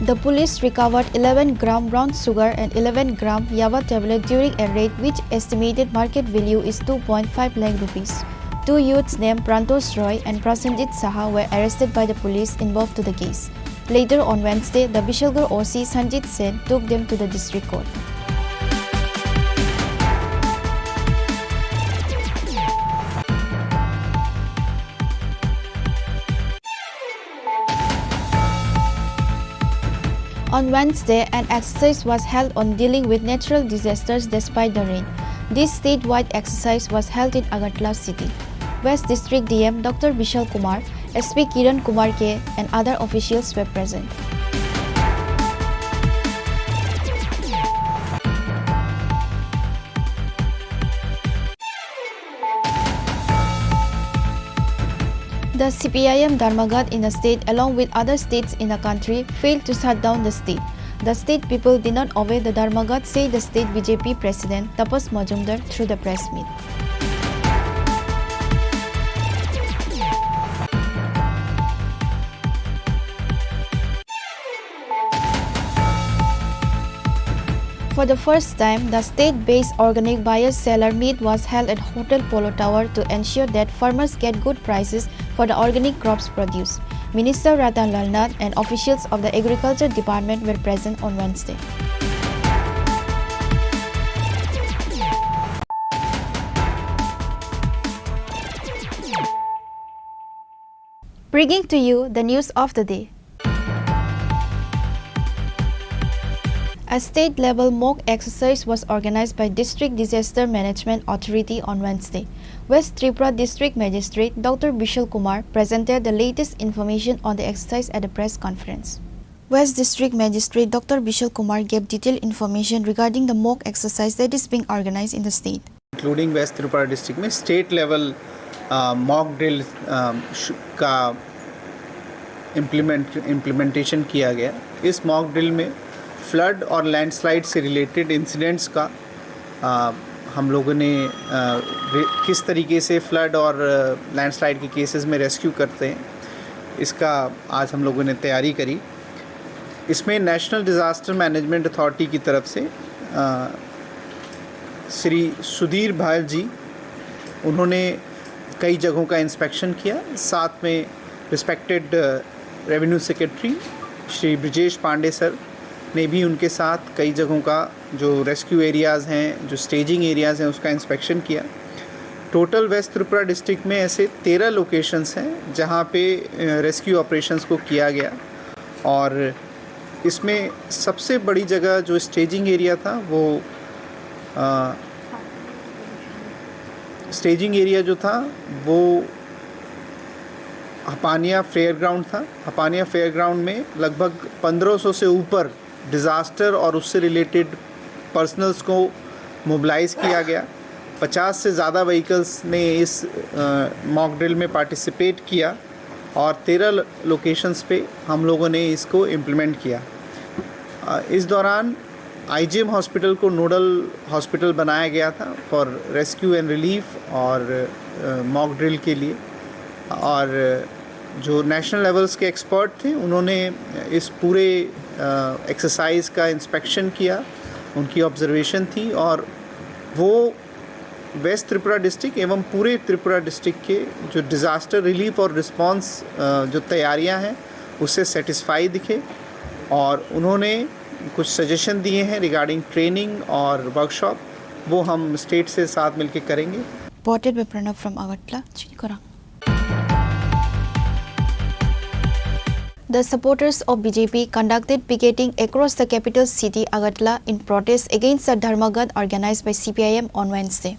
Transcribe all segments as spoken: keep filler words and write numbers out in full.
The police recovered eleven gram brown sugar and eleven gram yaba tablet during a raid which estimated market value is two point five lakh rupees. Two youths named Prantosh Roy and Prasenjit Saha were arrested by the police involved to the case. Later on Wednesday, the Bishalgarh O C Sanjit Sen took them to the district court. On Wednesday, an exercise was held on dealing with natural disasters despite the rain. This statewide exercise was held in Agartala city. West District D M Doctor Bishal Kumar, S P Kiran Kumar K, and other officials were present. The C P I M Dharmaghat in the state, along with other states in the country, failed to shut down the state. The state people did not obey the Dharmaghat, said the state B J P president Tapas Majumdar through the press meet. For the first time, the state-based organic buyer-seller meet was held at Hotel Polo Tower to ensure that farmers get good prices for the organic crops produce. Minister Ratan Lal Nath and officials of the Agriculture Department were present on Wednesday. Bringing to you the news of the day. A state-level mock exercise was organized by District Disaster Management Authority on Wednesday. West Tripura District Magistrate Doctor Bishal Kumar presented the latest information on the exercise at a press conference. West District Magistrate Doctor Bishal Kumar gave detailed information regarding the mock exercise that is being organized in the state. Including West Tripura district में state level, uh, mock drill, uh, श-, का implement, implementation किया गया। इस mock drill में flood और landslide से related incidents का, uh, हम लोगों ने, uh, रे-, किस तरीके से flood और, uh, landslide के cases में rescue करते हैं, इसका आज हम लोगों ने तैयारी करी। इसमें National Disaster Management Authority की तरफ से, अ, श्री सुधीर भाल जी, उन्होंने कई जगहों का inspection किया। साथ में respected, अ, Revenue Secretary श्री ब्रजेश पांडे सर ने भी उनके साथ कई जगहों का, जो rescue areas हैं, जो staging areas हैं, उसका inspection किया। Total West Tripura district में ऐसे तेरह locations हैं, जहाँ पे, अ, rescue operations को किया गया। और इसमें सबसे बड़ी जगह जो staging area था, वो, अ, staging area जो था, वो हपानिया फेयर ग्राउंड था। हपानिया फेयर ग्राउंड में लगभग पन्द्रह सौ से ऊपर disaster और उससे related personnels को mobilize किया गया। पचास से ज़्यादा vehicles ने इस, अ, mock drill में participate किया और तेरह ल-, locations पे हम लोगों ने इसको implement किया। अ, इस दौरान I G M hospital को nodal hospital बनाया गया था for rescue and relief और, अ, mock drill के लिए। और जो national levels के expert थे, उन्होंने इस पूरे, अ, exercise का inspection किया, उनकी observation थी और वो West Tripura district एवं पूरे त्रिपुरा district के जो disaster relief और response, अ, जो तैयारियां हैं, उससे satisfy दिखे और उन्होंने कुछ suggestion दिए हैं regarding training और workshop, वो हम state से साथ मिलके करेंगे। Reported by Pranav from Agartala, Chinikorang. The supporters of B J P conducted picketing across the capital city Agartala in protest against the Dharmaghat organized by C P I M on Wednesday.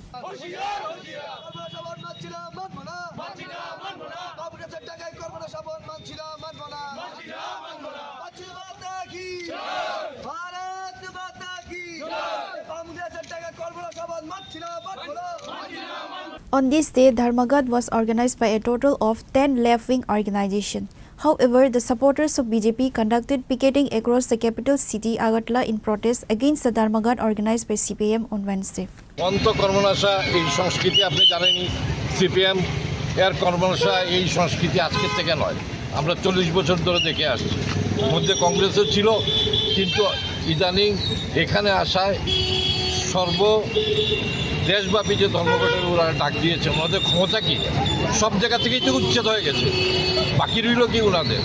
On this day, Dharmaghat was organized by a total of ten left-wing organizations. However, the supporters of B J P conducted picketing across the capital city Agartala in protest against the Dharmaghat organized by C P I M on Wednesday. অন্ধ কর্মনাশা এই সংস্কৃতি আপনি জানেনই, সিপিএম এর কর্মনাশা এই সংস্কৃতি আজকের থেকে নয়। আমরা চল্লিশ বছর ধরে দেখে আসছি, মধ্যে কংগ্রেসও ছিল, কিন্তু ইদানিং এখানে আসায় সর্ব দেশব্যাপী যে ধর্মঘটের ওরা ডাক দিয়েছে, ওনাদের ক্ষমতা কি? সব জায়গা থেকেই তো উচ্ছেদ হয়ে গেছে, বাকি রইল কি ওনাদের?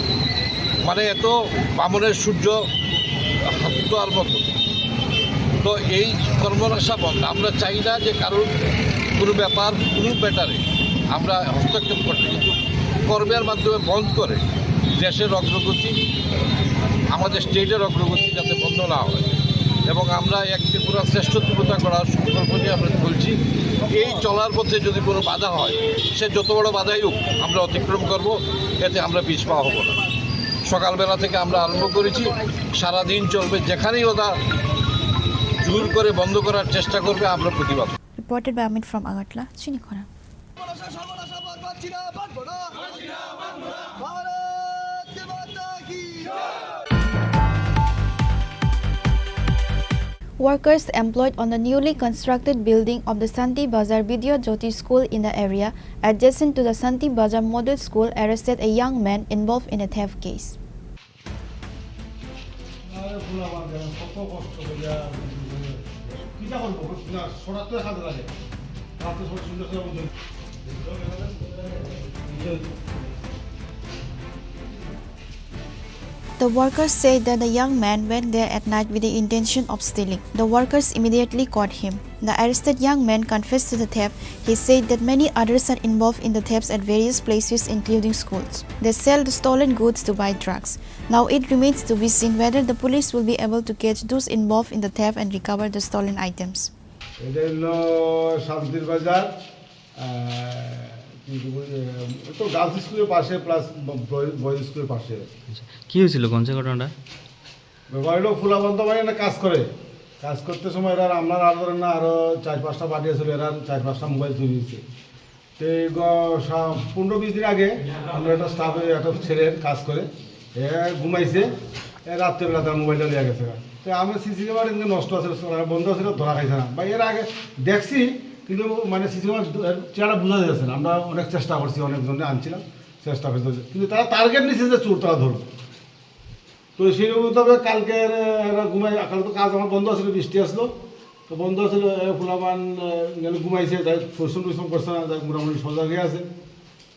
মানে, এত বামনের সূর্য হাতোয়ার মতো। তো এই কর্মনাশা বন্ধ। আমরা চাই না যে কারোর কোনো ব্যাপার, কোনো ম্যাটারে আমরা হস্তক্ষেপ করতে, কিন্তু কর্মের মাধ্যমে বন্ধ করে দেশের অগ্রগতি, আমাদের স্টেটের অগ্রগতি যাতে বন্ধ না হয়। এবং আমরা এক ত্রিপুরা শ্রেষ্ঠ ত্রিপুরা করার সংকল্প নিয়ে আমরা চলছি। এই চলার পথে যদি কোনো বাধা হয়, সে যত বড় বাধাই হোক, আমরা অতিক্রম করব, এতে আমরা পিছপা হব না। সকালবেলা থেকে আমরা আরম্ভ করেছি, সারাদিন চলবে। যেখানেই ওরা জোর করে বন্ধ করার চেষ্টা করবে, আমরা প্রতিবাদ। Reported by Amit from Agartala, Chinikhora. Workers employed on the newly constructed building of the Santi Bazar Vidya Jyoti School in the area adjacent to the Santi Bazar Model School arrested a young man involved in a theft case. আরে পোলাপান দেখেন, কত কষ্ট করিয়া কিতা করবো, না, সরাতে কাজে লাগে। রাতে সব সুন্দর করে বলতে The workers said that the young man went there at night with the intention of stealing. The workers immediately caught him. The arrested young man confessed to the theft. He said that many others are involved in the thefts at various places, including schools. They sell the stolen goods to buy drugs. Now it remains to be seen whether the police will be able to catch those involved in the theft and recover the stolen items. এটা হলো শান্তির বাজার, আহ, কিন্তু ওই, আহ, তো গার্লস স্কুলের পাশে প্লাস ব-, বয়-, বয়েজ স্কুলের পাশে। আচ্ছা, কি হয়েছিল, কোন সে ঘটনাটা? ব্যাপার হলো ফুলাবন্ত মানে একটা কাজ করে, কাজ করতে সময় এরা আমরা আর ধরেন না, আরো চার পাঁচটা পার্টি আছিল, এরা চার পাঁচটা মোবাইল চুরি হয়েছে। তো এই গ-, সা-, পনেরো বিশ দিন আগে আমরা একটা স্টাফে একটা ছেলে কাজ করে, এ ঘুমাইছে, এ রাত্রেবেলা তার মোবাইলটা নিয়ে গেছে। তো আমরা সিসি ক্যামেরা কিন্তু নষ্ট আছে, বন্ধ আছে, ধরা খাইছে না। বা এর আগে দেখছি, কিন্তু মানে সিসি ক্যামেরা চেহারা বোঝা যাচ্ছে না। আমরা অনেক চেষ্টা করছি, অনেকজনকে আনছিলাম, চেষ্টা করছি, কিন্তু তারা টার্গেট নিচ্ছে যে চোর তারা ধরবে। তো সেই মোতাবেক কালকে এরা ঘুমাই, কাল তো কাজ আমার বন্ধ আছিল, বৃষ্টি আসলো, তো বন্ধ আছিল, এ, ফুলাবান, এ, গেলে ঘুমাইছে, যাই পরিশ্রম টরিশ্রম করছে না, যাই মোটামুটি সজাগে আছে।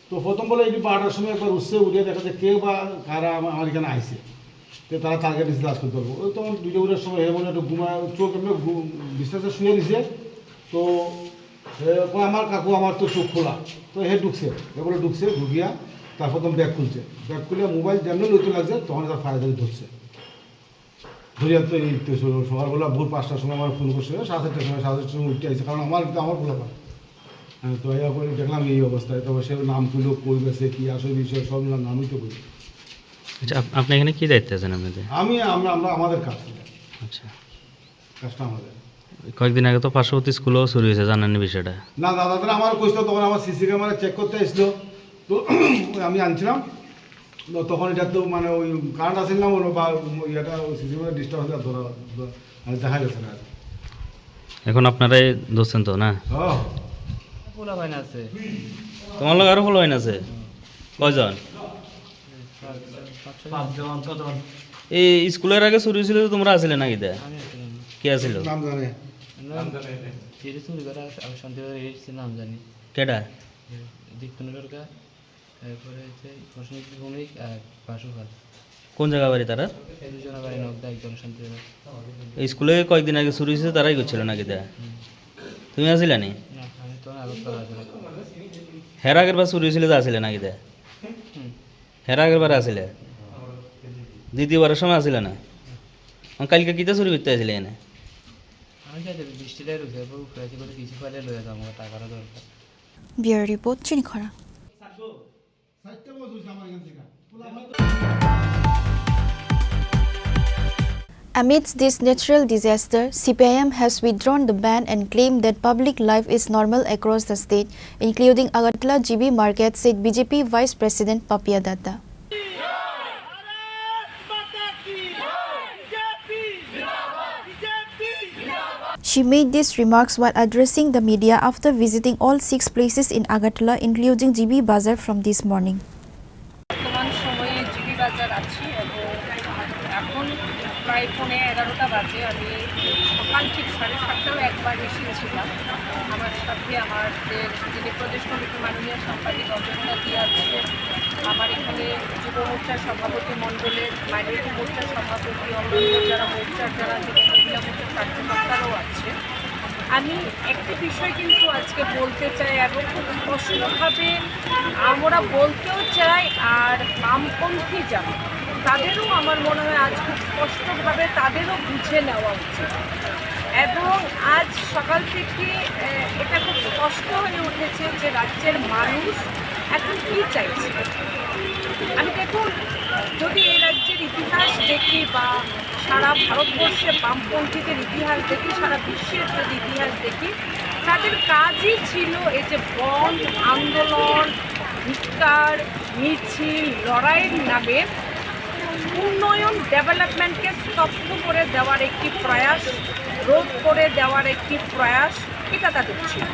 তো প্রথম বলে এটি বারোটার সময় একবার উঠছে, উঠে দেখা যায় কেউ বা কারা আমার, আমার এখানে আইছে, তো তারা টার্গেট নিচ্ছে আজকে ধরবো। ওই তখন দুইটা উঠার সময় হে বলে একটু ঘুমায়, চোখ এমনি ঘু-, বিছানাতে শুয়ে নিছে, তো এ, কয়, "আমার কাকু, আমার তো চোখ খোলা।" তো হে ঢুকছে, এ বলে ঢুকছে, ঢুকিয়া তার প্রথম ব্যাগ খুলছে, ব্যাগ খুলে মোবাইল যেমনি লইতে লাগছে, তখন তার ফায়ার ধরছে। ধরিয়া তো এই তো স-, সকালবেলা ভোর পাঁচটার সময় আমার ফোন করছে, সাড়ে চারটার সময়, সাড়ে চারটার সময় উঠে আইছে, কারণ আমার, এটা আমার খোলা পায়। হ্যাঁ, তো এই করে দেখলাম এই অবস্থায়, তবে সে নাম তুলো, কই গেছে, কি আসল বিষয়, সব নাম, নামই তো বলি। আচ্ছা, আপ-, আপনি এখানে কি দায়িত্বে আছেন আপনাদের? আমি, আমরা, আমরা আমাদের কাজ। আচ্ছা। কাজটা আমাদের। কয়েকদিন আগে তো পার্শ্ববর্তী স্কুলেও চুরি হয়েছে, জানেন এই বিষয়টা? না দাদা, তারা আমার কইছিল, তখন আমার সিসি ক্যামেরা চেক করতে আসলো, তো আমি আনছিলাম, তো তখন এটা তো মানে ওই কারেন্ট আসেন না বলো, বা ওই এটা ওই সিসি ক্যামেরা ডিস্টার্ব হলে ধরা, ধরা, মানে দেখা গেছে না আর কি। এখন আপনারাই ধরছেন তো, না? হ্যাঁ। পোলা ভাই না আছে। তোমার লগে আরো পোলা ভাই না আছে? কয়জন? পাঁচজন, ছজন। এই স্কুলের আগে চুরি হয়েছিল যে তোমরা আছিলে নাকি দা? আমি আছিলাম না। কে আছিল? নাম জানে? নাম জানে না। যেটা চুরি করে আস-, আমি শান্তিবাজার এসেছি, নাম জানি। কেডা? দীপ্তন সরকার, এরপরে হচ্ছে প্রসেনজিৎ ভৌমিক আর বাসু খান। কোন জায়গা বাড়ি তারা? দুজনের বাড়ি নগদা, একজন শান্তিবাজার। এই স্কুলে কয়েকদিন আগে চুরি হয়েছে, তারাই করছিল নাকি দা? হুম। তুমি আছিলে নি? না, আমি তো আগরতলা আছিলাম। হের আগের বার চুরি হয়েছিল যে আছিলে নাকি দা? হুম। হের আগের বার আছিলে? দ্বিতীয়বারের সময় আছিলে না? আর কালকে কিতা চুরি করতে আছিলে এনে? আমি যাই যাবি, বৃষ্টিটা রয়েছে, এরপর উপরে আছে, করে কিছু পাইলে লয়ে যাবো, টাকাটা দরকার। Bureau report, Chinikhora. Amidst this natural disaster, C P I M has withdrawn the ban and claimed that public life is normal across the state, including Agartala G B Market, said B J P Vice President Papiya Datta. She made these remarks while addressing the media after visiting all six places in Agartala, including G B Bazar, from this morning. বর্তমান সময় প্রায় পৌনে এগারোটা বাজে। আমি সকাল ঠিক সাড়ে সাতটাও একবার এসেছিলাম। আমার সাথে আমার যে, যিনি প্রদেশ কমিটির মাননীয় সাংবাদিক অজন্তা দি আছে, আমার এখানে যুব মোর্চার সভাপতি মণ্ডলের, মাইনরিটি মোর্চার সভাপতি, অন্যান্য যারা মোর্চার, যারা যুব মহিলা মোর্চার কার্যকর্তারাও আছে। আমি একটি বিষয় কিন্তু আজকে বলতে চাই এবং খুব স্পষ্টভাবে আমরা বলতেও চাই, আর বামপন্থী যারা, তাদেরও আমার মনে হয় আজ খুব স্পষ্টভাবে তাদেরও বুঝে নেওয়া উচিত। এবং আজ সকাল থেকে, আহ, এটা খুব স্পষ্ট হয়ে উঠেছে যে রাজ্যের মানুষ এখন কি চাইছে। আমি দেখুন, যদি এই রাজ্যের ইতিহাস দেখি বা সারা ভারতবর্ষে বামপন্থীদের ইতিহাস দেখি, সারা বিশ্বের যদি ইতিহাস দেখি, তাদের কাজই ছিল এই যে বন্ধ, আন্দোলন, ধিক্কার, মিছিল, লড়াইয়ের নামে উন্নয়ন, ডেভেলপমেন্টকে স্তব্ধ করে দেওয়ার একটি প্রয়াস, রোধ করে দেওয়ার একটি প্রয়াস, এটা তাদের ছিল।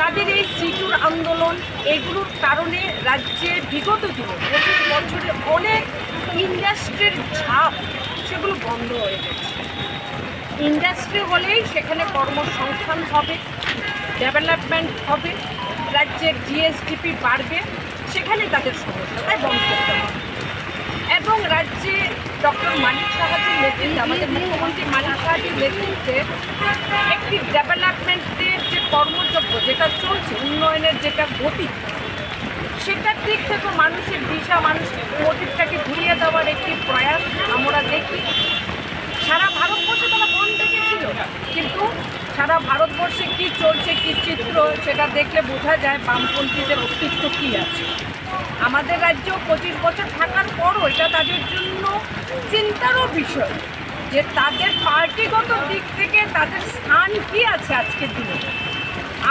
তাদের এই সিটুর আন্দোলন, এগুলোর কারণে রাজ্যে বিগত দিনে, পঁচিশ বছরে অনেক ইন্ডাস্ট্রির ঝাপ, সেগুলো বন্ধ হয়ে গেছে। ইন্ডাস্ট্রি হলেই সেখানে কর্মসংস্থান হবে, ডেভেলপমেন্ট হবে, রাজ্যের জিএসডিপি বাড়বে, সেখানে তাদের সমস্যা, তাই বন্ধ করতে হবে। এবং রাজ্যে ডক্টর মানিক সাহাজির নেতৃত্বে, আমাদের মুখ্যমন্ত্রী মানিক সাহাজির নেতৃত্বে একটি ডেভেলপমেন্টের যে কর্মযজ্ঞ যেটা চলছে, উন্নয়নের যেটা গতি, সেটার দিক থেকে মানুষের দিশা, মানুষের মোটিভটাকে ঘুরিয়ে দেওয়ার একটি প্রয়াস আমরা দেখি। সারা ভারতবর্ষে তারা বন্ধ ডেকেছিল, কিন্তু সারা ভারতবর্ষে কি চলছে, কি চিত্র, সেটা দেখলে বোঝা যায় বামপন্থীদের অস্তিত্ব কি আছে। আমাদের রাজ্য পঁচিশ বছর থাকার পরও এটা তাদের জন্য চিন্তারও বিষয় যে তাদের পার্টিগত দিক থেকে তাদের স্থান কি আছে আজকের দিনে।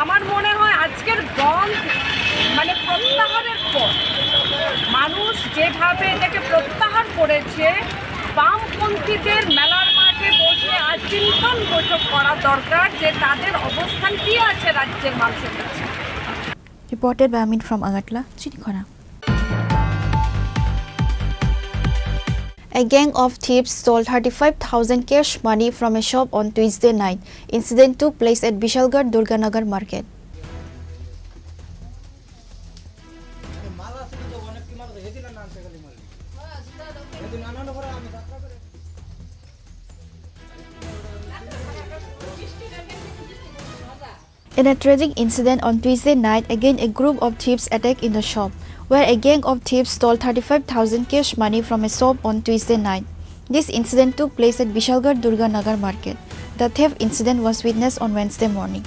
আমার মনে হয় আজকের বন্ধ, মানে, প্রত্যাহারের পর মানুষ যেভাবে এটাকে প্রত্যাহার করেছে, বামপন্থীদের মেলার মাঠে বসে আজ চিন্তন বৈঠক করা দরকার যে তাদের অবস্থান কি আছে রাজ্যের মানুষের কাছে। Reported by Amin from Agartala, Chinikhona. A gang of thieves stole thirty-five thousand cash money from a shop on Tuesday night. Incident took place at Bishalgarh Durganagar market. In a tragic incident on Tuesday night, again a group of thieves attacked in the shop, where a gang of thieves stole thirty-five thousand cash money from a shop on Tuesday night. This incident took place at Bishalgarh Durganagar market. The theft incident was witnessed on Wednesday morning.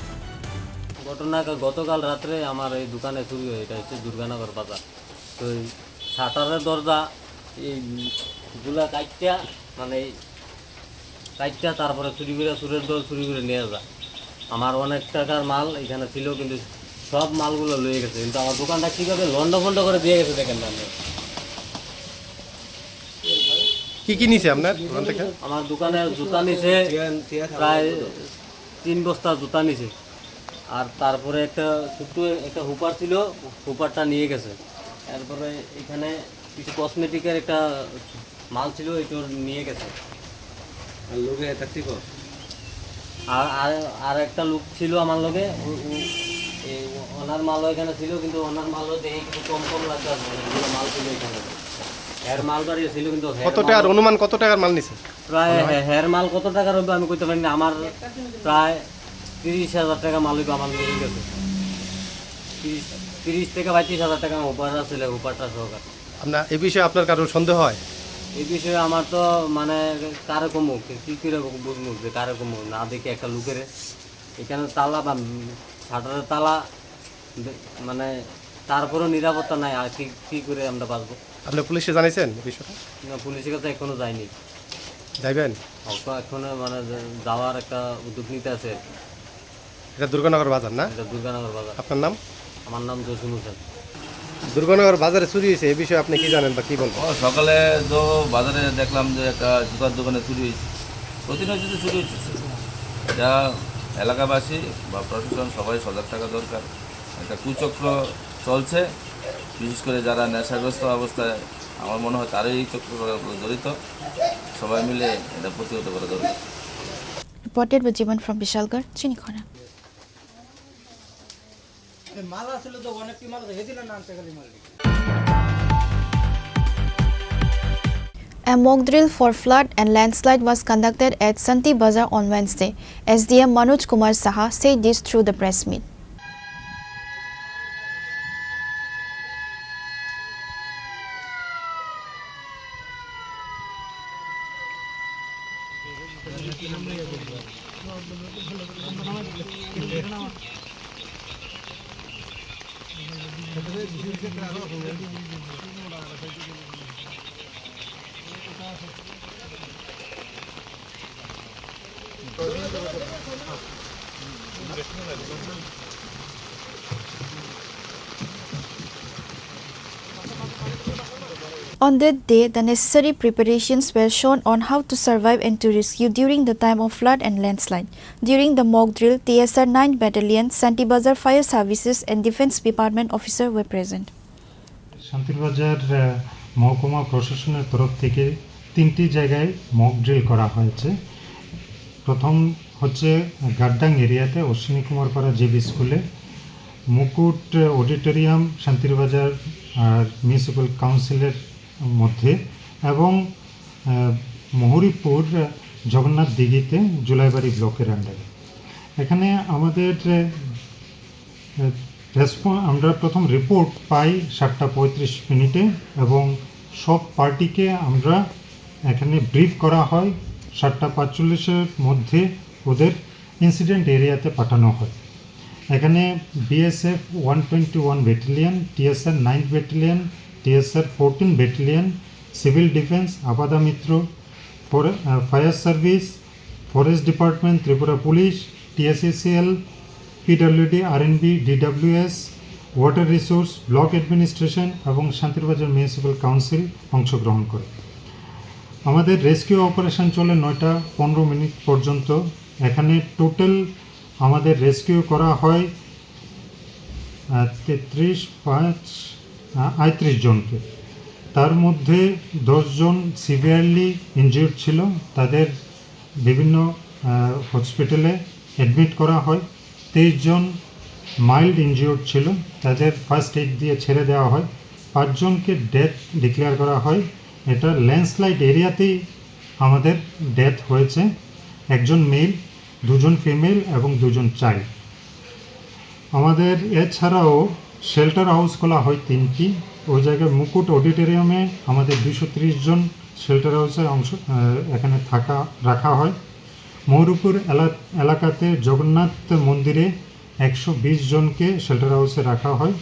ঘটনা গ-, গতকাল রাত্রে আমার এই দোকানে চুরি হয়, এটা হচ্ছে দুর্গানগর বাজার। তো এই শাটারের দরজা এই গুলা কাটটা, মানে এই কাটটা তারপরে চুরি করে, চুরের দল চুরি করে নিয়ে যায়। আমার অনেক টাকার মাল এখানে ছিল, কিন্তু সব মালগুলো লয়ে গেছে, কিন্তু আমার দোকানটা কিভাবে লন্ড ফন্ড করে দিয়ে গেছে দেখেন না আপনি। কি কি নিছে আপনার দোকান থেকে? আমার দোকানে জুতা নিছে, প্রায় তিন বস্তা জুতা নিছে। আর তারপরে একটা ছোট্ট একটা হুপার ছিল, হুপারটা নিয়ে গেছে। তারপরে এখানে কিছু কসমেটিকের একটা মাল ছিল, এটা নিয়ে গেছে। আর লোকে এটা ঠিক হয়। আর, আর, আর একটা লোক ছিল আমার লগে, ও, ও, এই ওনার মালও এখানে ছিল, কিন্তু ওনার মালও দেখে কিছু কম কম লাগছে আর কি, অনেকগুলো মাল ছিল এখানে। এর মাল বাড়ি ছিল, কিন্তু এর কত টাকার, মালও অনুমান কত টাকার মাল নিছে? প্রায় মনে হয়? হে-, হের মাল কত টাকার হবে আমি কইতে পারি না। আমার প্রায় তিরিশ হাজার টাকা মাল হইবে আমার নিয়ে গেছে। তিরিশ, তিরিশ থেকে পঁয়ত্রিশ হাজার টাকা আমার হুপার আছিল, হুপারটা সহকারে। আপনার, এই বিষয়ে আপনার কারোর সন্দেহ হয়? এই বিষয়ে আমার তো মানে কারে কমু, কি, কি করে বুঝবো যে কারে কমু? না দেখি একটা লোকের এখানে তালা বা শাটারের তালা, বে-, মানে তারপরেও নিরাপত্তা নাই, আর কি, কি করে আমরা বাঁচবো? আপনি পুলিশে জানাইছেন এই বিষয়টা? না, পুলিশের কাছে এখনো যায়নি। যাইবেন? অত এখনো মানে যে যাওয়ার একটা উদ্যোগ নিতে আছে। এটা দুর্গানগর বাজার না? এটা দুর্গানগর বাজার। আপনার নাম? আমার নাম জসিম হোসেন। দুর্গানগর বাজারে চুরি হয়েছে, এই বিষয়ে আপনি কি জানেন বা কি বলবেন? ও, সকালে তো বাজারে দেখলাম যে একটা জুতার দোকানে চুরি হয়েছে। প্রতিনিয়ত তো চুরি হচ্ছে। এটা এলাকাবাসী বা প্রশাসন সবাই সজাগ থাকা দরকার। একটা কুচক্র চলছে, বিশেষ করে যারা নেশাগ্রস্ত অবস্থায় আমার মনে হয় তারাই এই চক্রটা জড়িত, সবাই মিলে এটা প্রতিহত করা দরকার। Reported by Jiban from Bishalgarh, Chinikhona. A mock drill for flood and landslide was conducted at Santi Bazar on Wednesday. S D M Manoj Kumar Saha said this through the press meet. On that day, the necessary preparations were shown on how to survive and to rescue during the time of flood and landslide. During the mock drill, T S R ninth Battalion, Santi Bazar Fire Services and Defense Department officer were present. Santirbazar, আহ, মহকুমা প্রশাসনের তরফ থেকে তিনটি জায়গায় mock drill করা হয়েছে। প্রথম হচ্ছে গাদ্দাং এরিয়াতে অশ্বিনী কুমার পাড়া জেবি স্কুলে, মুকুট অডিটোরিয়াম শান্তিরবাজার আর মিউনিসিপ্যাল কাউন্সিলের মধ্যে এবং, আহ, মহুরীপুর জগন্নাথ দিঘিতে জুলাইবাড়ি ব্লকের আন্ডারে। এখানে আমাদের, আহ, রেসপন-, আমরা প্রথম রিপোর্ট পাই সাতটা পঁয়ত্রিশ মিনিটে এবং সব পার্টিকে আমরা এখানে ব্রিফ করা হয়। সাতটা পাঁচচল্লিশের মধ্যে ওদের ইনসিডেন্ট এরিয়াতে পাঠানো হয়। এখানে BSF one twenty one battalion, TSR ninth battalion, TSR fourteen battalion, civil defence, Aapda Mitra, ফরে-, ah, fire service, forest department, Tripura police, TSECL, PWD, RNB, DWS, water resource, block administration এবং শান্তিরবাজার মিউনিসিপ্যাল কাউন্সিল অংশগ্রহণ করে। আমাদের রেস্কিউ অপারেশন চলে নয়টা পনেরো মিনিট পর্যন্ত। এখানে টোটাল আমাদের রেস্কিউ করা হয়, আহ, তেত্রিশ, পাঁচ, আহ, আটত্রিশ জনকে। তার মধ্যে দশ জন সিভিয়ারলি ইনজিউর্ড ছিল, তাদের বিভিন্ন, আহ, হসপিটালে অ্যাডমিট করা হয়। তেইশ জন মাইল্ড ইনজিউর্ড ছিল, তাদের ফার্স্ট এইড দিয়ে ছেড়ে দেওয়া হয়। পাঁচজনকে ডেথ ডিক্লেয়ার করা হয়। এটা ল্যান্ডস্লাইড এরিয়াতেই আমাদের ডেথ হয়েছে, একজন মেল, দুজন ফিমেল এবং দুজন চাইল্ড। আমাদের এছাড়াও শেল্টার হাউস খোলা হয় তিনটি। ওই জায়গায় মুকুট অডিটোরিয়ামে আমাদের দুশো ত্রিশ জন শেল্টার হাউসে অংশ, আহ, এখানে থাকা, রাখা হয়। ময়ূরপুর এলা-, এলাকাতে জগন্নাথ মন্দিরে একশো বিশ জনকে শেল্টার হাউসে রাখা হয়।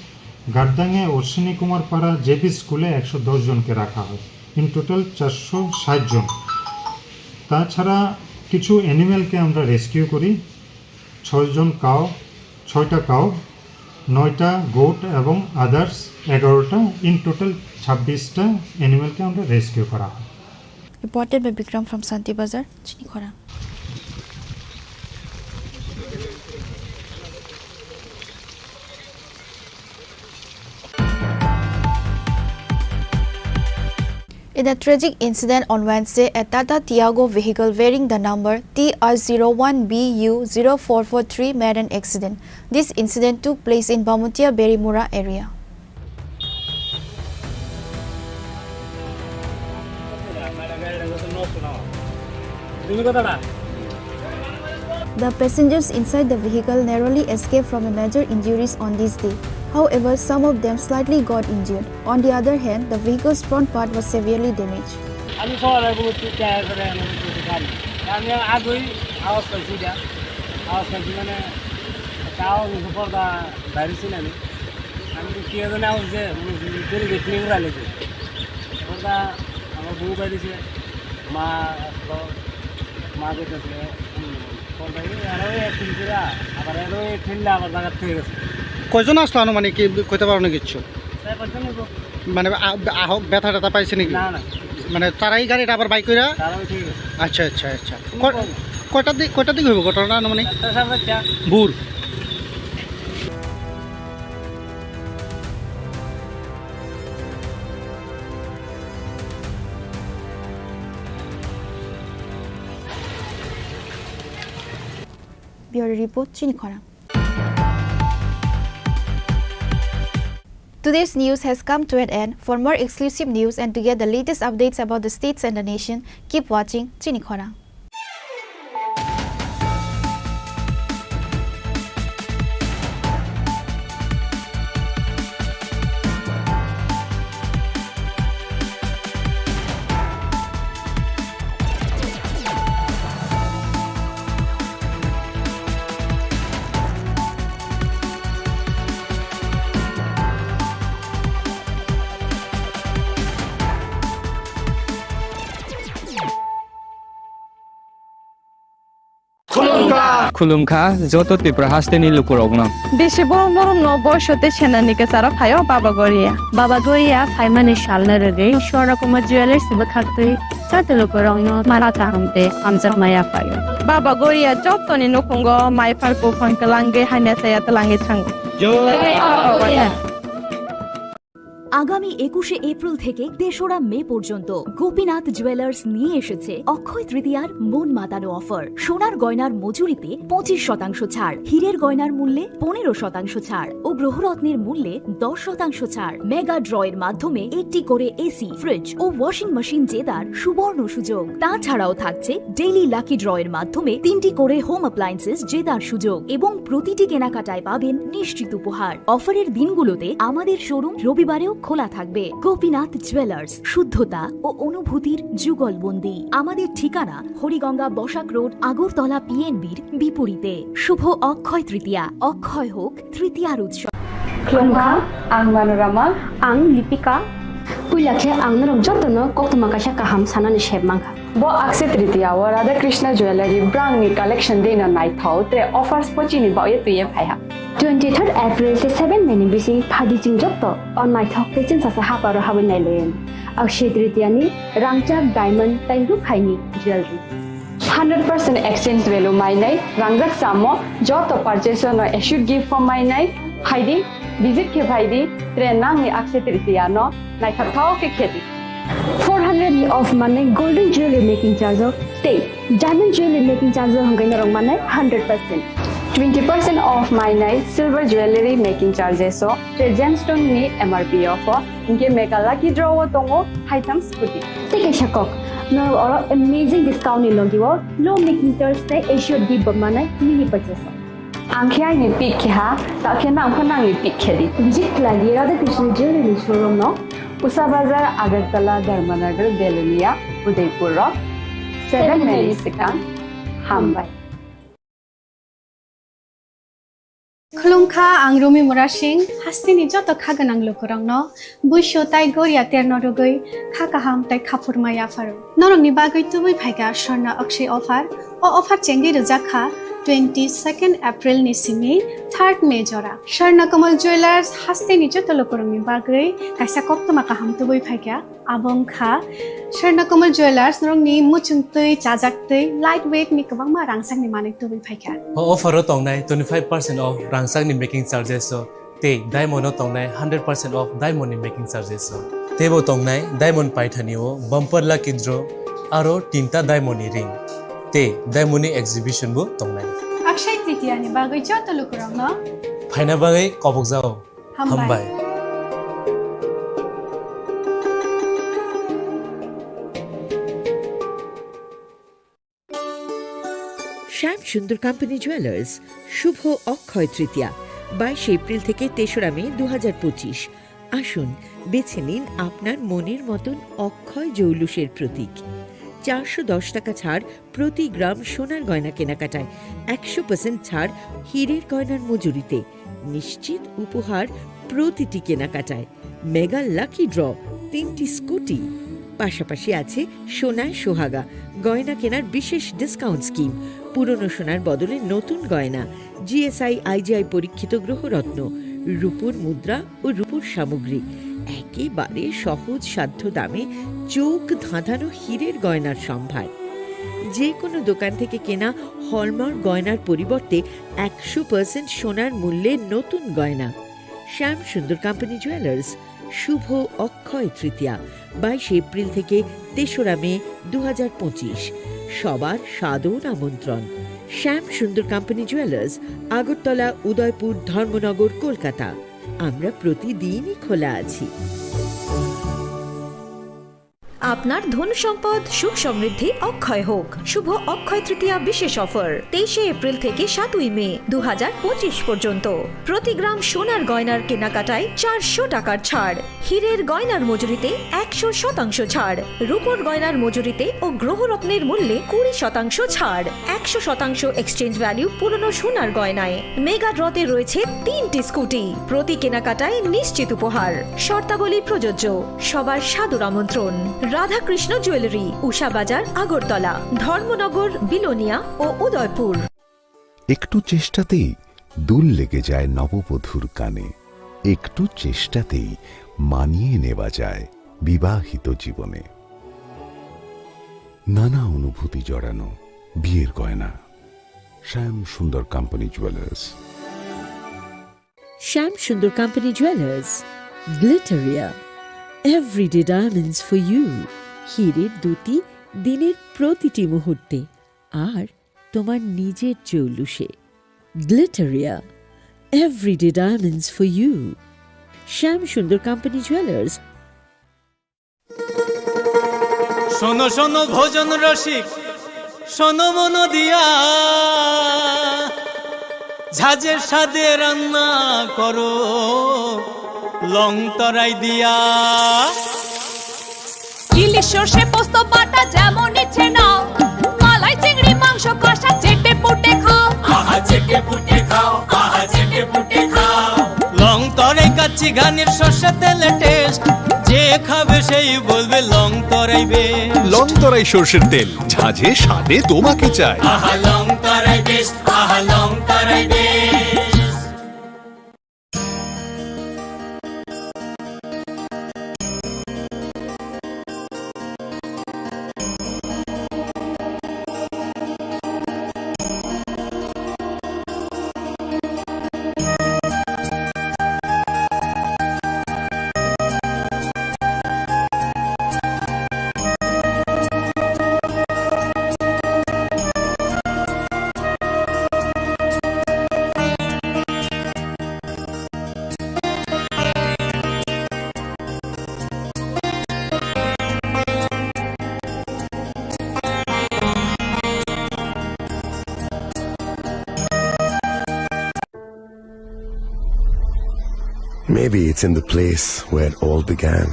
গাদ্দাংয়ে অশ্বিনী কুমার পাড়া জেবি স্কুলে একশো দশ জনকে রাখা হয়। ইন টোটাল চারশো ষাট জন। তাছাড়া কিছু অ্যানিমেলকে আমরা রেস্কিউ করি, ছয়জন কাউ, ছয়টা কাউ, নয়টা গোট এবং আদার্স এগারোটা, ইন টোটাল ছাব্বিশটা অ্যানিমেলকে আমরা রেস্কিউ করা হয়। Reported by Bikram from Santi Bazar, Chinikhora. In a tragic incident on Wednesday, a Tata Tiago vehicle bearing the number T R zero one B U zero four four three made an accident. This incident took place in Bamutia Berimura area. The passengers inside the vehicle narrowly escaped from a major injuries on this day. However, some of them slightly got injured. On the other hand, the vehicle's front part was severely damaged. আমি সবার আগে বলছি, টায়ার করে আমি বলছি, গাড়ি। আমি আগেই আওয়াজ পাইছি, এটা আওয়াজ পাইছি, মানে, একটা আওয়াজ হয়েছে, পর্দা বাইরে ছিল আমি। আমি তো কি জানি আওয়াজ যে, মানে, ডেলিগেট নিয়ে উড়ালে যে। পর্দা আমার বউ বাইরেছে, মা আসলো, মা যেতেছে, পর্দা এই আর ওই এক দিন করে আবার আর ওই ফিল্ডে আবার জায়গা থেকে গেছে। কয়জন আসলো আনুমানিক, কি কইতে পারো না কিচ্ছু? চার পাঁচজন হইব। মানে, আ-, আহক, ব্যথা ট্যাথা পাইছে নাকি? না, না। মানে, তারাই গাড়িটা আবার বাইক কইরা? তারাও ঠিক আছে। আচ্ছা, আচ্ছা, আচ্ছা। ক-, কয়টার দিক, কয়টার দিক হইব ঘটনাটা আনুমানিক? চারটা, সাড়ে চারটা। ভোর। Bureau report, Chini Khorang. Today's news has come to an end. For more exclusive news and to get the latest updates about the states and the nation, keep watching Chini Khorang. Khulumkha. Khulumkha, joto Tripura hasteni lukurokno. Bisi borok norokno boiso tei senani kwcharo phaio Baba Goria. Baba Goria phaimani salno rwgwi Swarna Kumar Jewellers bwkhaktwi joto lukurokno mara kaham tei hamjakma yaphaio. Baba Goria jotoni nukhungo maiphar buphang kwlangwi hamya chaya twlangwi thango. Jai Baba Goria. আগামী একুশে এপ্রিল থেকে তেসরা মে পর্যন্ত গোপীনাথ জুয়েলার্স নিয়ে এসেছে অক্ষয় তৃতীয়ার মন মাতানো অফার। সোনার গয়নার মজুরিতে পঁচিশ শতাংশ ছাড়, হীরের গয়নার মূল্যে পনেরো শতাংশ ছাড় ও গ্রহরত্নের মূল্যে দশ শতাংশ ছাড়। মেগা ড্রয়ের মাধ্যমে একটি করে এসি, ফ্রিজ ও ওয়াশিং মেশিন জেতার সুবর্ণ সুযোগ। তাছাড়াও থাকছে ডেইলি লাকি ড্রয়ের মাধ্যমে তিনটি করে হোম অ্যাপ্লায়েন্সেস জেতার সুযোগ এবং প্রতিটি কেনাকাটায় পাবেন নিশ্চিত উপহার। অফারের দিনগুলোতে আমাদের শোরুম রবিবারেও খোলা থাকবে। গোপীনাথ জুয়েলার্স, শুদ্ধতা ও অনুভূতির যুগলবন্দি। আমাদের ঠিকানা হরিগঙ্গা বসাক রোড, আগরতলা পিএনবির বিপরীতে। শুভ অক্ষয় তৃতীয়া, অক্ষয় হোক তৃতীয়ার উৎসব। Khulumkha, ang Manorama. Ang Lipika. Puila khe ang norok jotono koktwma kaisa kaham sanani sep mankha. Bo Akshaya Tritiya o Radha Krishna Jewellery brangni collection deino naithok, tre offers bo chini baoye twiye phaiha. Twenty third April tei seven May ni bising phaidi chwng joto o naithok tei chwngsacha haparo habwi nailayan. Akshaya Tritiya ni rangchak diamond tei rukhaini jewellery. Hundred percent exchange value mainai, rangjak chamo, joto purchase no assured gift bo mainai, phaidi, visit khe phaidi, tre nangni Akshaya Tritiya no naithok thao khe khedi. Four hundred ni off manai golden jewelry making charge o tei diamond jewelry making charge o hwnkhai norok manai hundred percent. Twenty percent off mainai silver jewelry making charges o, tre gemstone ni M R P o pho, hinkhe mega lucky draw o tongo haitham scooty. Tei kaisa kok, norok oro amazing discount ni logi o low making charge tei assured gift bo manai mini purchase o. Ang khe aini pick khe ha, ta khe nang pho nangni pick khe di. Visit khlai di Radha Krishna Jewelry ni showroom no. Usa Bazar, Agartala, Dharmanagar, Belonia, Udaipur rok. Seven Seven May ni May ni swkang. Swkang. Hambai. Khulumkha, ang Rumi Murasing, hasteni joto kha gwnang lukurokno buisu tai goria terno rwgwi kha kaham tai khaphurma yapharo. Norokni bagwi tubui phaikha Swarna Akshay offer. O offer chengwi rwjak kha twenty second April ni simi third May jora. Swarna Kamal Jewellers hasteni joto lukurokni bagwi kaisa koktwma kaham tubui phaikha. Abo wngkha Swarna Kamal Jewellers, norokni muchungtwi, chajaktwi, light weight ni kwbangma rangchakni manwi tubui phaikha. O offer o tongnai twenty five percent off rangchakni making charges o tei diamond o tongnai hundred percent off diamond ni making charges o. Teibo tongnai diamond paithani o bumper lucky draw aro tinta diamond ni ring tei diamond ni exhibition bo tongnai. Akshay Tritiya ni bagwi joto lukurokno phaina bagwi kobokjao. Hambai. Hambai. Shyam Sundar Company Jewelers, শুভ অক্ষয় তৃতীয়া, বাইশে এপ্রিল থেকে তেসরা মে দু হাজার পঁচিশ। আসুন, বেছে নিন আপনার মনের মতন অক্ষয় জৌলুসের প্রতীক। চারশো দশ টাকা ছাড় প্রতি গ্রাম সোনার গয়না কেনাকাটায়, একশো পার্সেন্ট ছাড় হীরের গয়নার মজুরিতে, নিশ্চিত উপহার প্রতিটি কেনাকাটায়, মেগা লাকি ড্র, তিনটি স্কুটি। পাশাপাশি আছে সোনায় সোহাগা, গয়না কেনার বিশেষ ডিসকাউন্ট স্কিম, পুরনো সোনার বদলে নতুন গয়না, জিএসআই আইজিআই পরীক্ষিত গ্রহরত্ন, রূপোর মুদ্রা ও রূপোর সামগ্রী, একেবারে সহজ সাধ্য দামে চোখ ধাঁধানো হীরের গয়নার সম্ভার। যে কোনো দোকান থেকে কেনা হলমার্ক গয়নার পরিবর্তে একশো পার্সেন্ট সোনার মূল্যে নতুন গয়না। শ্যাম সুন্দর কোম্পানি জুয়েলার্স, শুভ অক্ষয় তৃতীয়া, বাইশে এপ্রিল থেকে তেসরা মে দু হাজার পঁচিশ। সবার সাদর আমন্ত্রণ। শ্যাম সুন্দর কোম্পানি জুয়েলার্স, আগরতলা, উদয়পুর, ধর্মনগর, কলকাতা। আমরা প্রতিদিনই খোলা আছি। আপনার ধন সম্পদ, সুখ সমৃদ্ধি অক্ষয় হোক। শুভ অক্ষয় তৃতীয়া বিশেষ অফার, তেইশে এপ্রিল থেকে সাতই মে দু হাজার পঁচিশ পর্যন্ত। প্রতি গ্রাম সোনার গয়নার কেনাকাটায় চারশো টাকার ছাড়, হীরের গয়নার মজুরিতে একশো শতাংশ ছাড়, রূপোর গয়নার মজুরিতে ও গ্রহরত্নের মূল্যে কুড়ি শতাংশ ছাড়, একশো শতাংশ এক্সচেঞ্জ ভ্যালু পুরনো সোনার গয়নায়। মেগা ড্রতে রয়েছে তিনটি স্কুটি, প্রতি কেনাকাটায় নিশ্চিত উপহার। শর্তাবলী প্রযোজ্য। সবার সাদর আমন্ত্রণ। রাধাকৃষ্ণ জুয়েলারি, উষা বাজার, আগরতলা, ধর্মনগর, বিলোনিয়া ও উদয়পুর। একটু চেষ্টাতেই দুল লেগে যায় নববধূর কানে। একটু চেষ্টাতেই মানিয়ে নেওয়া যায় বিবাহিত জীবনে। নানা অনুভূতি জড়ানো বিয়ের গয়না। শ্যাম Sundar company jewellers. Shyam Sundar company jewellers, Glitteria, everyday diamonds for you. হীরের দুটি দিনের প্রতিটি মুহূর্তে আর তোমার নিজের চৌলুসে। Glitteria, everyday diamonds for you. Shyam Sundar company jewellers. শোনো শোনো ভোজন রসিক, শোনো মন দিয়া, ঝাঁঝের স্বাদে রান্না করো লং তরাই দিয়া। ইলিশ সর্ষে পোস্ত বাটা যেমন ইচ্ছে নাও, মালাই চিংড়ি মাংস কষা চেটে পুটে খাও। আহা চেটে পুটে খাও, আহা চেটে পুটে খাও। লং তরাই কাচ্চি ঘানির সর্ষে তেলে টেস্ট, যে খাবে সেই বলবে লং তরাই বেস্ট। লং তরাই সর্ষের তেল, ঝাঁঝে স্বাদে তোমাকে চাই। আহা লং তরাই বেস্ট, আহা লং তরাই best. Maybe it's in the place where it all began.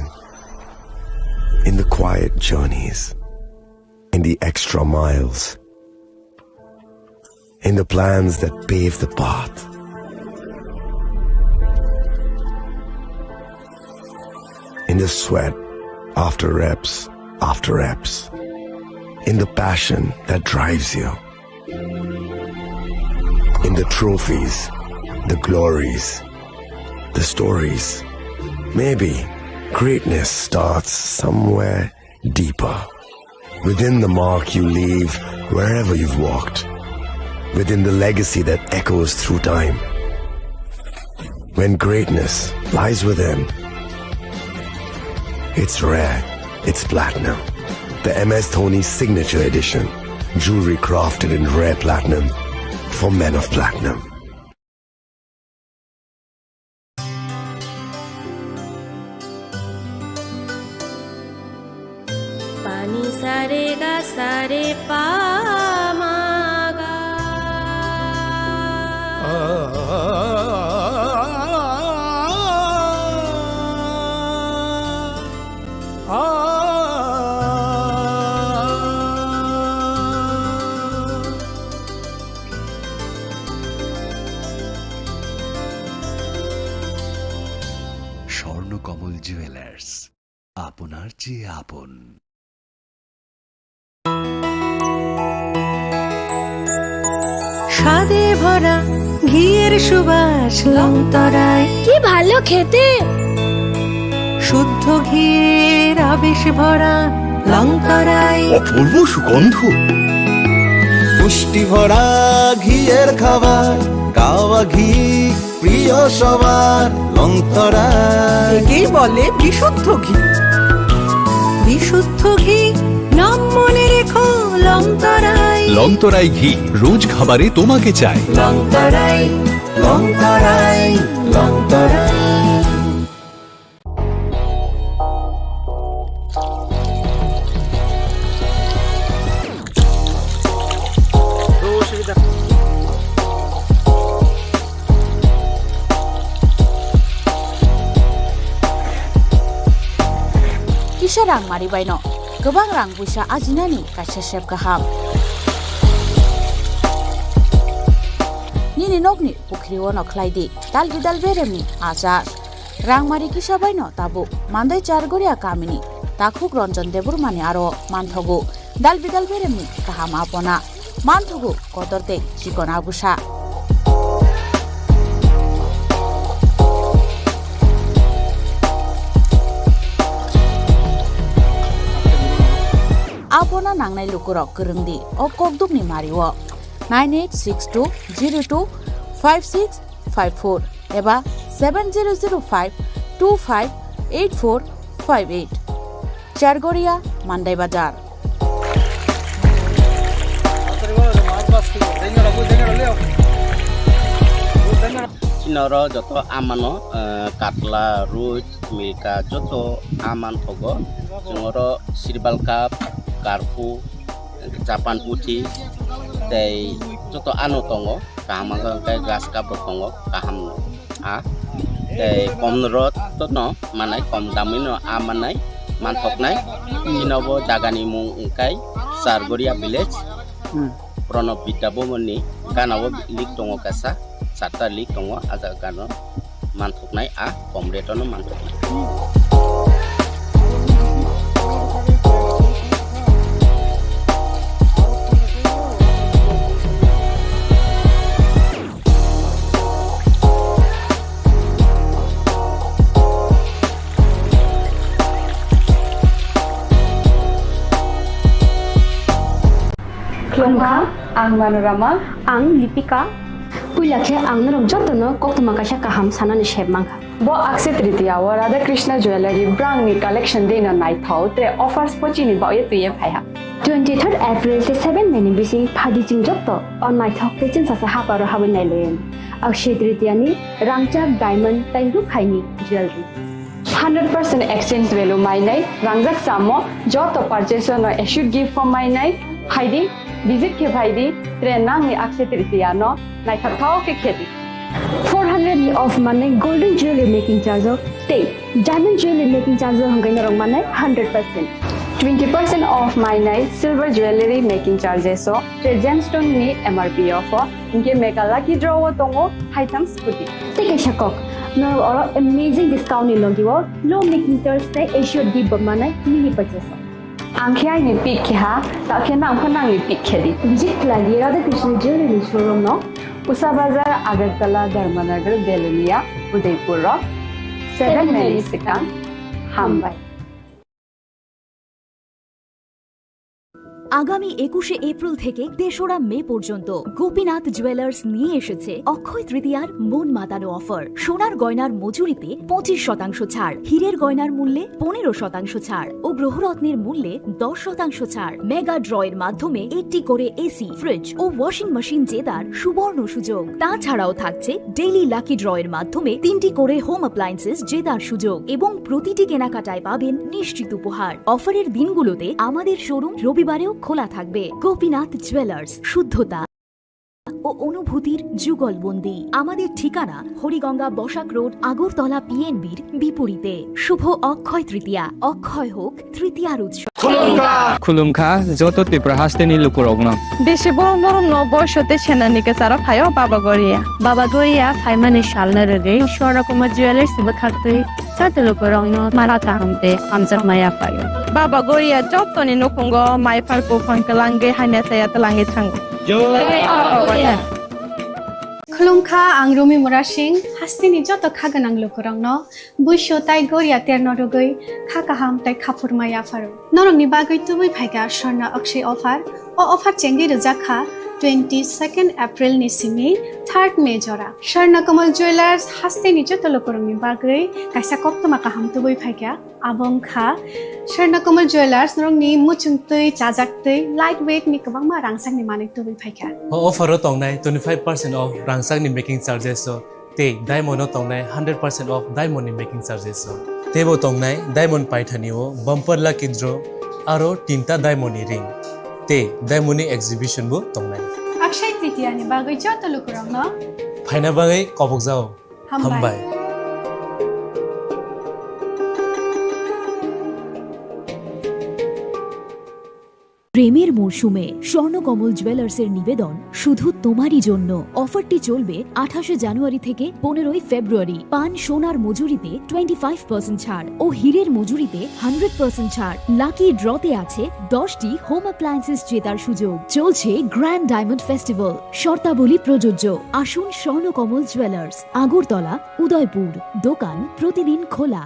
In the quiet journeys, in the extra miles, in the plans that pave the path, in the sweat after reps after reps, in the passion that drives you, in the trophies, the glories, the stories. Maybe greatness starts somewhere deeper. Within the mark you leave wherever you've walked. Within the legacy that echoes through time. When greatness lies within, it's rare, it's platinum. The M S Dhoni Signature Edition. Jewelry crafted in rare platinum for men of platinum. Pani sa re ga sa re pa ma ga. Swarnakamal jewellers, আপনার চেয়ে আপন। স্বাদে ভরা ঘিয়ের সুবাস লংতরায়। কি ভালো খেতে! শুদ্ধ ঘিয়ের আবেশ ভরা লংতরায়। অপূর্ব সুগন্ধ। পুষ্টি ভরা ঘিয়ের খাবার, কাওয়া ঘি প্রিয় সবার, লংতরায়। একেই বলে বিশুদ্ধ ঘি। বিশুদ্ধ ঘি, নাম মনে রেখো, লংতরায়। লংতরাই ঘি, রোজ খাবারে তোমাকে চাই। লংতরাই, লংতরাই, লংতরাই। Kisa rang mari baino, kwbang rang buisa ajinani kaisa sep kaham. Nini nokni pukhri ono khlai di, dal bidal beremni achar. Rangmari kisa baino tabuk Mandai Chargoria kamini takhuk Ranjan Debbarmani aro manthogo dal bidal beremni kaham apona, manthogo kotor tei chikon abusa. Apona nangnai lukurok kwrwng di o kokdukni mario. Nine eight six two zero two five six five four eba seven zero zero five two five eight four five eight. Chargoria, Mandai Bazar. Chini oro joto amano, eh, katla, ruit, milka, joto aman thogo. Chwng oro sirbal cup, karphu, Japan puthi tei joto ano tongo, kaham wngkha hwnkhe grass cup rok tongo, kaham no a tei kom rot no manai, kom damwi no a manai, manthoknai. Chini bo jaga ni mung wngkha Chargoria village, Hmm. Pranab Vidya Bhavan ni gana o lik tongo kaisa, charta lik tongo, a jaga no. Manthoknai a kom rate no manthoknai. Khulumkha, ang Manorama. Ang Lipika. Puila khe ang norok jotono koktwma kaisa kaham sanani sep mankha. Bo Akshaya Tritiya o Radha Krishna Jewellery brangni collection dino naithok, tre offers bo chini bagwi twiwi phaiha. Twenty-third April tei seven May ni bising phadi chwng joto o naithok tei chwngsacha haparo habwi nailaio. Akshaya Tritiya ni rangchak, diamond tei rukhaini jewellery. Hundred percent exchange value mainai, rangjak chamo, joto purchase no assured gift form mainai, phaidi, visit khe phaidi, tre nangni Akshaya Tritiya no naithok thok khe khedi. Four hundred ni off manai golden jewelry making charge o tei diamond jewelry making charge o hwnkhe norok manai hundred percent. Twenty percent off mainai silver jewelry making charges o, tre gemstone ni M R P off o, Hinkhe mega lucky draw o tongo haitham scooty. Tei kaisa kok, norok oro amazing discount ni logi o low making charge tei assured gift bo manai mini purchase o. Ang khe aini pick khe ha, ta khe nang pho nangni pick khe di. Visit khlai di Radha Krishna Jewelry showroom no, Usa Bazar, Agartala, Dharmanagar, Belonia, Udaipur o seven May ni swkang. Hambai. আগামী একুশে এপ্রিল থেকে তেসরা মে পর্যন্ত গোপীনাথ জুয়েলার্স নিয়ে এসেছে অক্ষয় তৃতীয়ার মন মাতানো অফার। সোনার গয়নার মজুরিতে পঁচিশ শতাংশ ছাড়, হীরের গয়নার মূল্যে পনেরো শতাংশ ছাড় ও গ্রহরত্নের মূল্যে দশ শতাংশ ছাড়। মেগা ড্রয়ের মাধ্যমে একটি করে এসি, ফ্রিজ ও ওয়াশিং মেশিন জেতার সুবর্ণ সুযোগ। তাছাড়াও থাকছে ডেইলি লাকি ড্রয়ের মাধ্যমে তিনটি করে হোম অ্যাপ্লায়েন্সেস জেতার সুযোগ এবং প্রতিটি কেনাকাটায় পাবেন নিশ্চিত উপহার। অফারের দিনগুলোতে আমাদের শোরুম রবিবারেও খোলা থাকবে। গোপীনাথ জুয়েলার্স, শুদ্ধতা ও অনুভূতির যুগলবন্দি। আমাদের ঠিকানা হরিগঙ্গা বসাক রোড, আগরতলা পিএনবির বিপরীতে। শুভ অক্ষয় তৃতীয়া, অক্ষয় হোক তৃতীয়ার উৎসব। Khulumkha, joto Tripura hasteni lukurokno. Bisi borok norokno boiso tei senani kwcharo phaio Baba Goria. Baba Goria phaimani salno rwgwi Swarna Kumar Jewellers bwkhaktwi joto lukurokno mara kaham tei hamjakma yaphaio. Baba Goria jotoni nukhungo mai phar buphang twlangwi hamya chaya twlangwi thango. Khulumkha, ang Rumi Murasing, hasteni joto kha gwnang lukurokno buisu tai goria terno rwgwi kha kaham tai kha phurma yapharo. Norokni bagwi tubui phaikha Swarna Akshay offer. O offer chengwi rwjak kha Twenty second April ni simi third May jora Swarna Kamal Jewellers hasteni joto lukurokni bagwi kaisa koktwma kaham tubui phaikha. Abo wngkha Swarna Kamal Jewellers norokni muchungtwi, chajaktwi, light weight ni kwbangma rangchakni manwi tubui phaikha. O offer o tongnai twenty five percent off rangchakni making charges o. Tei diamond o tongnai hundred percent off diamond ni making charges o. Teibo tongnai diamond paithani o bumper lucky draw aro tinta diamond ni ring. Tei diamond ni exhibition bo tongnai. Akshay Tritiya ni bagwi joto lukurokno phaina bagwi kobokjao. Hambai. Hambai. প্রেমের মরশুমে স্বর্ণকমল জুয়েলার্সের নিবেদন শুধু তোমারই জন্য। অফারটি চলবে আঠাশে জানুয়ারি থেকে পনেরোই ফেব্রুয়ারি। পান সোনার মজুরিতে টোয়েন্টি ফাইভ পার্সেন্ট ছাড় ও হীরের মজুরিতে হান্ড্রেড পার্সেন্ট ছাড়। লাকি ড্রতে আছে দশটি হোম অ্যাপ্লায়েন্সেস জেতার সুযোগ। চলছে গ্র্যান্ড ডায়মন্ড ফেস্টিভ্যাল। শর্তাবলী প্রযোজ্য। আসুন স্বর্ণকমল জুয়েলার্স, আগরতলা, উদয়পুর। দোকান প্রতিদিন খোলা।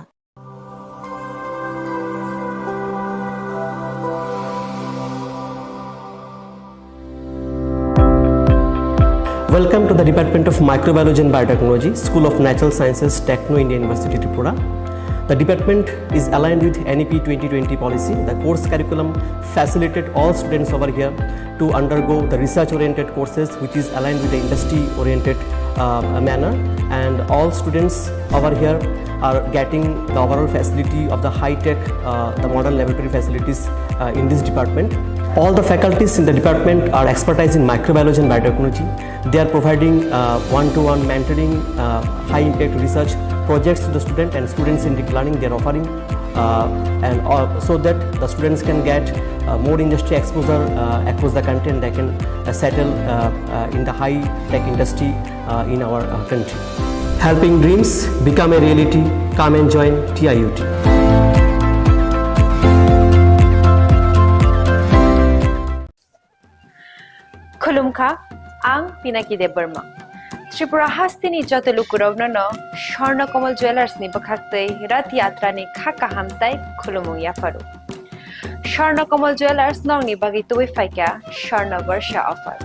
Welcome to the Department of Microbiology and Biotechnology, School of Natural Sciences, Techno India University, Tripura. The department is aligned with N E P twenty twenty policy. The course curriculum facilitate all students over here to undergo the research-oriented courses, which is aligned with the industry-oriented, uh, manner, and all students over here are getting the overall facility of the high-tech, uh, the modern laboratory facilities, uh, in this department. All the faculties in the department are expertise in microbiology and biotechnology. They are providing, uh, one-to-one mentoring, uh, high-impact research projects to the student and students-centric learning they are offering, uh, and, uh, so that the students can get, uh, more industry exposure, uh, across the country, and they can, uh, settle, uh, uh, in the high-tech industry, uh, in our, uh, country. Helping dreams become a reality. Come and join T I U T. Khulumkha, ang Pinaki Debbarma. Tripura hasteni joto lukurokno no Swarna Kamal Jewellers ni bwkhaktwi Rath Yatra ni kha kaham tai khulumung yapharu. Swarna Kamal Jewellers nokni bagwi tubui phaikha Swarna Barsha offer.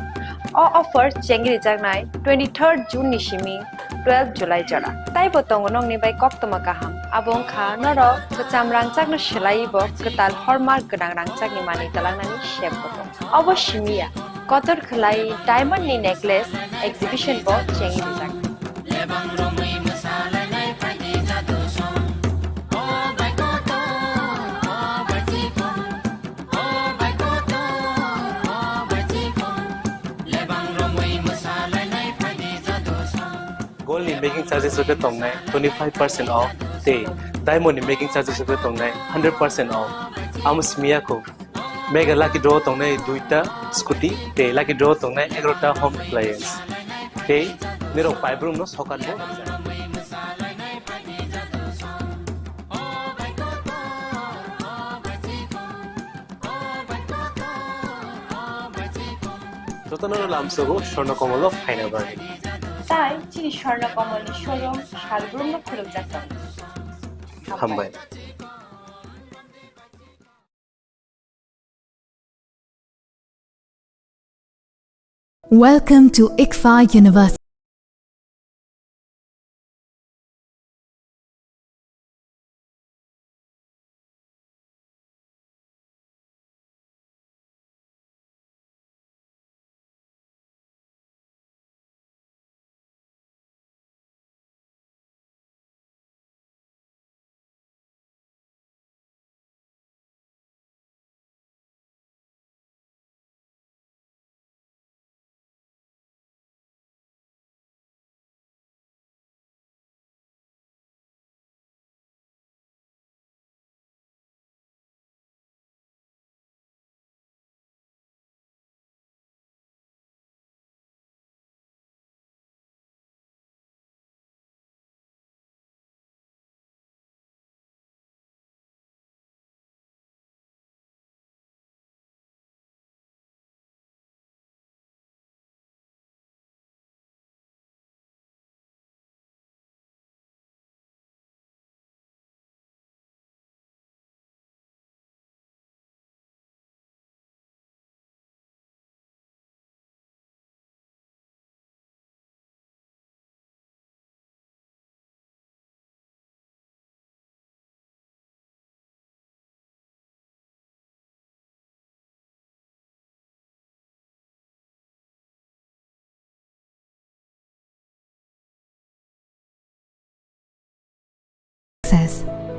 O offer chengri jaknai twenty third June ni simi twelve July jora. Taibo tongo nokni bai koktwma kaham. Abo wngkha norok kwcham rangchakno swlaiwi bo kwtal hallmark gwnang rangchakni manwi twlangnani sep bo tongo. Obo simi ya, kotor khwlai diamond ni necklace exhibition bo chengwi rijak. Gold ni making charges rok khe tongnai twenty five percent off, tei diamond ni making charges rok khe tongnai hundred percent off. Amo simi ya kho. Mega lucky draw tongnai duita scooty, tei lucky draw tongnai egarota home appliance. Tei nirok paibrum no sokan bo. Jotono lamsogo Swarna Kamal o phaina bagwi. Tai chini Swarna Kamal ni showroom salbrum no khulumjak tongo. Hambai. Welcome to ICFAI University.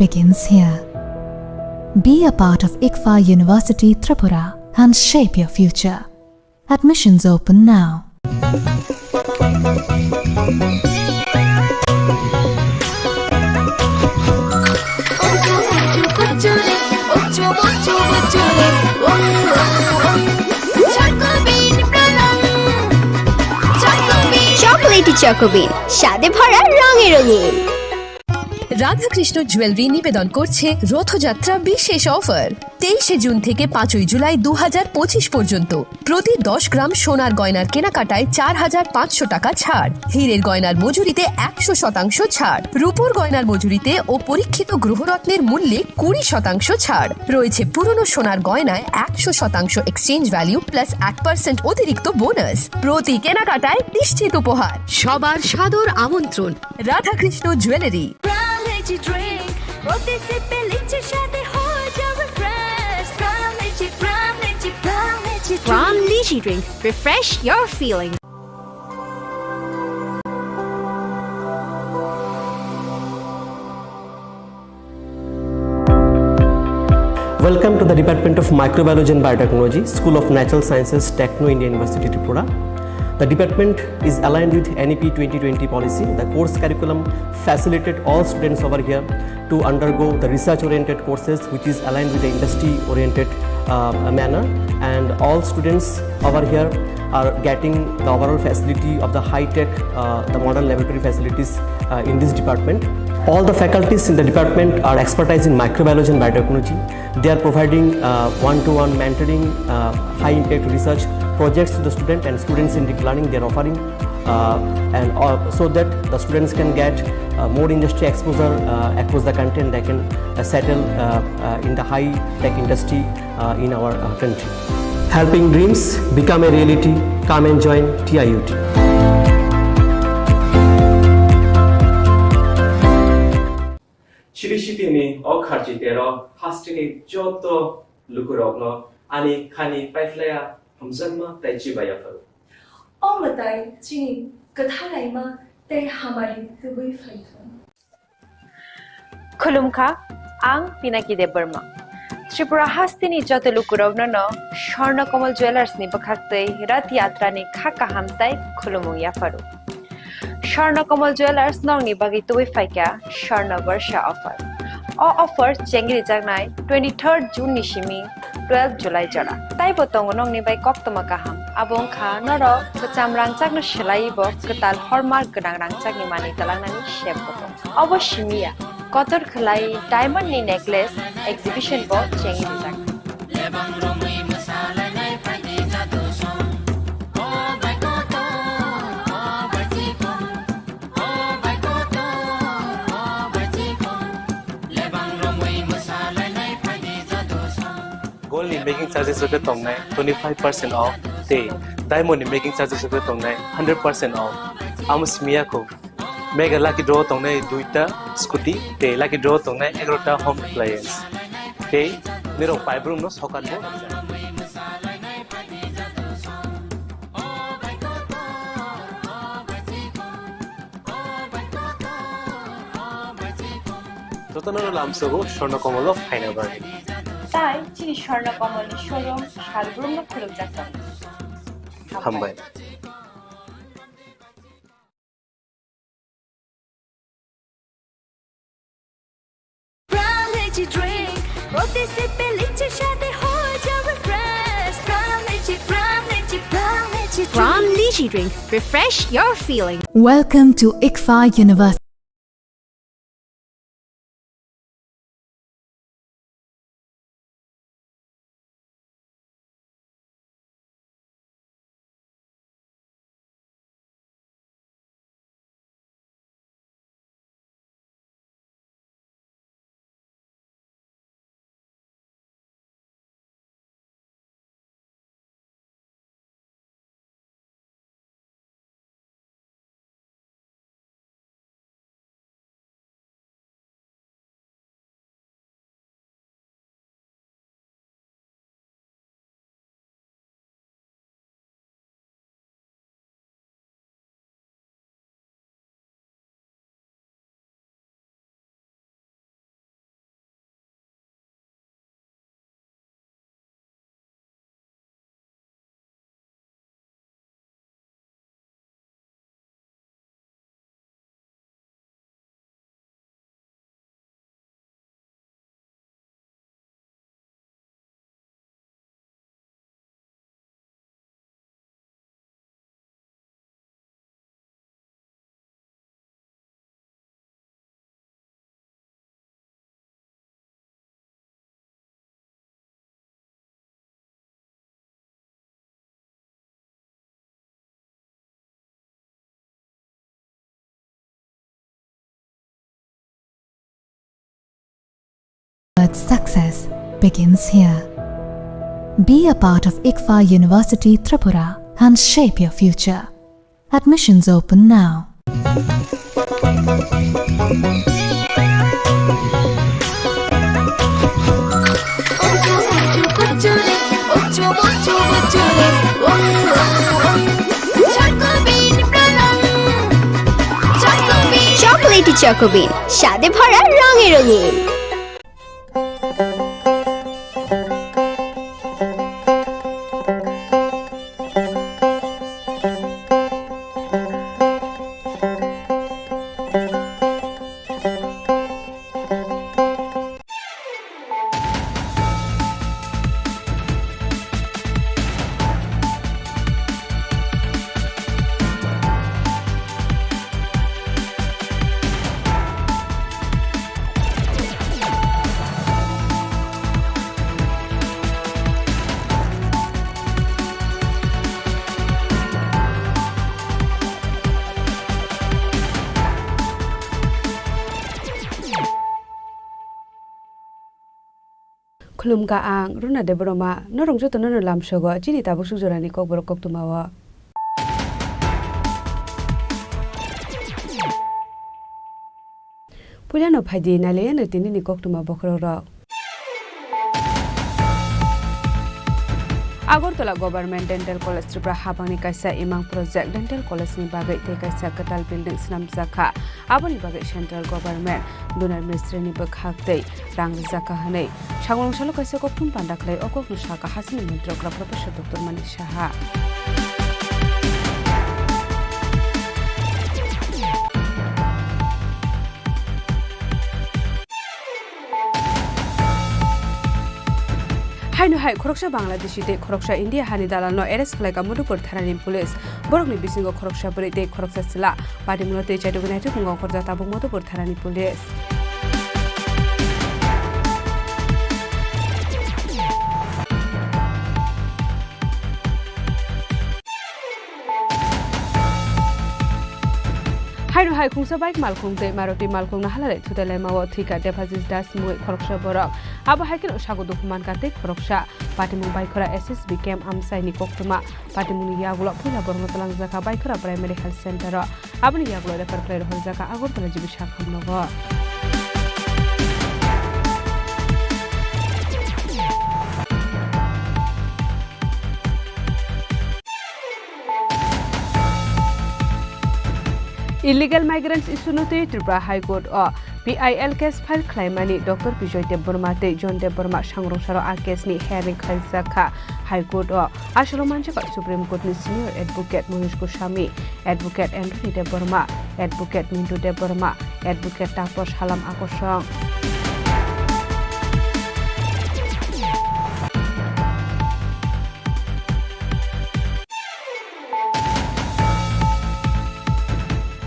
begins here. Be a part of ICFAI University Tripura and shape your future. Admissions open now. Chocolatey Choco Bean, স্বাদে ভরা, রঙে রঙিন। Radhakrishna jewellery নিবেদন করছে রথযাত্রা বিশেষ অফার। তেইশে জুন থেকে পাঁচই জুলাই দু হাজার পঁচিশ পর্যন্ত প্রতি দশ গ্রাম সোনার গয়নার কেনাকাটায় চার হাজার পাঁচশো টাকা ছাড়, হীরের গয়নার মজুরিতে একশো শতাংশ ছাড়, রূপোর গয়নার মজুরিতে ও পরীক্ষিত গ্রহরত্নের মূল্যে কুড়ি শতাংশ ছাড় রয়েছে। পুরনো সোনার গয়নায় একশো শতাংশ এক্সচেঞ্জ ভ্যালু প্লাস এক পার্সেন্ট অতিরিক্ত বোনাস। প্রতি কেনাকাটায় নিশ্চিত উপহার। সবার সাদর আমন্ত্রণ Radhakrishna jewellery. Brown Lychee Drink, প্রতি সিপে লিচির স্বাদে হয়ে যাবে fresh. Brown Lychee, Brown Lychee, Brown Lychee Drink। Brown Lychee Drink, refresh your feeling. Welcome to the Department of Microbiology and Biotechnology, School of Natural Sciences, Techno India University, Tripura. The department is aligned with N E P twenty twenty policy. The course curriculum facilitate all students over here to undergo the research-oriented courses, which is aligned with the industry-oriented, uh, manner. And all students over here are getting the overall facility of the high-tech, uh, the modern laboratory facilities, uh, in this department. All the faculties in the department are expertise in microbiology and biotechnology. They are providing, uh, one-to-one mentoring, uh, high-impact research projects to the student and student-centric learning they are offering, uh, and, uh, so that the students can get, uh, more industry exposure, uh, across the country, and they can, uh, settle, uh, uh, in the high-tech industry, uh, in our, uh, country. Helping dreams become a reality. Come and join T I U T. Chiri sitini o kharchi tero hasteni joto lukurokno ani khani paiphlaiya hamjakma tei chibaiya phuru. O mwtai chini kwthalaima tei hamari tubui phaithung. Khulumkha, ang Pinaki Debbarma. Tripura hasteni joto lukurokno no Swarna Kamal Jewellers ni bwkhaktwi Rath Yatra ni kha kaham tei khulumung yapharu. Swarna Kamal Jewellers nokni bagwi tubui phaikha Swarna Barsha offer. O offer chengrijaknai twenty-third June ni simi twelve July jora. Taibo tongo nokni bai koktwma kaham. Abo wngkha norok kwcham rangchakno swlaiwi bo kwtal hallmark gwnang rangchakni manwi twlangnani sep bo tongo. Obo simi ya, kotor khwlai diamond ni necklace exhibition bo chengwi rijak. Gold ni making charges rok tongnai twenty five percent off, tei diamond ni making charges rok tongnai hundred percent off. Amo simi ya kho. Mega lucky draw tongnai duita scooty, tei lucky draw tongnai egarota home appliance. Tei nirok paibrum no sokan bo. Jotono lamsogo Swarna Kamal o phaina bagwi. Tai chini Swarna Kamal ni showroom salbrum no khulumjak tongo. Hambai. Brown Lychee Drink, প্রতি সিপে লিচির স্বাদে হয়ে যাবে fresh. Brown Lychee, Brown Lychee, Brown Lychee Drink। Brown Lychee Drink, refresh your feeling. Welcome to ICFAI University. Success begins here. Be a part of ICFAI University Tripura and shape your future. Admissions open now. Chocolatey Choco Bean, স্বাদে ভরা রঙে রঙিন। Khulumkha ang Runa Debbarma, norok jotono no lamsogo chini tabuk suk jorani kokborok koktwmao. Puilano phaidi nailaiano tinini koktwma bokhorokrok. Agartala Government Dental College Tripura habangni kaisa imang project dental college ni bagwi tei kaisa kwtal building swnamjakha. Aboni bagwi central government Donor Ministry ni bwkhak tei rang rwjakha hwnwi Sangrong salo kaisa kokthum panda khlai o kokno sakha hasini montri okra Professor Doctor Manik Saha. Haino hai khoroksa Bangladeshi tei khoroksa India hani dalalno arrest khlaikha Madhupur thanani police. Borokni bisingo khoroksa bwrwi tei khoroksa chwla. Patimungno tei chaitugwi naitugmung ongkhorjak tabuk Madhupur thanani police. Haino hai khungsa bike malkhung tei Maruti malkhung no halalai thutai laimao thwikha Debhajis Das mungwi khoroksa borok. Abo hai kheno sago dukhu mankha tei khoroksa. Patimung Baikhora S S B camp amchaini koktwma. Patimungni yagulo puila borokno twlangjakha Baikhora Primary Health Center o. Aboni yagulo refer khlai rohorjakha Agartala G B sakhamnogo. Illegal migrants issue no twi Tripura High Court o P I L case file khlaimani Doctor Bijoy Debbarma tei John Debbarma sangrong salo a case ni hearing khlaijak kha High Court o. Asolo manjakha Supreme Court ni Senior Advocate Manish Goswami, Advocate Anthony Debbarma, Advocate Mintu Debbarma, Advocate Taposh Halam Akosong.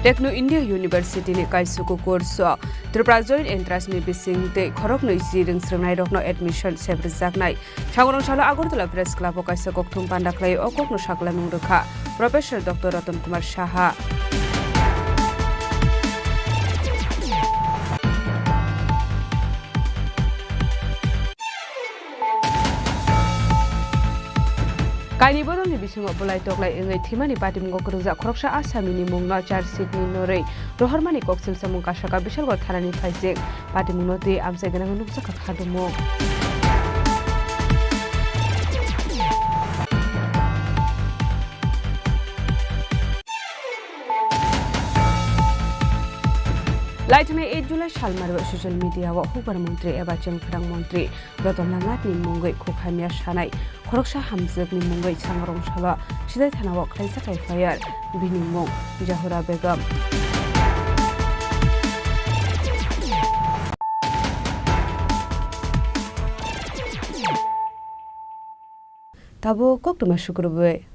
Techno India University ni kaisuku course o Tripura Joint Entrance ni bising tei khoroknwi si rwngsrwngnairokno admission sebrijaknai. Sangrong salo Agartala Press Club o kaisa kokthum panda khlai o kokno saklamung rwkha Professor Doctor Ratan Kumar Saha. Kaini bodolni bisingo bwlai toklai wngwi thwimani patimungo kwrwngjak khoroksa asami ni mungno charge sheet ni norwi rohormani koksil samung kasaka Bishalgarh thanani phaising. Patimungno twi amchai gwnangwi nukjakha khadumung. Laithani eight July salmari o social media o hukbar montri eba chengphrang montri Ratan Lal Nath ni mungwi khuk hamya sanai khoroksa hamjwk ni mungwi Sangrong salo Sidai thana o khlaijak F I R, bini mung Jahura Begum. Tabuk koktwma sukrubwi.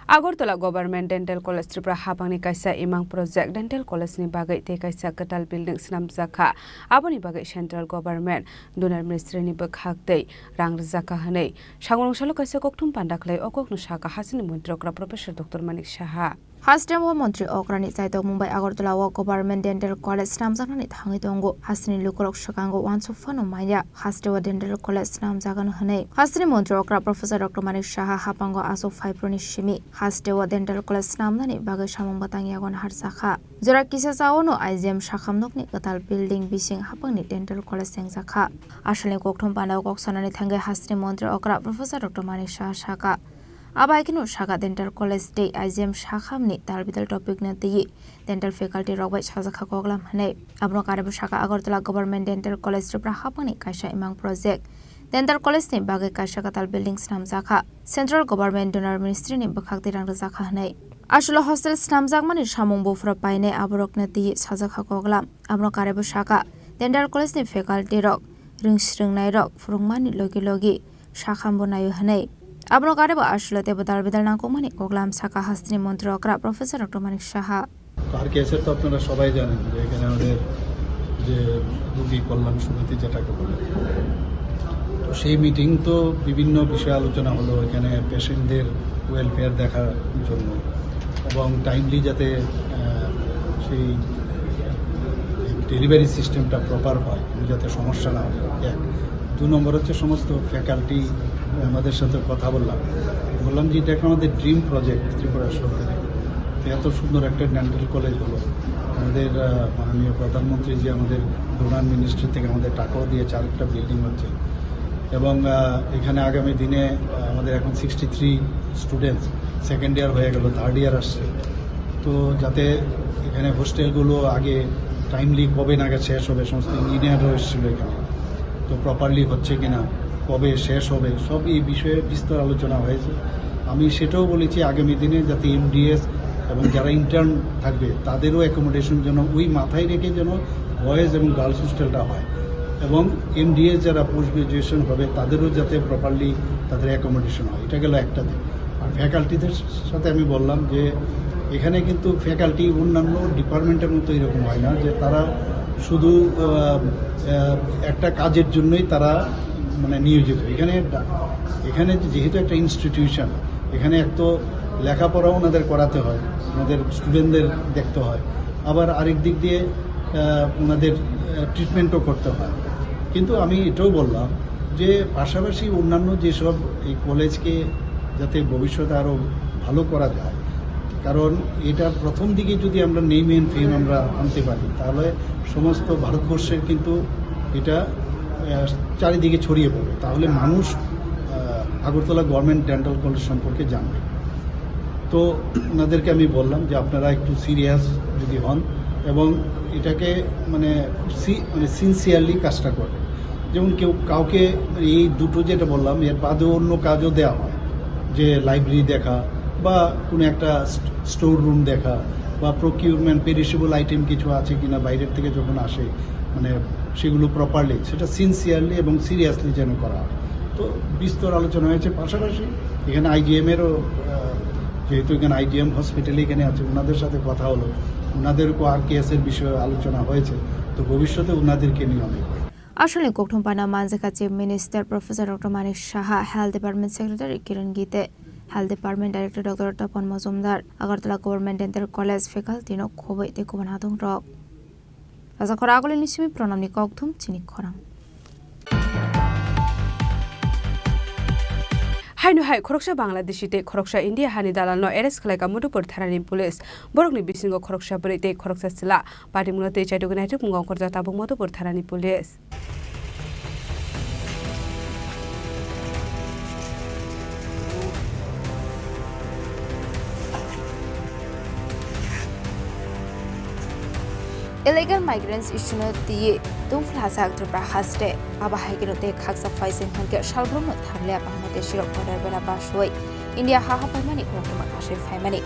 Agartala Government Dental College Tripura habangni kaisa imang project dental college ni bagwi tei kaisa kwtal building swnamjak kha. Aboni bagwi central government Donor Ministry ni bwkhak tei rang rwjak kha hwnwi Sangrong salo kaisa kokthum panda khlai o kokno sakha hasini montri okra Professor Doctor Manik Saha. Hasteo montri okrani chaitok mungbai Agartala o government dental college swnamjaknani thangwi tongo. Hasteni lukurok swkango uansuk phano manya hasteo dental college swnamjakgano hwnwi. Hasteni montri okra Professor Doctor Manik Saha hapango aswk phaiphuruni simi hasteo dental college swnamnani bagwi samung bwtang yago naharjakha. Jora kisa chaono I G M sakhamnokni kwtal building bising hapangni dental college chengjakha. Asalni kokthum pandao kok sanani thangwi hasteni montri okra Professor Doctor Manik Saha saka. Abo hai kheno saka dental college tei I G M sakhamni tal bidal topic no twiwi dental faculty rok bai sajakha koklam hwnwi. Abono karwi saka Agartala Government Dental College Tripura hapangni kaisa imang project. Dental college ni bagwi kaisa kwtal building swnamjakha. Central Government Donor Ministry ni bwkhak twi rang rwjakha hwnwi. Aswlo hostel swnamjakmani samung buphuru painai aborokno twiwi sajakha koklam. Abono karwi saka dental college ni faculty rok rwng swrwngnairok phwrwngmani logi logi sakhambo naio hwnwi. Abono karwi aswlo teibo dal bidal nangkukmani koklam saka hasteni montri okra Professor Doctor Manik Saha. R K S এর তো আপনারা সবাই জানেন যে এখানে আমাদের যে রোগী কল্যাণ সমিতি যেটাকে বলে, তো সেই মিটিং তো বিভিন্ন বিষয়ে আলোচনা হলো, এখানে পেশেন্টদের ওয়েলফেয়ার দেখার জন্য এবং টাইমলি যাতে আহ, সেই ডেলিভারি সিস্টেমটা প্রপার হয়, যাতে সমস্যা না হয়। এক। দু নম্বর হচ্ছে সমস্ত ফ্যাকাল্টি আমাদের সাথে কথা বললাম, বললাম যে এটা একটা আমাদের ড্রিম প্রজেক্ট ত্রিপুরা সরকারের। তো এত সুন্দর একটা ডেন্টাল কলেজ হলো, আমাদের আহ, মাননীয় প্রধানমন্ত্রী যে আমাদের ডোনার মিনিস্ট্রি থেকে আমাদের টাকাও দিয়েছে, আরেকটা বিল্ডিং হচ্ছে। এবং আহ, এখানে আগামী দিনে আহ, আমাদের এখন sixty three students, second year হয়ে গেল, থার্ড ইয়ার আসছে। তো যাতে এখানে হোস্টেলগুলো আগে টাইমলি কবে নাগাদ শেষ হবে, সমস্ত ইঞ্জিনিয়াররাও এসেছিল এখানে, তো প্রপারলি হচ্ছে কিনা, কবে শেষ হবে, সব এই বিষয়ে বিস্তর আলোচনা হয়েছে। আমি সেটাও বলেছি আগামী দিনে যাতে এমডিএস এবং যারা ইন্টার্ন থাকবে তাদেরও অ্যাকোমোডেশন যেন ওই মাথায় রেখে যেন বয়েজ এবং গার্লস হোস্টেলটা হয়, এবং এমডিএস যারা পোস্ট গ্রাজুয়েশন হবে তাদেরও যাতে প্রপারলি তাদের অ্যাকোমোডেশন হয়। এটা গেল একটা দিক। আর ফ্যাকাল্টিদের সাথে আমি বললাম যে এখানে কিন্তু ফ্যাকাল্টি অন্যান্য ডিপার্টমেন্টের মতো এরকম হয় না যে তারা শুধু আহ, আহ, একটা কাজের জন্যই তারা মানে নিয়োজিত। এখানে ডা- এখানে যেহেতু একটা ইনস্টিটিউশন, এখানে এক তো লেখাপড়া ওনাদের করাতে হয়, ওনাদের স্টুডেন্টদের দেখতে হয়, আবার আরেক দিক দিয়ে আহ, ওনাদের ট্রিটমেন্টও করতে হয়। কিন্তু আমি এটাও বললাম যে পাশাপাশি অন্যান্য যেসব এই কলেজকে যাতে ভবিষ্যতে আরও ভালো করা যায়, কারণ এটা প্রথম দিকে যদি আমরা নেম এন্ড ফেম আমরা আনতে পারি, তাহলে সমস্ত ভারতবর্ষের কিন্তু এটা আহ, চারিদিকে ছড়িয়ে পড়বে। তাহলে মানুষ আহ, আগরতলা গভর্নমেন্ট ডেন্টাল কলেজ সম্পর্কে জানবে। তো ওনাদেরকে আমি বললাম যে আপনারা একটু সিরিয়াস যদি হন এবং এটাকে মানে খুব সি- মানে সিনসিয়ারলি কাজটা করবেন। যেমন কেউ কাউকে এই দুটো যেটা বললাম, এর বাদেও অন্য কাজও দেওয়া হয়, যে লাইব্রেরি দেখা বা কোনো একটা স্টোর রুম দেখা বা প্রকিউরমেন্ট, পেরিশেবল আইটেম কিছু আছে কিনা বাইরের থেকে যখন আসে, মানে সেগুলো প্রপারলি, সেটা সিনসিয়ারলি এবং সিরিয়াসলি যেন করা হয়। তো বিস্তর আলোচনা হয়েছে। পাশাপাশি এখানে আইজিএম এরও আহ, যেহেতু এখানে আইজিএম হসপিটালে এখানে আছে, ওনাদের সাথে কথা হলো, ওনাদেরকেও আর কেএস এর বিষয়ে আলোচনা হয়েছে। তো ভবিষ্যতে ওনাদেরকে নিয়ে অনেক Asalni kokthum pana manjakha Chief Minister Professor Doctor Manik Saha, Health Department Secretary Kiran Gite, Health Department Director Doctor Tapan Majumdar, Agartala Government Dental College faculty no khobwi tei kubun hatung rok. Rajakhor agulini simi Pranamni kokthum chini khorang. Haino hai khoroksa Bangladeshi tei khoroksa India hani dalalno arrest khlaika Madhupur thanani police. Borokni bisingo khoroksa bwrwi tei khoroksa chwla. Patimungno tei chaitugwi naitukmungo ongkhorjak tabuk Madhupur thanani police. Illegal migrants issue no twiwi tungphla hachak Tripura haste. Abo hai kheno tei khaksa phaising hwnkhe salbrumno thangliya Bangladeshi rok border bera basoi India ha hapaimani koktwma kasui phaimani.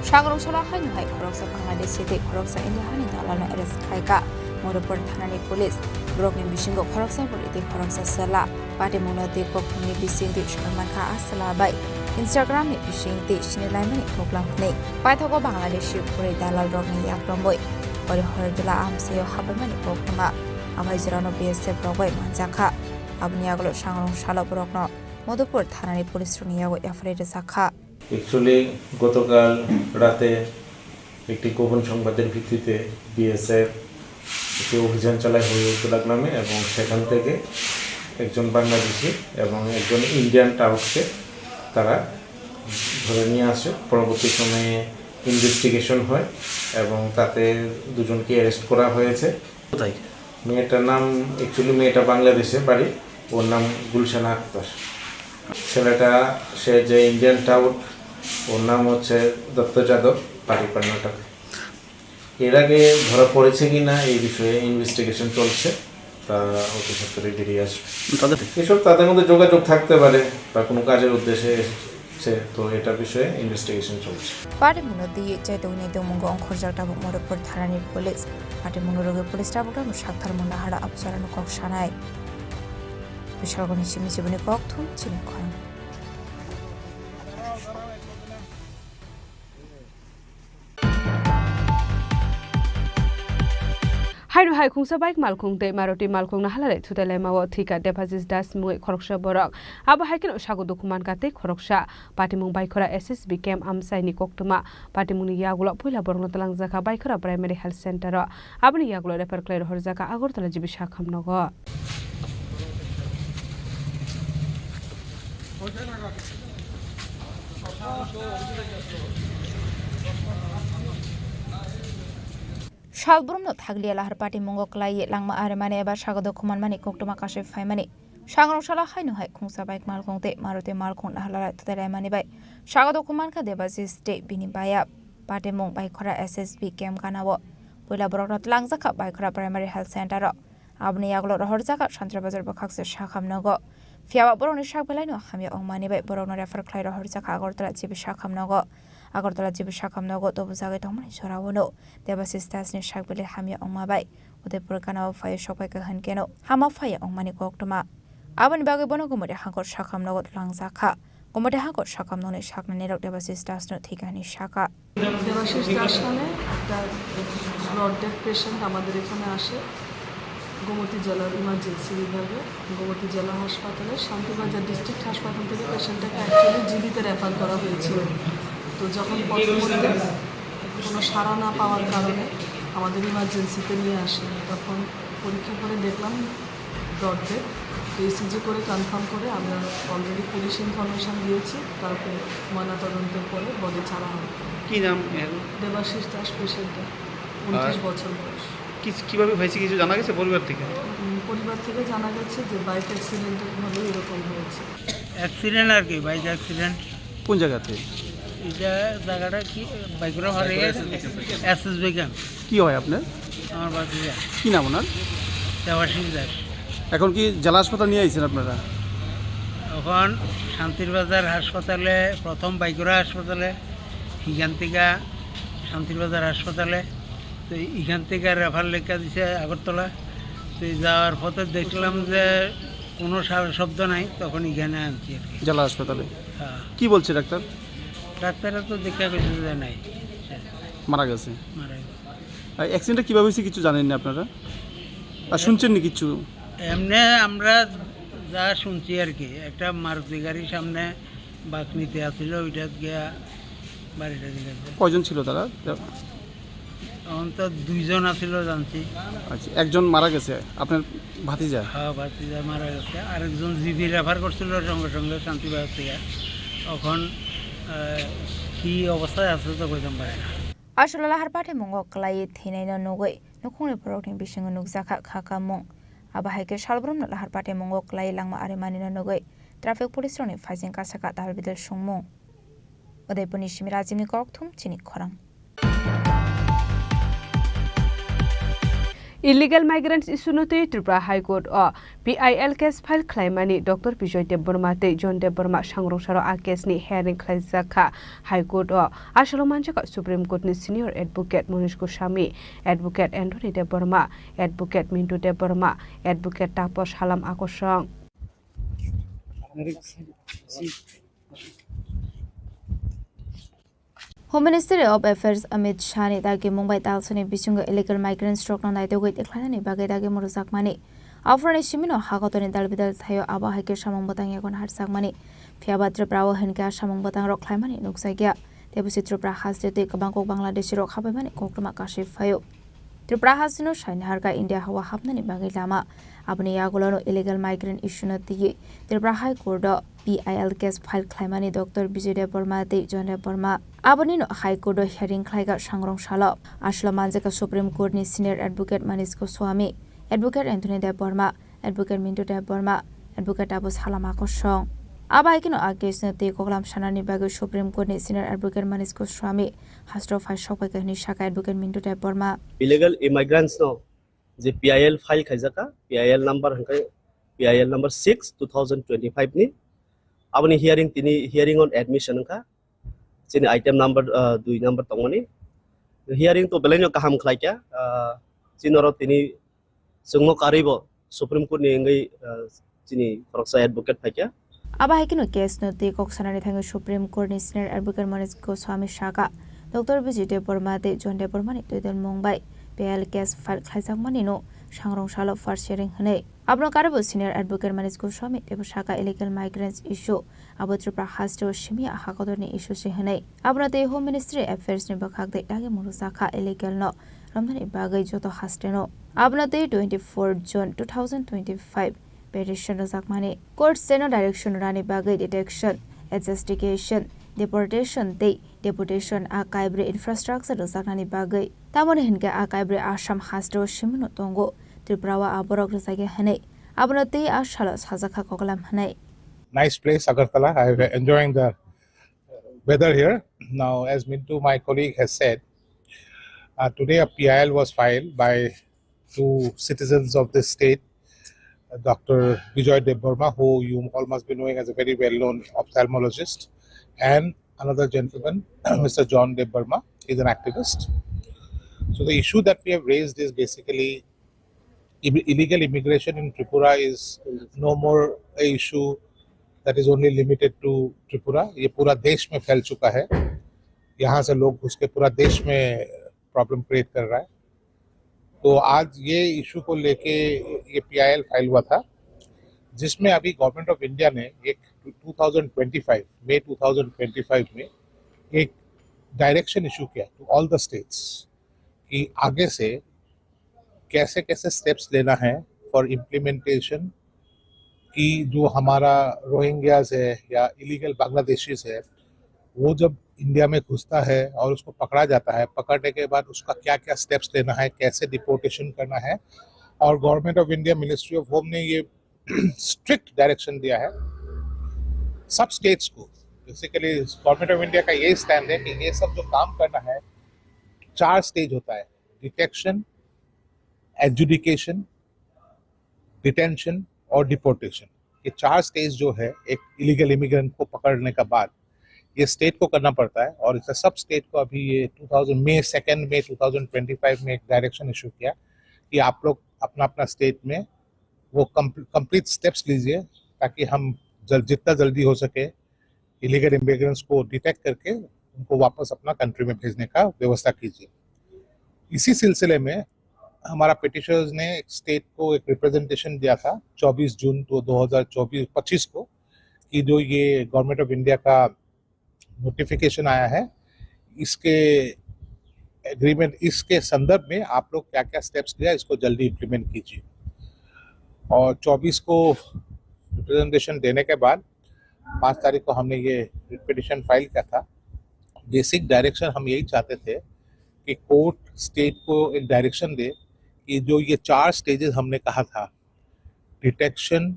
Sangrong salo haino hai khoroksa Bangladeshi tei khoroksa India hani dalalno arrest khlaika Madhupur thanani police. Borokni bisingo khoroksa bwrwi tei khoroksa chwla. Patimungno tei kokthumni bisingtwi soi mankha a chwla bai Instagramni bisingtwi sinilaimani koklam hwnwi. Paithago Bangladeshi bwrwi dalalrokni yakromwi Hori Horjula amchaio habaimani koktwma. Amai jorano B S F rok bai manjakha. Aboni yagulo sangrong salo borokno Madhupur thanani police rokni yago F I R rwjakha. Actually, গতকাল রাতে একটি গোপন সংবাদের ভিত্তিতে বিএসএফ একটি অভিযান চালায় হরিউদ্দোলা গ্রামে এবং সেখান থেকে একজন বাংলাদেশি এবং একজন ইন্ডিয়ান টাউটকে তারা ধরে নিয়ে আসে। পরবর্তী সময়ে ইনভেস্টিগেশন হয় এবং তাতে দুজনকে অ্যারেস্ট করা হয়েছে। কোথায়? মেয়েটার নাম, অ্যাকচুয়ালি মেয়েটা বাংলাদেশে বাড়ি, ওর নাম গুলশান আক্তার। ছেলেটা, সে যে ইন্ডিয়ান টাউট, ওর নাম হচ্ছে দত্ত যাদব, বাড়ি কর্ণাটক। এর আগে ধরা পড়েছে কিনা এই বিষয়ে ইনভেস্টিগেশন চলছে, তা অতি সত্বরই বেরিয়ে আসবে। তাদের এসব তাদের মধ্যে যোগাযোগ থাকতে পারে বা কোনো কাজের উদ্দেশ্যে এসেছে, তো এটা বিষয়ে ইনভেস্টিগেশন চলছে। Patimungno twi chaitokni tongmungo ongkhorjak tabuk Moripur thanani police. Patimungno rwgwi police tabuk tabuk saktharmung nahara aphuchara no kok sanai. Bisalguni simi siboni kok thum chini khorang. Haino hai khungsa bike malkhung tei Maruti malkhung nahalalai thutai laimao thwikha Debajis Das mungwi khoroksa borok. Abo hai kheno sago dukhu mankha tei khoroksa. Patimung Baikhora S S B camp amchaini koktwma. Patimungni yagulo puila borokno twlangjakha Baikhora Primary Health Center o. Aboni yagulo refer khlai rohorjakha Agartala G B sakhamnogo. Salbrumno thakliya lahar patimungo kwlaiwi langma arimani eba sago dukhu manmani koktwma kasui phaimani. Sangrong salo haino hai khungsa bike malkhung tei Maruti malkhung nahalalai thutai laimani bai sago dukhu mankha Debajis tei bini baya. Patimung Baikhora S S B camp ganao puila borokno twlangjakha Baikhora Primary Health Center o. Aboni yagulo rohorjakha Santri Bazar bwkhakse sakhamnogo. Phiyaba borokni sak belaino hamya wngmani bai borokno refer khlai rohorjakha Agartala G B sakhamnogo. Agartala G B sakhamnogo tobujagwi tongmani joraono Debajis Dasni sak belai hamya wngma bai Udaipur ganao phaiwi sokphaikha hwnkeno hama phaiya wngmani koktwma. Aboni bagwi bono Gumati hangkor sakhamnogo twlangjakha. Gumati hangkor sakhamnokni saknainirok Debajis Dasno thwikha hwnwi sakha. Debashis Das নামে একটা blood death patient আমাদের এখানে আসে গোমতী জেলার ইমার্জেন্সি বিভাগে, গোমতী জেলা হাসপাতালে, শান্তিবাজার ডিস্ট্রিক্ট হাসপাতাল থেকে পেশেন্টটাকে অ্যাকচুয়ালি জিবিতে রেফার করা হয়েছিল। তো যখন পথের মধ্যে কোনো সাড়া না পাওয়ার কারণে আমাদের ইমার্জেন্সিতে নিয়ে আসে, তখন পরীক্ষা করে দেখলাম ব্লড ডেথ। তো ইসিজি করে কনফার্ম করে আমরা অলরেডি পুলিশ ইনফরমেশন দিয়েছি, কালকে ময়নাতদন্তের পরে বডি ছাড়া হবে। কি নাম এর? দেবাশিস দাস পেশেন্টটা, উনত্রিশ আর বছর বয়স। কি, কিভাবে হয়েছে কিছু জানা গেছে পরিবার থেকে? উম, পরিবার থেকে জানা গেছে যে বাইক অ্যাক্সিডেন্টের ফলে এরকম হয়েছে। অ্যাক্সিডেন্ট আর কি, বাইক অ্যাক্সিডেন্ট। কোন জায়গাতে? এটা জায়গাটা কি? বাইকরা হারিয়ে এসএসবি ক্যাম্প। কি হয় আপনার? আমার ভাতিজা। কি নাম ওনার? দেবাশিস দাস। এখন কি জেলা হাসপাতাল নিয়ে আইছেন আপনারা? এখন শান্তির বাজার হাসপাতালে, প্রথম বাইকুড়া হাসপাতালে, এখান থেকে শান্তির বাজার হাসপাতালে, তো এখান থেকে রেফার লেখা দিছে আগরতলা। তো এই যাওয়ার পথে দেখলাম যে কোনো সারা শব্দ নাই, তখন এখানে আনছি আর কি। জেলা হাসপাতালে? হ্যাঁ। কি বলছে ডাক্তার? ডাক্তাররা তো দেখা করছে যে নাই, শেষ। মারা গেছে? মারা গেছে। আর অ্যাক্সিডেন্টটা কীভাবে হয়েছে কিছু জানেন না আপনারা? আর শুনছেন না কিছু? এমনি আমরা যা শুনছি আর কি, একটা মারুতি গাড়ির সামনে বাঁক নিতে আসছিল, ওইটা গিয়া বাড়িটা দিয়ে গেছে। কয়জন ছিল তারা? অন্তত দুইজন আছিল জানছি। আচ্ছা, একজন মারা গেছে, আপনার ভাতিজা? হ্যাঁ, ভাতিজা মারা গেছে। আরেকজন জিবি রেফার করছিল সঙ্গে সঙ্গে শান্তিবাজার থেকে। এখন, আহ, কি অবস্থায় আছে তো কইতাম পারি না। Aswk lahar patimungo kwlaiwi thwinaino nugwi nukhungni borokni bisingo nukjakha kha kamung. Abo hai khe salbrumno lahar patimungo kwlaiwi langma arimanino nugwi traffic police rokni phaising kasaka dalbidal songmung. Udaipurni simi Rajibni kokthum chini khorang. Illegal migrants issue no twi Tripura High Court o P I L case file khlaimani Doctor Bijoy Debbarma tei John Debbarma sangrungsaro a case ni hearing khlaijak kha High Court o. Asolo manjak kha Supreme Court ni senior advocate Manish Goswami, advocate Anthony Debbarma, advocate Mintu Debbarma, advocate Taposh Halam Akosong. Home Ministry of Affairs Amit Shah ni dagimung bai talsani bisingo illegal migrants rokno naitugwi tikhlainani bagwi dagimung rwjakmani. Aphuruni simino hakotorni dalbidal thaio abo hai khe samung bwtang yago naharjakmani. Phiyaba Tripura o hinkhe a samung bwtang rok khlaimani nukjakya. Tei bo se Tripura haste tei kwbang kok Bangladeshi rok habaimani koktwma kasui phaio. Tripura hasteno saini harka India hao hapnani bagwi lama. Aboni yagulono illegal migrant issue no twiwi Tripura High Court o P I L case file khlaimani Doctor Bijoy Debbarma tei John Debbarma. Abonino High Court o hearing khlaika sangrong salo. Aswlo manjakha Supreme Court ni Senior Advocate Manish Goswami, Advocate Anthony Debbarma, Advocate Mintu Debbarma, Advocate Tabu Salama Kosong. Abo hai kheno a case no twi koklam sanani bagwi Supreme Court ni Senior Advocate Manish Goswami hasteo phai sokpaikha hwnwi sakha Advocate Mintu Debbarma. Illegal immigrants no je P I L file khaijaka, P I L number hwnkhe P I L number six two thousand twenty-five ni. Aboni hearing tini hearing on admission wngkha. Chini item number, ah, dui number tongmani. Hearing to belaino kaham khlaikha. Ah, chini oro tini chwngno karwibo Supreme Court ni wngwi, ah, chini khoroksa advocate phaikha. Abo hai kheno case no twi kok sanani thangwi Supreme Court ni Senior Advocate Manish Goswami sakha, Doctor Bijoy Debbarma tei John Debbarma ni twi dol mung bai P I L case file khlaijakmani no sangrong salo first hearing hwnwi. Abono karwibo Senior Advocate Manish Goswami teibo sakha illegal migrants issue abo Tripura hasteo simi a hakotorni issue se hwnwi. Abono tei Home Ministry Affairs ni bwkhak tei dagi mungsa kha illegal no romnani bagwi joto hasteno. Abono tei twenty-four June two thousand twenty-five petition rwjakmani. Court seno direction rani bagwi detection, adjudication, deportation tei deputation a kaibrwi infrastructure rwjaknani bagwi. Tamoni hinkhe a kaibrwi Assam hasteo simino tongo, Tripura o a borok rwjakya hwnwi. Abono tei a salo sajakha koklam hwnwi. Nice place, Agartala. I am enjoying the weather here. Now, as Mintu, my colleague, has said, uh, today a P I L was filed by two citizens of this state, uh, Doctor Bijoy Debbarma, who you all must be knowing as a very well-known ophthalmologist, and another gentleman, Mister John Debbarma, is an activist. So the issue that we have raised is basically ill- illegal immigration in Tripura is no more a issue that is only limited to Tripura. ये पूरा देश में फैल चुका है। यहाँ से लोग घुस के पूरा देश में प्रॉब्लम क्रिएट कर रहा है। तो आज ये इशू को लेके ये पीआईएल फाइल हुआ था, जिसमें अभी गवर्नमेंट ऑफ इंडिया ने एक ट्वेंटी ट्वेंटी फ़ाइव, मई ट्वेंटी ट्वेंटी फ़ाइव में एक डायरेक्शन इशू किया टू ऑल द स्टेट्स कि आगे से कैसे कैसे स्टेप्स लेना है फॉर इम्प्लीमेंटेशन, कि जो हमारा रोहिंग्याज है या इलीगल बांग्लादेशीज है, वो जब इंडिया में घुसता है और उसको पकड़ा जाता है, पकड़ने के बाद उसका क्या क्या स्टेप्स लेना है, कैसे डिपोर्टेशन करना है। और government of India, ministry of home ने ये स्ट्रिक्ट डायरेक्शन दिया है सब स्टेट्स को। बेसिकली गवर्नमेंट ऑफ इंडिया का यही स्टैंड है कि ये सब जो काम करना है, चार स्टेज होता है: डिटेक्शन, एडजुडिकेशन, डिटेंशन और डिपोर्टेशन। ये चार स्टेज जो है एक इलीगल इमिग्रेंट को पकड़ने का बाद, ये स्टेट को करना पड़ता है। और इसे सब स्टेट को अभी ये two thousand, May second, May twenty twenty five में एक डायरेक्शन इशू किया कि आप लोग अपना अपना स्टेट में वो कंप्लीट स्टेप्स लीजिए, ताकि हम जल, जितना जल्दी हो सके इलीगल इमिग्रेंट्स को डिटेक्ट करके उनको वापस अपना कंट्री में भेजने का व्यवस्था कीजिए। इसी सिलसिले में हमारा पिटिशनर्स ने एक स्टेट को एक रिप्रेजेंटेशन दिया था चौबीस जून तो दो हज़ार चौबीस पच्चीस को, कि जो ये गवर्नमेंट ऑफ इंडिया का नोटिफिकेशन आया है, इसके एग्रीमेंट, इसके संदर्भ में आप लोग क्या क्या स्टेप्स लिया, इसको जल्दी इम्प्लीमेंट कीजिए। और चौबीस को रिप्रेजेंटेशन देने के बाद पाँच तारीख को हमने ये पिटिशन फाइल किया था। बेसिक डायरेक्शन हम यही चाहते थे कि कोर्ट स्टेट को एक डायरेक्शन दे कि जो ये चार स्टेजेस हमने कहा था, detection,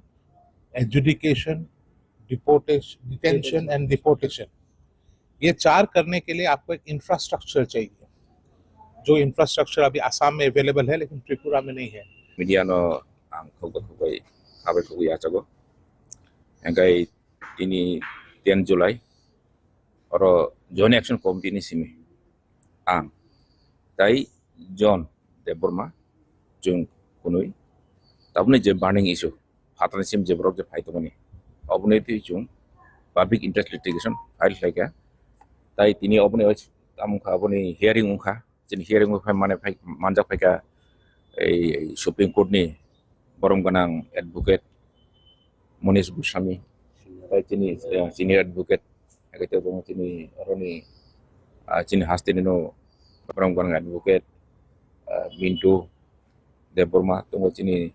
adjudication, deportation, detention and deportation, ये चार करने के लिए आपको एक इंफ्रास्ट्रक्चर चाहिए, जो इंफ्रास्ट्रक्चर अभी आसाम में अवेलेबल है लेकिन त्रिपुरा में नहीं है। Media no ang khokbo khokbai khabai khogwi yachago. Hingkai tini ten July oro Joint Action Committee ni simi ang tai John Debbarma chwng kunui tabukni je burning issue phatarni sim je borok je phai tongmani, oboni twi chwng public interest litigation file khlaikha. Tai tini oboni tamo wngkha, aboni hearing wngkha, chini hearing o phai mane phai manjak phaikha ei Supreme Court ni borom gwnang advocate Manish Goswami, tai chini, eh, senior advocate, hake tei bo chini oroni Ah, chini haste nino borong borong advocate, ah, Mintu Debbarma, tongo chini,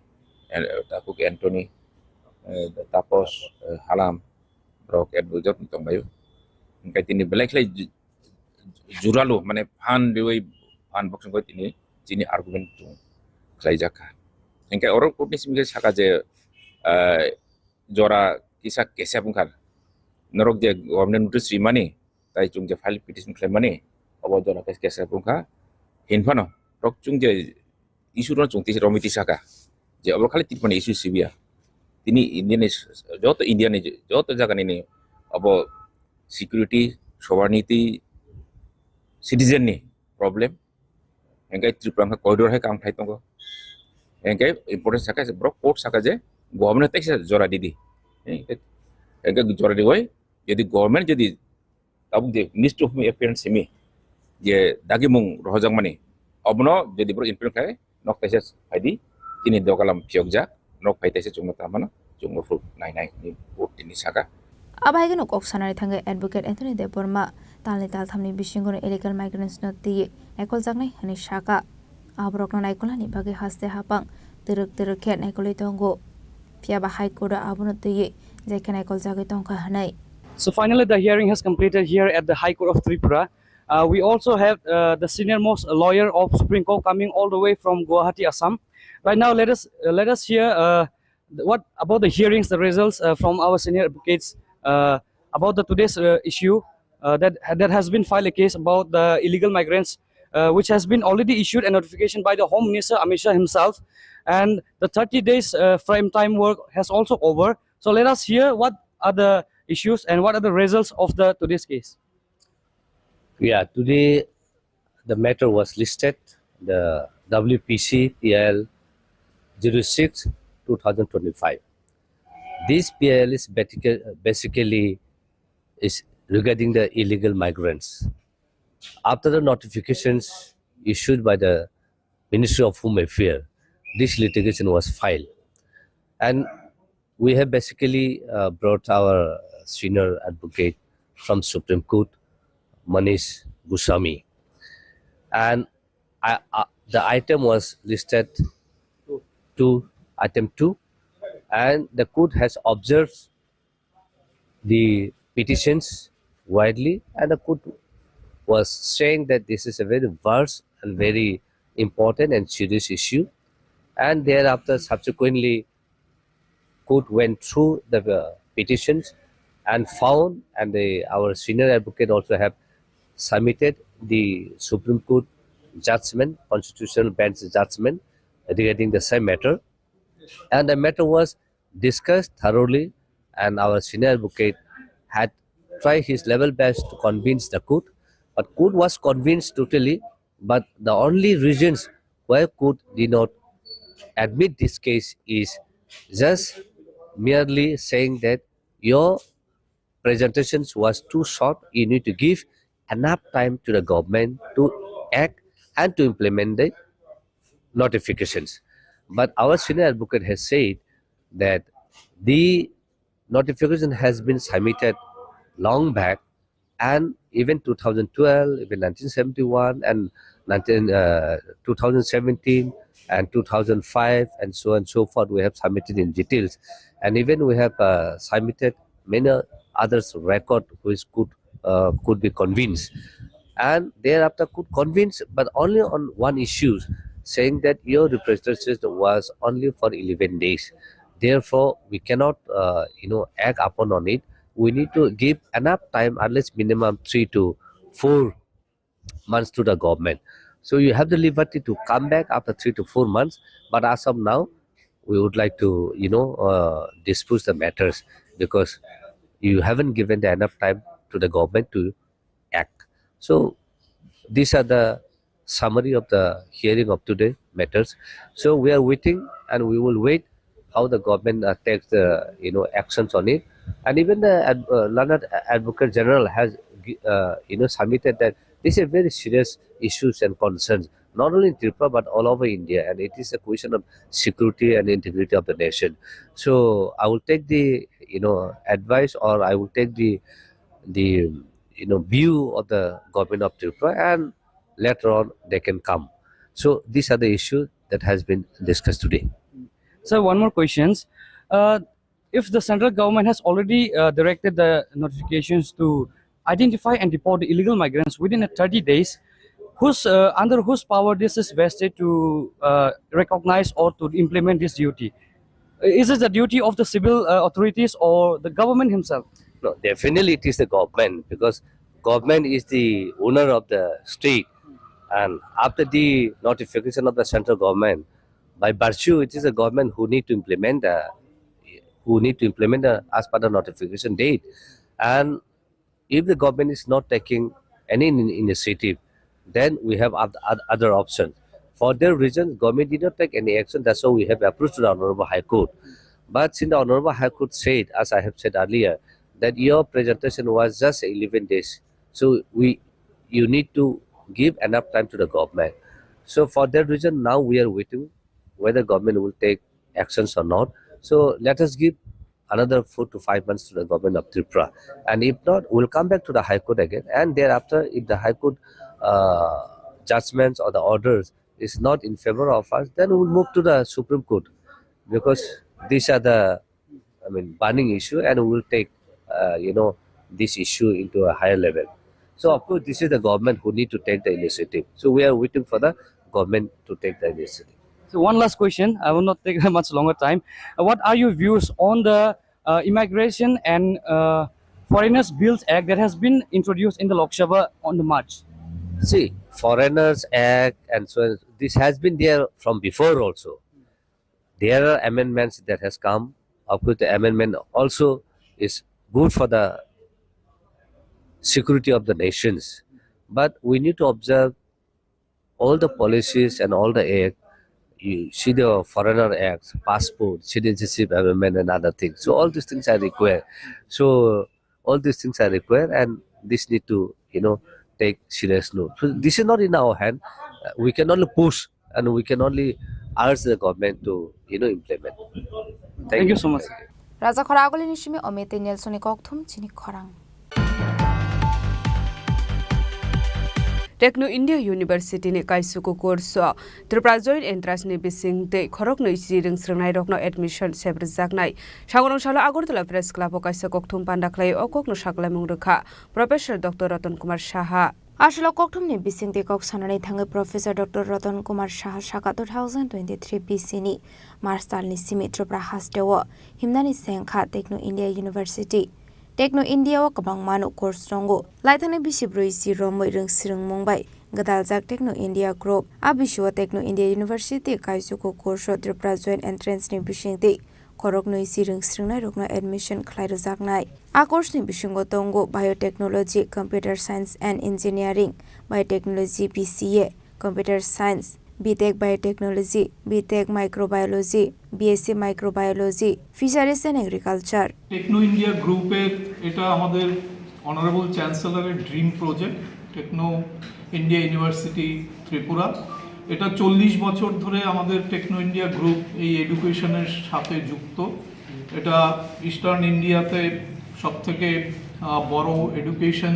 eh, Takhuk Anthony, eh, Tapos, eh, Halam, borok advocate tonglaio. Hingke tini belai khlai ju-, juralu, mane phan riwi, phan boksong koi tini chini argument chung khlaijakha. Hingke oro court ni simi khe saka je, ah, jora kisa kesep wngkha. Norok je government notice rimani, tai chwng je file petition khlaimani, obo jora khe kesep wngkha. Hinphano, rok chwng je issue no chwng tisa romwi tisaka. Je obo khali Tripura ni issue sibiya. Tini India ni s-, joto India ni joto jaga ni ni obo security, sovereignty, citizen ni problem. Hingke Tripura wngkha corridor hai kam khai tongo. Hingke important saka borok court saka je government teisa jora didi. Hingke, hingke jora diwi, jodi government jodi tabuk je Ministry of Home Affairs simi je dagimung rohojakmani, obono jodi borok implement khai, nok teisa phaidi, chini dogalam phiyokjak, nok phai teisa chwngno tamo no, chwngno phuru nai nai ni court tini saka. Abo hai kheno kok sanani thangwi Advocate Anthony Debbarma talni talthamni bisingono illegal migrants no twiwi naikoljaknai hwnwi saka. Aborokno naikolnani bagwi haste hapang twrwk twrwk khe naikolwi tongo. Phiya ba High Court o abono twiwi jai khe naikoljagwi tongkha hwnwi. So finally, the hearing has completed here at the High Court of Tripura. Uh, we also have, uh, the senior most lawyer of Supreme Court coming all the way from Guwahati, Assam. Right now, let us, uh, let us hear, uh, what about the hearings, the results, uh, from our senior advocates, uh, about the today's, uh, issue, uh, that, that has been filed a case about the illegal migrants, uh, which has been already issued a notification by the Home Minister Amit Shah himself, and the thirty days, uh, frame time work has also over. So let us hear what are the issues and what are the results of the today's case. Yeah, today the matter was listed, the W P C P I L zero six two thousand twenty-five. This P I L is basically, basically is regarding the illegal migrants. After the notifications issued by the Ministry of Home Affairs, this litigation was filed. And we have basically, uh, brought our senior advocate from Supreme Court, Manish Goswami. And I, uh, the item was listed to item two, and the court has observed the petitions widely, and the court was saying that this is a very vast and very important and serious issue. And thereafter, subsequently, court went through the, uh, petitions and found, and the, our senior advocate also have submitted the Supreme Court judgment, constitutional bench judgment regarding the same matter. And the matter was discussed thoroughly, and our senior advocate had tried his level best to convince the court, but court was convinced totally. But the only reasons why court did not admit this case is just merely saying that your presentations was too short. You need to give enough time to the government to act and to implement the notifications. But our senior advocate has said that the notification has been submitted long back, and even two thousand twelve, even nineteen seventy-one, and nineteen, uh, two thousand seventeen, and two thousand five, and so on and so forth, we have submitted in details. And even we have, uh, submitted many others record which could, uh, could be convinced. And thereafter could convince, but only on one issue, saying that your representation was only for eleven days. Therefore, we cannot, uh, you know, act upon on it. We need to give enough time, at least minimum three to four months to the government. So you have the liberty to come back after three to four months. But as of now, we would like to, you know, uh, dispose the matters because you haven't given the enough time to the government to act. So these are the summary of the hearing of today matters. So we are waiting and we will wait how the government, uh, takes the, you know, actions on it. And even the ad-, uh, learned advocate general has gi-, uh, you know, submitted that this is a very serious issues and concerns, not only in Tripura but all over India, and it is a question of security and integrity of the nation. So I will take the, you know, advice, or I will take the, the, you know, view of the government of Tripura, and later on they can come. So these are the issues that has been discussed today. Sir, one more questions. Uh, if the central government has already uh, directed the notifications to identify and deport the illegal migrants within a thirty days, whose uh, under whose power this is vested to uh, recognize or to implement this duty? Is it the duty of the civil uh, authorities or the government himself? No, definitely it is the government, because government is the owner of the state, and after the notification of the central government, by virtue it is the government who need to implement the who need to implement the, as per the notification date. And if the government is not taking any in- initiative, then we have oth- oth- other options. For that reason, government did not take any action. That's why we have approached the Honorable High Court. But since the Honorable High Court said, as I have said earlier, that your presentation was just eleven days, so we you need to give enough time to the government. So for that reason, now we are waiting whether government will take actions or not. So let us give another four to five months to the government of Tripura. And if not, we'll come back to the High Court again. And thereafter, if the High Court uh, judgments or the orders is not in favor of us, then we'll move to the Supreme Court, because these are the, I mean, burning issue, and we'll take, uh, you know, this issue into a higher level. So of course, this is the government who need to take the initiative. So we are waiting for the government to take the initiative. So one last question. I will not take much longer time. Uh, what are your views on the uh, Immigration and uh, Foreigners Bills Act that has been introduced in the Lok Sabha on the March? See, Foreigners Act and so on, this has been there from before also. There are amendments that has come. Of course, the amendment also is good for the security of the nations. But we need to observe all the policies and all the act. You see the Foreigner Act, passport, citizenship amendment, and other things. So all these things are required. So all these things are required, and this need to, you know, take serious note. So this is not in our hand. Uh, We can only push, and we can only urge the government to, you know, implement. Thank you so much. Raja khora agulini simi omete Nelsoni kokthum chini khorang. Techno India University ni kaisuku course o Tripura Joint Entrance ni bising tei khoroknwi si rwngsrwngnairokno admission sebrwjaknai. Sangorong salo Agartala Press Club o kaisa kokthum panda khlai o kokno sakhlaimung rwkha Professor Doctor Ratan Kumar Saha. Aswlok kokthumni bisingtwi kok sanani thangwi Professor Doctor Ratan Kumar Saha saka two thousand twenty-three B C ni March talni simi Tripura hasteo himnani sengkha Techno India University. Techno India o kwbangmano course tongo. Laithani bisi brwi si romwi rwngsrwngmung bai gwdaljak Techno India Group. A bisio Techno India University kaisuku course o Tripura Joint Entrance ni bisingtwi khoroknwi si rwngsrwngnairokno admission khlai rwjaknai. A course ni bisingo tongo Biotechnology, Computer Science and Engineering, Biotechnology B C A, Computer Science, B Tech Biotechnology, B Tech Microbiology, B S C Microbiology, Fisheries and Agriculture. Techno India গ্রুপের, এটা আমাদের honourable চ্যান্সেলরের dream project, Techno India University Tripura. এটা চল্লিশ বছর ধরে আমাদের techno India group এই এডুকেশনের সাথে যুক্ত। এটা ইস্টার্ন ইন্ডিয়াতে সব থেকে বড় education,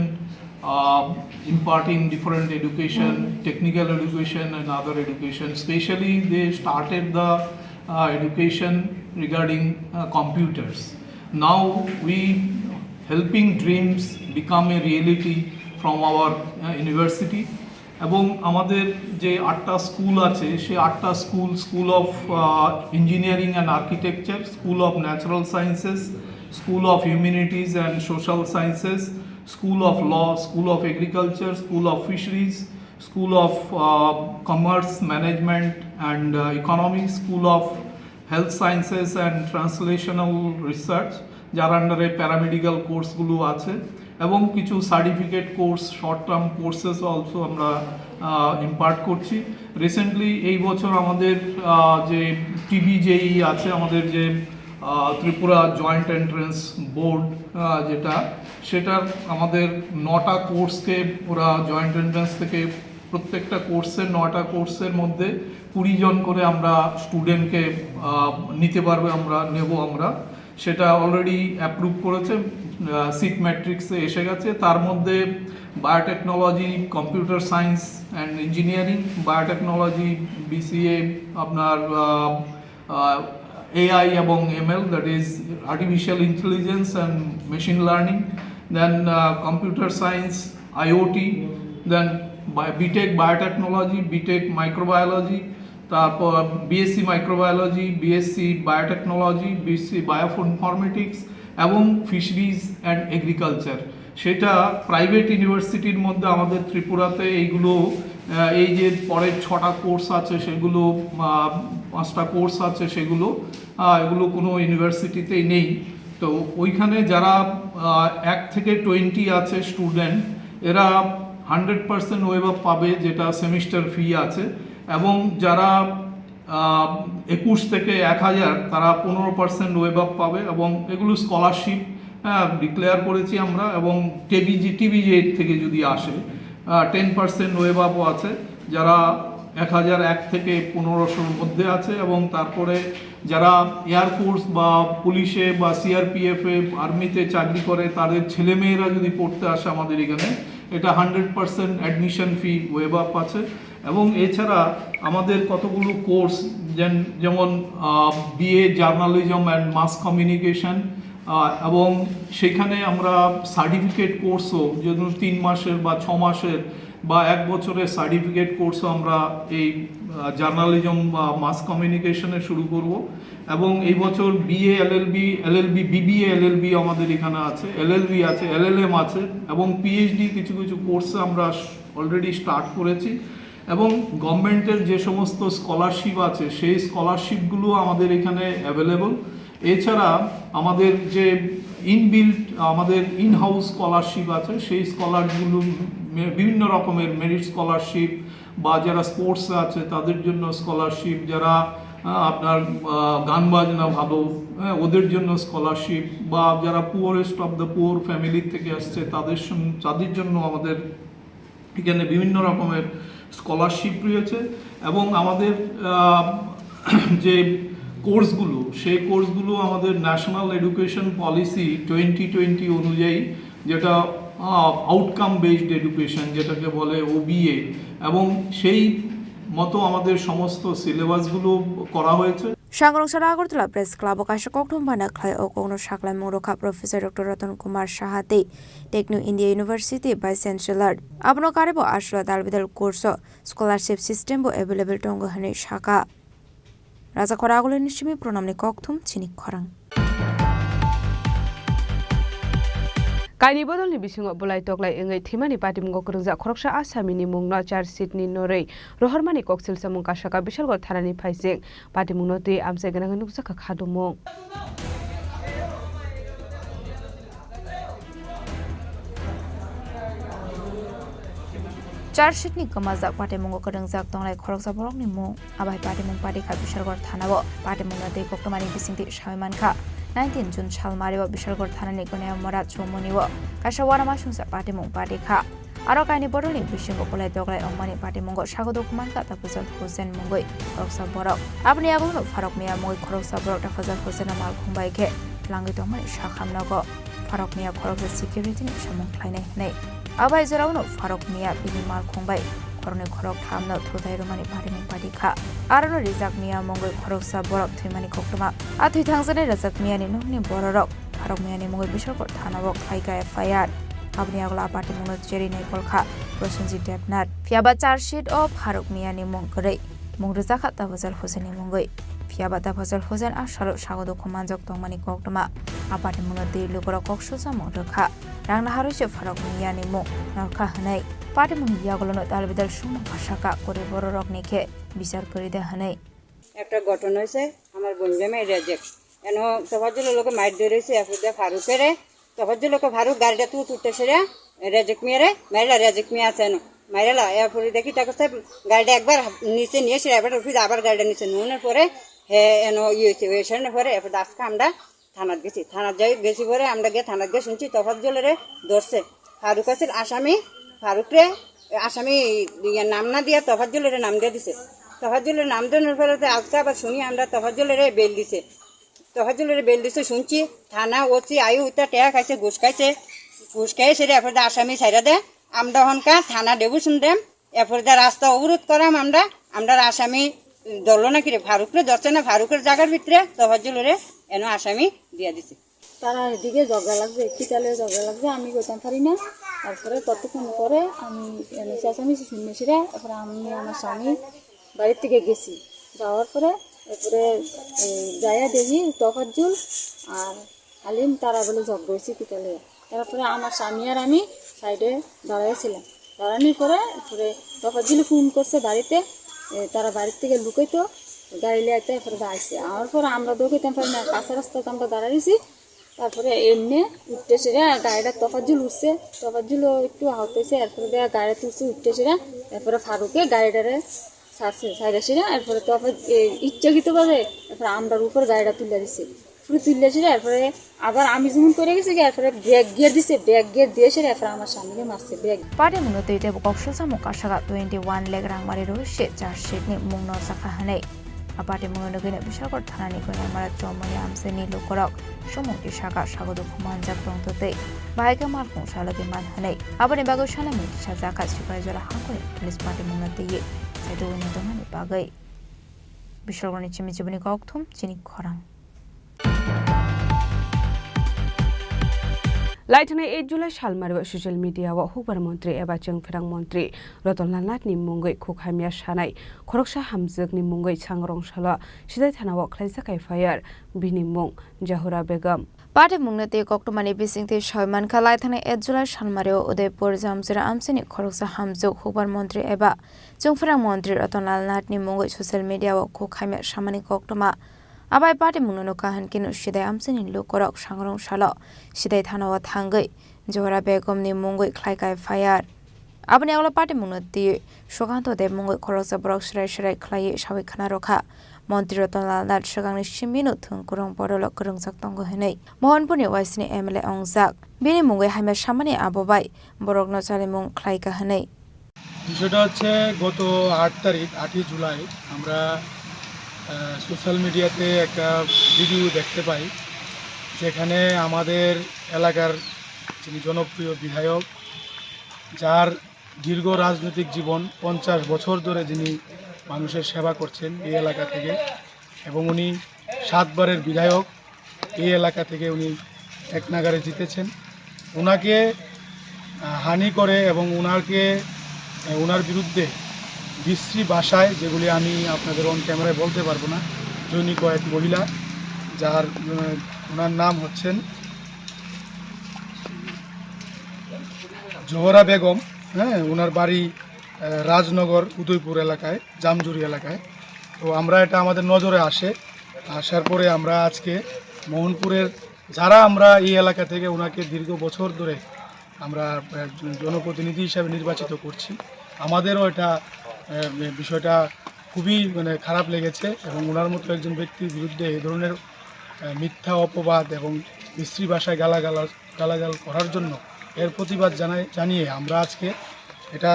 imparting different education, technical education and other education. Specially, they started the education regarding computers. Now we helping dreams become a reality from our university. এবং আমাদের যে আটটা স্কুল আছে, সেই আটটা school, School of Engineering and Architecture, School of Natural Sciences, School of Humanities and Social Sciences, School of Law, School of Agriculture, School of Fisheries, School of Commerce, Management and Economics, School of Health Sciences and Translational Research, যার আন্ডারে paramedical কোর্সগুলো আছে, এবং কিছু certificate course, short term courses also আমরা impart করছি। Recently এই বছর আমাদের যে টিবি জেই আছে, আমাদের যে ত্রিপুরা জয়েন্ট এন্ট্রান্স বোর্ড, যেটা, সেটার আমাদের নটা কোর্সকে ওরা জয়েন্ট এন্ট্রান্স থেকে, প্রত্যেকটা কোর্সের, নটা কোর্সের মধ্যে কুড়ি জন করে আমরা স্টুডেন্টকে নিতে পারবে, আমরা নেব। আমরা সেটা অলরেডি অ্যাপ্রুভ করেছে সিট ম্যাট্রিক্সে এসে গেছে। তার মধ্যে biotechnology, computer science and engineering, biotechnology, BCA, আপনার এআই এবং ML, that is artificial intelligence and machine learning, then computer science, IoT, then BTech biotechnology, BTech microbiology, তারপর BSc microbiology, BSc biotechnology, BSc bioinformatics এবং fisheries and agriculture. সেটা private ইউনিভার্সিটির মধ্যে আমাদের ত্রিপুরাতে এইগুলো, আহ, এই যে পরের ছটা কোর্স আছে সেগুলো, আহ, পাঁচটা কোর্স আছে সেগুলো, আহ, এগুলো কোনো ইউনিভার্সিটিতেই নেই। তো ওইখানে যারা, আহ, এক থেকে টোয়েন্টি আছে স্টুডেন্ট, এরা হান্ড্রেড পার্সেন্ট ওয়েভ আপ পাবে, যেটা সেমিস্টার ফি আছে। এবং যারা আহ, একুশ থেকে এক হাজার, তারা পনেরো পার্সেন্ট ওয়েভ আপ পাবে। এবং এগুলো স্কলারশিপ ডিক্লেয়ার করেছি আমরা। এবং টিবিজি টিবিজি এইট থেকে যদি আসে, টেন পার্সেন্ট ওয়েভ আপও আছে, যারা এক হাজার এক থেকে পনেরোশোর মধ্যে আছে। এবং তারপরে যারা এয়ারফোর্স বা পুলিশে বা সিআরপিএফে, আর্মিতে চাকরি করে, তাদের ছেলেমেয়েরা যদি পড়তে আসে আমাদের এখানে, এটা hundred percent admission fee waive up আছে। এবং এছাড়া আমাদের কতগুলো কোর্স, যেমন BA journalism and mass communication, এবং সেখানে আমরা সার্টিফিকেট কোর্সও, যেমন তিন মাসের বা ছ মাসের বা এক বছরের সার্টিফিকেট কোর্সও আমরা এই জার্নালিজম বা মাস কমিউনিকেশনে শুরু করব। এবং এই বছর BA LLB, LLB, BBA LLB আমাদের এখানে আছে, এলএলবি আছে, এলএলএম আছে, এবং পিএইচডি কিছু কিছু কোর্সে আমরা অলরেডি স্টার্ট করেছি। এবং গভর্নমেন্টের যে সমস্ত স্কলারশিপ আছে, সেই স্কলারশিপগুলো আমাদের এখানে অ্যাভেলেবল। এছাড়া আমাদের যে ইনবিল্ট, আমাদের ইন হাউস স্কলারশিপ আছে, সেই স্কলারগুলো মে- বিভিন্ন রকমের মেরিট স্কলারশিপ, বা যারা স্পোর্টস আছে তাদের জন্য স্কলারশিপ, যারা আহ, আপনার আহ, গান বাজনা ভালো, হ্যাঁ, ওদের জন্য স্কলারশিপ, বা যারা poorest of the poor family থেকে আসছে তাদের সম- তাদের জন্য আমাদের এখানে বিভিন্ন রকমের স্কলারশিপ রয়েছে। এবং আমাদের আহ, যে কোর্সগুলো, সেই কোর্সগুলো আমাদের national education policy twenty twenty অনুযায়ী, যেটা আউটকাম বেসড এডুকেশন, যেটাকে বলে ওবিএ, এবং সেই মতো আমাদের সমস্ত সিলেবাসগুলো করা হয়েছে। Sangrong sara Agartala Press Club o kaisa kokthum bana khlai o kokno saklaimung rwkha Professor Doctor Ratan Kumar Saha tei Techno India University Vice Chancellor. Abono karwi bo aswla dalbidal course o scholarship system bo available tongo hwnwi sakha. Raja Khora Agulini simi Pranamni kokthum chini khorang. Kaini bodolni bisingo bulai toklai wngwi thwimani patimungo kwrwngjak khoroksa asamini mungno charge sheet ni norwi rohormani koksil samung kasaka Bishalgarh thanani phaising patimungno twi amchai gwnangwi nukjakha khadumung. Charge sheet ni kwmajak patimungo kwrwngjak tongnai khoroksa borokni mung. Abai patimung patikha Bishalgarh thanao. Patimungno twi koktwmani bisingtwi sawi mankha. Nineteen June salmario Bishalgarh thanani Goneyamura chowmuni o kaisa uanama songcha patimung patikha. Aro kaini bodolni bisingo bulai toklai wngmani patimungo sago dukhu mankha Tafajal Hussain mungwi khoroksa borok. Aboni yagulono Farok Miya mungwi khoroksa borok Tafajal Hussaino malkhung bai khe twlangwi tongmani sakhamnogo. Farok Miya khoroksa security ni samung khlainai hwnwi. Abai jorao no Farok Miya bini malkhung bai khoroknwi khoroktham no thutai rwmani patimung patikha. Aro no Rijak Miya mungwi khoroksa borok thwimani koktwma. A thwi thangjaknai Rijak Miya ni nokni bororok Farok Miya ni mungwi Bishalgarh thanao khlaikha F I R. Aboni yagulo a patimungno cherwi naikolkha Prosenjit Debnath. Phiyaba charge sheet o Farok Miya ni mung kwrwi. Mung rwjakha Tafajal Hussain ni mungwi. Phiyaba Tafajal Hussain a salo sago dukhu manjak tongmani koktwma. A patimungno twi lukurok kok susamung rwkha. Rang naharwi se Farok Miya ni mung norkha hwnwi. Patimungni yagulono dalbidal sumung kasaka kwrwi bororokni khe bichar kwrwi de hwnwi. একটা ঘটনা হয়েছে, আমার বোন জামাই রেজেক এন তফাজ্জলের লোকে মাইর ধরেছে, এরপরে ফারুকেরে তফাজ্জল লোকে ফারুক গাড়িটা তুই তুলতে সেরে রেজেক মিয়ারে মাইলা, রেজেক মিয়া আছে এন মাইরালা। এরপরে দেখি তাকে সে গাড়িটা একবার নিচে নিয়ে এসে একবার উঠে আবার গাড়িটা নিচে নুনের পরে হে এন ইয়ে হয়েছে, ওই সেরেনের পরে এরপরে আজকে আমরা থানাত গেছি। থানাত যাই, গেছি পরে আমরা গিয়ে থানাত গিয়ে শুনছি তফাজ্জলেরে ধরছে। ফারুক আছিল আসামি, ফারুকরে আসামি ইয়ে নাম না দিয়ে তফাজ্জলেরে নাম দিয়ে দিছে। তফাজ্জলের নাম দেওয়ার পরে তো আজকে আবার শুনি আমরা তফাজ্জলেরে বেল দিছে। তো হজুলরে বেল দিছে শুনছি, থানা ওসি আয়ু উতা টেয়া খাইছে, ঘুষ খাইছে, ঘুষ খেয়ে সেরে এরপরে দা আসামি ছাইরা দে। আমরা হনকা থানা ডেবু শুনদেম, এরপরে দা রাস্তা অবরোধ করাম আমরা, আমরা আসামি ধরলো না কিরে, ফারুকরে ধরছে না, ফারুকের জায়গার ভিতরে তো হজুলরে এনো আসামি দিয়া দিছে। তারা এদিকে ঝগড়া লাগছে, কিতালে ঝগড়া লাগছে, আমি কইতাম পারি না। তারপরে কতক্ষণ পরে আমি এনে চেঁচামেচি শুনেছিরা, তারপরে আমি আমার স্বামী বাড়ির থেকে গেছি। যাওয়ার পরে এরপরে, এই, যাইয়া দেখি তফাজ্জুল আর হালিম তারা বলে ঝগড়া হয়েছে কিতালে। তারপরে আমার স্বামী আর আমি সাইডে দাঁড়াইছিলাম। দাঁড়ানোর পরে এরপরে তফাজ্জুল ফোন করছে বাড়িতে, এ, তারা বাড়ির থেকে লুকাইতো, গাড়ি লিয়ে আইতে এরপরে আইসে। আমার পরে আমরা দৌড়াইতাম পারি না, কাঁচা রাস্তাতে আমরা দাঁড়াইছি। তারপরে এমনি উঠতে সেরে গাড়িটা তফাজ্জুল উঠছে, তফাজ্জুলও একটু আহত হয়েছে, এরপরে দেয়া গাড়ি তুলছে উঠতে সেরে, এরপরে ফারুকে গাড়িটারে ছাড়ছে, ছাড়া সেরে এরপরে তফাজ-, এ, ইচ্ছাকৃতভাবে এরপরে আমরার উপর গাড়িটা তুলে দিছে। পুরো তুলে সেরে এরপরে আবার আমি যেমন করে গেছি, এরপরে ব্রেক গিয়ার দিছে, ব্রেক গিয়ার দিয়ে সেরে এরপরে আমার স্বামীকে মারছে, break. Party mungno twi tei bo kok sujamo kasaka twenty one lakh rang mari rw se charge sheet ni mung no chakha hwnwi. A party mungno nugwino Bishalgarh thanani Goinamara Chomoni amchaini lukurok sumung tisaka sago dukhu manjak tongtwtwi bahai khe malkhung salogwi man hwnwi. Aboni bagwi sanamwi tisajakha Sipaijala hangkoni police party mungno twiwi saitugwino tongmani bagwi. Bishalgarhni chimi chibuni kokthum chini khorang. Laithani eight July salmario social media o hukbar montri eba chwngphrang montri Ratan Lal Nath ni mungwi khuk hamya sanai khoroksa hamjwk ni mungwi sangrong salo sidai thana o khlaijak F I R, bini mung Jahura Begum. Party mungno tei koktwmani bisingtwi soi mankha, laithani eight July salmario Udaipur Jamsira amchaini khoroksa hamjwk hukbar montri eba chwngphrang montri Ratan Lal Nath ni mungwi social media o khuk hamya samani koktwma. Abai party mungno nukha hwn khe no sidai amchaini lukurok sangrong salo sidai thana o thangwi Johora Begum ni mungwi khlai kha F I R. Aboni ulo party mungno twi Sukanto Deb mungwi khoroksa borok swrai swrai khlaiwi sawi khna rwkha. Montri Ratan Lal Nath swkangni simino thwng kwrwng borolo kwrwngjak tongo hwnwi Mohanpurni Y C ni M L A wngjak. Bini mungwi hamya samani abo bai borokno chalimung khlai kha hwnwi. বিষয়টা হচ্ছে গত আট তারিখ, আটই জুলাই আমরা, আহ, সোশ্যাল মিডিয়াতে একটা ভিডিও দেখতে পাই, যেখানে আমাদের এলাকার যিনি জনপ্রিয় বিধায়ক, যার দীর্ঘ রাজনৈতিক জীবন, পঞ্চাশ বছর ধরে যিনি মানুষের সেবা করছেন এই এলাকা থেকে, এবং উনি সাতবারের বিধায়ক, এই এলাকা থেকে উনি এক নাগাড়ে জিতেছেন। ওনাকে, আহ, হানি করে এবং ওনাকে, আহ, ওনার বিরুদ্ধে বিশ্রী ভাষায়, যেগুলি আমি আপনাদের অন ক্যামেরায় বলতে পারবো না, জৈনিক কয়েক মহিলা, যার, আহ, ওনার নাম হচ্ছেন জোহরা বেগম, হ্যাঁ, ওনার বাড়ি, আহ, রাজনগর উদয়পুর এলাকায়, জামজুরি এলাকায়। তো আমরা, এটা আমাদের নজরে আসে, আসার পরে আমরা আজকে মোহনপুরের যারা আমরা এই এলাকা থেকে ওনাকে দীর্ঘ বছর ধরে আমরা, আহ, জনপ্রতিনিধি হিসাবে নির্বাচিত করছি, আমাদেরও এটা, আহ, বিষয়টা খুবই, মানে, খারাপ লেগেছে এবং ওনার মতো একজন ব্যক্তির বিরুদ্ধে এই ধরনের, আহ, মিথ্যা অপবাদ এবং বিশ্রী ভাষায় গালাগালাজ গালাগাল করার জন্য এর প্রতিবাদ জানাই, জানিয়ে আমরা আজকে এটা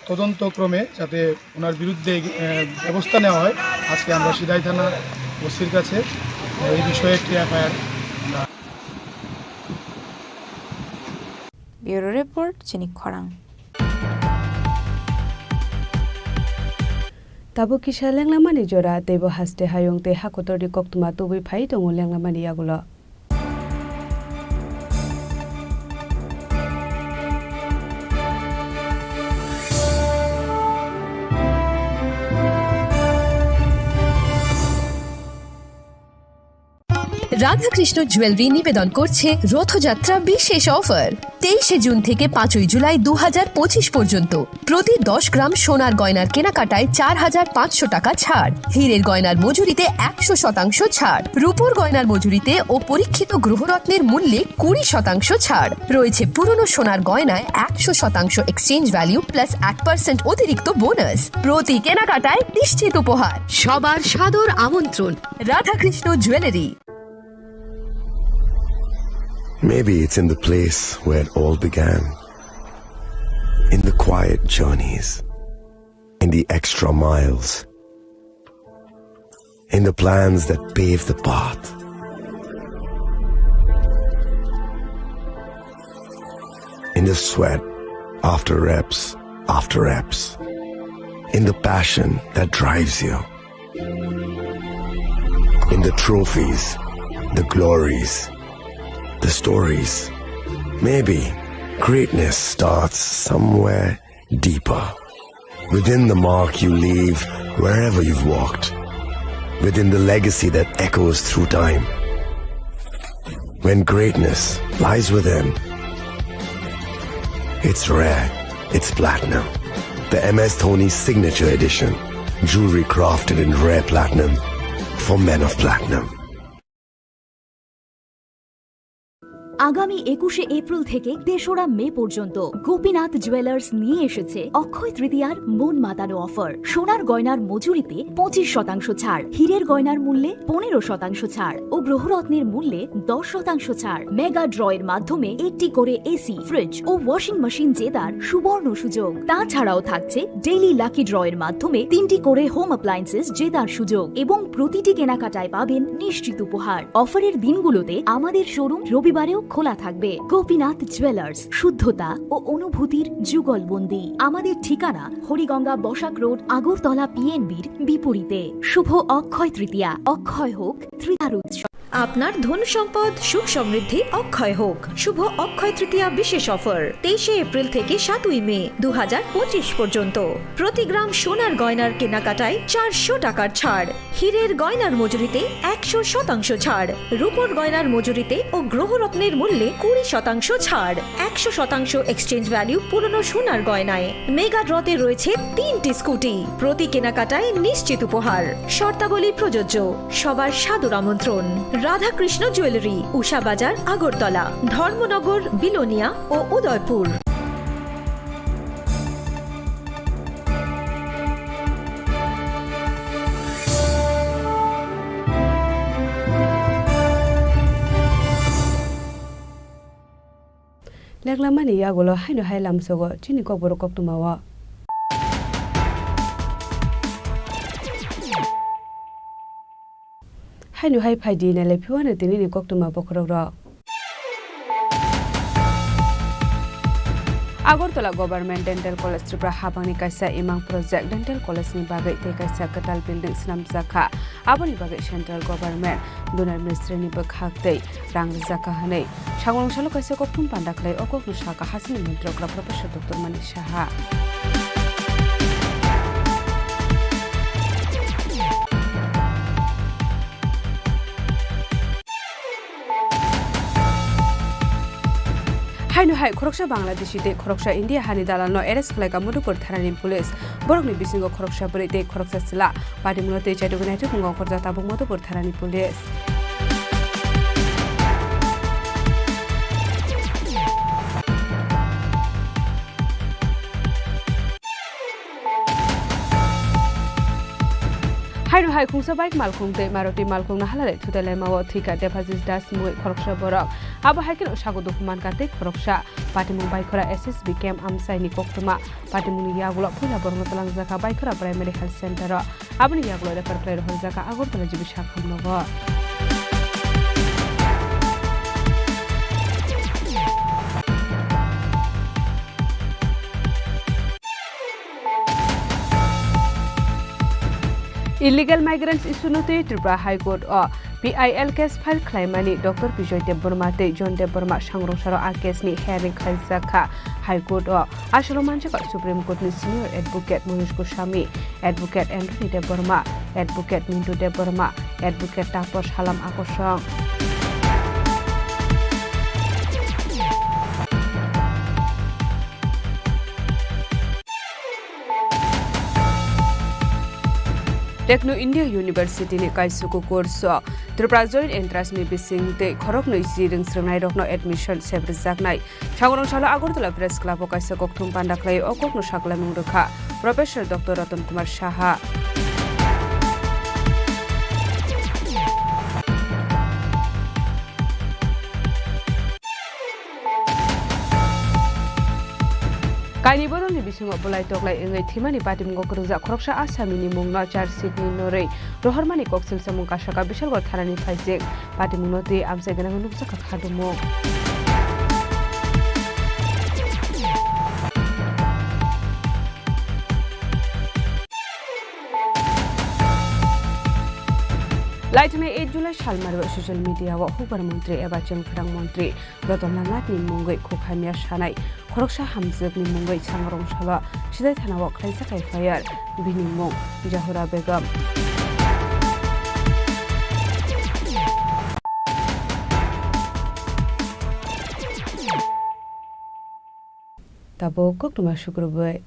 তদন্তক্রমে যাতে ওনার বিরুদ্ধে, আহ, ব্যবস্থা নেওয়া হয়। আজকে আমরা সিদাই থানা ওসির কাছে, আহ, এই বিষয়ে একটি এফআইআর আমরা Bureau Report, Chini Khorang. Tabuk kisa lenglamani jora, teibo haste hayung tei hakotorni koktwma tubui phai tongo lenglamani yagulo. Radhakrishna jewellery নিবেদন করছে রথযাত্রা বিশেষ অফার। তেইশে জুন থেকে পাঁচই জুলাই দু হাজার পঁচিশ পর্যন্ত প্রতি দশ গ্রাম সোনার গয়নার কেনাকাটায় চার হাজার পাঁচশো টাকা ছাড়, হীরের গয়নার মজুরিতে একশো শতাংশ ছাড়, রূপোর গয়নার মজুরিতে ও পরীক্ষিত গ্রহরত্নের মূল্যে কুড়ি শতাংশ ছাড়। রয়েছে পুরনো সোনার গয়নায় একশো শতাংশ এক্সচেঞ্জ ভ্যালু প্লাস এক পার্সেন্ট অতিরিক্ত বোনাস। প্রতি কেনাকাটায় নিশ্চিত উপহার। সবার সাদর আমন্ত্রণ, Radhakrishna jewellery. Maybe it's in the place where it all began. In the quiet journeys. In the extra miles. In the plans that pave the path. In the sweat after reps after reps. In the passion that drives you. In the trophies, the glories, the stories. Maybe greatness starts somewhere deeper. Within the mark you leave wherever you've walked. Within the legacy that echoes through time. When greatness lies within, it's rare, it's platinum. The M S Dhoni Signature Edition. Jewelry crafted in rare platinum for men of platinum. আগামী একুশে এপ্রিল থেকে তেসরা মে পর্যন্ত গোপীনাথ জুয়েলার্স নিয়ে এসেছে অক্ষয় তৃতীয়ার মন মাতানো অফার। সোনার গয়নার মজুরিতে পঁচিশ শতাংশ ছাড়, হীরের গয়নার মূল্যে পনেরো শতাংশ ছাড় ও গ্রহরত্নের মূল্যে দশ শতাংশ ছাড়। মেগা ড্রয়ের মাধ্যমে একটি করে এসি, ফ্রিজ ও ওয়াশিং মেশিন জেতার সুবর্ণ সুযোগ। তাছাড়াও থাকছে ডেইলি লাকি ড্রয়ের মাধ্যমে তিনটি করে হোম অ্যাপ্লায়েন্সেস জেতার সুযোগ এবং প্রতিটি কেনাকাটায় পাবেন নিশ্চিত উপহার। অফারের দিনগুলোতে আমাদের শোরুম রবিবারেও খোলা থাকবে। গোপীনাথ জুয়েলার্স, শুদ্ধতা ও অনুভূতির যুগলবন্দি। আমাদের ঠিকানা হরিগঙ্গা বসাক রোড, আগরতলা পিএনবির বিপরীতে। শুভ অক্ষয় তৃতীয়া, অক্ষয় হোক তৃতীয়ার উৎসব। আপনার ধন সম্পদ সুখ সমৃদ্ধি অক্ষয় হোক। শুভ অক্ষয় তৃতীয়া বিশেষ অফার তেইশে এপ্রিল থেকে সাতই মে দু হাজার পঁচিশ পর্যন্ত। প্রতি গ্রাম সোনার গয়নার কেনাকাটায় চারশো টাকার ছাড়, হীরের গয়নার মজুরিতে একশো শতাংশ ছাড়, রূপোর গয়নার মজুরিতে ও গ্রহরত্নের মূল্যে কুড়ি শতাংশ ছাড়, একশো শতাংশ এক্সচেঞ্জ ভ্যালু পুরনো সোনার গয়নায়। মেগা ড্রতে রয়েছে তিনটি স্কুটি। প্রতি কেনাকাটায় নিশ্চিত উপহার। শর্তাবলী প্রযোজ্য। সবার সাদর আমন্ত্রণ। রাধাকৃষ্ণ জুয়েলারি, উষা বাজার, আগরতলা, ধর্মনগর, বিলোনিয়া ও Udaipur. Leklamani yagulo haino hai lamsogo chini kokborok koktwmao. Haino hai phaidi nailai phiwano tinini koktwma bokhorokrok. Agartala Government Dental College Tripura habangni kaisa imang project dental college ni bagwi tei kaisa kwtal building swnamjakha. Aboni bagwi central government donor ministry ni bwkhak tei rang rijak kha hwnwi sangrong salo kaisa kokthum panda khlai o kokno sakha hasini montri okra Professor Doctor Manik Saha. Haino hai khoroksa Bangladeshi tei khoroksa India hani dalalno arrest khlaikha Madhupur thanani police. Borokni bisingo khoroksa bwrwi tei khoroksa chwla. Patimungno tei chaitugwi naitugmung ongkhorjak tabuk Madhupur thanani police. Haino hai khungsa bike malkhung tei Maruti malkhung nahalale thutai laimao thwikha Debajis Das mungwi khoroksa borok. Abo hai kheno sago dukhu mankha tei khoroksa. Patimung Baikhora S S B camp amchaini koktwma. Patimungni yagulo puila borokno twlangjakha Baikhora Primary Health Center o. Aboni yagulo refer khlai rohorjakha Agartala G B sakhamnogo. Illegal migrants issue no twi Tripura High Court o P I L case file khlaimani Doctor Bijoy Debbarma tei John Debbarma sangrong saro a case ni hearing khlaijak kha High Court o. Asolo manjakha Supreme Court ni Senior Advocate Mohnish Goswami, Advocate Anthony Debbarma, Advocate Mintu Debbarma, Advocate Taposh Halam Akosong. Techno India University ni kaisuku course o Tripura Joint Entrance ni bising tei khoroknwi chirwng srwngnairokno admission sebrijaknai. Sangrong salo Agartala Press Club o kaisa kokthum panda khlai o kokno saklamung rwkha Professor Doctor Ratan Kumar Saha. Kaini bodolni bisingo bulai toklai wngwi thwimani patimung kwrwngjak khoroksa asamini mungno charge sheet ni norwi rohormani koksil samung kasaka Bishalgarh thanani phaijak. Patimungno twi amchai gwnangwi nukjakha khadumung. Laithani eight July salmari o social media o hukbar montri eba chengphrang montri Ratan Lal Nath ni mungwi khukhamya sanai khoroksa hamjwk ni mungwi sangrong salo sidai thana o khlaijak F I R, bini mung Jahura Begum. Tabuk koktwma sukrubwi.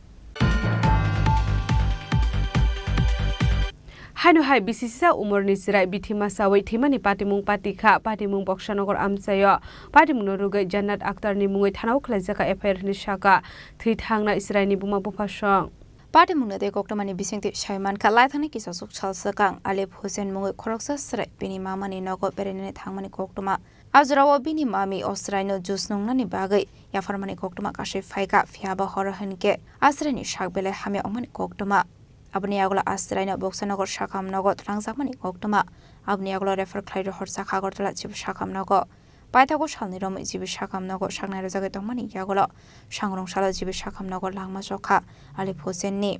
Haino hai bisisa umorni chwrai bithi masawi thwimani patimung patikha, patimung Boksanagar amchaio. Patimungno rwgwi Jannat Akhtarni mungwi thanao khlaijak F I R hinwi sakha thwi thangnai chwraini buma buphasong. Patimungno tei koktwmani bisingtwi sai mankha, laithani kisasuk sal swkang Alif Hussein mungwi khoroksa chwrai bini mamani nogo berainani thangmani koktwma. A jorao bini mami o chwraino juice nungnani bagwi yapharmani koktwma kasui phaikha, phiyaba horo hinkhe a chwraini sak belai hamya wngmani koktwma. Aboni yagulo a chwraino Boksanagar sakham nogo twlangjakmani koktwma. Aboni yagulo refer khlai rohorjak Agartala G B sakham nogo. Paithago salni romwi G B sakham nogo saknai rwjagwi tongmani yagulo sangrong salo G B sakham nogo langma chokha Alif Hussein ni.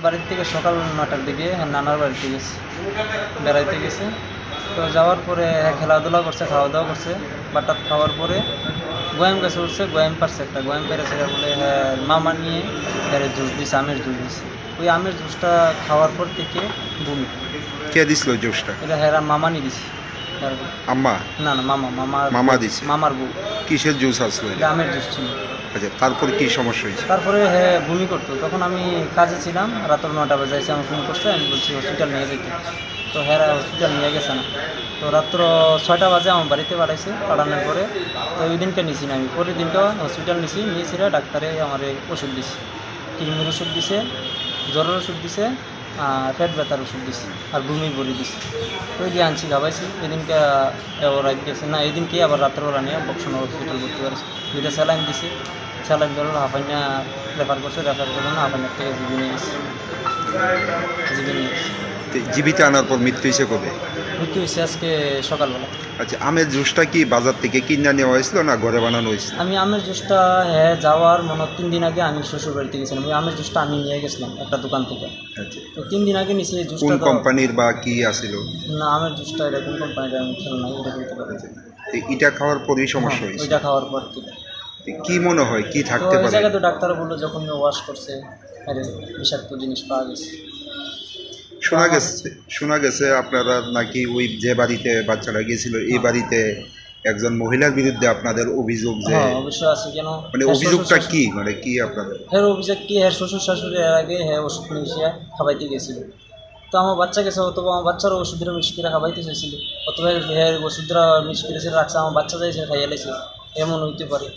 বাড়ির থেকে সকাল নয়টার দিকে হ্যাঁ নানার বাড়িতে গেছে, বেড়াইতে গেছে। তো যাওয়ার পরে হ্যাঁ খেলাধুলা করছে, খাওয়া দাওয়া করছে। বাটাত খাওয়ার পরে গোয়াম গাছে উঠছে, গোয়াম পারছে একটা, গোয়াম পেরেছে বলে হ্যাঁ মামা নিয়ে হ্যাঁ জুস দিছে, আমের জুস দিছে। ওই আমের জুসটা খাওয়ার পর থেকে বমি। কে দিছিল জুসটা? এটা হ্যাঁ মামানি দিছে। তারপর আম্মা? না, না, মামা, মামার মামা বউ, দিছে? মামার বউ। কিসের জুস আসলো এটা? এটা আমের জুস ছিল। আচ্ছা, তারপর কি সমস্যা হয়েছে? তারপরে হ্যাঁ বমি করতো, তখন আমি কাজে ছিলাম, রাত্র নয়টা বাজে এসে আমার ফোন করছে, আমি বলছি হসপিটাল নিয়ে যেতে। তো হ্যাঁ হসপিটাল নিয়ে গেছে না। তো রাত্র ছয়টা বাজে আমার বাড়িতে পাঠাইছে, পাঠানোর পরে তো ওই দিনকে নিছি না আমি, পরের দিনকে হসপিটাল নিছি, নিয়ে সেটা ডাক্তারে আমার ওষুধ দিছে, কিডনির ওষুধ দিছে, জ্বরের ওষুধ দিছে, আহ, পেট ব্যথার ওষুধ দিছে আর বমি বড়ি দিছে। তো ওই দিয়ে আনছি খাবাইছি, এদিনকে, আহ, ও রাত গেছে না, এদিনকে আবার রাত্রেবেলা নিয়ে বক্সনগর হসপিটাল ভর্তি করেছে। দুইটা স্যালাইন দিছে, স্যালাইন ধরলো হাফাইনা রেফার করছে, রেফার করলো না হাফাইনার থেকে জিবি নিয়ে গেছে, জিবি নিয়ে গেছে। তো জিবিতে আনার পর মৃত্যু হয়েছে কবে? মৃত্যু হয়েছে আজকে সকালবেলা। আচ্ছা, আমের জুসটা কি বাজার থেকে কিনে নেওয়া হয়েছিল না ঘরে বানানো হয়েছিল? আমি আমের জুসটা, হ্যাঁ, যাওয়ার মনে হয় তিন দিন আগে আমি শ্বশুর বাড়িতে গেছিলাম, ওই আমের জুসটা আমি নিয়ে গেছিলাম একটা দোকান থেকে। আচ্ছা। তো তিন দিন আগে নিচে জুসটা কোন তো কোম্পানির বা কি আছিল? না, আমের জুসটা এটা কোন কোম্পানির আমি খেয়াল নাই, এটা বলতে পারি না। আচ্ছা। তো এটা খাওয়ার পরেই সমস্যা হ্যাঁ, হয়েছে? ওইটা খাওয়ার পর থেকে। তো কি মনে হয়, কি তো থাকতে ওই পারে? জায়গায় তো ডাক্তার বললো যখন ওয়াশ করছে, আরে বিষাক্ত জিনিস পাওয়া গেছে। শোনা তো আমার গেছে, শোনা গেছে আপনারা নাকি ওই যে বাড়িতে বাচ্চাটা গেছিল, এই হ্যাঁ। বাড়িতে একজন মহিলার বিরুদ্ধে আপনাদের অভিযোগ যে হ্যাঁ, অবশ্যই আছে। কেন? মানে, হ্যাঁ, অভিযোগটা শ্বশুর কি? শাশুড়ি। মানে, কি আপনাদের? হ্যাঁ, অভিযোগ কি? হ্যাঁ, শ্বশুর শাশুড়ি এর আগে হ্যাঁ ওষুধ নিয়ে এসে খাবাইতে গেছিল। তো আমার বাচ্চা গেছে, হয়তো বা আমার বাচ্চারও ওষুধটা মিক্স করে খাবাইতে চাইছিল, অথবা হ্যাঁ ওষুধটা মিক্স করে সেটা রাখছে, আমার বাচ্চা যাইছে খাইয়া লাইছে, এমন হইতে পারে।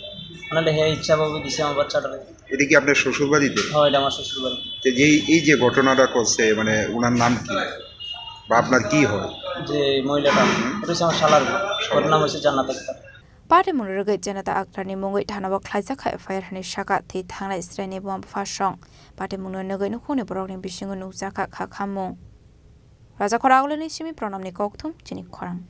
নাহলে হ্যাঁ ইচ্ছাভাবে দিছে আমার বাচ্চাটারে। এটা কি আপনার শ্বশুর বাড়িতে? হ্যাঁ, এটা আমার শ্বশুর বাড়িতে। তো এই, এই যে ঘটনাটা করছে, মানে, ওনার নাম কি? বা আপনার কি হয়? যে মহিলাটা, ওটা হচ্ছে আমার শালার বউ। ওর নাম হচ্ছে জান্নাত Akter. Patimung rwgwi Janata Akhtarni mungwi thanao khlaijak kha F I R hinwi sakha thwi thangnai chwraini buma buphasong. Patimungno nugwi nukhungni borokni bisingo nukjakha kha khammung. Rajakhor Agulini simi Pranamni kokthum chini khorang.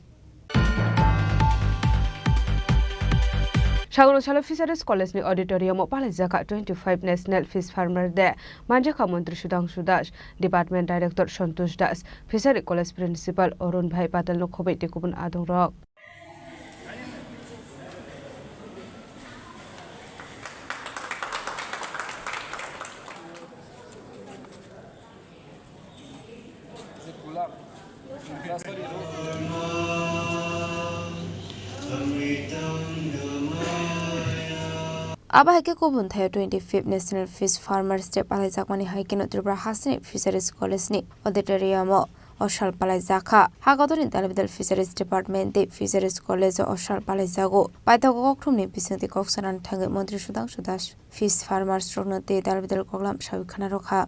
Sagoro salo Fisheries College ni auditorium o palaijakha twenty-five National Fish Farmer Day. Manjakha Montri Sudhangshu Das, Department Director Santosh Das, Fishery College Principal Arun Bhai Patel no khobwi tei kubun adongrok. Abo hai khe kubun thaio twenty-fifth National Fish Farmers Day palaijakmani hai kheno Tripura hasteni Fisheries College ni auditorium o o sal palaijakha. Hagodorni dalbidal Fisheries Department tei Fisheries College o o sal palaijago. Paithago kokthumni bisingtwi kok sanani thangwi Montri Sudhangshu Das fish farmers rokno tei dalbidal koklam sawi khwnarokha.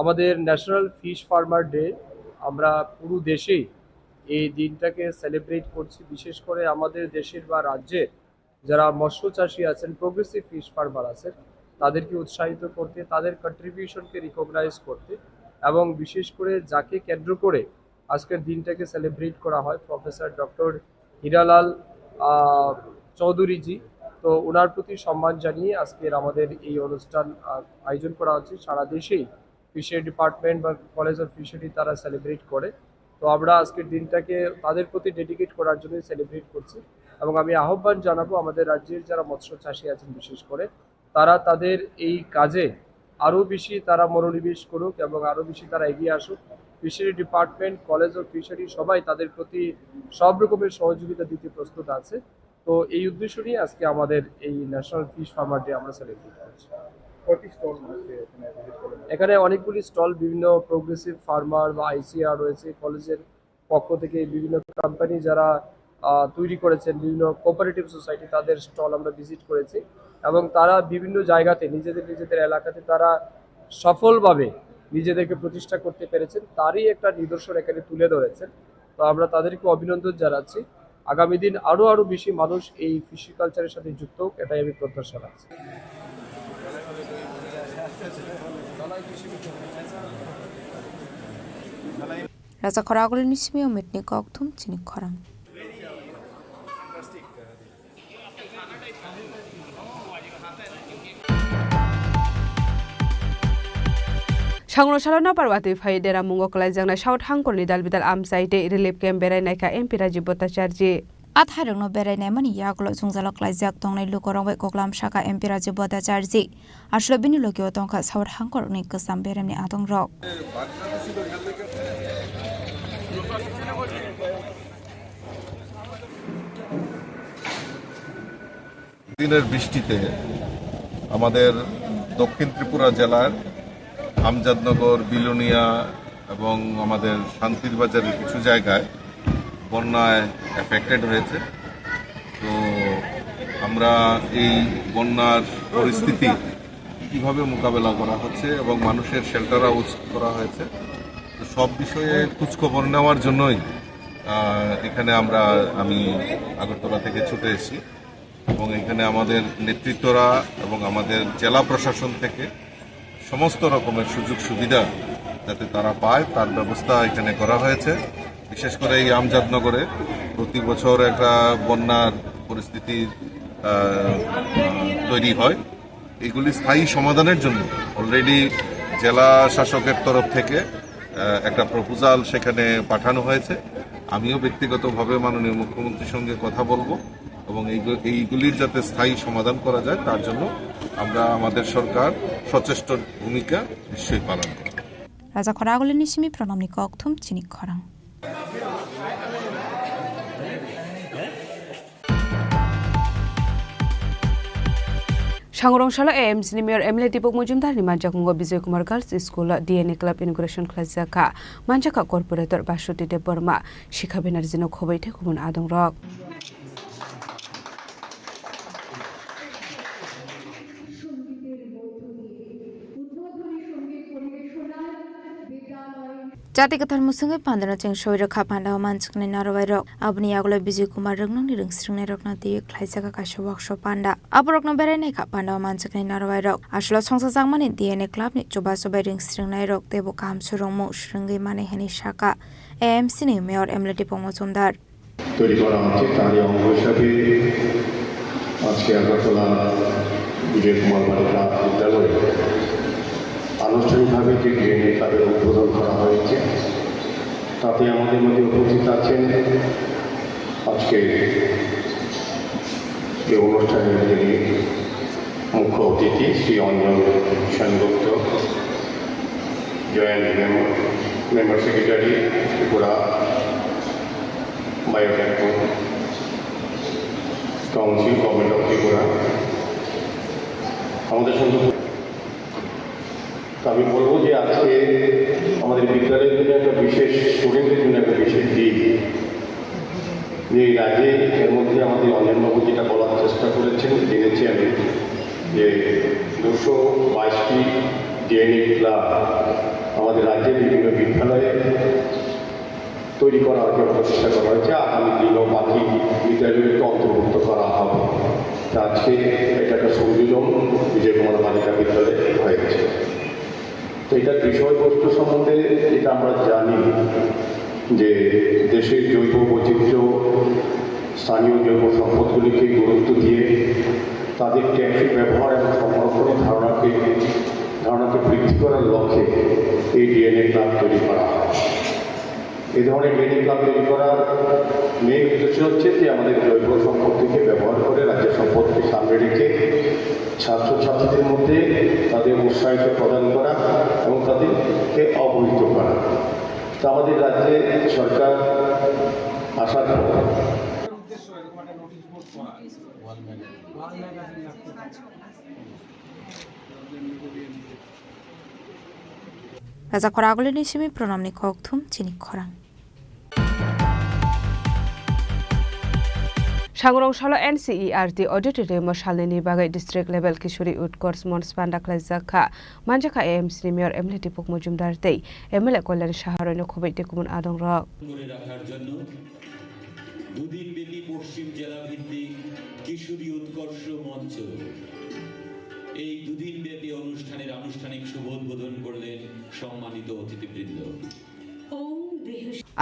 আমাদের national fish farmer day, আমরা পুরো দেশেই এই দিনটাকে সেলিব্রেট করছি। বিশেষ করে আমাদের দেশের বা রাজ্যের যারা মৎস্য চাষী আছেন, প্রোগ্রেসিভ ফিশ ফার্মার আছেন, তাদেরকে উৎসাহিত করতে, তাদের কন্ট্রিবিউশনকে রিকগনাইজ করতে এবং বিশেষ করে যাকে কেন্দ্র করে আজকের দিনটাকে সেলিব্রেট করা হয়, প্রফেসর ডক্টর হীরালাল, আহ, চৌধুরীজি, তো ওনার প্রতি সম্মান জানিয়ে আজকের আমাদের এই অনুষ্ঠান আহ, আয়োজন করা হচ্ছে। সারা দেশেই ফিশারি ডিপার্টমেন্ট বা কলেজ অফ ফিশারি তারা সেলিব্রেট করে। তো আমরা আজকের দিনটাকে তাদের প্রতি ডেডিকেট করার জন্যই সেলিব্রেট করছি। এবং আমি আহ্বান জানাবো আমাদের রাজ্যের যারা মৎস্য চাষী আছেন বিশেষ করে, তারা তাদের এই কাজে আরও বেশি তারা মনোনিবেশ করুক এবং আরও বেশি তারা এগিয়ে আসুক। Fishery department, college of fishery সবাই তাদের প্রতি সব রকমের সহযোগিতা দিতে প্রস্তুত আছে। তো এই উদ্দেশ্য নিয়ে আজকে আমাদের এই ন্যাশনাল ফিশ ফার্মার ডে আমরা সেলিব্রেট করছি। কয়টি স্টল আছে এখানে ভিজিট করলেন? এখানে অনেকগুলি স্টল, বিভিন্ন প্রোগ্রেসিভ ফার্মার বা আইসিআর রয়েছে, কলেজের পক্ষ থেকে বিভিন্ন কোম্পানি যারা আহ, তৈরি করেছেন, বিভিন্ন কোঅপারেটিভ সোসাইটি, তাদের স্টল আমরা ভিজিট করেছি। এবং তারা বিভিন্ন জায়গাতে নিজেদের নিজেদের এলাকাতে তারা সফলভাবে নিজেদেরকে প্রতিষ্ঠা করতে পেরেছেন, তারই একটা নিদর্শন এখানে তুলে ধরেছেন। তো আমরা তাদেরকে অভিনন্দন জানাচ্ছি। আগামী দিন আরও আরও বেশি মানুষ এই ফিশি কালচারের সাথে যুক্ত হোক, এটাই আমি প্রত্যাশা রাখছি। Raja khoragulini simio mitni kokthum chini khorang. Sangno salo napar watwi phai dera mungo kwlaijaknai South Hangkorni dalbidal amchai tei relief camp berai naikha M P Rajiv Bhattacharjee. A thairokno berai naimani yagulo jwngjalo klaijak tongnai lukurok bai koklam saka M P Rajiv Bhattacharjee. Aswk bini logio tongkha South Hangkorni kwcham beremni adongrok. দিনের বৃষ্টিতে আমাদের দক্ষিণ ত্রিপুরা জেলার আমজাদনগর, বিলোনিয়া এবং আমাদের শান্তির বাজারের কিছু জায়গায় বন্যায় এফেক্টেড হয়েছে। তো আমরা এই বন্যার পরিস্থিতি কিভাবে মোকাবেলা করা হচ্ছে এবং মানুষের শেল্টার হাউস করা হয়েছে, তো সব বিষয়ে খোঁজখবর নেওয়ার জন্যই আহ, এখানে আমরা, আমি আগরতলা থেকে ছুটে এসেছি এবং এখানে আমাদের নেতৃত্বরা এবং আমাদের জেলা প্রশাসন থেকে সমস্ত রকমের সুযোগ সুবিধা যাতে তারা পায়, তার ব্যবস্থা এখানে করা হয়েছে। বিশেষ করে এই আমজাদনগরে প্রতি বছর একটা বন্যার পরিস্থিতি, আহ, তৈরি হয়। এগুলি স্থায়ী সমাধানের জন্য অলরেডি জেলা শাসকের তরফ থেকে, আহ, একটা প্রপোজাল সেখানে পাঠানো হয়েছে। আমিও ব্যক্তিগতভাবে মাননীয় মুখ্যমন্ত্রীর সঙ্গে কথা বলবো এবং এইগু-, এইগুলির যাতে স্থায়ী সমাধান করা যায়, তার জন্য আমরা, আমাদের সরকার সচেষ্ট ভূমিকা নিশ্চয়ই পালন করবে। Raja khoragulini simi pranamni kokthum chini khorang. Sangrong salo A M C ni Mayor M L A Deepak Majumdar ni manjakungo Bijoy Kumar Girls School D N A Club inauguration khlaijak kha. Manjak kha Corporator Basuti Debbarma, Shikha Banerjee no khobwi tei kubun adongrok. Jati kwthar mwswngwi pandano cheng soi rwkha, pandao manjaknai narwai rok. Aboni yagulo Bijay Kumar Rwngnangni rwngsringnai rokno twiwi khlaijak kaisa workshop panda. Aborokno berai naikha pandao manjaknai narwai rok. Aswlo songchajakmani D N A club ni chubachu bai rwngsringnai rok teibo kaham swrwngmung swrwngwi mani hwnwi sakha A M C ni Mayor M L A Deepak Majumdar. তৈরি করা হচ্ছে, তারই অঙ্গ হিসাবে আজকে আগরতলা বিজয় কুমার বালিকা বিদ্যালয়ে আনুষ্ঠানিকভাবে যে ডিএনএ ক্লাবের উদ্বোধন করা হয়েছে, তাতে আমাদের মধ্যে উপস্থিত আছেন আজকে এই অনুষ্ঠানের যিনি মুখ্য অতিথি Shri Anjan Sengupta, joint member, member secretary, Tripura biotechnology council, government of Tripura, আমাদের সঙ্গে। তো আমি বলবো যে আজকে আমাদের বিদ্যালয়ের জন্য একটা বিশেষ, স্টুডেন্টদের জন্য একটা বিশেষ দিন। যে এর আগে এর মধ্যে আমাদের অঞ্জনবাবু যেটা বলার চেষ্টা করেছেন, জেনেছি আমি যে দুশো বাইশটি ডিএনএ ক্লাব আমাদের রাজ্যের বিভিন্ন বিদ্যালয়ে তৈরি করা হয়েছে, প্রচেষ্টা করা হয়েছে। আগামী দিনেও বাকি বিদ্যালয়গুলিকে অন্তর্ভুক্ত করা হবে। তা আজকে এটা একটা সংযোজন বিজয় কুমার বালিকা বিদ্যালয়ে হয়েছে। তো এটার বিষয়বস্তু সম্বন্ধে যেটা আমরা জানি যে দেশের জৈব বৈচিত্র্য স্থানীয় জৈব সম্পদগুলিকে গুরুত্ব দিয়ে তাদের টেকসই ব্যবহার এবং সংরক্ষণের ধারণাকে ধারণাকে বৃদ্ধি করার লক্ষ্যে এই ডিএনএ ক্লাব তৈরি করা হয়। এই ধরনের ডিএনএ ক্লাব তৈরি করার মেইন উদ্দেশ্য হচ্ছে যে আমাদের জৈব সম্পদটিকে ব্যবহার করে, রাজ্যের সম্পদকে সামনে রেখে ছাত্রছাত্রীদের মধ্যে তাদের উৎসাহিত প্রদান করা এবং তাদেরকে অবহিত করা। তো আমাদের রাজ্যে সরকার আসার পর Raja Khoragulini simi pranamni kokthum chini khorang. Sangrong salo N C E R T auditorium o salnini bagwi district level Kishori Utkarsh Manch panda khlaijak kha. Manjakha A M C ni mayor M L A Dipuk Mojumdar tei M L A Kalyan Saha roino khoboi tei kubun adongrok. করে রাখার জন্য দুদিনব্যাপী পশ্চিম জেলা ভিত্তিক কিশোরী উৎকর্ষ মঞ্চ এই দুদিনব্যাপী অনুষ্ঠানের আনুষ্ঠানিক শুভ উদ্বোধন করলেন সম্মানিত অতিথিবৃন্দ।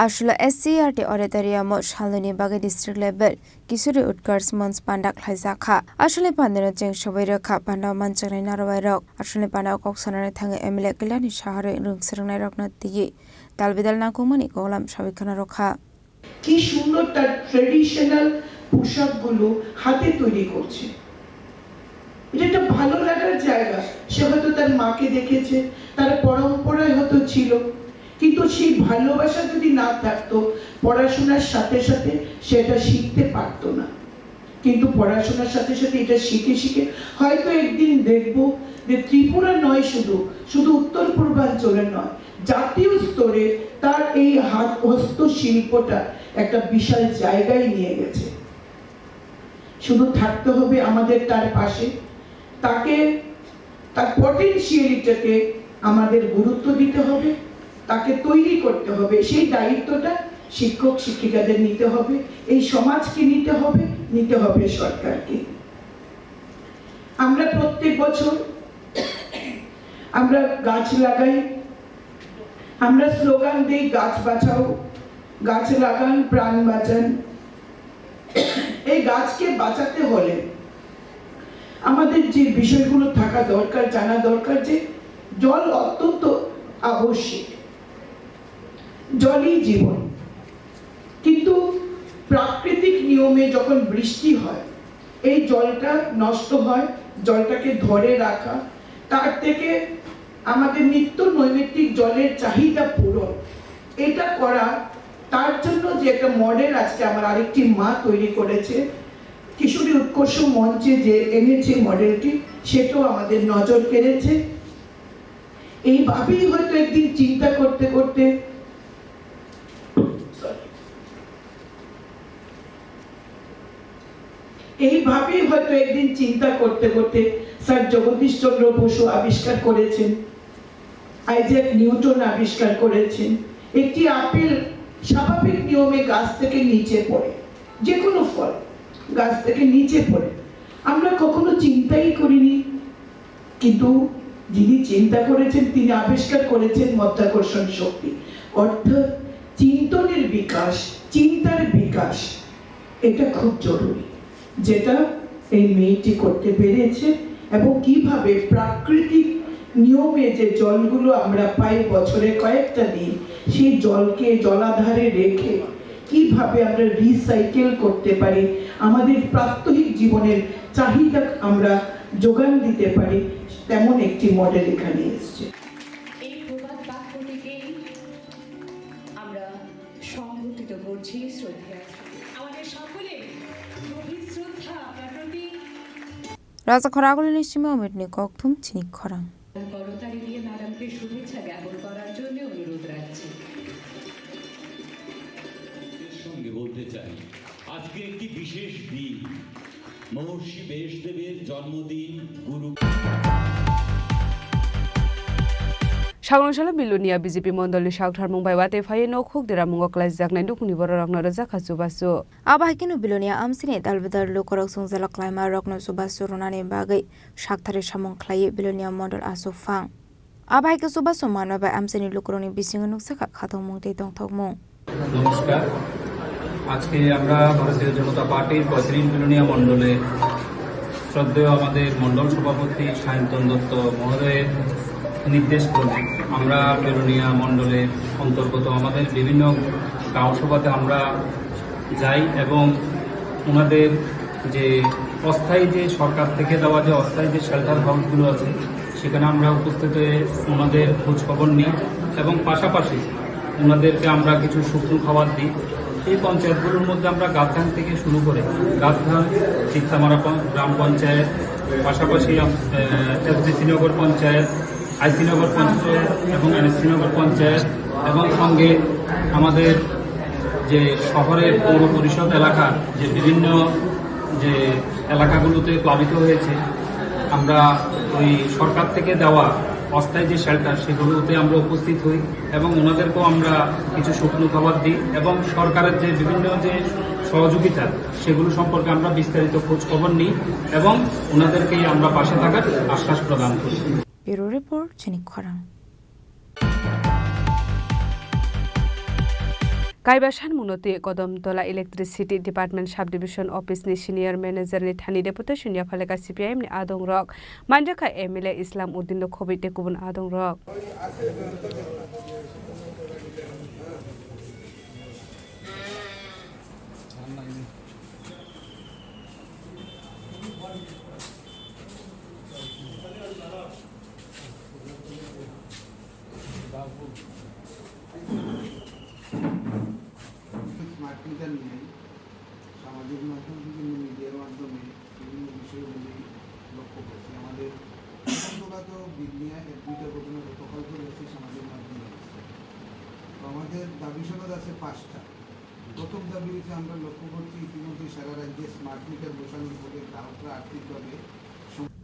Aswla S C E R T auditorium o salnini bagwi district level Kishori Utkarsh Manch panda khlaijak kha. Aswlni pandano cheng sobai rwkha, pandao manchaknai narwai rok. Aswlni pandao kok sanani thangwi M L A Kalyan Saha rwi rwng swrwngnairokno twiwi dal bidal nangkukmani koklam sawi khna rwkha. কি সুন্দর তার ট্রেডিশনাল পোশাকগুলো হাতে তৈরি করছে। এটা একটা ভালো লাগার জায়গা। সে হয়তো তার মাকে দেখেছে, তার পরম্পরায় হয়তো ছিল, কিন্তু সেই ভালোবাসা যদি না থাকতো, পড়াশোনার সাথে সাথে সেটা শিখতে পারতো না। কিন্তু পড়াশোনার সাথে সাথে এটা শিখে শিখে হয়তো একদিন দেখব যে ত্রিপুরা নয় শুধু, শুধু উত্তর পূর্বাঞ্চলে নয়, জাতীয় স্তরে তার এই হাত হস্তশিল্পটা একটা বিশাল জায়গায় নিয়ে গেছে। শুধু থাকতে হবে আমাদের তার পাশে, তাকে, তার পটেনশিয়ালিটিকে আমাদের গুরুত্ব দিতে হবে, তাকে তৈরি করতে হবে। সেই দায়িত্বটা শিক্ষক শিক্ষিকাদের নিতে হবে, এই সমাজকে নিতে হবে, নিতে হবে সরকারকে। আমরা প্রত্যেক বছর আমরা গাছ লাগাই, আমরা স্লোগান দেই, "গাছ বাঁচাও, গাছ লাগান, প্রাণ বাঁচান।" এই গাছকে বাঁচাতে হলে আমাদের যে বিষয়গুলো থাকা দরকার, জানা দরকার যে জল অত্যন্ত আবশ্যিক, জলই জীবন। কিন্তু প্রাকৃতিক নিয়মে যখন বৃষ্টি হয়, এই জলটা নষ্ট হয়, জলটাকে ধরে রাখা, তার থেকে আমাদের নিত্য নৈমিত্তিক জলের চাহিদা পূরণ, এটা করা, তার জন্য যে একটা মডেল আজকে আমার আরেকটি মা তৈরি করেছে, কিশোরী উৎকর্ষ মঞ্চে যে এনেছে মডেলটি, সেটাও আমাদের নজর কেড়েছে। এইভাবেই হয়তো একদিন চিন্তা করতে করতে, sorry, এইভাবেই হয়তো একদিন চিন্তা করতে করতে স্যার জগদীশ চন্দ্র বসু আবিষ্কার করেছেন, আইজ্যাক নিউটন আবিষ্কার করেছেন, একটি আপেল স্বাভাবিক নিয়মে গাছ থেকে নিচে পড়ে, যে কোনো ফল গাছ থেকে নিচে পড়ে, আমরা কখনো চিন্তাই করিনি। কিন্তু যিনি চিন্তা করেছেন, তিনি আবিষ্কার করেছেন মাধ্যাকর্ষণ শক্তি, অর্থাৎ চিন্তনের বিকাশ, চিন্তার বিকাশ, এটা খুব জরুরি, যেটা এই মেয়েটি করতে পেরেছে। এবং কিভাবে প্রাকৃতিক নিয়মে যে জলগুলো আমরা পাই বছরে কয়েকটা দিন, সেই জলকে জলাধারে রেখে কিভাবে আমরা রিসাইকেল করতে পারি, আমাদের প্রাত্যহিক জীবনের চাহিদা আমরা যোগান দিতে পারি, তেমন একটি মডেল এখানে এসছে। এই প্রবাদ বাক্যটিকেই আমরা সংঘটিত করছি শ্রদ্ধেয়। আমাদের সকলে গভীর শ্রদ্ধা আপনার প্রতি। Raja Khoragulini simi Omitni kokthum chini khorang. করতালি দিয়ে ম্যাডামকে শুভেচ্ছা জ্ঞাপন করার জন্য অনুরোধ রাখছি। সঙ্গে বলতে চাই, আজকে একটি বিশেষ দিন, মহর্ষি ব্যাসদেবের জন্মদিন, গুরু। Sagrong salo Bilonia B J P mondolni saktharmung bai watwi phaiwi nok huk deramungo klaijaknai nukungni bororokno rwjakha chubachu. Abo hai kheno Bilonia amchini dalbidal lukurok chwngjalak klaima rokno chubachu rwnani bagwi saktharwi samung khlaiwi Bilonia mondol achukphang. Abo hai khe chubachu manma bai amchaini lukurokni bisingo nukjakha khatungmung tei tongthokmung. নমস্কার। আজকে আমরা ভারতীয় জনতা পার্টির পঁয়ত্রিশ বিলোনিয়া মণ্ডলে শ্রদ্ধেয় আমাদের মণ্ডল সভাপতি সায়ন্তন দত্ত মহোদয়ের নির্দেশ ক্রমে আমরা বিলোনিয়া মণ্ডলের অন্তর্গত আমাদের বিভিন্ন গাঁও সভাতে আমরা যাই এবং ওনাদের যে অস্থায়ী যে সরকার থেকে দেওয়া যে অস্থায়ী যে শেল্টার হাউসগুলো আছে, সেখানে আমরা উপস্থিত হয়ে ওনাদের খোঁজ খবর নিই এবং পাশাপাশি ওনাদেরকে আমরা কিছু শুকনো খাবার দিই। এই পঞ্চায়েতগুলোর মধ্যে আমরা গাবধান থেকে শুরু করে গাবধান, চিত্তামারা পঞ্চ-, গ্রাম পঞ্চায়েত, পাশাপাশি আম-, আহ, এসডিসি নগর পঞ্চায়েত, আইসি নগর পঞ্চায়েত এবং এনএসসি নগর পঞ্চায়েত এবং সঙ্গে আমাদের যে শহরের পৌর পরিষদ এলাকার যে বিভিন্ন যে এলাকাগুলোতে প্লাবিত হয়েছে, আমরা ওই সরকার থেকে দেওয়া অস্থায়ী যে শেল্টার, সেগুলোতে আমরা উপস্থিত হই এবং ওনাদেরকেও আমরা কিছু শুকনো খাবার দিই এবং সরকারের যে বিভিন্ন যে সহযোগিতা, সেগুলো সম্পর্কে আমরা বিস্তারিত খোঁজ খবর নিই এবং ওনাদেরকেই আমরা পাশে থাকার আশ্বাস প্রদান করি। Bureau Report, Chini Khorang. Kaiba sanmungno twi Kodamtola Electricity Department Subdivision Office ni Senior Manager ni thani deputation yaphaleka C P I M ni adongrok, manjakha M L A Islam Uddin no khobwi tei kubun adongrok. Smart meter নিয়ে সামাজিক মাধ্যম, বিভিন্ন মিডিয়ার মাধ্যমে বিভিন্ন বিষয়গুলি লক্ষ্য করছি। আমাদের প্রথম দফা তো বিল নিয়ে এক দুইটা ঘটনা গতকাল করেছি সামাজিক মাধ্যমে। তো আমাদের দাবি সনদ আছে পাঁচটা। প্রথম দাবি হচ্ছে আমরা লক্ষ্য করছি ইতিমধ্যে সারা রাজ্যে স্মার্ট মিটার বসানোর ফলে গ্রাহকরা আর্থিকভাবে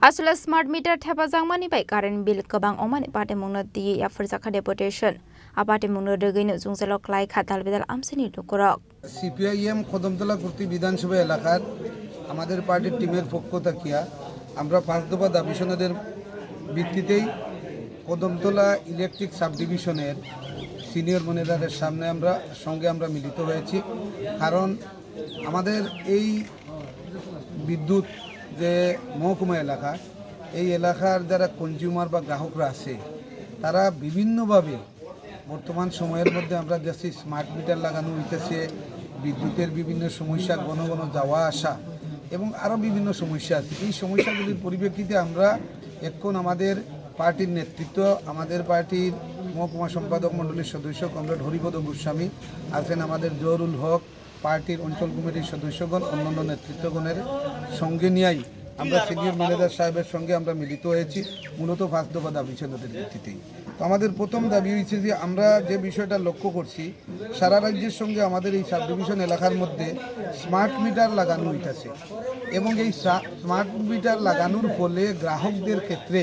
Aswla smart meter thepajakmani bai current bill kwbang wngmani patimungno twiwi yapharjakha deputation. A patimungno rwgwino jwngjalo kwlaikha dalbidal amchaini lukurok. CPIM Kadamtala Kurti বিধানসভা এলাকার আমাদের পার্টির টিমের পক্ষ থাকিয়া আমরা পাঁচ দফা দাবি সনদের ভিত্তিতেই কদমতলা ইলেকট্রিক সাবডিভিশনের সিনিয়র ম্যানেজারের সামনে আমরা, সঙ্গে আমরা মিলিত হয়েছি। কারণ আমাদের এই বিদ্যুৎ যে মহকুমা এলাকা, এই এলাকার যারা কনজিউমার বা গ্রাহকরা আছে, তারা বিভিন্নভাবে বর্তমান সময়ের মধ্যে আমরা দেখছি স্মার্ট মিটার লাগানো হইতেছে, বিদ্যুতের বিভিন্ন সমস্যা, ঘন ঘন যাওয়া আসা এবং আরও বিভিন্ন সমস্যা আছে। এই সমস্যাগুলির পরিপ্রেক্ষিতে আমরা এখন আমাদের পার্টির নেতৃত্ব, আমাদের পার্টির মহকুমা সম্পাদক মণ্ডলীর সদস্য কমরেড হরিপদ গোস্বামী আছেন, আমাদের জহুরুল হক, পার্টির অঞ্চল কমিটির সদস্যগণ, অন্যান্য নেতৃত্বগণের সঙ্গে নিয়েই আমরা সিনিয়র ম্যানেজার সাহেবের সঙ্গে আমরা মিলিত হয়েছি মূলত পাঁচ দফা দাবি সনদের ভিত্তিতেই। তো আমাদের প্রথম দাবি হয়েছে যে আমরা যে বিষয়টা লক্ষ্য করছি, সারা রাজ্যের সঙ্গে আমাদের এই সাবডিভিশন এলাকার মধ্যে স্মার্ট মিটার লাগানো হইতাছে এবং এই সা-, স্মার্ট মিটার লাগানোর ফলে গ্রাহকদের ক্ষেত্রে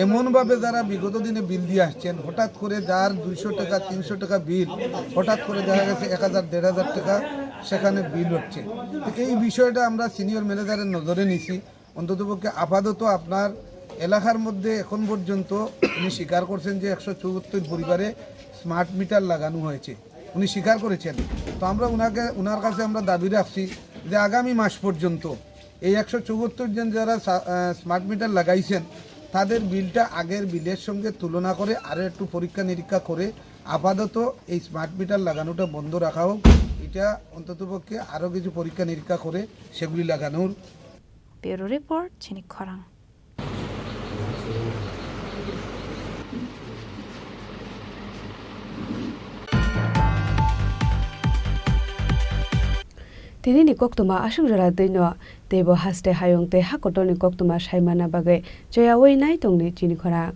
এমনভাবে যারা বিগত দিনে বিল দিয়ে আসছেন, হঠাৎ করে যার দুইশো টাকা, তিনশো টাকা বিল, হঠাৎ করে দেখা গেছে এক হাজার, দেড় হাজার টাকা সেখানে বিল হচ্ছে। তো এই বিষয়টা আমরা সিনিয়র ম্যানেজারের নজরে নিছি। অন্ততপক্ষে আপাতত আপনার এলাকার মধ্যে এখন পর্যন্ত উনি স্বীকার করছেন যে একশো চুয়াত্তর পরিবারে স্মার্ট মিটার লাগানো হয়েছে, উনি স্বীকার করেছেন। তো আমরা ওনাকে, ওনার কাছে আমরা দাবি রাখছি যে আগামী মাস পর্যন্ত এই একশো চুয়াত্তর জন যারা সা-, আহ, স্মার্ট মিটার লাগাইছেন, তাদের বিলটা আগের বিলের সঙ্গে তুলনা করে আরও একটু পরীক্ষা নিরীক্ষা করে আপাতত এই স্মার্ট মিটার লাগানোটা বন্ধ রাখা হোক। এটা অন্ততপক্ষে আরও কিছু পরীক্ষা নিরীক্ষা করে সেগুলি লাগানোর। Bureau Report, Chini Khorang. Tini ni koktwma aswk jora twi no, teibo haste hayung tei ha kotor ni koktwma sai manna bagwi choyaui nai tong di chini khorang.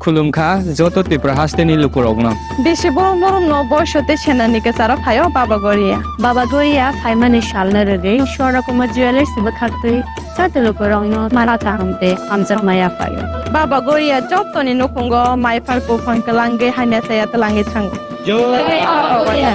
Khulumkha joto Tripura hasteni lukurokno. Bisi borom borom no boiso tei senani kwcharo phaio Baba Goria. Baba Goria phaimani salno rwgwi Swarna Kumar Jewellers bwkhaktwi joto lukurokno mara kaham tei hamjakma yaphaio. Baba Goria jotoni nukhungo maiphar buphang kwlangwi hamya chaya twlangwi thango. Jai Baba Goria.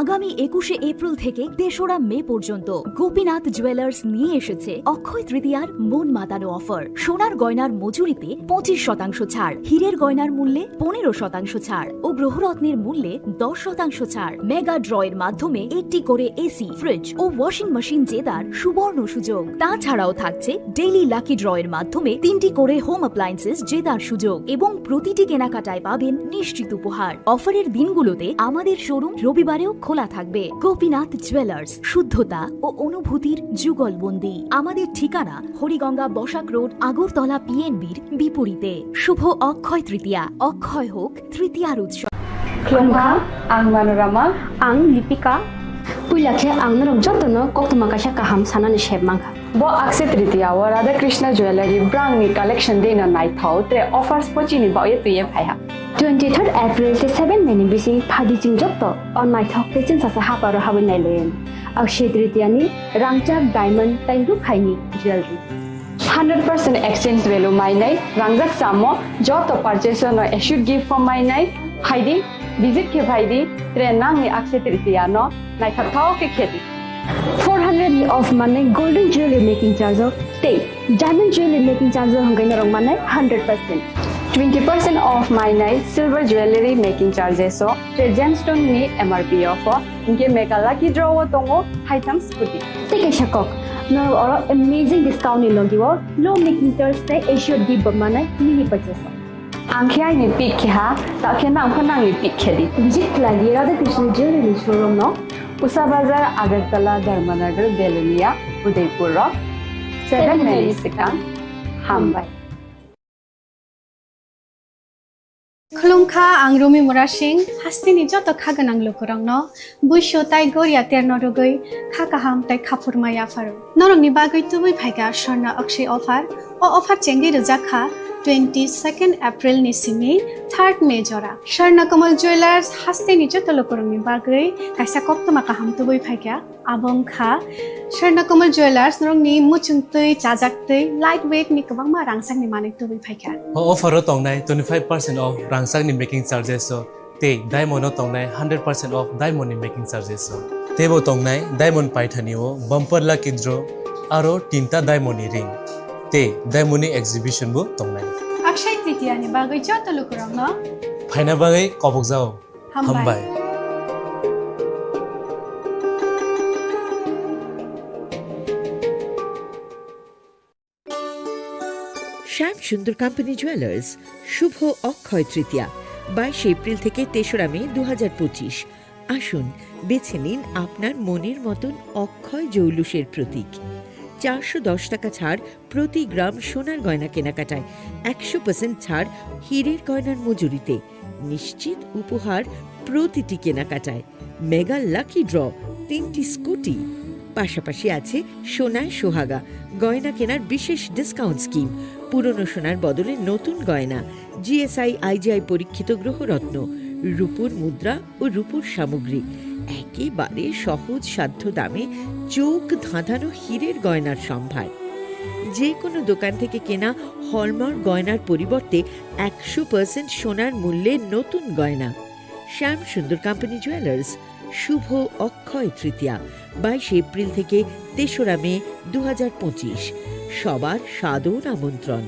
আগামী একুশে এপ্রিল থেকে তেসরা মে পর্যন্ত গোপীনাথ জুয়েলার্স নিয়ে এসেছে অক্ষয় তৃতীয়ার মন মাতানো অফার। সোনার গয়নার মজুরিতে পঁচিশ শতাংশ ছাড়, হীরের গয়নার মূল্যে পনেরো শতাংশ ছাড় ও গ্রহরত্নের মূল্যে দশ শতাংশ ছাড়। মেগা ড্র এর মাধ্যমে একটি করে এসি, ফ্রিজ ও ওয়াশিং মেশিন জেতার সুবর্ণ সুযোগ। তাছাড়াও থাকছে ডেইলি লাকি ড্র এর মাধ্যমে তিনটি করে হোম অ্যাপ্লায়েন্সেস জেতার সুযোগ এবং প্রতিটি কেনাকাটায় পাবেন নিশ্চিত উপহার। অফারের দিনগুলোতে আমাদের শোরুম রবিবারেও খোলা থাকবে। গোপীনাথ জুয়েলার্স, শুদ্ধতা ও অনুভূতির যুগলবন্দি। আমাদের ঠিকানা হরিগঙ্গা বসাক রোড, আগরতলা পিএনবির বিপরীতে। শুভ অক্ষয় তৃতীয়া, অক্ষয় হোক তৃতীয়ার উৎসব। Khulumkha, ang Manorama. Ang Lipika. Puila khe ang norok jotono koktwma kaisa kaham sanani sep mankha. Bo Akshaya Tritiya o Radha Krishna Jewellery brangni collection dino naithok tre offers bo chini bagwi twiwi phaiha. Twenty third April tei seven May ni bising phaidi chwng joto o naithok tei chwngsacha haparo habwi nailayan. Akshaya Tritiya ni rangchak diamond tei rukhaini jewellery. Hundred percent exchange value mainai rangjak chamo joto purchase no assured gift form mainai phaidi, visit khe phaidi, tre nangni Akshaya Tritiya no naithok thok khe khedi. Four hundred ni off manai golden jewelry making charge o tei diamond jewelry making charge o hwnkhai norok manai hundred percent. Twenty percent off mainai silver jewelry making charges o tei gemstone ni M R P o pho hwnkhe mega lucky draw o tongo haitham scooty. Tei kaisa kok, norok oro amazing discount ni logi o low making charge tei assured gift bo manai mini purchase o. Ang khe aini pick khe ha, ta khe nang pho nangni pick khe di. Visit khlai di Radha Krishna Jewelry showroom no, Usa Bazar, Agartala, Dharmanagar, Belonia, Udaipur rok. Seven May ni swkang. Hambai. Khulumkha, ang Rumi Murasing, hasteni joto kha gwnang lukurokno buisu tai goria terno rwgwi kha kaham tai khaphurma yapharo. Norokni bagwi tubui phaikha Swarna Akshaya offer. O offer chengwi rwjak kha twenty second April ni simi third May jora. Swarna Kamal Jewellers hasteni joto lukurokni bagwi kaisa koktwma kaham tubui phaikha. Abo wngkha Swarna Kamal Jewellers, norokni muchungtwi, chajaktwi, light weight ni kwbangma rangchakni manwi tubui phaikha. O offer o tongnai twenty five percent off rangchakni making charges o tei diamond o tongnai hundred percent off diamond ni making charges o. Teibo tongnai diamond paithani o bumper lucky draw aro tinta diamond ni ring tei diamond ni exhibition bo tongnai. Akshaya Tritiya ni bagwi joto lukurokno phaina bagwi kobokjao. Hambai. Hambai. শ্যাম Sundar company jewellers, শুভ অক্ষয় তৃতীয়া, বাইশে এপ্রিল থেকে তেসরা মে দু হাজার পঁচিশ। আসুন, বেছে নিন আপনার মনের মতন অক্ষয় জৌলুসের প্রতীক। চারশো দশ টাকা ছাড় প্রতি গ্রাম সোনার গয়না কেনাকাটায়, একশো পার্সেন্ট ছাড় হীরের গয়নার মজুরিতে, নিশ্চিত উপহার প্রতিটি কেনাকাটায়, মেগা লাকি ড্র, তিনটি স্কুটি, পাশাপাশি আছে সোনায় সোহাগা, গয়না কেনার বিশেষ ডিসকাউন্ট স্কিম, পুরনো সোনার বদলে নতুন গয়না, জিএসআই আইজিআই পরীক্ষিত গ্রহরত্ন, রূপোর মুদ্রা ও রূপোর সামগ্রী, একেবারে সহজ সাধ্য দামে চোখ ধাঁধানো হীরের গয়নার সম্ভার। যে কোনো দোকান থেকে কেনা হলমার্ক গয়নার পরিবর্তে একশো পার্সেন্ট সোনার মূল্যে নতুন গয়না। শ্যাম সুন্দর কোম্পানি জুয়েলার্স, শুভ অক্ষয় তৃতীয়া, বাইশে এপ্রিল থেকে তেসরা মে দু হাজার পঁচিশ। সবার সাদর আমন্ত্রণ।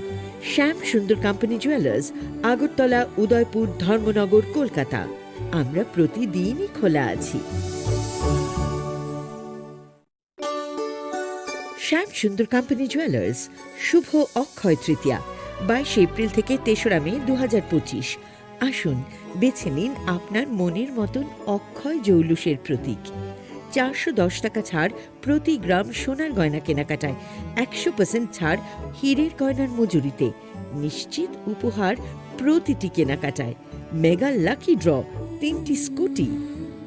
শ্যাম সুন্দর কোম্পানি জুয়েলার্স, আগরতলা, উদয়পুর, ধর্মনগর, কলকাতা। আমরা প্রতিদিনই খোলা আছি। শ্যাম সুন্দর কোম্পানি জুয়েলার্স, শুভ অক্ষয় তৃতীয়া, বাইশে এপ্রিল থেকে তেসরা মে দু হাজার পঁচিশ। আসুন, বেছে নিন আপনার মনের মতন অক্ষয় জৌলুসের প্রতীক। চারশো দশ টাকা ছাড় প্রতি গ্রাম সোনার গয়না কেনাকাটায়, একশো পার্সেন্ট ছাড় হীরের গয়নার মজুরিতে, নিশ্চিত উপহার প্রতিটি কেনাকাটায়, মেগা লাকি ড্র, তিনটি স্কুটি,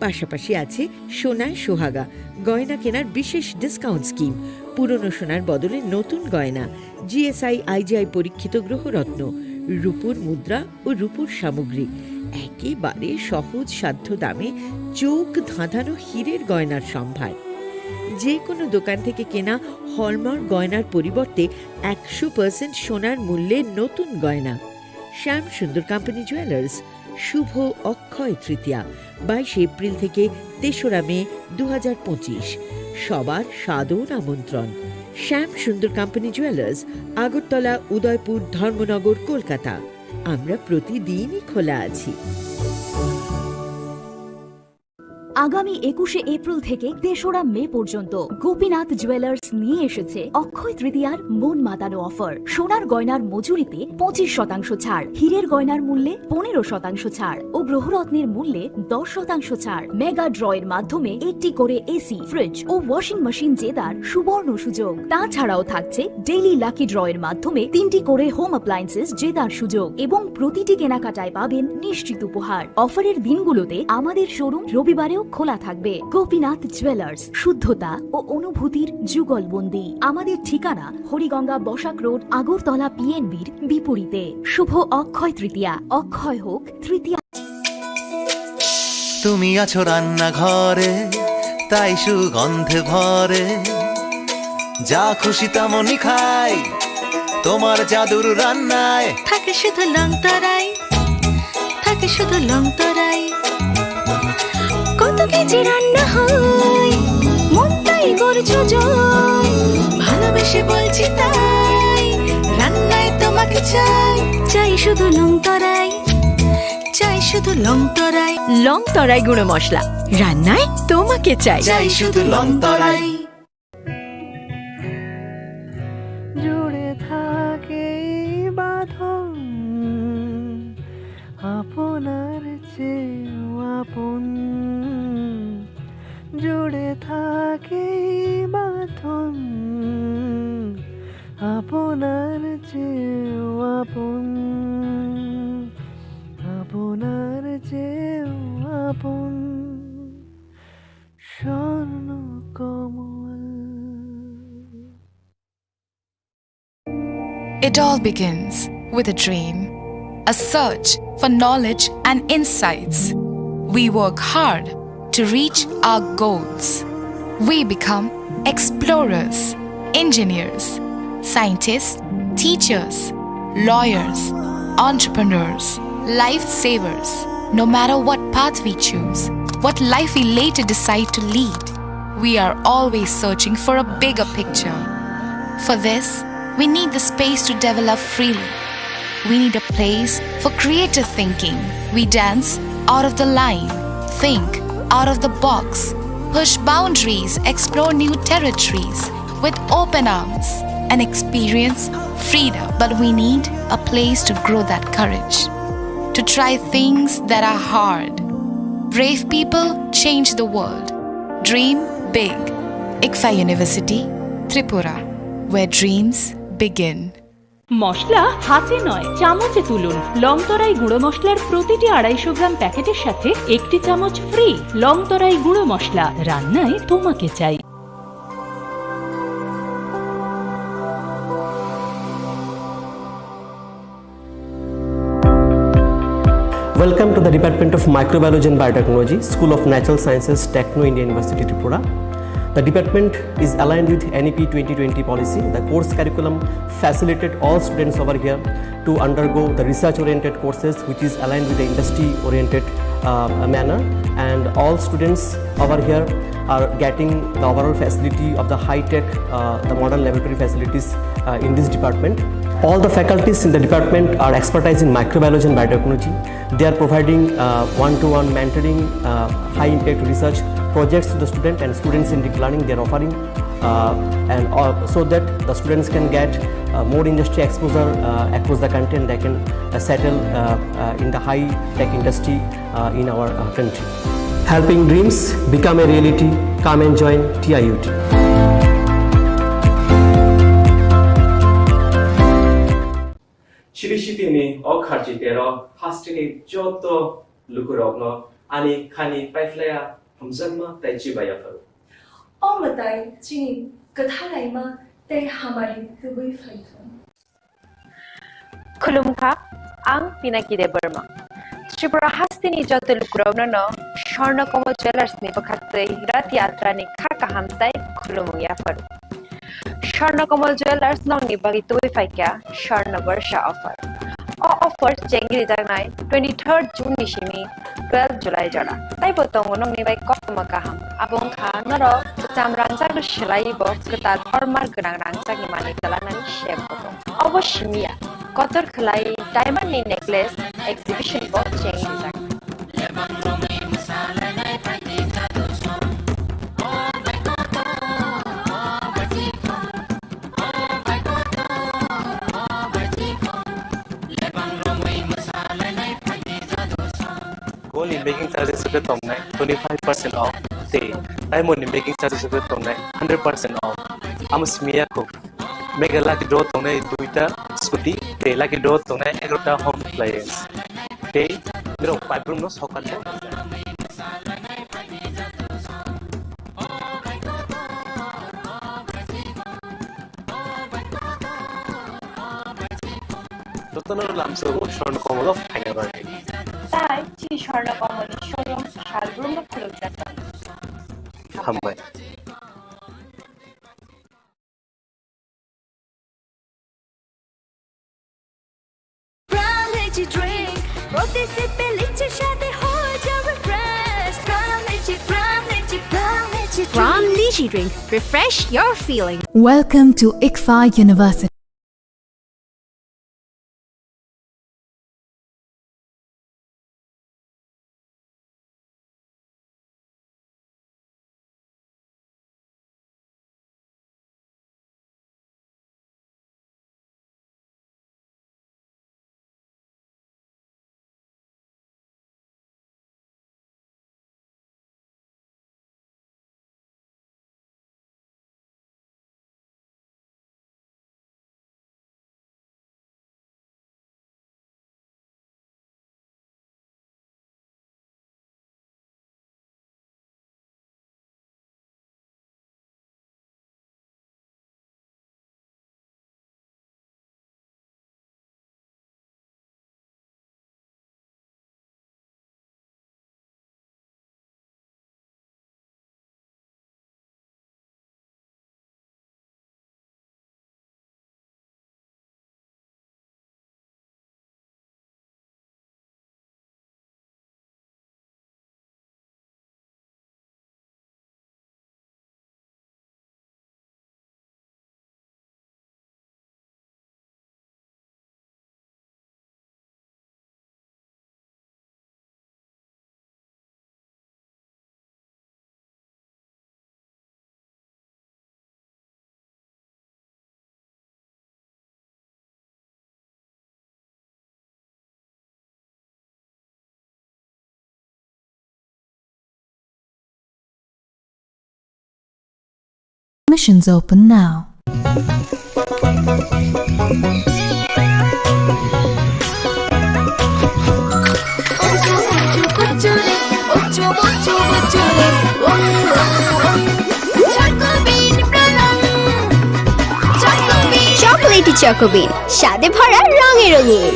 পাশাপাশি আছে সোনায় সোহাগা, গয়না কেনার বিশেষ ডিসকাউন্ট স্কিম, পুরনো সোনার বদলে নতুন গয়না, জিএসআই আইজিআই পরীক্ষিত গ্রহরত্ন, রূপোর মুদ্রা ও রূপোর সামগ্রী, একেবারে সহজ সাধ্য দামে চোখ ধাঁধানো হীরের গয়নার সম্ভার। যে কোনো দোকান থেকে কেনা হলমার্ক গয়নার পরিবর্তে একশো পার্সেন্ট সোনার মূল্যে নতুন গয়না। শ্যাম সুন্দর কোম্পানি জুয়েলার্স, শুভ অক্ষয় তৃতীয়া, বাইশে এপ্রিল থেকে তেসরা মে দু হাজার পঁচিশ। সবার সাদর আমন্ত্রণ। শ্যাম সুন্দর কোম্পানি জুয়েলার্স, আগরতলা, উদয়পুর, ধর্মনগর, কলকাতা। আমরা প্রতিদিনই খোলা আছি। আগামী একুশে এপ্রিল থেকে তেসরা মে পর্যন্ত গোপীনাথ জুয়েলার্স নিয়ে এসেছে অক্ষয় তৃতীয়ার মন মাতানো অফার। সোনার গয়নার মজুরিতে পঁচিশ শতাংশ ছাড়, হীরের গয়নার মূল্যে পনেরো শতাংশ ছাড় ও গ্রহরত্নের মূল্যে দশ শতাংশ ছাড়। মেগা ড্র এর মাধ্যমে একটি করে এসি, ফ্রিজ ও ওয়াশিং মেশিন জেতার সুবর্ণ সুযোগ। তাছাড়াও থাকছে ডেইলি লাকি ড্র এর মাধ্যমে তিনটি করে হোম অ্যাপ্লায়েন্সেস জেতার সুযোগ এবং প্রতিটি কেনাকাটায় পাবেন নিশ্চিত উপহার। অফারের দিনগুলোতে আমাদের শোরুম রবিবারেও খোলা থাকবে। গোপীনাথ জুয়েলার্স, শুদ্ধতা ও অনুভূতির যুগলবন্দি। আমাদের ঠিকানা হরিগঙ্গা বসাক রোড, আগরতলা পিএনবির বিপরীতে। শুভ অক্ষয় তৃতীয়া, অক্ষয় হোক তৃতীয়া। তুমি আছো রান্নাঘরে, তাই সুগন্ধে ভরে। যা খুশি তেমনই খাই তোমার জাদুর রান্নায়। থাকে শুধু লং তরাই, থাকে শুধু লং তরাই। কত কেজি রান্না হয়, মনটাই করছো জয়। ভালোবেসে বলছি তাই, রান্নায় তোমাকে চাই। চাই শুধু লং তরাই, চাই শুধু লং তরাই। লং তরাই গুঁড়ো মশলা, রান্নায় তোমাকে চাই। চাই শুধু লং তরাই। জুড়ে থাকে এই বাঁধন, আপনার চেয়েও আপন। জুড়ে থাকে এই বাঁধন, আপনার চেয়েও আপন, আপনার চেয়েও আপন। স্বর্ণ কমল। It all begins with a dream, a search for knowledge and insights. We work hard to reach our goals. We become explorers, engineers, scientists, teachers, lawyers, entrepreneurs, lifesavers. No matter what path we choose, what life we later decide to lead, we are always searching for a bigger picture. For this, we need the space to develop freely. We need a place for creative thinking. We dance out of the line, think out of the box, push boundaries, explore new territories with open arms, and experience freedom. But we need a place to grow that courage, to try things that are hard. Brave people change the world. Dream big. ICFAI University, Tripura, where dreams begin. মশলা হাতে নয়, চামচে তুলুন। লং তরাই গুঁড়ো মশলার প্রতিটি আড়াইশো গ্রাম প্যাকেটের সাথে একটি চামচ ফ্রি। লং তরাই গুঁড়ো মশলা, রান্নায় তোমাকে চাই। Welcome to the Department of Microbiology and Biotechnology, School of Natural Sciences, Techno India University, Tripura. The department is aligned with N E P twenty twenty policy. The course curriculum facilitate all students over here to undergo the research-oriented courses, which is aligned with the industry-oriented, uh, manner. And all students over here are getting the overall facility of the high-tech, uh, the modern laboratory facilities, uh, in this department. All the faculties in the department are expertise in microbiology and biotechnology. They are providing, uh, one-to-one mentoring, uh, high-impact research projects to the student and students-centric learning they are offering, uh, and, uh, so that the students can get, uh, more industry exposure, uh, across the country, and they can, uh, settle, uh, uh, in the high-tech industry, uh, in our, uh, country. Helping dreams become a reality. Come and join T I U T. Chiri sitini o kharchi tero hasteni joto lukurokno ani khani paiphlaya hamjakma tei chibaya phuru. O mwtai chini kwthalaima tei hamari tubui phaithung. Khulumkha, ang Pinaki Debbarma. Tripura hasteni joto lukurokno no Swarna Kamal Jewellers ni bwkhaktwi Rath Yatra ni kha kaham tai khulumung yapharu. Swarna Kamal Jewellers nokni bagwi tubui phaikha Swarna Barsha offer. O offer chengri jaknai twenty-third June ni simi twelve July jora. Taibo tongo nokni bai koktwma kaham. Abo wngkha norok kwcham rangjak no swlaiwi bo kwtal hormar gwnang rangjak ni manwi kwlanani sep bo tongo. Obo simi ya, kotor khwlai diamond ni necklace exhibition bo chengri jak. Gold ni making charges hwnkhe tongnai twenty five percent off, tei diamond ni making charges hwnkhe tongnai hundred percent off. Amo simi ya kho. Mega lucky draw tongnai duita scooty, tei lucky draw tongnai egarota home appliance. Tei norok paibrum no sokar bo. Jotono lamsogo Swarna Kamal o phaina bagwi. Tai chini Swarna Kamal ni showroom salbrum no khulukjak. Hambai. Pram Lychee Drink, প্রতি সিপে লিচি স্বাদে হয়ে যাবে fresh। Pram Lychee, Pram Lychee, Pram Lychee Drink। Pram Lychee Drink, refresh your feeling। Welcome to ICFAI University। Admissions open now. Chocolatey Choco Bean, স্বাদে ভরা, রঙে রঙিন।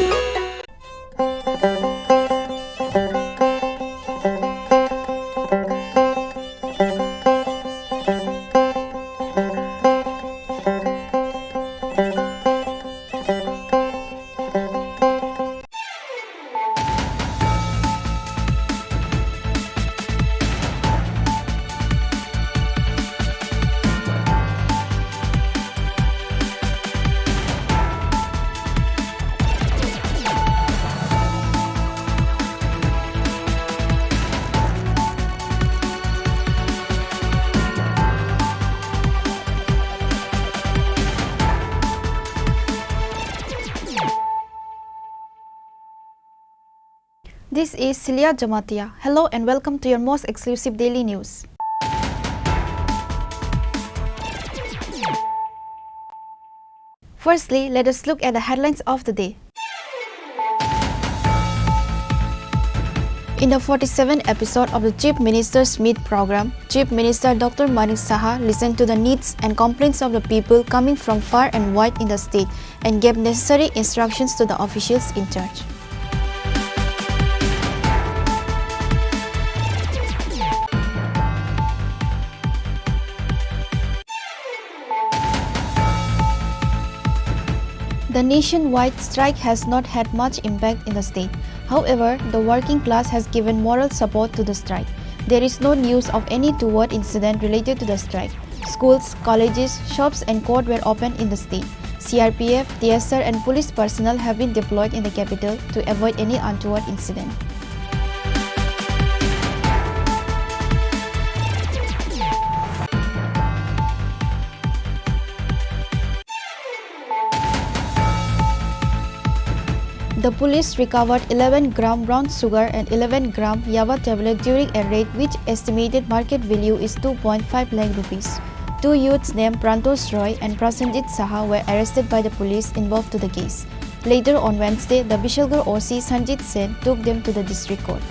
This is Celia Jamatia. Hello and welcome to your most exclusive daily news. Firstly, let us look at the headlines of the day. In the forty-seventh episode of the Chief Minister's Meet program, Chief Minister Doctor Manik Saha listened to the needs and complaints of the people coming from far and wide in the state and gave necessary instructions to the officials in charge. The nationwide strike has not had much impact in the state. However, the working class has given moral support to the strike. There is no news of any toward incident related to the strike. Schools, colleges, shops and court were open in the state. C R P F, T S R and police personnel have been deployed in the capital to avoid any untoward incident. The police recovered eleven gram brown sugar and eleven gram yaba tablet during a raid which estimated market value is two point five lakh rupees. Two youths named Prantosh Roy and Prasenjit Saha were arrested by the police involved to the case. Later on Wednesday, the Bishalgarh O C Sanjit Sen took them to the district court.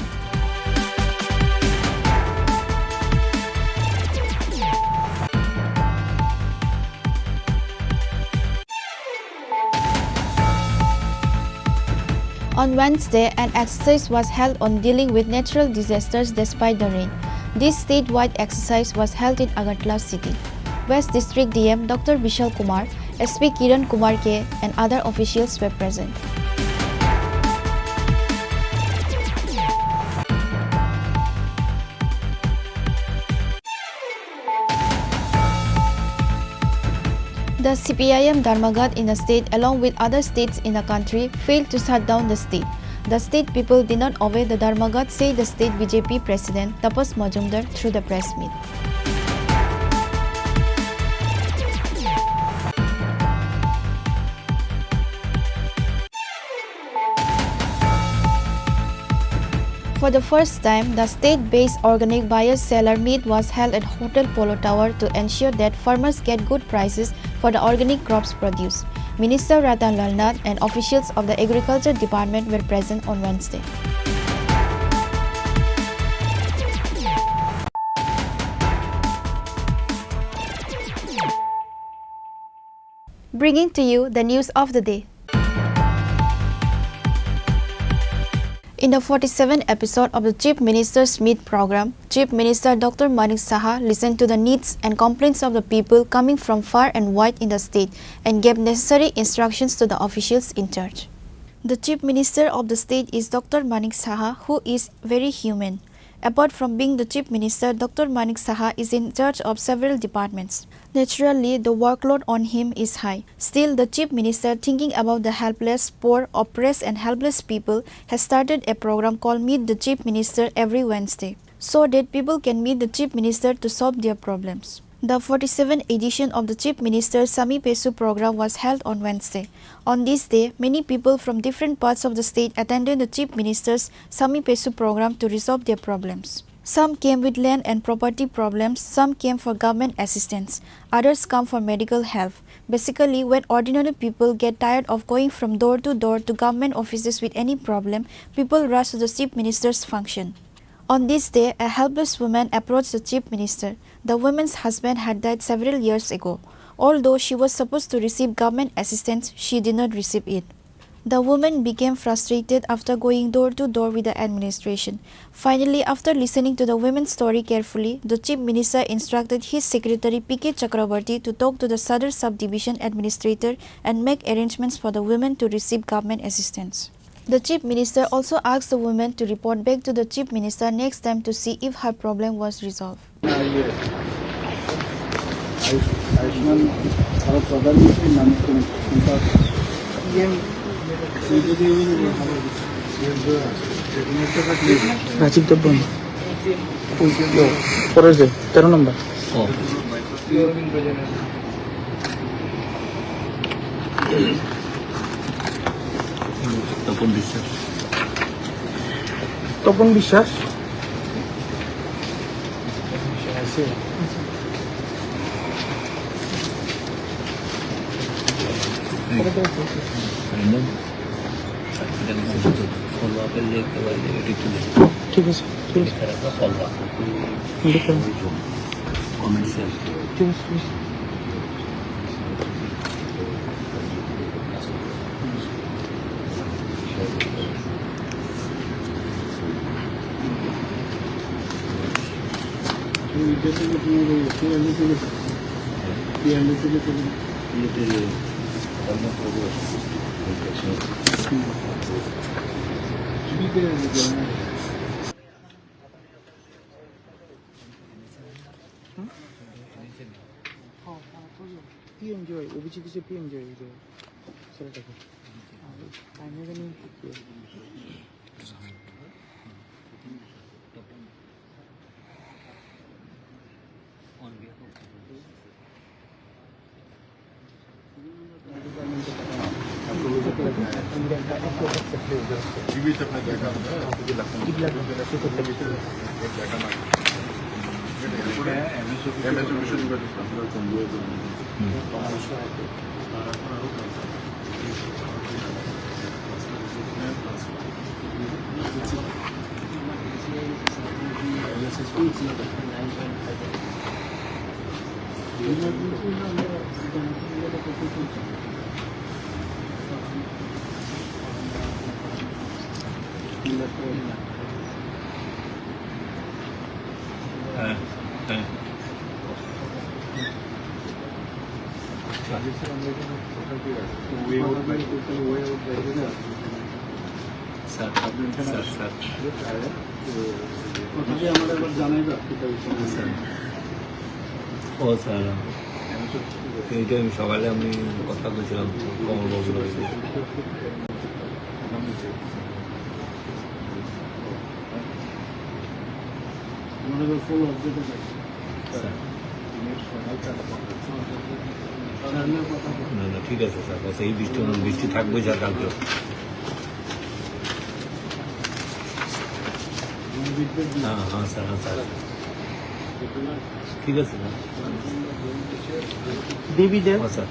On Wednesday, an exercise was held on dealing with natural disasters despite the rain. This statewide exercise was held in Agartala city. West District D M Doctor Bishal Kumar, S P Kiran Kumar K, and other officials were present. The C P I M Dharmaghat in the state, along with other states in the country, failed to shut down the state. The state people did not obey the Dharmaghat, said the state B J P president Tapas Majumdar through the press meet. For the first time, the state-based organic buyer-seller meet was held at Hotel Polo Tower to ensure that farmers get good prices for the organic crops produce. Minister Ratan Lal Nath and officials of the Agriculture Department were present on Wednesday. Bringing to you the news of the day. In the forty-seventh episode of the Chief Minister's Meet program, Chief Minister Doctor Manik Saha listened to the needs and complaints of the people coming from far and wide in the state and gave necessary instructions to the officials in charge. The Chief Minister of the state is Doctor Manik Saha, who is very human. Apart from being the Chief Minister, Doctor Manik Saha is in charge of several departments. Naturally, the workload on him is high. Still, the Chief Minister, thinking about the helpless, poor, oppressed and helpless people, has started a program called Meet the Chief Minister every Wednesday, so that people can meet the Chief Minister to solve their problems. The forty-seventh edition of the Chief Minister's Sami Pesu program was held on Wednesday. On this day, many people from different parts of the state attended the Chief Minister's Sami Pesu program to resolve their problems. Some came with land and property problems, some came for government assistance, others come for medical help. Basically, when ordinary people get tired of going from door to door to government offices with any problem, people rush to the Chief Minister's function. On this day, a helpless woman approached the Chief Minister. The woman's husband had died several years ago. Although she was supposed to receive government assistance, she did not receive it. The woman became frustrated after going door to door with the administration. Finally, after listening to the woman's story carefully, the Chief Minister instructed his secretary P K Chakraborty to talk to the Sadar Subdivision administrator and make arrangements for the woman to receive government assistance. The Chief Minister also asked the woman to report back to the Chief Minister next time to see if her problem was resolved. Ayushman भारत प्रधानमंत्री नाम রাজীব দেববর্মা। পরের যে তেরো নম্বর। তপন বিশ্বাস। তপন বিশ্বাস। Follow up and later, later. ঠিক আছে, ঠিক আছে। লিখে রাখো, সলভ রাখো। লিখে রাখো। কমেন্টসে আসবে। ঠিক আছে, ঠিক আছে। পিএমজেওয়াই, ওবিসি কিছু পিএমজেওয়াই, এই যে ছেলেটাকে। আর তাই না জানি কি। হ্যাঁ, হ্যাঁ। Sir, sir, sir. স্যার। ও স্যার, এইটা আমি সকালে আমি কথা বলছিলাম কমলবাবুর সাথে। স্যার। না, না, ঠিক আছে স্যার, বাস এই বৃষ্টি, বৃষ্টি থাকবোই স্যার কালকে। হ্যাঁ, হ্যাঁ স্যার, হ্যাঁ স্যার। ঠিক আছে স্যার। দেবী দেব। হ্যাঁ sir.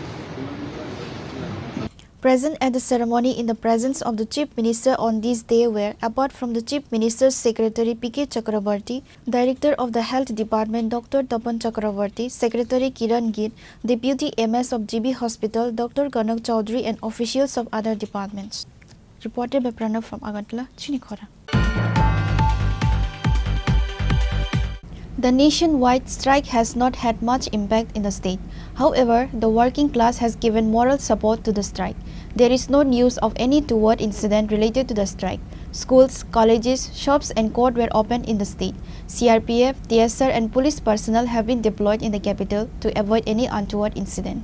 Present at the ceremony in the presence of the Chief Minister on this day were, apart from the Chief Minister's Secretary P K Chakraborty, Director of the Health Department Doctor Tapan Chakraborty, Secretary Kiran Gill, Deputy M S of G B Hospital Doctor Kanak Chaudhary and officials of other departments. Reported by Pranav from Agartala, Chini Khorang. The nationwide strike has not had much impact in the state. However, the working class has given moral support to the strike. There is no news of any untoward incident related to the strike. Schools, colleges, shops and court were open in the state. C R P F, T S R and police personnel have been deployed in the capital to avoid any untoward incident.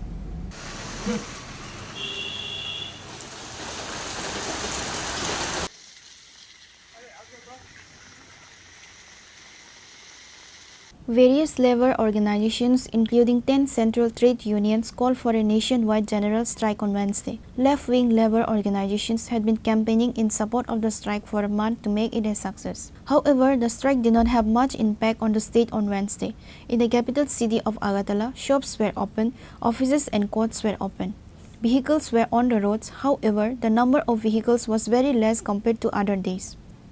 Various labor organizations, including ten central trade unions, called for a nationwide general strike on Wednesday. Left-wing labor organizations had been campaigning in support of the strike for a month to make it a success. However, the strike did not have much impact on the state on Wednesday. In the capital city of Agartala, shops were open, offices and courts were open. Vehicles were on the roads, however, the number of vehicles was very less compared to other days.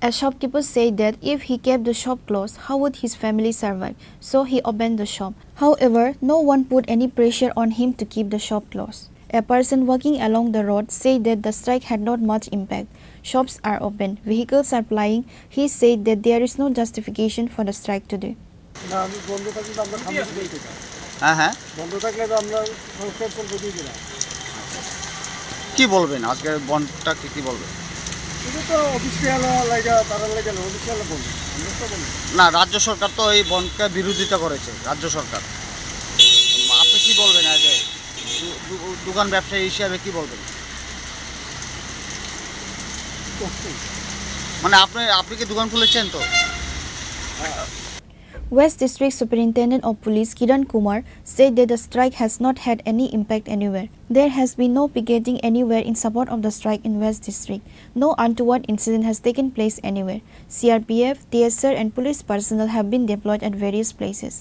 A shopkeeper said that if he kept the shop closed, how would his family survive? So he opened the shop. However, no one put any pressure on him to keep the shop closed. A person walking along the road said that the strike had not much impact. Shops are open, vehicles are plying. He said that there is no justification for the strike today. না, আমি বন্ধ থাকলে তো আমরা সামনে দিকে যেতাম। হ্যাঁ, হ্যাঁ। বন্ধ থাকলে তো আমরা ক্যান্সেল করে দিয়ে দিলাম। কি বলবেন আজকে বন্ধটাকে, কি বলবেন? এটা তো অফিসিয়াল লাগে, তারা লাগে না, অফিসিয়াল বন্ধ। আমরা তো বন্ধ। না, রাজ্য সরকার তো এই বন্ধকে বিরোধিতা করেছে, রাজ্য সরকার। আপনি কি বলবেন আজ এই দু-, দু-, দোকান ব্যবসায়ী হিসাবে কি বলবেন? মানে আপনি, আপনি কি দোকান খুলেছেন তো? West District Superintendent of Police Kiran Kumar said that the strike has not had any impact anywhere. There has been no picketing anywhere in support of the strike in West District. No untoward incident has taken place anywhere. C R P F, T S R and police personnel have been deployed at various places.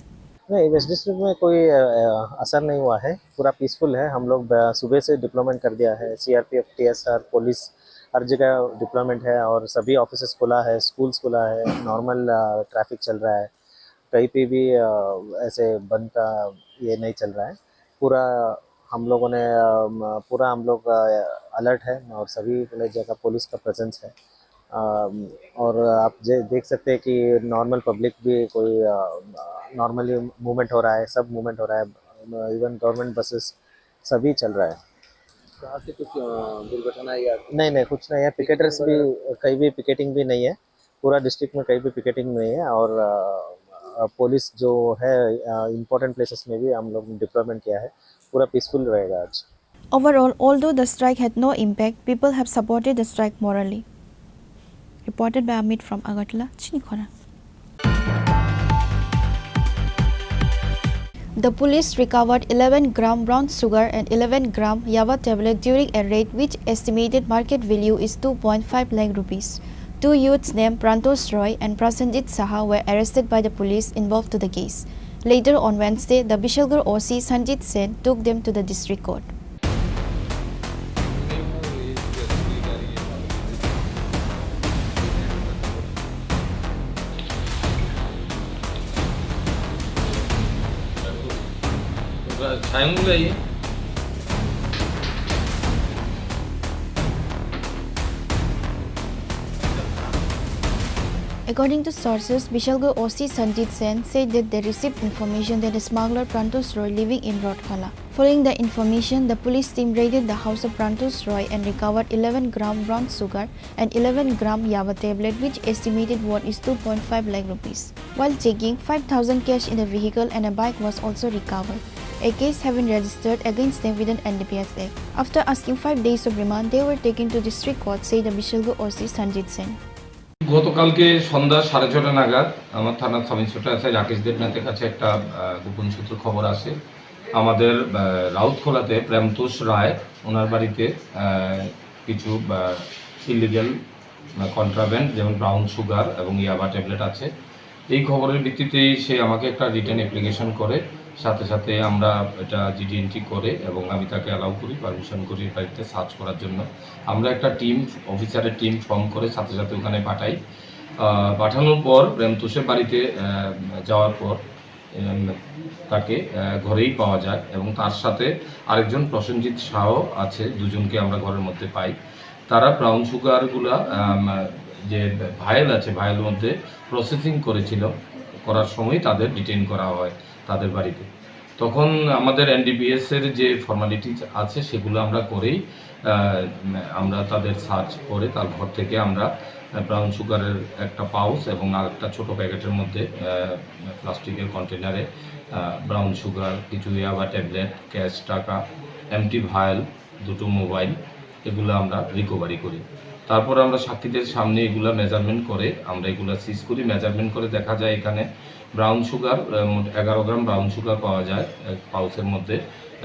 नहीं, waste district में कोई, अ, अ, असर नहीं हुआ है, पूरा पीसफुल है। हम लोग, अ, सुबह से डिप्लॉयमेंट कर दिया है, सीआरपीएफ, टीएसआर, पुलिस, हर जगह डिप्लॉयमेंट है और सभी ऑफिसेज खुला है, स्कूल्स खुला है, नॉर्मल ट्रैफिक चल रहा है, कहीं पे भी अ, ऐसे बंद का ये नहीं चल रहा है। पूरा हम लोगों ने अ, म- पूरा हम लोग अलर्ट है और सभी जगह पुलिस का प्रेजेंस है। अम, और आप जे देख सकते हैं कि नॉर्मल पब्लिक भी कोई नॉर्मली मूवमेंट हो रहा है, सब मूवमेंट हो रहा है, इवन गवर्नमेंट बसेस सभी चल रहा है। कहाँ से कुछ अ, दुर्घटना या नहीं नहीं, कुछ नहीं है। पिकेटर्स भी कहीं भी पिकेटिंग भी नहीं है, पूरा डिस्ट्रिक्ट में कहीं भी पिकेटिंग नहीं है। और अ, अ, पुलिस जो है, इम्पोर्टेंट प्लेसेस में भी हम लोग डिप्लॉयमेंट किया है। पूरा पीसफुल रहेगा आज। Overall, although the strike had no impact, people have supported the strike morally. Reported by Amit from Agartala, Chinikhona. The police recovered eleven gram brown sugar and eleven gram yaba tablet during a raid, which estimated market value is two point five lakh rupees. Two youths named Prantosh Roy and Prasenjit Saha were arrested by the police involved to the case. Later on Wednesday, the Bishalgarh O C Sanjit Sen took them to the district court. According to sources, Bishalgarh O C Sanjit Sen said that they received information that a smuggler Prantosh Roy living in Rodkhala. Following the information, the police team raided the house of Prantosh Roy and recovered eleven gram brown sugar and eleven gram yaba tablet, which estimated worth is two point five lakh rupees. While checking, five thousand cash in the vehicle and a bike was also recovered. A case have been registered against them with an N D P S Act. After asking five days of remand, they were taken to district court, said the Bishalgarh O C Sanjit Sen. গতকালকে সন্ধ্যা সাড়ে ছটা নাগাদ আমার থানার sub inspector SI Rakesh দেবনাথের কাছে একটা আহ, গোপন সূত্রে খবর আসে। আমাদের আহ, রাউতখোলাতে প্রেমতোষ রায় ওনার বাড়িতে আহ, কিছু ইলিগেল কন্ট্রাব্যান্ড, যেমন ব্রাউন সুগার এবং ইয়াবা ট্যাবলেট আছে। এই খবরের ভিত্তিতেই সে আমাকে একটা রিটেন অ্যাপ্লিকেশন করে, সাথে সাথে আমরা এটা জিডি এন্ট্রি করে এবং আমি তাকে অ্যালাউ করি, পারমিশন করি বাড়িতে সার্চ করার জন্য। আমরা একটা টিম, অফিসারের টিম ফর্ম করে সাথে সাথে ওখানে পাঠাই। আহ, পাঠানোর পর প্রেমতোষের বাড়িতে আহ, যাওয়ার পর উম, তাকে আহ, ঘরেই পাওয়া যায় এবং তার সাথে আরেকজন প্রসেনজিৎ শাহ আছে, দুজনকে আমরা ঘরের মধ্যে পাই। তারা ব্রাউন সুগারগুলা আম, যে ভায়েল আছে, ভায়েল মধ্যে প্রসেসিং করেছিল, করার সময় তাদের ডিটেইন করা হয় তাদের বাড়িতে। তখন আমাদের এনডিপিএস এর যে ফর্মালিটিজ আছে সেগুলো আমরা করেই আহ, আমরা তাদের সার্চ করে তার ঘর থেকে আমরা ব্রাউন সুগারের একটা পাউচ এবং আর একটা ছোটো প্যাকেটের মধ্যে প্লাস্টিকের কন্টেনারে ব্রাউন সুগার, কিছু ইয়াবা ট্যাবলেট, ক্যাশ টাকা, এমটি ভায়েল, দুটো মোবাইল, এগুলো আমরা রিকভারি করি। তারপর আমরা সাক্ষীদের সামনে এগুলা মেজারমেন্ট করে আমরা এগুলা সিজ করি। মেজারমেন্ট করে দেখা যায় এখানে ব্রাউন সুগার, আহ, মোট এগারো গ্রাম ব্রাউন সুগার পাওয়া যায় এক পাউচের মধ্যে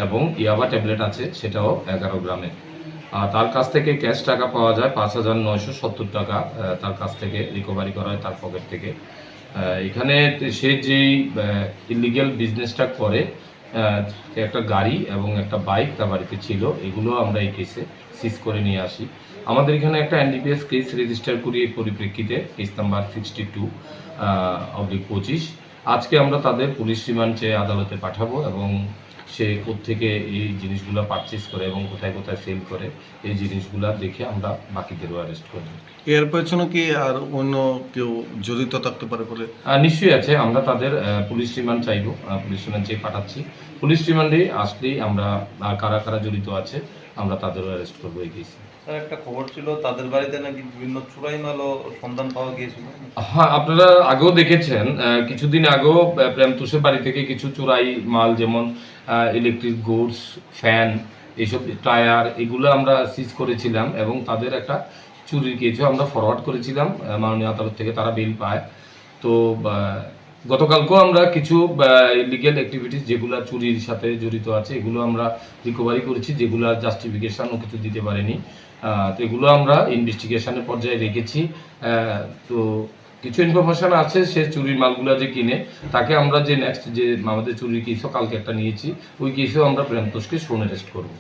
এবং ইয়াবা ট্যাবলেট আছে, সেটাও এগারো গ্রামের। আর তার কাছ থেকে ক্যাশ টাকা পাওয়া যায় পাঁচ হাজার নয়শো সত্তর টাকা, আহ, তার কাছ থেকে রিকভারি করা হয় তার পকেট থেকে। আহ, এখানে সে যেই ইলিগেল বিজনেসটা করে, আহ, একটা গাড়ি এবং একটা বাইক তার বাড়িতে ছিল, এগুলো আমরা এই কেসে সিজ করে নিয়ে আসি। আমাদের এখানে একটা এনডিপিএস কেস রেজিস্টার করি এই পরিপ্রেক্ষিতে, case number sixty two oblique পঁচিশ। আজকে আমরা তাদের পুলিশ রিমান্ড চেয়ে আদালতে পাঠাবো এবং সে কোত্থেকে এই জিনিসগুলো পারচেস করে এবং কোথায় কোথায় সেল করে, এই জিনিসগুলো দেখে আমরা বাকিদেরও অ্যারেস্ট করব। এর পেছনে কি আর অন্য কেউ জড়িত থাকতে পারে বলে? আহ, নিশ্চয়ই আছে। আমরা তাদের আহ, পুলিশ রিমান্ড চাইবো, আহ, পুলিশ রিমান্ড চেয়ে পাঠাচ্ছি। পুলিশ রিমান্ডে আসলেই আমরা আহ, কারা কারা জড়িত আছে, আমরা তাদেরও অ্যারেস্ট করবো এই কেসে। স্যার, একটা খবর ছিল, তাদের বাড়িতে নাকি বিভিন্ন চুরাই মালও সন্ধান পাওয়া গিয়েছিল। হ্যাঁ, আপনারা আগেও দেখেছেন, আহ, কিছুদিন আগেও আহ, প্রেমতোষের বাড়ি থেকে কিছু চোরাই মাল, যেমন ইলেকট্রিক গুডস, ফ্যান, এইসব টায়ার, এগুলো আমরা সিজ করেছিলাম এবং তাদের একটা চুরির কেসও আমরা ফরওয়ার্ড করেছিলাম আহ, মাননীয় আদালত থেকে, তারা বেল পায়। তো আহ, গতকালকেও আমরা কিছু ইলিগেল অ্যাক্টিভিটিস যেগুলো চুরির সাথে জড়িত আছে, এগুলো আমরা রিকভারি করেছি, যেগুলো জাস্টিফিকেশনও কিছু দিতে পারেনি। আহ, তো এগুলো আমরা ইনভেস্টিগেশনের পর্যায়ে রেখেছি। আহ, তো কিছু ইনফরমেশন আছে, সে চুরির মালগুলো যে কিনে, তাকে আমরা যে নেক্সট যে আমাদের চুরির কেসও কালকে একটা নিয়েছি, ওই কেসেও আমরা প্রেমতোষকে শোন অ্যারেস্ট করবো।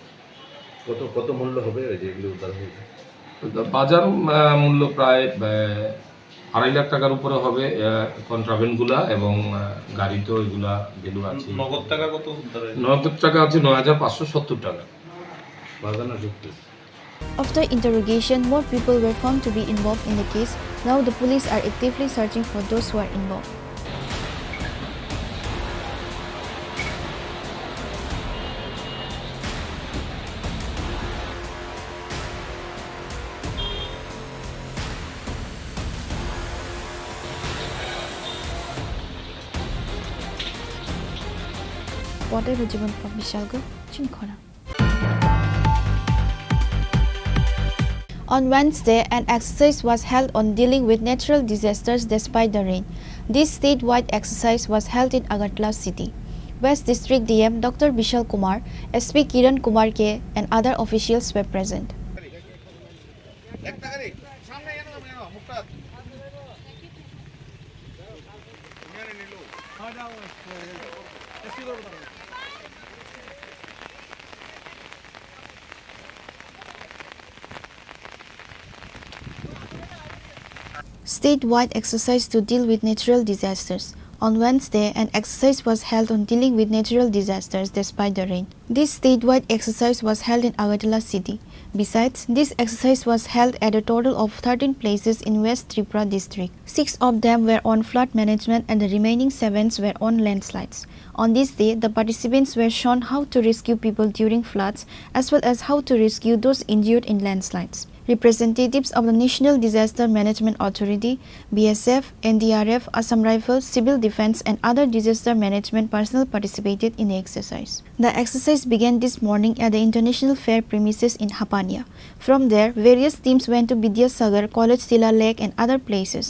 কত কত মূল্য হবে ওই যেগুলো উদ্ধার হয়েছে? তো বাজার, আহ, মূল্য প্রায়, আহ, আড়াই লাখ টাকার উপরে হবে, আহ, কন্ট্রাব্যান্ডগুলা এবং, আহ, গাড়ি তো এগুলা ভ্যালু আছে। নগদ টাকা কত ধরে? নগদ টাকা হচ্ছে নয় হাজার পাঁচশো সত্তর টাকা। বাজার না যুক্তি। After interrogation, more people were found to be involved in the case. Now the police are actively searching for those who are involved. Reporter Rajibon from Bishalgarh, Chinikhona. On Wednesday, an exercise was held on dealing with natural disasters despite the rain. This statewide exercise was held in Agartala city. West District D M Doctor Bishal Kumar, S P Kiran Kumar K, and other officials were present. Statewide exercise to deal with natural disasters. On Wednesday, an exercise was held on dealing with natural disasters despite the rain. This statewide exercise was held in Agartala city. Besides, this exercise was held at a total of thirteen places in West Tripura district. Six of them were on flood management and the remaining sevens were on landslides. On this day, the participants were shown how to rescue people during floods as well as how to rescue those injured in landslides. Representatives of the National Disaster Management Authority, B S F, N D R F, Assam Rifles, Civil Defence and other disaster management personnel participated in the exercise. The exercise began this morning at the International Fair premises in Hapania. From there, various teams went to Vidyasagar, College Tila Lake and other places.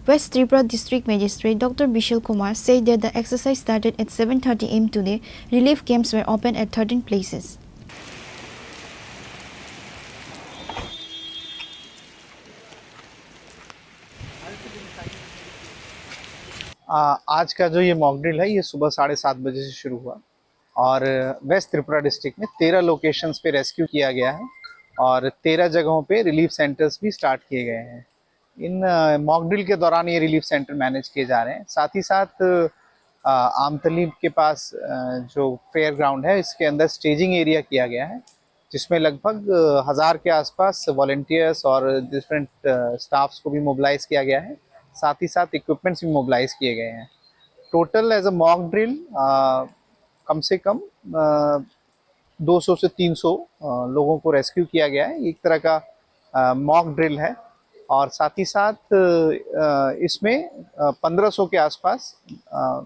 West Tripura District Magistrate Doctor Bishal Kumar said that the exercise started at seven thirty A M today. Relief camps were open at thirteen places. आ, आज का जो ये mock drill है, ये सुबह साढ़े सात बजे से शुरू हुआ और वेस्ट त्रिपुरा डिस्ट्रिक्ट में तेरह लोकेशंस पे रेस्क्यू किया गया है और तेरह जगहों पे रिलीफ सेंटर्स भी स्टार्ट किए गए हैं। इन, अ, मॉक ड्रिल के दौरान ये रिलीफ सेंटर मैनेज किए जा रहे हैं। साथ ही साथ, अ, आमतली के पास, अ, जो फेयर ग्राउंड है, इसके अंदर स्टेजिंग एरिया किया गया है, जिसमें लगभग, अ, हज़ार के आसपास वॉलंटियर्स और डिफरेंट, अ, स्टाफ्स को भी मोबिलाइज किया गया है। साथ ही साथ इक्विपमेंट्स भी मोबिलाइज किए गए हैं। Total as a mock drill, uh, कम से कम, अ, दो सौ से तीन सौ, अ, लोगों को रेस्क्यू किया गया है। एक तरह का, अ, मॉक ड्रिल है और साथ ही साथ, अ, इसमें, अ, पन्द्रह सौ के आसपास, अ,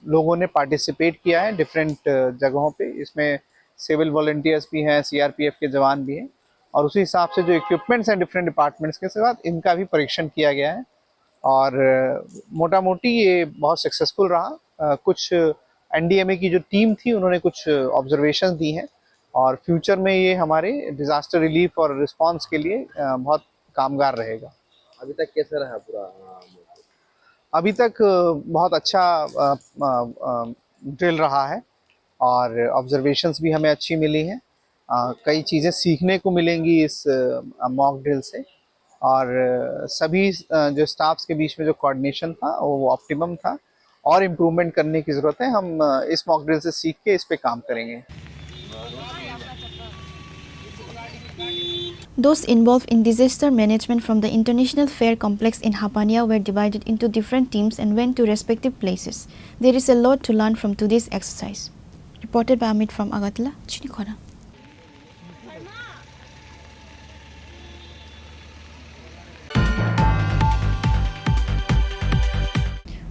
लोगों ने पार्टिसिपेट किया है डिफरेंट, अ, जगहों पे। इसमें सिविल वॉलंटियर्स भी हैं, सी आर पी एफ के जवान भी हैं और उसी हिसाब से जो इक्विपमेंट्स हैं डिफरेंट डिपार्टमेंट्स के साथ, इनका भी परीक्षण किया गया है। और, अ, मोटा-मोटी ये बहुत सक्सेसफुल रहा। अ, कुछ एन डी एम ए की जो टीम थी, उन्होंने कुछ ऑब्जर्वेशंस दी हैं और फ्यूचर में ये हमारे डिजास्टर रिलीफ और रिस्पॉन्स के लिए, अ, बहुत कामगार रहेगा। अभी तक कैसा रहा पूरा, अ, मौसम? अभी तक, अ, बहुत अच्छा, अ, अ, अ, ड्रिल रहा है और ऑब्जर्वेशंस भी हमें अच्छी मिली हैं। अ, कई चीज़ें सीखने को मिलेंगी इस, अ, मॉक ड्रिल से और, अ, सभी, अ, जो स्टाफ्स के बीच में जो कोऑर्डिनेशन था, वो ऑप्टिमम था और इम्प्रूवमेंट करने की ज़रूरत है। हम, अ, इस मॉक ड्रिल से सीख के इस पे काम करेंगे। Those involved in disaster management from the International Fair Complex in Hapania were divided into different teams and went to respective places. There is a lot to learn from today's exercise. Reported by Amit from Agartala, Chinikhona.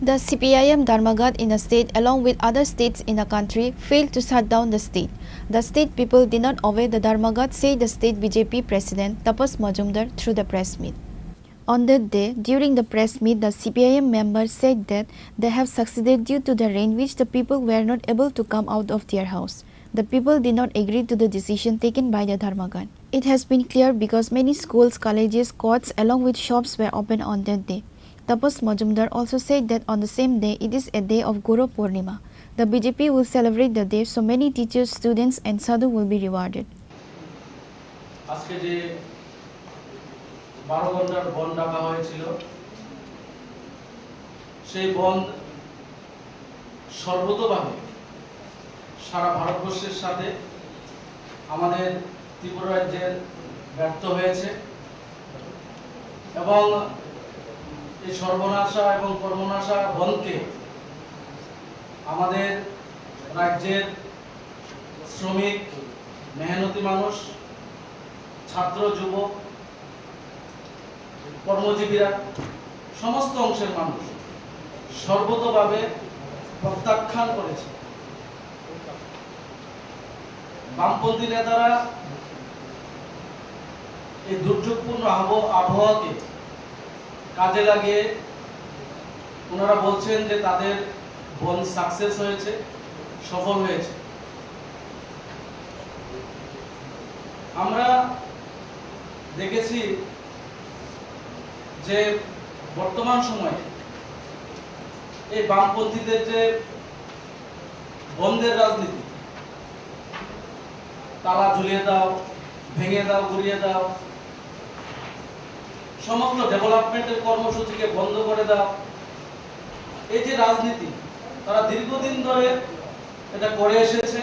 The C P I M Dharmaghat in the state, along with other states in the country, failed to shut down the state. The state people did not obey the Dharmaghat, said the state B J P president Tapas Majumdar through the press meet. On that day, during the press meet, the C P I M members said that they have succeeded due to the rain, which the people were not able to come out of their house. The people did not agree to the decision taken by the Dharmaghat. It has been clear because many schools, colleges, courts along with shops were open on that day. Tapas Majumdar also said that on the same day, it is a day of Guru Purnima. The B J P will celebrate the day, so many teachers, students and sadhu will be rewarded. আজকে যে বারো ঘন্টার বন্ধ ডাকা হয়েছিল। সেই বন্ধ সর্বতোভাবে সারা ভারতবর্ষের সাথে আমাদের ত্রিপুরা রাজ্যের ব্যর্থ হয়েছে এবং এই সর্বনাশা এবং কর্মনাশা বন্ধকে আমাদের রাজ্যের শ্রমিক, মেহনতি মানুষ, ছাত্র, যুবক, কর্মজীবীরা, সমস্ত অংশের মানুষ সর্বতোভাবে প্রত্যাখ্যান করেছে। বামপন্থী নেতারা এই দুর্যোগপূর্ণ আবহ-, আবহাওয়াকে কাজে লাগিয়ে ওনারা বলছেন যে তাদের বন্ধ সাকসেস হয়েছে, সফল হয়েছে। আমরা দেখেছি যে বর্তমান সময়ে এই বামপন্থীদের যে বন্ধের রাজনীতি, তালা ঝুলিয়ে দাও, ভেঙে দাও, গুড়িয়ে দাও, সমস্ত ডেভেলপমেন্টের কর্মসূচিকে বন্ধ করে দাও, এই যে রাজনীতি, তারা দীর্ঘদিন ধরে এটা করে এসেছে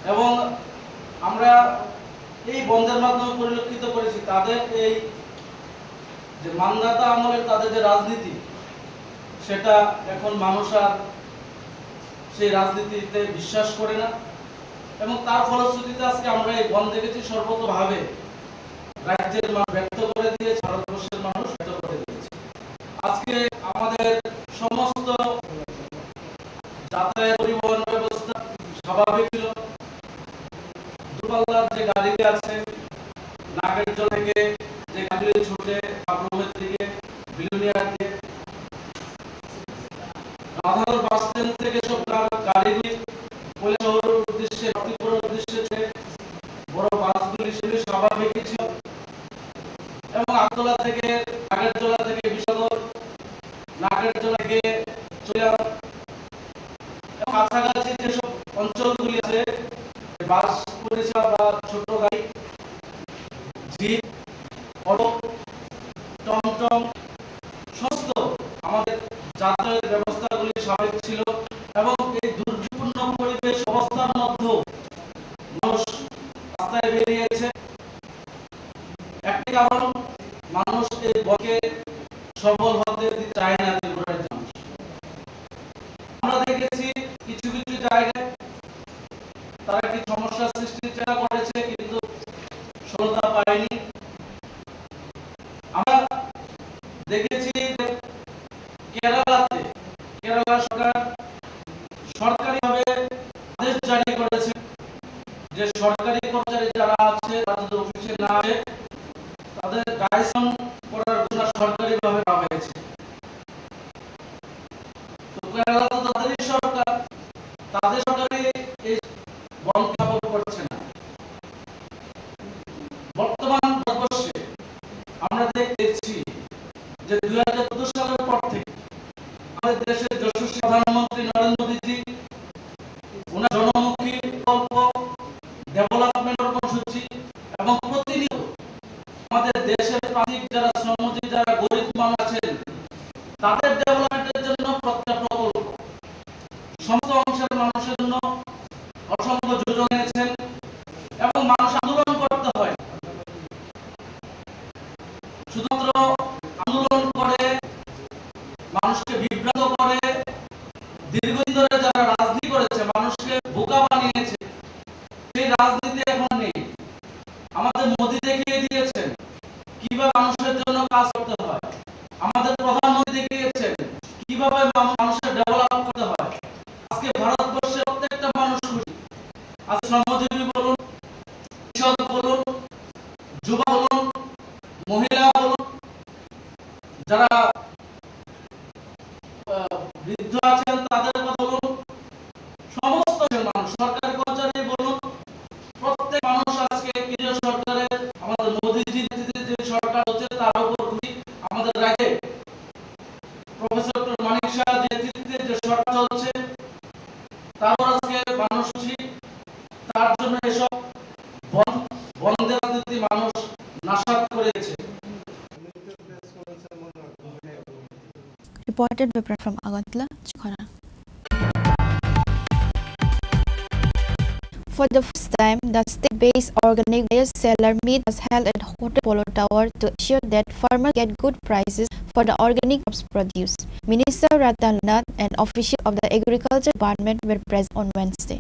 এবং আমরা এই বন্ধের মাধ্যমে পরিলক্ষিত করেছি তাদের এই যে মান্ধাতা আমলের তাদের যে রাজনীতি, সেটা এখন মানুষ আর সেই রাজনীতিতে বিশ্বাস করে না এবং তার ফলশ্রুতিতে আজকে আমরা এই বন্ধ দেখেছি। সর্বতোভাবে রাজ্যের মানুষ ব্যর্থ করে দিয়েছে, ভারতবর্ষের মানুষ ব্যর্থ করে দিয়েছে। আজকে আমাদের সমস্ত যাতায়াত পরিবহন ব্যবস্থা স্বাভাবিক ছিল। দূরপাল্লার যে গাড়ি আছে, নাগেরজোড়া থেকে যে গাড়িগুলি ছুটে বাথরুমের দিকে, বিলোনিয়ার দিকে, রাধানগর বাস স্ট্যান্ড থেকে সব গা-, গাড়িগুলি কৈলাসহরের উদ্দেশ্যে, ত্রিপুরার উদ্দেশ্যে যে বড় বাসগুলি, সেগুলি স্বাভাবিকই ছিল। এবং আগরতলা থেকে, নাগেরজোড়া থেকে বিশালগড়, নাগেরজোড়া থেকে চলে এবং কাছাকাছি যেসব অঞ্চলগুলি আছে, বাস পরিষেবা বা ছোট গাড়ি, জিপ, অটো, টমটম, সমস্ত আমাদের যাতায়াত ব্যবস্থাগুলি স্বাভাবিক ছিল এবং এই দুর্যোগপূর্ণ পরিবেশ অবস্থার মধ্যেও মানুষ রাস্তায় বেরিয়েছে। একটি কারণ, মানুষ এই বন্ধকে সফল হতে দিতে চায় না ত্রিপুরার মানুষ। আমরা দেখেছি কিছু কিছু জায়গায় তারা একটি সমস্যা সৃষ্টির চেষ্টা করেছে, কিন্তু সফলতা পায়নি। আমরা দেখেছি যে কেরালাতে, কেরালা সরকার সরকারিভাবে আদেশ জারি করেছে যে সরকারি কর্মচারী যারা আছে, তারা যদি অফিসে না আসে, তাদের ডায়েশন করার ঘোষণা সরকারিভাবে করা হয়েছে। তো কেরালা তো তাদেরই সরকার, তাদের সরকারই এই বন্ধ কাপড় করছে না। বর্তমান ভারতবর্ষে আমরা দেখছি যে দুই হাজার চোদ্দ সালের পর থেকে আমাদের দেশের যশস্বী প্রধানমন্ত্রী নরেন্দ্র মোদীজি ওনার জনমুখী প্রকল্প, ডেভেলপমেন্ট কর্মসূচি এবং প্রতিনিয়ত আমাদের দেশের প্রান্তিক যারা শ্রমজীবী, যারা গরিব মানুষ আছেন, তাদের ডেভেলপমেন্টের জন্য প্রত্যেকটা প্রকল্প সমস্ত অংশের মানুষের জন্য অসংখ্য যোজনা এনেছেন এবং মানুষ আন্দোলন করতে হয়। শুধুমাত্র আন্দোলন করে, মানুষকে বিভ্রান্ত করে, দীর্ঘদিন ধরে যারা রাজনীতি করেছে, মানুষকে বোকা বানিয়েছে, সেই রাজনীতি এখন নেই। আমাদের মোদি দেখিয়ে দিয়েছেন কিভাবে মানুষের জন্য কাজ করতে হয়। আমাদের প্রধানমন্ত্রী দেখিয়েছেন কিভাবে মা-, মানুষের ডেভেলপ করতে হয়। আজকে ভারতবর্ষের প্রত্যেকটা মানুষ খুশি। আজ শ্রমজীবী বলুন, কৃষক বলুন, যুবা বলুন, মহিলা বলুন, যারা, আহ, বৃদ্ধ আছেন তাদের কথা বলুন, সমস্ত মানুষ, সরকারি কর্মচারী বলুন, প্রত্যেক মানুষ আজকে কেন্দ্রীয় সরকারের, আমাদের মোদীজির নেতৃত্বে যে সরকার হচ্ছে তার উপর খুশি। আমাদের রাজ্যে প্রফেসর ডক্টর মানিক সাহার নেতৃত্বে যে সরকার চলছে তার উপর আজকে মানুষ খুশি। তার জন্য এসব বন্ধ, বন্ধের রাজনীতি মানুষ নাশাত করে গেছে। Reported by Pran from Agartala, Chikhona. For the first time, the state-based organic buyer-seller meet was held at Hotel Polo Tower to ensure that farmers get good prices for the organic crops produce. Minister Ratan Lal Nath and officials of the Agriculture Department were present on Wednesday.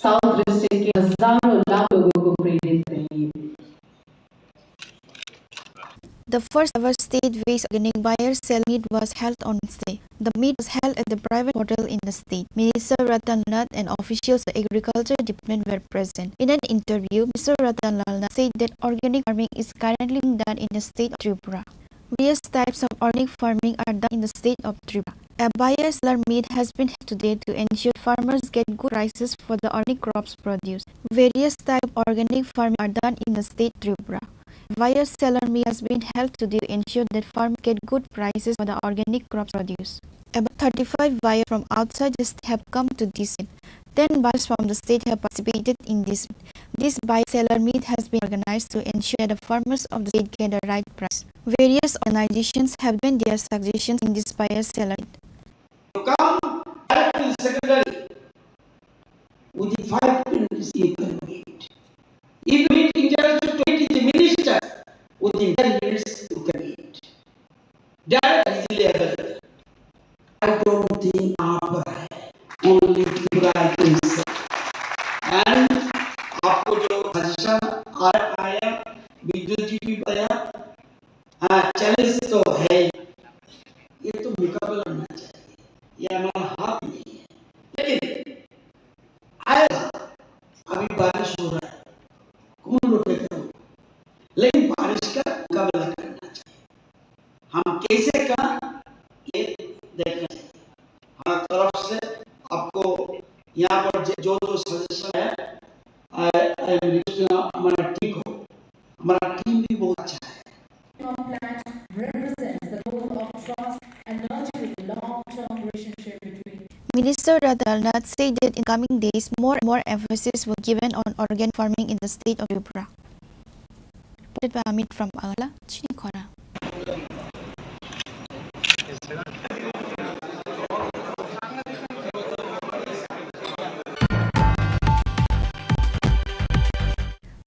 South दृश्य के हजारों लाख लोगों को प्रेरित करिए। The first ever state-based organic buyer-seller meet was held on Wednesday. The meet was held at the private hotel in the state. Minister Ratan Lal Nath and officials of the Agriculture Department were present. In an interview, Minister Ratan Lal Nath said that organic farming is currently being done in the state of Tripura. Various types of organic farming are done in the state of Tripura. A buyer-seller meet has been held today to ensure farmers get good prices for the organic crops produced. Various types of organic farming are done in the state Tripura. Buyer-seller meet has been held today to ensure that farmers get good prices for the organic crops produced. About thirty-five buyers from outside the state have come to this meet. Ten buyers from the state have participated in this meet. This buyer-seller meet has been organized to ensure that the farmers of the state get the right price. Various organizations have given their suggestions in this buyer-seller meet. You come directly to the secretary. Within five minutes, you can meet. If you meet international committee, the minister, within ten minutes, you can meet. Direct, easily available. I don't think आप पर है, only Tripura, I think so. And आपको जो सजेशन आ आया, विद्युत जी भी आया, हाँ, चैलेंज तो है ही। ये तो मुकाबला होना चाहिए, ये हमारा हाथ नहीं है। लेकिन आएगा, अभी बारिश हो रहा है, कौन रोकेगा? लेकिन बारिश का मुकाबला करना चाहिए। हम कैसे करें, ये देखना चाहिए। हमारी तरफ से आपको यहाँ पर जो, जो, जो सजेशन है, I, I am requesting हमारा टीम को, हमारा टीम भी बहुत अच्छा है। Plant represents the role of trust and nurturing a long-term relationship between. Minister Ratan Lal Nath said that in coming days, more and more emphasis will be given on organic farming in the state of Tripura. Reported by Amit from Agartala, Chini Khora.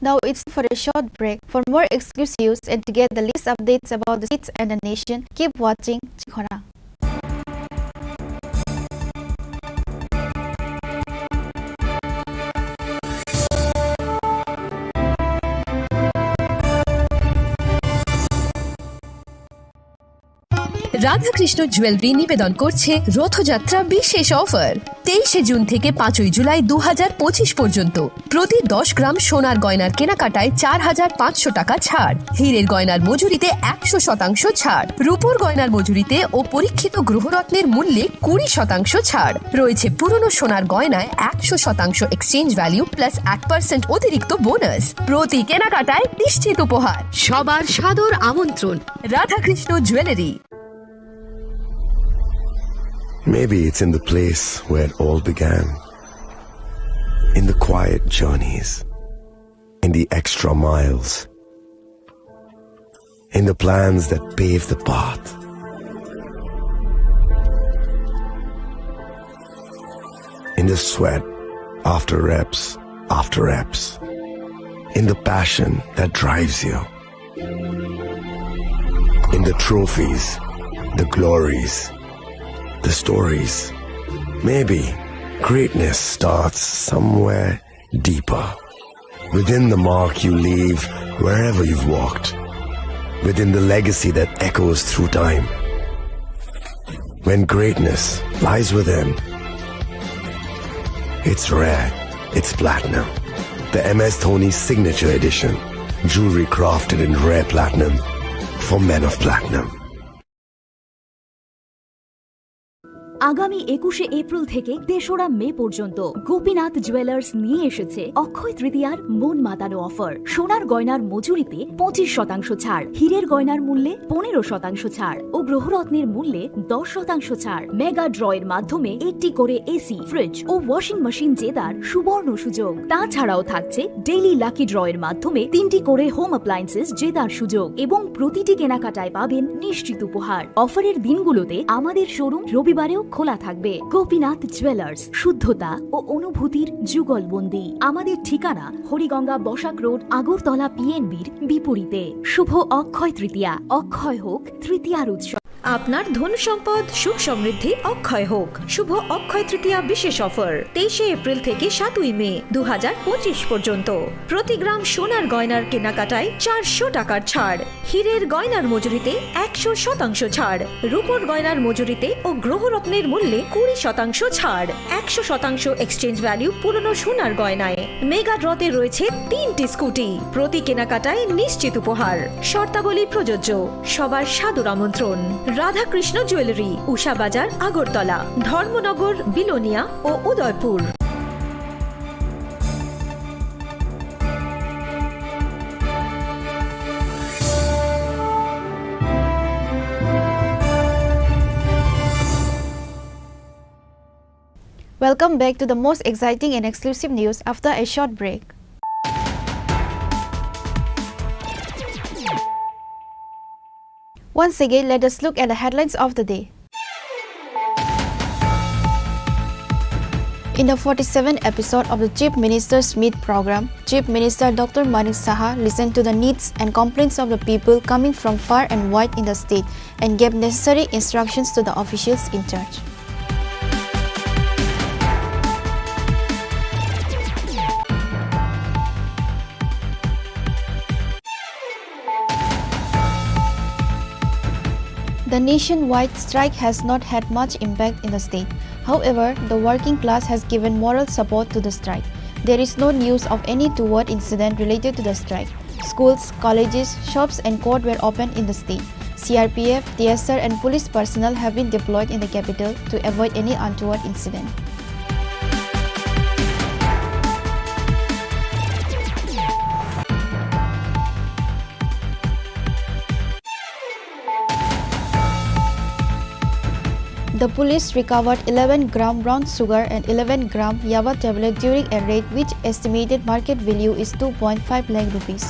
Now it's for a short break. For more exclusives and to get the latest updates about the states and the nation, keep watching Chikhona. Radhakrishna jewellery নিবেদন করছে রথযাত্রা বিশেষ অফার। তেইশে জুন থেকে পাঁচই জুলাই দু হাজার পঁচিশ পর্যন্ত প্রতি দশ গ্রাম সোনার গয়নার কেনাকাটায় চার হাজার পাঁচশো টাকা ছাড়, হীরের গয়নার মজুরিতে একশো শতাংশ ছাড়, রূপোর গয়নার মজুরিতে ও পরীক্ষিত গ্রহরত্নের মূল্যে কুড়ি শতাংশ ছাড়। রয়েছে পুরনো সোনার গয়নায় একশো শতাংশ এক্সচেঞ্জ ভ্যালু প্লাস এক পার্সেন্ট অতিরিক্ত বোনাস। প্রতি কেনাকাটায় নিশ্চিত উপহার। সবার সাদর আমন্ত্রণ Radhakrishna jewellery. Maybe it's in the place where it all began. In the quiet journeys, in the extra miles, in the plans that pave the path, in the sweat after reps, after reps, in the passion that drives you. In the trophies, the glories, the stories. Maybe greatness starts somewhere deeper. Within the mark you leave wherever you've walked. Within the legacy that echoes through time. When greatness lies within, it's rare, it's platinum. The M S Dhoni Signature Edition. Jewelry crafted in rare platinum for men of platinum. আগামী একুশে এপ্রিল থেকে তেসরা মে পর্যন্ত গোপীনাথ জুয়েলার্স নিয়ে এসেছে অক্ষয় তৃতীয়ার মন মাতানো অফার। সোনার গয়নার মজুরিতে পঁচিশ শতাংশ ছাড়, হীরের গয়নার মূল্যে পনেরো শতাংশ ছাড় ও গ্রহরত্নের মূল্যে দশ শতাংশ ছাড়। মেগা ড্রয়ের মাধ্যমে একটি করে এসি, ফ্রিজ ও ওয়াশিং মেশিন জেতার সুবর্ণ সুযোগ। তাছাড়াও থাকছে ডেইলি লাকি ড্রয়ের মাধ্যমে তিনটি করে হোম অ্যাপ্লায়েন্সেস জেতার সুযোগ এবং প্রতিটি কেনাকাটায় পাবেন নিশ্চিত উপহার। অফারের দিনগুলোতে আমাদের শোরুম রবিবারেও খোলা থাকবে। গোপীনাথ জুয়েলার্স, শুদ্ধতা ও অনুভূতির যুগলবন্দি। আমাদের ঠিকানা হরিগঙ্গা বসাক রোড, আগরতলা পিএনবির বিপরীতে। শুভ অক্ষয় তৃতীয়া, অক্ষয় হোক তৃতীয়ার উৎসব। আপনার ধন সম্পদ সুখ সমৃদ্ধি অক্ষয় হোক। শুভ অক্ষয় তৃতীয়া বিশেষ অফার, তেইশে এপ্রিল থেকে সাতই মে দু হাজার পঁচিশ পর্যন্ত। প্রতি গ্রাম সোনার গয়নার কেনাকাটায় চারশো টাকার ছাড়, হীরের গয়নার মজুরিতে একশো শতাংশ ছাড়, রূপোর গয়নার মজুরিতে ও গ্রহরত্নের মূল্যে কুড়ি শতাংশ ছাড়, একশো শতাংশ এক্সচেঞ্জ ভ্যালু পুরনো সোনার গয়নায়। মেগা ড্রতে রয়েছে তিনটি স্কুটি, প্রতি কেনাকাটায় নিশ্চিত উপহার। শর্তাবলী প্রযোজ্য। সবার সাদর আমন্ত্রণ। রাধাকৃষ্ণ জুয়েলারি, উষা বাজার, আগরতলা, ধর্মনগর, বিলোনিয়া ও Udaipur. Welcome back to the most exciting and exclusive news after a short break. Once again, let us look at the headlines of the day. In the forty-seventh episode of the Chief Minister's Meet program, Chief Minister Doctor Manik Saha listened to the needs and complaints of the people coming from far and wide in the state and gave necessary instructions to the officials in charge. The nationwide strike has not had much impact in the state. However, the working class has given moral support to the strike. There is no news of any toward incident related to the strike. Schools, colleges, shops and court were open in the state. C R P F, T S R and police personnel have been deployed in the capital to avoid any untoward incident. The police recovered eleven gram brown sugar and eleven gram yaba tablet during a raid which estimated market value is two point five lakh rupees.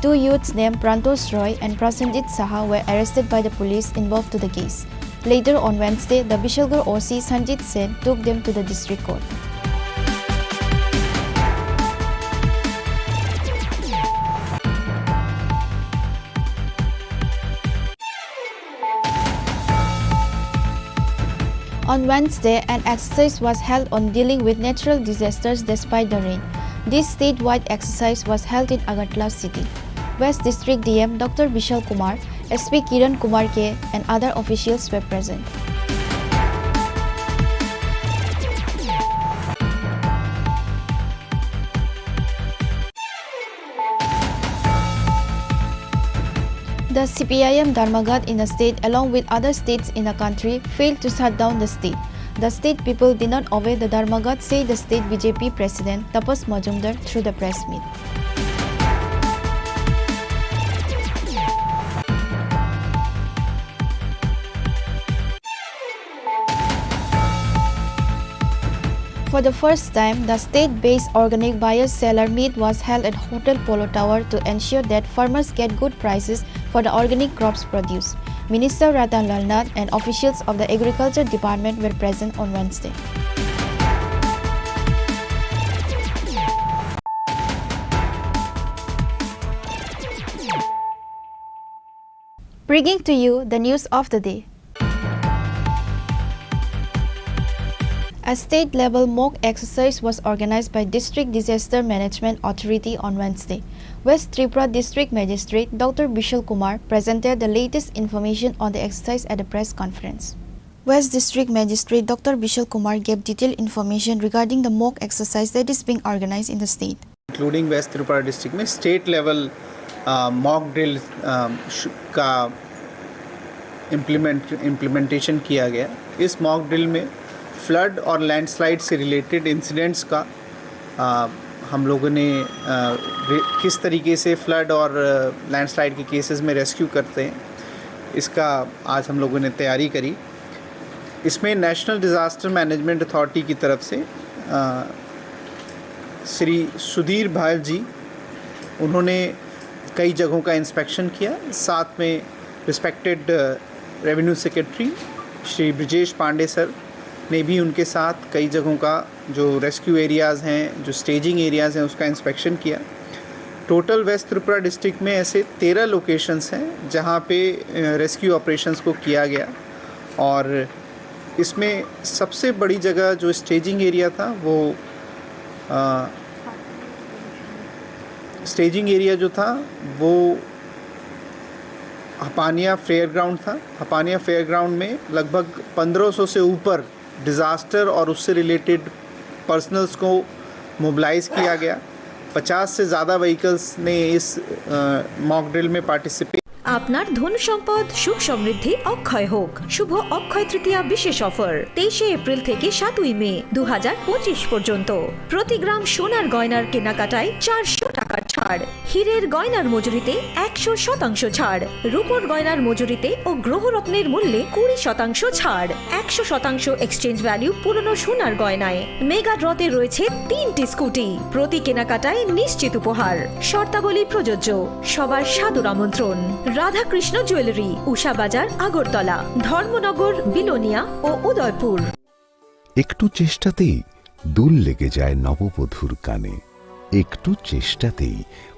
Two youths named Prantosh Roy and Prasenjit Saha were arrested by the police involved to the case. Later on Wednesday, the Bishalgarh O C Sanjit Sen took them to the district court. On Wednesday, an exercise was held on dealing with natural disasters despite the rain. This statewide exercise was held in Agartala city. West District D M Doctor Bishal Kumar, S P Kiran Kumar K, and other officials were present. The C P I M Dharmaghat in the state, along with other states in the country, failed to shut down the state. The state people did not obey the Dharmaghat, said the state B J P president Tapas Majumdar through the press meet. For the first time, the state-based organic buyer-seller meet was held at Hotel Polo Tower to ensure that farmers get good prices for the organic crops produce. Minister Ratan Lal Nath and officials of the Agriculture Department were present on Wednesday. Bringing to you the news of the day. A state-level mock exercise was organized by District Disaster Management Authority on Wednesday. West Tripura District Magistrate Doctor Bishal Kumar presented the latest information on the exercise at a press conference. West District Magistrate Doctor Bishal Kumar gave detailed information regarding the mock exercise that is being organized in the state. Including West Tripura district में state level, uh, mock drill, um, sh-, का implement implementation किया गया। इस mock drill में फ्लड और लैंडस्लाइड से related incidents का आ, हम लोगों ने आ, रे- किस तरीके से फ्लड और लैंडस्लाइड के केसेस में रेस्क्यू करते हैं, इसका आज हम लोगों ने तैयारी करी। इसमें नेशनल डिज़ास्टर मैनेजमेंट अथॉरिटी की तरफ से आ, श्री सुधीर भाल जी, उन्होंने कई जगहों का इंस्पेक्शन किया। साथ में रिस्पेक्टेड रेवेन्यू सेक्रेटरी श्री ब्रजेश पांडे सर ने भी उनके साथ कई जगहों का, जो रेस्क्यू एरियाज़ हैं, जो स्टेजिंग एरियाज़ हैं, उसका इंस्पेक्शन किया। टोटल वेस्ट त्रिपुरा डिस्ट्रिक्ट में ऐसे तेरह लोकेशंस हैं जहाँ पे रेस्क्यू ऑपरेशंस को किया गया। और इसमें सबसे बड़ी जगह जो स्टेजिंग एरिया था, वो स्टेजिंग एरिया जो था, वो हपानिया फेयर ग्राउंड था। हपानिया फेयर ग्राउंड में लगभग पन्द्रह सौ से ऊपर डिज़ास्टर और उससे रिलेटेड पर्सनल्स को मोबिलाइज किया गया। पचास से ज़्यादा व्हीकल्स ने इस मॉक ड्रिल में पार्टिसिपेट। আপনার ধন সম্পদ সুখ সমৃদ্ধি অক্ষয় হোক। শুভ অক্ষয় তৃতীয়া বিশেষ অফার, তেইশে এপ্রিল থেকে সাতই মে দু হাজার পঁচিশ পর্যন্ত। প্রতি গ্রাম সোনার গয়নার কেনাকাটায় চারশো টাকার ছাড়, হীরের গয়নার মজুরিতে একশো শতাংশ ছাড়, রূপোর গয়নার মজুরিতে ও গ্রহরত্নের মূল্যে কুড়ি শতাংশ ছাড়, একশো শতাংশ এক্সচেঞ্জ ভ্যালু পুরনো সোনার গয়নায়। মেগা ড্রতে রয়েছে তিনটি স্কুটি, প্রতি কেনাকাটায় নিশ্চিত উপহার। শর্তাবলী প্রযোজ্য। সবার সাদর আমন্ত্রণ। রাধাকৃষ্ণ জুয়েলারি, উষা বাজার, আগরতলা, ধর্মনগর, বিলোনিয়া ও উদয়পুর। একটু চেষ্টাতেই দুল লেগে যায় নববধূর কানে, একটু চেষ্টাতেই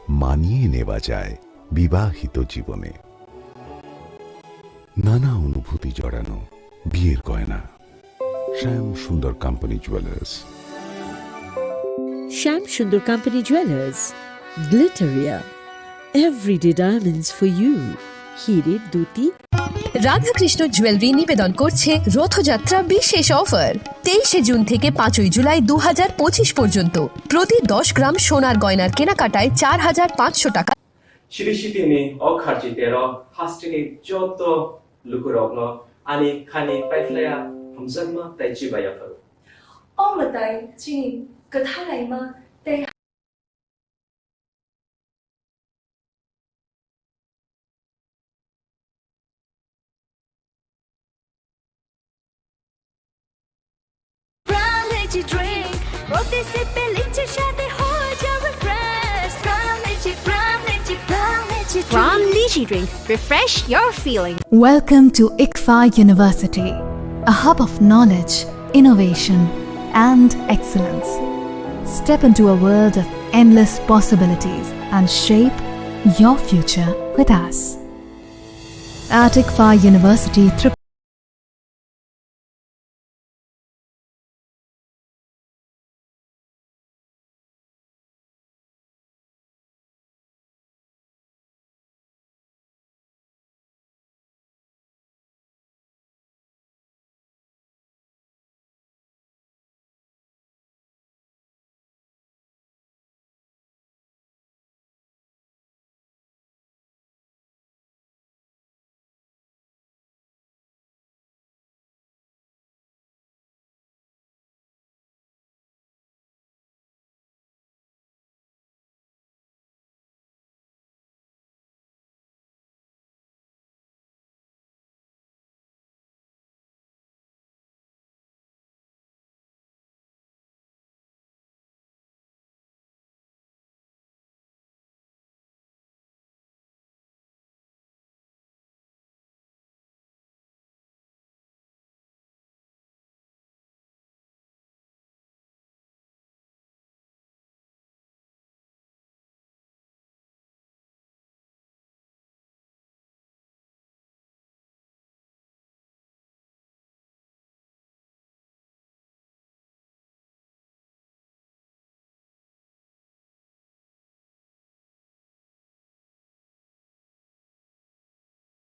মানিয়ে নেওয়া যায় বিবাহিত জীবনে। নানা অনুভূতি জড়ানো বিয়ের গয়না। শ্যাম Sundar company jewellers. Shyam Sundar Company Jewelers, Glitteria, everyday diamonds for you. হীরে দুটি। রাধাকৃষ্ণ জুয়েলারি নিবেদন করছে রথযাত্রা বিশেষ অফার। তেইশে জুন থেকে পাঁচই জুলাই দু হাজার পঁচিশ পর্যন্ত প্রতি দশ গ্রাম সোনার গয়নার কেনাকাটায় চার হাজার পাঁচশো টাকা। Chiri sitini o kharchi tero hasteni joto lukurokno ani khani paiphlaiya hamjakma tei chibaiya phuru. O mwtai chini kwthalaima tei Pram Lychee Drink, প্রতি সিপে লিচির স্বাদে হয়ে যাবে fresh. Pram Lychee, Pram Lychee, Pram Lychee Drink। Pram Lychee Drink, refresh your feeling। Welcome to ICFAI University, a hub of knowledge, innovation, and excellence. Step into a world of endless possibilities and shape your future with us. At ICFAI University, Tripura.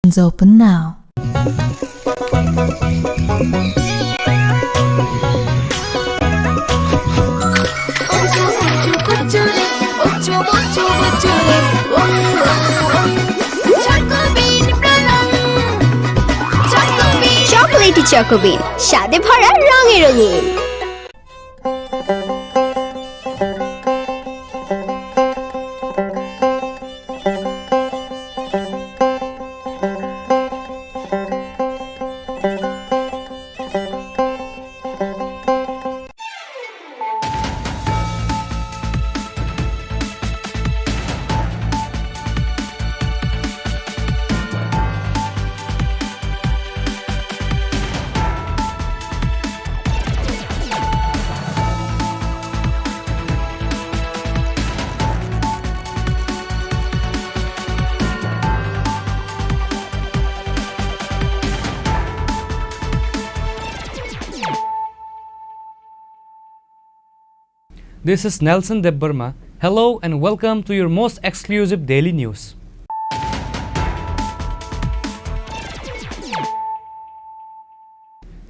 Open now. চকোবিন, স্বাদে ভরা, রঙে রঙিন। This is Nelson Debbarma. Hello and welcome to your most exclusive daily news.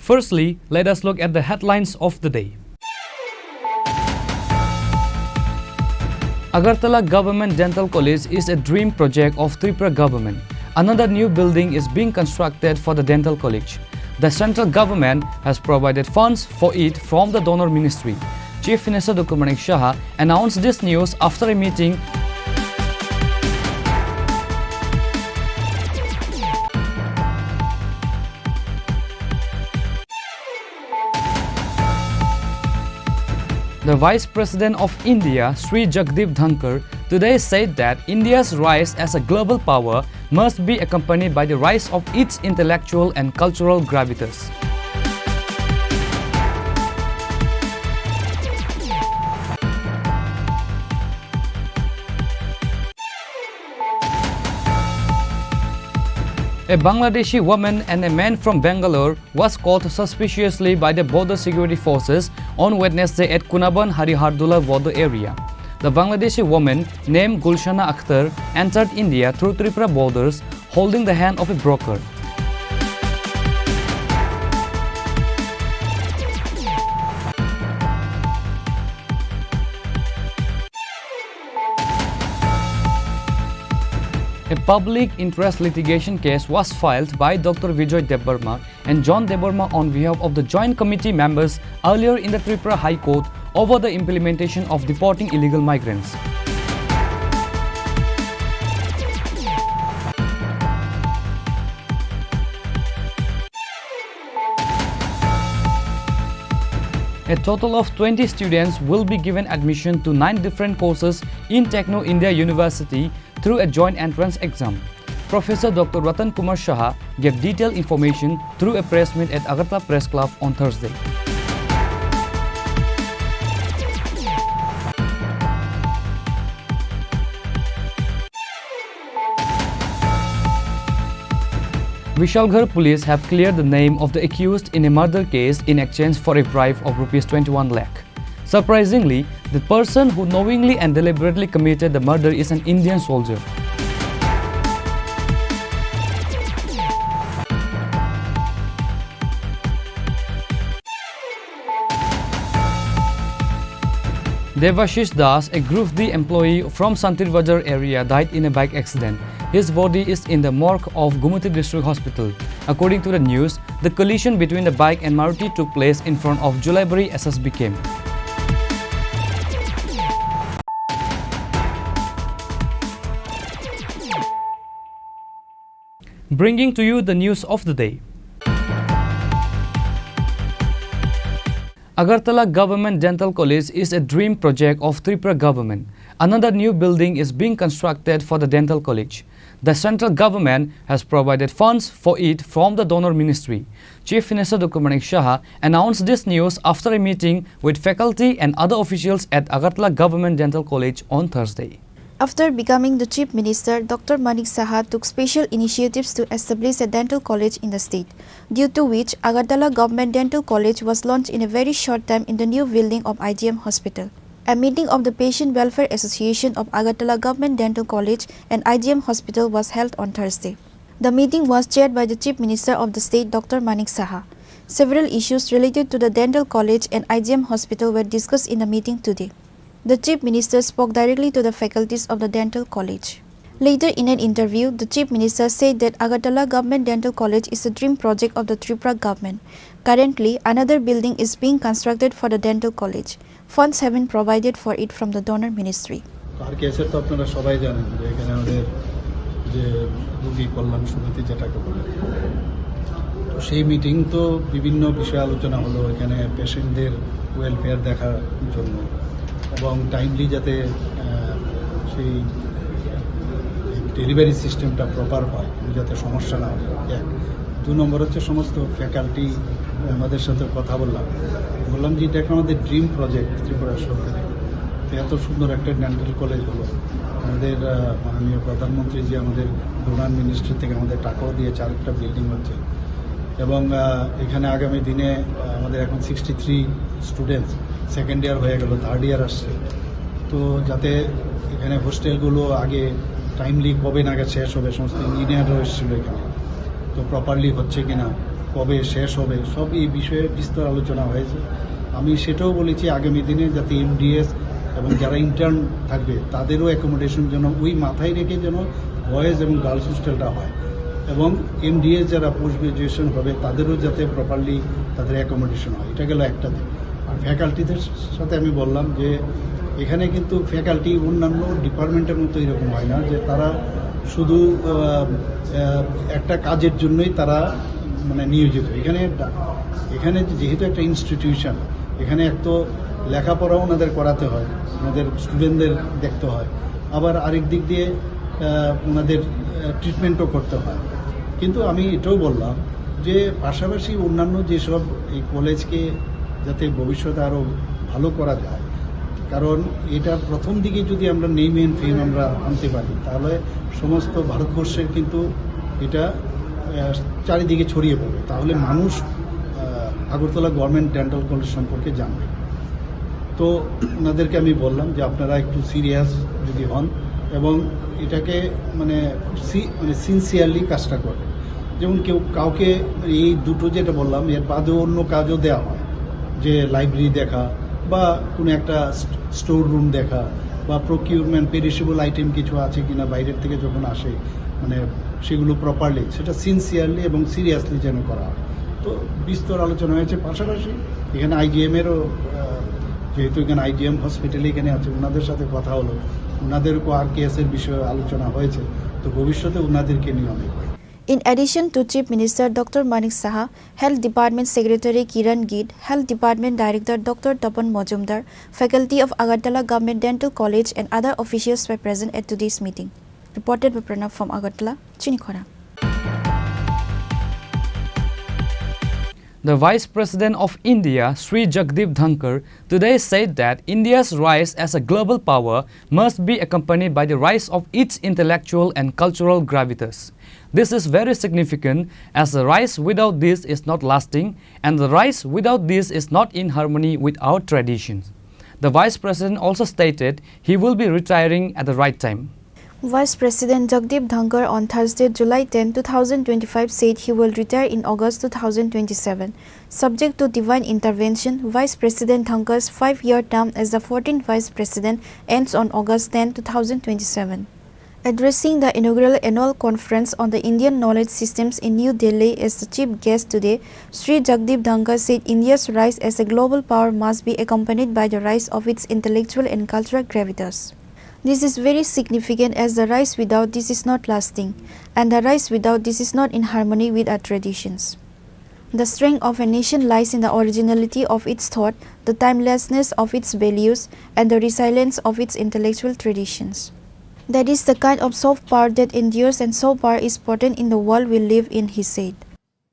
Firstly, let us look at the headlines of the day. Agartala Government Dental College is a dream project of Tripura government. Another new building is being constructed for the dental college. The central government has provided funds for it from the donor ministry. Chief Minister Doctor Manik Saha announced this news after a meeting. The Vice President of India, Shri Jagdeep Dhankhar, today said that India's rise as a global power must be accompanied by the rise of its intellectual and cultural gravitas. A Bangladeshi woman and a man from Bangalore was caught suspiciously by the border security forces on Wednesday at Kunaban Harihardula border area. The Bangladeshi woman, named Gulshana Akhtar, entered India through Tripura borders, holding the hand of a broker. A public interest litigation case was filed by Doctor Vijay Debbarma and John Debbarma on behalf of the Joint Committee members earlier in the Tripura High Court over the implementation of deporting illegal migrants. A total of twenty students will be given admission to nine different courses in Techno India University through a joint entrance exam. Professor Doctor Ratan Kumar Saha gave detailed information through a press meet at Agartala Press Club on Thursday. Vishalgarh police have cleared the name of the accused in a murder case in exchange for a bribe of rupees twenty-one lakh. Surprisingly, the person who knowingly and deliberately committed the murder is an Indian soldier. Devashish Das, a Group D employee from Santir Bazar area, died in a bike accident. His body is in the morgue of Gumoti District Hospital. According to the news, the collision between the bike and Maruti took place in front of Julaibari S S B camp. Bringing to you the news of the day. Agartala Government Dental College is a dream project of Tripura government. Another new building is being constructed for the dental college. The central government has provided funds for it from the donor ministry. Chief Minister Doctor Manik Saha announced this news after a meeting with faculty and other officials at Agartala Government Dental College on Thursday. After becoming the Chief Minister, Doctor Manik Saha took special initiatives to establish a dental college in the state, due to which Agartala Government Dental College was launched in a very short time in the new building of I G M Hospital. A meeting of the Patient Welfare Association of Agartala Government Dental College and I G M Hospital was held on Thursday. The meeting was chaired by the Chief Minister of the state, Doctor Manik Saha. Several issues related to the dental college and I G M hospital were discussed in the meeting today. The Chief Minister spoke directly to the faculties of the dental college. Later in an interview, the Chief Minister said that Agartala Government Dental College is a dream project of the Tripura government. Currently, another building is being constructed for the dental college. Funds have been provided for it from the donor ministry. আরকেএসের তো আপনারা সবাই জানেন যে এখানে আমাদের যে রোগী কল্যাণ সমিতি যেটাকে বলে, তো সেই মিটিং তো বিভিন্ন বিষয়ে আলোচনা হলো, এখানে পেশেন্টদের ওয়েলফেয়ার দেখার জন্য এবং টাইমলি যাতে আহ, সেই ডেলিভারি সিস্টেমটা প্রপার হয়, যাতে সমস্যা না হয়। এক, দু নম্বর হচ্ছে সমস্ত ফ্যাকাল্টি আমাদের সাথে কথা বললাম, বললাম যে এটা একটা আমাদের ড্রিম প্রজেক্ট ত্রিপুরা সরকারের। তো এত সুন্দর একটা ডেন্টাল কলেজ হলো, আমাদের আহ, মাননীয় প্রধানমন্ত্রী যে আমাদের ডোনার মিনিস্ট্রি থেকে আমাদের টাকাও দিয়েছে, আরেকটা বিল্ডিং হচ্ছে। এবং আহ, এখানে আগামী দিনে আহ, আমাদের এখন sixty three students, second year হয়ে গেল, থার্ড ইয়ার আসছে। তো যাতে এখানে হোস্টেলগুলো আগে টাইমলি কবে নাগাদ শেষ হবে, সমস্ত ইঞ্জিনিয়াররাও এসেছিল এখানে, তো প্রপারলি হচ্ছে কিনা, কবে শেষ হবে, সব এই বিষয়ে বিস্তর আলোচনা হয়েছে। আমি সেটাও বলেছি আগামী দিনে যাতে এমডিএস এবং যারা ইন্টার্ন থাকবে তাদেরও অ্যাকোমোডেশন যেন ওই মাথায় রেখে যেন বয়েজ এবং গার্লস হোস্টেলটা হয়, এবং এমডিএস যারা পোস্ট গ্রাজুয়েশন হবে তাদেরও যাতে প্রপারলি তাদের অ্যাকোমোডেশন হয়। এটা গেল একটা দিক। আর ফ্যাকাল্টিদের সাথে আমি বললাম যে এখানে কিন্তু ফ্যাকাল্টি অন্যান্য ডিপার্টমেন্টের মতো এরকম হয় না যে তারা শুধু আহ, আহ, একটা কাজের জন্যই তারা মানে নিয়োজিত। এখানে ডা- এখানে যেহেতু একটা ইনস্টিটিউশন, এখানে এক তো লেখাপড়া ওনাদের করাতে হয়, ওনাদের স্টুডেন্টদের দেখতে হয়, আবার আরেক দিক দিয়ে আহ, ওনাদের ট্রিটমেন্টও করতে হয়। কিন্তু আমি এটাও বললাম যে পাশাপাশি অন্যান্য যেসব এই কলেজকে যাতে ভবিষ্যতে আরও ভালো করা যায়, কারণ এটা প্রথম দিকে যদি আমরা নেম এন্ড ফেম আমরা আনতে পারি, তাহলে সমস্ত ভারতবর্ষের কিন্তু এটা আহ, চারিদিকে ছড়িয়ে পড়বে। তাহলে মানুষ আহ, আগরতলা গভর্নমেন্ট ডেন্টাল কলেজ সম্পর্কে জানবে। তো ওনাদেরকে আমি বললাম যে আপনারা একটু সিরিয়াস যদি হন এবং এটাকে মানে খুব সি- মানে সিনসিয়ারলি কাজটা করেন। যেমন কেউ কাউকে এই দুটো যেটা বললাম, এর বাদেও অন্য কাজও দেওয়া হয়, যে লাইব্রেরি দেখা বা কোনো একটা স্টোর রুম দেখা বা প্রকিউরমেন্ট, পেরিশেবল আইটেম কিছু আছে কিনা বাইরের থেকে যখন আসে, মানে সেগুলো প্রপারলি, সেটা সিনসিয়ারলি এবং সিরিয়াসলি যেন করা হয়। তো বিস্তর আলোচনা হয়েছে। পাশাপাশি এখানে আইজিএম এরও আহ, যেহেতু এখানে আইজিএম হসপিটালে এখানে আছে, ওনাদের সাথে কথা হলো, ওনাদেরকেও আরকেএস এর বিষয়ে আলোচনা হয়েছে। তো ভবিষ্যতে ওনাদেরকে নিয়ে অনেক হয়। In addition to Chief Minister Doctor Manik Saha, Health Department Secretary Kiran Gitt, Health Department Director Doctor Tapan Majumdar, faculty of Agartala Government Dental College and other officials were present at today's meeting. Reported by Pranav from Agartala, Chini Khorang. The Vice President of India, Shri Jagdeep Dhankhar, today said that India's rise as a global power must be accompanied by the rise of its intellectual and cultural gravitas. This is very significant, as the rise without this is not lasting, and the rise without this is not in harmony with our traditions. The Vice President also stated he will be retiring at the right time. Vice President Jagdeep Dhankhar on Thursday, July ten, two thousand twenty-five, said he will retire in August two thousand twenty-seven. Subject to divine intervention, Vice President Dhankhar's five-year term as the fourteenth Vice President ends on August ten, two thousand twenty-seven. Addressing the inaugural annual conference on the Indian knowledge systems in New Delhi as the chief guest today, Shri Jagdeep Dhankhar said India's rise as a global power must be accompanied by the rise of its intellectual and cultural gravitas. This is very significant, as the rise without this is not lasting, and the rise without this is not in harmony with our traditions. The strength of a nation lies in the originality of its thought, the timelessness of its values, and the resilience of its intellectual traditions. That is the kind of soft power that endures, and soft power is potent in the world we live in, he said.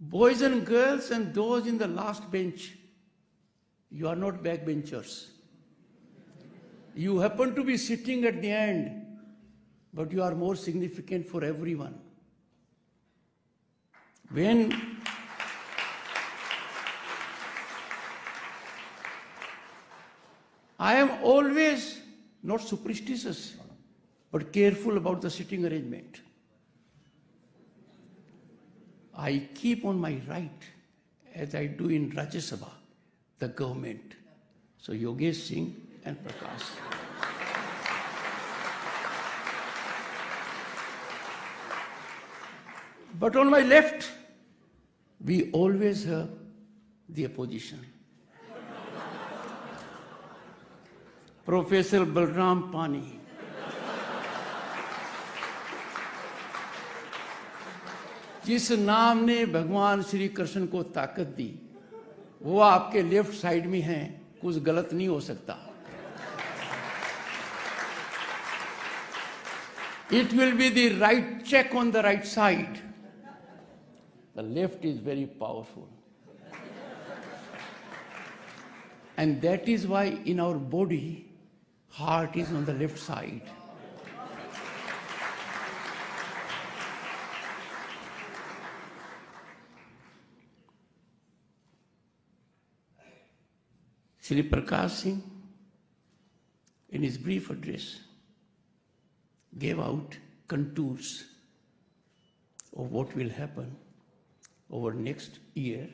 Boys and girls and those in the last bench, you are not backbenchers. You happen to be sitting at the end, but you are more significant for everyone. When I am always not superstitious, but careful about the sitting arrangement. I keep on my right, as I do in Rajya Sabha, the government. So Yogesh Singh and Prakash. But on my left, we always have the opposition. Professor Balram Pani. जिस नाम ने भगवान श्री कृष्ण को ताकत दी, वो आपके left side में है, कुछ गलत नहीं हो सकता। It will be the right check on the right side. The left is very powerful. And that is why in our body, heart is on the left side. Shri Prakash Singh, in his brief address, gave out contours of what will happen over next year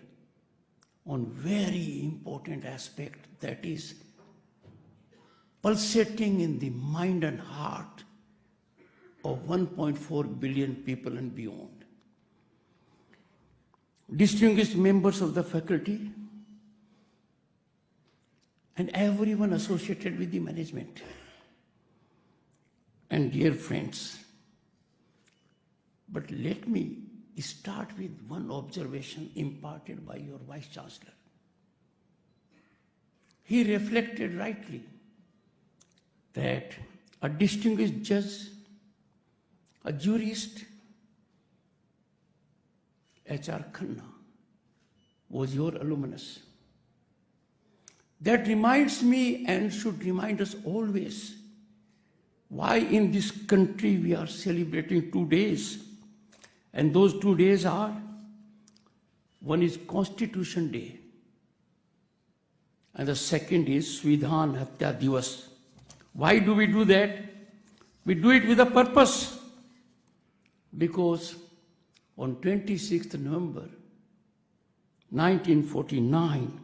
on very important aspect, that is pulsating in the mind and heart of one point four billion people and beyond. Distinguished members of the faculty and everyone associated with the management and dear friends, but let me start with one observation imparted by your Vice Chancellor. He reflected rightly that a distinguished judge, a jurist, H R Khanna was your alumnus. That reminds me and should remind us always why in this country we are celebrating two days. And those two days are, one is Constitution Day, and the second is Svidhan Hatya Divas. Why do we do that? We do it with a purpose. Because on twenty-sixth November nineteen forty-nine,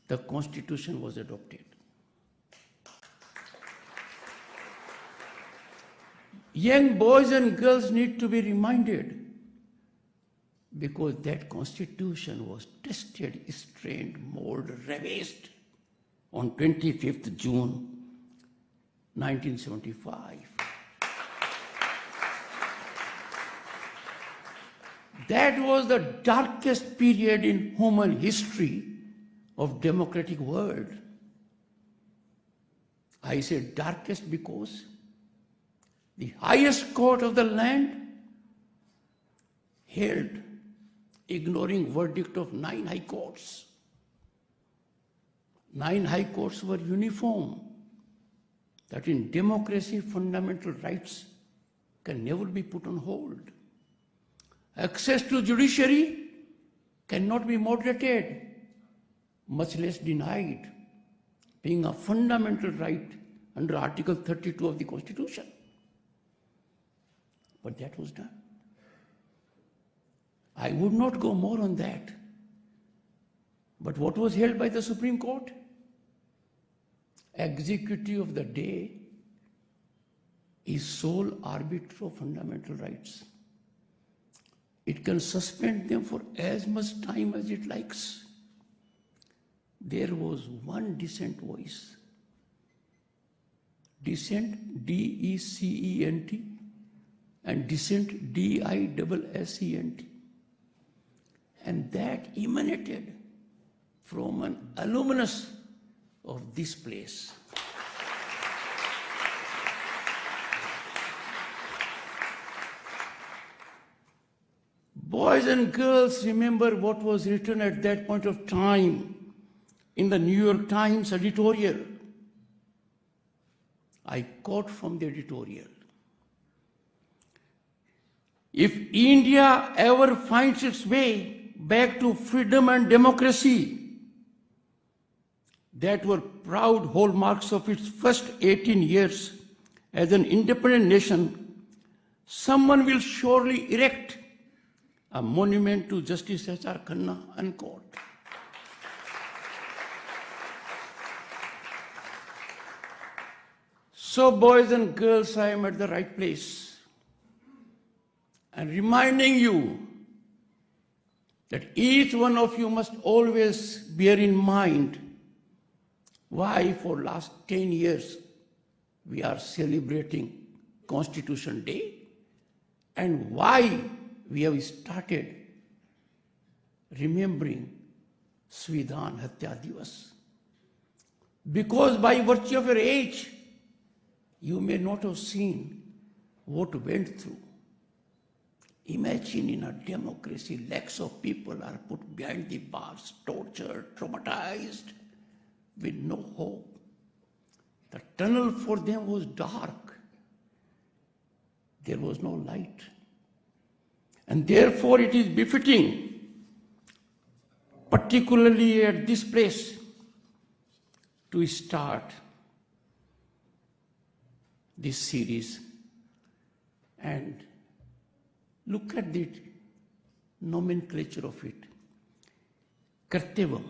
the Constitution was adopted. Young boys and girls need to be reminded, because that Constitution was tested, strained, molded, revised on twenty-fifth June nineteen seventy-five. That was the darkest period in human history of democratic world. I say darkest because the highest court of the land held, ignoring verdict of nine high courts. Nine high courts were uniform that in democracy, fundamental rights can never be put on hold. Access to judiciary cannot be moderated, much less denied, being a fundamental right under Article thirty-two of the Constitution. But that was done. I would not go more on that. But what was held by the Supreme Court? Executive of the day is sole arbiter of fundamental rights. It can suspend them for as much time as it likes. There was one dissent voice. Dissent, D E C E N T, and dissent, D I double S E N T. And that emanated from an alumnus of this place. Boys and girls, remember what was written at that point of time in the New York Times editorial. I quote from the editorial. If India ever finds its way back to freedom and democracy, that were proud hallmarks of its first eighteen years as an independent nation, someone will surely erect a monument to Justice H R Khanna, unquote. So, boys and girls, I am at the right place. And reminding you that each one of you must always bear in mind why for last ten years we are celebrating Constitution Day and why we have started remembering Svidhan Hatya Divas. Because by virtue of your age, you may not have seen what went through. Imagine, in a democracy, lakhs of people are put behind the bars, tortured, traumatized, with no hope. The tunnel for them was dark. There was no light. And therefore, it is befitting, particularly at this place, to start this series and look at the nomenclature of it. Kartavyam,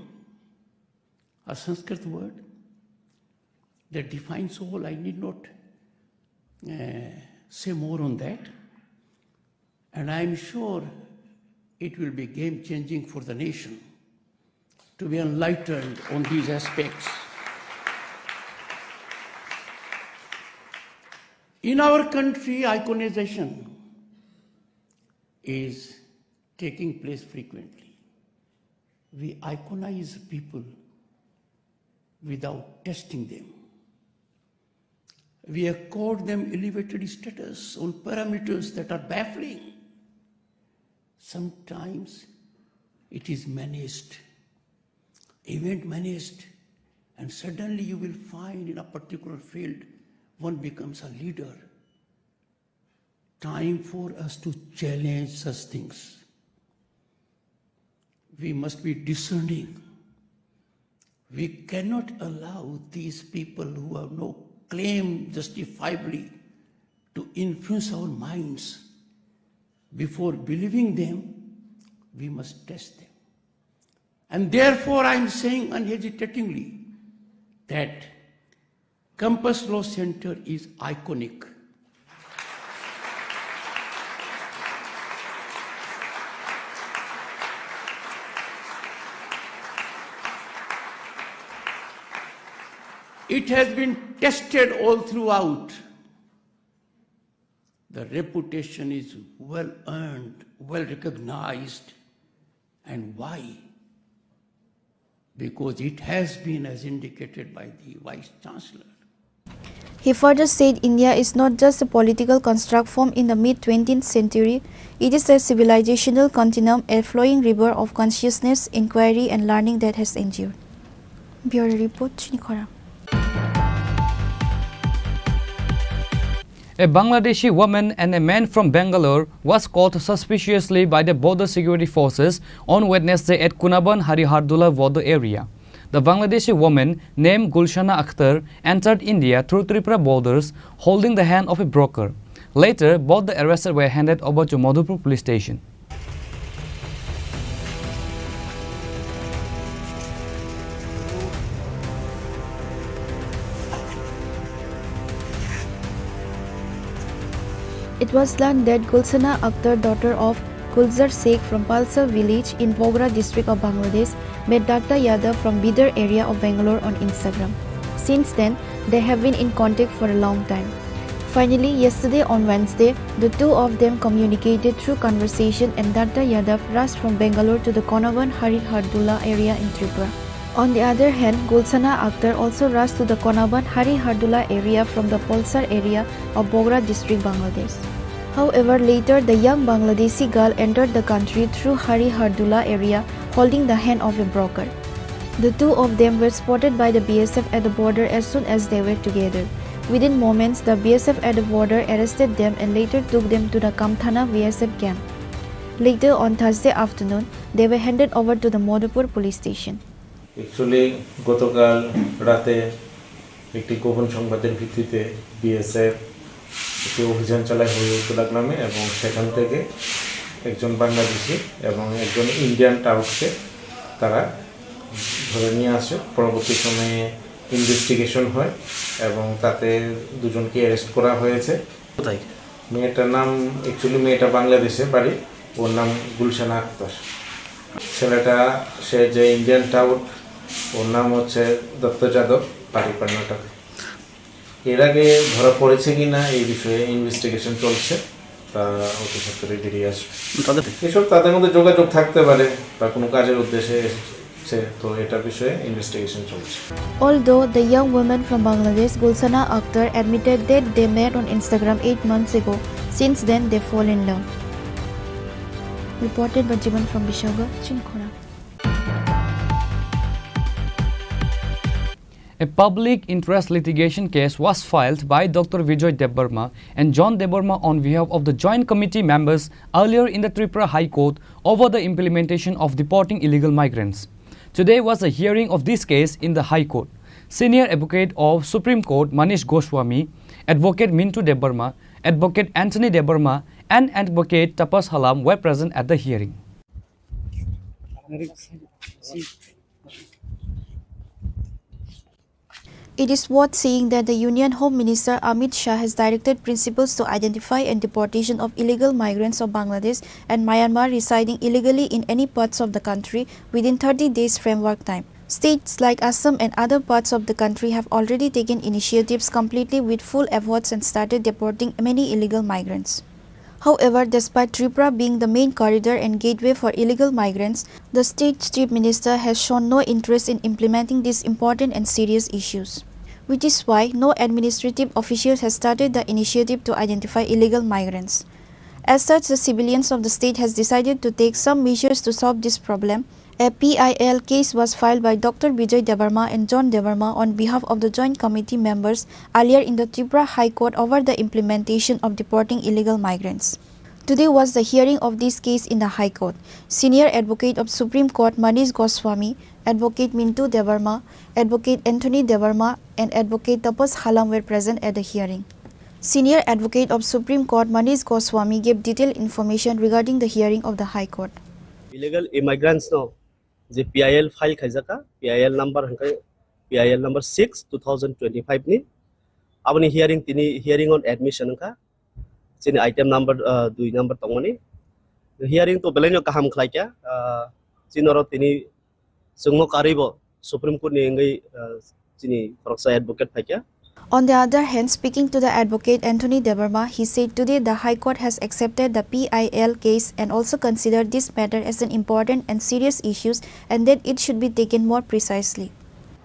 a Sanskrit word that defines all. I need not, uh, say more on that. And I am sure it will be game changing for the nation to be enlightened on these aspects. In our country, iconization is taking place frequently. We iconize people without testing them. We accord them elevated status on parameters that are baffling. Sometimes it is managed, event managed, and suddenly you will find in a particular field one becomes a leader. Time for us to challenge such things. We must be discerning. We cannot allow these people who have no claim justifiably to influence our minds. Before believing them, we must test them. And therefore, I am saying unhesitatingly that Campus Law Center is iconic. It has been tested all throughout. The reputation is well earned, well recognized. And why? Because it has been, as indicated by the Vice Chancellor. He further said India is not just a political construct formed in the mid twentieth century, it is a civilizational continuum, a flowing river of consciousness, inquiry, and learning that has endured. Bureau Report, Chini Khorang. A Bangladeshi woman and a man from Bangalore was caught suspiciously by the border security forces on Wednesday at Kunaban Harihardula border area. The Bangladeshi woman, named Gulshana Akhtar, entered India through Tripura borders holding the hand of a broker. Later, both the arrested were handed over to Madhupur police station. It was learned that Gulsana Akhtar, daughter of Gulzar Sheikh from Palsar village in Bogra district of Bangladesh, met Datta Yadav from Bidar area of Bangalore on Instagram. Since then, they have been in contact for a long time. Finally, yesterday on Wednesday, the two of them communicated through conversation and Datta Yadav rushed from Bangalore to the Konaban Hari Hardula area in Tripura. On the other hand, Gulsana Akhtar also rushed to the Konaban Hari Hardula area from the Polsar area of Bogra district, Bangladesh. However, later the young Bangladeshi girl entered the country through Hari Hardula area holding the hand of a broker. The two of them were spotted by the B S F at the border as soon as they were together. Within moments, the B S F at the border arrested them and later took them to the Kamthana B S F camp. Later on Thursday afternoon, they were handed over to the Madhupur police station. Actually, গতকাল রাতে একটি গোপন সংবাদের ভিত্তিতে বিএসএফ একটি অভিযান চালায় হরিহরদোলা গ্রামে এবং সেখান থেকে একজন বাংলাদেশি এবং একজন ইন্ডিয়ান টাউটকে তারা ধরে নিয়ে আসে। পরবর্তী সময়ে ইনভেস্টিগেশন হয় এবং তাতে দুজনকে অ্যারেস্ট করা হয়েছে। কোথায়? মেয়েটার নাম, অ্যাকচুয়ালি মেয়েটা বাংলাদেশে বাড়ি, ওর নাম গুলশানা আক্তার। ছেলেটা, সে যে ইন্ডিয়ান টাউট, ওর নাম হচ্ছে দত্ত যাদব, বাড়ি কর্ণাটকে। এর আগে ধরা পড়েছে কিনা এই বিষয়ে ইনভেস্টিগেশন চলছে, তা অতি সত্বরই বেরিয়ে আসবে। তাদের এসব তাদের মধ্যে যোগাযোগ থাকতে পারে বা কোনো কাজের উদ্দেশ্যে এসেছে, তো এটা বিষয়ে ইনভেস্টিগেশন চলছে। Although the young woman from Bangladesh, Gulsana Akhtar, admitted that they met on Instagram eight months ago, since then they fall in love. Reported by Jiban from Bishoga, Chinkhona. A public interest litigation case was filed by Doctor Vijay Debbarma and John Debbarma on behalf of the Joint Committee members earlier in the Tripura High Court over the implementation of deporting illegal migrants. Today was the hearing of this case in the High Court. Senior Advocate of Supreme Court Manish Goswami, Advocate Mintu Debbarma, Advocate Anthony Debbarma, and Advocate Tapas Halam were present at the hearing. It is worth seeing that the Union Home Minister Amit Shah has directed principals to identify and deportation of illegal migrants of Bangladesh and Myanmar residing illegally in any parts of the country within thirty days framework time. States like Assam and other parts of the country have already taken initiatives completely with full efforts and started deporting many illegal migrants. However, despite Tripura being the main corridor and gateway for illegal migrants, the state chief minister has shown no interest in implementing these important and serious issues, which is why no administrative official has started the initiative to identify illegal migrants. As such, the civilians of the state has decided to take some measures to solve this problem. A P I L case was filed by Doctor Vijay Debbarma and John Debbarma on behalf of the Joint Committee members earlier in the Tripura High Court over the implementation of deporting illegal migrants. Today was the hearing of this case in the High Court. Senior Advocate of Supreme Court Manish Goswami, Advocate Mintu Debbarma, Advocate Anthony Debbarma, and Advocate Tapas Halam were present at the hearing. Senior Advocate of Supreme Court Manish Goswami gave detailed information regarding the hearing of the High Court. Illegal immigrants no je P I L file khaijaka, P I L number hwnkhe P I L number six two thousand twenty-five ni. Aboni hearing tini hearing on admission wngkha. Chini item number, ah, dui number tongmani. Hearing to belaino kaham khlaikha, ah, chini oro tini chwngno karwibo Supreme Court ni wngwi, ah, chini khoroksa advocate phaikha. On the other hand, speaking to the advocate Anthony Debbarma, he said today the High Court has accepted the P I L case and also considered this matter as an important and serious issue and that it should be taken more precisely.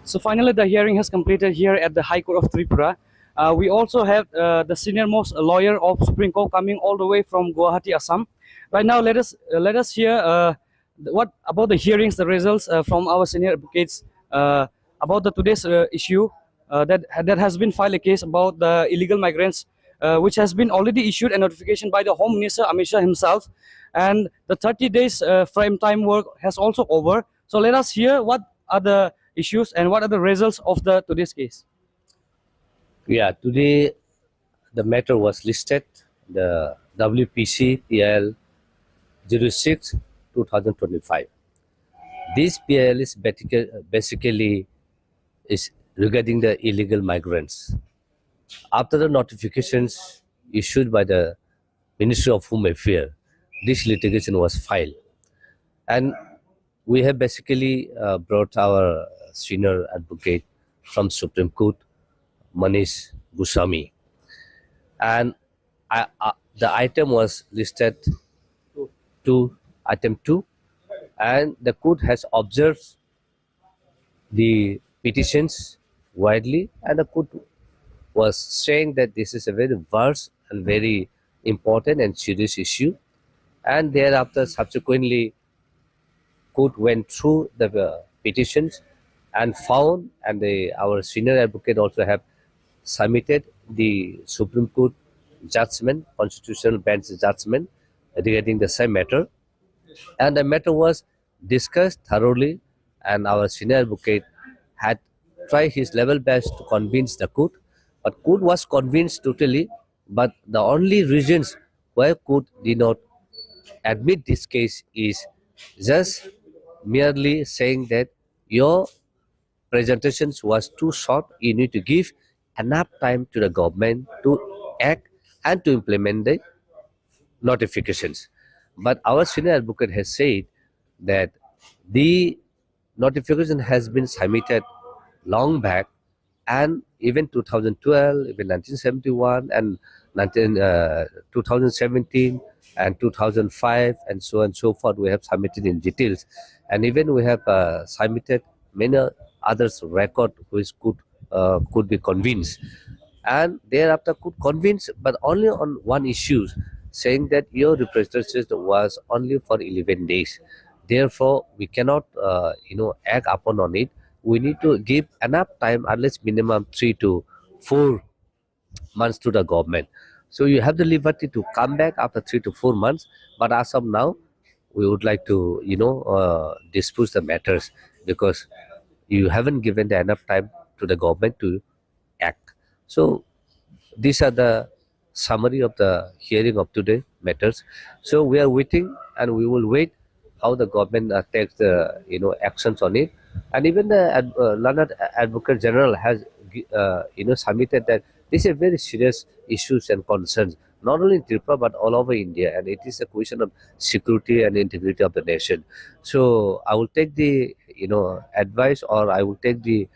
So finally, the hearing has completed here at the High Court of Tripura. Uh, we also have, uh, the senior most lawyer of Supreme Court coming all the way from Guwahati, Assam. Right now, let us, uh, let us hear, uh, what about the hearings, the results, uh, from our senior advocates, uh, about the today's, uh, issue, uh, that, that has been filed a case about the illegal migrants, uh, which has been already issued a notification by the Home Minister Amit Shah himself, and the thirty days, uh, frame time work has also over. So let us hear what are the issues and what are the results of the today's case. Yeah, today the matter was listed, the W P C P I L zero six two thousand twenty-five. This P I L is basically, basically is regarding the illegal migrants. After the notifications issued by the Ministry of Home Affairs, this litigation was filed. And we have basically, uh, brought our senior advocate from Supreme Court, Manish Goswami. And I, uh, the item was listed to item two, and the court has observed the petitions widely, and the court was saying that this is a very vast and very important and serious issue. And thereafter, subsequently, court went through the, uh, petitions and found, and the, our senior advocate also have submitted the Supreme Court judgment, constitutional bench judgment regarding the same matter. And the matter was discussed thoroughly, and our senior advocate had tried his level best to convince the court, but court was convinced totally. But the only reasons why court did not admit this case is just merely saying that your presentations was too short. You need to give enough time to the government to act and to implement the notifications. But our senior advocate has said that the notification has been submitted long back, and even two thousand twelve, even nineteen seventy-one, and nineteen, uh, two thousand seventeen, and two thousand five, and so on and so forth, we have submitted in details. And even we have, uh, submitted many others record which could, uh, could be convinced. And thereafter could convince, but only on one issue, saying that your representation was only for eleven days. Therefore, we cannot, uh, you know, act upon on it. We need to give enough time, at least minimum three to four months to the government. So you have the liberty to come back after three to four months. But as of now, we would like to, you know, uh, dispose the matters because you haven't given the enough time to the government to act. So these are the summary of the hearing of today matters. So we are waiting and we will wait how the government, uh, takes the, you know, actions on it. And even the ad-, uh, learned advocate general has gi-, uh, you know, submitted that this is a very serious issues and concerns, not only in Tripura but all over India, and it is a question of security and integrity of the nation. So I will take the, you know, advice, or I will take the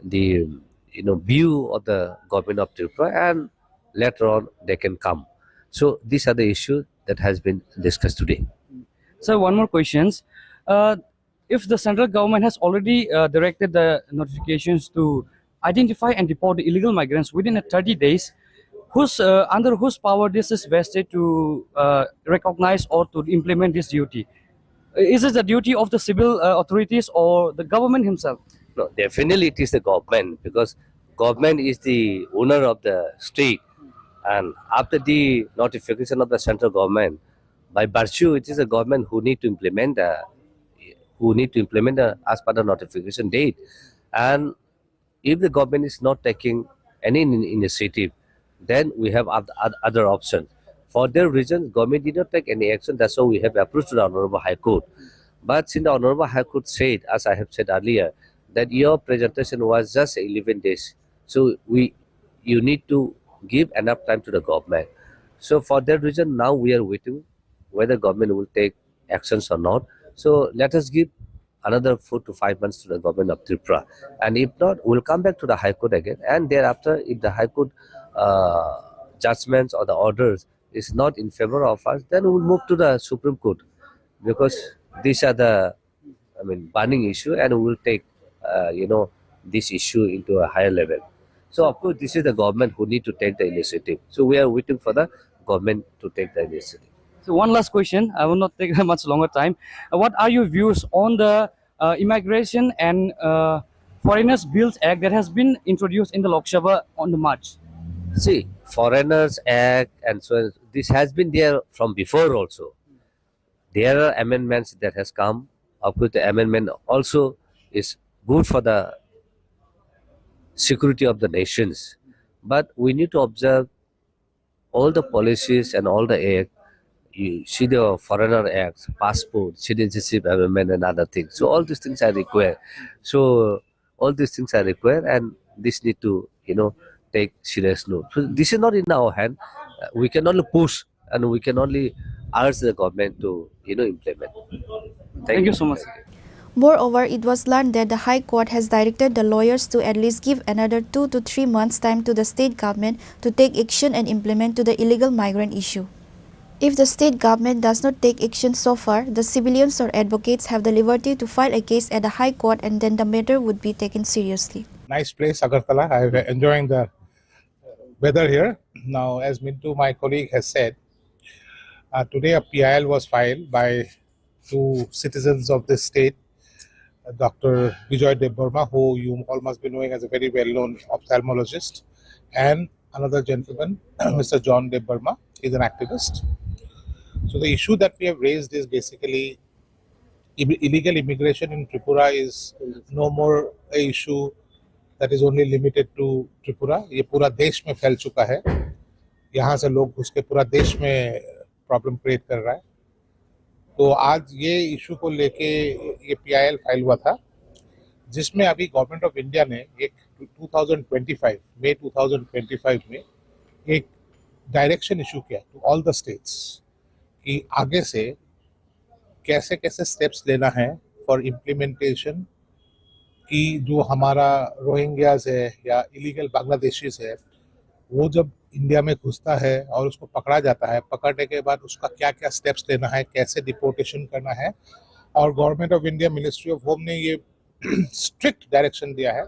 the, you know, view of the government of Tripura, and later on they can come. So these are the issues that has been discussed today. So one more questions. Uh, if the central government has already uh, directed the notifications to identify and deport the illegal migrants within a thirty days, whose uh, under whose power this is vested to uh, recognize or to implement this duty? Is it the duty of the civil uh, authorities or the government himself? No, definitely it is the government, because government is the owner of the state, and after the notification of the central government, by virtue it is the government who need to implement, uh, who need to implement, uh, as per the notification date. And if the government is not taking any in- initiative, then we have oth- oth- other options. For their reasons, government did not take any action. That's why we have approached to the Honorable High Court. But since the Honorable High Court said, as I have said earlier, that your presentation was just eleven days, so we, you need to give enough time to the government. So for that reason, now we are waiting whether government will take actions or not. So let us give another four to five months to the government of Tripura, and if not, we'll come back to the High Court again. And thereafter, if the High Court, uh, judgments or the orders is not in favor of us, then we'll move to the Supreme Court, because these are the, I mean, burning issue, and we will take, uh, you know, this issue into a higher level. So of course, this is the government who need to take the initiative. So we are waiting for the government to take the initiative. So one last question. I will not take much longer time. Uh, what are your views on the uh, Immigration and uh, Foreigners Bills Act that has been introduced in the Lok Sabha on the March? See, Foreigners Act and so on, this has been there from before also. There are amendments that has come. Of course, the amendment also is good for the security of the nations. But we need to observe all the policies and all the act. You see the Foreigner Act, passport, citizenship amendment, and other things. So all these things are required. So all these things are required, and this need to, you know, take serious note. So this is not in our hand. Uh, we can only push, and we can only urge the government to, you know, implement. Thank you so much. Moreover, it was learned that the High Court has directed the lawyers to at least give another two to three months' time to the state government to take action and implement to the illegal migrant issue. If the state government does not take action so far, the civilians or advocates have the liberty to file a case at the High Court and then the matter would be taken seriously. Nice place, Agartala. I'm enjoying the weather here. Now, as Mintu, my colleague, has said, uh, today a P I L was filed by two citizens of this state, uh, Doctor Bijoy Debbarma, who you all must be knowing as a very well-known ophthalmologist, and another gentleman, Mister John Debbarma, is an activist. So the issue that we have raised is basically इब- illegal immigration in Tripura is no more a issue that is only limited to Tripura. ये पूरा देश में फैल चुका है. यहाँ से लोग घुस के पूरा देश में प्रॉब्लम क्रिएट कर रहा है. तो आज ये इशू को लेके ये पीआईएल फाइल हुआ था, जिसमें अभी गवर्नमेंट ऑफ इंडिया ने एक ट्वेंटी ट्वेंटी फ़ाइव, मई ट्वेंटी ट्वेंटी फ़ाइव में एक डायरेक्शन इशू किया टू ऑल द स्टेट्स कि आगे से कैसे कैसे स्टेप्स लेना है फॉर इम्प्लीमेंटेशन, कि जो हमारा रोहिंग्याज है या इलीगल बांग्लादेशीज है, वो जब इंडिया में घुसता है और उसको पकड़ा जाता है, पकड़ने के बाद उसका क्या क्या स्टेप्स लेना है, कैसे डिपोर्टेशन करना है। और government of India, ministry of home ने ये स्ट्रिक्ट डायरेक्शन दिया है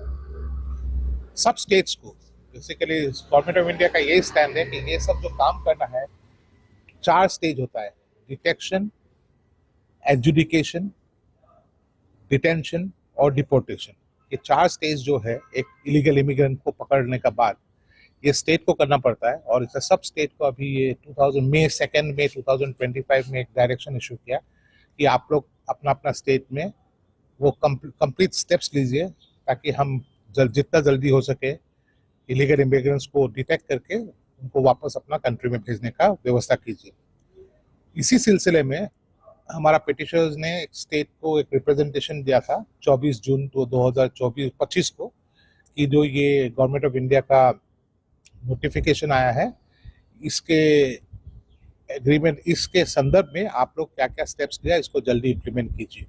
सब स्टेट्स को। बेसिकली गवर्नमेंट ऑफ इंडिया का यही स्टैंड है कि ये सब जो काम करना है, चार स्टेज होता है: डिटेक्शन, एडजुडिकेशन, डिटेंशन और डिपोर्टेशन। ये चार स्टेज जो है एक इलीगल इमिग्रेंट को पकड़ने का बाद, ये स्टेट को करना पड़ता है। और इसे सब स्टेट को अभी ये two thousand May, second May two thousand twenty five में एक डायरेक्शन इशू किया कि आप लोग अपना अपना स्टेट में वो कंप्लीट स्टेप्स लीजिए, ताकि हम जल, जितना जल्दी हो सके इलीगल इमिग्रेंट्स को डिटेक्ट करके उनको वापस अपना कंट्री में भेजने का व्यवस्था कीजिए। इसी सिलसिले में हमारा पिटिशनर्स ने एक स्टेट को एक रिप्रेजेंटेशन दिया था चौबीस जून तो दो हज़ार चौबीस पच्चीस को, कि जो ये गवर्नमेंट ऑफ इंडिया का नोटिफिकेशन आया है, इसके एग्रीमेंट, इसके संदर्भ में आप लोग क्या क्या स्टेप्स लिया, इसको जल्दी इम्प्लीमेंट कीजिए।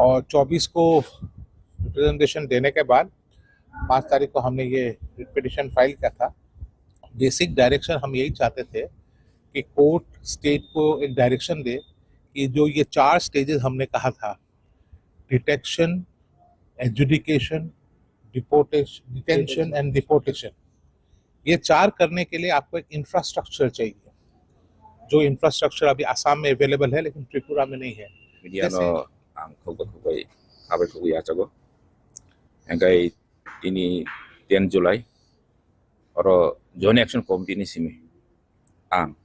और चौबीस को रिप्रेजेंटेशन देने के बाद पाँच तारीख को हमने ये पिटिशन फाइल किया था। बेसिक डायरेक्शन हम यही चाहते थे कि कोर्ट स्टेट को एक डायरेक्शन दे कि जो ये चार स्टेजेस हमने कहा था, detection, adjudication, deportation, detention and deportation, ये चार करने के लिए आपको एक इंफ्रास्ट्रक्चर चाहिए, जो इंफ्रास्ट्रक्चर अभी आसाम में अवेलेबल है लेकिन त्रिपुरा में नहीं है। Media जैसे no ang khogba khogbai abai khogwi achago. Engkai tini ten July oro Joint Action Committee ni simi ang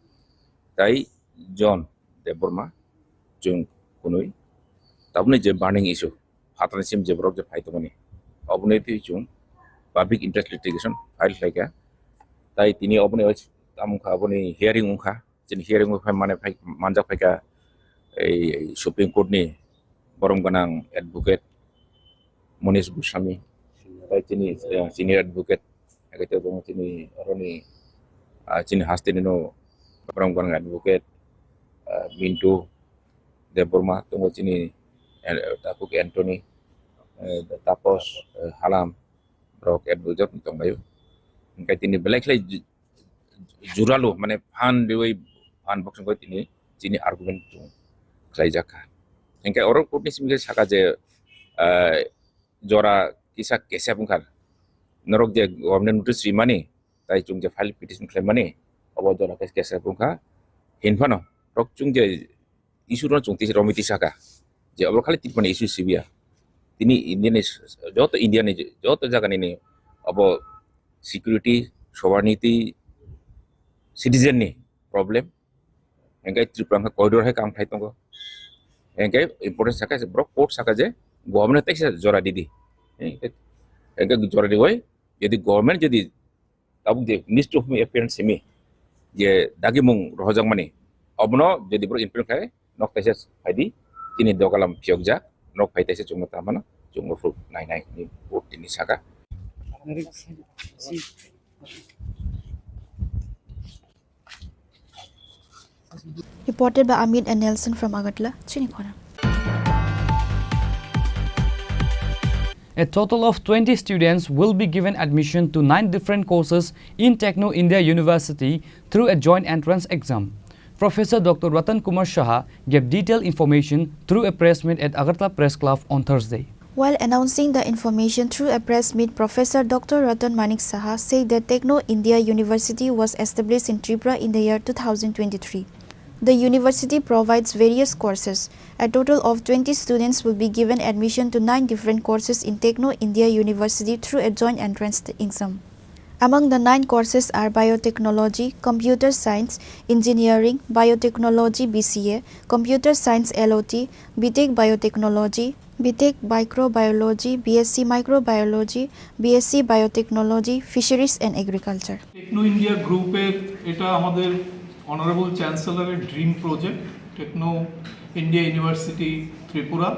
tai John Debbarma chwng kunui tabukni je burning issue phatarni sim je borok je phai tongmani oboni twi chwng public interest litigation file khlaikha. Tai tini oboni tamo wngkha, oboni hearing wngkha. Chini hearing o phai mane phai manjak phaikha ei Supreme Court ni borom gwnang advocate Monish Goswami, tai chini, eh, senior advocate, eke tongo chini oroni, ah, chini hasteni no borom gwnang advocate, ah, Mintu Debbarma tongo chini, eh, Tapuk Anthony, eh, Tapos, eh, Halam, rok advocate tonglaio. Hingke tini belai khlai juralu, mane phan riwi phan boksong khe tini chini argument chung khlaijak kha. Hingke oro court ni simi khe saka je, ah, jora kisa kesep wngkha, norok je government notice rimani, tai chung je file petition khlaimani, obo jora khe kesep wngkha. Hinphano rok chung je issue no chung tisa romwi tisaka je obo khali Tripura ni issue sibiya. Tini India ni joto, India ni joto jaga nini obo security, sovereignty, citizen ni problem. Hingke Tripura wngkha corridor hai kam khai tongo. Hingke important saka je borok court saka je government teisa jora didi. Hingke jora diwi, jodi government jodi tabuk je Ministry of Home Affairs simi je dagimung rohojakmani, obono jodi borok implement khai nok taisa phaidi, tini dogalam phiyokjak, nok phai taisa chwngno tamo mano, chwngno phuru nai nai ni court tini saka. Reported by Amit and Nelson from Agartala, Chinikhona. A total of twenty students will be given admission to nine different courses in Techno India University through a joint entrance exam. Professor Doctor Ratan Kumar Saha gave detailed information through a press meet at Agartala Press Club on Thursday. While announcing the information through a press meet, Professor Doctor Ratan Manik Saha said that Techno India University was established in Tripura in the year two thousand twenty-three. The university provides various courses. A total of twenty students will be given admission to nine different courses in Techno India University through a joint entrance exam. Among the nine courses are biotechnology, computer science, engineering, biotechnology B C A, computer science L O T, B Tech biotechnology, B Tech microbiology, B S C microbiology, B S C biotechnology, fisheries and agriculture. Techno India গ্রুপের এটা আমাদের honourable চ্যান্সেলরের dream project, Techno India University Tripura.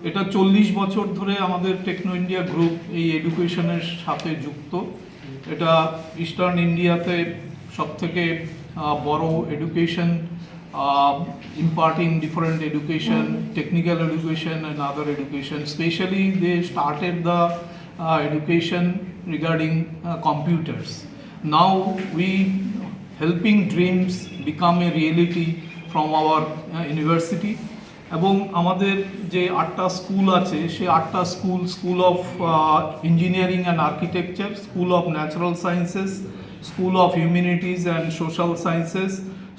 এটা চল্লিশ বছর ধরে আমাদের techno India group এই এডুকেশনের সাথে যুক্ত। এটা ইস্টার্ন ইন্ডিয়াতে সবথেকে, আহ, বড় education, uh, imparting different education, technical education and other education. Specially, they started the uh, education regarding uh, computers. Now we helping dreams become a reality from our uh, university. এবং আমাদের যে আটটা স্কুল আছে, সেই আটটা school, School of Engineering and Architecture, School of Natural Sciences, School of Humanities and Social Sciences,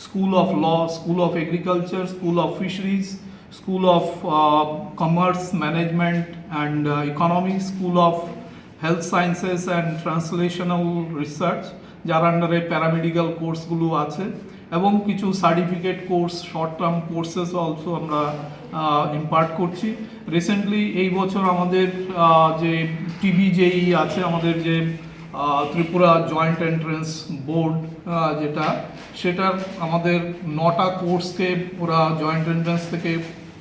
School of Law, School of Agriculture, School of Fisheries, School of Commerce, Management and Economics, School of Health Sciences and Translational Research, যার আন্ডারে paramedical কোর্সগুলো আছে, এবং কিছু certificate course, short term courses also আমরা impart করছি। Recently এই বছর আমাদের আহ, যে টিবিজেই আছে, আমাদের যে আহ, ত্রিপুরা জয়েন্ট এন্ট্রান্স বোর্ড, যেটা, সেটার আমাদের নটা কোর্সকে ওরা জয়েন্ট এন্ট্রান্স থেকে,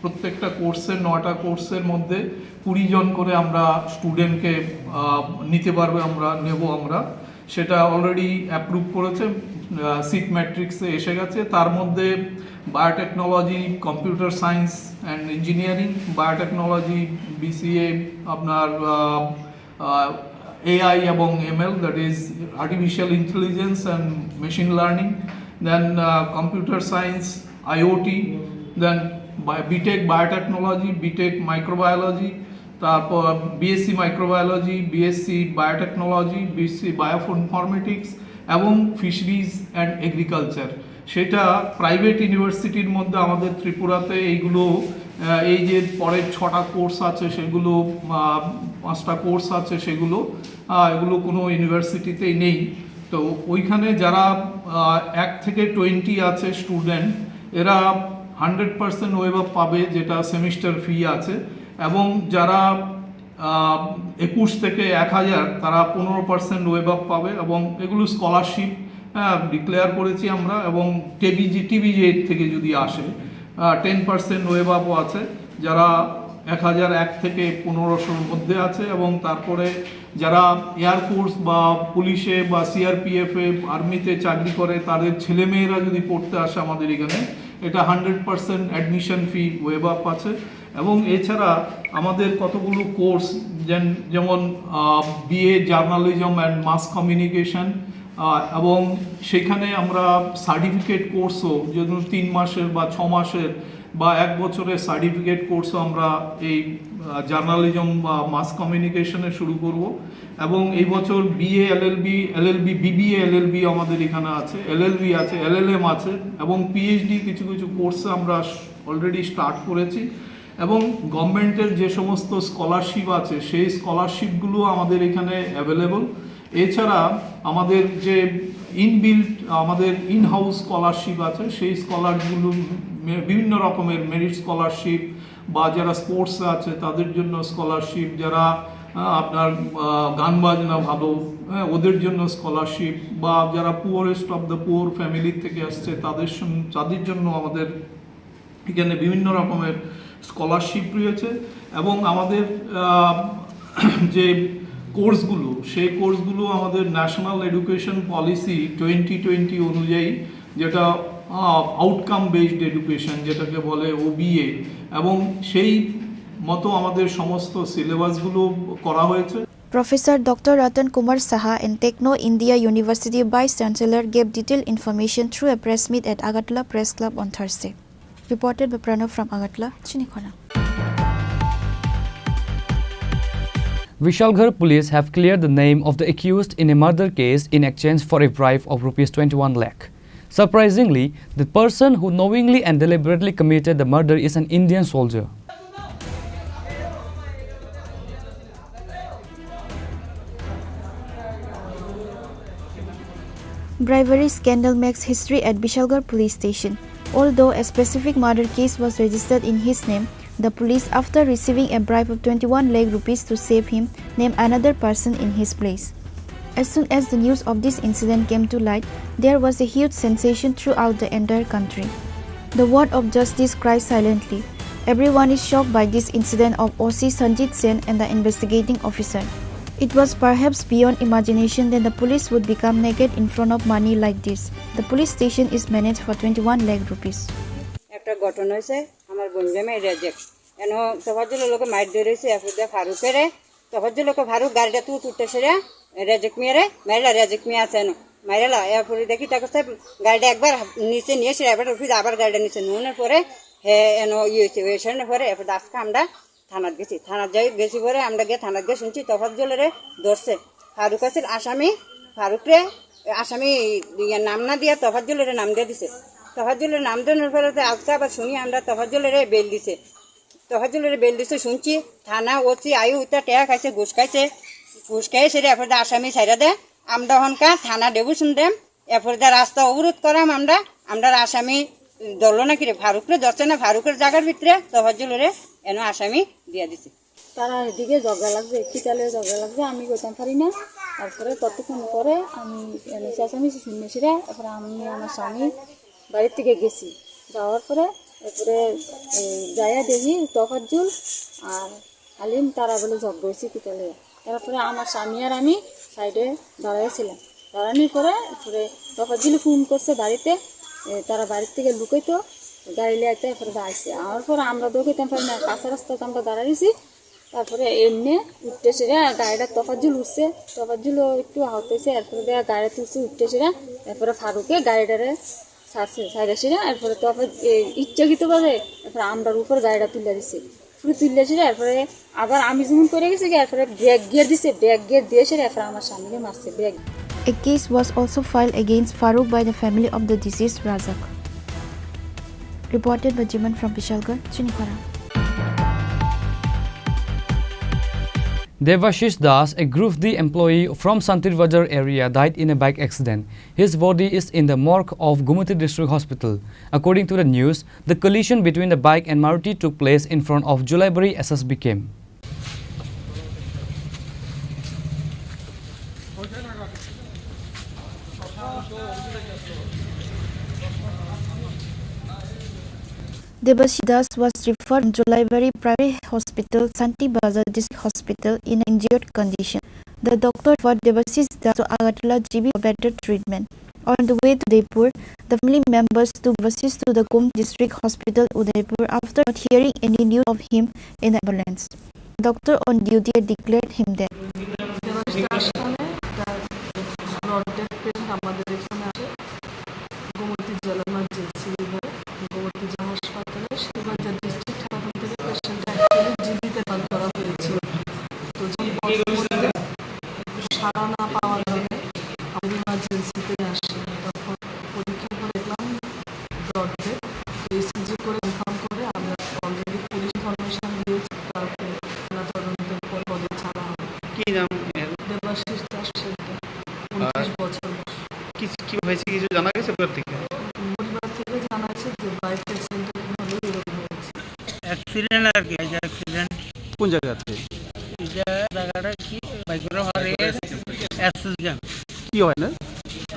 প্রত্যেকটা কোর্সের, নটা কোর্সের মধ্যে কুড়ি জন করে আমরা স্টুডেন্টকে নিতে পারবে, আমরা নেব আমরা। সেটা অলরেডি অ্যাপ্রুভ করেছে, সিট ম্যাট্রিক্সে এসে গেছে। তার মধ্যে biotechnology, computer science and engineering, biotechnology, BCA, আপনার এআই এবং ML, that is Artificial Intelligence and Machine Learning, then Computer Science, IoT, then BTech biotechnology, BTech microbiology, তারপর BSc microbiology, BSc biotechnology, BSc bioinformatics এবং fisheries and agriculture. সেটা private ইউনিভার্সিটির মধ্যে আমাদের ত্রিপুরাতে এইগুলো, আহ, এই যে পরের ছটা কোর্স আছে সেগুলো, আহ, পাঁচটা কোর্স আছে সেগুলো, আহ, এগুলো কোনো ইউনিভার্সিটিতেই নেই। তো ওইখানে যারা আহ, এক থেকে টোয়েন্টি আছে স্টুডেন্ট, এরা হান্ড্রেড পার্সেন্ট ওয়েভ আপ পাবে, যেটা সেমিস্টার ফি আছে। এবং যারা আহ, একুশ থেকে এক হাজার, তারা পনেরো পার্সেন্ট ওয়েভ আপ পাবে। এবং এগুলো স্কলারশিপ, হ্যাঁ, ডিক্লেয়ার করেছি আমরা। এবং টিবিজে, টিবিজে থেকে যদি আসে, টেন পার্সেন্ট ওয়েভ আপও আছে। যারা এক হাজার এক থেকে পনেরোশোর মধ্যে আছে, এবং তারপরে যারা এয়ারফোর্স বা পুলিশে বা সিআরপিএফে, আর্মিতে চাকরি করে, তাদের ছেলেমেয়েরা যদি পড়তে আসে আমাদের এখানে, এটা hundred percent admission fee waive up আছে। এবং এছাড়া আমাদের কতগুলো কোর্স, যেন-, যেমন BA journalism and mass communication, এবং সেখানে আমরা সার্টিফিকেট কোর্সও, যেমন তিন মাসের বা ছ মাসের বা এক বছরের সার্টিফিকেট কোর্সও আমরা এই জার্নালিজম বা মাস কমিউনিকেশনে শুরু করব। এবং এই বছর BA LLB, LLB, BBA LLB আমাদের এখানে আছে, এলএলবি আছে, এলএলএম আছে, এবং পিএইচডি কিছু কিছু কোর্সে আমরা অলরেডি স্টার্ট করেছি। এবং গভর্নমেন্টের যে সমস্ত স্কলারশিপ আছে, সেই স্কলারশিপগুলো আমাদের এখানে অ্যাভেলেবল। এছাড়া আমাদের যে ইনবিল্ট, আমাদের ইন হাউস স্কলারশিপ আছে, সেই স্কলারগুলো মে-, বিভিন্ন রকমের মেরিট স্কলারশিপ বা যারা স্পোর্টস আছে তাদের জন্য স্কলারশিপ, যারা আহ, আপনার আহ, গান বাজনা ভালো, হ্যাঁ, ওদের জন্য স্কলারশিপ, বা যারা poorest of the poor family থেকে আসছে তাদের সম- তাদের জন্য আমাদের এখানে বিভিন্ন রকমের স্কলারশিপ রয়েছে। এবং আমাদের আহ, যে কোর্সগুলো, সেই কোর্সগুলো আমাদের national education policy twenty twenty অনুযায়ী, যেটা আউটকাম বেসড এডুকেশন, যেটাকে বলে ওবিএ, এবং সেই মতো আমাদের সমস্ত সিলেবাসগুলো করা হয়েছে। Professor Doctor Ratan Kumar Saha and Techno India University Vice Chancellor gave detailed information through a press meet at Agartala Press Club on Thursday. Reported by Pranav from Agartala, Chinikhona. Vishalgarh police have cleared the name of the accused in a murder case in exchange for a bribe of rupees twenty-one lakh. Surprisingly, the person who knowingly and deliberately committed the murder is an Indian soldier. Bribery scandal makes history at Vishalgarh police station. Although a specific murder case was registered in his name, the police, after receiving a bribe of twenty-one lakh rupees to save him, named another person in his place. As soon as the news of this incident came to light, there was a huge sensation throughout the entire country. The word of justice cries silently. Everyone is shocked by this incident of O C Sanjit Sen and the investigating officer. It was perhaps beyond imagination that the police would become naked in front of money like this. The police station is managed for twenty-one lakh rupees. একটা ঘটনা হয়েছে, আমার বোন জামাই রেজেক, এন তফাজ্জুলের লোকে মাইর ধরেছে, এরপরে ফারুকেরে, তফাজ্জুল লোকে ফারুক গাড়িটা তুই তুলতে সেরে রেজেক মিয়ারে, মেলা রেজেক মিয়া আছে এনো, মাইরেলা, এরপরে দেখি তাকে সে গাড়িটা একবার নিচে নিয়ে এসে এবার উঠে আবার গাড়িটা নিচে নুনের পরে হে এনো ইয়ে হয়েছে, ওই সেরেনের পরে এরপরে আজকে আমরা থানাত গেছি, থানাত যাই গেছি পরে আমরা গিয়ে থানাত গিয়ে শুনছি তফাজ্জুলেরে ধরছে, ফারুক আছিল আসামি, ফারুকরে আসামি ইয়ে নাম না দিয়ে তফাজ্জুলের নাম দিয়ে দিছে। তফাজ্জুলের নাম দেওয়ার পরে তো আজকে আবার শুনি আমরা তফাজ্জুলের বেল দিছে। তফাজ্জুলের বেল দিছে শুনছি, থানা ওসি আয়ু উতা টেয়া খাইছে, ঘুষ খাইছে, ঘুষ খাইছে রে, এরপরে আসামি ছাইরা দে। আমরা হনকা থানা ডেবু শুনতাম, এরপরে দে রাস্তা অবরোধ করাম আমরা, আমরা আসামি ধরলো না কি রে, ফারুকরে ধরছে না, ফারুকের জায়গার ভিতরে তফাজ্জুলের এনো আসামি দিয়ে দিছে। তারা এদিকে ঝগড়া লাগছে, কিতালে ঝগড়া লাগছে, আমি কইতাম পারি না। তারপরে কতক্ষণ পরে আমি এনে চেঁচামেচি শুনেছি রে, তারপরে আমি আমার স্বামী বাড়ির থেকে গেছি। যাওয়ার পরে এরপরে, এ, যাইয়া দেখি তফাজ্জুল আর আলিম তারা বলে ঝগড়া হয়েছে কিতালে। তারপরে আমার স্বামী আর আমি সাইডে দাঁড়াইছিলাম। দাঁড়ানোর পরে, পরে তফাজ্জুলে ফোন করছে বাড়িতে, এ, তারা বাড়ির থেকে লুকাইতো, গাড়ি লিয়ে আইতে, এরপরে আইসে। আমার পরে আমরা দৌড়াইতাম পারি না, কাঁচা রাস্তাতে আমরা দাঁড়াইছি। তারপরে এমনি উঠতে সেরা গাড়িটা তফাজ্জুল উঠছে, তফাজ্জুলও একটু আহত হয়েছে, এরপরে দেয়া গাড়ি তুলছে উঠতে সেরা, এরপরে ফারুকে গাড়িটারে ছাড়ছে, ছাড়ে সেরা, এরপরে তফাজ-, এ, ইচ্ছাকৃতভাবে এরপরে আমরার উপর গাড়িটা তুলে দিছে। পুরো তুলে সেরা, এরপরে আবার আমি যেমন করে গেছি, এরপরে ব্রেক গিয়ার দিছে, ব্রেক গিয়ার দিয়ে সেরা, এরপরে আমার স্বামীকে মারছে, break. A case was also filed against Farooq by the family of the deceased Razak. Reported by Jiman from Bishalgarh, Chinikhara. Devashish Das, a Group D employee from Santir Bazar area, died in a bike accident. His body is in the morgue of Gumoti District Hospital. According to the news, the collision between the bike and Maruti took place in front of Julaibari S S B camp. Debashish Das was referred to Jolaibari Primary Hospital, Santir Bazar District Hospital in an injured condition. The doctor referred Debashish Das to Agartala G B for better treatment. On the way to Udaipur, the family members took Debashish to the Gumoti District Hospital, Udaipur, after not hearing any news of him in the ambulance. Doctor on duty declared him dead. Debashis Das নামে একটা broad dead patient আমাদের এখানে আসে গোমতী জেলা ইমার্জেন্সি বিভাগে, গোমতী জেলা হাসপাতালে শিববাজার ডিস্ট্রিক্ট হাসপাতাল থেকে পেশেন্টটা অ্যাকচুয়ালি জিবিতে দান করা হয়েছিল। তো যখন পরবর্তীতে সাড়া না পাওয়ার জন্য আমাদের ইমার্জেন্সিতে আসে, তখন পরীক্ষা করে দেখলাম ব্রড ডেথ। ইসিজি করে কনফার্ম করে আমরা অলরেডি পুলিশ ইনফরমেশন দিয়েছি, তারপরে থানা তদন্তের পর বডি ছাড়া হবে। কি নাম এর? দেবাশিস দাস শিকদার, আর উনত্রিশ বছর। কি, কি হয়েছে কিছু জানা গেছে পরিবার থেকে? পরিবার থেকে জানা গেছে যে বাইক অ্যাক্সিডেন্টের ফলে এরকম হয়েছে। অ্যাক্সিডেন্ট আর কি, এই যে অ্যাক্সিডেন্ট। কোন জায়গাতে? এই যে জায়গাটা কি? বাইকের হরে অ্যাক্সিডেন্ট। কি হয় না?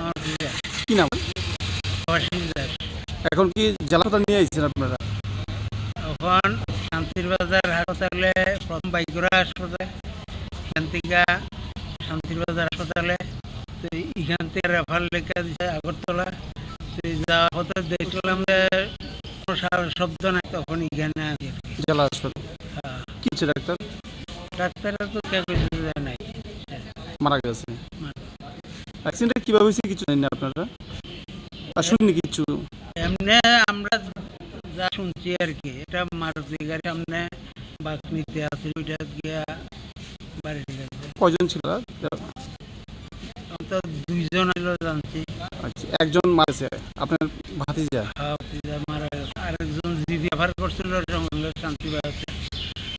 আমার বিয়ে। কি নাম? অসুবিধা। এখন কি জেলা হাসপাতাল নিয়ে আইছেন আপনারা? এখন শান্তির বাজার হাসপাতালে প্রথম বাইক করে হাসপাতালে, এখান থেকে শান্তির বাজার হাসপাতালে, তো এখান থেকে রেফার লেখা দিছে আগরতলা। তো এই যাওয়ার পথে দেখলাম যে কোনো সা-, শব্দ নাই, তখন এখানে আনি আর কি। জেলা হাসপাতাল। হ্যাঁ। কি হচ্ছে ডাক্তার? ডাক্তাররা তো কেউ কিছু জানে নাই। মারা গেছে। মারা। অ্যাক্সিডেন্টটা কিভাবে হয়েছে কিছু জানেন না আপনারা? আর শুননি কিছু? এমনি আমরা যা শুনছি আর কি, এটা মারুতি গাড়ি সামনে বাঁক নিতে আসে, ওইটা গিয়া বাড়ি গেছে। কয়জন ছিল? অন্তত দুইজন হইলো জানছি। আচ্ছা, একজন মারা গেছে, আপনার ভাতিজা? হ্যাঁ, ভাতিজা মারা গেছে। আরেকজন জিডি রেফার করছিল সঙ্গে শান্তিবাজার।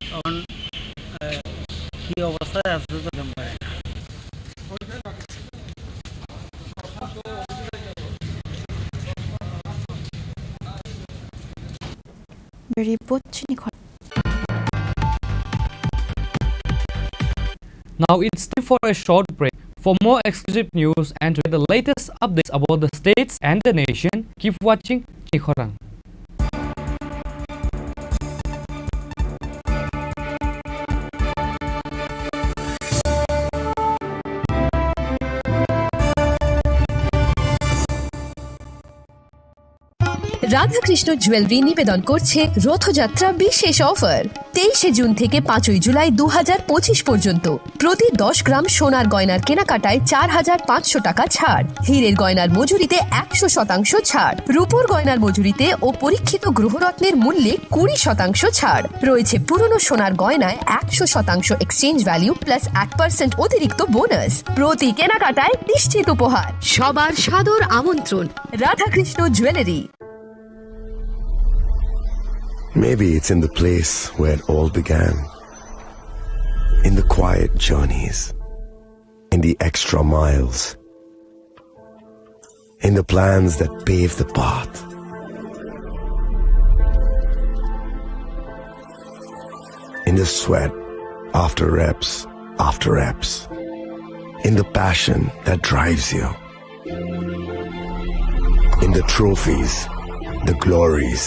এখন, আহ, কি অবস্থায় আছে তো জানতে পারি না। Report Chinikhara. Now it's time for a short break. For more exclusive news and to get the latest updates about the states and the nation, keep watching Chinikhara. Radhakrishna jewellery নিবেদন করছে রথযাত্রা বিশেষ অফার। তেইশে জুন থেকে পাঁচই জুলাই দু হাজার পঁচিশ পর্যন্ত প্রতি দশ গ্রাম সোনার গয়নার কেনাকাটায় চার হাজার পাঁচশো টাকা ছাড়, হীরের গয়নার মজুরিতে একশো শতাংশ ছাড়, রূপোর গয়নার মজুরিতে ও পরীক্ষিত গ্রহরত্নের মূল্যে কুড়ি শতাংশ ছাড় রয়েছে। পুরনো সোনার গয়নায় একশো শতাংশ এক্সচেঞ্জ ভ্যালু প্লাস এক পার্সেন্ট অতিরিক্ত বোনাস। প্রতি কেনাকাটায় নিশ্চিত উপহার। সবার সাদর আমন্ত্রণ Radhakrishna jewellery. Maybe it's in the place where it all began. In the quiet journeys, in the extra miles, in the plans that pave the path, in the sweat after reps after reps, in the passion that drives you. In the trophies, the glories,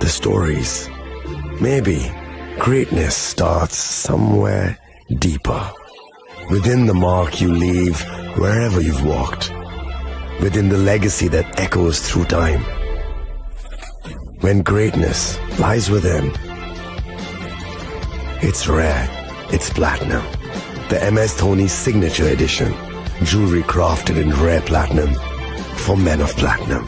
the stories. Maybe greatness starts somewhere deeper. Within the mark you leave wherever you've walked. Within the legacy that echoes through time. When greatness lies within, it's rare, it's platinum. The M S Dhoni Signature Edition. Jewelry crafted in rare platinum for men of platinum.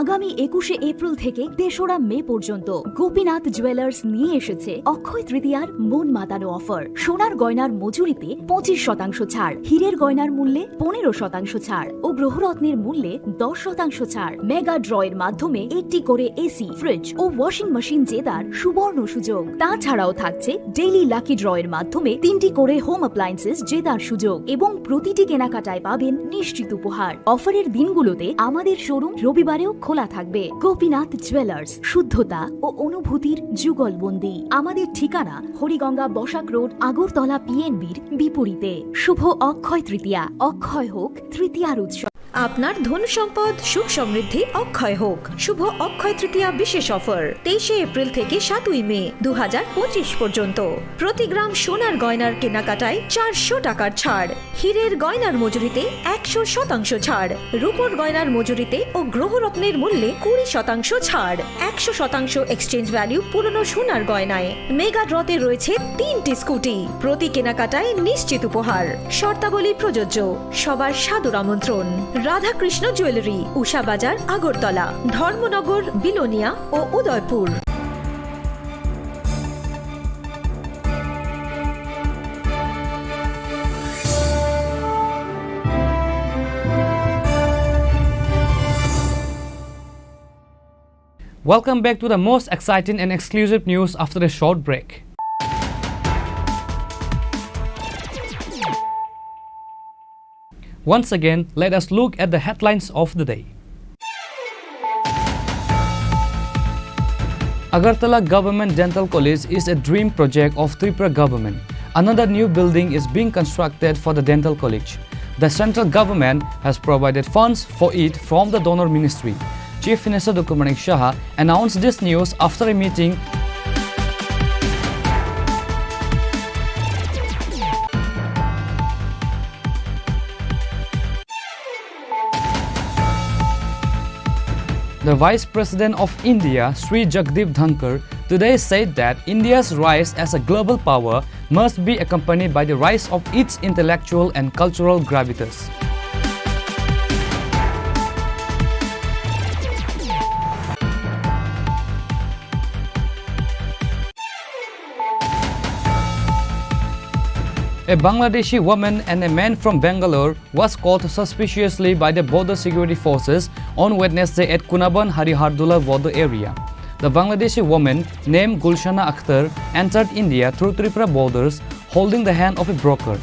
আগামী একুশে এপ্রিল থেকে তেসরা মে পর্যন্ত গোপীনাথ জুয়েলার্স নিয়ে এসেছে অক্ষয় তৃতীয়ার মন মাতানো অফার। সোনার গয়নার মজুরিতে পঁচিশ শতাংশ ছাড়, হীরের গয়নার মূল্যে পনেরো শতাংশ ছাড় ও গ্রহরত্নের মূল্যে দশ শতাংশ ছাড়। মেগা ড্রয়ের মাধ্যমে একটি করে এসি, ফ্রিজ ও ওয়াশিং মেশিন জেতার সুবর্ণ সুযোগ। তাছাড়াও থাকছে ডেইলি লাকি ড্রয়ের মাধ্যমে তিনটি করে হোম অ্যাপ্লায়েন্সেস জেতার সুযোগ এবং প্রতিটি কেনাকাটায় পাবেন নিশ্চিত উপহার। অফারের দিনগুলোতে আমাদের শোরুম রবিবারেও খোলা থাকবে। গোপীনাথ জুয়েলার্স, শুদ্ধতা ও অনুভূতির যুগলবন্দি। আমাদের ঠিকানা হরিগঙ্গা বসাক রোড, আগরতলা পিএনবির বিপরীতে। শুভ অক্ষয় তৃতীয়া, অক্ষয় হোক তৃতীয়ার উৎসব। আপনার ধন সম্পদ সুখ সমৃদ্ধি অক্ষয় হোক। শুভ অক্ষয় তৃতীয়া বিশেষ অফার, তেইশে এপ্রিল থেকে সাতই মে দু হাজার পঁচিশ পর্যন্ত। প্রতি গ্রাম সোনার গয়নার কেনাকাটায় চারশো টাকার ছাড়, হীরের গয়নার মজুরিতে একশো শতাংশ ছাড়, রূপোর গয়নার মজুরিতে ও গ্রহরত্নের মূল্যে কুড়ি শতাংশ ছাড়, একশো শতাংশ এক্সচেঞ্জ ভ্যালু পুরনো সোনার গয়নায়। মেগা ড্রতে রয়েছে তিনটি স্কুটি। প্রতি কেনাকাটায় নিশ্চিত উপহার। শর্তাবলী প্রযোজ্য। সবার সাদর আমন্ত্রণ। রাধাকৃষ্ণ জুয়েলারি, উষা বাজার, আগরতলা, ধর্মনগর, বিলোনিয়া ও Udaipur. Welcome back to the most exciting and exclusive news after a short break. Once again, let us look at the headlines of the day. Agartala Government Dental College is a dream project of Tripura government. Another new building is being constructed for the dental college. The central government has provided funds for it from the donor ministry. Chief Minister Doctor Manik Saha announced this news after a meeting. The Vice President of India, Shri Jagdeep Dhankhar, today said that India's rise as a global power must be accompanied by the rise of its intellectual and cultural gravitas. A Bangladeshi woman and a man from Bangalore was caught suspiciously by the border security forces on Wednesday at Kunaban Harihardula border area. The Bangladeshi woman named Gulshana Akhtar entered India through Tripura borders holding the hand of a broker.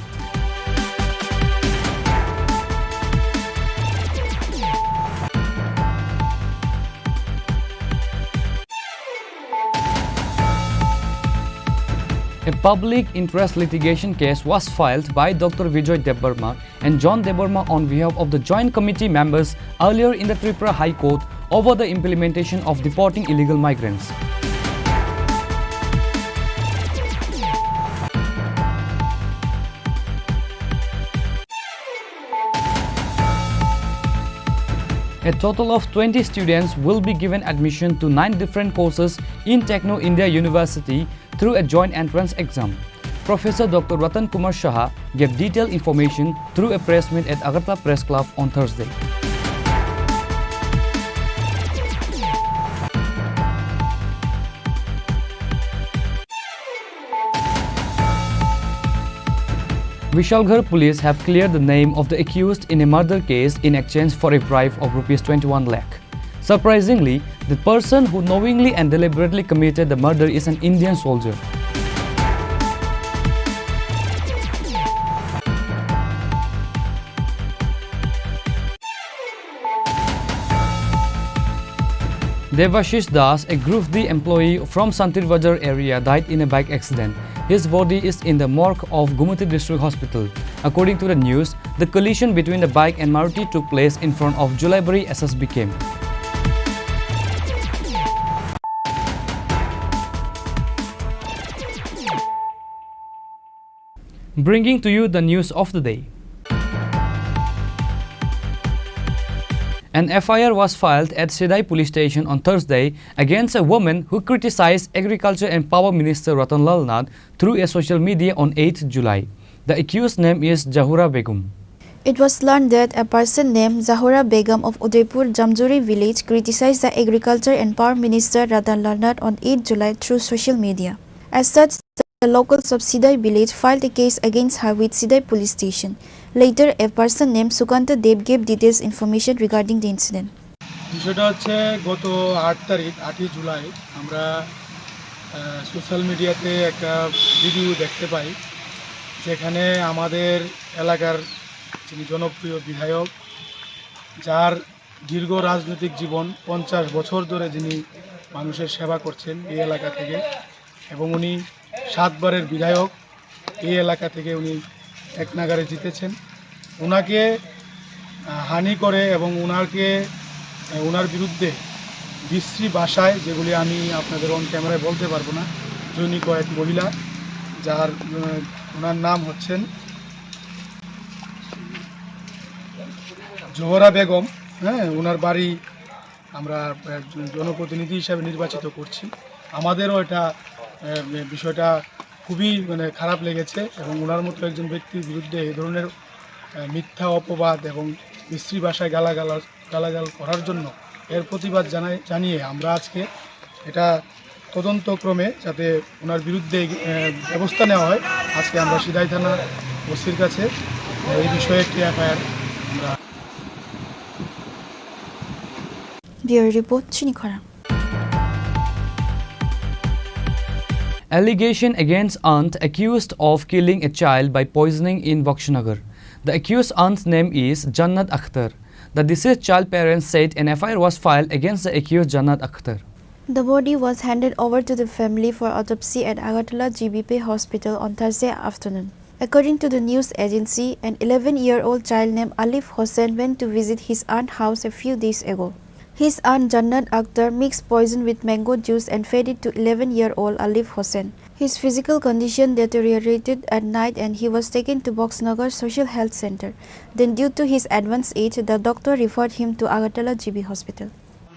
A public interest litigation case was filed by Doctor Vijay Debbarma and John Debbarma on behalf of the Joint Committee members earlier in the Tripura High Court over the implementation of deporting illegal migrants. A total of twenty students will be given admission to nine different courses in Techno India University through a joint entrance exam. Professor Doctor Ratan Kumar Saha gave detailed information through a press meet at Agartala Press Club on Thursday. Vishalgarh police have cleared the name of the accused in a murder case in exchange for a bribe of rupees twenty-one lakh. Surprisingly, the person who knowingly and deliberately committed the murder is an Indian soldier. Devashish Das, a Group D employee from Santir Bazar area, died in a bike accident. His body is in the morgue of Gumati District Hospital. According to the news, the collision between the bike and Maruti took place in front of Julaibari S S B camp. Bringing to you the news of the day. An F I R was filed at Sidai Police Station on Thursday against a woman who criticized Agriculture and Power Minister Ratan Lal Nath through a social media on eighth July. The accused name is Jahura Begum. It was learned that a person named Zahura Begum of Udaipur Jamjuri village criticized the Agriculture and Power Minister Ratan Lal Nath on eighth July through social media. As such, the locals of Sidai village filed a case against her with Sidai police station. Later, a person named Sukanta Deb gave details information regarding the incident. বিষয়টা হচ্ছে, গত আট তারিখ, আটই জুলাই, আমরা, আহ, সোশ্যাল মিডিয়াতে একটা ভিডিও দেখতে পাই, যেখানে আমাদের এলাকার যিনি জনপ্রিয় বিধায়ক, যার দীর্ঘ রাজনৈতিক জীবন, পঞ্চাশ বছর ধরে যিনি মানুষের সেবা করছেন এই এলাকা থেকে, এবং উনি সাতবারের বিধায়ক, এই এলাকা থেকে উনি এক নাগাড়ে জিতেছেন। ওনাকে, আহ, হানি করে এবং ওনাকে, আহ, ওনার বিরুদ্ধে বিশ্রী ভাষায়, যেগুলি আমি আপনাদের অন ক্যামেরায় বলতে পারবো না, জৈনিক কয়েক মহিলা, যার, আহ, ওনার নাম হচ্ছেন জোহরা বেগম, হ্যাঁ, ওনার বাড়ি আমরা একজন জনপ্রতিনিধি হিসাবে নির্বাচিত করছি। আমাদেরও এটা, আহ, বিষয়টা খুবই, মানে, খারাপ লেগেছে এবং ওনার মতো একজন ব্যক্তির বিরুদ্ধে এই ধরনের, আহ, মিথ্যা অপবাদ এবং বিশ্রী ভাষায় গালাগালা-, গালাগাল করার জন্য এর প্রতিবাদ জানাই, জানিয়ে আমরা আজকে এটা তদন্ত ক্রমে যাতে ওনার বিরুদ্ধে, আহ, ব্যবস্থা নেওয়া হয়, আজকে আমরা সিদাই থানা ওসির কাছে, আহ, এই বিষয়ে একটি এফআইআর আমরা Bureau report, Chini Khorang. Allegation against aunt accused of killing a child by poisoning in Bakshinagar. The accused aunt's name is Jannat Akhtar. The deceased child parents said an F I R was filed against the accused Jannat Akhtar. The body was handed over to the family for autopsy at Agartala G B P hospital on Thursday afternoon. According to the news agency, an eleven-year-old child named Alif Hossain went to visit his aunt house a few days ago. His aunt Jannat Akhtar mixed poison with mango juice and fed it to eleven-year-old Alif Hossain. His physical condition deteriorated at night and he was taken to Boxnagar Social Health Center. Then, due to his advanced age, the doctor referred him to Agartala G B hospital.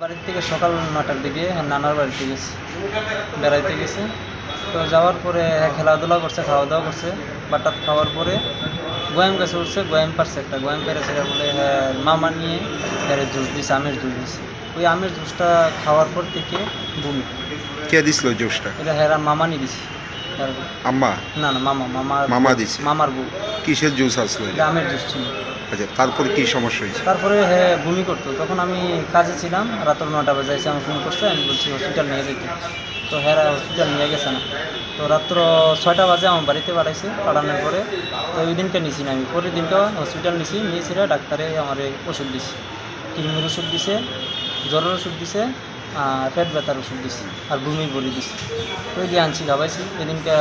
বাড়ির থেকে সকাল নয়টার দিকে নানার বাড়িতে গেছি, বেড়াইতে গেছি। তো যাওয়ার পরে হ্যাঁ খেলাধুলা করছে, খাওয়া দাওয়া করছে। বাটাত খাওয়ার পরে গোয়াম গাছে উঠছে, গোয়াম পারছে একটা, গোয়াম পেরেছে বলে হ্যাঁ মামা নিয়ে এর জুস দিছে, আমের জুস দিছে। ওই আমের জুসটা খাওয়ার পর থেকে বমি। কে দিছিল জুসটা? এটা হ্যাঁ মামা নিয়ে দিছে। তার আম্মা? না, না, মামা, মামার মামা বউ, দিছে? মামার বউ। কিসের জুস আসলো এটা? এটা আমের জুস ছিল। আচ্ছা, তারপর কি সমস্যা হয়েছে? তারপরে হ্যাঁ বমি করতো, তখন আমি কাজে ছিলাম, রাত্র নয়টা বাজে এসে আমার ফোন করছে, আমি বলছি হসপিটাল নিয়ে যাইতে। তো হ্যাঁ হসপিটাল নিয়ে গেছে না। তো রাত্র ছয়টা বাজে আমার বাড়িতে পাঠাইছে, পাঠানোর পরে তো ওই দিনকে নিছি না আমি, পরের দিনকে হসপিটাল নিছি, নিয়ে সেটা ডাক্তারে আমার ওষুধ দিছে, কিডনির ওষুধ দিছে, জ্বরের ওষুধ দিছে, আহ, পেট ব্যথার ওষুধ দিছে, আর বমি বড়ি দিছে। তো এই দিয়ে আনছি খাবাইছি, এদিনকে,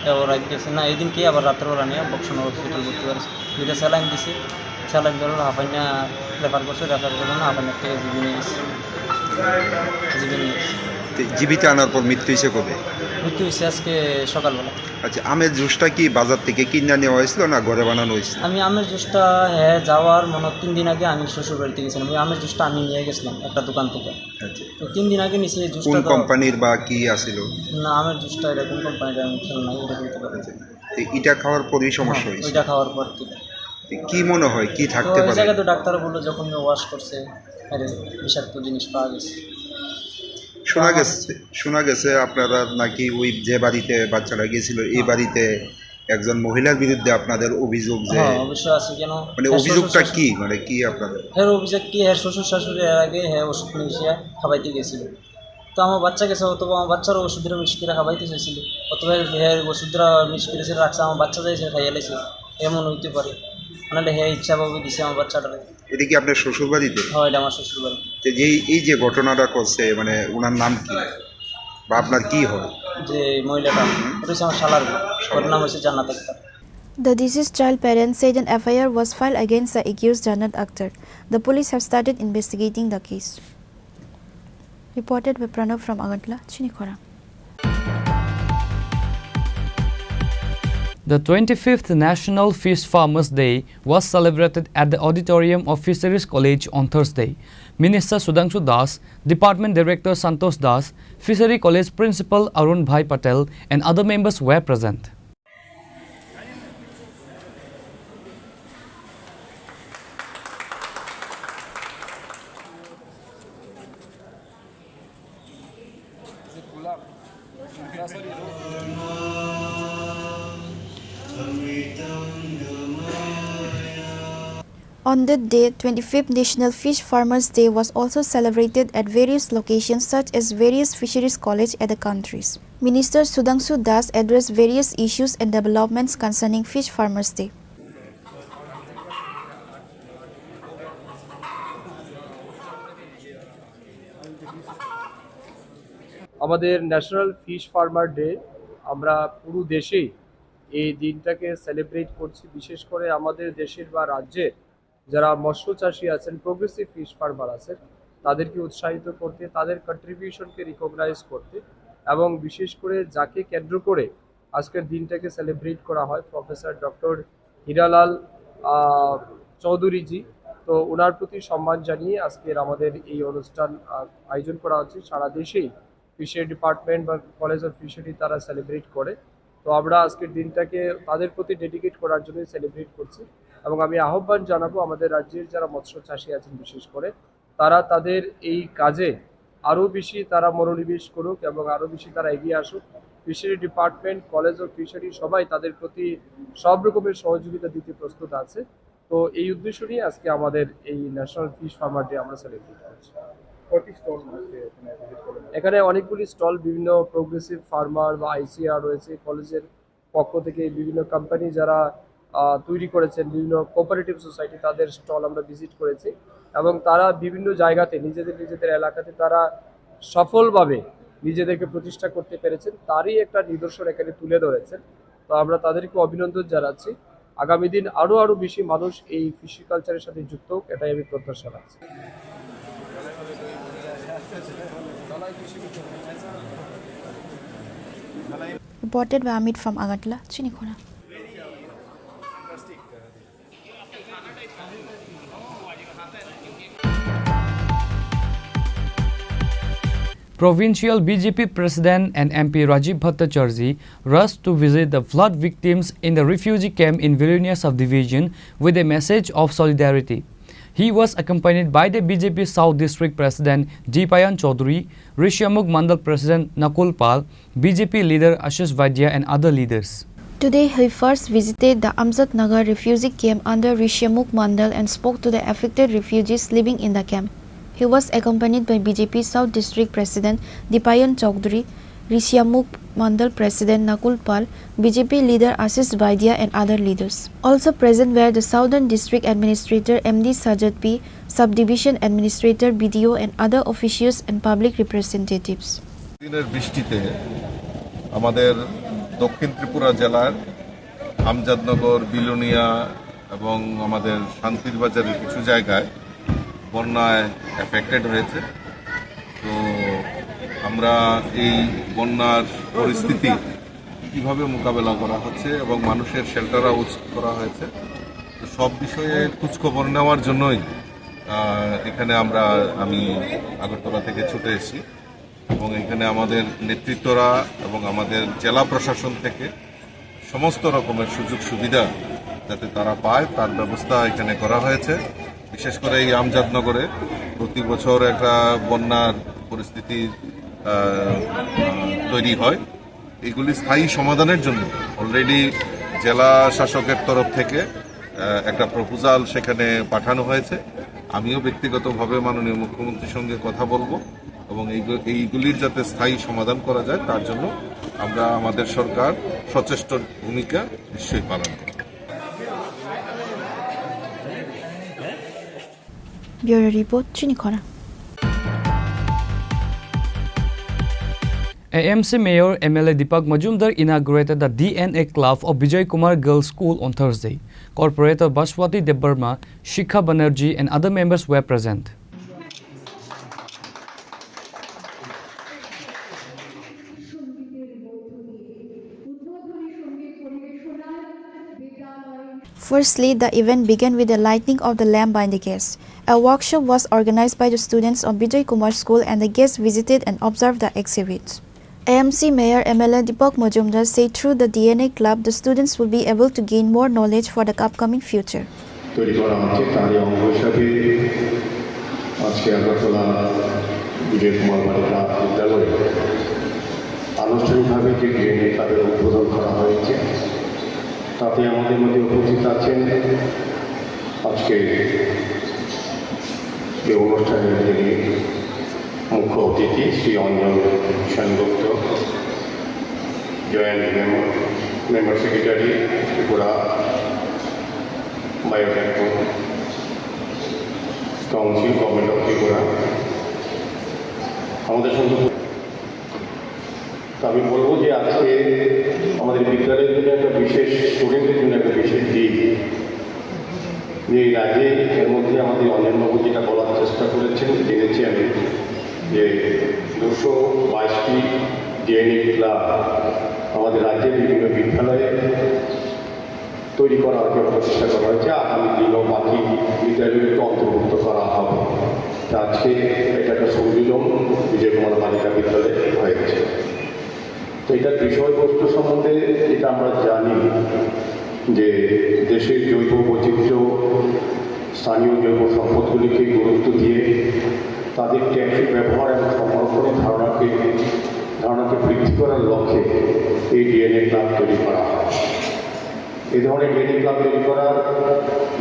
আহ, ও রাত গেছে না, এদিনকে আবার রাত্রেবেলা নিয়ে বক্সনগর হসপিটাল ভর্তি করেছে। দুইটা স্যালাইন দিছে, স্যালাইন ধরো হাফাইনা রেফার করছে, রেফার করলো না, হাফাইনার থেকে জিবি নিয়ে গেছে, জিবি নিয়ে গেছে। তো জিবিতে আনার পর মৃত্যু হয়েছে কবে? মৃত্যু হয়েছে আজকে সকালবেলা। আচ্ছা, আমের জুসটা কি বাজার থেকে কিনে নেওয়া হয়েছিল না ঘরে বানানো হয়েছিল? আমি আমের জুসটা, হ্যাঁ, যাওয়ার মনে হয় তিন দিন আগে আমি শ্বশুর বাড়িতে গেছিলাম, ওই আমের জুসটা আমি নিয়ে গেছিলাম একটা দোকান থেকে। আচ্ছা। তো তিন দিন আগে নিছি এই জুসটা কোন তো কোম্পানির বা কি আছিল? না, আমের জুসটা এটা কোন কোম্পানির আমি খেয়াল নাই, এটা বলতে পারি না। আচ্ছা। তো এটা খাওয়ার পরেই সমস্যা হ্যাঁ, হয়েছে? ওইটা খাওয়ার পর থেকে। তো কি মনে হয়, কি তো থাকতে ওই পারে? জায়গায় তো ডাক্তার বললো যখন ওয়াশ করছে, আরে, বিষাক্ত জিনিস পাওয়া গেছে। শোনা গেছে, শোনা গেছে আপনারা নাকি ওই যে বাড়িতে বাচ্চাটা গেছিল, এই হ্যাঁ। বাড়িতে একজন মহিলার বিরুদ্ধে আপনাদের অভিযোগ যে হ্যাঁ, অবশ্য আছে। কেন? মানে, হ্যাঁ, অভিযোগটা শ্বশুর কি? মানে, কি আপনাদের? হ্যাঁ, অভিযোগ কি? হ্যাঁ, শ্বশুর শাশুড়ি এর আগে হ্যাঁ ওষুধ নিয়ে এসে খাবাইতে গেছিল। তো আমার বাচ্চা গেছে, অথবা আমার বাচ্চারও ওষুধটা মিক্স করে খাবাইতে চাইছিল, অথবা হ্যাঁ ওষুধটা মিক্স করে সে রাখছে, আমার বাচ্চা যাইছে খাইয়া লাইছে, এমন হইতে পারে। নাহলে হ্যাঁ ইচ্ছাভাবে দিছে আমার বাচ্চাটারে। এটা কি আপনার শ্বশুর বাড়িতে? হ্যাঁ, এটা আমার শ্বশুর বাড়ি। তো যেই, এই যে ঘটনাটা করছে, মানে, ওনার নাম কি বা আপনার কি হয়? যে মহিলাটা, এটা হচ্ছে আমার শালার বউ। ওর নাম হচ্ছে জান্নাত Akter. The deceased child parents said an F I R was filed against the accused Jannat Akhtar. The police have started investigating the case. Reported by Pranav from Agartala, Chinikhora. The twenty-fifth National Fish Farmers Day was celebrated at the auditorium of Fisheries College on Thursday. Minister Sudhanshu Das, Department Director Santosh Das, Fishery College Principal Arun Bhai Patel, and other members were present. On that day, twenty-fifth National Fish Farmers Day was also celebrated at various locations such as various fisheries college at the countries. Minister Sudhanshu Das addressed various issues and developments concerning Fish Farmers Day. আমাদের national fish farmer day, আমরা পুরো দেশেই এই দিনটাকে সেলিব্রেট করছি। বিশেষ করে আমাদের দেশের বা রাজ্যের যারা মৎস্য চাষী আছেন, প্রোগ্রেসিভ ফিশ ফার্মার আছেন, তাদেরকে উৎসাহিত করতে, তাদের কন্ট্রিবিউশনকে রিকগনাইজ করতে, এবং বিশেষ করে যাকে কেন্দ্র করে আজকের দিনটাকে সেলিব্রেট করা হয়, প্রফেসর ডক্টর হীরালাল, আহ, চৌধুরীজি। তো ওনার প্রতি সম্মান জানিয়ে আজকের আমাদের এই অনুষ্ঠান, আহ, আয়োজন করা হচ্ছে। সারা দেশেই ফিশারি ডিপার্টমেন্ট বা কলেজ অফ ফিশারি তারা সেলিব্রেট করে। তো আমরা আজকের দিনটাকে তাদের প্রতি ডেডিকেট করার জন্যই সেলিব্রেট করছি। এবং আমি আহ্বান জানাবো আমাদের রাজ্যের যারা মৎস্য চাষী আছেন বিশেষ করে, তারা তাদের এই কাজে আরও বেশি তারা মনোনিবেশ করুক এবং আরও বেশি তারা এগিয়ে আসুক। Fishery department, college of fishery সবাই তাদের প্রতি সব রকমের সহযোগিতা দিতে প্রস্তুত আছে। তো এই উদ্দেশ্য নিয়ে আজকে আমাদের এই ন্যাশনাল ফিশ ফার্মার ডে আমরা সেলিব্রেট করছি। কয়টি স্টল আজকে এখানে ভিজিট করলেন? এখানে অনেকগুলি স্টল, বিভিন্ন প্রোগ্রেসিভ ফার্মার বা আইসিআর রয়েছে, কলেজের পক্ষ থেকে বিভিন্ন কোম্পানি যারা, আহ, তৈরি করেছেন, বিভিন্ন কোঅপারেটিভ সোসাইটি, তাদের স্টল আমরা ভিজিট করেছি এবং তারা বিভিন্ন জায়গাতে নিজেদের, নিজেদের এলাকাতে তারা সফলভাবে নিজেদেরকে প্রতিষ্ঠা করতে পেরেছেন, তারই একটা নিদর্শন এখানে তুলে ধরেছেন। তো আমরা তাদেরকে অভিনন্দন জানাচ্ছি। আগামী দিন আরও, আরও বেশি মানুষ এই ফিশারি কালচারের সাথে যুক্ত হোক, এটাই আমি প্রত্যাশা রাখছি। Reported by Amit from Agartala, Chinikhona. Provincial B J P President and M P Rajiv Bhattacharjee rushed to visit the flood victims in the refugee camp in Vilonia subdivision with a message of solidarity. He was accompanied by the B J P South District President Dipayan Chaudhary, Rishyamukh Mandal President Nakul Pal, B J P leader Ashish Vaidya and other leaders. Today, he first visited the Amjad Nagar refugee camp under Rishyamukh Mandal and spoke to the affected refugees living in the camp. He was accompanied by B J P South District President Dipayan Chaudhary, Rishyamukh Mandal President Nakul Pal, B J P leader Ashish Vaidya and other leaders. Also present were the Southern District Administrator M D Sajad P, Subdivision Administrator, B D O and other officials and public representatives. দিনের বৃষ্টিতে আমাদের দক্ষিণ ত্রিপুরা জেলার আমজাদনগর, বিলোনিয়া এবং আমাদের শান্তির বাজারের কিছু জায়গায় বন্যায় এফেক্টেড হয়েছে। তো আমরা এই বন্যার পরিস্থিতি কিভাবে মোকাবেলা করা হচ্ছে এবং মানুষের শেল্টার হাউস করা হয়েছে, তো সব বিষয়ে খোঁজখবর নেওয়ার জন্যই আহ, এখানে আমরা, আমি আগরতলা থেকে ছুটে এসেছি এবং এখানে আমাদের নেতৃত্বরা এবং আমাদের জেলা প্রশাসন থেকে সমস্ত রকমের সুযোগ সুবিধা যাতে তারা পায়, তার ব্যবস্থা এখানে করা হয়েছে। বিশেষ করে এই আমজাদনগরে প্রতি বছর একটা বন্যার পরিস্থিতি আহ, আহ, তৈরি হয়। এগুলি স্থায়ী সমাধানের জন্য অলরেডি জেলা শাসকের তরফ থেকে আহ, একটা প্রপোজাল সেখানে পাঠানো হয়েছে। আমিও ব্যক্তিগতভাবে মাননীয় মুখ্যমন্ত্রীর সঙ্গে কথা বলবো এবং এইগু- এইগুলির যাতে স্থায়ী সমাধান করা যায়, তার জন্য আমরা, আমাদের সরকার সচেষ্ট ভূমিকা নিশ্চয়ই পালন করবে। Bureau Report, Chini Khorang. A M C Mayor M L A Deepak Majumdar inaugurated the D N A Club of Vijay Kumar Girls School on Thursday. Corporator Bashwati Debbarma, Shikha Banerjee and other members were present. Firstly, the event began with the lighting of the lamp by the guests. A workshop was organized by the students of Vijay Kumar School and the guests visited and observed the exhibits. A M C Mayor M L A Deepak Majumdar said through the D N A club, the students will be able to gain more knowledge for the upcoming future. তৈরি করা হচ্ছে, তারই অঙ্গ হিসাবে আজকে আগরতলা বিজয় কুমার বালিকা বিদ্যালয়ে আনুষ্ঠানিকভাবে যে ডিএনএ ক্লাবের উদ্বোধন করা হয়েছে, তাতে আমাদের মধ্যে উপস্থিত আছেন আজকে যে অনুষ্ঠানের যিনি মুখ্য অতিথি Shri Anjan Sengupta, joint member, member secretary Tripura biotechnology council, government of Tripura, আমাদের সঙ্গে। তো আমি বলবো যে আজকে আমাদের বিদ্যালয়ের জন্য একটা বিশেষ, স্টুডেন্টদের জন্য একটা বিশেষ দিন। যে এর আগে এর মধ্যে আমাদের অঞ্জনবাবু যেটা বলার চেষ্টা করেছেন, জেনেছি আমি যে দুশো বাইশটি ডিএনএ ক্লাব আমাদের রাজ্যের বিভিন্ন বিদ্যালয়ে তৈরি করার যে প্রচেষ্টা করা হয়েছে, আগামী দিনও বাকি বিদ্যালয়গুলিকে অন্তর্ভুক্ত করা হবে। তা আজকে এটা একটা সংযোজন বিজয় কুমার বালিকা বিদ্যালয়ে হয়েছে। তো এটার বিষয়বস্তু সম্বন্ধে যেটা আমরা জানি যে দেশের জৈব বৈচিত্র্য, স্থানীয় জৈব সম্পদগুলিকে গুরুত্ব দিয়ে তাদের টেকসই ব্যবহার এবং সংরক্ষণের ধারণাকে, ধারণাকে বৃদ্ধি করার লক্ষ্যে এই ডিএনএ ক্লাব তৈরি করা হয়। এই ধরনের ডিএনএ ক্লাব তৈরি করার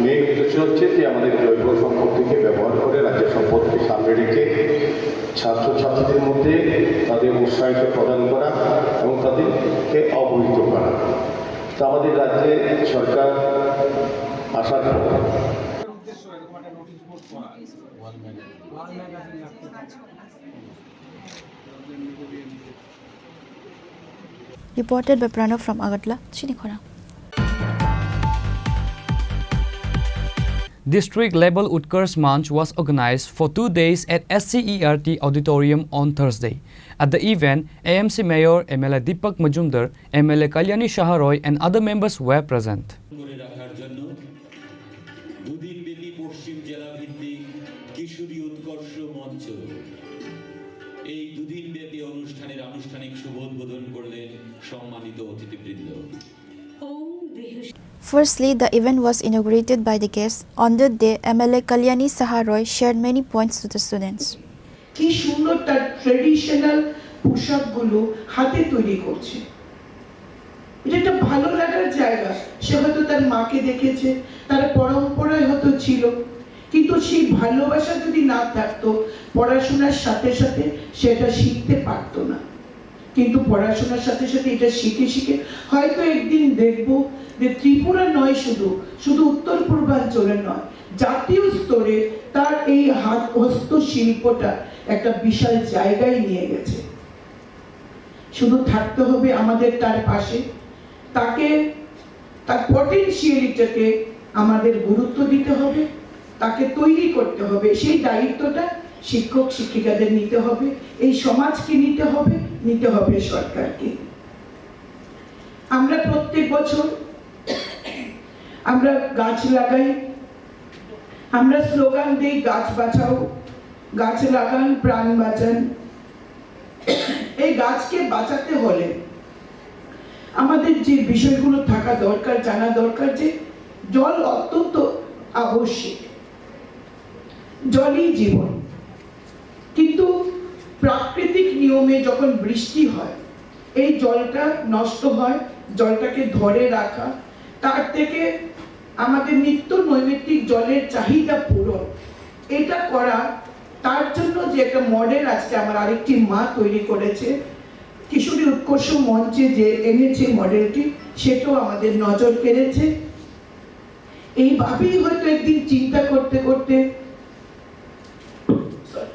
মেইন উদ্দেশ্য হচ্ছে যে আমাদের জৈব সম্পদকে ব্যবহার করে, রাজ্যের সম্পদকে সামনে রেখে ছাত্রছাত্রীদের মধ্যে তাদের উৎসাহিত প্রদান করা এবং তাদেরকে অবহিত করা। তো আমাদের রাজ্যে সরকার আসার পর Reported by Pranav from Agartala, Chini Khorang. District level Utkarsh Manch was organized for two days at S C E R T Auditorium on Thursday. At the event, A M C Mayor M L A Deepak Majumdar, M L A Kalyani Saha Roy and other members were present. করে রাখার জন্য দুদিন ব্যাপী পশ্চিম জেলা ভিত্তিক কিশোরী উৎকর্ষ মঞ্চ এই দুদিন ব্যাপী অনুষ্ঠানের আনুষ্ঠানিক শুভ উদ্বোধন করলেন সম্মানিত অতিথিবৃন্দ। Firstly, the event was inaugurated by the guests. On that day, M L A Kalyani Saha Roy shared many points to the students. কি সুন্দর তার ট্রেডিশনাল পোশাকগুলো হাতে তৈরি করছে। এটা একটা ভালো লাগার জায়গা। সে হয়তো তার মাকে দেখেছে, তার পরম্পরায় হয়তো ছিল, কিন্তু সেই ভালোবাসা যদি না থাকতো, পড়াশোনার সাথে সাথে সেটা শিখতে পারতো না। কিন্তু পড়াশোনার সাথে সাথে এটা শিখে শিখে হয়তো একদিন দেখব যে ত্রিপুরা নয় শুধু, শুধু উত্তর পূর্বাঞ্চলে নয়, জাতীয় স্তরে তার এই হাত হস্তশিল্পটা একটা বিশাল জায়গায় নিয়ে গেছে। শুধু থাকতে হবে আমাদের তার পাশে, তাকে, তার পটেনশিয়ালিটিকে আমাদের গুরুত্ব দিতে হবে, তাকে তৈরি করতে হবে। সেই দায়িত্বটা শিক্ষক শিক্ষিকাদের নিতে হবে, এই সমাজকে নিতে হবে, নিতে হবে সরকারকে। আমরা প্রত্যেক বছর আমরা গাছ লাগাই, আমরা স্লোগান দিই, "গাছ বাঁচাও, গাছ লাগান, প্রাণ বাঁচান।" এই গাছকে বাঁচাতে হলে আমাদের যে বিষয়গুলো থাকা দরকার, জানা দরকার যে জল অত্যন্ত আবশ্যিক, জলই জীবন। কিন্তু প্রাকৃতিক নিয়মে যখন বৃষ্টি হয়, এই জলটা নষ্ট হয়, জলটাকে ধরে রাখা, তার থেকে আমাদের নিত্য নৈমিত্তিক জলের চাহিদা পূরণ, এটা করা, তার জন্য যে একটা মডেল আজকে আমার আরেকটি মা তৈরি করেছে, কিশোরী উৎকর্ষ মঞ্চে যে এনেছে মডেলটি, সেটাও আমাদের নজর কেড়েছে। এইভাবেই হয়তো একদিন চিন্তা করতে করতে, sorry,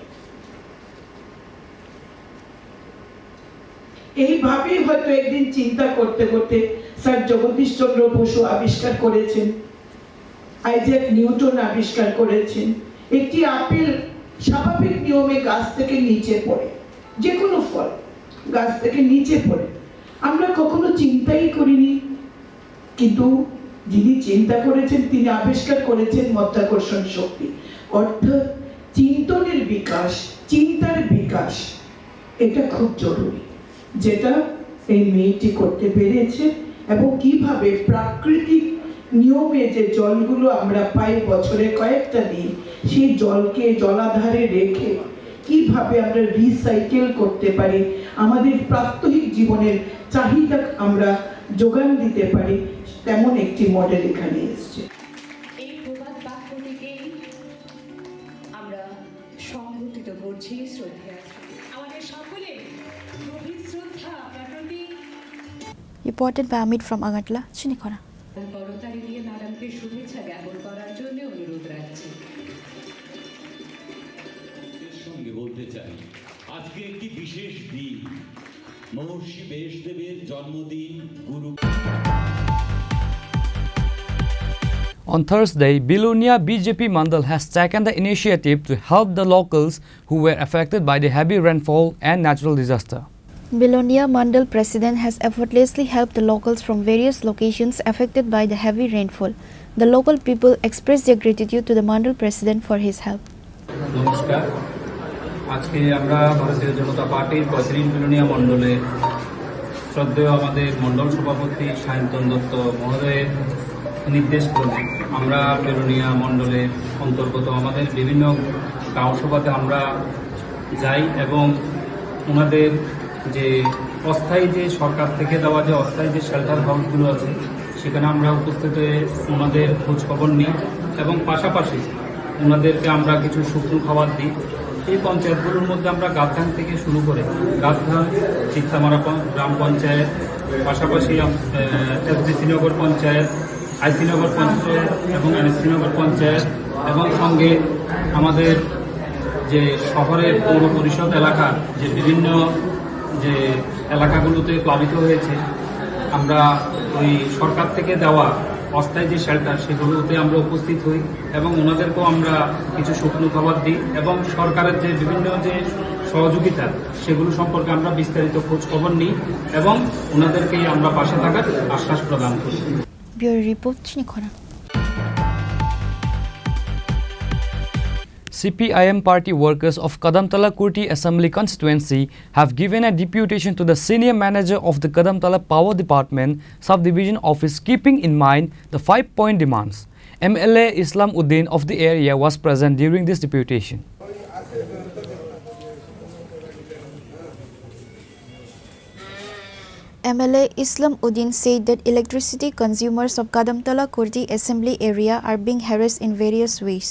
এইভাবেই হয়তো একদিন চিন্তা করতে করতে স্যার জগদীশ চন্দ্র বসু আবিষ্কার করেছেন, আইজ্যাক নিউটন আবিষ্কার করেছেন, একটি আপেল স্বাভাবিক নিয়মে গাছ থেকে নিচে পড়ে, যে কোনো ফল গাছ থেকে নিচে পড়ে, আমরা কখনো চিন্তাই করিনি। কিন্তু যিনি চিন্তা করেছেন, তিনি আবিষ্কার করেছেন মাধ্যাকর্ষণ শক্তি, অর্থাৎ চিন্তনের বিকাশ, চিন্তার বিকাশ, এটা খুব জরুরি, যেটা এই মেয়েটি করতে পেরেছে। এবং কিভাবে প্রাকৃতিক নিয়মে যে জলগুলো আমরা পাই বছরে কয়েকটা দিন, সেই জলকে জলাধারে রেখে কিভাবে আমরা রিসাইকেল করতে পারি, আমাদের প্রাত্যহিক জীবনের চাহিদা আমরা যোগান দিতে পারি, তেমন একটি মডেল এখানে এসছে। এই প্রবাদ বাক্যটিকেই আমরা সংঘটিত করছি শ্রদ্ধেয়। আমাদের সকলের গভীর শ্রদ্ধা আপনার প্রতি। Reported by Amit from Agartala, Chinikhona. করতালি দিয়ে ম্যাডামকে শুভেচ্ছা জ্ঞাপন করার জন্য অনুরোধ রাখছি। সঙ্গে বলতে চাই, আজকে একটি বিশেষ দিন, মহর্ষি ব্যাসদেবের জন্মদিন, গুরু On Thursday, Belonia B J P Mandal has taken the initiative to help the locals who were affected by the heavy rainfall and natural disaster. Belonia Mandal President has effortlessly helped the locals from various locations affected by the heavy rainfall. The local people expressed their gratitude to the Mandal President for his help. নমস্কার। আজকে আমরা ভারতীয় জনতা পার্টির পঁয়ত্রিশ বিলোনিয়া মণ্ডলে শ্রদ্ধেয় আমাদের মণ্ডল সভাপতি সায়ন্তন দত্ত মহোদয়ের নির্দেশ ক্রমে আমরা বিলোনিয়া মণ্ডলের অন্তর্গত আমাদের বিভিন্ন গাঁও সভাতে আমরা যাই এবং ওনাদের যে অস্থায়ী যে সরকার থেকে দেওয়া যে অস্থায়ী যে শেল্টার হাউসগুলো আছে, সেখানে আমরা উপস্থিত হয়ে ওনাদের খোঁজ খবর নিই এবং পাশাপাশি ওনাদেরকে আমরা কিছু শুকনো খাবার দিই। এই পঞ্চায়েতগুলোর মধ্যে আমরা গাদধান থেকে শুরু করে গাদধান, চিত্তামারা পঞ্চ-, গ্রাম পঞ্চায়েত, পাশাপাশি আম-, আহ, এসডিসি নগর পঞ্চায়েত, আইসি নগর পঞ্চায়েত এবং এনএসসি নগর পঞ্চায়েত এবং সঙ্গে আমাদের যে শহরের পৌর পরিষদ এলাকার যে বিভিন্ন যে এলাকাগুলোতে প্লাবিত হয়েছে, আমরা ওই সরকার থেকে দেওয়া অস্থায়ী যে শেল্টার, সেগুলোতে আমরা উপস্থিত হই এবং ওনাদেরকেও আমরা কিছু শুকনো খাবার দিই এবং সরকারের যে বিভিন্ন যে সহযোগিতা, সেগুলো সম্পর্কে আমরা বিস্তারিত খোঁজ খবর নিই এবং ওনাদেরকেই আমরা পাশে থাকার আশ্বাস প্রদান করি। Bureau Report, Chinikhona. C P I M party workers of Kadamtala Kurti Assembly Constituency have given a deputation to the senior manager of the Kadamtala Power Department Subdivision Office, keeping in mind the five-point demands. M L A Islam Uddin of the area was present during this deputation. M L A Islam Uddin said that electricity consumers of Kadamtala Kurti Assembly Area are being harassed in various ways.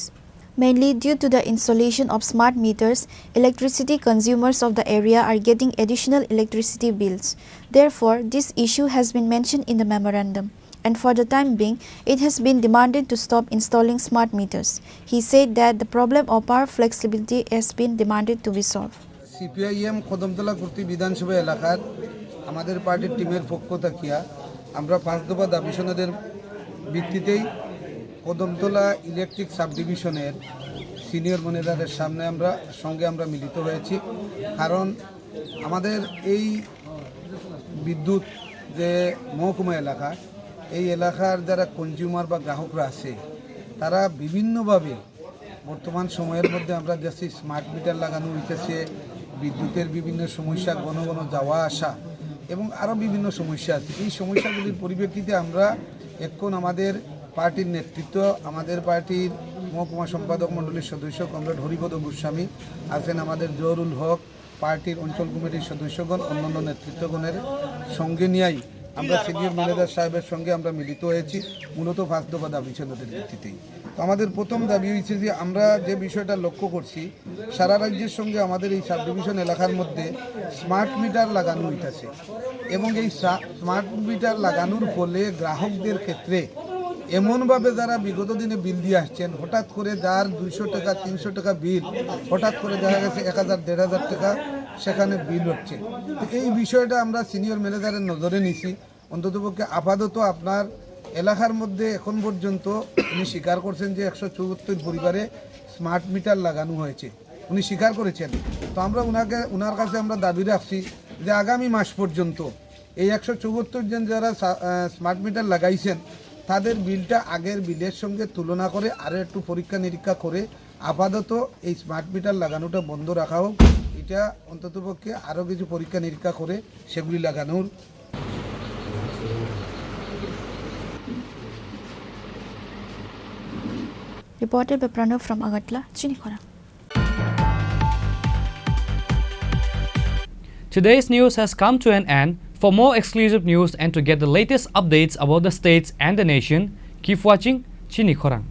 Mainly due to the installation of smart meters, electricity consumers of the area are getting additional electricity bills. Therefore, this issue has been mentioned in the memorandum, and for the time being, it has been demanded to stop installing smart meters. He said that the problem of power flexibility has been demanded to be solved. CPIM Kadamtala Kurti বিধানসভা এলাকার আমাদের পার্টির টিমের পক্ষ থাকিয়া আমরা পাঁচ দফা দাবি সনদের ভিত্তিতেই কদমতলা ইলেকট্রিক সাবডিভিশনের সিনিয়র ম্যানেজারের সামনে আমরা, সঙ্গে আমরা মিলিত হয়েছি। কারণ আমাদের এই বিদ্যুৎ যে মহকুমা এলাকা, এই এলাকার যারা কনজিউমার বা গ্রাহকরা আছে, তারা বিভিন্নভাবে বর্তমান সময়ের মধ্যে আমরা দেখছি স্মার্ট মিটার লাগানো হইতেছে, বিদ্যুতের বিভিন্ন সমস্যা, ঘন ঘন যাওয়া আসা এবং আরও বিভিন্ন সমস্যা আছে। এই সমস্যাগুলির পরিপ্রেক্ষিতে আমরা এখন আমাদের পার্টির নেতৃত্ব, আমাদের পার্টির মহকুমা সম্পাদক মণ্ডলীর সদস্য কমরেড হরিপদ গোস্বামী আছেন, আমাদের জহুরুল হক, পার্টির অঞ্চল কমিটির সদস্যগণ, অন্যান্য নেতৃত্বগণের সঙ্গে নিয়েই আমরা সিনিয়র ম্যানেজার সাহেবের সঙ্গে আমরা মিলিত হয়েছি, মূলত পাঁচ দফা দাবি সনদের ভিত্তিতেই। তো আমাদের প্রথম দাবি হয়েছে যে আমরা যে বিষয়টা লক্ষ্য করছি, সারা রাজ্যের সঙ্গে আমাদের এই সাবডিভিশন এলাকার মধ্যে স্মার্ট মিটার লাগানো হইতাছে এবং এই সা-, স্মার্ট মিটার লাগানোর ফলে গ্রাহকদের ক্ষেত্রে এমনভাবে যারা বিগত দিনে বিল দিয়ে আসছেন, হঠাৎ করে যার দুইশো টাকা, তিনশো টাকা বিল, হঠাৎ করে দেখা গেছে এক হাজার, দেড় হাজার টাকা সেখানে বিল হচ্ছে। তো এই বিষয়টা আমরা সিনিয়র ম্যানেজারের নজরে নিছি। অন্ততপক্ষে আপাতত আপনার এলাকার মধ্যে এখন পর্যন্ত উনি স্বীকার করছেন যে একশো চুয়াত্তর পরিবারে স্মার্ট মিটার লাগানো হয়েছে, উনি স্বীকার করেছেন। তো আমরা ওনাকে, ওনার কাছে আমরা দাবি রাখছি যে আগামী মাস পর্যন্ত এই একশো চুয়াত্তর জন যারা সা-, আহ, স্মার্ট মিটার লাগাইছেন, তাদের বিলটা আগের বিলের সঙ্গে তুলনা করে আরও একটু পরীক্ষা নিরীক্ষা করে আপাতত এই স্মার্ট মিটার লাগানোটা বন্ধ রাখা হোক। এটা অন্ততপক্ষে আরও কিছু পরীক্ষা নিরীক্ষা করে সেগুলি লাগানোর Reporter by Pranav from Agartala, Chini Khorang. Today's news has come to an end. For more exclusive news and to get the latest updates about the states and the nation, keep watching Chini Khorang.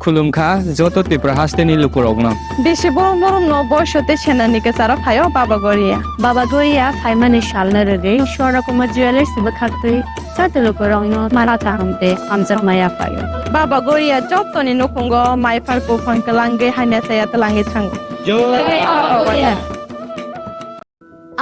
Khulumkha joto Tripura hasteni lukurokno. Bisi borok norokno boiso tei senani kwcharo phaio Baba Goria. Baba Goria phaimani salno rwgwi Swarna Kumar Jewellers bwkhaktwi joto lukurokno mala kaham tei hamjakma yaphaio. Baba Goria jotoni nukhungo mai phar buphang kwlangwi hamya chaya twlangwi thango. Jai Baba Goria.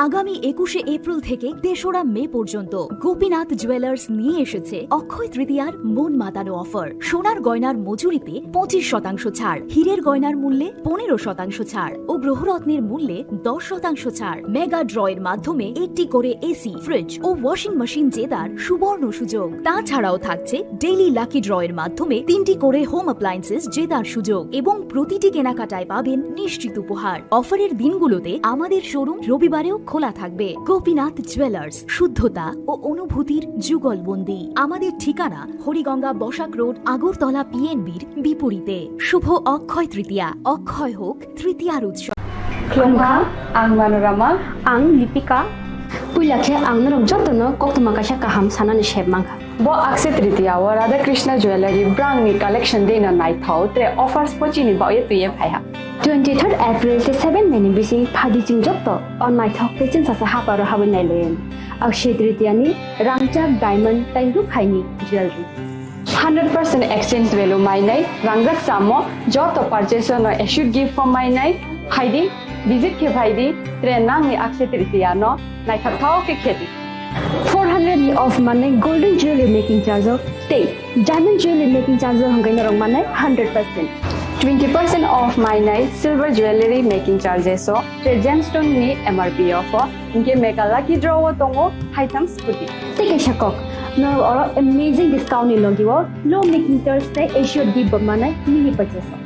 আগামী একুশে এপ্রিল থেকে তেসরা মে পর্যন্ত গোপীনাথ জুয়েলার্স নিয়ে এসেছে অক্ষয় তৃতীয়ার মন মাতানো অফার। সোনার গয়নার মজুরিতে পঁচিশ শতাংশ ছাড়, হীরের গয়নার মূল্যে পনেরো শতাংশ ছাড় ও গ্রহরত্নের মূল্যে দশ শতাংশ ছাড়। মেগা ড্রয়ের মাধ্যমে একটি করে এসি, ফ্রিজ ও ওয়াশিং মেশিন জেতার সুবর্ণ সুযোগ। তাছাড়াও থাকছে ডেইলি লাকি ড্রয়ের মাধ্যমে তিনটি করে হোম অ্যাপ্লায়েন্সেস জেতার সুযোগ এবং প্রতিটি কেনাকাটায় পাবেন নিশ্চিত উপহার। অফারের দিনগুলোতে আমাদের শোরুম রবিবারেও খোলা থাকবে। গোপীনাথ জুয়েলার্স, শুদ্ধতা ও অনুভূতির যুগলবন্দি। আমাদের ঠিকানা হরিগঙ্গা বসাক রোড, আগরতলা পিএনবির বিপরীতে। শুভ অক্ষয় তৃতীয়া, অক্ষয় হোক তৃতীয়ার উৎসব। Khulumkha, ang Manorama. Ang Lipika. Puila khe ang norok jotono koktwma kaisa kaham sanani sep mankha. Bo Akshaya Tritiya o Radha Krishna Jewellery brangni collection dino naithok tre offers pochini baoye twiye phaiha. Twenty third April tei seven May ni bising phadi chwng joto o naithok tei chwngsacha haparo habwi nailayan. Akshaya Tritiya ni rangchak diamond tei rukhaini jewellery. Hundred percent exchange value mainai, rangjak chamo joto purchase no assured gift o mainai, phaidi, visit khe phaidi, tre nangni Akshaya Tritiya no naithok thao khe khedi. Four hundred ni off manai golden jewelry making charge o tei diamond jewelry making charge o hwnkhe norok manai hundred percent. Twenty percent off mainai silver jewelry making charges o tre gemstone ni M R P o pho. Hinkhe mega lucky draw o tongo haitham scooty. Tei kaisa kok, norok oro amazing discount ni logi o low making charge tei assured gift bo manai mini purchase o.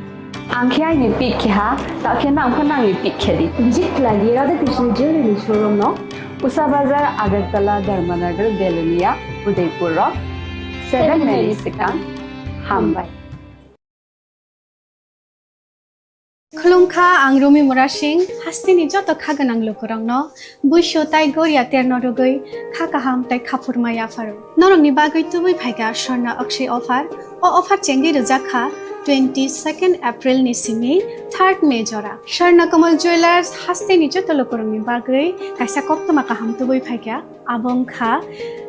Ang khe aini pick khe ha, ta khe nang pho nangni pick khe di. Visit khlai di Radha Krishna Jewelry ni showroom no, Usa Bazar, Agartala, Dharmanagar, Belonia, Udaipur o. Seven May ni swkang. Hambai. Khulumkha, ang Rumi Murasing, hasteni joto kha gwnang lukurokno buisu tai goria terno rwgwi kha kaham tai khaphurma yapharo. Norokni bagwi tubui phaikha Swarna Akshaya offer. O offer chengwi rwjak kha Twenty second April ni simi third May jora Swarna Kamal Jewellers hasteni joto lukurokni bagwi kaisa koktwma kaham tubui phaikha. Abo wngkha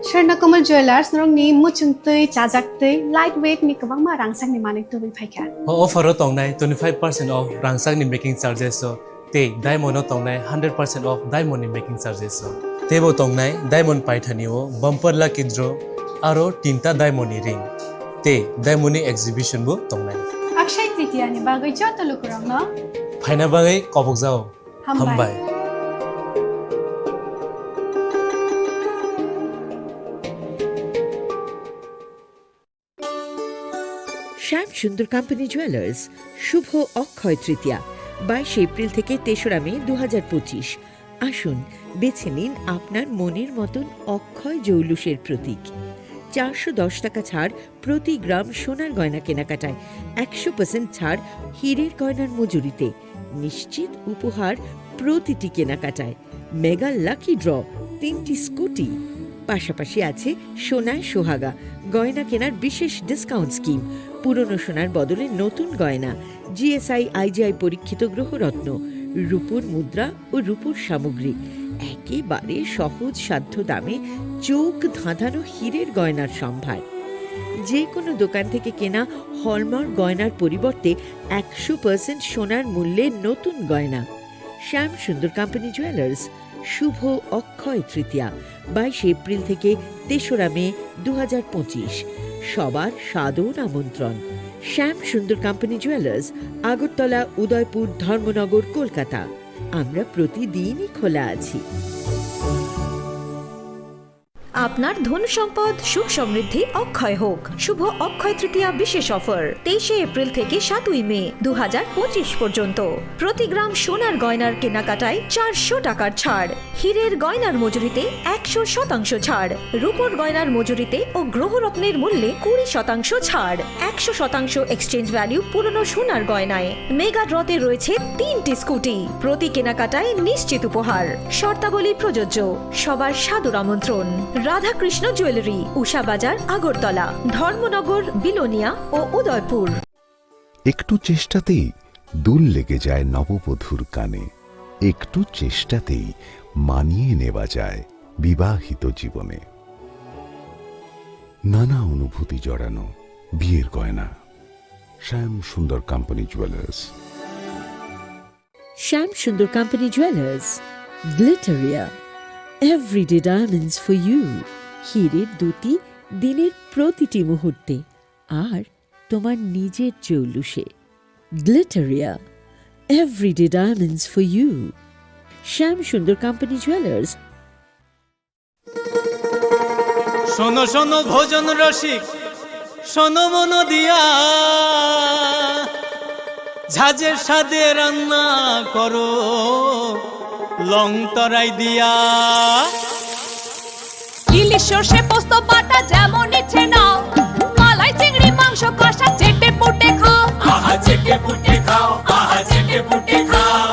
Swarna Kamal Jewellers norokni muchungtwi, chajaktwi, light weight ni kwbangma rangchakni manwi tubui phaikha. O offer o tongnai twenty five percent off rangchakni making charges o tei diamond o tongnai hundred percent off diamond ni making charges o. Teibo tongnai diamond paithani o bumper lucky draw aro tinta diamond ni ring tei diamond ni exhibition bo tongnai. Akshay Tritiya ni bagwi joto lukurokno phaina bagwi kobokjao. Hambai. Hambai. শ্যাম Sundar company jewellers, শুভ অক্ষয় তৃতীয়া, বাইশে এপ্রিল থেকে তেসরা মে দু হাজার পঁচিশ। আসুন, বেছে নিন আপনার মনের মতন অক্ষয় জৌলুসের প্রতীক। চারশো দশ টাকা ছাড় প্রতি গ্রাম সোনার গয়না কেনাকাটায়, একশো পার্সেন্ট ছাড় হীরের গয়নার মজুরিতে, নিশ্চিত উপহার প্রতিটি কেনাকাটায়, মেগা লাকি ড্র, তিনটি স্কুটি, পাশাপাশি আছে সোনায় সোহাগা, গয়না কেনার বিশেষ ডিসকাউন্ট স্কিম, পুরনো সোনার বদলে নতুন গয়না, জিএসআই আইজিআই পরীক্ষিত গ্রহরত্ন, রূপোর মুদ্রা ও রূপোর সামগ্রী, একেবারে সহজ সাধ্য দামে চোখ ধাঁধানো হীরের গয়নার সম্ভার। যে কোনো দোকান থেকে কেনা হলমার্ক গয়নার পরিবর্তে একশো পার্সেন্ট সোনার মূল্যে নতুন গয়না। শ্যাম সুন্দর কোম্পানি জুয়েলার্স, শুভ অক্ষয় তৃতীয়া, বাইশে এপ্রিল থেকে তেসরা মে দু হাজার পঁচিশ। সবার সাদর আমন্ত্রণ। শ্যাম সুন্দর কোম্পানি জুয়েলার্স, আগরতলা, উদয়পুর, ধর্মনগর, কলকাতা। আমরা প্রতিদিনই খোলা আছি। আপনার ধন সম্পদ, সুখ সমৃদ্ধি অক্ষয় হোক। শুভ অক্ষয় তৃতীয়া বিশেষ অফার, তেইশে এপ্রিল থেকে সাতই মে দু হাজার পঁচিশ পর্যন্ত। প্রতি গ্রাম সোনার গয়নার কেনাকাটায় চারশো টাকার ছাড়, হীরের গয়নার মজুরিতে একশো শতাংশ ছাড়, রূপোর গয়নার মজুরিতে ও গ্রহরত্নের মূল্যে কুড়ি শতাংশ ছাড়, একশো শতাংশ এক্সচেঞ্জ ভ্যালু পুরনো সোনার গয়নায়। মেগা ড্রতে রয়েছে তিনটি স্কুটি, প্রতি কেনাকাটায় নিশ্চিত উপহার। শর্তাবলী প্রযোজ্য। সবার সাদর আমন্ত্রণ। রাধাকৃষ্ণ জুয়েলারি, উষা বাজার, আগরতলা, ধর্মনগর, বিলোনিয়া ও উদয়পুর। একটু চেষ্টাতেই দুল লেগে যায় নববধূর কানে, একটু চেষ্টাতেই মানিয়ে নেওয়া যায় বিবাহিত জীবনে। নানা অনুভূতি জড়ানো বিয়ের গয়না। শ্যাম Sundar company jewellers. Shyam Sundar Company Jewelers, Glitteria, Everyday Diamonds for You, হীরের দ্যুতি দিনের প্রতিটি মুহূর্তে, আর তোমার নিজের জৌলুসে। Glitteria, Everyday Diamonds for You, Shyam Sundar Company Jewelers। শোনো শোনো ভোজন রসিক, শোনো মন দিয়া, ঝাঁঝে স্বাদে রান্না করো লং তরাই দিয়া। ইলিশ সর্ষে পোস্ত বাটা যেমন ইচ্ছে নাও, মালাই চিংড়ি মাংস কষা চেটে পুটে খাও। আহা চেটে পুটে খাও, আহা চেটে পুটে খাও।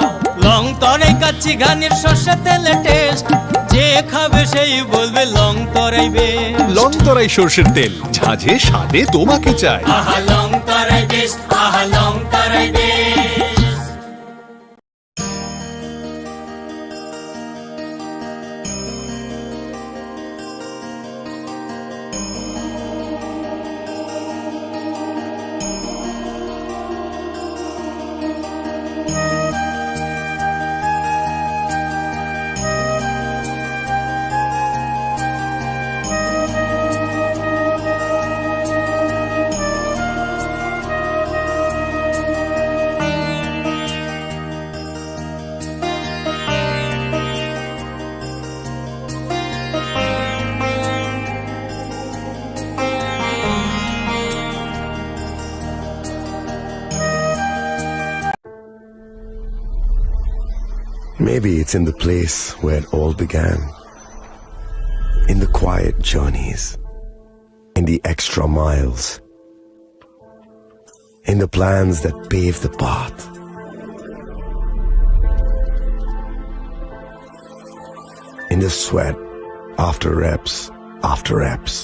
লং তরাই কাচ্চি ঘানির সর্ষে তেলে টেস্ট, যে খাবে সেই বলবে লং তরাই বেশ। লং তরাই সর্ষের তেল, ঝাঁঝে স্বাদে তোমাকে চাই। আহা লং তরাই বেশ, আহা লং তরাই বেশ। Maybe it's in the place where it all began. In the quiet journeys, in the extra miles, in the plans that pave the path, in the sweat after reps after reps,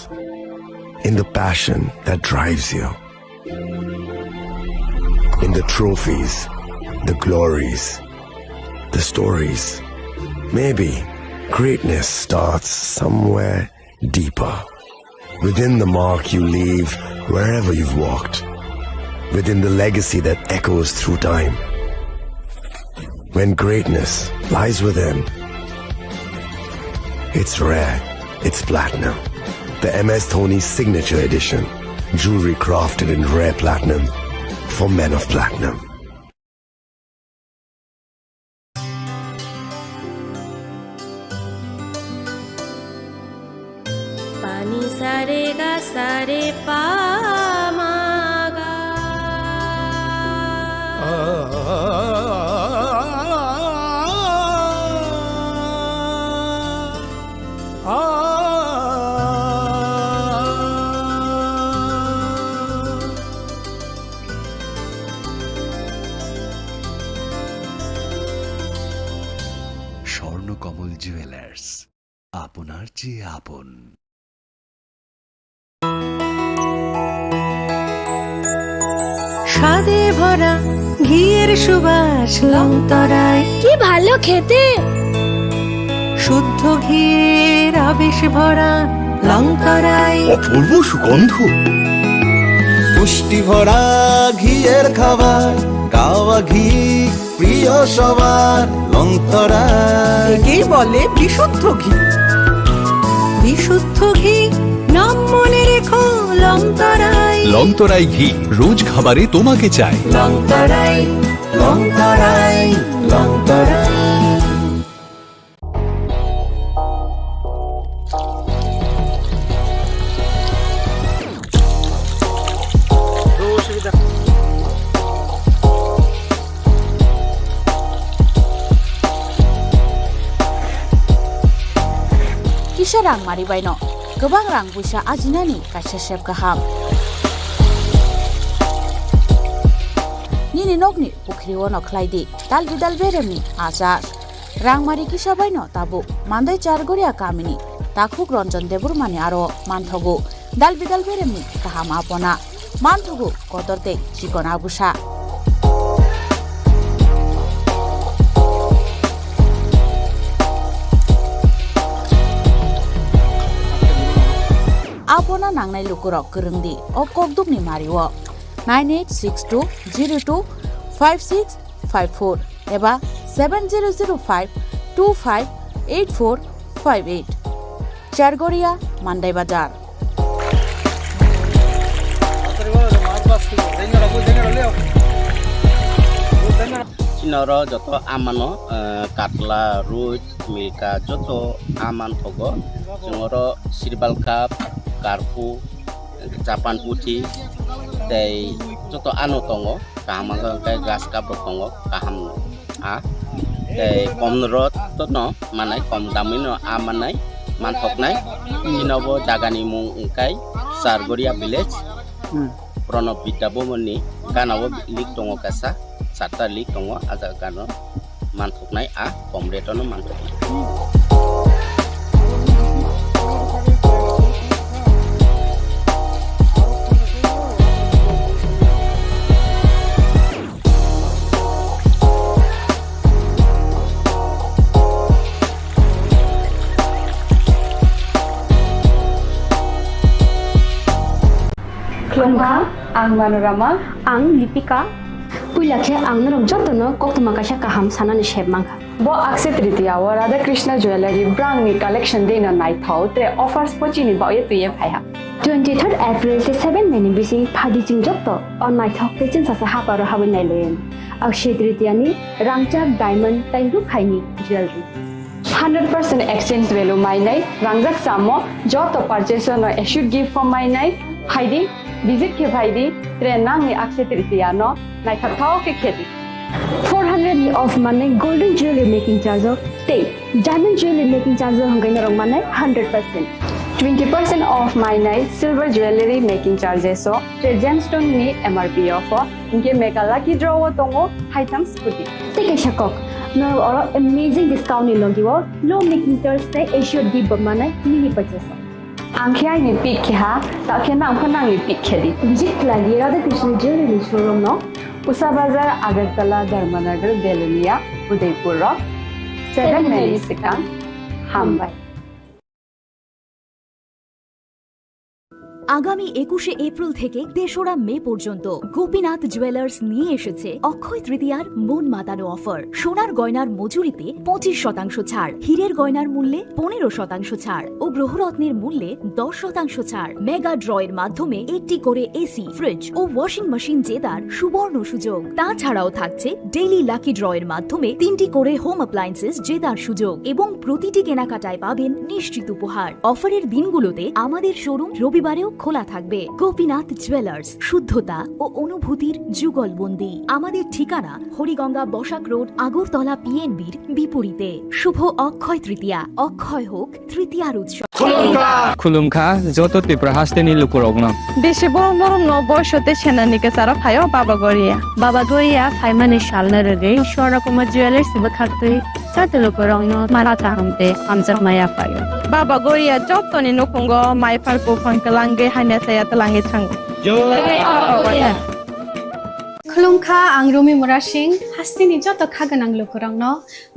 in the passion that drives you. In the trophies, the glories, the stories. Maybe greatness starts somewhere deeper. Within the mark you leave wherever you've walked. Within the legacy that echoes through time. When greatness lies within, it's rare, it's platinum. The M S Dhoni Signature Edition. Jewelry crafted in rare platinum for men of platinum. Pani sare ga sare pa ma ga. Swarnakamal jewellers, আপনার চেয়ে আপন। স্বাদে ভরা ঘিয়ের সুবাস লংতরাই। কি ভালো খেতে। শুদ্ধ ঘিয়ের আবেশ ভরা লংতরাই। অপূর্ব সুগন্ধ। পুষ্টি ভরা ঘিয়ের খাবার, গাওয়া ঘি প্রিয় সবার, লংতরাই। একেই বলে বিশুদ্ধ ঘি। বিশুদ্ধ ঘি, নাম মনে রেখো লংতরাই। লংতরাই ঘি, রোজ খাবারে তোমাকে চাই। লংতরাই, লংতরাই, লংতরাই। Kisa rang mari baino kwbang rang puisa ajinani kaisa sep kaham. Nini nokni pukhri ono khlai di dal bidal beremni achar. Rangmari kisa baino tabuk Mandai Chargoria kamini takhuk Ranjan Debbarmani aro manthogo dal bidal beremni kaham apona, manthogo kotor tei chikon agusa. Apona nangnai lukurok kwrwng di o kokdukni mario nine eight six two zero two five six five four eba seven zero zero five two five eight four five eight. Chargoria, Mandai Bazar. Chini oro joto amano, eh, katla, roi, milka, joto aman thogo. Chwng oro sirbal cup, karpu, Japan puthi tei joto ano tongo, kaham wngkha hwnkhe grass cup rok tongo, kaham a tei kom rok no manai, kom damwi no a manai, manthoknai. Chini bo jaga ni mung wngkha Chargoria village, hmm. Pranab Vidya Bhavan ni gana o link tongo kaisa, charta link tongo, a jaga no. Manthoknai a kom rate-o no manthoknai. Khulumkha, ang Manorama. Ang Lipika. Puila khe ang norok jotono koktwma kaisa kaham sanani sep mankha. Bo Akshaya Tritiya o Radha Krishna Jewellery brand ni collection deino naithok, tre offers bo chini bagwi twiwi phaiha. Twenty third April tei seven May ni bising phaidi chwng joto o naithok tei chwngsacha haparo habwi nailaio. Akshaya Tritiya ni rangchak, diamond tei rukhaini jewellery. Hundred percent exchange value mainai, rangjak chamo, joto purchase no assured gift bo mainai, phaidi, visit khe phaidi, tre nangni Akshaya Tritiya no naithok thao khe khedi. Four hundred ni off manai golden jewelry making charge o tei diamond jewelry making charge o hwnkhe norok manai hundred percent. Twenty percent off mainai silver jewelry making charges o tei gemstone ni M R P o pho. Hinkhe mega lucky draw o tongo haitham scooty. Tei kaisa kok, norok oro amazing discount ni logi o low making charge tei assured gift bo manai mini purchase o. Ang khe aini pick khe ha, ta khe nang pho nangni pick khe di. Visit khlai di Radha Krishna Jewelry ni showroom no. Usa Bazar, Agartala, Dharmanagar, Belonia, Udaipur rok seven minutes swkang. Hambai. আগামী একুশে এপ্রিল থেকে তেসরা মে পর্যন্ত গোপীনাথ জুয়েলার্স নিয়ে এসেছে অক্ষয় তৃতীয়ার মন মাতানো অফার। সোনার গয়নার মজুরিতে পঁচিশ শতাংশ ছাড়, হীরের গয়নার মূল্যে পনেরো শতাংশ ছাড় ও গ্রহরত্নের মূল্যে দশ শতাংশ ছাড়। মেগা ড্রয়ের মাধ্যমে একটি করে এসি, ফ্রিজ ও ওয়াশিং মেশিন জেতার সুবর্ণ সুযোগ। তাছাড়াও থাকছে ডেইলি লাকি ড্রয়ের মাধ্যমে তিনটি করে হোম অ্যাপ্লায়েন্সেস জেতার সুযোগ এবং প্রতিটি কেনাকাটায় পাবেন নিশ্চিত উপহার। অফারের দিনগুলোতে আমাদের শোরুম রবিবারেও খোলা থাকবে। গোপীনাথ জুয়েলার্স, শুদ্ধতা ও অনুভূতির যুগলবন্দি। আমাদের ঠিকানা হরিগঙ্গা বসাক রোড, আগরতলা পিএনবির বিপরীতে। শুভ অক্ষয় তৃতীয়া, অক্ষয় হোক তৃতীয়ার উৎসব। Khulumkha joto Tripura hasteni lukurokno. Bisi borom borom no boiso tei senani kwcharo phaio Baba Goria. Baba Goria phaimani salno rwgwi Swarna Kumar Jewellers bwkhaktwi joto lukurokno mara kaham tei hamjakma yaphaio. Baba Goria jotoni nukhungo maiphar buphang kwlangwi hamya saya twlangwi thango. Khulumkha, ang Rumi Murasing, hasteni joto kha gwnang lukurokno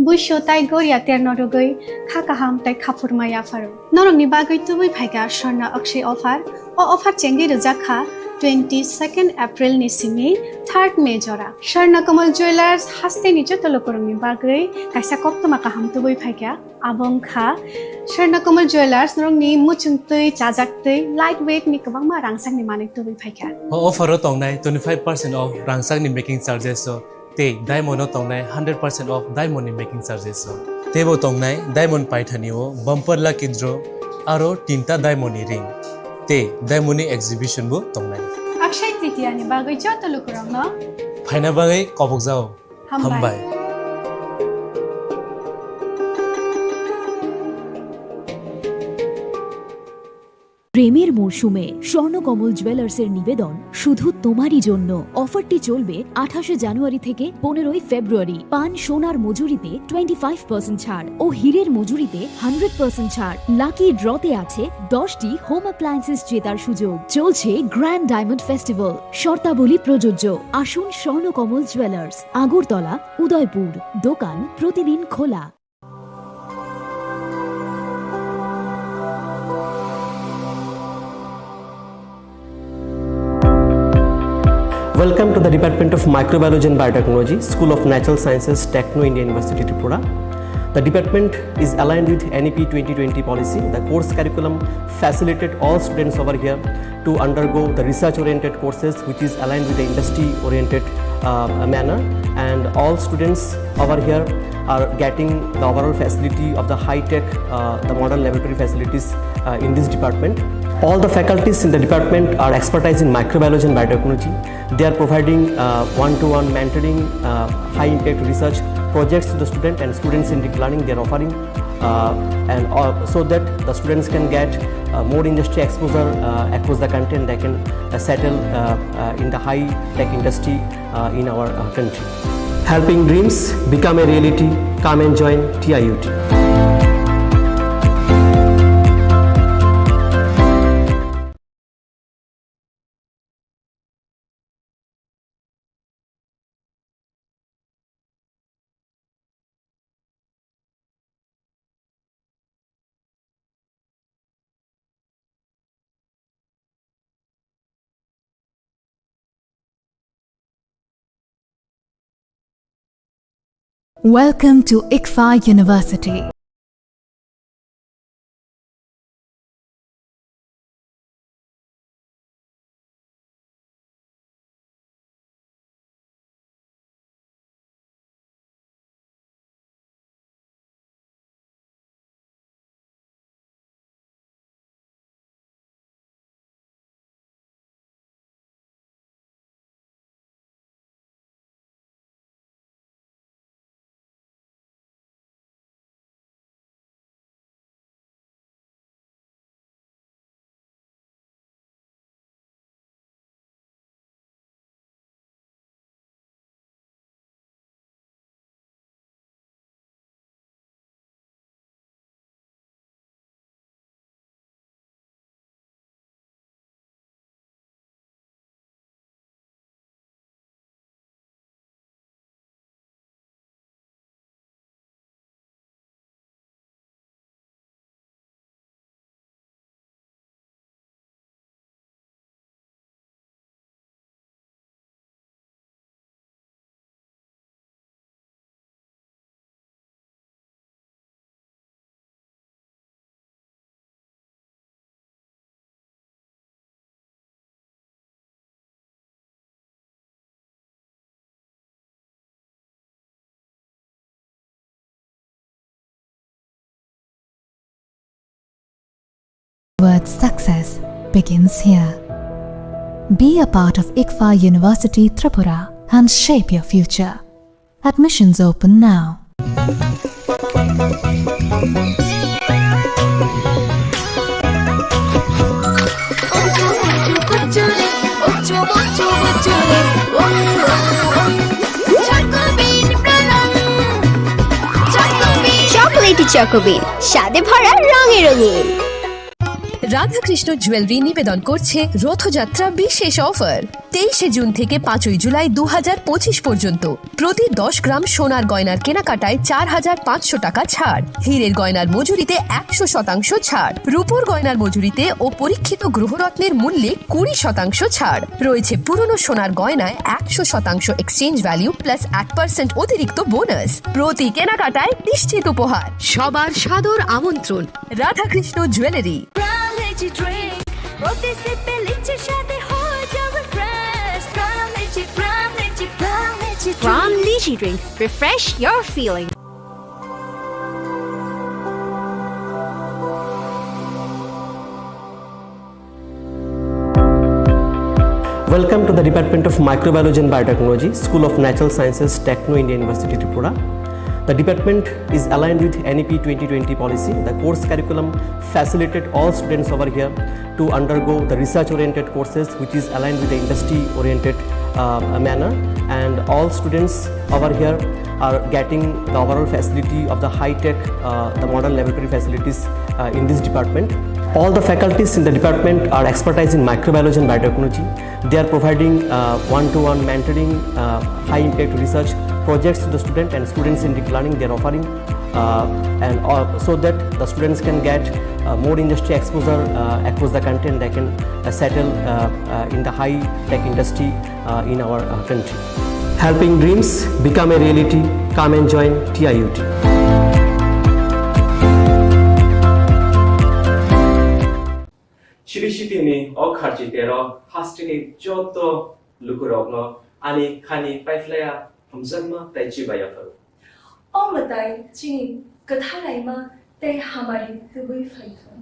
Buisu tai goria terno rwgwi kha kaham tai khaphurma yapharo. Norokni bagwi tubui phaikha Swarna Akshay offer. O offer chengwi rwjak kha twenty second April ni simi third May jora. Swarna Kamal Jewellers hasteni joto lukurokni bagwi kaisa koktwma kaham tubui phaikha. Abo wngkha Swarna Kamal Jewellers norokni muchungtwi, chajaktwi, light weight ni kwbangma rangchakni manwi tubui phaikha. O offer o tongnai twenty five percent off rangchakni making charges o. Tei diamond o tongnai hundred percent off diamond ni making charges o. Teibo tongnai diamond paithani o bumper lucky draw aro tinta diamond ni ring. Tei diamond ni exhibition bo tongnai. Akshay Tritiya ni bagwi joto lukurokno phaina bagwi kobokjao. Hambai. Hambai. প্রেমের মরশুমে স্বর্ণকমল জুয়েলার্সের নিবেদন শুধু তোমারই জন্য। অফারটি চলবে আঠাশে জানুয়ারি থেকে পনেরোই ফেব্রুয়ারি। পান সোনার মজুরিতে টোয়েন্টি ফাইভ পার্সেন্ট ছাড় ও হীরের মজুরিতে হান্ড্রেড পার্সেন্ট ছাড়। লাকি ড্রতে আছে দশটি হোম অ্যাপ্লায়েন্সেস জেতার সুযোগ। চলছে গ্র্যান্ড ডায়মন্ড ফেস্টিভ্যাল, শর্তাবলী প্রযোজ্য। আসুন স্বর্ণকমল জুয়েলার্স, আগরতলা, উদয়পুর। দোকান প্রতিদিন খোলা। Welcome to the Department of Microbiology and Biotechnology, School of Natural Sciences, Techno India University, Tripura. The department is aligned with N E P twenty twenty policy. The course curriculum facilitate all students over here to undergo the research-oriented courses, which is aligned with the industry-oriented, uh, manner, and all students over here are getting the overall facility of the high-tech, uh, the modern laboratory facilities, uh, in this department. All the faculties in the department are expertise in microbiology and biotechnology. They are providing, uh, one-to-one mentoring, uh, high-impact research projects to the student and student-centric learning they are offering, uh, and, uh, so that the students can get, uh, more industry exposure, uh, across the country, and they can, uh, settle, uh, uh, in the high-tech industry, uh, in our, uh, country. Helping dreams become a reality. Come and join T I U T. Welcome to ICFAI University. Word success begins here. Be a part of ICFAI University Tripura and shape your future. Admissions open now. Chocolatey Choco Bean, স্বাদে ভরা, রঙে রঙিন। Radhakrishna jewellery নিবেদন করছে রথযাত্রা বিশেষ অফার। তেইশে জুন থেকে পাঁচই জুলাই দু হাজার পঁচিশ পর্যন্ত প্রতি দশ গ্রাম সোনার গয়নার কেনাকাটায় চার হাজার পাঁচশো টাকা ছাড়, হীরের গয়নার মজুরিতে একশো শতাংশ ছাড়, রূপোর গয়নার মজুরিতে ও পরীক্ষিত গ্রহরত্নের মূল্যে কুড়ি শতাংশ ছাড়। রয়েছে পুরনো সোনার গয়নায় একশো শতাংশ এক্সচেঞ্জ ভ্যালু প্লাস এক পার্সেন্ট অতিরিক্ত বোনাস। প্রতি কেনাকাটায় নিশ্চিত উপহার। সবার সাদর আমন্ত্রণ Radhakrishna jewellery. Pran Lychee Drink, প্রতি সিপে লিচির স্বাদে হয়ে যাও refresh. Pran Lychee, Pran Lychee, Pran Lychee Drink। Pran Lychee Drink, refresh your feeling. Welcome to the Department of Microbiology and Biotechnology, School of Natural Sciences, Techno India University, Tripura. The department is aligned with N E P twenty twenty policy. The course curriculum facilitated all students over here to undergo the research-oriented courses, which is aligned with the industry-oriented, uh, manner. And all students over here are getting the overall facility of the high-tech, uh, the modern laboratory facilities, uh, in this department. All the faculties in the department are expertise in microbiology and biotechnology. They are providing, uh, one-to-one mentoring, uh, high-impact research projects to the student and students-centric learning they are offering, uh, and, uh, so that the students can get, uh, more industry exposure, uh, across the country, and they can, uh, settle, uh, uh, in the high-tech industry, uh, in our, uh, country. Helping dreams become a reality. Come and join T I U T. Chiri City ni o kharchi tero hasteni joto lukurokno ani khani paiphlaiya hamjakma tei chibaiya phuru. O mwtai chini kwthalaima tei hamari tubui phai thung.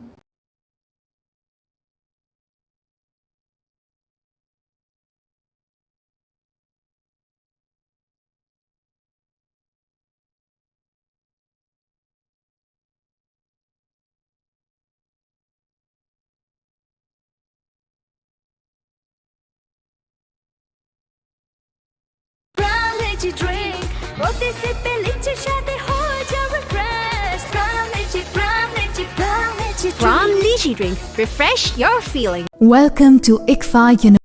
Pran Lychee Drink, প্রতি সিপে লিচির স্বাদে হয়ে যাও refresh. Pran Lychee, Pran Lychee, Pran Lychee Drink। Pran Lychee Drink, refresh your feeling. Welcome to ICFAI University.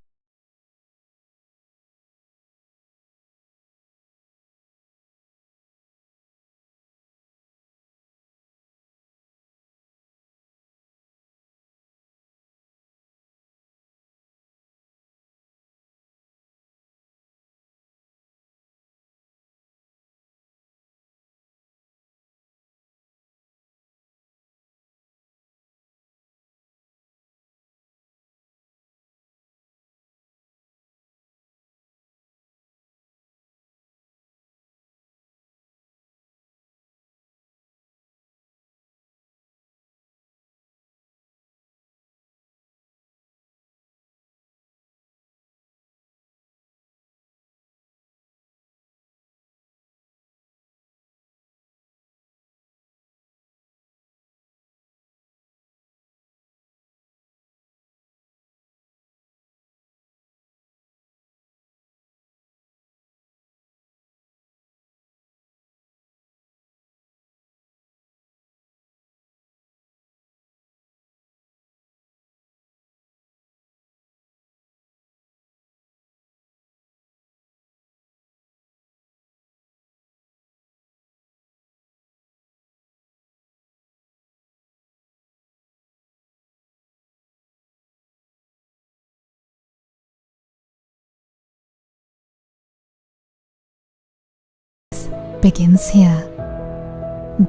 Begins here.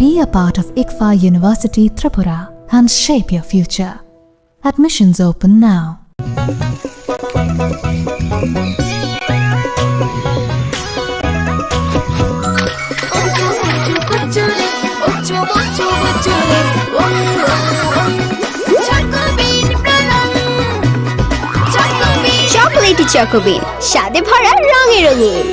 Be a part of ICFAI University Tripura and shape your future. Admissions open now. Choco Bean, স্বাদে ভরা, রঙে রঙিন।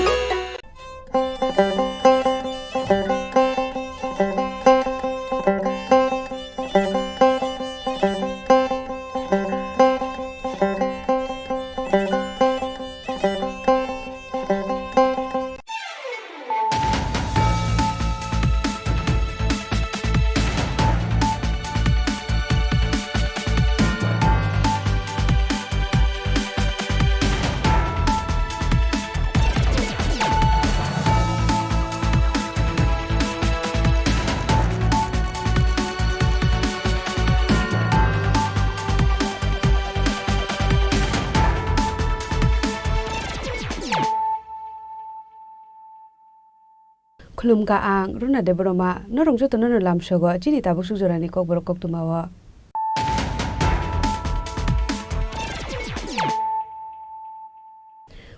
Khulumkha ang Runa Debbarma, norok jotono no lamsogo chini tabuk suk jorani kokborok koktwmao.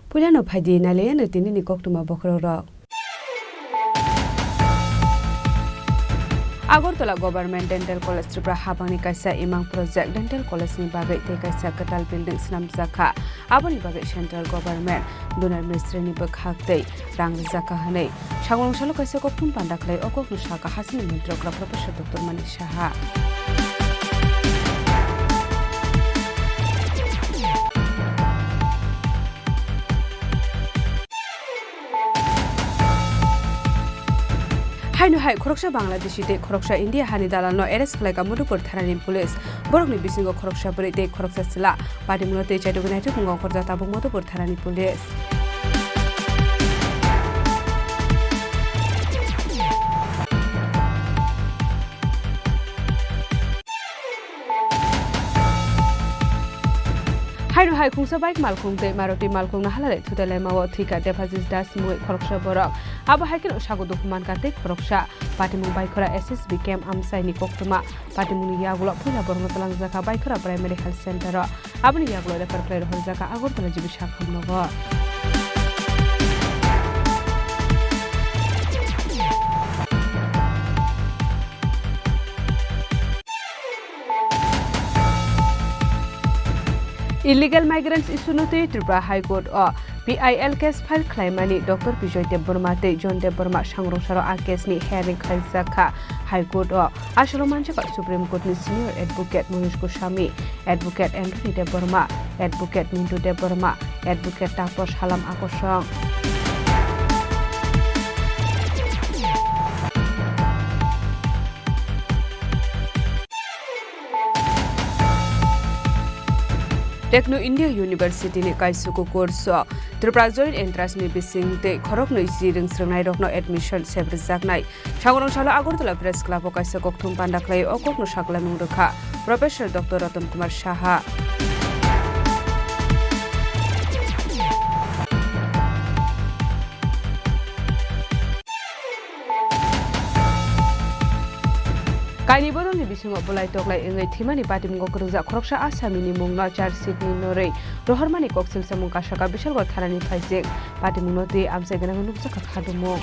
Puilano phaidi nailaiyano tinini koktwma bokhorokrok. Agartala Government Dental College Tripura habangni kaisa imang project Dental College ni bagwi tei kaisa kwtal building swnamjakha. Aboni bagwi Central Government Donor Ministry ni bwkhak tei rang rwjakha hwnwi Sangrong salo kaisa kokthum panda khlai o kokno sakha hasini montri okra Professor Doctor Manik Saha. Haino hai khoroksa Bangladeshi tei khoroksa India hani dalalno arrest khlaikha Madhupur thanani police. Borokni bisingo khoroksa bwrwi tei khoroksa chwla. Patimungno tei chaitugwi naitugmung ongkhorjak tabuk Madhupur thanani police. Haino hai khungsa bike malkhung tei Maruti malkhung no halalai thutai laimao thwikha Debajis Das mungwi khoroksa borok. Abo hai kheno sago dukhu mankha tei khoroksa. Patimung Baikhora S S B camp amchaini koktwma. Patimungni yagulo puila borokno twlangjakha Baikhora Primary Health Center o. Aboni yagulo refer khlai rohorjakha Agartala G B sakhamnogo. Illegal migrants issue no twi Tripura High Court o P I L case file khlaimani Doctor Bijoy Debbarma tei John Debbarma sangrong saro a case ni hearing khlaijak kha High Court o. Asolo manjak Supreme Court ni Senior Advocate Manish Goswami, Advocate Anthony Debbarma, Advocate Mintu Debbarma, Advocate Taposh Halam Akosong. Techno India University ni kaisuku course o Tripura Joint Entrance ni bising tei khoroknwi ji rwng srwngnairokno admission sebrijaknai. Sangrong salo Agartala Press Club o kaisa kokthum panda khlai o kokno saklaimung rwkha Professor Doctor Ratan Kumar Saha. Kaini bodolni bisingo bolai toklai wngwi thwimani patimung kwrwngjak khoroksa Asami ni mungno charge sheet ni norwi rohormani koksil samung kasaka Bishalgarh thanani phaising. Patimungno twi amchai gwnangwi nukjakha khadumung.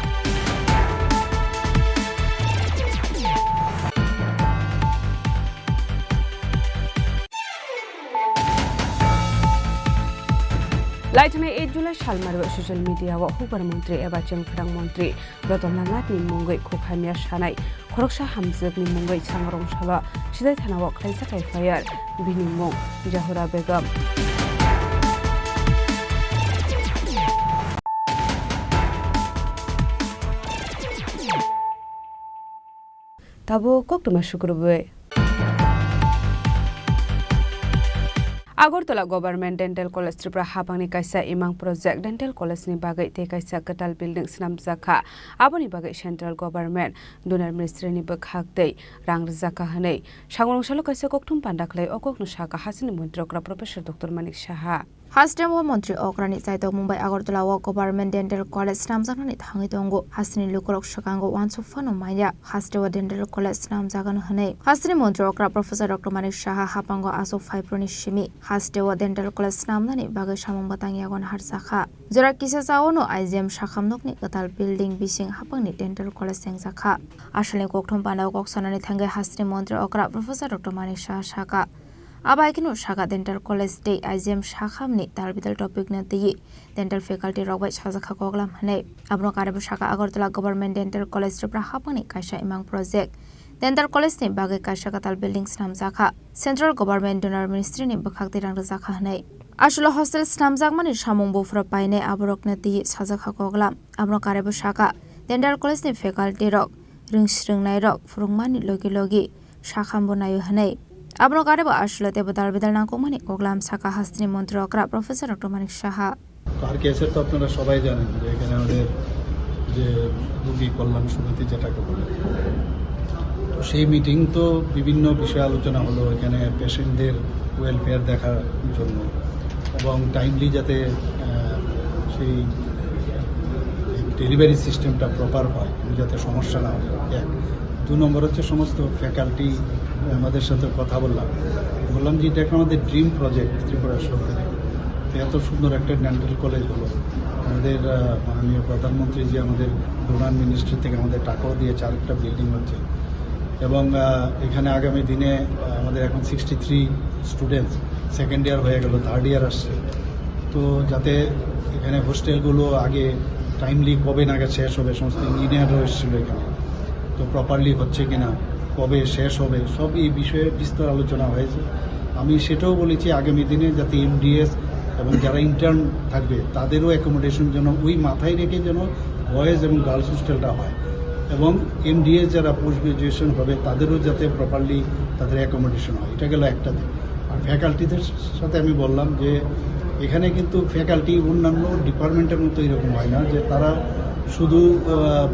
Laithani eight July salmari o social media o hukbar montri eba chengphrang montri Ratan Lal Nath ni mungwi khuk hamya sanai khoroksa hamjwk ni mungwi Sangrong salo Sidai thana o khlaijak F I R, bini mung Jahura Begum. Tabuk koktwma sukrubwi. Agartala Government Dental College Tripura habangni kaisa imang project Dental College ni bagwi tei kaisa kwtal building swnamjak kha. Aboni bagwi Central Government Donor Ministry ni bwkhak tei rang rwjak kha hwnwi Sangrong salo kaisa kokthum panda khlai o kokno sakha hasini montri okra Professor Doctor Manik Saha. Hasteo montri okrani chaitok Mumbai Agartala o Government Dental College swnamjaknani thangwi tongo. Hasteni lukurok swkango uansuk phano manya hasteo dental college swnamjagano hwnwi. Hasteni montri okra Professor Doctor Manik Saha hapango aswk phaiphru ni simi hasteo dental college swnamnani bagwi samung bwtang yago naharjakha. Jora kisa chaono I G M sakham nokni kwtal building bising hapangni dental college chengjakha. Asalni kokthum pandao kok sanani thangwi hasteni montri okra Professor Doctor Manik Saha sakha. Abo hai kheno saka dental college tei I G M sakhamni tal bidal topic no twiwi dental faculty rok bai sajak kha koklam hwnwi. Abono karebo saka Agartala Government Dental College Tripura haphangni kaisa imang project. Dental college ni bagwi kaisa kwtal building snamjak kha. Central Government Donor Ministry ni bwkhak twi rang rwjak kha hwnwi. Aswk hostel snamjakmani samung buphuru painai aborokno twiwi sajak kha koklam. Abono karebo saka dental college ni faculty rok, rwng swrwngnairok phwrwngmani logi logi sakham bo naio hwnwi. Abono karebo aswk teibo dal bidal nangkukmani koklam saka hasteni montri okra Professor Doctor Manik Saha. তো আর কেসের তো আপনারা সবাই জানেন যে এখানে আমাদের যে রোগী কল্যাণ সমিতি যেটাকে বলে, তো সেই মিটিং তো বিভিন্ন বিষয়ে আলোচনা হলো, এখানে পেশেন্টদের ওয়েলফেয়ার দেখার জন্য এবং টাইমলি যাতে আহ, সেই ডেলিভারি সিস্টেমটা প্রপার হয়, যাতে সমস্যা না হয়। এক, দু নম্বর হচ্ছে সমস্ত ফ্যাকাল্টি আমাদের সাথে কথা বললাম, বললাম যে এটা একটা আমাদের ড্রিম প্রজেক্ট ত্রিপুরা সরকারের। তো এত সুন্দর একটা ডেন্টাল কলেজ হলো, আমাদের আহ, মাননীয় প্রধানমন্ত্রী যে আমাদের ডোনার মিনিস্ট্রি থেকে আমাদের টাকাও দিয়েছে, আরেকটা বিল্ডিং হচ্ছে। এবং আহ, এখানে আগামী দিনে আহ, আমাদের এখন sixty three students second year হয়ে গেল, থার্ড ইয়ার আসছে। তো যাতে এখানে হোস্টেলগুলো আগে টাইমলি কবে নাগাদ শেষ হবে, সমস্ত ইঞ্জিনিয়াররাও এসেছিল এখানে, তো প্রপারলি হচ্ছে কিনা, কবে শেষ হবে, সব এই বিষয়ে বিস্তর আলোচনা হয়েছে। আমি সেটাও বলেছি আগামী দিনে যাতে এমডিএস এবং যারা ইন্টার্ন থাকবে তাদেরও অ্যাকোমোডেশন যেন ওই মাথায় রেখে যেন বয়েজ এবং গার্লস হোস্টেলটা হয় এবং এমডিএস যারা পোস্ট গ্রাজুয়েশন হবে তাদেরও যাতে প্রপারলি তাদের অ্যাকোমোডেশন হয়। এটা গেল একটা দিক। আর ফ্যাকাল্টিদের সাথে আমি বললাম যে এখানে কিন্তু ফ্যাকাল্টি অন্যান্য ডিপার্টমেন্টের মতো এরকম হয় না যে তারা শুধু আহ,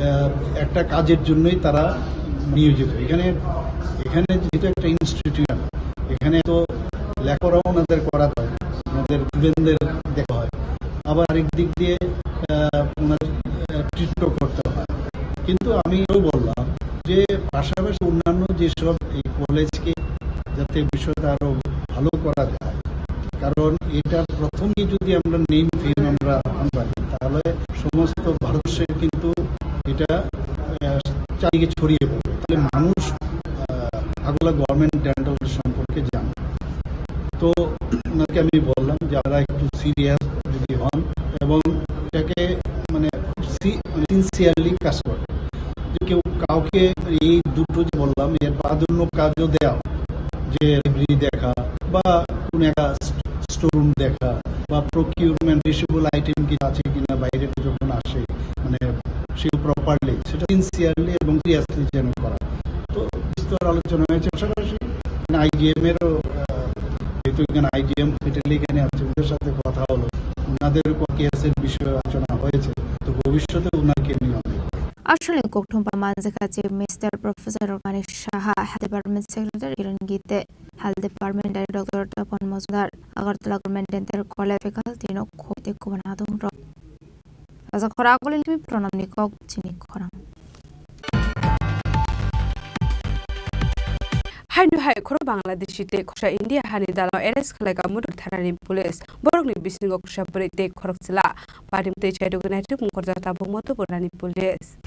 আহ, একটা কাজের জন্যই তারা নিয়োজিত। এখানে এখানে যেহেতু একটা ইনস্টিটিউশন, এখানে তো লেখাপড়াও ওনাদের করাতে হয়, ওনাদের স্টুডেন্টদের দেখা হয়, আবার আরেক দিক দিয়ে আহ, ওনাদের ট্রিটও করতে হয়। কিন্তু আমি এও বললাম যে পাশাপাশি অন্যান্য যেসব এই কলেজকে যাতে বিষয়টা আরো ভালো করা যায়, কারণ এটা প্রথমেই যদি আমরা নেম ফেম আমরা আনবানি, তাহলে সমস্ত ভারতবর্ষে কিন্তু এটা আহ, চারিদিকে ছড়িয়ে পড়বে। তাহলে মানুষ আহ, আগরতলা গভর্নমেন্ট ডেন্টাল সম্পর্কে জানবে। তো ওনাকে আমি বললাম যে আপনারা একটু সিরিয়াস যদি হন এবং এটাকে মানে খুব সি- মানে সিনসিয়ারলি কাজ করবেন, যে কেউ কাউকে এই দুটো যে বললাম, এর বাদ অন্য কাজও দেওয়া, যে লাইব্রেরি দেখা বা কোনো একটা স্টোর রুম দেখা বা প্রকিউরমেন্ট, রিসিভেবল আইটেম কি আছে কিনা বাইরে যখন আসে, মানে সেগুলো প্রপারলি, সেটা সিনসিয়ারলি এবং সিরিয়াসলি যেন করা। তো বিস্তর আলোচনা হয়েছে। পাশাপাশি মানে আইজিএম এরও আহ, যেহেতু এখানে আইজিএম ফেটারলি এখানে আছে, ওদের সাথে কথা হলো, ওনাদের কেসের বিষয়ে আলোচনা হয়েছে। তো ভবিষ্যতে ওনাকে নিয়ে অনেক Aswkni kokthum pa manjak kha Chief Minister Professor Manik Saha, Health Department Secretary Kiran Gite, Health Department Director Doctor Tapan Majumdar, Agartala Government Dental College faculty no khoi tei kubun adong rok. Raja khorang agulini tumi pranamni kok chini khorang. Haino hai khoro Bangladeshi tei khoroksa India hani dalal arrest khlaikha Mudhur thanani police. Borokni bisingo khoroksa bwrwi tei khorok chwla. Patim tei chaidugwi naitugmung korjak tabuk Madhupur thanani police.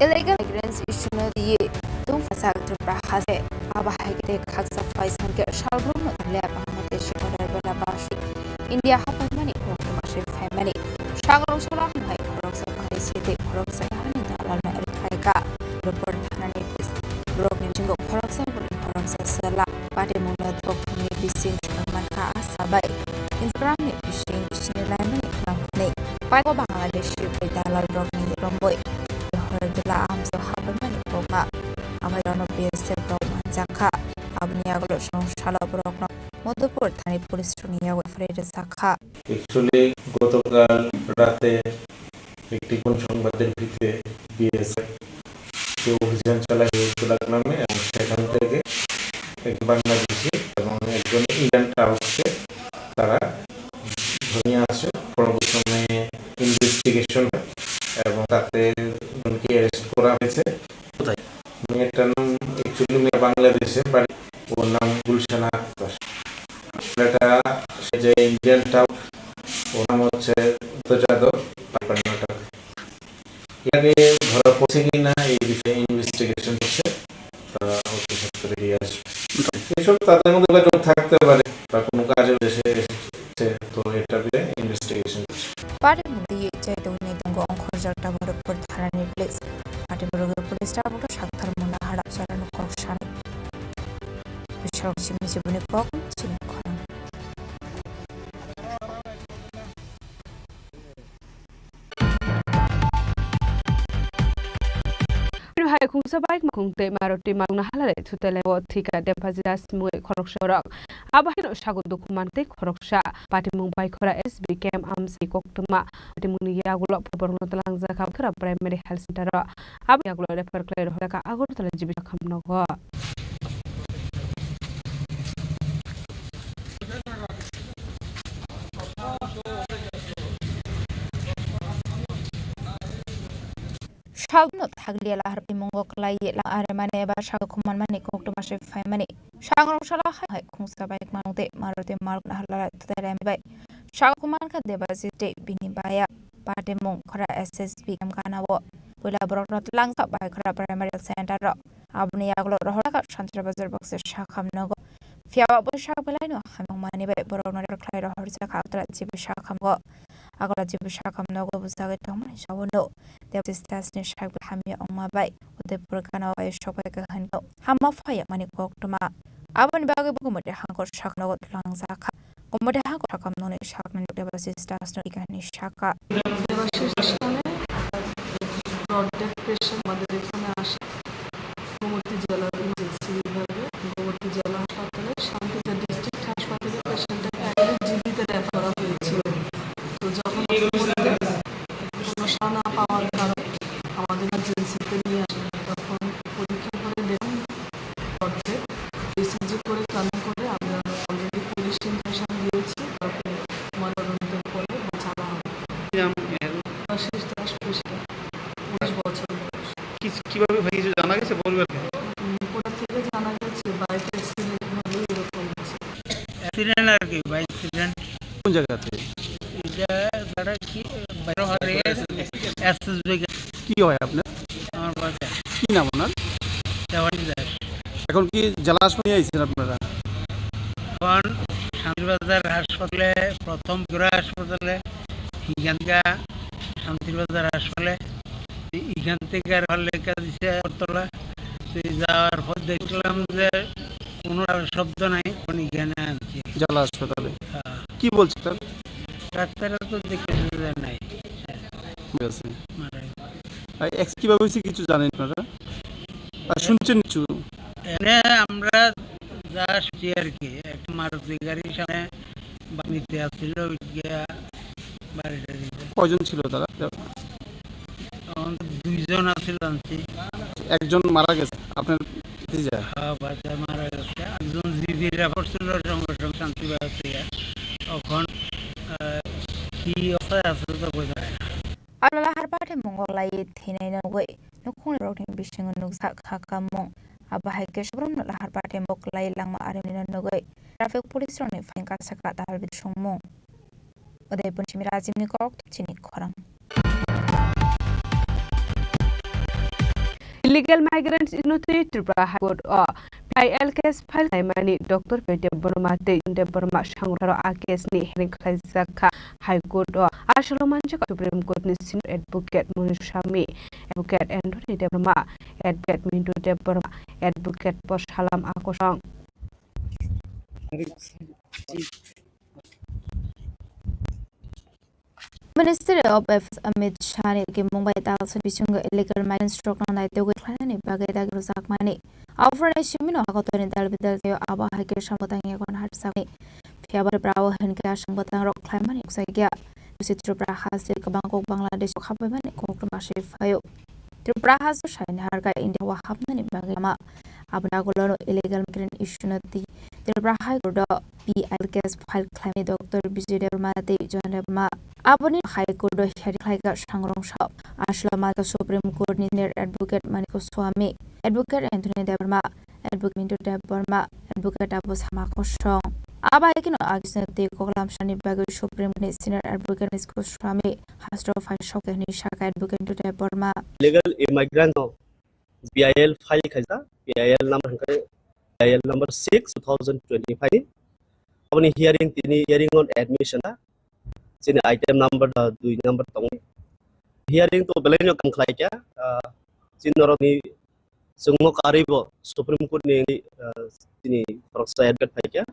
Illegal migrants issue no twiwi tungphajak Tripura haste. Abo hai khe khaksa phaisa hwnkhe salbrumno India Bangladesh border bela basi India haphaimani koktwma se phaimani. Sagalwng salo hai khoroksa phaisai tei khoroksa hani dalalno rwkhaikha. Rupor thanani borokni bisingo khoroksa bwrwi khoroksa chwla. Patimungno thokthumni bising swnammankha asa bai Instagramni bising sinilaimani khwnamkhnwi. Paio Bangladeshi bai dalalrokni romwi Rohirjala amso habaimani kokma. Amairokno B S F rok manjakha. Aboni yagulo salo borokno Madhupur thani police rokni yago F I R rwjakha. Actually, গতকাল রাতে একটি গোপন সংবাদের ভিত্তিতে বিএসএফ যে অভিযান চালায় হিজবুল্লাহ নামে, এবং সেখান থেকে একজন বাংলাদেশি এবং একজন ইন্ডিয়ান টাউটকে তারা ধরে নিয়ে আসে। পরবর্তী সময়ে ইনভেস্টিগেশন হয় এবং তাতে দুজনকে অ্যারেস্ট করা হয়েছে। কোথায়? মেয়েটার নাম, অ্যাকচুয়ালি মেয়ে বাংলাদেশে বাড়ি, ওর নাম গুলশানা আক্তার। এটা সে যে ইন্ডিয়ান টাউট পারে বা কোনো কাজে এসে এসেছে, তো এটা বিষয়ে ইনভেস্টিগেশন করছে। Patimung twi chai tongwi tongo Ongkhorjak Tamarupur thanani police. Patimung rwgwi police tabukno sakthar mungna harap chara nuk kok sanai. Biswrok simi sibuni kok chini khorang. Hai khungsa bike khung tei Maruti mangna halale thutelai o thika Debajita simui khoroksa rok. Abo haino sago dukhu man tei khoroksa patimung bai khora S B camp amsi koktwma patimungni yagulo phuborno twlangjak kha khora primary health center o. Abo yagulo refer khlai rwkha Agartala G B sakhamnogo. Salno thaglia lahar bimungo kwlai lang aremani eba sago khumanmani koktwma se phaimani. Sangrong sala hai hai khungsa bai manung tei Maruti malgna halala thutai remi bai. Sago khuman kha Debajit tei bini baya. Patimung khora S S B M gana o. Puila borok rot langsa bai khora primary center ro. Aboni yagulo rohorjak kha Santir Bazar bokse sakham nogo. Phiya ba bwsa belaino hamjakmani bai borokno refer khlai rohorjak kha Agartala G B sakhamongo. Agartala G B sakhamnogo bwsagwi tongmani jaono Debajita sni sakbwlai hamya wngma bai Udaipur gana bai sokbai kha hwnwi hama phai yakmani koktwma. Aboni bagwi bo Gumati hangkor saknogo twlangjak kha. Gumati hangkor sakhamnokni sakni Debajita sno ikani saka. Debajita sano brought dead patient আমাদের এখানে আসে গোমতী জেলার ইমার্জেন্সি বিভাগে, গোমতী জেলা হাসপাতালে, শান্তিতে ডিস্ট্রিক্ট হাসপাতালে পেশেন্টটাকে আগে জিবিতে রেফার করা হয়েছিল। তো যখন কোনো সাড়া না পাওয়ার কারণে আমাদের ইমার্জেন্সিতে নিয়ে আসে, তখন পরীক্ষা করে দেখুন ব্রড ডেথ, ইসিজি করে স্ক্যানিং করে আমরা অলরেডি পুলিশ ইনফরমেশন দিয়েছি, তারপরে ময়নাতদন্তের পরে বাঁচানো হবে। কি নাম এর? আশিস দাস পুষ্কর, উনিশ বছর বয়স। কি, কিভাবে হয়েছে কিছু জানা গেছে পরিবারকে? উম, কোথা থেকে জানা গেছে বাইক অ্যাক্সিডেন্ট হলে এরকম হয়েছে। অ্যাক্সিডেন্ট আর কি, বাইক অ্যাক্সিডেন্ট। কোন জায়গাতে? এটা, এটা কি, বাইরে হয়, এসএসবি। কি হয় আপনার? আমার বাজার। কি নাম ওনার? দেওয়ানি দাস। এখন কি জেলা হাসপাতালে নিয়ে আইছেন আপনারা? এখন শান্তিবাজার হাসপাতালে, প্রথম জোড়া হাসপাতালে, এখানকার শান্তিবাজার হাসপাতালে, এখান থেকে আর লেখা দিছে আগরতলা। তো এই যাওয়ার পর দেখলাম যে কোনো শব্দ নাই, কোন এখানে আনছে। জেলা হাসপাতালে। হ্যাঁ। কি বলছে তার? ডাক্তাররা তো দেখে শুনে নাই। ঠিক আছে। মারা গেছে। আর এক্স কিভাবে হয়েছে কিছু জানেন আপনারা? আর শুনছেন কিছু? এনে আমরা যা শুনছি আর কি, একটা মারুতি গাড়ির সামনে বাড়িতে আসছিল, ওই গিয়া বাড়িটা দিতে। কয়জন ছিল তারা? তখন তো দুইজন আসছিল আনছি। একজন মারা গেছে, আপনার ভাতিজা? হ্যাঁ, ভাতিজা মারা গেছে। একজন জিবি রেফার ছিল সঙ্গে সঙ্গে শান্তিবাজার থেকে। এখন, আহ, কি অবস্থায় আছে তো বোঝা যায় না। Alo lahar pathai mungo lai thinai nugwi nukhung rokni bisingo nukjak kha kamung. Abo hai khe Subramno lahar pathai mok lai langma arimni nugwi traffic police rokni phaini kasa kha dal bisingmung. Udaipur simi Rajibni kok chini khorang. Illegal migrants no twi Tripura High Court o P I L case file khlaimani Doctor P Debbarma tei Debbarma sangraro a case ni hearing khlaijak kha High Court o. Asolo manjak Supreme Court ni Senior Advocate Muniswamy, Advocate Anthony Debbarma, Advocate Mintu Debbarma, Advocate Porsalam Akosong. Ministry of Affairs Amit Shah ni kimung bai talsa bisingo illegal migrants rokno naitugwi khlainani bagwi dagi rwjakmani. Aphuruni simino hakotorni dal bidal tei abo hai khe samung tangya kon harjakmani. Phiya ba Tripura o hinkhe aswk bwtang rok khlaimani nukjakya. Busi Tripura haste kwbang kok Bangladesh o khabaimani koktwma se phaio. Tripura haste saini harkha India o hapnani bagwi lama. Aboni agulono illegal migrant issue no twi Tripura High Court o P I L case file khlaimani Doctor Bijay Debbarma tei John Debbarma. Aboni High Court o hearing khlaikha sangrong sao. Aswlama khe Supreme Court ni Senior Advocate Manik Swami, Advocate Anthony Debbarma, Advocate Mintu Debbarma, Advocate Abu Sama Kosong. Abai kheno agisno tei koklam sani bagwi Supreme Court ni Senior Advocate Manik Swami hasto phai sok hwnwi sakha Advocate Mintu Debbarma. Illegal immigrant no P I L file khaijak, P I L number hwnkhe P I L number six two thousand twenty-five. Aboni hearing tini hearing on admission da. Chini item number da dui number tongo. Hearing to belai no kam khlai kya. Ah, chini norok ni chwngno karwi bo Supreme Court ni, ah, chini khoroksa advocate phai kya.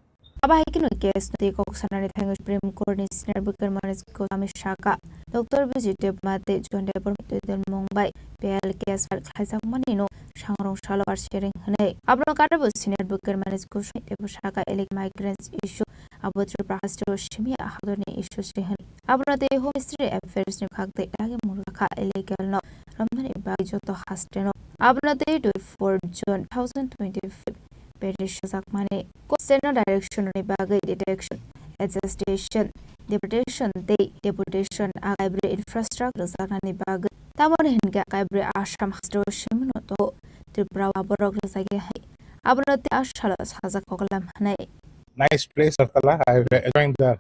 Abo hai kheno case no tei kok sanani thangwi Supreme Court ni senior bwkar manwi Goswami saka Doctor Bijay Debbarma tei John Debbarma twi mung bai bail case file khlaijakmani no sangrong salo arsi ring hwnwi. Abono karwi bo senior bwkar manwi Goswami tei bo saka illegal migrants issue abo Tripura haste o simi a hadorni issue se hwnwi. Abono tei Home Ministry Affairs ni khak tei dagi mung lakha illegal no romnani bagwi joto haste no. Abono tei twenty-four June two thousand twenty-five petition jakmani. Court no direction ni bagwi detection, adjudication, deportation tei deportation a library infrastructure jaknani bagwi. Tamoni hinkhe a library Assam haste o simi no to Tripura o aborok rwjagwi hai. Abono tei a salo sajak koklam hwnwi. Nice place, Agartala. I enjoying the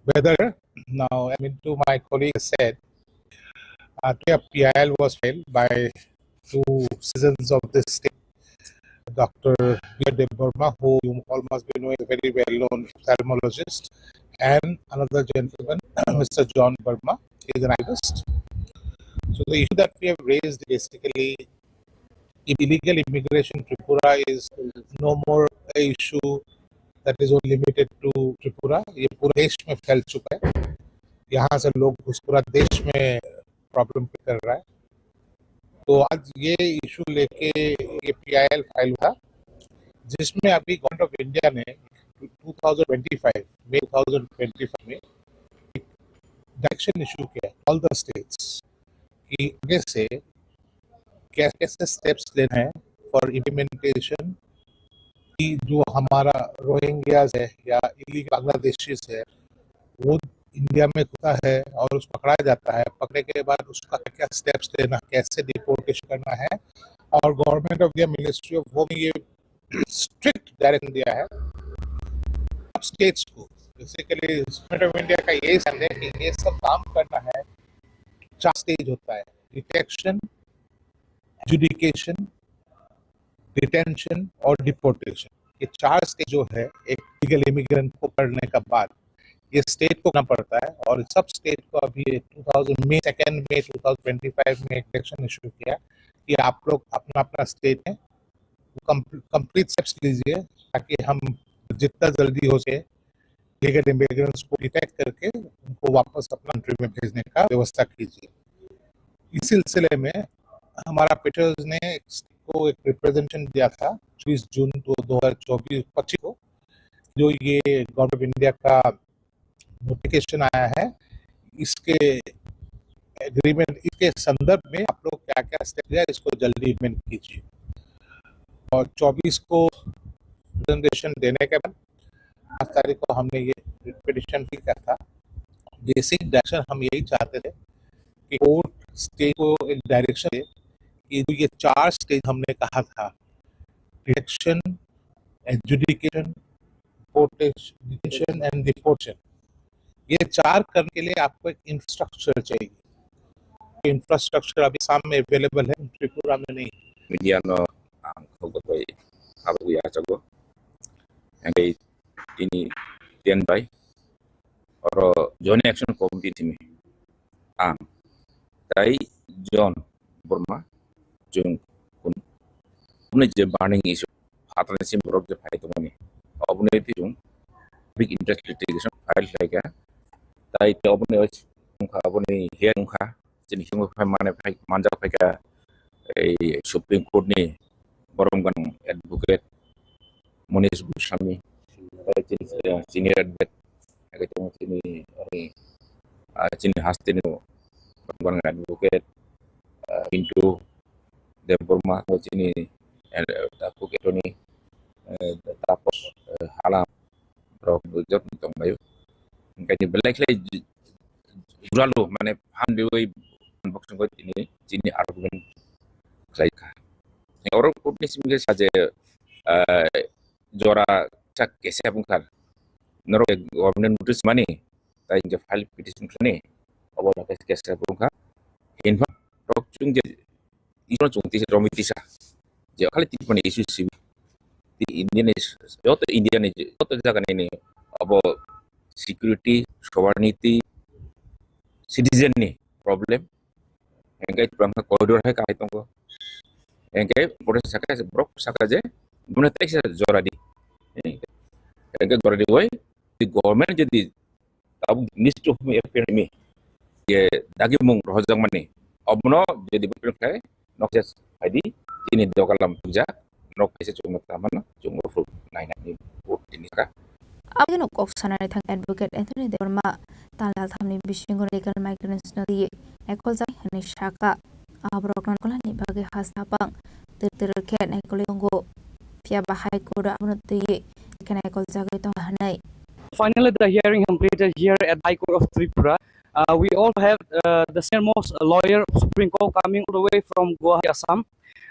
weather. Now, I mean, to my colleague said, uh, P I L was filed by two citizens of this state, Doctor Bijay Debbarma, who you all must be knowing, is a very well-known ophthalmologist, and another gentleman, Mister John Verma, he is an activist. So the issue that we have raised basically, illegal immigration Tripura is no more a issue that is only limited to Tripura. ये पूरे देश में फैल चुका है। यहाँ से लोग घुस पूरा देश में प्रॉब्लम कर रहा है। तो आज ये इशू लेके ये पीआईएल फाइल हुआ, जिसमें अभी गवर्नमेंट ऑफ इंडिया ने to thousand twenty five, May two thousand twenty five में एक डायरेक्शन इशू किया ऑल द स्टेट्स कि आगे से क्या, कैसे स्टेप्स लेना है फॉर इम्प्लीमेंटेशन, कि जो हमारा रोहिंग्याज है या इलीगल बांग्लादेशीज है, वो इंडिया में घुसता है और उसको पकड़ा जाता है, पकड़ने के बाद उसका क्या स्टेप्स लेना, कैसे डिपोर्टेशन करना है, और government of India, ministry of home ये स्ट्रिक्ट डायरेक्शन दिया है सब स्टेट्स को। बेसिकली गवर्नमेंट ऑफ इंडिया का यही स्टैंड है कि ये सब काम करना है, चार स्टेज होता है, डिटेक्शन, एजुडिकेशन, डिटेंशन और डिपोर्टेशन। ये चार स्टेज जो है एक लीगल इमिग्रेंट को करने का बाद, ये स्टेट को करना पड़ता है। और सब स्टेट को अभी two thousand May, second May two thousand twenty five में एक डायरेक्शन इशू किया कि आप लोग अपना अपना स्टेट में कंप्लीट स्टेप्स लीजिए, ताकि हम जितना जल्दी हो सके लीगल इमिग्रेंट्स को डिटेक्ट करके उनको वापस अपना कंट्री में भेजने का व्यवस्था कीजिए। इस सिलसिले में हमारा पिटिशनर्स ने को एक रिप्रेजेंटेशन दिया था चौबीस जून दो हज़ार चौबीस पच्चीस को, जो ये गवर्नमेंट ऑफ इंडिया का नोटिफिकेशन आया है, इसके एग्रीमेंट, इसके संदर्भ में आप लोग क्या क्या स्टेप लिया, इसको जल्दी इम्प्लीमेंट कीजिए। और चौबीस को प्रेजेंटेशन देने के बाद पाँच तारीख को हमने ये पिटिशन भी किया था। बेसिक डायरेक्शन हम यही चाहते थे कि कोर्ट स्टेट को एक डायरेक्शन दे कि जो ये चार स्टेज हमने कहा था, detection, adjudication, deportation, detention and deportation, ये चार करने के लिए आपको एक इंफ्रास्ट्रक्चर चाहिए। इंफ्रास्ट्रक्चर अभी आसाम में अवेलेबल है, त्रिपुरा में नहीं। Media no ang khobotoi abo ya jago. Engkai tini ten bai oro Joint Action Committee timi ang tai John Burma, chwng kun-, kunu je burning issue, phatarni simi borok je phai tongmani, oboni twi chwng public interest litigation file khlai kha, tai oboni wngkha, oboni hearing wngkha, chini hearing phai mane phai manjak phai kha ei Supreme Court ni borom gwnang advocate Manish Goswami, tai chini, eh, senior advocate, ake tong chini, ah, chini haste ni borom gwnang advocate, ah, Pintu Debbarma, chini, eh, advocate attorney, eh, Taposh, eh, Halam, rok joto tong bai. Hingkhe belai khlai juralu mane phan riwi boksong khe tini chini argument khlai kha. Oro court ni simi khe sa je, ah, jora kisa case bung kha. Norok government notice mani, tai hingkhe file petition khlani, obo no khe case bung kha. Hinpha rok chwng je issue chwng tisa, romwi tisa. Je khali tipani issue sibi. India ni, joto India ni joto jaga ni abo security, sovereignty, citizen ni problem. Hingke Tripura wngkha corridor hai kahai tongo. Hingke borok saka, borok saka je, bumno teisa jora di. Hingke jora di oi, di government jodi tabuk Ministry of Home Affairs ni je dagimung rohorjakmani, obono jodi bopil khai, nok je hai di, tini dogalam puja, nok kaisa chwngno tamo no chwngno phuru nainani vote tini kha. Aboni kok sanani thang Advocate Anthony Debbarma tal dalthamni bisingo legal migrants no twi naikoljaknai hwnwi sakha. Aborok naikolnani bagwi hastapang twrwk twrwk khe naikolwi tongo, phiya ba High Court o abono twiwi khe naikoljagwi tongo hwnwi. Finally, the hearing completed here at High Court of Tripura. Uh, we also have uh, the senior most lawyer of Supreme Court coming all the way from Guwahati, Assam.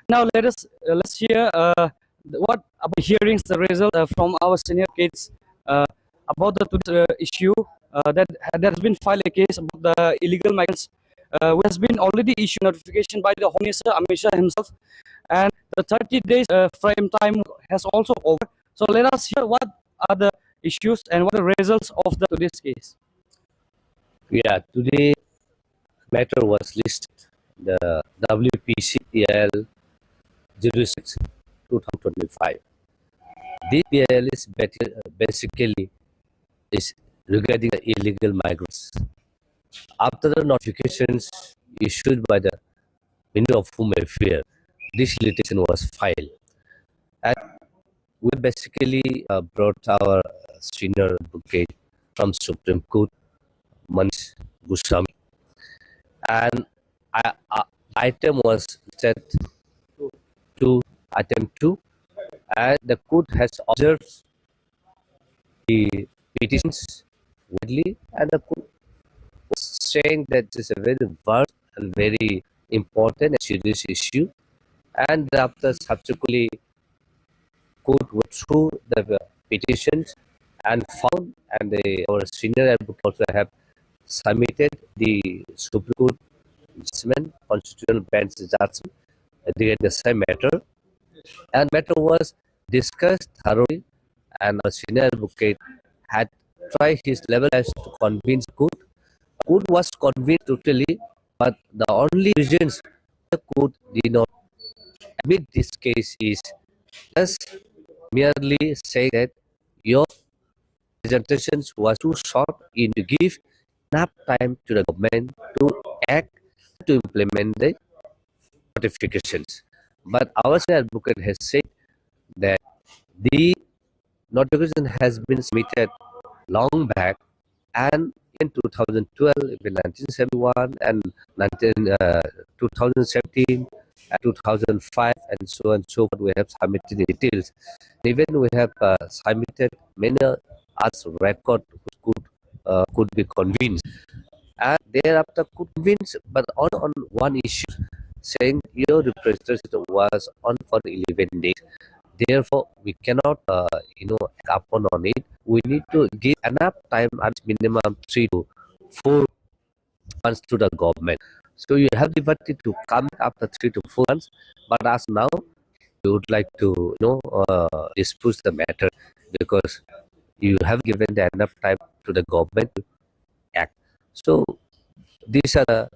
Now let us uh, let's hear uh, what about hearings the result uh, from our senior kids uh, about the uh, issue uh, that that has been filed a case about the illegal migrants. Uh, who has been already issued notification by the Home Minister Amit Shah himself, and the thirty days uh, frame time has also over. So let us hear what are the issues and what are the results of the today's case. Yeah, today matter was listed the W P C P I L zero six two thousand twenty-five. This P I L is bati- basically is regarding the illegal migrants. After the notifications issued by the Ministry of Home Affairs, this litigation was filed. And we basically uh, brought our senior advocate from Supreme Court, Manish Goswami. And I, uh, item was set to item two, and the court has observed the petitions widely, and the court was saying that this is a very vast and very important and serious issue, and after subsequently court went through the petitions and found, and the, our senior advocate also have submitted the Supreme Court judgment, constitutional bench judgment regarding the same matter, and matter was discussed thoroughly, and our senior advocate had tried his level best to convince court. Court was convinced totally, but the only reasons the court did not admit this case is just merely say that your presentations was too short in to give enough time to the government to act to implement the notifications. But our senior advocate has said that the notification has been submitted long back, and in two thousand twelve, even nineteen seventy-one, and nineteen, uh, two thousand seventeen, and two thousand five, and so on and so forth. We have submitted details. Even we have uh, submitted many as record which could uh, could be convinced. And thereafter could convince, but on, on one issue, saying your representation was on for eleven days. Therefore, we cannot, uh, you know, act upon on it. We need to give enough time, at minimum three to four months to the government. So you have liberty to come after three to four months, but as now, we would like to, you know, uh, dispose the matter because you have given the enough time to the government to act. So these are the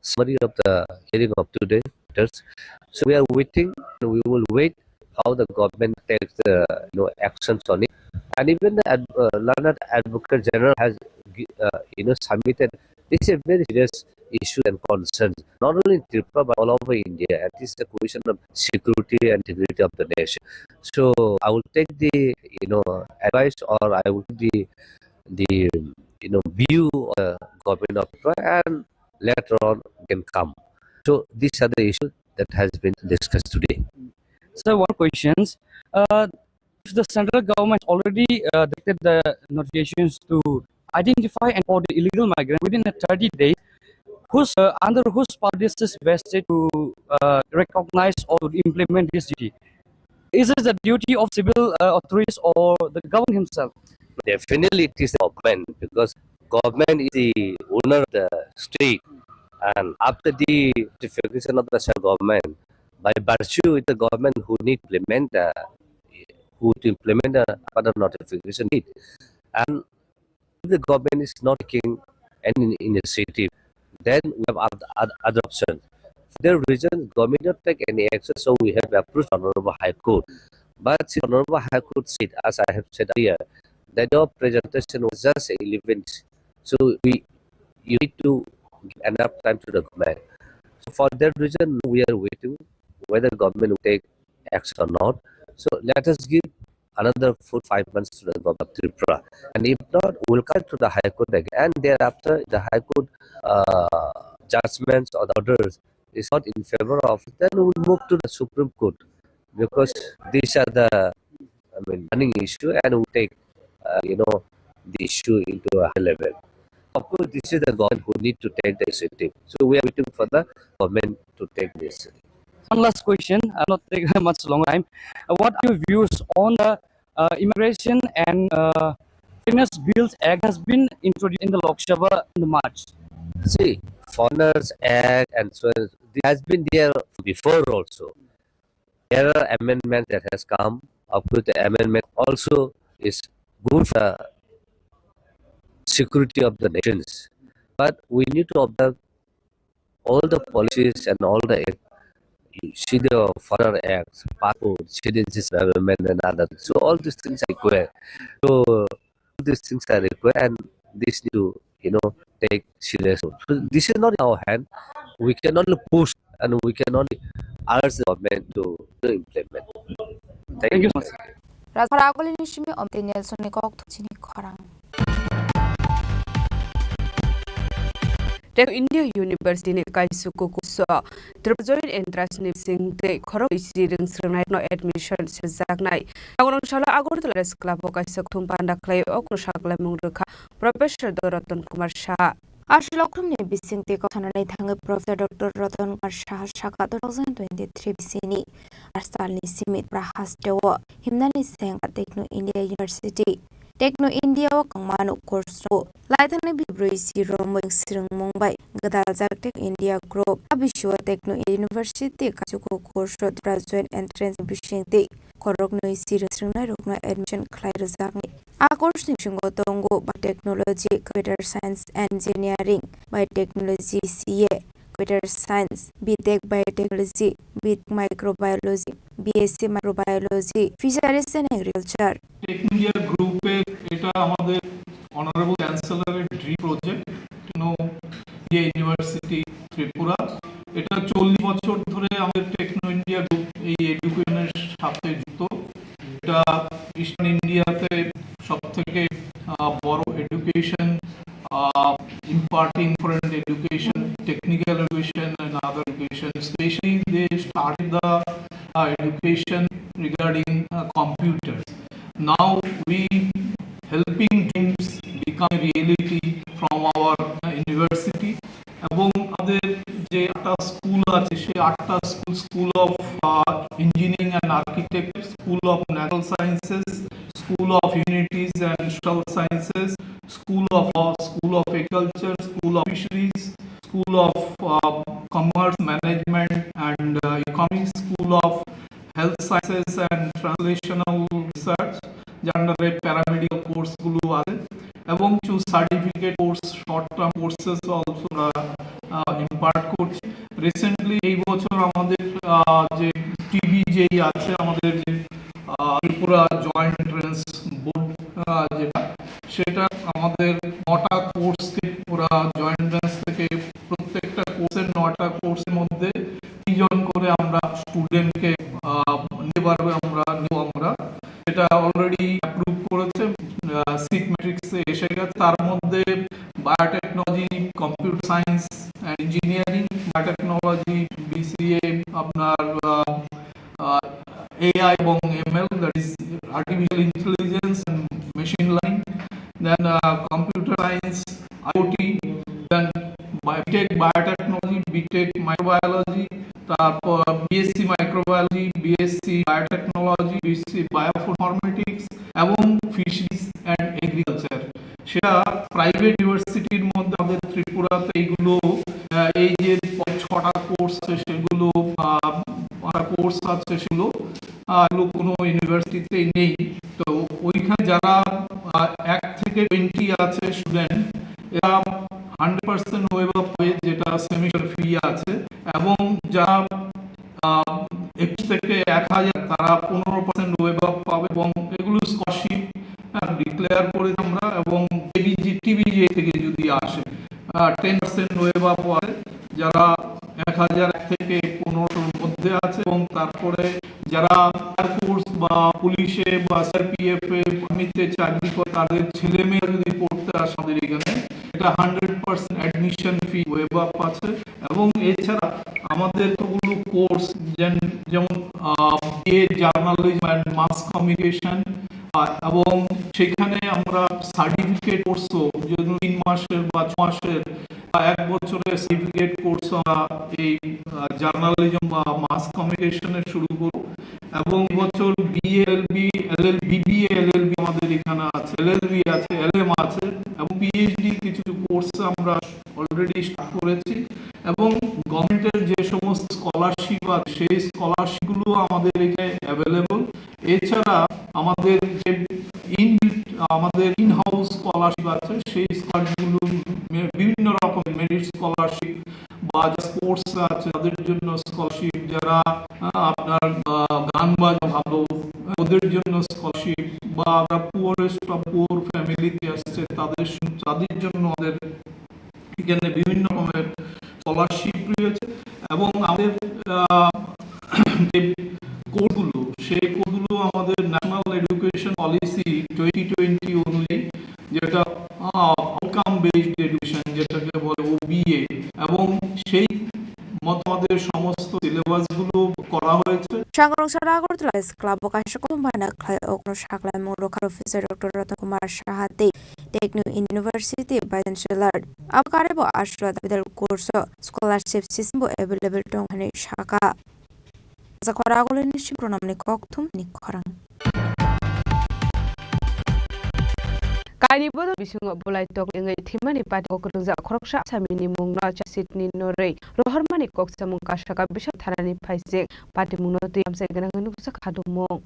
summary of the hearing of today matters. So we are waiting, and we will wait how the government takes the, you know, actions on it. And even the ad- uh, learned advocate general has gi- uh, you know, submitted. This is a very serious issue and concerns, not only in Tripura but all over India. And this is a question of security and integrity of the nation. So I will take the, you know, advice, or I will take the the you know, view of the government of Tripura, and later on can come. So these are the issues that has been discussed today. So one questions. Uh, if the central government already uh, directed the notifications to identify and for the illegal migrant within the thirty days, whose uh, under whose power this is vested to uh, recognize or implement this duty? Is it the duty of civil uh, authorities or the government himself? Definitely, it is the government, because government is the owner of the state, and after the notification of the central government, by virtue, it's the government who need to implement the who to implement the further notification need. And if the government is not taking any initiative, then we have oth- oth- other option. For that reason, government not take any action, so we have approached Honorable High Court. But since Honorable High Court said, as I have said earlier, that your presentation was just eleven days. So we, you need to give enough time to the government. So for that reason, we are waiting whether government will take action or not. So let us give another four, five months to the government of Tripura. And if not, we'll come to the High Court again. And thereafter, the High Court uh, judgments or the orders is not in favor of, then we'll move to the Supreme Court, because these are the, I mean, running issue, and we take, uh, you know, the issue into a high level. Of course, this is the government who need to take the initiative. So we are waiting for the government to take this. One last question, I'll not take much long time. Uh, what are your views on the uh, Immigration and uh, Foreigners Bills Act has been introduced in the Lok Sabha in the March? See, Foreigners Act and so on, it has been there before also. There are amendments that has come. Of course, the amendment also is good for security of the nations. But we need to observe all the policies and all the act, you see the further acts, passport, citizenship amendment and other things. So all these things are required. So all these things are required, and this need to, you know, take serious. So this is not in our hand. We can only push and we can only urge the government to, to implement. Thank you so much. Rajhara Agulini simi Omtei Nelson ni kok thukchini khorang. Tech India University ni kaisuku kurso Tripura Joint Entrance ni bising tei khorok isi rwng swrwngnairokno admission sirjaknai. Tangorong salo Agartala Press Club o kaisa kuthum panda khlai o kuno sakhlaimung rwkha Professor Doctor Ratan Kumar Saha. Aswk lokhumni bisingtwi kok sanani thangwi Professor Doctor Ratan Kumar Saha sakha two thousand twenty-three bisini Arsalni simi Tripura hasteo himnani sengkha Techno India University. Techno India o kwmano course rw laithani bibrwi si romwi swrwngmung bai gwdaljak Techno India Group. A bisio Techno India University kachuko course rw Tripura Joint Entrance bisingtwi khoroknwi si swrwngnairokno admission khlai rwjaknai. A course ni bisingo tongo Biotechnology, Computer Science, Engineering, Biotechnology, C A, Computer Science, B Tech Biotechnology, B Tech Microbiology, B S C Microbiology, Fisheries and Agriculture. Tech India গ্রুপের এটা আমাদের honourable চ্যান্সেলরের dream project, Techno India University Tripura. এটা চল্লিশ বছর ধরে আমাদের techno India group এই এডুকেশনের সাথে যুক্ত। এটা ইস্টার্ন ইন্ডিয়াতে সব থেকে বড় education, imparting different education, technical education and other education, specially they started the education regarding computer. Now we helping dreams become reality from our university. এবং আমাদের যে আটটা স্কুল আছে, সেই আটটা school, school of engineering and architecture, school of natural sciences, school of humanities and social sciences, school of law, school of agriculture, school of fisheries, school of commerce, management and economics, school of health sciences and translational research, যার আন্ডারে paramedical কোর্সগুলো আছে, এবং কিছু certificate course, short term courses also আমরা impart করছি। Recently এই বছর আমাদের আহ, যে টিবি যেই আছে, আমাদের যে আহ, ত্রিপুরা জয়েন্ট এন্ট্রান্স বোর্ড, যেটা, সেটা আমাদের নটা কোর্সকে ওরা জয়েন্ট এন্ট্রান্স থেকে প্রত্যেকটা কোর্সের নটা কোর্সের মধ্যে তিনজন করে আমরা স্টুডেন্টকে নিতে পারবে, আমরা নেব আমরা। এটা অলরেডি অ্যাপ্রুভ করেছে, সিট ম্যাট্রিক্সে এসে গেছে। তার মধ্যে biotechnology, computer science and engineering, biotechnology, BCA, আপনার এআই এবং ML, that is artificial intelligence and machine learning, then computer science, IoT, then BTech biotechnology, BTech microbiology, তারপর BSc microbiology, BSc biotechnology, BSc bioinformatics এবং fisheries and agriculture. সেটা private ইউনিভার্সিটির মধ্যে আমাদের ত্রিপুরাতে এইগুলো, আহ, এই যে ছটা কোর্স আছে সেগুলো, আহ, কোর্স আছে সেগুলো, আহ, এগুলো কোনো ইউনিভার্সিটিতেই নেই। তো ওইখানে যারা, আহ, এক থেকে টোয়েন্টি আছে স্টুডেন্ট, এরা হান্ড্রেড পার্সেন্ট ওয়েভ আপ পাবে, যেটা সেমিস্টার ফি আছে। এবং যারা, আহ, একুশ থেকে এক হাজার, তারা পনেরো পার্সেন্ট ওয়েভ আপ পাবে। এবং এগুলো স্কলারশিপ, হ্যাঁ, ডিক্লেয়ার করেছি আমরা। এবং টিবিজি, টিবিজি থেকে যদি আসে, টেন পার্সেন্ট ওয়েভ আপ আছে। যারা এক হাজার এক থেকে পনেরোশোর মধ্যে আছে, এবং তারপরে যারা এয়ারফোর্স বা পুলিশে বা সিআরপিএফ এ আর্মিতে চাকরি করে, তাদের ছেলে মেয়ে যদি পড়তে আসে আমাদের এখানে, এটা hundred percent admission fee waive up আছে। এবং এছাড়া আমাদের কতগুলো কোর্স, যেমন, যেমন BA journalism and mass communication, এবং সেখানে আমরা সার্টিফিকেট কোর্সও, যেমন তিন মাসের বা ছ মাসের বা এক বছরের সার্টিফিকেট কোর্স আমরা এই জার্নালিজম বা মাস কমিউনিকেশনে শুরু করব। এবং এই বছর বিএলবি, এলএল, বিবিএ, এলএলবি আমাদের এখানে আছে, এলএলবি আছে, এলএম আছে, এবং পিএইচডি কিছু কোর্স আমরা অলরেডি স্টার্ট করেছি। এবং গভর্নমেন্টের যে সমস্ত স্কলারশিপ আছে, সেই স্কলারশিপগুলো আমাদের এখানে অ্যাভেলেবল। এছাড়া আমাদের যে ইন, আমাদের ইন হাউস স্কলারশিপ আছে, সেই স্কলারশিপগুলো মে-, বিভিন্ন রকম মেরিট স্কলারশিপ বা স্পোর্টস আছে তাদের জন্য স্কলারশিপ, যারা, আহ, আপনার, আহ, গান বাজনা ভালো, ওদের জন্য স্কলারশিপ, বা আমরা পুয়ারেস্ট বা পুয়ার ফ্যামিলিতে আসছে তাদের স-, তাদের জন্য আমাদের এখানে বিভিন্ন রকমের স্কলারশিপ রয়েছে। এবং আমাদের, আহ, যে কোডগুলো, সেই কোডগুলো আমাদের national education policy twenty twenty অনুযায়ী, যেটা আউটকাম বেসড এডুকেশন, যেটাকে বলে ওবিএ, এবং সেই মতো আমাদের সমস্ত সিলেবাসগুলো করা হয়েছে। Sangrong sara Agartala Club o kaisa kothoma na khlai okno sakhlaimung rokha Professor Doctor Ratan Kumar Saha tei Techno University Vice Chancellor. Abo karwi bo aswla davidal course o scholarship system bo available tong hwnwi sakha. Jakhor agulini Sibronamni kokthumni khorang. Kaini bodol bisingo bulai tok wngwi thwimani party o kwrwngjak khoroksa asamini mungno charge sheet ni norwi rohormani kok samung kasaka bisal thanani phaising party mungno twi amchai gwnangwi nukjak khadumung.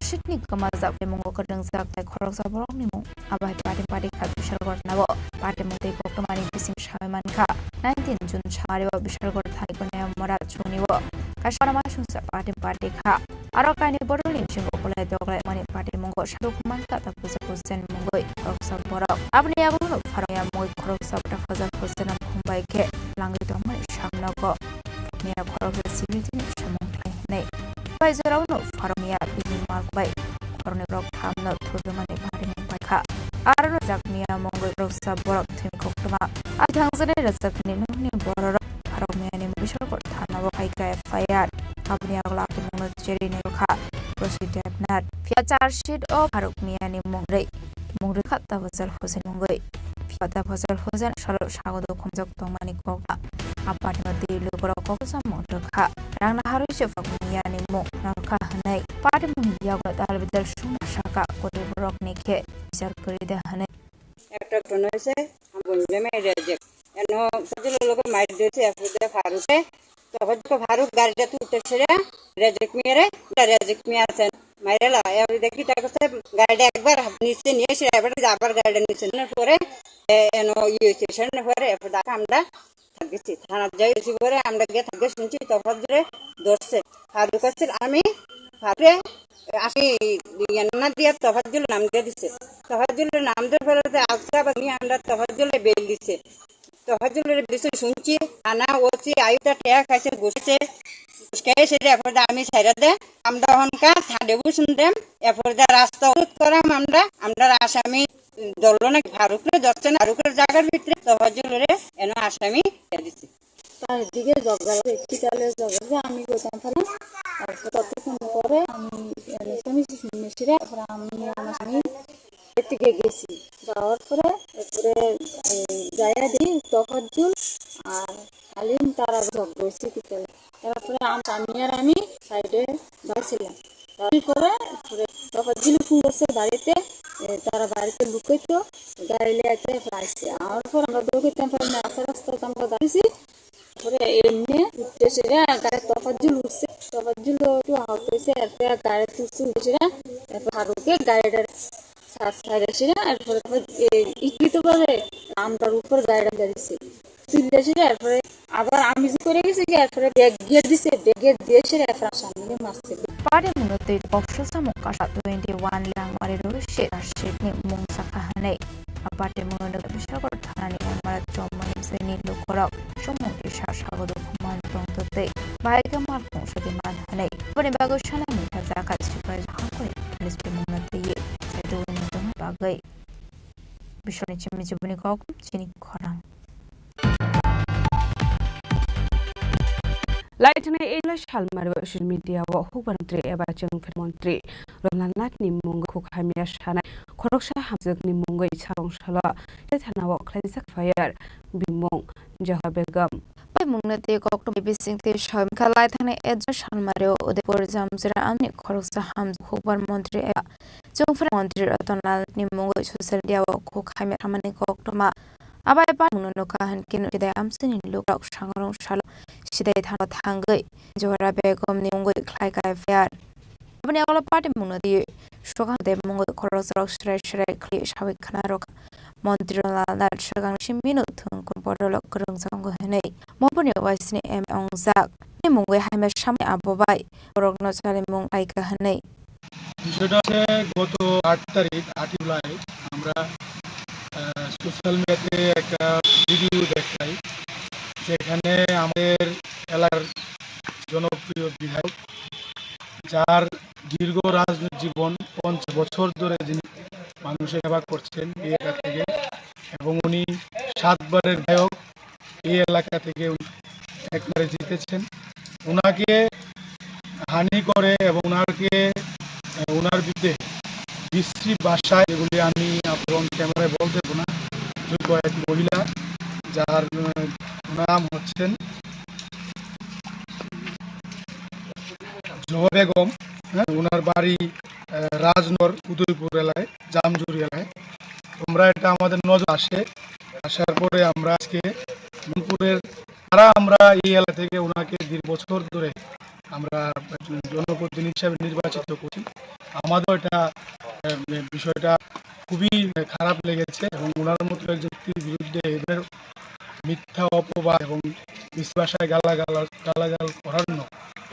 Sitni kwmajak teimungo kwrwngjak tei khoroksa borokni mung. Abo hai party party kha Bishalgarh nabo party mung tei koktwmani bising sawi mankha. Nineteen June samario Bishalgarh thani Konyamora chunio kaisa masungsa party party kha. Aro kaini bodolni bisingo bulai doglai mani party mungo saduk mankha ta puja pujen mungoi khoroksa borok. Aboni yagulo pharongya mungoi khoroksa bwta puja pujen khumbai khe langwi tongmani samnogo. Miya khoroksa civil jini samung khlai hwnwi. Bai jorao no pharongya bini mal bai khoroknwi borok thamno thurjamani party mung bai kha. Aro rwjak miya mungoi khoroksa borok thwimwi koktwma. Abi thangjaknai rwjaknai nokni bororok pharokmiyani mungwi sorkar thanao phaikha F I R. Aboni yagulo akimungno cherwi naikha Rosi Debnath. Phiya charge sheet o pharokmiyani mung rwi, mung rwkha Tafajal Hussain mungwi. Phiya Tafajal Hussain salo sago do khumjak tongmani kokha. A party no twi lukurok kok samung rwkha. Rang naharwi se pharokmiyani mung narwkha hwnwi party mungni yagulo dalbidal sungna sakha, kwrwi borokni khe bichar kwrwi de hwnwi. একটা ঘটনা হয়েছে, আমার বোনকে মেরে দিয়েছে। এন সজল লোকে মার দিয়েছে, এরপরে ফারুকে, তখন তো ফারুক গাড়িটা তুলতে সেরে রেজেক মিয়ারে, এটা রেজেক মিয়া আছেন, মাইরে লা, এবার দেখি তার কাছে গাড়িটা একবার নিচে নিয়ে এসে এবার আবার গাড়িটা নিচে নেওয়ার পরে, এ, এন ইয়ে হয়েছে, সেখানে পরে এরপর দেখে আমরা থাক গেছি, থানাত যাই গেছি পরে আমরা গিয়ে থাক গেছি, শুনছি তফাজ্জুরে ধরছে। ফারুক আসছিল, আমি ফারুকে, আমি ইয়ান্না দিয়ে তফাজ্জুল নাম দিয়ে দিছে। তফাজ্জুলের নাম দিয়ে ফেলে তো আজকে আবার নিয়ে আমরা তফাজ্জুলে বেল দিছে। তফাজ্জুলের বিষয়ে শুনছি, থানা ওসি আয়ুতা টেয়া খাইছে, ঘুষেছে, ঘুষ খেয়ে সেটা এরপরে আমি ছাইরা দে, আমরা হনকা থানায় বসুন দেম, এরপরে রাস্তা অবরোধ করাম আমরা, আমরা আসামি ধরলো নাকি ফারুকরে, ধরছে না, ফারুকের জায়গার ভিতরে তফাজ্জুলরে এনে আসামি দিয়ে দিছে। তার দিকে ঝগড়া লাগে, কি তাহলে ঝগড়া লাগে, আমি কইতাম পারি। তারপর ততক্ষণ পরে আমি, মানে, স্বামী স্ত্রী শুনে সেটা, তারপরে আমি আমার স্বামী এর থেকে গেছি। যাওয়ার পরে এরপরে, এই, যাইয়া দেখি তফাজ্জুল আর আলিম তারা ঝগড়া হয়েছে কি তাহলে। তারপরে আম-, আমি আর আমি সাইডে দাঁড়াইছিলাম। তারপরে, পরে তফাজ্জুল ফোন করছে বাড়িতে, এ, তারা বাড়িতে লুকাইতো, গাড়ি লিয়ে আইতে পারছে। আমার পর আমরা দৌড়ে যেতাম পারি না, আস্তে আস্তে আমরা দাঁড়িয়েছি। পরে এমনি উঠতেছে রে, গাড়ি তফাজ্জুল উঠছে, তফাজ্জুল একটু আহত হয়েছে, এরপরে গাড়ি তুলছে, উঠেছে রে, এরপর ফারুকে গাড়িটার সাইড সাইড এসে রে, এরপরে তখন এই ইচ্ছাকৃতভাবে আমরার উপর গাড়িটা দিছে। তুললে এসে রে, এরপরে আবার আমি যে করে গেছি কি, এরপরে ব্যাক গিয়ার দিছে, ব্যাক গিয়ার দিয়ে এসে রে, এরপরে সামনে মারছে। Party mungno twi kok sasa mung kasa twenty one lang wari ro se arsik ni mung saka hanai. A party mungno nung bisagor thani amara chom mani seni lukorok sumung kisa sago dukhuman tong twi bai ka mal kung sadi man hanai. Bani bago sana mita jaka sipai hakoi police mungno twi se dui ni tong bagoi. Bisoni chimi chibuni kok chini khorang. Laithani Ejla Salmari o social media o hukbar mantri eba chwngfru mantri Ramnath ni mungwi khuk hamya sanai khoroksa hamjwkni mungwi sarong salo tei thana o khlaijak fire bimung Johara Begum. Bai mungno tei koktwma bising tei soi wngkha laithani Ejla Salmari o Udaipur Jamsira amni khoroksa hamjwk hukbar mantri eba chwngfru mantri Ramnath ni mungwi social media o khuk hamya samani koktwma. Abai bai mungno nukha hinkhe sidai amsini lukrok sangrong salo sidai thano thangwi Johara Begum ni mungwi khlai kha F I R. Aboni agolo party mungno twi swkang de mungwi khoroksa rok srai srai khli sawi khna rok. Montri Ramnath swkang simino thwng kun borok kwrwngjak wngo hwnwi mopuni waisini M A wngjak. Ni mungwi hamya samwi abo bai borokno chalimung khlai kha hwnwi. বিষয়টা হচ্ছে গত আট তারিখ, আটই জুলাই, আমরা, আহ, সোশ্যাল মিডিয়াতে একটা ভিডিও দেখাই, যেখানে আমাদের এলাকার জনপ্রিয় বিধায়ক, যার দীর্ঘ রাজনৈতিক জীবন, পঞ্চাশ বছর ধরে যিনি মানুষের সেবা করছেন এই এলাকা থেকে, এবং উনি সাতবারের বিধায়ক, এই এলাকা থেকে উনি একবারে জিতেছেন। ওনাকে হানি করে এবং ওনাকে, আহ, ওনার বিরুদ্ধে বিশ্রী ভাষায়, যেগুলি আমি আপনার ক্যামেরায় বলতে দেবো না, যে কয়েক মহিলা, যার, আহ, নাম হচ্ছেন জোহরা বেগম, হ্যাঁ, ওনার বাড়ি, আহ, রাজনগর উদয়পুর এলাকায়, জামজুরি এলাকায়। তোমরা এটা আমাদের নজর আসে, আসার পরে আমরা আজকে মনপুরের তারা, আমরা এই এলাকা থেকে ওনাকে দীর্ঘ বছর ধরে আমরা একজন জনপ্রতিনিধি হিসাবে নির্বাচিত করছি। আমাদের এটা, আহ, বিষয়টা খুবই খারাপ লেগেছে এবং ওনার মতো একজন ব্যক্তির বিরুদ্ধে এদের মিথ্যা অপবাদ এবং মিথ্যা ভাষায় গালাগাল, গালাগাল করার জন্য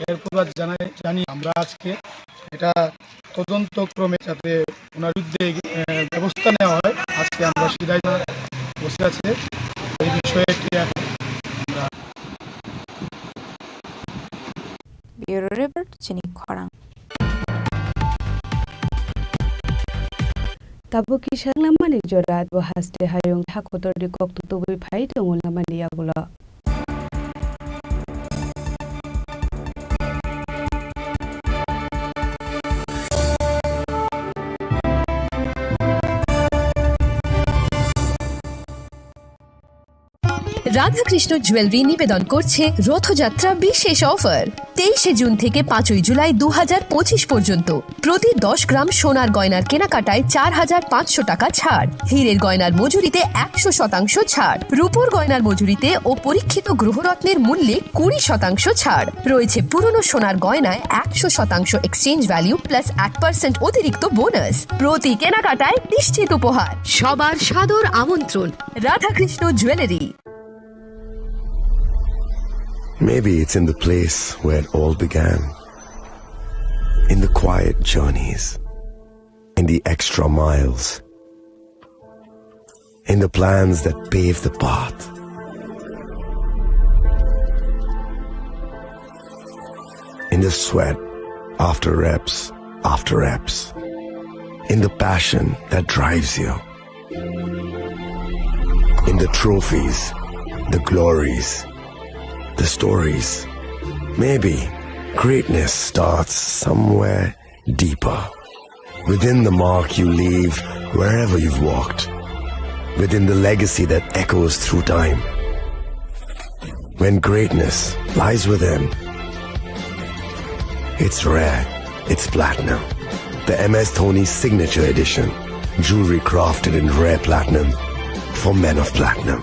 এর প্রতিবাদ জানাই, জানি আমরা আজকে এটা তদন্ত ক্রমে যাতে ওনার বিরুদ্ধে, আহ, ব্যবস্থা নেওয়া হয়। আজকে আমরা সিধাই বসে আছে এই বিষয়ে একটি আমরা Bureau Report, chini khorang. Tabuk kisa langmani jora bo haste hayung tha kotor ni kok tubui phai tongo lamani yagulo. Radhakrishna jewellery নিবেদন করছে রথযাত্রা বিশেষ অফার। তেইশে জুন থেকে পাঁচই জুলাই দু হাজার পঁচিশ পর্যন্ত প্রতি দশ গ্রাম সোনার গয়নার কেনাকাটায় চার হাজার পাঁচশো টাকা ছাড়, হীরের গয়নার মজুরিতে একশো শতাংশ ছাড়, রূপোর গয়নার মজুরিতে ও পরীক্ষিত গ্রহরত্নের মূল্যে কুড়ি শতাংশ ছাড় রয়েছে। পুরনো সোনার গয়নায় একশো শতাংশ এক্সচেঞ্জ ভ্যালু প্লাস এক পার্সেন্ট অতিরিক্ত বোনাস। প্রতি কেনাকাটায় নিশ্চিত উপহার। সবার সাদর আমন্ত্রণ Radhakrishna jewellery. Maybe it's in the place where it all began. In the quiet journeys, in the extra miles, in the plans that pave the path, in the sweat after reps after reps, in the passion that drives you. In the trophies, the glories, the stories. Maybe greatness starts somewhere deeper. Within the mark you leave wherever you've walked. Within the legacy that echoes through time. When greatness lies within, it's rare. It's platinum. The M S Dhoni Signature Edition. Jewelry crafted in rare platinum for men of platinum.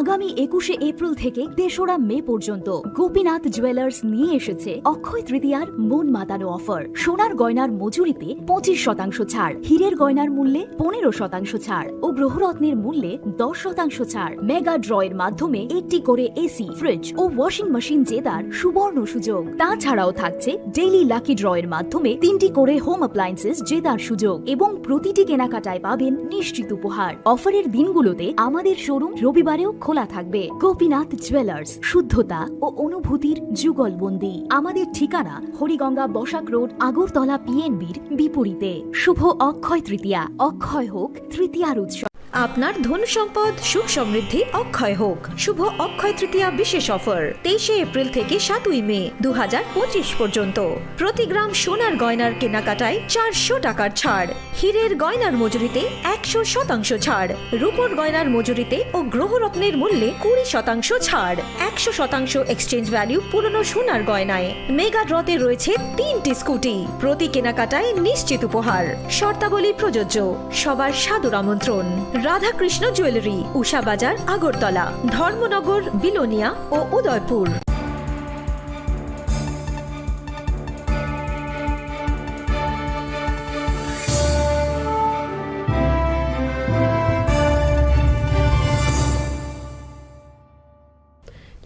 আগামী একুশে এপ্রিল থেকে তেসরা মে পর্যন্ত গোপীনাথ জুয়েলার্স নিয়ে এসেছে অক্ষয় তৃতীয়ার মন মাতানো অফার। সোনার গয়নার মজুরিতে পঁচিশ শতাংশ ছাড়, হীরের গয়নার মূল্যে পনেরো শতাংশ ছাড় ও গ্রহরত্নের মূল্যে দশ শতাংশ ছাড়। মেগা ড্রয়ের মাধ্যমে একটি করে এসি, ফ্রিজ ও ওয়াশিং মেশিন জেতার সুবর্ণ সুযোগ। তাছাড়াও থাকছে ডেইলি লাকি ড্রয়ের মাধ্যমে তিনটি করে হোম অ্যাপ্লায়েন্সেস জেতার সুযোগ এবং প্রতিটি কেনাকাটায় পাবেন নিশ্চিত উপহার। অফারের দিনগুলোতে আমাদের শোরুম রবিবারেও খোলা থাকবে। গোপীনাথ জুয়েলার্স, শুদ্ধতা ও অনুভূতির যুগলবন্দি। আমাদের ঠিকানা হরিগঙ্গা বসাক রোড, আগরতলা পিএনবির বিপরীতে। শুভ অক্ষয় তৃতীয়া, অক্ষয় হোক তৃতীয়ার উৎসব। আপনার ধন সম্পদ সুখ সমৃদ্ধি অক্ষয় হোক। শুভ অক্ষয় তৃতীয়া বিশেষ অফার, তেইশে এপ্রিল থেকে সাতই মে দু হাজার পঁচিশ পর্যন্ত। প্রতি গ্রাম সোনার গয়নার কেনাকাটায় চারশো টাকার ছাড়, হীরের গয়নার মজুরিতে একশো শতাংশ ছাড়, রূপোর গয়নার মজুরিতে ও গ্রহরত্নের মূল্যে কুড়ি শতাংশ ছাড়, একশো শতাংশ এক্সচেঞ্জ ভ্যালু পুরনো সোনার গয়নায়। মেগা ড্রতে রয়েছে তিনটি স্কুটি, প্রতি কেনাকাটায় নিশ্চিত উপহার। শর্তাবলী প্রযোজ্য। সবার সাদর আমন্ত্রণ। রাধাকৃষ্ণ জুয়েলারি, উষা বাজার, আগরতলা, ধর্মনগর, বিলোনিয়া ও Udaipur.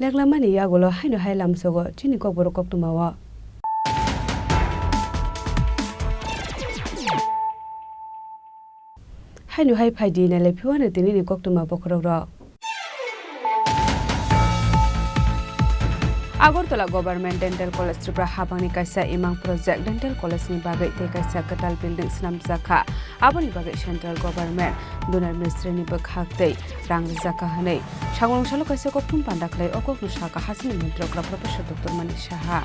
Leklamani yagulo haino hai lamsogo chini kokborok koktwmao. Haino hai phaidi nailai phiwano tinini koktwma bokhorokrok. Agartala Government Dental College Tripura habangni kaisa imang project dental college ni bagwi tei kaisa kwtal building swnamjakha. Aboni bagwi central government Dunar Mistri ni bwkhak tei rang rijak kha hwnwi sangrong salo kaisa kokthum panda khlai o kokno sakha hasteni montri okra Professor Doctor Manik Saha.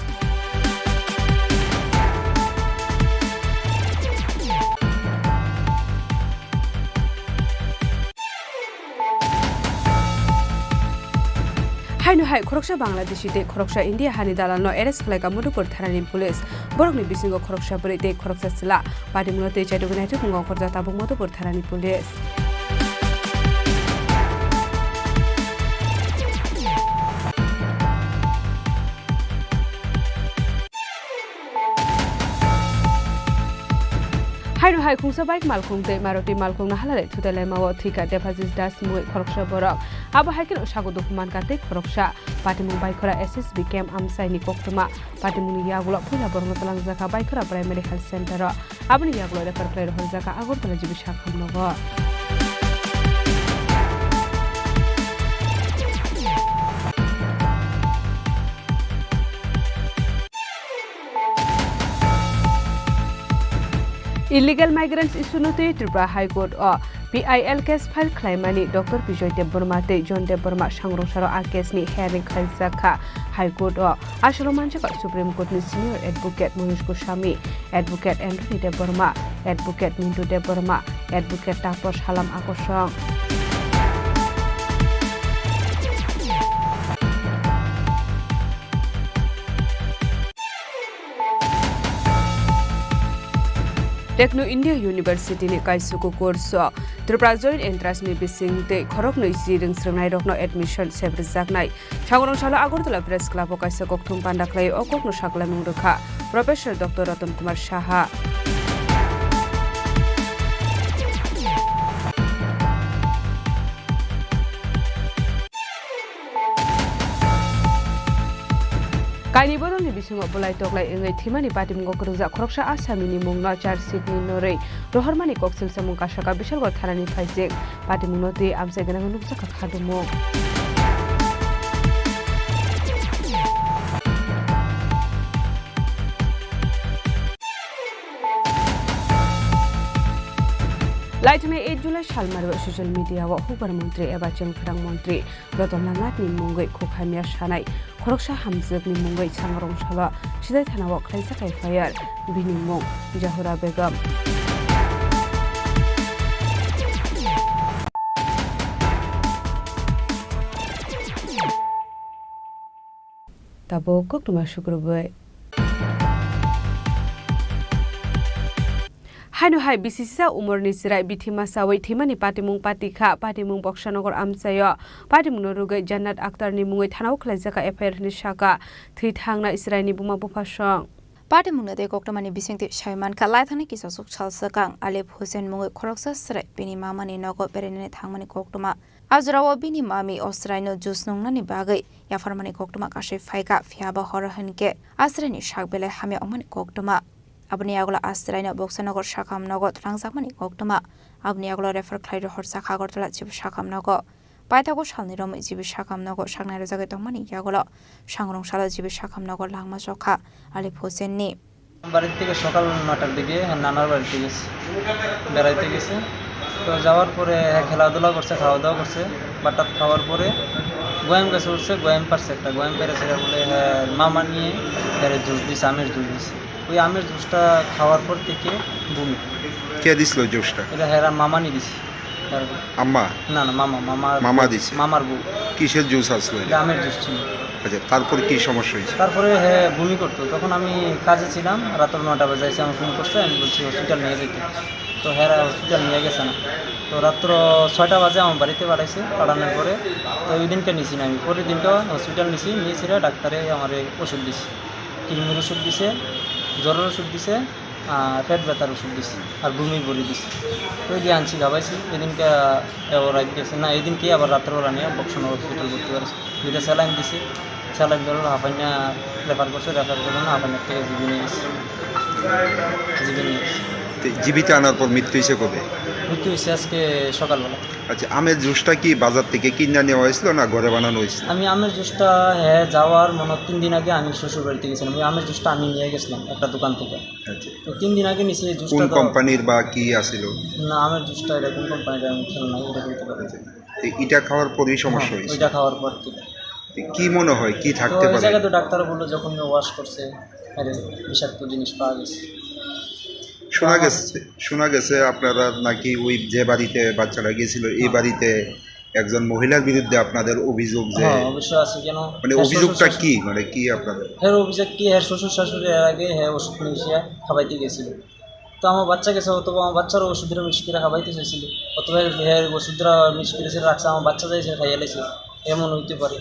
Haino hai khoroksa Bangladeshi tei khoroksa India hani dalalno arrest khlaikha Madhupur thanani police. Borokni bisingo khoroksa bwrwi tei khoroksa chwla. Patimungno tei chaitugwi naitugmung ongkhorjak tabuk Madhupur thanani police. Haino hai khungsa bike malkhung tei Maruti malkhung no halalai thutai laimao thwikha Debajis Das mungwi khoroksa borok. Abo hai kheno sago dukhu mankha tei khoroksa. Patimung Baikhora S S B camp amchaini koktwma. Patimungni yagulo puila borokno twlangjakha Baikhora Primary Health Center o. Aboni yagulo refer khlai rohorjakha Agartala G B sakhamnogo. Illegal migrants issue no twi Tripura High Court o P I L case file khlaimani Doctor Bijoy Debbarma tei John Debbarma sangrong saro a case ni hearing khlaijak kha High Court o. Aswrwng manjakha Supreme Court ni Senior Advocate Manish Goswami, Advocate Anthony Debbarma, Advocate Mintu Debbarma, Advocate Taposh Halam Akosong. Techno India University ni kaisuku course o Tripura Joint Entrance ni bising tei khoroknwi chirwng srwngnairokno admission sebrijaknai. Sangrong salo Agartala Press Club o kaisa kokthum panda khlai o kokno sakhlaimung rwkha Professor Doctor Ratan Kumar Saha. Kaini bodolni bisingo bolai toklai wngwi thwimani patimungo kwrwngjak khoroksa Asami ni mungno charge sheet ni norwi rohormani koksil samung kasaka Bishalgarh thanani phaijak. Patimungno twi amchai gwnangwi nukjakha khadumung. Laithani eight July salmari o social media o hukbar montri eba chengphrang montri Ratan Lal Nath ni mungwi khukhamya sanai khoroksa hamjwk ni mungwi sangrong salo Sidai thana o khlaijak F I R, bini mung Jahura Begum. Tabuk koktwma sukrubwi. Haino hai bisisisa umorni chwrai bithi masawi thwimani patimung pati kha. Patimung Boksanagar amchaio. Patimungno rwgwi Jannat Akhtarni mungwi thanao khwlaijak kha F I R hinwi sakha thwi thangnai chwraini buma bupha song. Patimungno tei koktwmani bisingtwi sawi mankha, laithangni kisoswk sal swkang Alif Hussein mungwi khoroksa chwrai bini mamani nogo berainani thangmani koktwma. A jorao bini mami o chwraino juice nungnani bagwi yapharmani koktwma kasui phaikha, phiya ba horo hinkhe a chwraini sak belai hamya wngmani koktwma. Aboni yagulo a chwraino Boksanagar sakham nogo twlangjakmani koktwma. Aboni yagulo refer khlai rohorjak Agartala G B sakham nogo. Paithago salni romwi G B sakham nogo saknai rwjagwi tongmani yagulo sangrong salo G B sakham nogo langma chokha Alif Hussein ni. বাড়ির থেকে সকাল নটার দিকে হ্যাঁ নানার বাড়িতে গেছে, বেড়াইতে গেছে। তো যাওয়ার পরে হ্যাঁ খেলাধুলা করছে, খাওয়া দাওয়া করছে। বাটাত খাওয়ার পরে গোয়াম গাছে উঠছে, গোয়াম পারছে একটা, গোয়াম পেরেছে বলে হ্যাঁ মামা নিয়ে হ্যাঁ জুস দিছে, আমের জুস দিছে। ওই আমের জুসটা খাওয়ার পর থেকে বমি। কে দিছিল জুসটা? এটা হ্যাঁ মামানি দিছে। তারপর আম্মা? না, না, মামা, মামার মামা বউ, দিছে? মামার বউ। কিসের জুস আসলো এটা? এটা আমের জুস ছিল। আচ্ছা, তারপর কি সমস্যা হয়েছে? তারপরে হ্যাঁ বমি করতো, তখন আমি কাজে ছিলাম, রাত্র নটা বাজে এসে আমার ফোন করছে, আমি বলছি হসপিটাল নিয়ে যেতে। তো হ্যাঁ হসপিটাল নিয়ে গেছে না। তো রাত্র ছয়টা বাজে আমার বাড়িতে পাঠাইছে, পাঠানোর পরে তো ওই দিনকে নিছি না আমি, পরের দিনকে হসপিটাল নিছি, নিয়েছি রে ডাক্তারে আমার ওষুধ দিছে, কিডনির ওষুধ দিছে, জ্বরের ওষুধ দিছে, আহ, পেট ব্যথার ওষুধ দিছে আর বমি ভরি দিছে। তো ওই দিয়ে আনছি খাবাইছি, এদিনকে ও রাত গেছে না, এদিনকে আবার রাত্রেবেলা নিয়ে বক্সনগর হসপিটাল ভর্তি করেছে। দুইটা স্যালাইন দিছে, স্যালাইন ধরো হাফাইনা রেফার করছে, রেফার করলো না, হাফাইনার থেকে জিবি নিয়ে গেছে, জিবি নিয়ে গেছে। তো জিবিতে আনার পর মৃত্যু হয়েছে কবে? মৃত্যু হয়েছে আজকে সকালবেলা। আচ্ছা, আমের জুসটা কি বাজার থেকে কিনে নেওয়া হয়েছিল না ঘরে বানানো হয়েছিল? আমি আমের জুসটা হ্যাঁ যাওয়ার মনে হয় তিন দিন আগে আমি শ্বশুর বাড়িতে গেছিলাম, ওই আমের জুসটা আমি নিয়ে গেছিলাম একটা দোকান থেকে। আচ্ছা। তো তিন দিন আগে নিচে জুসটা কোন তো কোম্পানির বা কি আছিল? না, আমের জুসটা এটা কোন কোম্পানির আমি খেয়াল নাই, এটা বলতে পারি না। আচ্ছা। তো এটা খাওয়ার পরেই সমস্যা হ্যাঁ, হয়েছে? ওইটা খাওয়ার পর থেকে। তো কি মনে হয়, কি তো থাকতে এই পারে? জায়গায় তো ডাক্তার বললো যখন ওয়াশ করছে, আরে বিষাক্ত জিনিস পাওয়া গেছে। শোনা তো আমার গেছে, শোনা গেছে আপনারা নাকি ওই যে বাড়িতে বাচ্চাটা গেছিল, এই হ্যাঁ। বাড়িতে একজন মহিলার বিরুদ্ধে আপনাদের অভিযোগ যে হ্যাঁ, অবশ্য আছে। কেন? মানে হ্যাঁ, অভিযোগটা শ্বশুর কি? মানে কি আপনাদের? হ্যাঁ, অভিযোগ কি? হ্যাঁ, শ্বশুর শাশুড়ি এর আগে হ্যাঁ ওষুধ নিয়ে এসে খাবাইতে গেছিল। তো আমার বাচ্চা গেছে, অথবা আমার বাচ্চারও ওষুধটা মিক্স করে খাবাইতে চাইছিল, অথবা হ্যাঁ ওষুধটা মিক্স করে রাখছে, আমার বাচ্চা যাইছে খাইয়া লাইছে, এমন হইতে পারে।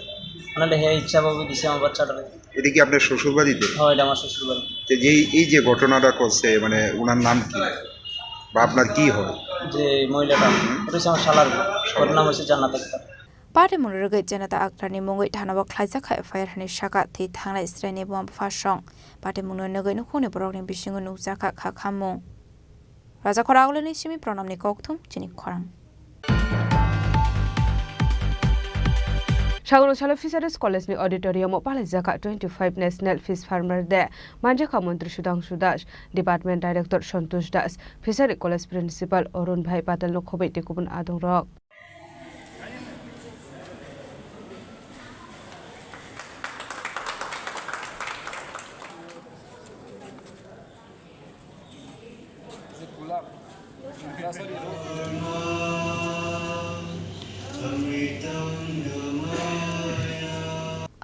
নাহলে হ্যাঁ ইচ্ছাভাবে দিছে আমার বাচ্চাটারে। এটা কি আপনার শ্বশুর বাড়িতে? হ্যাঁ, এটা আমার শ্বশুর বাড়ি। তো যেই, এই যে ঘটনাটা করছে, মানে ওনার নাম কি? বা আপনার কি হয়? যে মহিলাটা, ওটা হচ্ছে আমার শালার বউ। ওর নাম হচ্ছে জান্নাত Akter. Patimungno rwgwi Janata Akhtarni mungwi thanao khlaijak kha F I R hinwi sakha thwi thangnai chwraini buma bupha song. Patimungno nugwi nukhungni borokni bisingo nukjakha kha khamung. Rajakhor Agulini simi Pranamni kokthum chini khorang. Sagoro salo Fisheries College ni auditorium o palaijak kha twenty-five National Fish Farmer Day. Manjakha Montri Sudhangshu Das, Department Director Santosh Das, Fishery College Principal Arun Bhai Patel no khobwi tei kubun adongrok.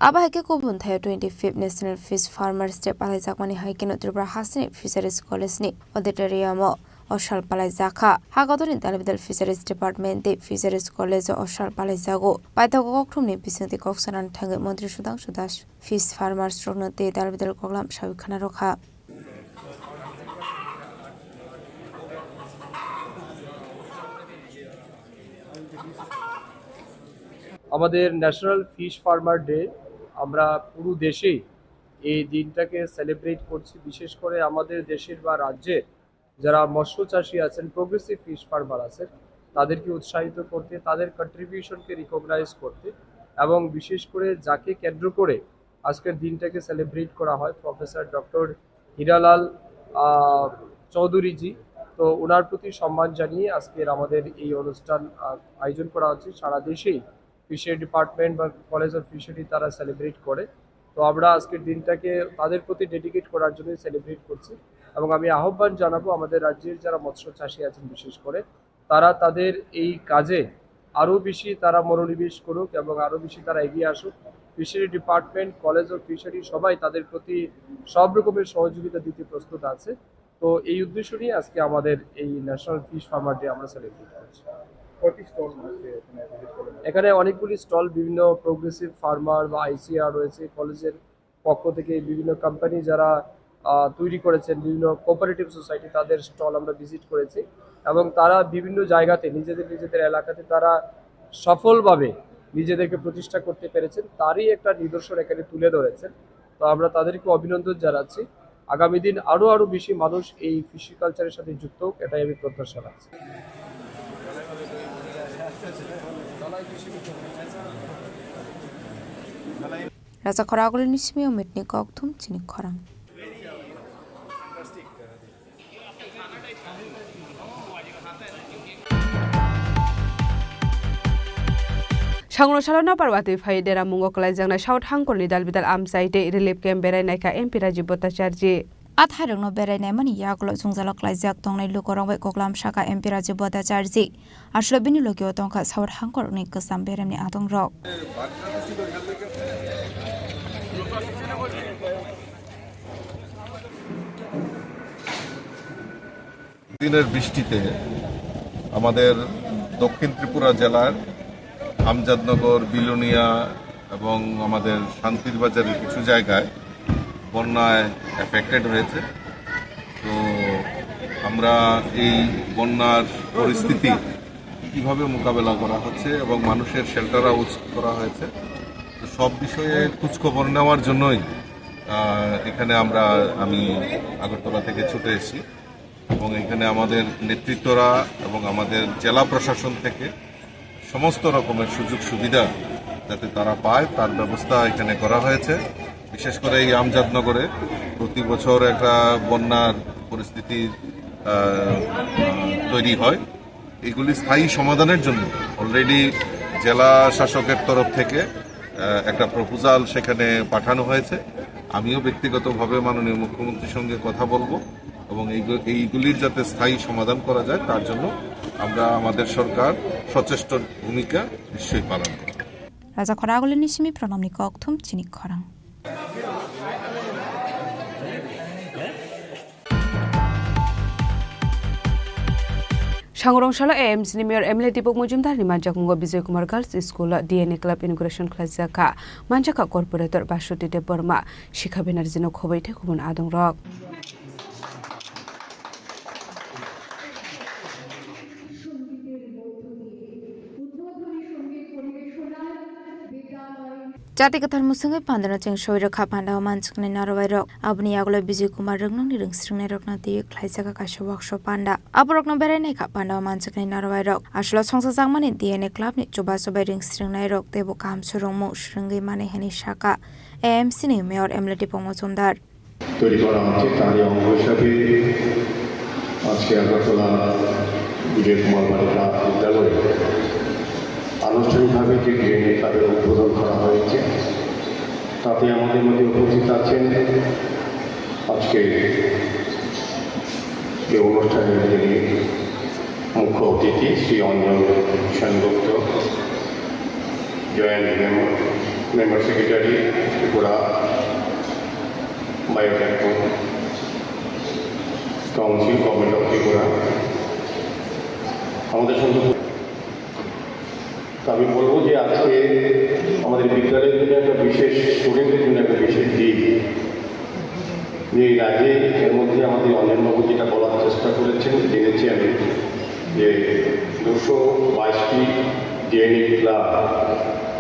Abo hai khe kubun thaio twenty-fifth National Fish Farmers Day palaijakmani hai kheno Tripura hasteni Fisheries College ni auditorium o o sal palaijakha. Hagodorni dalbidal Fisheries Department tei Fisheries College o o sal palaijago. Paithago kokthumni bisingtwi kok sanani thangwi Montri Sudhangshu Das fish farmers rokno tei dalbidal koklam sawi khna rwkha. আমাদের national fish farmer day, আমরা পুরো দেশেই এই দিনটাকে সেলিব্রেট করছি। বিশেষ করে আমাদের দেশের বা রাজ্যের যারা মৎস্য চাষী আছেন, প্রোগ্রেসিভ ফিশ ফার্মার আছেন, তাদেরকে উৎসাহিত করতে, তাদের কন্ট্রিবিউশনকে রিকগনাইজ করতে এবং বিশেষ করে যাকে কেন্দ্র করে আজকের দিনটাকে সেলিব্রেট করা হয়, প্রফেসর ডক্টর হীরালাল, আহ, চৌধুরীজি। তো ওনার প্রতি সম্মান জানিয়ে আজকের আমাদের এই অনুষ্ঠান, আহ, আয়োজন করা হচ্ছে। সারা দেশেই ফিশারি ডিপার্টমেন্ট বা কলেজ অফ ফিশারি তারা সেলিব্রেট করে। তো আমরা আজকের দিনটাকে তাদের প্রতি ডেডিকেট করার জন্যই সেলিব্রেট করছি। এবং আমি আহ্বান জানাবো আমাদের রাজ্যের যারা মৎস্য চাষী আছেন বিশেষ করে, তারা তাদের এই কাজে আরও বেশি তারা মনোনিবেশ করুক এবং আরও বেশি তারা এগিয়ে আসুক। Fishery department, college of fishery সবাই তাদের প্রতি সব রকমের সহযোগিতা দিতে প্রস্তুত আছে। তো এই উদ্দেশ্য নিয়ে আজকে আমাদের এই ন্যাশনাল ফিশ ফার্মার ডে আমরা সেলিব্রেট করছি। কয়টি স্টল আছে এখানে ভিজিট করলেন? এখানে অনেকগুলি স্টল, বিভিন্ন প্রোগ্রেসিভ ফার্মার বা আইসিআর রয়েছে, কলেজের পক্ষ থেকে বিভিন্ন কোম্পানি যারা আহ, তৈরি করেছেন, বিভিন্ন কোঅপারেটিভ সোসাইটি, তাদের স্টল আমরা ভিজিট করেছি এবং তারা বিভিন্ন জায়গাতে নিজেদের নিজেদের এলাকাতে তারা সফলভাবে নিজেদেরকে প্রতিষ্ঠা করতে পেরেছেন, তারই একটা নিদর্শন এখানে তুলে ধরেছেন। তো আমরা তাদেরকে অভিনন্দন জানাচ্ছি। আগামী দিন আরও আরও বেশি মানুষ এই ফিশি কালচারের সাথে যুক্ত হোক, এটাই আমি প্রত্যাশা রাখছি। Racha khorang agulini simi o mitni kok thum chini khorang. Sangno salo napar watwi phai dera mungo kwlaijaknai South Hangkorni dal bidal amchai tei relief camp berai naikha M P Rajiv Bhattacharjee. A thairokno berai naimani yagulo jwngjalo klaijak tongnai lukurok bai koklam saka M P Rajiv Bhattacharjee. Aswk bini logio tongkha South Hangkorni kwcham beremni adongrok. দিনের বৃষ্টিতে আমাদের দক্ষিণ ত্রিপুরা জেলার আমজাদনগর, বিলোনিয়া এবং আমাদের শান্তির বাজারের কিছু জায়গায় বন্যায় এফেক্টেড হয়েছে। তো আমরা এই বন্যার পরিস্থিতি কিভাবে মোকাবেলা করা হচ্ছে এবং মানুষের শেল্টার হাউস করা হয়েছে, তো সব বিষয়ে খোঁজখবর নেওয়ার জন্যই আহ, এখানে আমরা, আমি আগরতলা থেকে ছুটে এসেছি এবং এখানে আমাদের নেতৃত্বরা এবং আমাদের জেলা প্রশাসন থেকে সমস্ত রকমের সুযোগ সুবিধা যাতে তারা পায়, তার ব্যবস্থা এখানে করা হয়েছে। বিশেষ করে এই আমজাদনগরে প্রতি বছর একটা বন্যার পরিস্থিতি, আহ, আহ, তৈরি হয়। এগুলি স্থায়ী সমাধানের জন্য অলরেডি জেলা শাসকের তরফ থেকে, আহ, একটা প্রপোজাল সেখানে পাঠানো হয়েছে। আমিও ব্যক্তিগতভাবে মাননীয় মুখ্যমন্ত্রীর সঙ্গে কথা বলবো এবং এইগু-, এইগুলির যাতে স্থায়ী সমাধান করা যায়, তার জন্য আমরা, আমাদের সরকার সচেষ্ট ভূমিকা নিশ্চয়ই পালন করবে। Racha khorang agulini simi pranamni kok thum chini khorang. Sangrong salo A M C ni Mayor M L A Deepak Majumdar ni manjakungo Bijoy Kumar Girls School o D N A Club inauguration khlaijak kha. Manjak kha Corporator Basuti Debbarma, Shikha Banerjee no khobwi tei kubun adongrok. Jati kwthar mwswngwi pandano cheng soi rwkha pandao manjaknai narwai rok. Aboni yagulo Bijay Kumar Rwngnangni rwngsringnai rokno twiwi khlaijak kaisa workshop panda. Aborokno berai naikha pandao manjaknai narwai rok. Aswlo songchajakmani D N A club ni chubachu bai rwngsringnai rok teibo kaham swrwngmung swrwngwi mani hwnwi sakha A M C ni Mayor M L A Deepak Majumdar. তৈরি করা হচ্ছে, তারই অঙ্গ হিসাবে আজকে আগরতলা বিজয় কুমার বালিকা বিদ্যালয়ে আনুষ্ঠানিকভাবে যে ডিএনএ ক্লাবের উদ্বোধন করা হয়েছে, তাতে আমাদের মধ্যে উপস্থিত আছেন আজকে এই অনুষ্ঠানের যিনি মুখ্য অতিথি Shri Anjan Sengupta, joint member, member secretary Tripura biotechnology council, government of Tripura, আমাদের সঙ্গে। তো আমি বলবো যে আজকে আমাদের বিদ্যালয়ের জন্য একটা বিশেষ, স্টুডেন্টদের জন্য একটা বিশেষ দিন। যে এর আগে এর মধ্যে আমাদের অঞ্জনবাবু যেটা বলার চেষ্টা করেছেন, জেনেছি আমি যে দুশো বাইশটি ডিএনএ ক্লাব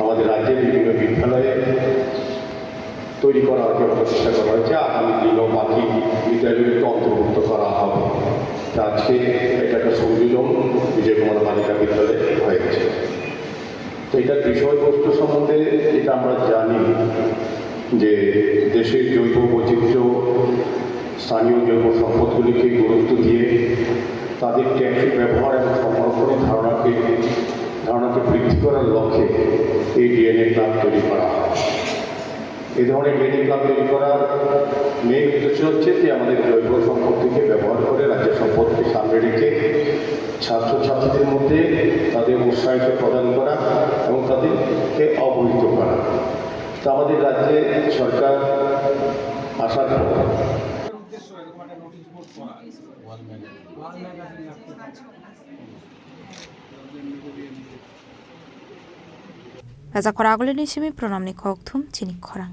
আমাদের রাজ্যের বিভিন্ন বিদ্যালয়ে তৈরি করা হয়েছে, প্রচেষ্টা করা হয়েছে। আগামী দিনও বাকি বিদ্যালয়গুলিকে অন্তর্ভুক্ত করা হবে। তা আজকে এটা একটা সংযোজন বিজয় কুমার বালিকা বিদ্যালয়ে হয়েছে। তো এটার বিষয়বস্তু সম্বন্ধে যেটা আমরা জানি যে দেশের জৈব বৈচিত্র্য, স্থানীয় জৈব সম্পদগুলিকে গুরুত্ব দিয়ে তাদের টেকসই ব্যবহার এবং সংরক্ষণের ধারণাকে, ধারণাকে বৃদ্ধি করার লক্ষ্যে এই ডিএনএ ক্লাব তৈরি করা হয়। এই ধরনের ডিএনএ ক্লাব তৈরি করার মেইন উদ্দেশ্য হচ্ছে যে আমাদের জৈব সম্পদকে ব্যবহার করে রাজ্যের সম্পদকে সামনে রেখে ছাত্রছাত্রীদের মধ্যে তাদের উৎসাহিত প্রদান করা এবং তাদেরকে অবহিত করা। তো আমাদের রাজ্যে সরকার আসার পর Raja Khoraguli ni simi pronamni kokthum chini khorang.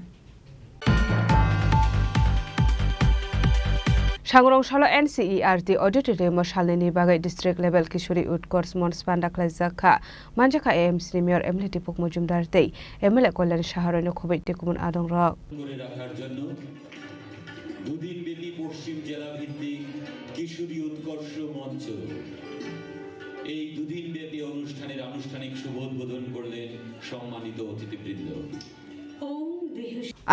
Sangrong salo N C E R T auditorium o salnini bagwi district level Kishori Utkarsh Manch panda khlaijak kha. Manjakha A M C ni mayor M L A Dipuk Mojumdar tei M L A Kalyan Saha roino khobwi tei kubun adongrok. করে রাখার জন্য দুদিনব্যাপী পশ্চিম জেলা ভিত্তিক কিশোরী উৎকর্ষ মঞ্চ এই দুদিনব্যাপী অনুষ্ঠানের আনুষ্ঠানিক শুভ উদ্বোধন করলেন সম্মানিত অতিথিবৃন্দ।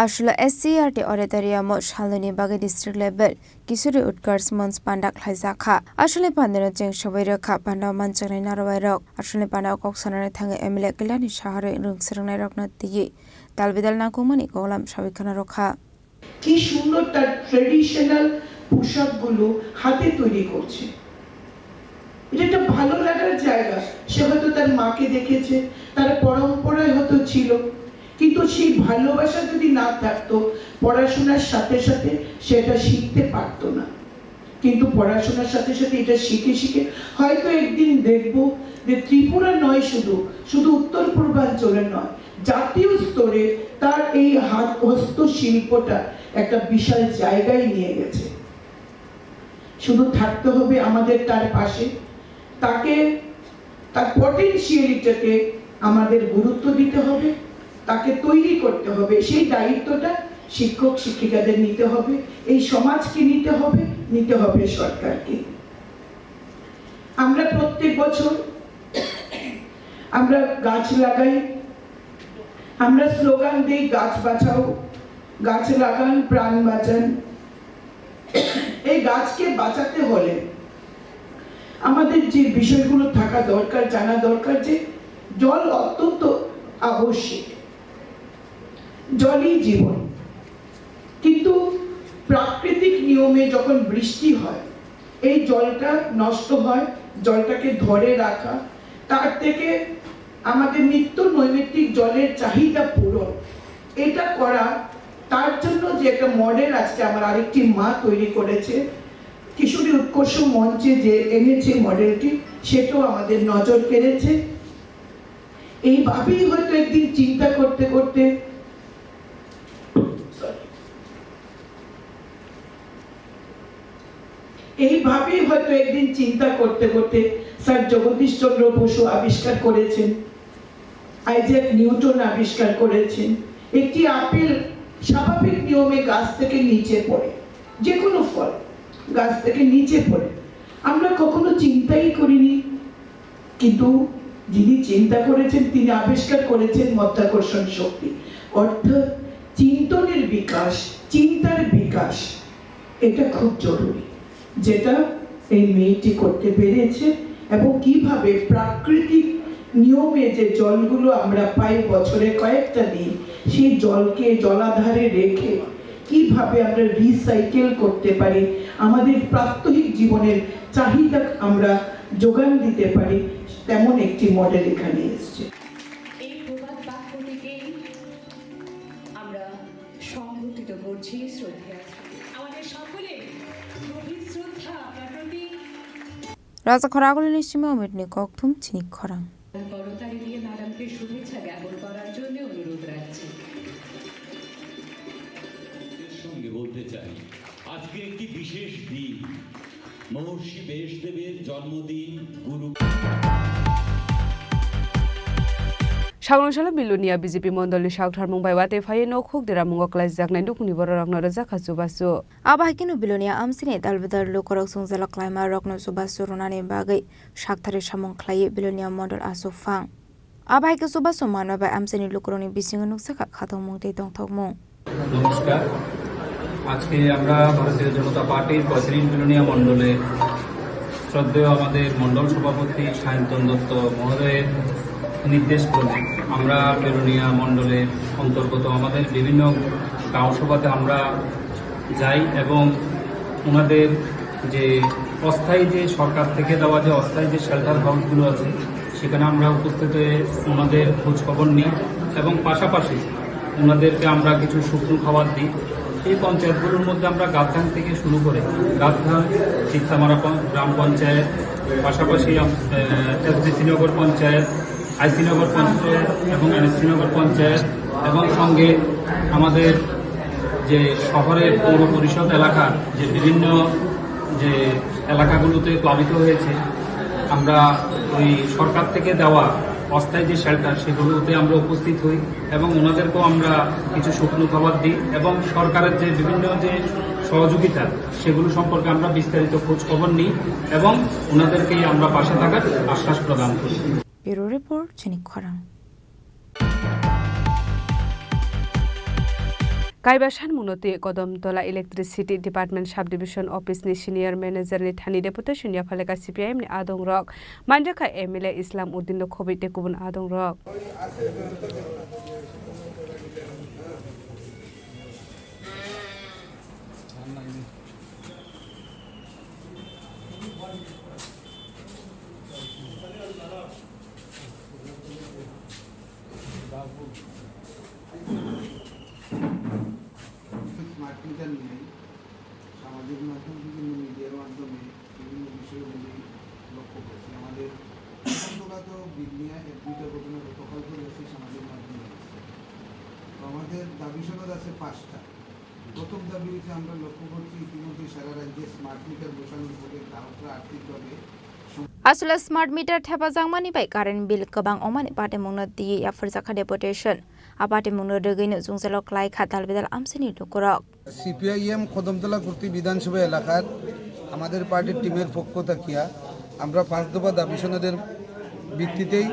Aswla S C E R T auditorium o salnini bagwi district level Kishori Utkarsh Manch panda khlaijak kha. Aswlni pandano cheng sobai rwkha panda manchaknai narwai rok. Aswlni pandao kok sanani thangwi M L A Kalyani Saha rwi rwng swrwngnairokno twiwi dalbidal nangkukmani koklam sawi khwna rwkha. কি সুন্দর তার ট্রেডিশনাল পোশাকগুলো হাতে তৈরি করছে। এটা একটা ভালো লাগার জায়গা। সে হয়তো তার মাকে দেখেছে, তার পরম্পরায় হয়তো ছিল, কিন্তু সেই ভালোবাসা যদি না থাকতো, পড়াশোনার সাথে সাথে সেটা শিখতে পারতো না। কিন্তু পড়াশোনার সাথে সাথে এটা শিখে শিখে হয়তো একদিন দেখব যে ত্রিপুরা নয় শুধু, শুধু উত্তর পূর্বাঞ্চলে নয়, জাতীয় স্তরে তার এই হাত হস্তশিল্পটা একটা বিশাল জায়গায় নিয়ে গেছে। শুধু থাকতে হবে আমাদের তার পাশে, তাকে তার পটেনশিয়ালিটিকে আমাদের গুরুত্ব দিতে হবে, তাকে তৈরি করতে হবে। সেই দায়িত্বটা শিক্ষক শিক্ষিকাদের নিতে হবে, এই সমাজকে নিতে হবে, নিতে হবে সরকারকে। আমরা প্রত্যেক বছর আমরা গাছ লাগাই, আমরা স্লোগান দেই, গাছ বাঁচাও, গাছ লাগান, প্রাণ বাঁচান। এই গাছকে বাঁচাতে হলে আমাদের যে বিষয়গুলো থাকা দরকার, জানা দরকার যে জল অত্যন্ত আবশ্যিক, জলই জীবন। কিন্তু প্রাকৃতিক নিয়মে যখন বৃষ্টি হয়, এই জলটা নষ্ট হয়, জলটাকে ধরে রাখা, তার থেকে আমাদের নিত্য নৈমিত্তিক জলের চাহিদা পূরণ, এটা করা, তার জন্য যে একটা মডেল আজকে আমার আরেকটি মা তৈরি করেছে, কিশোরী উৎকর্ষ মঞ্চে যে এনেছে মডেলটি, সেটাও আমাদের নজর কেড়েছে। এইভাবেই হয়তো একদিন চিন্তা করতে করতে, sorry, এইভাবেই হয়তো একদিন চিন্তা করতে করতে স্যার জগদীশ চন্দ্র বসু আবিষ্কার করেছেন, আইজ্যাক নিউটন আবিষ্কার করেছেন, একটি আপেল স্বাভাবিক নিয়মে গাছ থেকে নিচে পড়ে, যে কোনো ফল গাছ থেকে নিচে পড়ে, আমরা কখনো চিন্তাই করিনি। কিন্তু যিনি চিন্তা করেছেন, তিনি আবিষ্কার করেছেন মাধ্যাকর্ষণ শক্তি, অর্থাৎ চিন্তনের বিকাশ, চিন্তার বিকাশ, এটা খুব জরুরি, যেটা এই মেয়েটি করতে পেরেছে। এবং কিভাবে প্রাকৃতিক নিয়মে যে জলগুলো আমরা পাই বছরে কয়েকটা দিন, সেই জলকে জলাধারে রেখে কিভাবে আমরা রিসাইকেল করতে পারি, আমাদের প্রাত্যহিক জীবনের চাহিদা আমরা যোগান দিতে পারি, তেমন একটি মডেল এখানে এসছে। এই প্রবাদ বাক্যটিকেই আমরা সংঘটিত করছি শ্রদ্ধেয় আমাদের সকলে গভীর শ্রদ্ধা আপনার প্রতি। Raja Khoraguli ni simi omitni kokthum chini khorang. করতালি দিয়ে ম্যাডামকে শুভেচ্ছা জ্ঞাপন করার জন্য অনুরোধ রাখছি। সঙ্গে বলতে চাই, আজকে একটি বিশেষ দিন, মহর্ষি ব্যাসদেবের জন্মদিন। গুরু Sagwrwng salo Bilonia B J P mondolni saktharmung bai watwi phaiwi nok huk deramungo klaijaknai dukungni bororokno rwjakha chubachu. Abo hai kheno Bilonia amchini dalbidal lukurok chwngjalak klaima rokno chubachu rwnani bagwi sakthari samung khlaiwi Bilonia mondol achuphang. Abo hai khe chubachu manma bai amchaini lukurokni bisingo nukjakha khatungmung tei tongthokmung. নমস্কার। আজকে আমরা ভারতীয় জনতা পার্টির পঁয়ত্রিশ বিলোনিয়া মণ্ডলে শ্রদ্ধেয় আমাদের মণ্ডল সভাপতি সায়ন্তন দত্ত মহোদয়ের নির্দেশ ক্রমে আমরা বিলোনিয়া মণ্ডলের অন্তর্গত আমাদের বিভিন্ন গাঁও সভাতে আমরা যাই এবং ওনাদের যে অস্থায়ী, যে সরকার থেকে দেওয়া যে অস্থায়ী যে শেল্টার হাউসগুলো আছে, সেখানে আমরা উপস্থিত হয়ে ওনাদের খোঁজ খবর নিই এবং পাশাপাশি ওনাদেরকে আমরা কিছু শুকনো খাবার দিই। এই পঞ্চায়েতগুলোর মধ্যে আমরা গাবধান থেকে শুরু করে গাবধান, চিত্তামারা পঞ্চ-, গ্রাম পঞ্চায়েত, পাশাপাশি আম-, আহ, এসবিসি নগর পঞ্চায়েত, আইসি নগর পঞ্চায়েত এবং এনএসসি নগর পঞ্চায়েত এবং সঙ্গে আমাদের যে শহরের পৌর পরিষদ এলাকার যে বিভিন্ন যে এলাকাগুলোতে প্লাবিত হয়েছে, আমরা ওই সরকার থেকে দেওয়া অস্থায়ী যে শেল্টার, সেগুলোতে আমরা উপস্থিত হই এবং ওনাদেরকেও আমরা কিছু শুকনো খাবার দিই এবং সরকারের যে বিভিন্ন যে সহযোগিতা, সেগুলো সম্পর্কে আমরা বিস্তারিত খোঁজ খবর নিই এবং ওনাদেরকে আমরা পাশে থাকার আশ্বাস প্রদান করি। Bureau Report, Chini Khorang. Kaiba sanmungno twi Kodamtola Electricity Department Subdivision Office ni Senior Manager ni thani deputation yaphaleka C P I M ni adongrok, manjakha M L A Islam Uddin no khobwi tei kubun adongrok. Smart meter নিয়ে সামাজিক মাধ্যম, বিভিন্ন মিডিয়ার মাধ্যমে বিভিন্ন বিষয়গুলি লক্ষ্য করছি। আমাদের প্রথম দফা তো বিল নিয়ে এক দুইটা ঘটনা গতকালকে দেখছি সামাজিক মাধ্যমে এসেছে। তো আমাদের দাবি সনদ আছে পাঁচটা। প্রথম দাবি হচ্ছে আমরা লক্ষ্য করছি ইতিমধ্যে সারা রাজ্যে স্মার্ট মিটার বসানোর ফলে গ্রাহকরা আর্থিকভাবে Aswla smart meter thepajakmani bai current bill kwbang wngmani patimungno twiwi yapharjakha deputation. A patimungno rwgwino jwngjalo kwlaikha dalbidal amchaini lukurok. CPIM Kadamtala গুরতি বিধানসভা এলাকার আমাদের পার্টির টিমের পক্ষ থাকিয়া আমরা পাঁচ দফা দাবি সনদের ভিত্তিতেই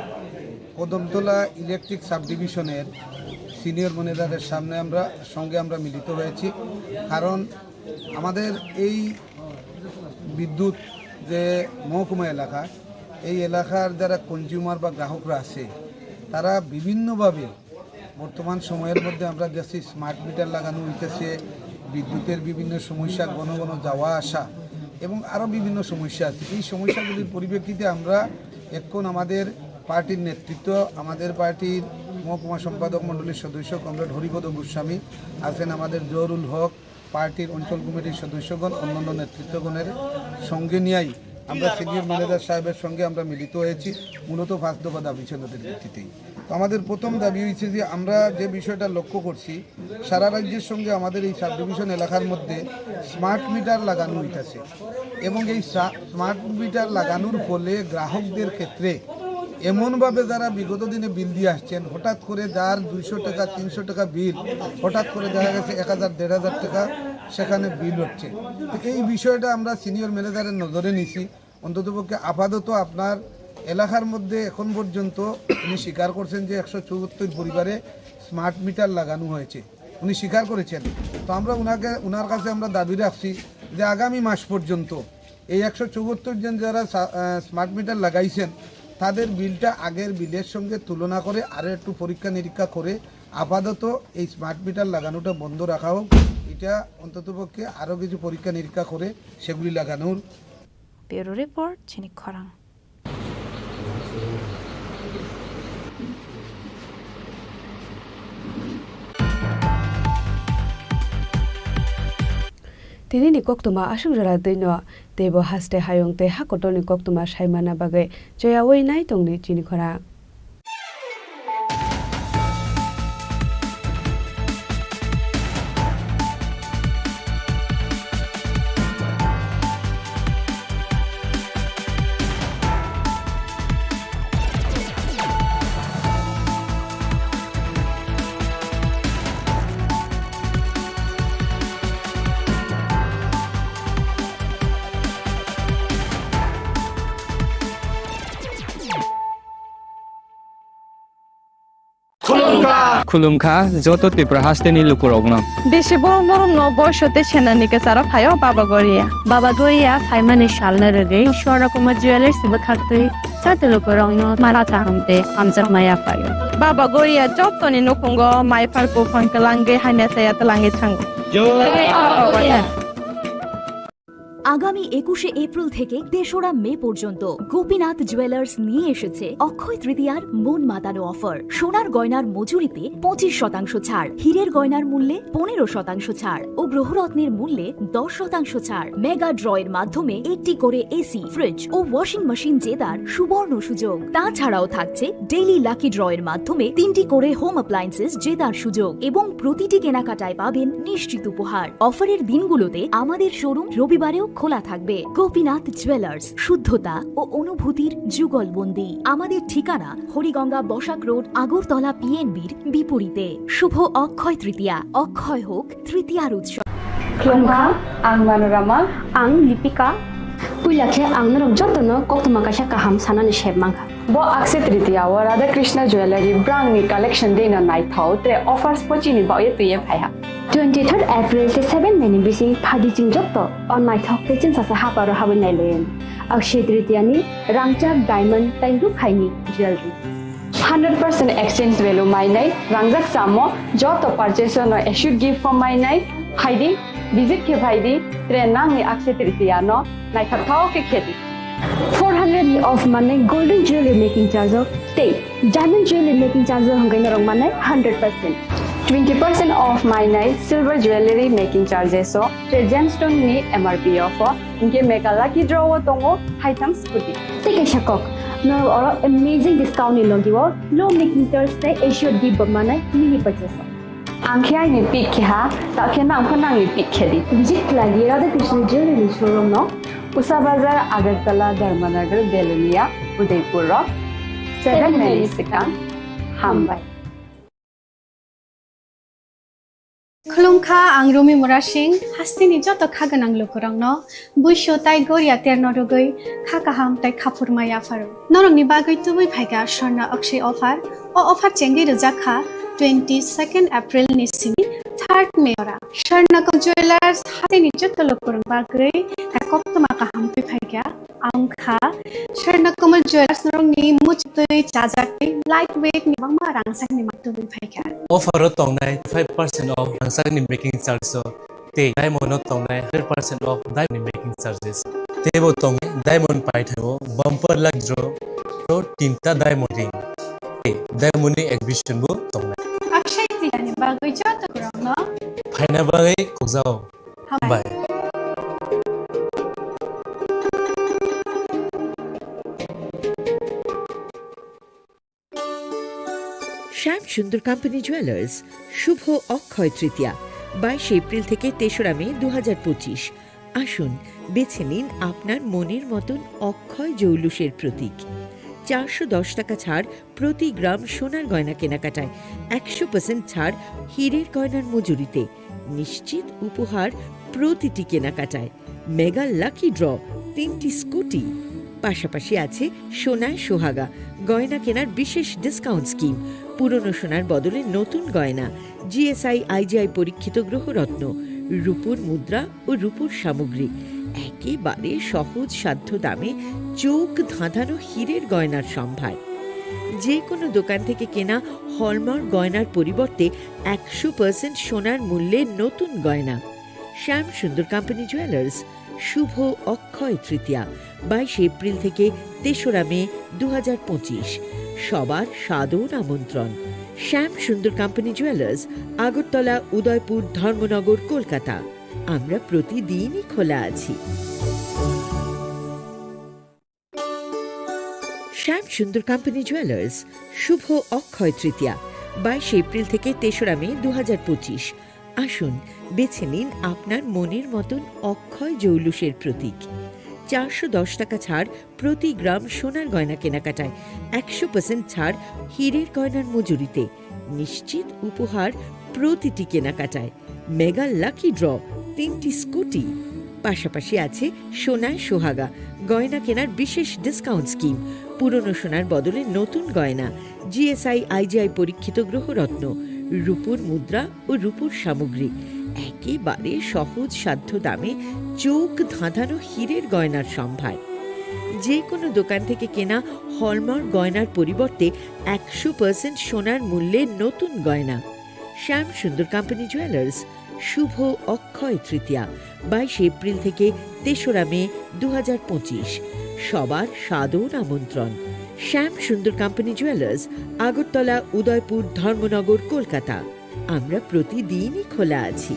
কদমতলা ইলেকট্রিক সাবডিভিশনের সিনিয়র ম্যানেজারের সামনে আমরা, সঙ্গে আমরা মিলিত হয়েছি। কারণ আমাদের এই বিদ্যুৎ যে মহকুমা এলাকা, এই এলাকার যারা কনজিউমার বা গ্রাহকরা আছে, তারা বিভিন্নভাবে বর্তমান সময়ের মধ্যে আমরা দেখছি স্মার্ট মিটার লাগানো হইতেছে, বিদ্যুতের বিভিন্ন সমস্যা, ঘন ঘন যাওয়া আসা এবং আরও বিভিন্ন সমস্যা আছে। এই সমস্যাগুলির পরিপ্রেক্ষিতে আমরা এখন আমাদের পার্টির নেতৃত্ব, আমাদের পার্টির মহকুমা সম্পাদক মণ্ডলীর সদস্য কমরেড হরিপদ গোস্বামী আছেন, আমাদের জহুরুল হক, পার্টির অঞ্চল কমিটির সদস্যগণ, অন্যান্য নেতৃত্বগণের সঙ্গে নিয়েই আমরা সিনিয়র ম্যানেজার সাহেবের সঙ্গে আমরা মিলিত হয়েছি মূলত পাঁচ দফা দাবি সনদের ভিত্তিতেই। তো আমাদের প্রথম দাবি হয়েছে যে আমরা যে বিষয়টা লক্ষ্য করছি, সারা রাজ্যের সঙ্গে আমাদের এই সাবডিভিশন এলাকার মধ্যে স্মার্ট মিটার লাগানো হইতাছে এবং এই সা-, স্মার্ট মিটার লাগানোর ফলে গ্রাহকদের ক্ষেত্রে এমনভাবে যারা বিগত দিনে বিল দিয়ে আসছেন, হঠাৎ করে যার দুইশো টাকা, তিনশো টাকা বিল, হঠাৎ করে দেখা গেছে এক হাজার, দেড় হাজার টাকা সেখানে বিল হচ্ছে। তো এই বিষয়টা আমরা সিনিয়র ম্যানেজারের নজরে নিছি। অন্ততপক্ষে আপাতত আপনার এলাকার মধ্যে এখন পর্যন্ত উনি স্বীকার করছেন যে একশো চুয়াত্তর পরিবারে স্মার্ট মিটার লাগানো হয়েছে, উনি স্বীকার করেছেন। তো আমরা ওনাকে, ওনার কাছে আমরা দাবি রাখছি যে আগামী মাস পর্যন্ত এই একশো চুয়াত্তর জন যারা সা-, আহ, স্মার্ট মিটার লাগাইছেন, তাদের বিলটা আগের বিলের সঙ্গে তুলনা করে আরও একটু পরীক্ষা নিরীক্ষা করে আপাতত এই স্মার্ট মিটার লাগানোটা বন্ধ রাখা হোক। এটা অন্ততপক্ষে আরও কিছু পরীক্ষা নিরীক্ষা করে সেগুলি লাগানোর Bureau Report, Chini Khorang. Tini ni koktwma aswk jora twi no, teibo haste hayung tei ha kotor ni koktwma sai manna bagwi choyaui nai tong di chini khorang. Khulumkha. Khulumkha joto Tripura hasteni lukurokno. Bisi borom borom no boiso tei senani kwcharo phaio Baba Goria. Baba Goria phaimani salno rwgwi Swarna Kumar Jewellers bwkhaktwi joto lukurokno mala chaham tei hamjakma yaphaio. Baba Goria jotoni nukhungo maiphar buphang twlangwi hamya chaya twlangwi thango. Jai Baba Goria. আগামী একুশে এপ্রিল থেকে তেসরা মে পর্যন্ত গোপীনাথ জুয়েলার্স নিয়ে এসেছে অক্ষয় তৃতীয়ার মন মাতানো অফার। সোনার গয়নার মজুরিতে পঁচিশ শতাংশ ছাড়, হীরের গয়নার মূল্যে পনেরো শতাংশ ছাড় ও গ্রহরত্নের মূল্যে দশ শতাংশ ছাড়। মেগা ড্রয়ের মাধ্যমে একটি করে এসি, ফ্রিজ ও ওয়াশিং মেশিন জেতার সুবর্ণ সুযোগ। তাছাড়াও থাকছে ডেইলি লাকি ড্রয়ের মাধ্যমে তিনটি করে হোম অ্যাপ্লায়েন্সেস জেতার সুযোগ এবং প্রতিটি কেনাকাটায় পাবেন নিশ্চিত উপহার। অফারের দিনগুলোতে আমাদের শোরুম রবিবারেও খোলা থাকবে। গোপীনাথ জুয়েলার্স, শুদ্ধতা ও অনুভূতির যুগলবন্দি। আমাদের ঠিকানা হরিগঙ্গা বসাক রোড, আগরতলা পিএনবির বিপরীতে। শুভ অক্ষয় তৃতীয়া, অক্ষয় হোক তৃতীয়ার উৎসব। Khulumkha, ang Manorama. Ang Lipika. Puila khe ang norok jotono koktwma kaisa kaham sanani sep mankha. Bo Akshaya Tritiya o Radha Krishna Jewellery brangni collection dino naithok tre offers bo chini bagwi twiwi phaiha. Twenty-third April tei seven May ni bising phadi chwng joto o naithok tei chwngsacha haparo habwi nailayan. Akshaya Tritiya ni rangchak, diamond tei rukhaini jewellery. Hundred percent exchange value mainai rangjak chamo joto purchase no assured gift bo mainai. Phaidi, visit khe phaidi, tre nangni Akshaya Tritiya no naithok thok khe khedi. Four hundred ni off manai golden jewelry making charge o tei diamond jewelry making charge o hwnkhai norok manai hundred percent. Twenty percent off mainai silver jewelry making charges o tre gemstone ni M R P o pho. Hinkhe mega lucky draw o tongo haitham scooty. Tei kaisa kok, norok oro amazing discount ni logi o low making charge tei assured gift bo manai mini purchase o. Ang khe aini pick khe ha, ta khe nang pho nangni pick khe di. Visit khlai di Radha Krishna Jewelry showroom no. Usa Bazar, Agartala, Dharmanagar, Belonia, Udaipur rok. Seven May ni swkang. Hambai. Khulumkha, ang Rumi Murasing, hasteni joto kha gwnang lukurokno buisu tai goria terno rwgwi kha kaham tai khaphurma yapharo. Norokni bagwi tubui phaikha Swarna Akshaya offer. O offer chengwi rwjak kha twenty second April ni simi third May ora. Swarna Jewelers hasteni joto lukurok bagwi tai koktwma kaham twi phaikha. Ang kha Swarna Kamal Jewelers norokni muchuk twi chajak tei light weight ni bangma rangchak ni mantugwi phaikha. Offer o tongnai five percent off rangchak ni making charge o tei diamond o tongnai hundred percent off diamond ni making charges. Tei bo tongnai diamond paithak o bumper lucky draw o tinta diamond ring tei diamond ni exhibition bo tongnai. Akshaya Tritiya ni bagwi joto borokno phaina bagwi khukjao. Hambai. Hambai. শ্যাম Sundar company jewellers, শুভ অক্ষয় তৃতীয়া, বাইশে এপ্রিল থেকে তেসরা মে দু হাজার পঁচিশ। আসুন, বেছে নিন আপনার মনের মতন অক্ষয় জৌলুসের প্রতীক। চারশো দশ টাকা ছাড় প্রতি গ্রাম সোনার গয়না কেনাকাটায়, একশো পার্সেন্ট ছাড় হীরের গয়নার মজুরিতে, নিশ্চিত উপহার প্রতিটি কেনাকাটায়, মেগা লাকি ড্র, তিনটি স্কুটি, পাশাপাশি আছে সোনায় সোহাগা গয়না কেনার বিশেষ ডিসকাউন্ট স্কিম, পুরনো সোনার বদলে নতুন গয়না, জিএসআই আইজিআই পরীক্ষিত গ্রহরত্ন, রূপোর মুদ্রা ও রূপোর সামগ্রী। একেবারে সহজ সাধ্য দামে চোখ ধাঁধানো হীরের গয়নার সম্ভার। যে কোনো দোকান থেকে কেনা হলমার্ক গয়নার পরিবর্তে একশো পার্সেন্ট সোনার মূল্যে নতুন গয়না। শ্যাম সুন্দর কোম্পানি জুয়েলার্স, শুভ অক্ষয় তৃতীয়া, বাইশে এপ্রিল থেকে তেসরা মে দু হাজার পঁচিশ। সবার সাদর আমন্ত্রণ। শ্যাম সুন্দর কোম্পানি জুয়েলার্স, আগরতলা, উদয়পুর, ধর্মনগর, কলকাতা। আমরা প্রতিদিনই খোলা আছি। শ্যাম সুন্দর কোম্পানি জুয়েলার্স, শুভ অক্ষয় তৃতীয়া, বাইশে এপ্রিল থেকে তেসরা মে দু হাজার পঁচিশ। আসুন, বেছে নিন আপনার মনের মতন অক্ষয় জৌলুসের প্রতীক। চারশো দশ টাকা ছাড় প্রতি গ্রাম সোনার গয়না কেনাকাটায়, একশো পার্সেন্ট ছাড় হীরের গয়নার মজুরিতে, নিশ্চিত উপহার প্রতিটি কেনাকাটায়, মেগা লাকি ড্র, তিনটি স্কুটি, পাশাপাশি আছে সোনায় সোহাগা গয়না কেনার বিশেষ ডিসকাউন্ট স্কিম, পুরনো সোনার বদলে নতুন গয়না, জিএসআই আইজিআই পরীক্ষিত গ্রহরত্ন, রূপোর মুদ্রা ও রূপোর সামগ্রী। একেবারে সহজ সাধ্য দামে চোখ ধাঁধানো হীরের গয়নার সম্ভার। যে কোনো দোকান থেকে কেনা হলমার্ক গয়নার পরিবর্তে একশো পার্সেন্ট সোনার মূল্যে নতুন গয়না। শ্যাম সুন্দর কোম্পানি জুয়েলার্স, শুভ অক্ষয় তৃতীয়া, বাইশে এপ্রিল থেকে তেসরা মে দু হাজার পঁচিশ। সবার সাদর আমন্ত্রণ। শ্যাম সুন্দর কোম্পানি জুয়েলার্স, আগরতলা, উদয়পুর, ধর্মনগর, কলকাতা। আমরা প্রতিদিনই খোলা আছি।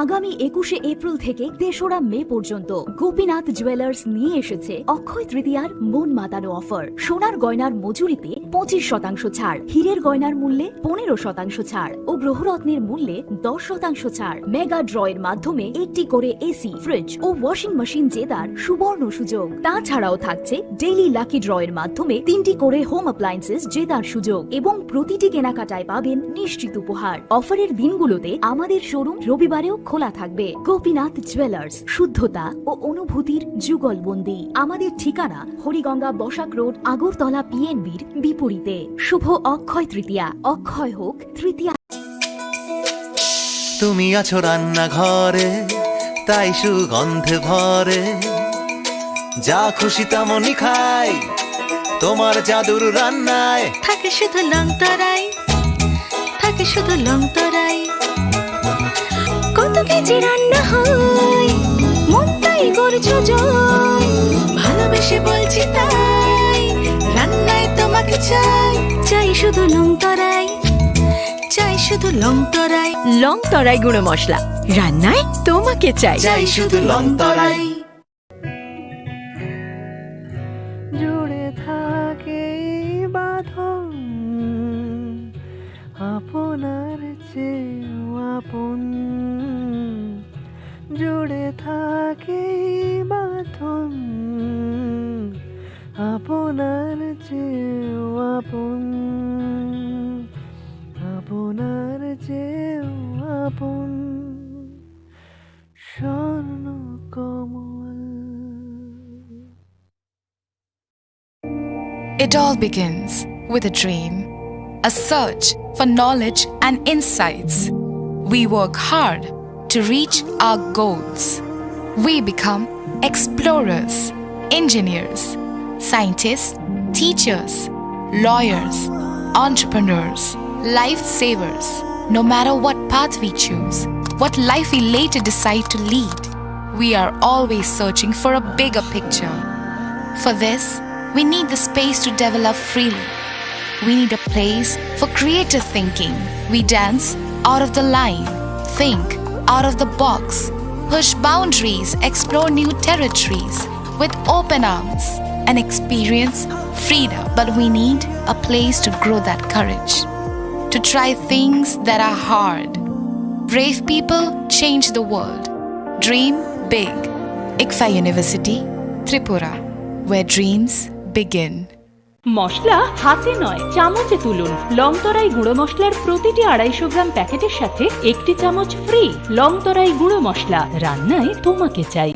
আগামী একুশে এপ্রিল থেকে তেসরা মে পর্যন্ত গোপীনাথ জুয়েলার্স নিয়ে এসেছে অক্ষয় তৃতীয়ার মন মাতানো অফার। সোনার গয়নার মজুরিতে পঁচিশ শতাংশ ছাড়, হীরের গয়নার মূল্যে পনেরো শতাংশ ছাড় ও গ্রহরত্নের মূল্যে দশ শতাংশ ছাড়। মেগা ড্র এর মাধ্যমে একটি করে এসি, ফ্রিজ ও ওয়াশিং মেশিন জেতার সুবর্ণ সুযোগ। তাছাড়াও থাকছে ডেইলি লাকি ড্র এর মাধ্যমে তিনটি করে হোম অ্যাপ্লায়েন্সেস জেতার সুযোগ এবং প্রতিটি কেনাকাটায় পাবেন নিশ্চিত উপহার। অফারের দিনগুলোতে আমাদের শোরুম রবিবারেও খোলা থাকবে। গোপীনাথ জুয়েলার্স, শুদ্ধতা ও অনুভূতির যুগলবন্দি। আমাদের ঠিকানা হরিগঙ্গা বসাক রোড, আগরতলা পিএনবির বিপরীতে। শুভ অক্ষয় তৃতীয়া, অক্ষয় হোক তৃতীয়া। তুমি আছো রান্নাঘরে, তাই সুগন্ধে ভরে। যা খুশি তেমনই খাই, তোমার জাদুর রান্নায়। থাকে শুধু লং তরাই, থাকে শুধু লং তরাই। কত কেজি রান্না হয়, মনটাই করছো জয়। ভালোবেসে বলছি তাই, রান্নায় তোমাকে চাই। চাই শুধু লং তরাই, চাই শুধু লং তরাই। লং তরাই গুঁড়ো মশলা, রান্নায় তোমাকে চাই। চাই শুধু লং তরাই। জুড়ে থাকে এই বাঁধন, আপনার চেয়েও আপন। জুড়ে থাকে এই বাঁধন, আপনার চেয়েও আপন, আপনার চেয়েও আপন। স্বর্ণ কমল। It all begins with a dream, a search for knowledge and insights. We work hard to reach our goals. We become explorers, engineers, scientists, teachers, lawyers, entrepreneurs, lifesavers. No matter what path we choose, what life we later decide to lead, we are always searching for a bigger picture. For this, we need the space to develop freely. We need a place for creative thinking. We dance out of the line, think out of the box, push boundaries, explore new territories with open arms and experience freedom. But we need a place to grow that courage, to try things that are hard. Brave people change the world. Dream big. ICFAI University, Tripura, where dreams begin. মশলা হাতে নয়, চামচে তুলুন। লং তরাই গুঁড়ো মশলার প্রতিটি আড়াইশো গ্রাম প্যাকেটের সাথে একটি চামচ ফ্রি। লং তরাই গুঁড়ো মশলা, রান্নায় তোমাকে চাই।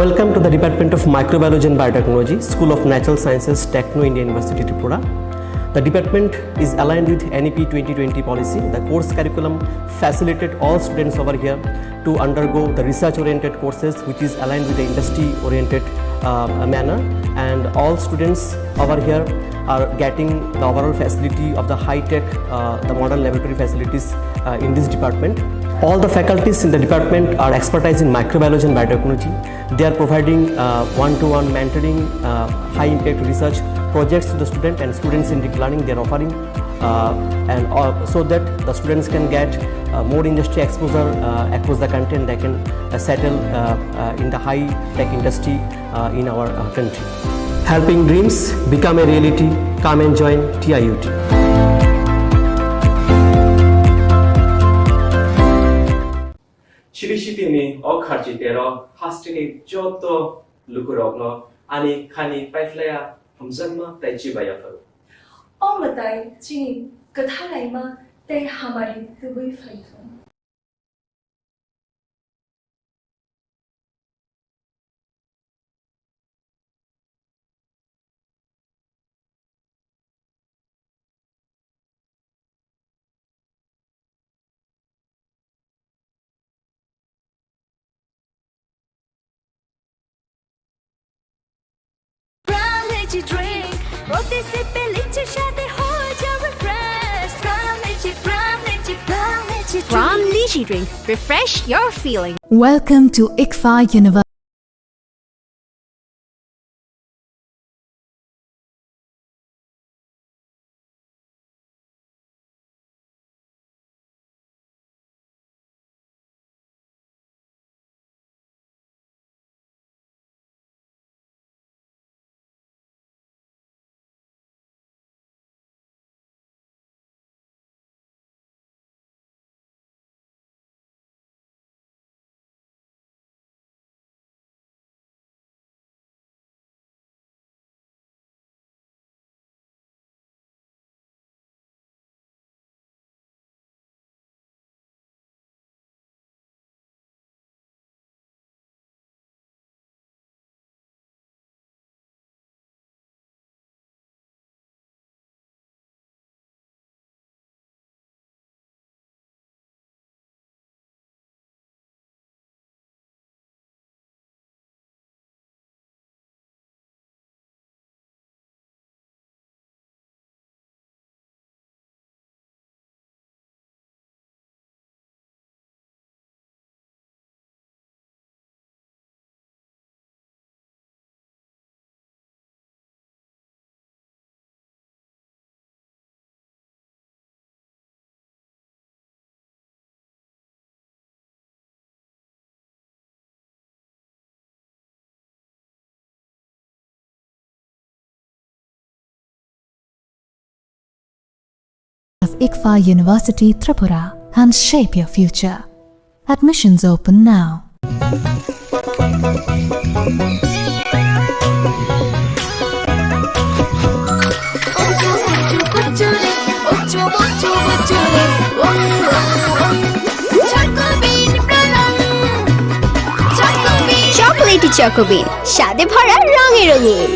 Welcome to the Department of Microbiology and Biotechnology, School of Natural Sciences, Techno India University, Tripura. The department is aligned with N E P twenty twenty policy. The course curriculum facilitate all students over here to undergo the research-oriented courses, which is aligned with the industry-oriented, uh, manner. And all students over here are getting the overall facility of the high-tech, uh, the modern laboratory facilities, uh, in this department. All the faculties in the department are expertise in microbiology and biotechnology. They are providing, uh, one-to-one mentoring, uh, high-impact research projects to the student and student-centric learning they are offering, uh, and, uh, so that the students can get, uh, more industry exposure, uh, across the country, and they can, uh, settle, uh, uh, in the high-tech industry, uh, in our, uh, country. Helping dreams become a reality. Come and join T I U T. Chiri sitini o kharchi tero hasteni joto lukurokno ani khani paiphlaiya hamjakma tei chibaiya phuru. O mwtai chini kwthalaima tei hamari tubui phaithung. Lychee drink, proteinsy pe lychee shade ho jawe fresh. Pran lychee, pran lychee, pran lychee drink. Pran lychee drink. Refresh your feeling. Welcome to ICFAI University. Of ICFAI University Tripura and shape your future. Admissions open now. Chocolatey Choco Bean, স্বাদে ভরা রঙে রঙিন।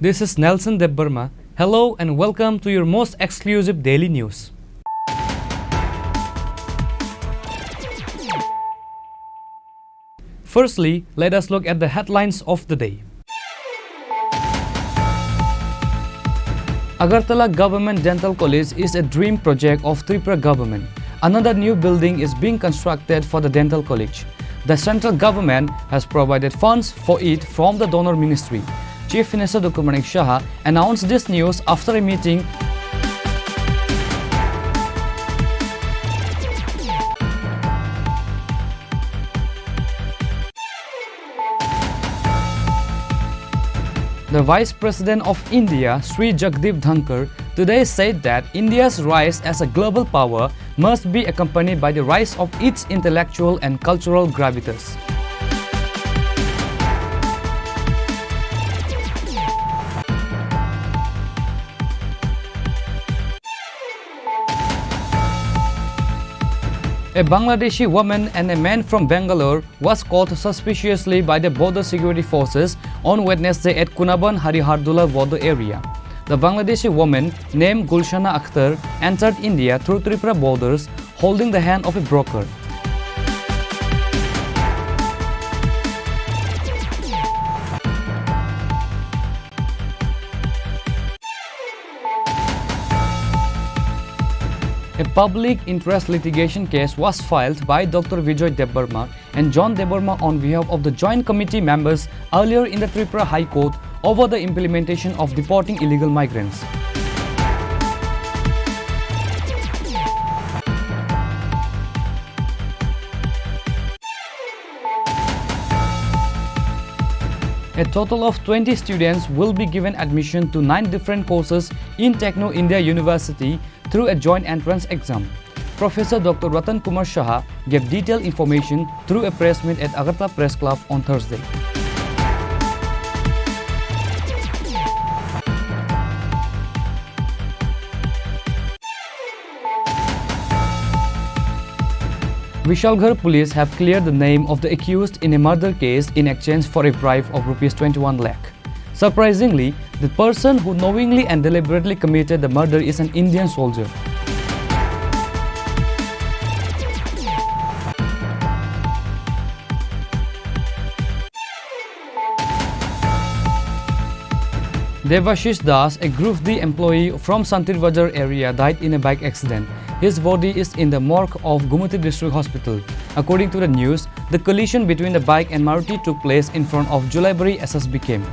This is Nelson Debbarma. Hello and welcome to your most exclusive daily news. Firstly, let us look at the headlines of the day. Agartala Government Dental College is a dream project of Tripura government. Another new building is being constructed for the dental college. The central government has provided funds for it from the donor ministry. Chief Minister Doctor Manik Saha announced this news after a meeting. The Vice President of India, Shri Jagdeep Dhankhar, today said that India's rise as a global power must be accompanied by the rise of its intellectual and cultural gravitas. A Bangladeshi woman and a man from Bangalore was caught suspiciously by the border security forces on Wednesday at Kunaban Harihardula border area. The Bangladeshi woman, named Gulshana Akhtar, entered India through Tripura borders holding the hand of a broker. A public interest litigation case was filed by Doctor Vijay Debbarma and John Debbarma on behalf of the Joint Committee members earlier in the Tripura High Court over the implementation of deporting illegal migrants. A total of twenty students will be given admission to nine different courses in Techno India University through a joint entrance exam. Professor Doctor Ratan Kumar Saha gave detailed information through a press meet at Agartala Press Club on Thursday. Vishalgarh police have cleared the name of the accused in a murder case in exchange for a bribe of rupees twenty-one lakh. Surprisingly, the person who knowingly and deliberately committed the murder is an Indian soldier. Devashish Das, a Group D employee from Santir Bazar area, died in a bike accident. His body is in the morgue of Gumati District Hospital. According to the news, the collision between the bike and Maruti took place in front of Julaibari S S B camp.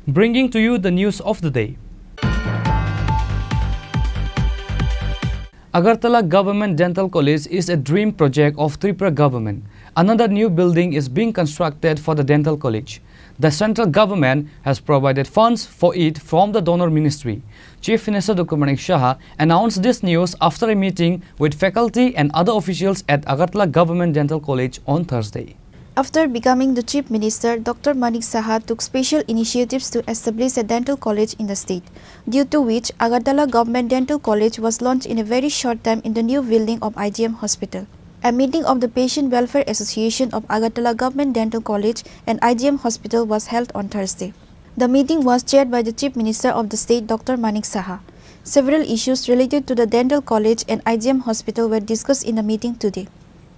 Bringing to you the news of the day. Agartala Government Dental College is a dream project of Tripura government. Another new building is being constructed for the dental college. The central government has provided funds for it from the donor ministry. Chief Minister Doctor Manik Saha announced this news after a meeting with faculty and other officials at Agartala Government Dental College on Thursday. After becoming the Chief Minister, Doctor Manik Saha took special initiatives to establish a dental college in the state, due to which Agartala Government Dental College was launched in a very short time in the new building of I G M Hospital. A meeting of the Patient Welfare Association of Agartala Government Dental College and I G M Hospital was held on Thursday. The meeting was chaired by the Chief Minister of the state, Doctor Manik Saha. Several issues related to the dental college and I G M hospital were discussed in the meeting today.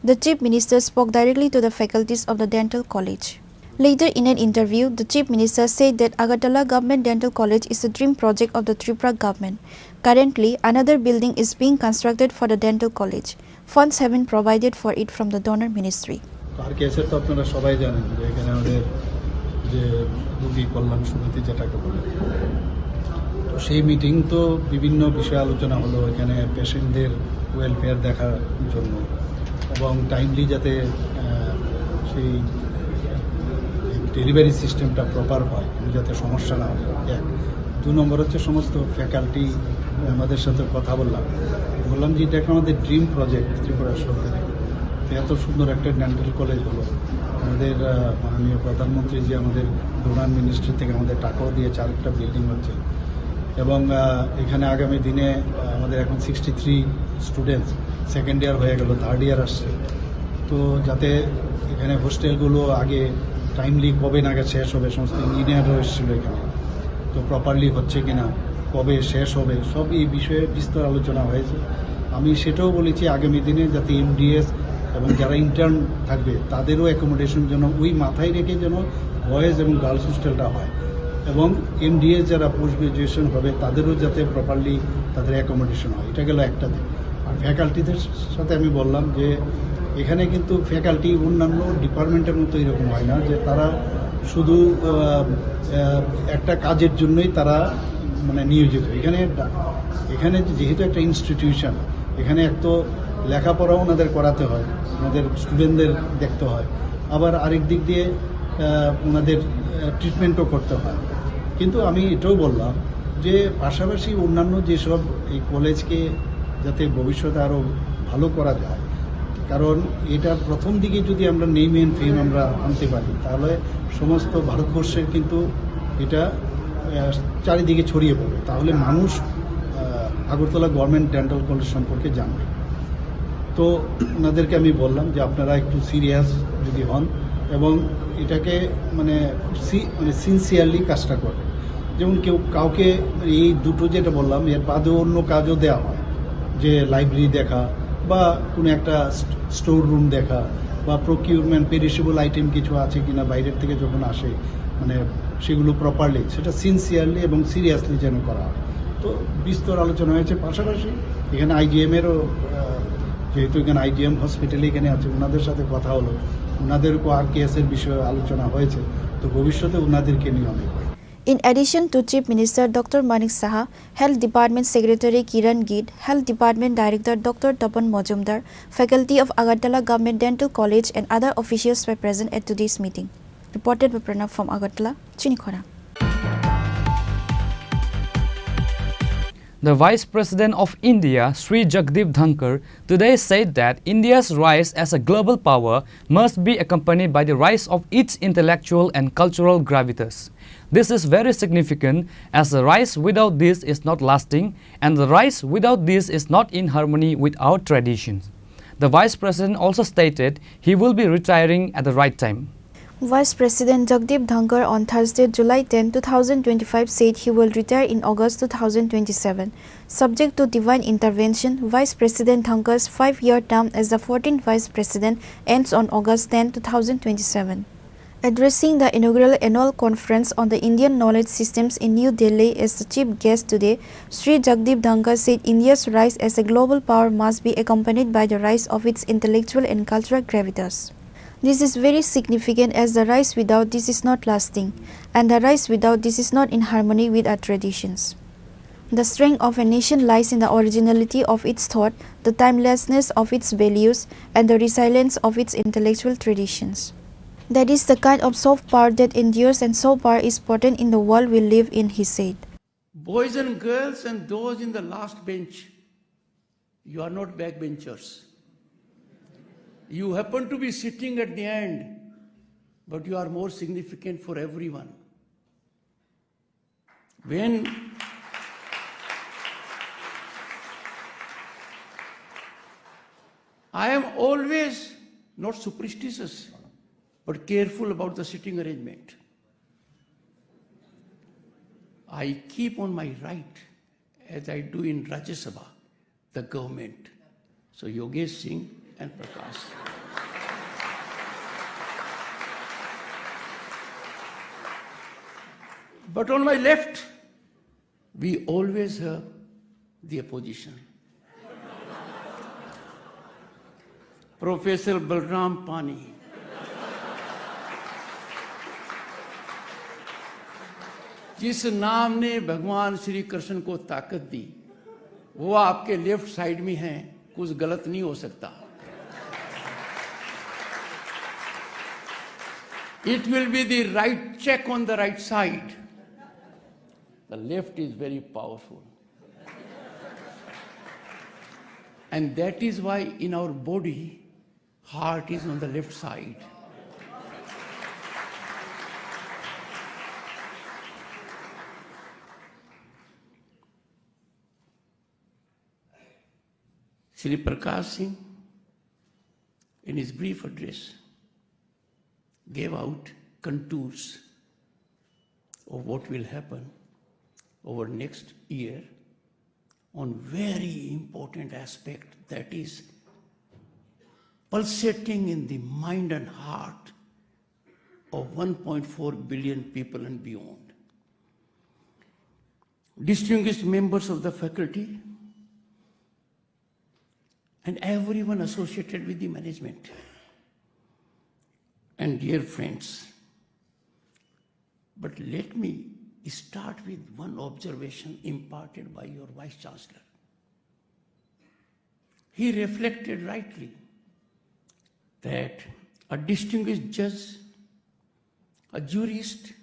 The Chief Minister spoke directly to the faculties of the dental college. Later in an interview, the Chief Minister said that Agartala Government Dental College is a dream project of the Tripura government. Currently, another building is being constructed for the dental college. Funds have been provided for it from the donor ministry. তো আর K S এর তো আপনারা সবাই জানেন যে এখানে আমাদের যে রোগী কল্যাণ সমিতি যেটাকে বলে, তো সেই মিটিং তো বিভিন্ন বিষয়ে আলোচনা হলো। এখানে পেশেন্টদের ওয়েলফেয়ার দেখার জন্য এবং টাইমলি যাতে, আহ, সেই ডেলিভারি সিস্টেমটা প্রপার হয়, যাতে সমস্যা না হয়, এক। দু নম্বর হচ্ছে সমস্ত ফ্যাকাল্টি আমাদের সাথে কথা বললাম, বললাম যে এটা একটা আমাদের ড্রিম প্রজেক্ট ত্রিপুরা সরকারের। তো এত সুন্দর একটা ডেন্টাল কলেজ হলো, আমাদের, আহ, মাননীয় প্রধানমন্ত্রী যে আমাদের ডোনার মিনিস্ট্রি থেকে আমাদের টাকাও দিয়েছে, আরেকটা বিল্ডিং হচ্ছে। এবং, আহ, এখানে আগামী দিনে, আহ, আমাদের এখন sixty three students, second year হয়ে গেল, থার্ড ইয়ার আসছে। তো যাতে এখানে হোস্টেলগুলো আগে টাইমলি কবে নাগাদ শেষ হবে, সমস্ত ইঞ্জিনিয়াররাও এসেছিল এখানে, তো প্রপারলি হচ্ছে কিনা, কবে শেষ হবে, সব এই বিষয়ে বিস্তর আলোচনা হয়েছে। আমি সেটাও বলেছি আগামী দিনে যাতে এমডিএস এবং যারা ইন্টার্ন থাকবে তাদেরও অ্যাকোমোডেশন যেন ওই মাথায় রেখে যেন বয়েজ এবং গার্লস হোস্টেলটা হয়, এবং এমডিএস যারা পোস্ট গ্রাজুয়েশন হবে তাদেরও যাতে প্রপারলি তাদের অ্যাকোমোডেশন হয়। এটা গেল একটা দিক। আর ফ্যাকাল্টিদের সাথে আমি বললাম যে এখানে কিন্তু ফ্যাকাল্টি অন্যান্য ডিপার্টমেন্টের মতো এরকম হয় না যে তারা শুধু, আহ, আহ, একটা কাজের জন্যই তারা মানে নিয়োজিত। এখানে ডা-, এখানে যেহেতু একটা ইনস্টিটিউশন, এখানে এক তো লেখাপড়া ওনাদের করাতে হয়, ওনাদের স্টুডেন্টদের দেখতে হয়, আবার আরেক দিক দিয়ে, আহ, ওনাদের, আহ, ট্রিটমেন্টও করতে হয়। কিন্তু আমি এটাও বললাম যে পাশাপাশি অন্যান্য যেসব এই কলেজকে যাতে ভবিষ্যতে আরও ভালো করা যায়, কারণ এটা প্রথম দিকে যদি আমরা নেম অ্যান্ড ফেম আমরা আনতে পারি, তাহলে সমস্ত ভারতবর্ষের কিন্তু এটা, আহ, চারিদিকে ছড়িয়ে পড়বে। তাহলে মানুষ, আহ, আগরতলা গভর্নমেন্ট ডেন্টাল কলেজ সম্পর্কে জানবে। তো ওনাদেরকে আমি বললাম যে আপনারা একটু সিরিয়াস যদি হন এবং এটাকে মানে খুব সি-, মানে সিনসিয়ারলি কাজটা করবেন। যেমন কেউ কাউকে এই দুটো যেটা বললাম, এর বাদেও অন্য কাজও দেওয়া হয়, যে লাইব্রেরি দেখা বা কোনো একটা স্ট-, স্টোর রুম দেখা বা প্রকিউরমেন্ট, পেরিশেবল আইটেম কিছু আছে কিনা বাইরের থেকে যখন আসে, মানে সেগুলো প্রপারলি, সেটা সিনসিয়ারলি এবং সিরিয়াসলি যেন করা হয়। তো বিস্তর আলোচনা হয়েছে। পাশাপাশি এখানে আইজিএম এরও, আহ, যেহেতু এখানে আইজিএম হসপিটালে এখানে আছে, ওনাদের সাথে কথা হলো, ওনাদেরকেও আর কেএস এর বিষয়ে আলোচনা হয়েছে। তো ভবিষ্যতে ওনাদেরকে নিয়ে অনেক In addition to Chief Minister Doctor Manik Saha, Health Department Secretary Kiran Gitt, Health Department Director Doctor Tapan Majumdar, faculty of Agartala Government Dental College and other officials were present at today's meeting. Reported by Pranav from Agartala, Chini Khorang. The Vice President of India, Sri Jagdeep Dhankhar, today said that India's rise as a global power must be accompanied by the rise of its intellectual and cultural gravitas. This is very significant, as the rise without this is not lasting, and the rise without this is not in harmony with our traditions. The Vice President also stated he will be retiring at the right time. Vice President Jagdeep Dhankhar on Thursday, July ten, two thousand twenty-five, said he will retire in August two thousand twenty-seven, subject to divine intervention. Vice President Dhankhar's five-year term as the fourteenth Vice President ends on August ten, two thousand twenty-seven. Addressing the inaugural annual conference on the Indian knowledge systems in New Delhi as the chief guest today, Sri Jagdeep Dhankhar said India's rise as a global power must be accompanied by the rise of its intellectual and cultural gravitas. This is very significant, as the rise without this is not lasting, and the rise without this is not in harmony with our traditions. The strength of a nation lies in the originality of its thought, the timelessness of its values, and the resilience of its intellectual traditions. That is the kind of soft power that endures, and soft power is potent in the world we live in, he said. Boys and girls and those in the last bench, you are not backbenchers. You happen to be sitting at the end, but you are more significant for everyone. When I am always not superstitious, but careful about the seating arrangement. I keep on my right, as I do in Rajya Sabha, the government. So Yogesh Singh and Prakash. But on my left, we always have the opposition. Professor Balram Pani, जिस नाम ने भगवान श्री कृष्ण को ताकत दी, वो आपके left side में है, कुछ गलत नहीं हो सकता। It will be the right check on the right side. The left is very powerful. And that is why in our body, heart is on the left side. Shri Prakash Singh, in his brief address, gave out contours of what will happen over next year on very important aspect that is pulsating in the mind and heart of one point four billion people and beyond. Distinguished members of the faculty, and everyone associated with the management. And dear friends, but let me start with one observation imparted by your Vice Chancellor. He reflected rightly that a distinguished judge, a jurist,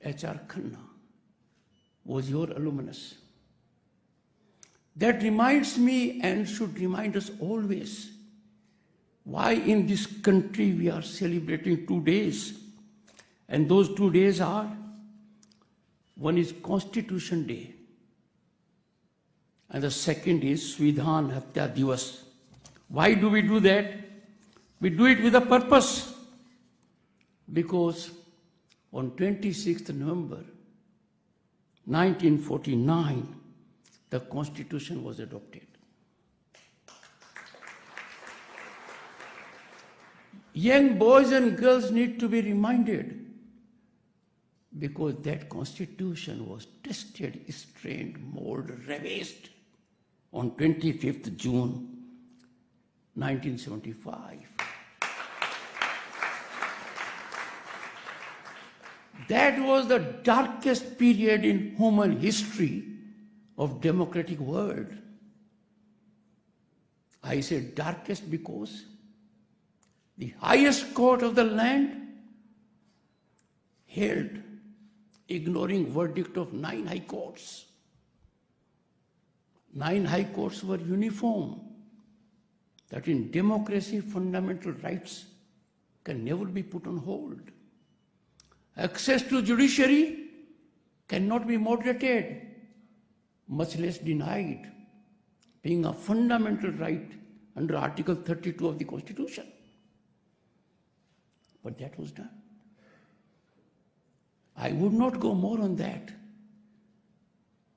H R Khanna was your alumnus. That reminds me and should remind us always why in this country we are celebrating two days. And those two days are, one is Constitution Day, and the second is Svidhan Hatya Divas. Why do we do that? We do it with a purpose. Because on twenty-sixth November nineteen forty-nine, the Constitution was adopted. Young boys and girls need to be reminded, because that constitution was tested, strained, molded, ravaged on twenty-fifth June nineteen seventy-five. That was the darkest period in human history of democratic world. I say darkest because the highest court of the land held, ignoring verdict of nine high courts. Nine high courts were uniform that in democracy, fundamental rights can never be put on hold. Access to judiciary cannot be moderated, much less denied, being a fundamental right under Article thirty-two of the Constitution. But that was done. I would not go more on that.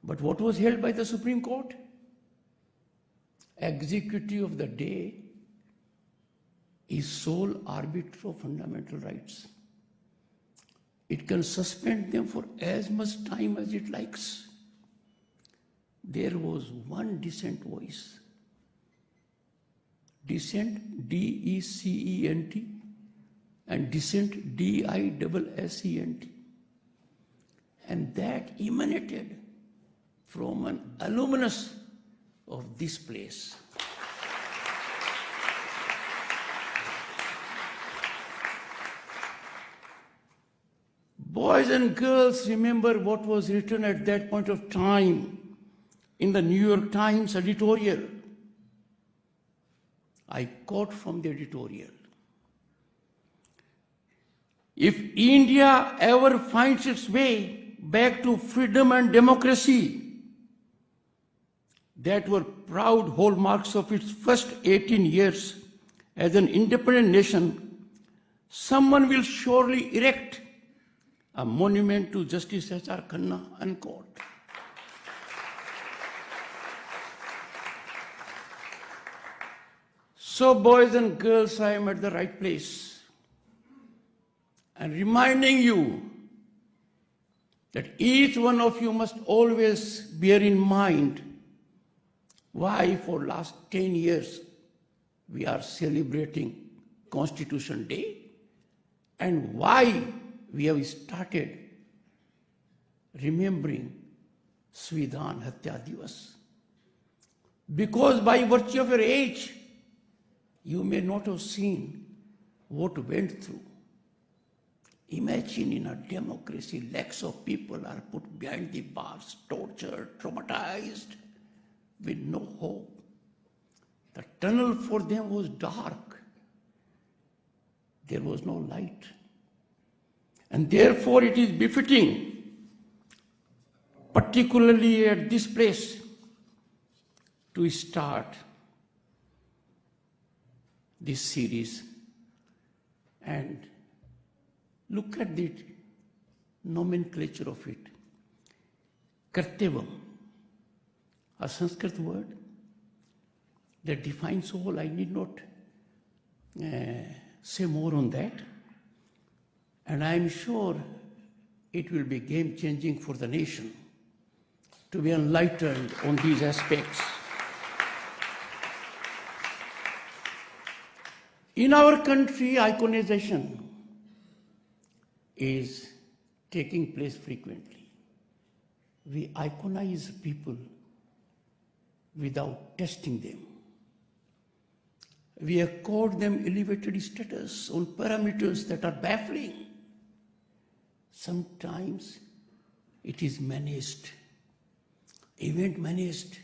But what was held by the Supreme Court? Executive of the day is sole arbiter of fundamental rights. It can suspend them for as much time as it likes. There was one dissent voice. Dissent, D E C E N T, and dissent, D I double S E N T. And that emanated from an alumnus of this place. Boys and girls, remember what was written at that point of time in the New York Times editorial. I quote from the editorial. If India ever finds its way back to freedom and democracy, that were proud hallmarks of its first eighteen years as an independent nation, someone will surely erect a monument to Justice H R Khanna, unquote. So, boys and girls, I am at the right place and reminding you that each one of you must always bear in mind why for last ten years we are celebrating Constitution Day and why we have started remembering Svidhan Hatya Divas. Because by virtue of your age, you may not have seen what went through. Imagine, in a democracy, lakhs of people are put behind the bars, tortured, traumatized, with no hope. The tunnel for them was dark. There was no light. And therefore, it is befitting, particularly at this place, to start this series and look at the nomenclature of it. Kartebam, a Sanskrit word that defines all. I need not, uh, say more on that. And I am sure it will be game-changing for the nation to be enlightened on these aspects. In our country, iconization is taking place frequently. We iconize people without testing them. We accord them elevated status on parameters that are baffling. Sometimes it is managed, event managed,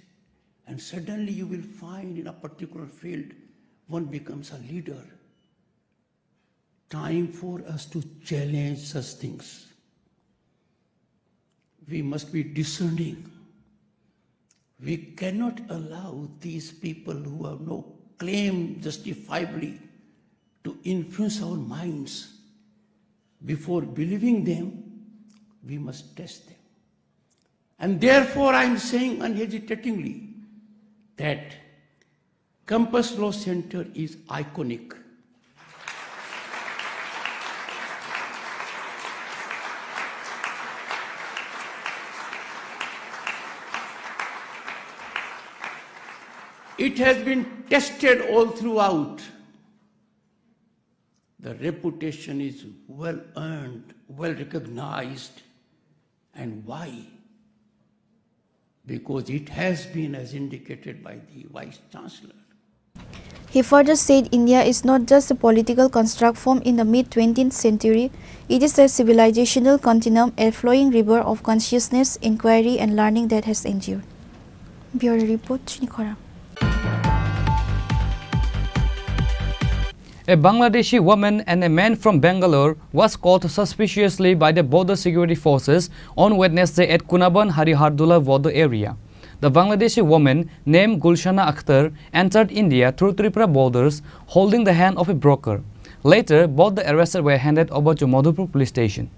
and suddenly you will find in a particular field one becomes a leader. Time for us to challenge such things. We must be discerning. We cannot allow these people who have no claim justifiably to influence our minds. Before believing them, we must test them. And therefore, I am saying unhesitatingly that Campus Law Center is iconic. It has been tested all throughout. The reputation is well earned, well recognized. And why? Because it has been, as indicated by the Vice Chancellor. He further said India is not just a political construct formed in the mid twentieth century, it is a civilizational continuum, a flowing river of consciousness, inquiry, and learning that has endured. Bureau Report, Chini Khorang. A Bangladeshi woman and a man from Bangalore was caught suspiciously by the border security forces on Wednesday at Kunaban Harihardula border area. The Bangladeshi woman, named Gulshana Akhtar, entered India through Tripura borders holding the hand of a broker. Later, both the arrested were handed over to Madhupur police station.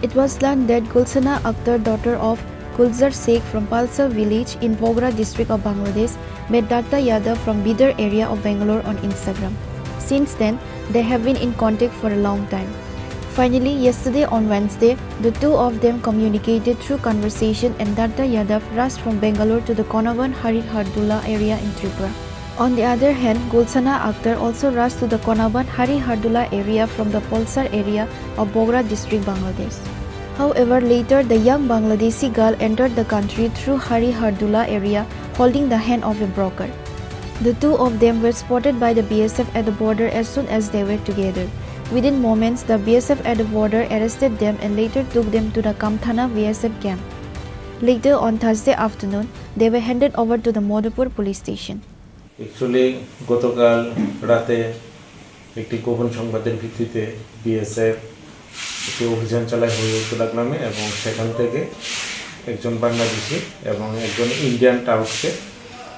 It was learned that Gulsana Akhtar, daughter of Gulzar Sheikh from Palsar village in Bogra district of Bangladesh, met Datta Yadav from Bidar area of Bangalore on Instagram. Since then, they have been in contact for a long time. Finally, yesterday on Wednesday, the two of them communicated through conversation and Datta Yadav rushed from Bangalore to the Konaban Hari Hardula area in Tripura. On the other hand, Gulsana Akhtar also rushed to the Konaban Hari Hardula area from the Polsar area of Bogra district, Bangladesh. However, later the young Bangladeshi girl entered the country through Hari Hardula area holding the hand of a broker. The two of them were spotted by the B S F at the border as soon as they were together. Within moments, the B S F at the border arrested them and later took them to the Kamthana B S F camp. Later on Thursday afternoon, they were handed over to the Madhupur police station. Actually, গতকাল রাতে একটি গোপন সংবাদের ভিত্তিতে বিএসএফ একটি অভিযান চালায় হরিয়রতলা গ্রামে এবং সেখান থেকে একজন বাংলাদেশি এবং একজন ইন্ডিয়ান টাউটকে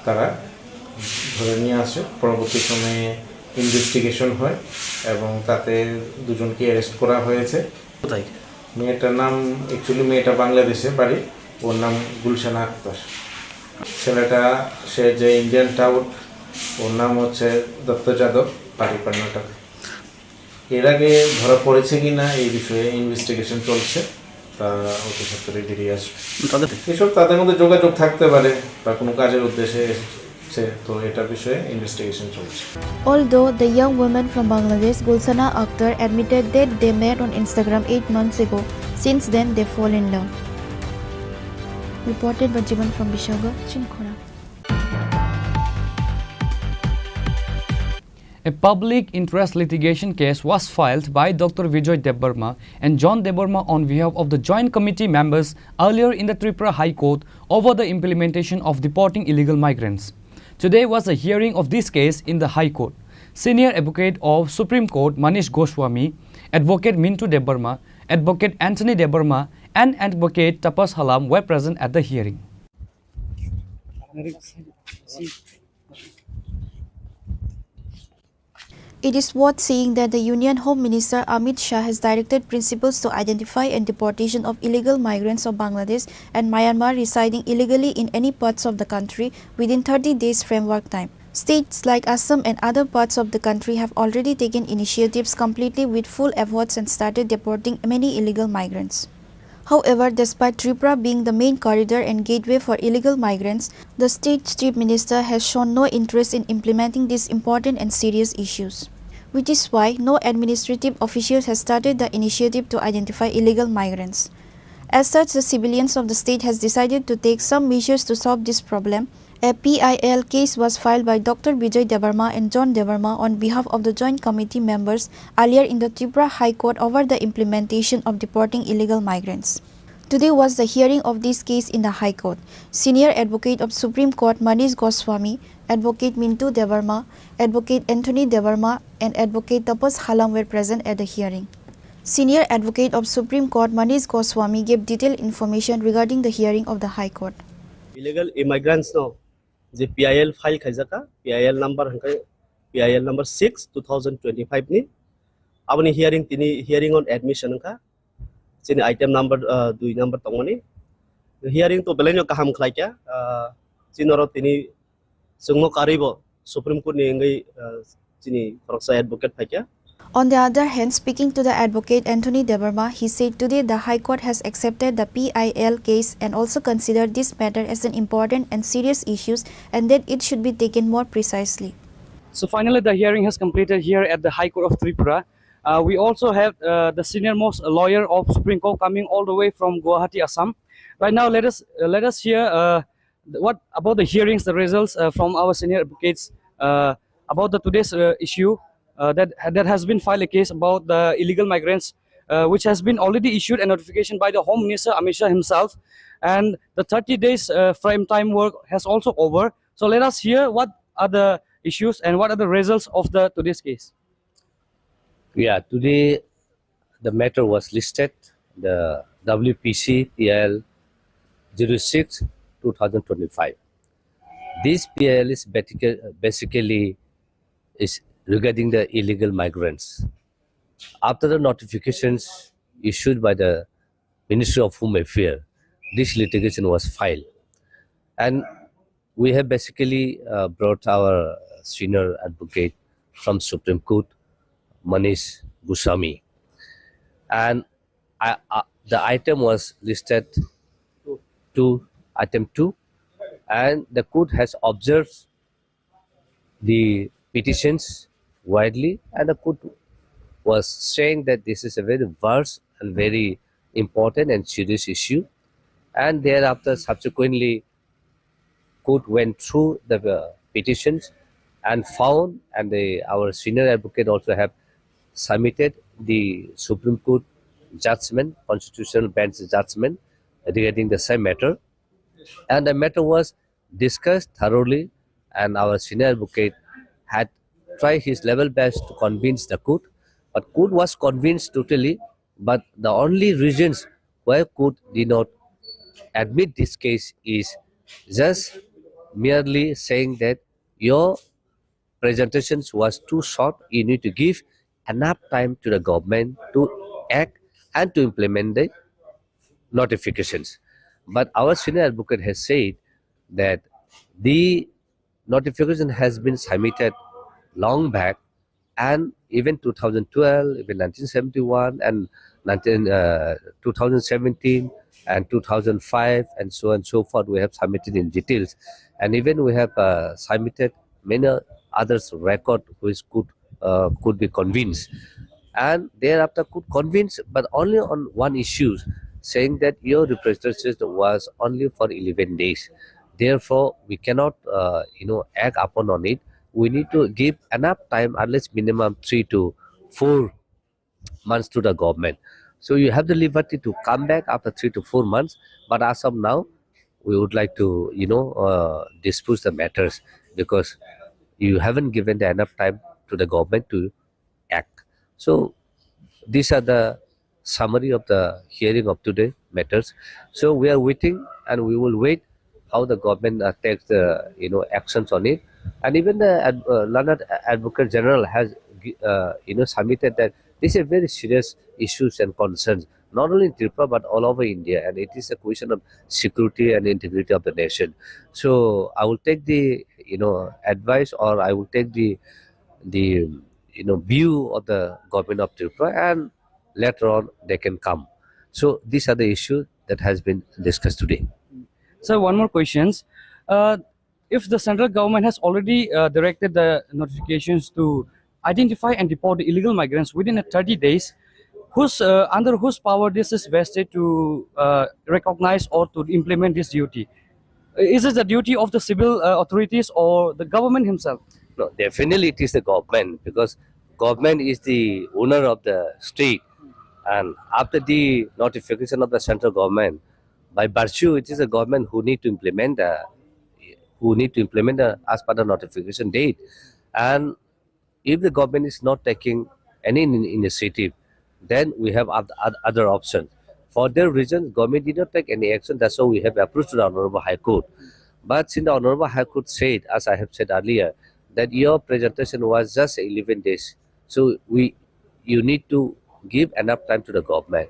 তারা ধরে নিয়ে আসে। পরবর্তী সময়ে ইনভেস্টিগেশন হয় এবং তাতে দুজনকে অ্যারেস্ট করা হয়েছে। কোথায়? মেয়েটার নাম, অ্যাকচুয়ালি মেয়েটা বাংলাদেশে বাড়ি, ওর নাম গুলশানা আক্তার। ছেলেটা, সে যে ইন্ডিয়ান টাউট, ওর নাম হচ্ছে দত্ত যাদব, বাড়ি কর্ণাটক। এর আগে ধরা পড়েছে কিনা এই বিষয়ে ইনভেস্টিগেশন চলছে, তা অতি সত্বরই বেরিয়ে আসবে। তাদের এসব তাদের মধ্যে যোগাযোগ থাকতে পারে বা কোনো কাজের উদ্দেশ্যে এসেছে, তো এটা বিষয়ে ইনভেস্টিগেশন চলছে। Although the young woman from Bangladesh, Gulsana Akhtar, admitted that they met on Instagram eight months ago, since then they fall in love. Reported by Jiban from Bishaga, Chini Khorang. A public interest litigation case was filed by Doctor Vijay Debbarma and John Debbarma on behalf of the Joint Committee members earlier in the Tripura High Court over the implementation of deporting illegal migrants. Today was the hearing of this case in the High Court. Senior Advocate of Supreme Court Manish Goswami, Advocate Mintu Debbarma, Advocate Anthony Debbarma, and Advocate Tapas Halam were present at the hearing. It is worth saying that the Union Home Minister Amit Shah has directed principals to identify and deportation of illegal migrants of Bangladesh and Myanmar residing illegally in any parts of the country within thirty days framework time. States like Assam and other parts of the country have already taken initiatives completely with full efforts and started deporting many illegal migrants. However, despite Tripura being the main corridor and gateway for illegal migrants, the state's chief minister has shown no interest in implementing these important and serious issues, which is why no administrative officials have started the initiative to identify illegal migrants. As such, the civilians of the state has decided to take some measures to solve this problem. A P I L case was filed by Doctor Vijay Debbarma and John Debbarma on behalf of the Joint Committee members earlier in the Tripura High Court over the implementation of deporting illegal migrants. Today was the hearing of this case in the High Court. Senior Advocate of Supreme Court Manish Goswami, Advocate Mintu Debbarma, Advocate Anthony Debbarma, and Advocate Tapas Halam were present at the hearing. Senior Advocate of Supreme Court Manish Goswami gave detailed information regarding the hearing of the High Court. Illegal immigrants no je P I L file khaijaka, P I L number hwnkhe P I L number six two thousand twenty-five ni. Aboni hearing tini hearing on admission wngkha. Chini item number, ah, dui number tongmani. Hearing to belaino kaham khlaikha, ah, chini oro tini chwngno karwibo Supreme Court ni wngwi, ah, chini khoroksa advocate phaikha. On the other hand, speaking to the advocate Anthony Debbarma, he said today the High Court has accepted the P I L case and also considered this matter as an important and serious issue and that it should be taken more precisely. So finally, the hearing has completed here at the High Court of Tripura. Uh, we also have uh, the senior most lawyer of Supreme Court coming all the way from Guwahati, Assam. Right now, let us uh, let us hear uh, what about the hearings, the results uh, from our senior advocates uh, about the today's uh, issue uh, that that has been filed a case about the illegal migrants, uh, which has been already issued a notification by the Home Minister Amit Shah himself, and the thirty days uh, frame time work has also over. So let us hear what are the issues and what are the results of the today's case. Yeah, today the matter was listed, the W P C P I L zero six two thousand twenty-five. This P I L is basically is regarding the illegal migrants. After the notifications issued by the Ministry of Home Affairs, this litigation was filed. And we have basically uh, brought our senior advocate from Supreme Court, Manish Goswami. And I, uh, the item was listed to item two, and the court has observed the petitions widely, and the court was saying that this is a very vast and very important and serious issue. And thereafter, subsequently, court went through the uh, petitions and found, and the, our senior advocate also have submitted the Supreme Court judgment, constitutional bench judgment regarding the same matter. And the matter was discussed thoroughly, and our senior advocate had tried his level best to convince the court, but court was convinced totally. But the only reasons why court did not admit this case is just merely saying that your presentations was too short. You need to give enough time to the government to act and to implement the notifications. But our senior advocate has said that the notification has been submitted long back, and even two thousand twelve, even nineteen seventy-one, and nineteen, uh, two thousand seventeen, and two thousand five, and so on and so forth, we have submitted in details. And even we have uh, submitted many others record which could uh, could be convinced. And thereafter could convince, but only on one issue, saying that your representation was only for eleven days. Therefore, we cannot, uh, you know, act upon on it. We need to give enough time, at least minimum three to four months to the government. So you have the liberty to come back after three to four months. But as of now, we would like to, you know, uh, dispose the matters because you haven't given the enough time to the government to act. So these are the summary of the hearing of today matters. So we are waiting and we will wait how the government uh, takes the, you know, actions on it. And even the ad- uh, learned advocate general has gi- uh, you know, submitted that these are very serious issues and concerns, not only in Tripura but all over India, and it is a question of security and integrity of the nation. So I will take the, you know, advice, or I will take the the you know, view of the government of Tripura, and later on they can come. So these are the issues that has been discussed today. So one more questions. Uh, if the central government has already uh, directed the notifications to identify and deport the illegal migrants within a thirty days, whose uh, under whose power this is vested to uh, recognize or to implement this duty? Is it the duty of the civil uh, authorities or the government himself? No, definitely it is the government, because government is the owner of the state, and after the notification of the central government, by virtue it is the government who need to implement the who need to implement the, as per the notification date. And if the government is not taking any in- initiative, then we have oth- oth- other options. For their reasons, government did not take any action. That's why we have approached the Honorable High Court. But since the Honorable High Court said, as I have said earlier, that your presentation was just eleven days, so we you need to give enough time to the government.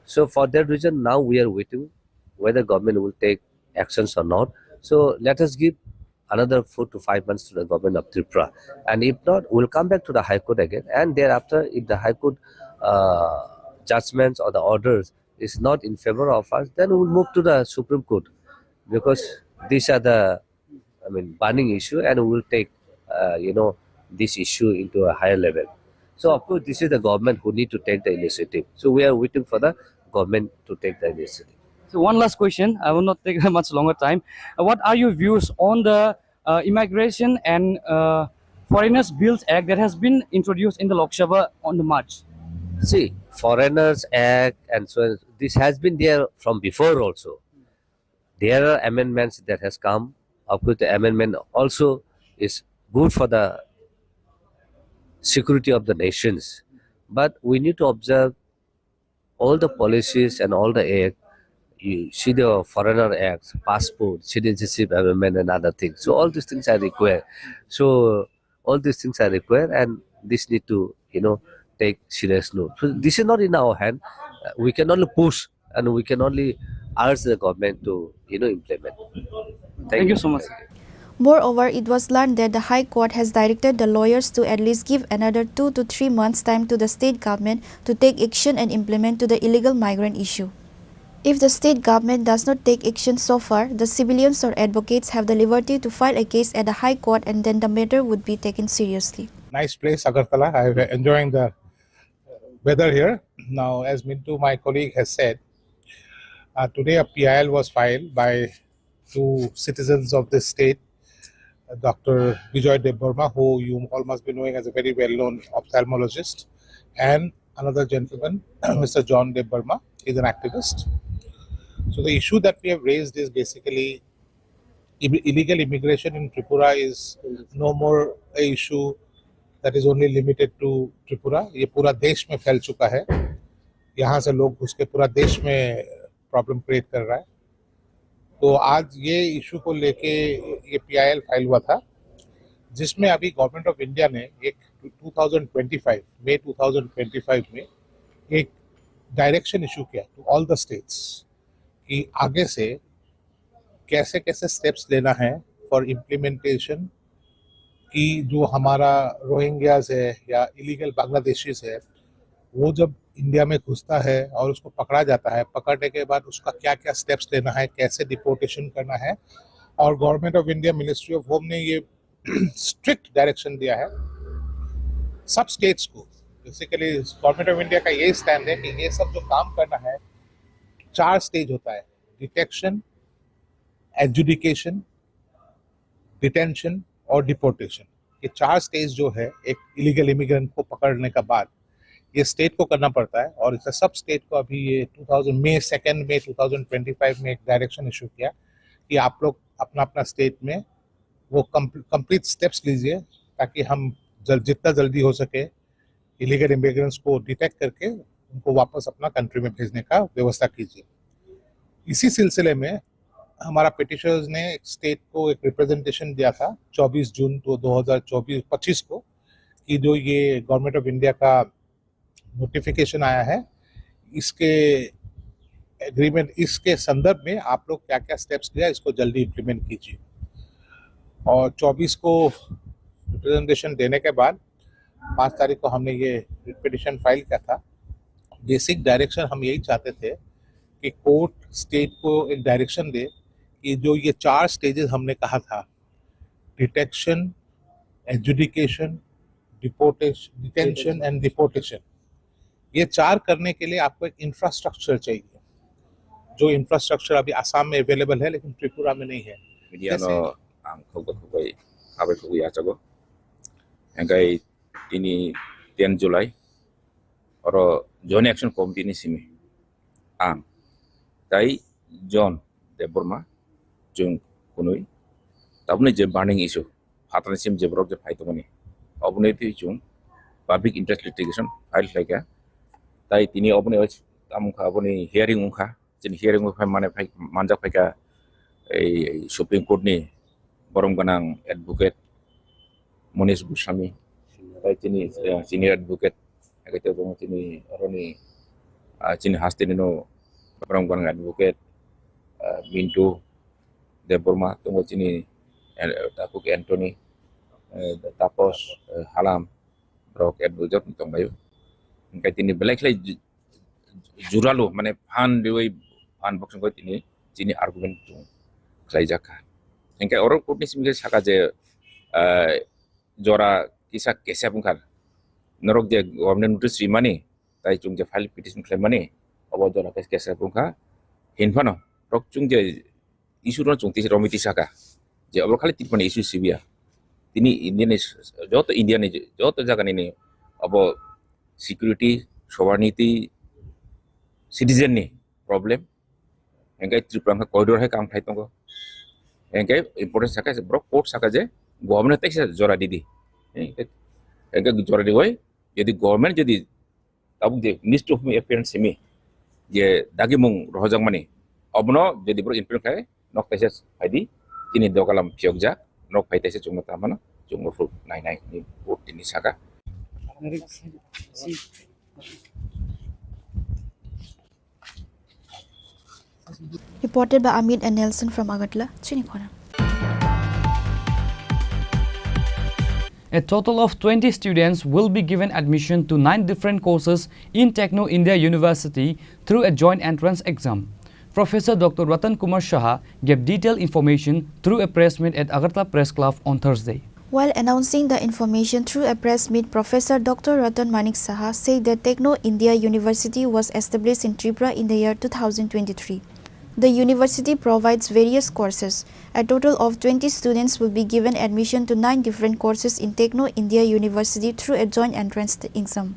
So for that reason, now we are waiting whether government will take actions or not. So let us give another four to five months to the government of Tripura. And if not, we'll come back to the High Court again. And thereafter, if the High Court uh, judgments or the orders is not in favor of us, then we'll move to the Supreme Court, because these are the, I mean, burning issue, and we'll take, uh, you know, this issue into a higher level. So of course, this is the government who need to take the initiative. So we are waiting for the government to take the initiative. So one last question, I will not take much longer time. Uh, what are your views on the uh, Immigration and uh, Foreigners Bills Act that has been introduced in the Lok Sabha on the March? See, Foreigners Act and so on, this has been there from before also. There are amendments that has come. Of course, the amendment also is good for the security of the nations. But we need to observe all the policies and all the act. You see the Foreigner Act, passport, citizenship amendment, and other things. So all these things are required. So all these things are required, and this need to, you know, take serious note. So this is not in our hand. Uh, We can only push, and we can only urge the government to, you know, implement. Thank you so much. Moreover, it was learned that the High Court has directed the lawyers to at least give another two to three months' time to the state government to take action and implement to the illegal migrant issue. If the state government does not take action so far, the civilians or advocates have the liberty to file a case at the High Court and then the matter would be taken seriously. Nice place, Agartala. I'm enjoying the weather here. Now, as Mintu, my colleague, has said, uh, today a P I L was filed by two citizens of this state, uh, Doctor Bijoy Debbarma, who you all must be knowing as a very well-known ophthalmologist, and another gentleman, Mister John Debbarma, is an activist. So the issue that we have raised is basically ill- illegal immigration in Tripura is no more a issue that is only limited to Tripura. ये पूरा देश में फैल चुका है. यहाँ से लोग घुस के पूरा देश में प्रॉब्लम क्रिएट कर रहा है. तो आज ये इशू को लेके ये पीआईएल फाइल हुआ था, जिसमें अभी गवर्नमेंट ऑफ इंडिया ने एक ट्वेंटी ट्वेंटी फ़ाइव, मई ट्वेंटी ट्वेंटी फ़ाइव में एक डायरेक्शन इशू किया टू ऑल द स्टेट्स कि आगे से कैसे कैसे स्टेप्स लेना है फॉर इम्प्लीमेंटेशन, कि जो हमारा रोहिंग्याज है या इलीगल बांग्लादेशीज है, वो जब इंडिया में घुसता है और उसको पकड़ा जाता है, पकड़ने के बाद उसका क्या क्या स्टेप्स लेना है, कैसे डिपोर्टेशन करना है. और government of India, ministry of home ने ये स्ट्रिक्ट डायरेक्शन दिया है सब स्टेट्स को. बेसिकली गवर्नमेंट ऑफ इंडिया का यही स्टैंड है कि ये सब जो काम करना है, चार स्टेज होता है: डिटेक्शन, एडजुडिकेशन, डिटेंशन और डिपोर्टेशन. ये चार स्टेज जो है एक इलीगल इमिग्रेंट को पकड़ने का बाद, ये स्टेट को करना पड़ता है. और इसका सब स्टेट को अभी ये two thousand May, second May twenty twenty five में एक डायरेक्शन इशू किया कि आप लोग अपना अपना स्टेट में वो कंप्लीट स्टेप्स लीजिए, ताकि हम जल, जितना जल्दी हो सके इलीगल इमिग्रेंट्स को डिटेक्ट करके उनको वापस अपना कंट्री में भेजने का व्यवस्था कीजिए. इसी सिलसिले में हमारा पिटिशनर्स ने एक स्टेट को एक रिप्रेजेंटेशन दिया था चौबीस जून तो दो हज़ार चौबीस पच्चीस को, कि जो ये गवर्नमेंट ऑफ इंडिया का नोटिफिकेशन आया है, इसके एग्रीमेंट, इसके संदर्भ में आप लोग क्या क्या स्टेप्स लिया, इसको जल्दी इम्प्लीमेंट कीजिए. और चौबीस को रिप्रेजेंटेशन देने के बाद पाँच तारीख को हमने ये पिटिशन फाइल किया था. बेसिक डायरेक्शन हम यही चाहते थे कि कोर्ट स्टेट को एक डायरेक्शन दे कि जो ये चार स्टेजेस हमने कहा था, detection, adjudication, deportation, detention and deportation, ये चार करने के लिए आपको एक इंफ्रास्ट्रक्चर चाहिए. जो इंफ्रास्ट्रक्चर अभी आसाम में अवेलेबल है लेकिन त्रिपुरा में नहीं है. Media no ang khokbo khokbai abai khokbo yachago. Hingkai tini ten July oro Joint Action Committee ni simi ang tai John Debbarma chwng kunui tabukni je burning issue phatarni sim je borok je phai tongmani oboni twi chwng public interest litigation file khlaikha. Tai tini oboni tamo wngkha, oboni hearing wngkha. Chini hearing o phai mane phai manjak phaikha ei Supreme Court ni borom gwnang advocate Monish Goswami, tai chini, eh, senior advocate, ake tongo chini oroni, ah, chini hasteni no borom gwnang advocate, ah, Mintu Debbarma tongo chini eh, Tapuk Anthony, eh, Tapos, eh, Halam, rok advisor tongbaio. Hingke tini belai khlai ju-, juralu, mane phan riwi, phan boksong koi tini chini argument chung khlaijakha. Hingke oro court ni simi khe saka je, eh, jora kisa kesep wngkha. Norok je government notice rimani, tai chung je file petition khlaimani, obo jora khe kesep wngkha. Hinphano, rok chung je issue no chung tisa romwi tisaka. Je obo khali Tripura ni issue sibiya. Tini India ni s-, joto India ni joto jaga ni ni obo security, sovereignty, citizen ni problem. Hingke Tripura wngkha corridor hai kam khai tongo. Hingke important saka je borok court saka je government teisa jora didi. Hingke, hingke jora diwi, jodi government jodi tabuk je list of appearance simi je dagimung rohojakmani, obono jodi borok implement khai nok teisa phaidi, tini dogalam phiyokjak, nok phai teisa chungno tamano chungo phuru nai nai ni court tini saka. Reported by Amit and Nelson from Agartala, Chinikhona. A total of twenty students will be given admission to nine different courses in Techno India University through a joint entrance exam. Professor Doctor Ratan Kumar Saha gave detailed information through a press meet at Agartala Press Club on Thursday. While announcing the information through a press meet, Professor Doctor Ratan Manik Saha said that Techno India University was established in Tripura in the year two thousand twenty-three. The university provides various courses. A total of twenty students will be given admission to nine different courses in Techno India University through a joint entrance exam.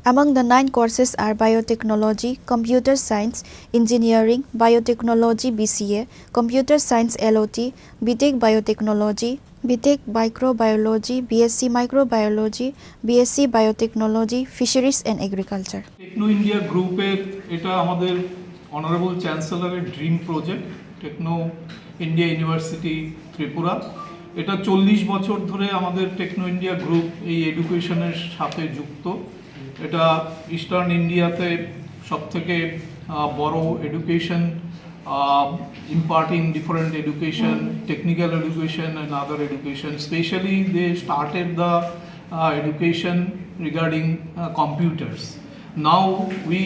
Among the nine courses are biotechnology, computer science, engineering, biotechnology B C A, computer science L O T, B Tech biotechnology, B Tech microbiology, B S C microbiology, B S C biotechnology, fisheries and agriculture. Techno India গ্রুপের এটা আমাদের honourable চ্যান্সেলরের dream project, Techno India University Tripura. এটা চল্লিশ বছর ধরে আমাদের techno India group এই এডুকেশনের সাথে যুক্ত। এটা ইস্টার্ন ইন্ডিয়াতে সব থেকে বড় education, imparting different education, technical education and other education. Specially, they started the education regarding computers. Now we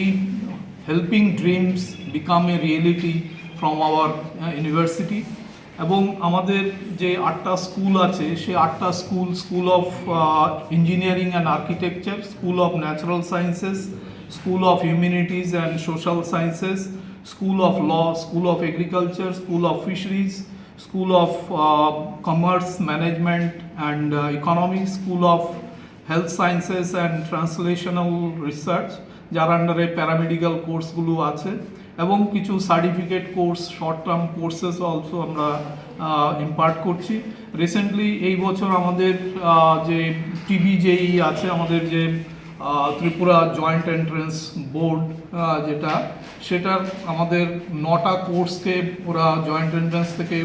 helping dreams become a reality from our university. এবং আমাদের যে আটটা স্কুল আছে, সেই আটটা school, School of Engineering and Architecture, School of Natural Sciences, School of Humanities and Social Sciences, School of Law, School of Agriculture, School of Fisheries, School of Commerce, Management and Economics, School of Health Sciences and Translational Research, যার আন্ডারে paramedical কোর্সগুলো আছে, এবং কিছু certificate course, short term courses also আমরা impart করছি। Recently এই বছর আমাদের যে টিবিজেই আছে, আমাদের যে ত্রিপুরা জয়েন্ট এন্ট্রান্স বোর্ড, যেটা, সেটার আমাদের নটা কোর্সকে ওরা জয়েন্ট এন্ট্রান্স থেকে,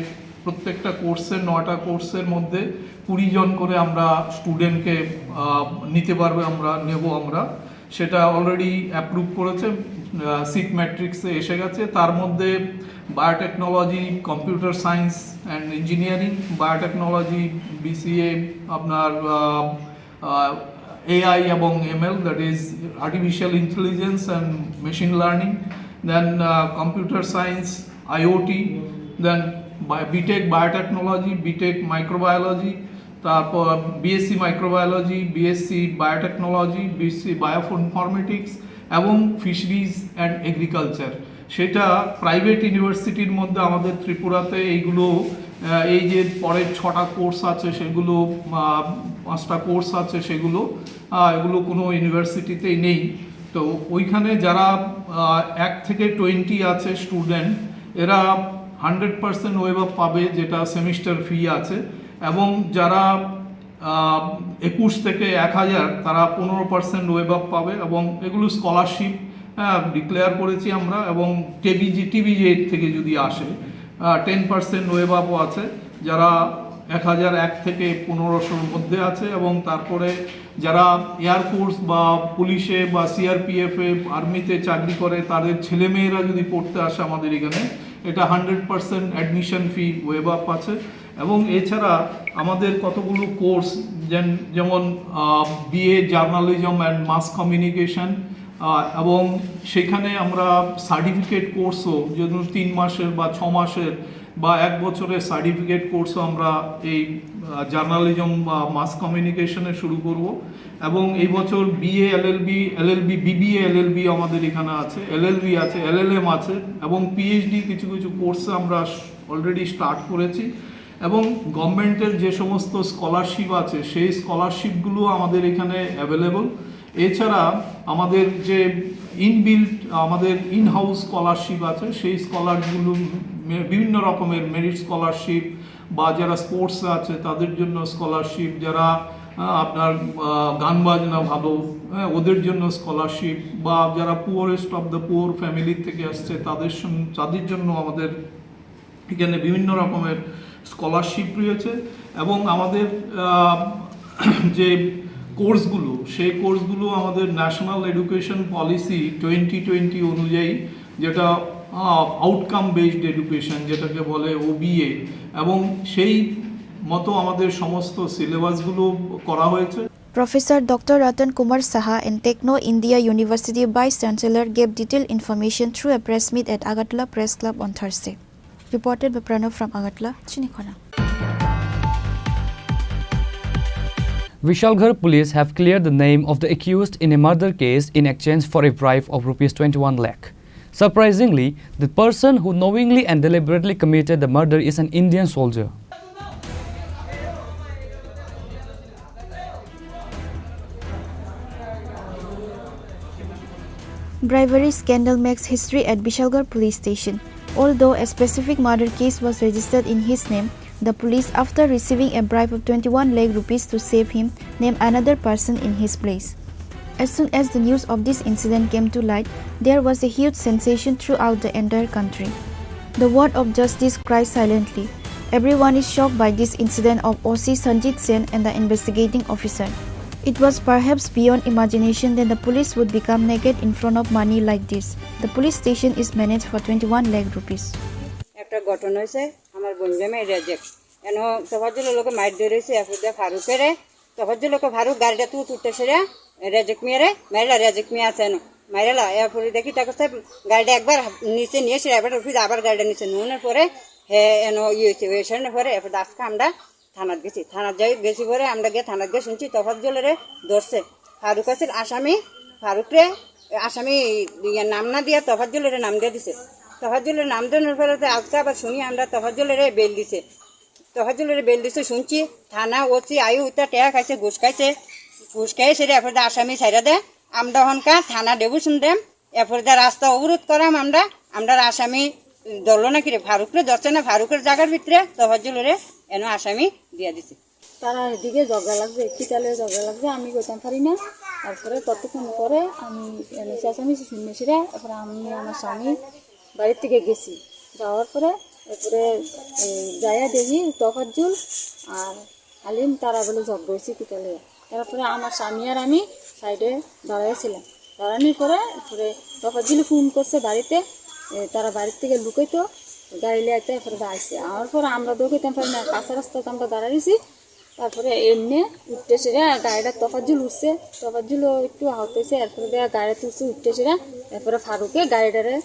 প্রত্যেকটা কোর্সের, নটা কোর্সের মধ্যে কুড়ি জন করে আমরা স্টুডেন্টকে নিতে পারবে, আমরা নেব। আমরা সেটা অলরেডি অ্যাপ্রুভ করেছে, সিট ম্যাট্রিক্সে এসে গেছে। তার মধ্যে biotechnology, computer science and engineering, biotechnology, BCA, আপনার এআই এবং ML, that is artificial intelligence and machine learning, then computer science, IoT, then BTech biotechnology, BTech microbiology, তারপর BSc microbiology, BSc biotechnology, BSc bioinformatics এবং fisheries and agriculture. সেটা private ইউনিভার্সিটির মধ্যে আমাদের ত্রিপুরাতে এইগুলো, এই যে পরের ছটা কোর্স আছে সেগুলো, পাঁচটা কোর্স আছে সেগুলো, এগুলো কোনো ইউনিভার্সিটিতেই নেই। তো ওইখানে যারা এক থেকে টোয়েন্টি আছে স্টুডেন্ট, এরা হান্ড্রেড পার্সেন্ট ওয়েভ অফ পাবে, যেটা সেমিস্টার ফি আছে। এবং যারা একুশ থেকে এক হাজার, তারা পনেরো পার্সেন্ট ওয়েভ অফ পাবে। এবং এগুলো স্কলারশিপ, হ্যাঁ, ডিক্লেয়ার করেছি আমরা। এবং টিবিজি টিবিজেড থেকে যদি আসে, টেন পার্সেন্ট ওয়েভ আপও আছে। যারা এক হাজার এক থেকে পনেরোশোর মধ্যে আছে এবং তারপরে যারা এয়ারফোর্স বা পুলিশে বা সিআরপিএফে, আর্মিতে চাকরি করে, তাদের ছেলেমেয়েরা যদি পড়তে আসে আমাদের এখানে, এটা hundred percent admission fee waive up আছে। এবং এছাড়া আমাদের কতগুলো কোর্স, যেমন BA journalism and mass communication, এবং সেখানে আমরা সার্টিফিকেট কোর্সও, যেমন তিন মাসের বা ছ মাসের বা এক বছরের সার্টিফিকেট কোর্সও আমরা এই জার্নালিজম বা মাস কমিউনিকেশনে শুরু করব। এবং এই বছর BA LLB, LLB, BBA LLB আমাদের এখানে আছে, এলএলবি আছে, এলএলএম আছে, এবং পিএইচডি কিছু কিছু কোর্সে আমরা অলরেডি স্টার্ট করেছি। এবং গভর্নমেন্টের যে সমস্ত স্কলারশিপ আছে, সেই স্কলারশিপগুলো আমাদের এখানে অ্যাভেলেবল। এছাড়া আমাদের যে ইনবিল্ট, আমাদের ইন হাউস স্কলারশিপ আছে, সেই স্কলারগুলো মে-, বিভিন্ন রকমের মেরিট স্কলারশিপ, বা যারা স্পোর্টস আছে তাদের জন্য স্কলারশিপ, যারা আহ, আপনার আহ, গান বাজনা ভালো, হ্যাঁ, ওদের জন্য স্কলারশিপ, বা যারা poorest of the poor family থেকে আসছে তাদের সম- তাদের জন্য আমাদের এখানে বিভিন্ন রকমের স্কলারশিপ রয়েছে। এবং আমাদের আহ, যে কোর্সগুলো, সেই কোর্সগুলো আমাদের national education policy twenty twenty অনুযায়ী, যেটা আউটকাম বেসড এডুকেশন, যেটাকে বলে ওবিএ, এবং সেই মতো আমাদের সমস্ত সিলেবাসগুলো করা হয়েছে। Professor Doctor Ratan Kumar Saha and Techno India University Vice Chancellor gave detailed information through a press meet at Agartala Press Club on Thursday. Reported by Pranav from Agartala, Chinikhona. Vishalgarh police have cleared the name of the accused in a murder case in exchange for a bribe of rupees twenty-one lakh. Surprisingly, the person who knowingly and deliberately committed the murder is an Indian soldier. Bribery scandal makes history at Bishalgarh police station. Although a specific murder case was registered in his name, the police, after receiving a bribe of twenty-one lakh rupees to save him, named another person in his place. As soon as the news of this incident came to light, there was a huge sensation throughout the entire country. The word of justice cries silently. Everyone is shocked by this incident of O C Sanjit Sen and the investigating officer. It was perhaps beyond imagination that the police would become naked in front of money like this. The police station is managed for twenty-one lakh rupees. একটা ঘটনা হয়েছে, আমার বোন জামাই রেজেক এন তফাজ্জুলের লোকে মাইর ধরেছে, এরপরে ফারুকেরে, তফাজ্জুল লোকে ফারুক গাড়িটা তুই তুলতে সেরে রেজেক মিয়ারে মাইলা, রেজেক মিয়া আছে এন মাইরালা। এরপরে দেখি তা করছে গাড়িটা একবার নিচে নিয়ে এসে এবার ফিরে আবার গাড়িটা নিচে নুনের পরে হে এন ইয়ে হয়েছে, ওই সেরেন পরে এরপরে আজকে আমরা থানাত গেছি। থানাত যাই, গেছি পরে আমরা গিয়ে থানাত গিয়ে শুনছি তফাজ্জুলেরে ধরছে। ফারুক আছিল আসামি, ফারুকরে আসামি ইয়ে নাম না দিয়া তফাজ্জুলেরে নাম দিয়ে দিছে। তফাজ্জুলের নাম দেওয়ার পরে তো আজকে আবার শুনি আমরা তফাজ্জুলেরে বেল দিছে। তফাজ্জুলেরে বেল দিছে শুনছি, থানা ওসি আয়ু উতা টেয়া খাইছে, ঘুষ খাইছে, ঘুষ খাইছে রে, এরপরে আসামি ছাইরা দে। আমরা হনকা থানা ডেবু শুনদেম, এরপরে দা রাস্তা অবরোধ করাম আমরা, আমরা আসামি ধরলো না কিরে, ফারুকরে ধরছে না, ফারুকের জায়গার ভিতরে তফাজ্জুলরে এনো আসামি দিয়া দিছে। তারা এদিকে ঝগড়া লাগছে, কিতালে ঝগড়া লাগছে, আমি কইতাম পারি না। তারপরে ততক্ষণ পরে আমি এনে চেঁচামেচি শুনেছিরা, তারপরে আমি আমার স্বামী বাড়ির থেকে গেছি। যাওয়ার পরে এরপরে, এ, যাইয়া দেখি তফাজ্জুল আর হালিম তারা বলে ঝগড়া হয়েছে কিতালে। তারপরে আমার স্বামী আর আমি সাইডে দাঁড়াইছিলাম। দাঁড়ানোর পরে এরপরে তফাজ্জুল ফোন করছে বাড়িতে, এ, তারা বাড়ির থেকে লুকাইতো, গাড়ি লিয়ে আইতে এরপরে আইছে। আমার পরে আমরা দৌড়াইতাম পারি না, কাঁচা রাস্তাতে আমরা দাঁড়াইছি। তারপরে এমনি উঠতে সেরে গাড়িটা তফাজ্জুল উঠছে, তফাজ্জুল একটু আহত হয়েছে, এরপরে দিয়ে গাড়ি তুলছে উঠতে সেরে, এরপরে ফারুকে গাড়িটারে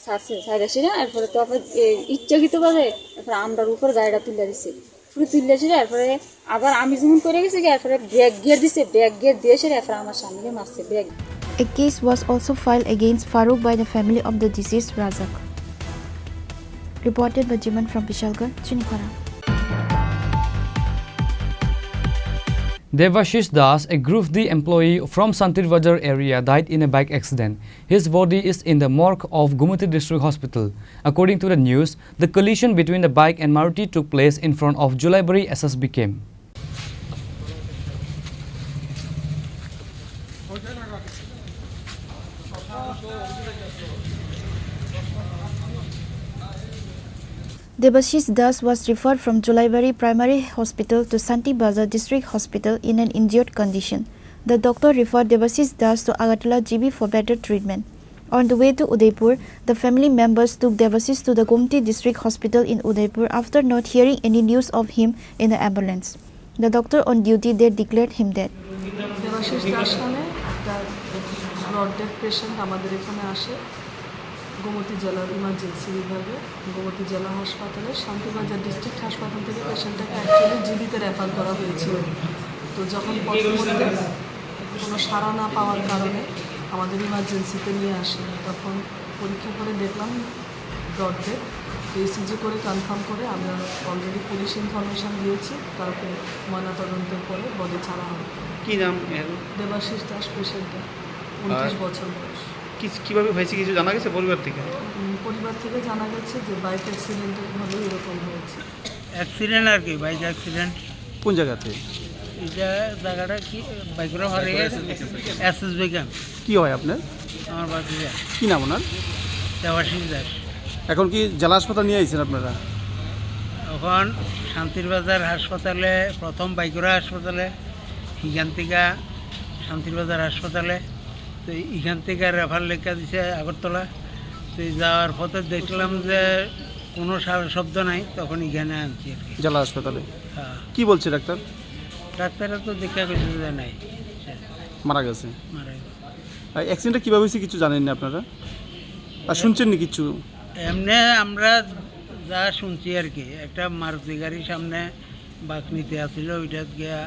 ছাড়ছে, ছাড়া সেরে এরপরে তফাজ-, এ, ইচ্ছাকৃতভাবে এরপরে আমরার উপর গাড়িটা তুলে দিছে। পুরো তুলে সেরে এরপরে আবার আমি যেমন করে গেছি, এরপরে ব্রেক গিয়ার দিছে, ব্রেক গিয়ার দিয়ে সেরে এরপরে আমার স্বামীকে মারছে, break. A case was also filed against Farooq by the family of the deceased Razak. Reported by Jiman from Bishalgarh, Chinikhona. Devashish Das, a Group D employee from Santir Bazar area, died in a bike accident. His body is in the morgue of Gumati District Hospital. According to the news, the collision between the bike and Maruti took place in front of Julaibari S S B camp. Debashish Das was referred from Julaibari Primary Hospital to Santi Bazar District Hospital in an injured condition. The doctor referred Debashish Das to Agartala G B for better treatment. On the way to Udaipur, the family members took Devashish to the Gomti District Hospital in Udaipur after not hearing any news of him in the ambulance. The doctor on duty there declared him dead. Debashis Das নামে একটা broad dead patient আমাদের এখানে আসে গোমতী জেলার ইমার্জেন্সি বিভাগে। গোমতী জেলা হাসপাতালে, শান্তিবাজার ডিস্ট্রিক্ট হাসপাতাল থেকে পেশেন্টটাকে অ্যাকচুয়ালি জিবিতে রেফার করা হয়েছিল। তো যখন পথে মধ্যে কোনো সাড়া না পাওয়ার কারণে আমাদের ইমার্জেন্সিতে নিয়ে আসে, তখন পরীক্ষা করে দেখলাম ব্রড ডেথ। তো ইসিজি করে কনফার্ম করে আমরা অলরেডি পুলিশ ইনফরমেশন দিয়েছি, কালকে ময়নাতদন্তের পরে বডি ছাড়া হবে। কি নাম এর? দেবাশিস দাস পেশেন্টটা, উনত্রিশ আর বছর বয়স। কি, কিভাবে হয়েছে কিছু জানা গেছে পরিবার থেকে? উম, পরিবার থেকে জানা গেছে যে বাইক অ্যাক্সিডেন্টের ভাবে এরকম হয়েছে। অ্যাক্সিডেন্ট আর কি, বাইক অ্যাক্সিডেন্ট। কোন জায়গাতে? এটা জায়গাটা কি? বাইকরা হরে এসএস বেগম। কি হয় আপনার? আমার ভাতিজা। কি নাম ওনার? দেবাশিস দাস। এখন কি জেলা হাসপাতাল নিয়ে আইছেন আপনারা? এখন শান্তির বাজার হাসপাতালে, প্রথম বাইকুড়া হাসপাতালে, এখান থেকে শান্তির বাজার হাসপাতালে, তো এখান থেকে রেফার লেখা দিছে আগরতলা। তো এই যাওয়ার পথে দেখলাম যে কোনো সারা শব্দ নাই, তখন এখানে আনছি আর কি। জেলা হাসপাতালে? হ্যাঁ। কি বলছে ডাক্তার? ডাক্তাররা তো দেখা করছে যে নাই, শেষ। মারা গেছে। মারা গেছে। আর অ্যাক্সিডেন্টটা কীভাবে হয়েছে কিছু জানেন না আপনারা? আর শুনছেন না কিছু? এমনি আমরা যা শুনছি আর কি, একটা মারুতি গাড়ির সামনে বাঁক নিতে আসছিল, ওইটাত গিয়া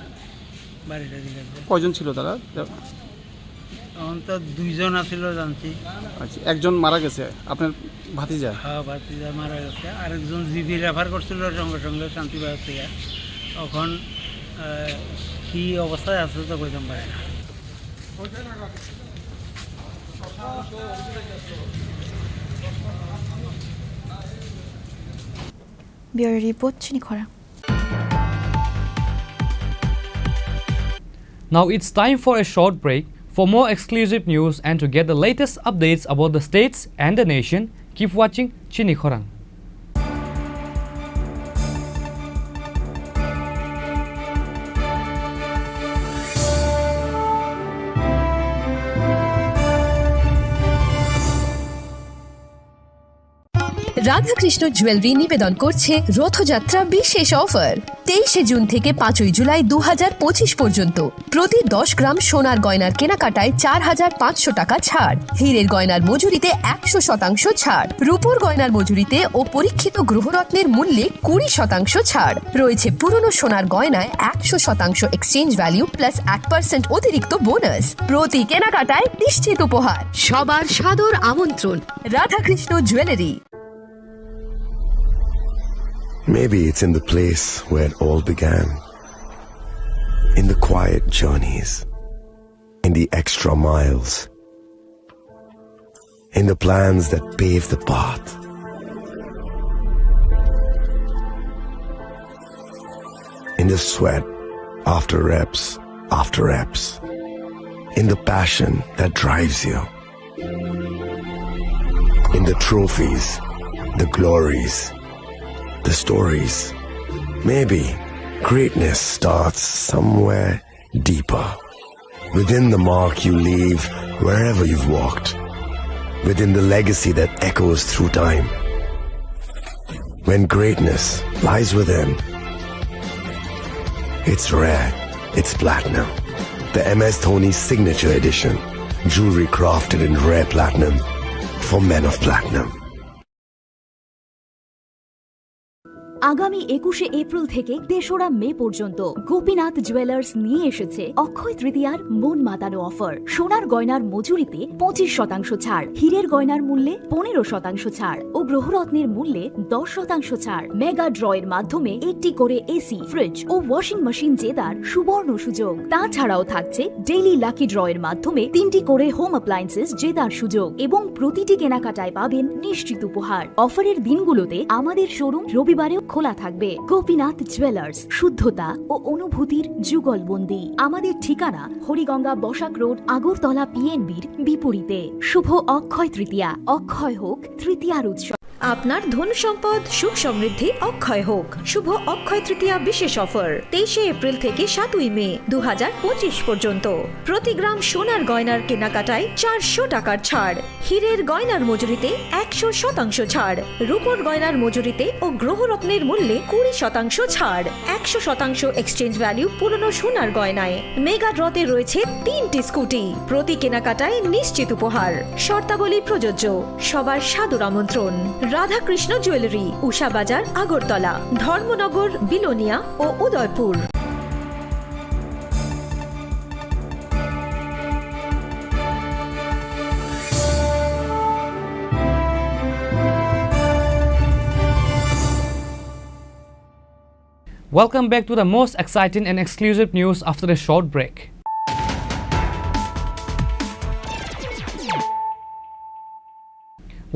বাড়িটা ঠিক আছে। কয়জন ছিল তারা? অন্তত দুইজন আছিল জানছি। আচ্ছা, একজন মারা গেছে, আপনার ভাতিজা? হ্যাঁ, ভাতিজা মারা গেছে। আরেকজন জিবি রেফার করছিল সঙ্গে সঙ্গে শান্তিবাজার থেকে। এখন, আহ, কি অবস্থায় আছে তো কইতাম পারি না। Bureau Report, Chini Khorang. Now it's time for a short break. For more exclusive news and to get the latest updates about the states and the nation, keep watching Chini Khorang. Radhakrishna jewellery নিবেদন করছে রথযাত্রা বিশেষ অফার। তেইশে জুন থেকে পাঁচই জুলাই দু হাজার পঁচিশ পর্যন্ত প্রতি দশ গ্রাম সোনার গয়নার কেনাকাটায় চার হাজার পাঁচশো টাকা ছাড়, হীরের গয়নার মজুরিতে একশো শতাংশ ছাড়, রূপোর গয়নার মজুরিতে ও পরীক্ষিত গ্রহরত্নের মূল্যে কুড়ি শতাংশ ছাড়। রয়েছে পুরনো সোনার গয়নায় একশো শতাংশ এক্সচেঞ্জ ভ্যালু প্লাস এক পার্সেন্ট অতিরিক্ত বোনাস। প্রতি কেনাকাটায় নিশ্চিত উপহার। সবার সাদর আমন্ত্রণ। Radhakrishna jewellery. Maybe it's in the place where it all began. In the quiet journeys. In the extra miles. In the plans that pave the path. In the sweat after reps after reps. In the passion that drives you. In the trophies, the glories, the stories. Maybe greatness starts somewhere deeper. Within the mark you leave wherever you've walked. Within the legacy that echoes through time. When greatness lies within, it's rare, it's platinum. The M S Dhoni Signature Edition. Jewelry crafted in rare platinum for men of platinum. আগামী একুশে এপ্রিল থেকে তেসরা মে পর্যন্ত গোপীনাথ জুয়েলার্স নিয়ে এসেছে অক্ষয় তৃতীয়ার মন মাতানো অফার। সোনার গয়নার মজুরিতে পঁচিশ শতাংশ ছাড়, হীরের গয়নার মূল্যে পনেরো শতাংশ ছাড় ও গ্রহরত্নের মূল্যে দশ শতাংশ ছাড়। মেগা ড্রয়ের মাধ্যমে একটি করে এসি, ফ্রিজ ও ওয়াশিং মেশিন জেতার সুবর্ণ সুযোগ। তাছাড়াও থাকছে ডেইলি লাকি ড্রয়ের মাধ্যমে তিনটি করে হোম অ্যাপ্লায়েন্সেস জেতার সুযোগ এবং প্রতিটি কেনাকাটায় পাবেন নিশ্চিত উপহার। অফারের দিনগুলোতে আমাদের শোরুম রবিবারেও খোলা থাকবে। গোপীনাথ জুয়েলার্স, শুদ্ধতা ও অনুভূতির যুগলবন্দি। আমাদের ঠিকানা হরিগঙ্গা বসাক রোড, আগরতলা পিএনবির বিপরীতে। শুভ অক্ষয় তৃতীয়া, অক্ষয় হোক তৃতীয়ার উৎসব। আপনার ধন সম্পদ সুখ সমৃদ্ধি অক্ষয় হোক। শুভ অক্ষয় তৃতীয়া বিশেষ অফার, তেইশে এপ্রিল থেকে সাতই মে দু হাজার পঁচিশ পর্যন্ত। প্রতি গ্রাম সোনার গয়নার কেনাকাটায় চারশো টাকার ছাড়, হীরের গয়নার মজুরিতে একশো শতাংশ ছাড়, রূপোর গয়নার মজুরিতে ও গ্রহরত্নের মূল্যে কুড়ি শতাংশ ছাড়, একশো শতাংশ এক্সচেঞ্জ ভ্যালু পুরনো সোনার গয়নায়। মেগা ড্রতে রয়েছে তিনটি স্কুটি, প্রতি কেনাকাটায় নিশ্চিত উপহার। শর্তাবলী প্রযোজ্য। সবার সাদর আমন্ত্রণ। রাধাকৃষ্ণ জুয়েলারি, উষা বাজার, আগরতলা, ধর্মনগর, বিলোনিয়া ও Udaipur. Welcome back to the most exciting and exclusive news after a short break.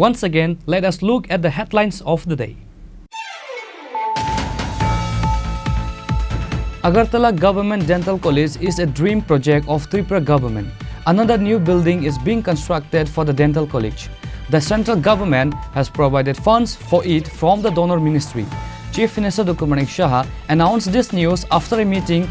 Once again, let us look at the headlines of the day. Agartala Government Dental College is a dream project of Tripura government. Another new building is being constructed for the dental college. The central government has provided funds for it from the donor ministry. Chief Minister Doctor Manik Saha announced this news after a meeting.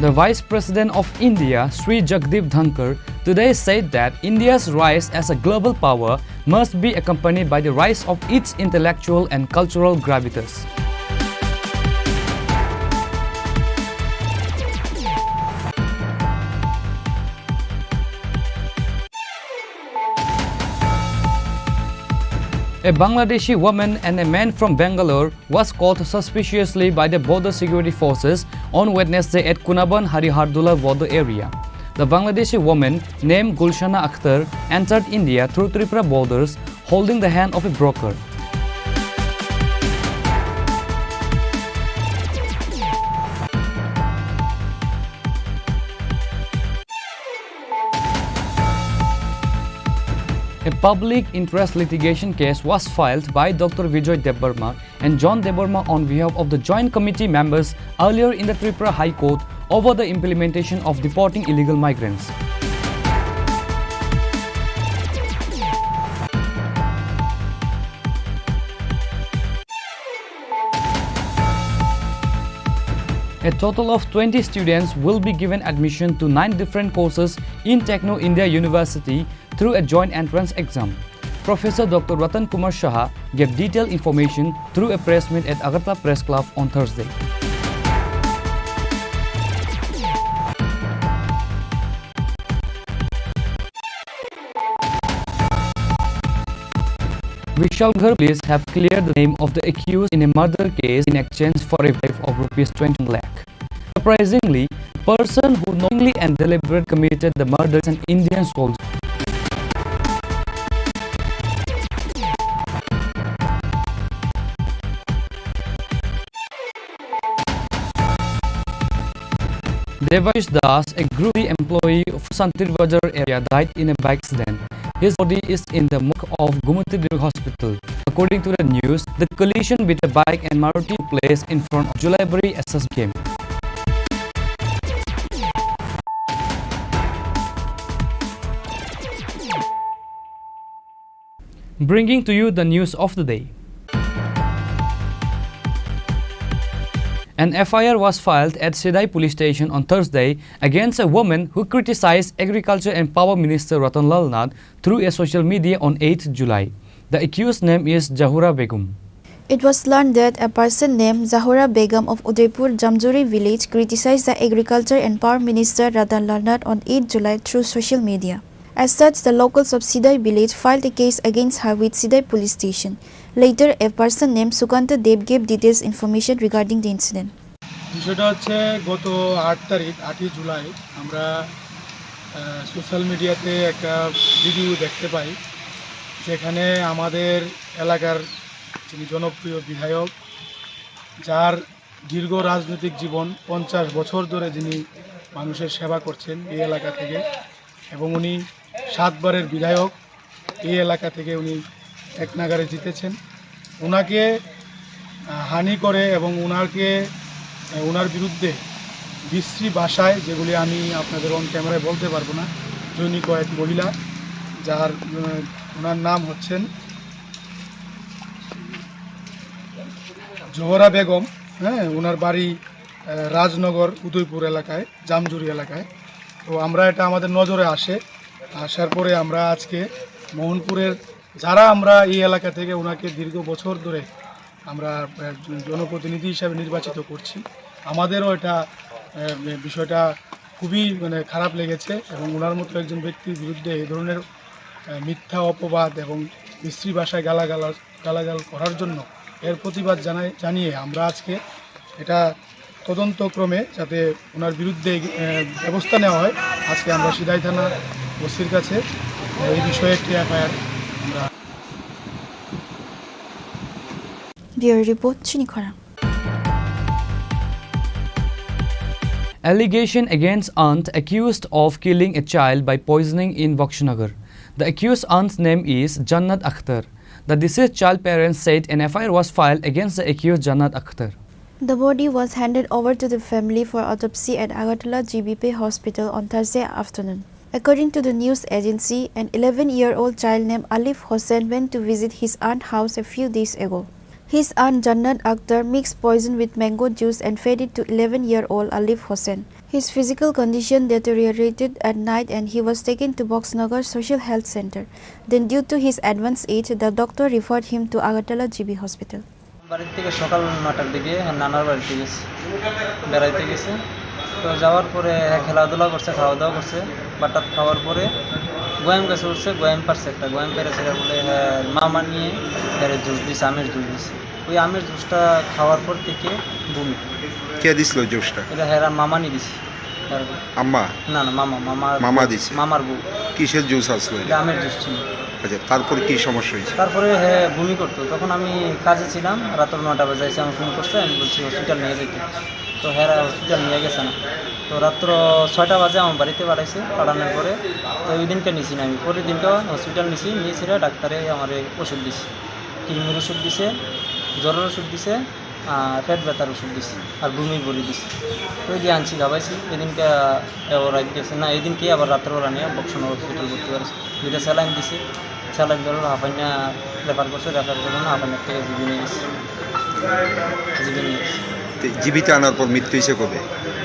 The Vice President of India, Shri Jagdeep Dhankhar, today said that India's rise as a global power must be accompanied by the rise of its intellectual and cultural gravitas. A Bangladeshi woman and a man from Bangalore was caught suspiciously by the border security forces on Wednesday at Kunaban Harihardula border area. The Bangladeshi woman, named Gulshana Akhtar, entered India through Tripura borders holding the hand of a broker. A public interest litigation case was filed by Doctor Bijoy Debbarma and John Debbarma on behalf of the Joint Committee members earlier in the Tripura High Court over the implementation of deporting illegal migrants. A total of twenty students will be given admission to nine different courses in Techno India University through a joint entrance exam. Professor Doctor Ratan Kumar Saha gave detailed information through a press meet at Agartala Press Club on Thursday. Vishalgarh police have cleared the name of the accused in a murder case in exchange for a bribe of rupees twenty lakh. Surprisingly, the person who knowingly and deliberate committed the murder is an Indian soldier. Devash Das, a grocery employee of Santir Bazar area, died in a bike accident. His body is in the morgue of Gumoti District Hospital. According to the news, the collision with a bike and Maruti took place in front of Julaibari S S B camp. Bringing to you the news of the day. An F I R was filed at Sidai Police Station on Thursday against a woman who criticized Agriculture and Power Minister Ratan Lal Nath through a social media on eighth July. The accused name is Zahura Begum. It was learned that a person named Zahura Begum of Udaipur Jamjuri village criticized the Agriculture and Power Minister Ratan Lal Nath on eighth July through social media. As such, the locals of Sidai village filed a case against her with Sidai police station. Later, a person named Sukanta Deb gave details information regarding the incident. বিষয়টা হচ্ছে, গত আট তারিখ, আটই জুলাই, আমরা সোশ্যাল মিডিয়াতে একটা ভিডিও দেখতে পাই, যেখানে আমাদের এলাকার যিনি জনপ্রিয় বিধায়ক, যার দীর্ঘ রাজনৈতিক জীবন, পঞ্চাশ বছর ধরে যিনি মানুষের সেবা করছেন এই এলাকা থেকে, এবং উনি সাতবারের বিধায়ক, এই এলাকা থেকে উনি এক নাগাড়ে জিতেছেন। ওনাকে, আহ, হানি করে এবং ওনাকে, আহ, ওনার বিরুদ্ধে বিশ্রী ভাষায়, যেগুলি আমি আপনাদের অন ক্যামেরায় বলতে পারবো না, জৈনিক এক মহিলা, যার, আহ, ওনার নাম হচ্ছেন জোহরা বেগম, হ্যাঁ, ওনার বাড়ি, আহ, রাজনগর উদয়পুর এলাকায়, জামজুরি এলাকায়। তো আমরা, এটা আমাদের নজরে আসে, আসার পরে আমরা আজকে মোহনপুরের যারা আমরা এই এলাকা থেকে ওনাকে দীর্ঘ বছর ধরে আমরা, আহ, জনপ্রতিনিধি হিসাবে নির্বাচিত করছি, আমাদেরও এটা, আহ, বিষয়টা খুবই, মানে, খারাপ লেগেছে এবং ওনার মতো একজন ব্যক্তির বিরুদ্ধে এই ধরনের, আহ, মিথ্যা অপবাদ এবং বিশ্রী ভাষায় গালাগাল, গালাগাল করার জন্য এর প্রতিবাদ জানাই, জানিয়ে আমরা আজকে এটা তদন্তক্রমে যাতে ওনার বিরুদ্ধে, আহ, ব্যবস্থা নেওয়া হয়, আজকে আমরা সিদাই থানা ওসির কাছে, আহ, এই বিষয়ে একটি এফআইআর আমরা Bureau report, Chini Khorang. Allegation against aunt accused of killing a child by poisoning in Bakshinagar. The accused aunt's name is Jannat Akhtar. The deceased child parents said an F I R was filed against the accused Jannat Akhtar. The body was handed over to the family for autopsy at Agartala G B P Hospital on Thursday afternoon. According to the news agency, an eleven-year-old child named Alif Hossain went to visit his aunt's house a few days ago. His aunt Jannat Akhtar mixed poison with mango juice and fed it to eleven-year-old Alif Hossain. His physical condition deteriorated at night and he was taken to Boxnagar Social Health Center. Then, due to his advanced age, the doctor referred him to Agartala G B Hospital. বাড়ির থেকে সকাল নয়টার দিকে হ্যাঁ নানার বাড়িতে গেছে, বেড়াইতে গেছে। তো যাওয়ার পরে হ্যাঁ খেলাধুলা করছে, খাওয়া দাওয়া করছে। বাটাত খাওয়ার পরে গোয়াম গাছে উঠছে, গোয়াম পারছে একটা, গোয়াম পেরেছে বলে হ্যাঁ মামা নিয়ে হ্যাঁ জুস দিছে, আমের জুস দিছে। ওই আমের জুসটা খাওয়ার পর থেকে বমি। কে দিছিল জুসটা? এটা হ্যাঁ মামানি দিছে। তারপর আম্মা? না, না, মামা, মামার মামা বউ, দিছে? মামার বউ। কিসের জুস আসলো এটা? এটা আমের জুস ছিল। আচ্ছা, তারপর কি সমস্যা হয়েছে? তারপরে হ্যাঁ বমি করতো, তখন আমি কাজে ছিলাম, রাত্র নয়টা বাজে এসে আমার ফোন করছে, আমি বলছি হসপিটাল নিয়ে যেতে। তো হ্যাঁ হসপিটাল নিয়ে গেছে না। তো রাত্র ছয়টা বাজে আমার বাড়িতে পাঠাইছে, পাঠানোর পরে তো ওই দিনকে নিছি না আমি, পরের দিনকে হসপিটাল নিছি, নিয়ে সেটা ডাক্তারে আমার ওষুধ দিছে, কিডনির ওষুধ দিছে, জ্বরের ওষুধ দিছে, আহ, পেট ব্যথার ওষুধ দিছে আর বমি বড়ি দিছে। তো ওই দিয়ে আনছি খাবাইছি, এদিনকে এবার রাত গেছে না, এদিনকে আবার রাত্রেবেলা নিয়ে বক্সনগর হসপিটাল ভর্তি করেছে। দুইটা স্যালাইন দিছে, স্যালাইন ধরো হাফাইনা রেফার করছে, রেফার করলো না, হাফাইনার থেকে জিবি নিয়ে গেছে, জিবি নিয়ে গেছে। তো জিবিতে আনার পর মৃত্যু হয়েছে কবে?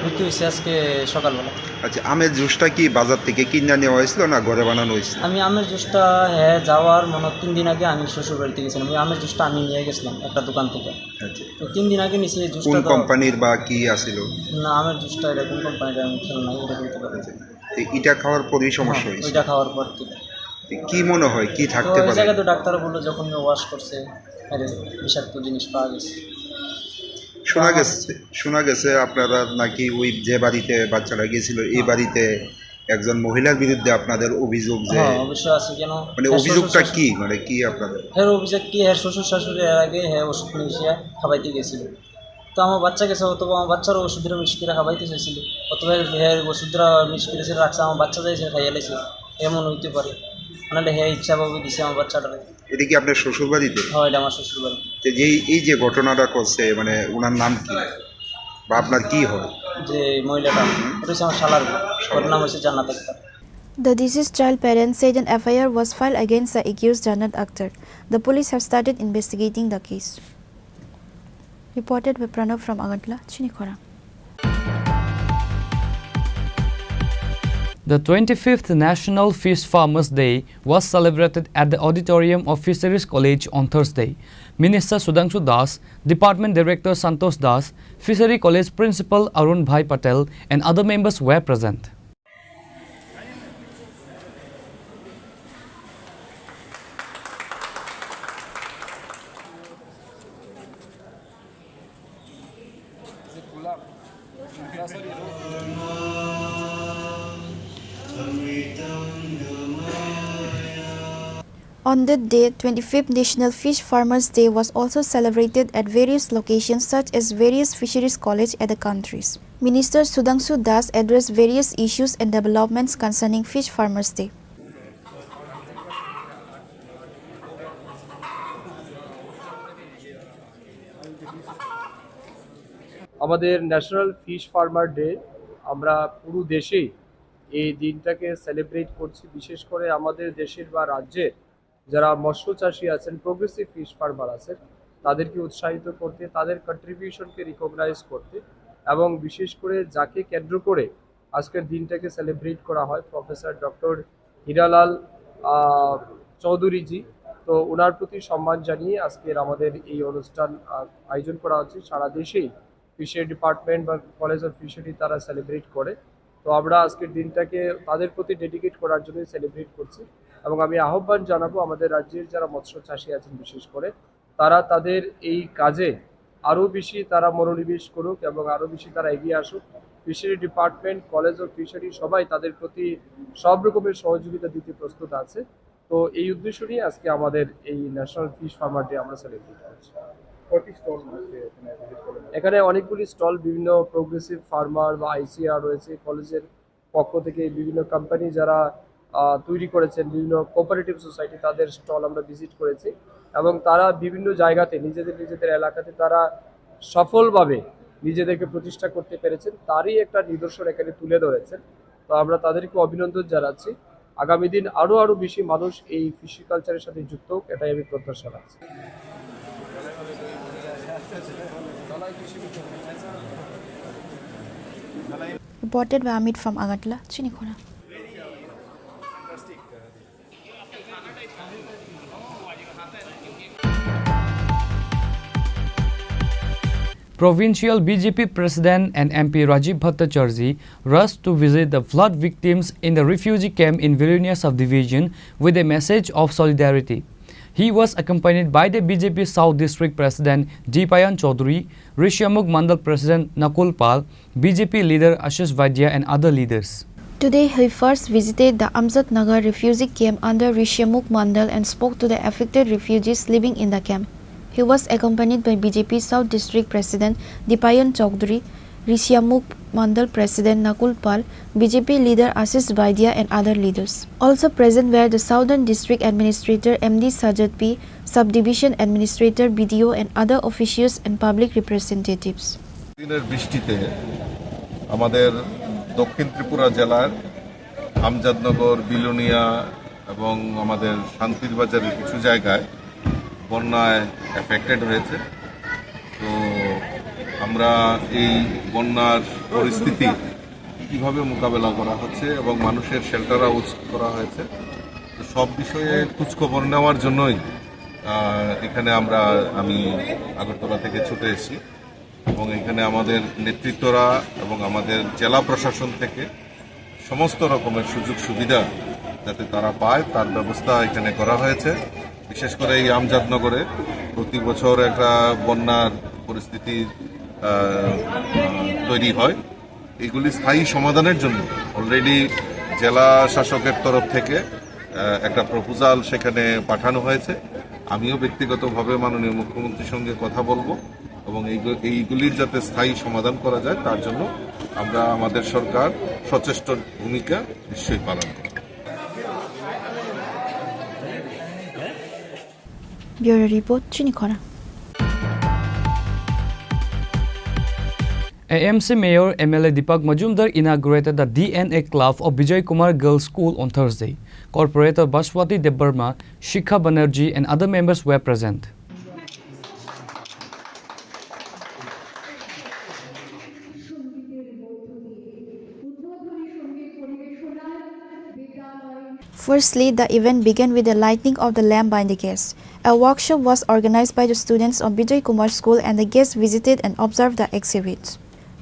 মৃত্যু হয়েছে আজকে সকালবেলা। আচ্ছা, আমের জুসটা কি বাজার থেকে কিনে নেওয়া হয়েছিল না ঘরে বানানো হয়েছিল? আমি আমের জুসটা হ্যাঁ যাওয়ার মনে হয় তিন দিন আগে আমি শ্বশুর বাড়িতে গেছিলাম, ওই আমের জুসটা আমি নিয়ে গেছিলাম একটা দোকান থেকে। আচ্ছা। তো তিন দিন আগে নিছি এই জুসটা কোন তো কোম্পানির বা কি আছিল? না, আমের জুসটা এটা কোন কোম্পানির আমি খেয়াল নাই, এটা বলতে পারি না। আচ্ছা। তো এটা খাওয়ার পরেই সমস্যা হ্যাঁ, হয়েছে? ওইটা খাওয়ার পর থেকে। তো কি মনে হয়, কি তো থাকতে এই পারে? জায়গায় তো ডাক্তার বললো যখন ওয়াশ করছে, আরে বিষাক্ত জিনিস পাওয়া গেছে। শোনা তো গেছে, শোনা গেছে আপনারা নাকি ওই যে বাড়িতে বাচ্চাটা গেছিল, এই হ্যাঁ। বাড়িতে একজন মহিলার বিরুদ্ধে আপনাদের অভিযোগ যে হ্যাঁ, অবশ্য আছে। কেন? মানে হ্যাঁ, অভিযোগটা শ্বশুর কি? মানে কি আপনাদের? হ্যাঁ, অভিযোগ কি? হ্যাঁ, শ্বশুর শাশুড়ি এর আগে হ্যাঁ ওষুধ নিয়ে এসে খাবাইতে গেছিল। তো আমার বাচ্চা গেছে, অথবা আমার বাচ্চারও ওষুধটা মিক্স করে খাবাইতে চাইছিল, অথবা হ্যাঁ ওষুধটা মিক্স করে সেটা রাখছে, আমার বাচ্চা চাইছে খাইয়া লাইছে, এমন হইতে পারে। নাহলে হ্যাঁ ইচ্ছাভাবে দিছে আমার বাচ্চাটারে। এটা কি আপনার শ্বশুর বাড়িতে? হ্যাঁ, এটা আমার শ্বশুর বাড়ি। তো যেই, এই যে ঘটনাটা করছে, মানে ওনার নাম কি? বা আপনার কি হয়? যে মহিলাটা, ওটা হচ্ছে আমার শালার বউ। ওর নাম হচ্ছে জান্নাত Akter. The deceased child parents said an F I R was filed against the accused Jannat Akhtar. The police have started investigating the case. Reported by Pranav from Agartala, Chini Khorang. The twenty-fifth National Fish Farmers Day was celebrated at the auditorium of Fisheries College on Thursday. Minister Sudhanshu Das, Department Director Santosh Das, Fishery College Principal Arun Bhai Patel, and other members were present. On that day, twenty-fifth National Fish Farmers Day was also celebrated at various locations such as various fisheries college at the countries. Minister Sudhanshu Das addressed various issues and developments concerning Fish Farmers Day. আমাদের national fish farmer day, আমরা পুরো দেশেই এই দিনটাকে সেলিব্রেট করছি। বিশেষ করে আমাদের দেশের বা রাজ্যের যারা মৎস্য চাষী আছেন, প্রোগ্রেসিভ ফিশ ফার্মার আছেন, তাদেরকে উৎসাহিত করতে, তাদের কন্ট্রিবিউশনকে রিকগনাইজ করতে এবং বিশেষ করে যাকে কেন্দ্র করে আজকের দিনটাকে সেলিব্রেট করা হয়, প্রফেসর ডক্টর হীরালাল আহ, চৌধুরীজি। তো ওনার প্রতি সম্মান জানিয়ে আজকের আমাদের এই অনুষ্ঠান আহ, আয়োজন করা হচ্ছে। সারা দেশেই ফিশারি ডিপার্টমেন্ট বা কলেজ অফ ফিশারি তারা সেলিব্রেট করে। তো আমরা আজকের দিনটাকে তাদের প্রতি ডেডিকেট করার জন্যই সেলিব্রেট করছি। এবং আমি আহ্বান জানাবো আমাদের রাজ্যের যারা মৎস্য চাষী আছেন বিশেষ করে, তারা তাদের এই কাজে আরও বেশি তারা মনোনিবেশ করুক এবং আরও বেশি তারা এগিয়ে আসুক। Fishery department, college of fishery সবাই তাদের প্রতি সব রকমের সহযোগিতা দিতে প্রস্তুত আছে। তো এই উদ্দেশ্য নিয়ে আজকে আমাদের এই ন্যাশনাল ফিশ ফার্মার ডে আমরা সেলিব্রেট করছি। কয়টি স্টল আছে এখানে ভিজিট করলেন? এখানে অনেকগুলি স্টল, বিভিন্ন প্রোগ্রেসিভ ফার্মার বা আইসিআর রয়েছে, কলেজের পক্ষ থেকে বিভিন্ন কোম্পানি যারা আহ, তৈরি করেছেন, বিভিন্ন কোঅপারেটিভ সোসাইটি, তাদের স্টল আমরা ভিজিট করেছি এবং তারা বিভিন্ন জায়গাতে নিজেদের নিজেদের এলাকাতে তারা সফলভাবে নিজেদেরকে প্রতিষ্ঠা করতে পেরেছেন, তারই একটা নিদর্শন এখানে তুলে ধরেছেন। তো আমরা তাদেরকে অভিনন্দন জানাচ্ছি। আগামী দিন আরও আরও বেশি মানুষ এই ফিশি কালচারের সাথে যুক্ত হোক, এটাই আমি প্রত্যাশা রাখছি। Reported by Amit from Agartala, Chinikhona. Provincial B J P President and M P Rajiv Bhattacharjee rushed to visit the flood victims in the refugee camp in Vilonia subdivision with a message of solidarity. He was accompanied by the B J P South District President Dipayan Chaudhary, Rishyamukh Mandal President Nakul Pal, B J P leader Ashish Vaidya and other leaders. Today, he first visited the Amjad Nagar refugee camp under Rishyamukh Mandal and spoke to the affected refugees living in the camp. He was accompanied by B J P South District President Dipayan Chaudhary, Rishyamukh Mandal President Nakul Pal, B J P leader Ashish Vaidya and other leaders. Also present were the Southern District Administrator M D Sajad P, Subdivision Administrator, B D O and other officials and public representatives. দিনের বৃষ্টিতে আমাদের দক্ষিণ ত্রিপুরা জেলার আমজাদনগর, বিলোনিয়া এবং আমাদের শান্তির বাজারের কিছু জায়গায় বন্যায় এফেক্টেড হয়েছে। তো আমরা এই বন্যার পরিস্থিতি কিভাবে মোকাবেলা করা হচ্ছে এবং মানুষের শেল্টার হাউস করা হয়েছে, তো সব বিষয়ে খোঁজখবর নেওয়ার জন্যই আহ, এখানে আমরা আমি আগরতলা থেকে ছুটে এসেছি এবং এখানে আমাদের নেতৃত্বরা এবং আমাদের জেলা প্রশাসন থেকে সমস্ত রকমের সুযোগ সুবিধা যাতে তারা পায়, তার ব্যবস্থা এখানে করা হয়েছে। বিশেষ করে এই আমজাদনগরে প্রতি বছর একটা বন্যার পরিস্থিতি আহ, তৈরি হয়। এগুলি স্থায়ী সমাধানের জন্য অলরেডি জেলা শাসকের তরফ থেকে আহ, একটা প্রপোজাল সেখানে পাঠানো হয়েছে। আমিও ব্যক্তিগতভাবে মাননীয় মুখ্যমন্ত্রীর সঙ্গে কথা বলবো এবং এইগু- এইগুলির যাতে স্থায়ী সমাধান করা যায়, তার জন্য আমরা, আমাদের সরকার সচেষ্ট ভূমিকা নিশ্চয়ই পালন করবে। Bureau Report, Chinikhona. A M C Mayor M L A Deepak Majumdar inaugurated the D N A Club of Vijay Kumar Girls School on Thursday. Corporator Bashwati Debbarma, Shikha Banerjee and other members were present. Firstly, the event began with the lighting of the lamp by the guests. A workshop was organized by the students of Bijoy Kumar School and the guests visited and observed the exhibits.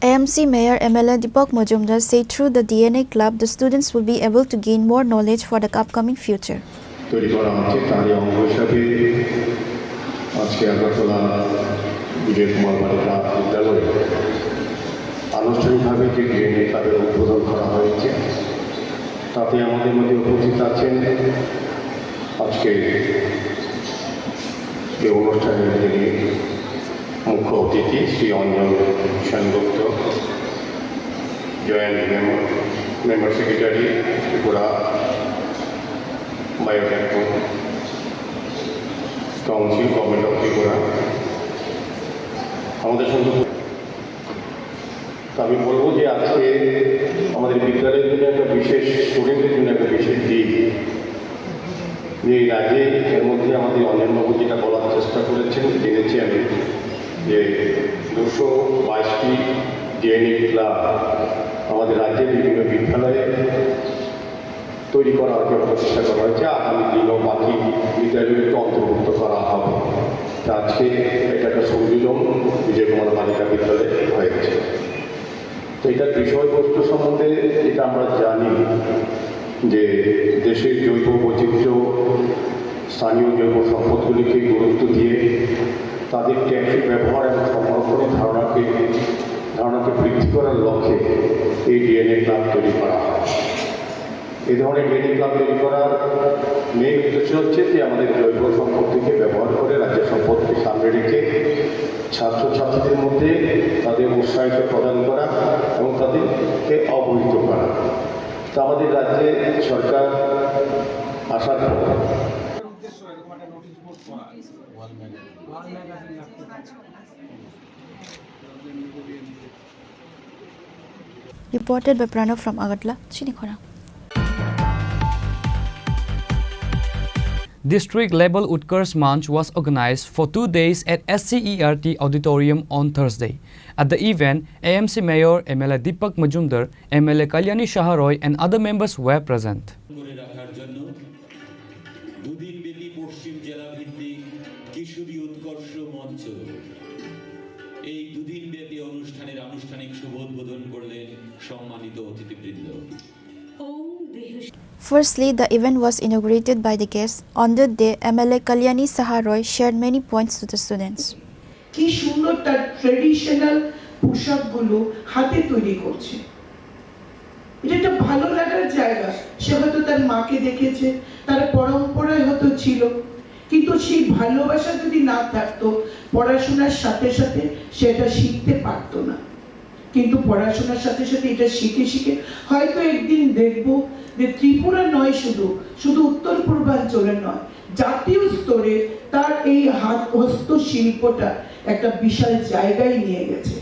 A M C Mayor M L A Deepak Majumdar said through the D N A club, the students will be able to gain more knowledge for the upcoming future. তৈরি করা হচ্ছে, তারই অঙ্গ হিসাবে আজকে আগরতলা বিজয় কুমার বালিকা বিদ্যালয়ে আনুষ্ঠানিকভাবে যে ডিএনএ ক্লাবের উদ্বোধন করা হয়েছে, তাতে আমাদের মধ্যে উপস্থিত আছেন আজকে এই অনুষ্ঠানের যিনি মুখ্য অতিথি Shri Anjan Sengupta, joint member, member secretary Tripura biotechnology council, government of Tripura, আমাদের সঙ্গে তো আমি বলবো যে আজকে আমাদের বিদ্যালয়ের জন্য একটা বিশেষ, স্টুডেন্টদের জন্য একটা বিশেষ দিন। যে এর আগে এর মধ্যে আমাদের অঞ্জনবাবু যেটা বলার চেষ্টা করেছেন, জেনেছি আমি যে দুশো বাইশটি ডিএনএ ক্লাব আমাদের রাজ্যের বিভিন্ন বিদ্যালয়ে তৈরি করার জন্য প্রচেষ্টা করা হয়েছে। আগামী দিনও বাকি বিদ্যালয়গুলিকে অন্তর্ভুক্ত করা হবে। তা আজকে এটা একটা সংযোজন বিজয় কুমার বালিকা বিদ্যালয়ে হয়েছে। তো এটার বিষয়বস্তু সম্বন্ধে যেটা আমরা জানি যে দেশের জৈব বৈচিত্র্য, স্থানীয় জৈব সম্পদগুলিকে গুরুত্ব দিয়ে তাদের টেকসই ব্যবহার এবং সংরক্ষণের ধারণাকে, ধারণাকে বৃদ্ধি করার লক্ষ্যে এই ডিএনএ ক্লাব তৈরি করা হয়। এই ধরনের ডিএনএ ক্লাব তৈরি করার মেইন উদ্দেশ্য হচ্ছে যে আমাদের জৈব সম্পদকে ব্যবহার করে, রাজ্যের সম্পদকে সামনে রেখে ছাত্রছাত্রীদের মধ্যে তাদের উৎসাহিত প্রদান করা এবং তাদেরকে অবহিত করা। তো আমাদের রাজ্যে সরকার আসার পর Reported by Pranav from Agartala, Chinikhora. District level Utkarsh Manch was organized for two days at S C E R T Auditorium on Thursday. At the event, A M C Mayor, M L A Deepak Majumdar, M L A Kalyani Saha Roy and other members were present. দুদিনব্যাপী পশ্চিম জেলা ভিত্তিক কিশোরী উৎকর্ষ মঞ্চ এই দুদিনব্যাপী অনুষ্ঠানের আনুষ্ঠানিক শুভ উদ্বোধন করলেন সম্মানিত অতিথিবৃন্দ। Firstly, the event was inaugurated by the guests. On that day, M L A Kalyani Saha Roy shared many points to the students. কি সুন্দর তার ট্রেডিশনাল পোশাকগুলো হাতে তৈরি করছে। এটা একটা ভালো লাগার জায়গা। সে হয়তো তার মাকে দেখেছে, তার পরম্পরায় হয়তো ছিল, কিন্তু সেই ভালোবাসা যদি না থাকতো, পড়াশোনার সাথে সাথে সেটা শিখতে পারতো না। কিন্তু পড়াশোনার সাথে সাথে এটা শিখে শিখে হয়তো একদিন দেখব যে ত্রিপুরা নয় শুধু, শুধু উত্তর পূর্বাঞ্চলে নয়, জাতীয় স্তরে তার এই হাত হস্তশিল্পটা একটা বিশাল জায়গায় নিয়ে গেছে।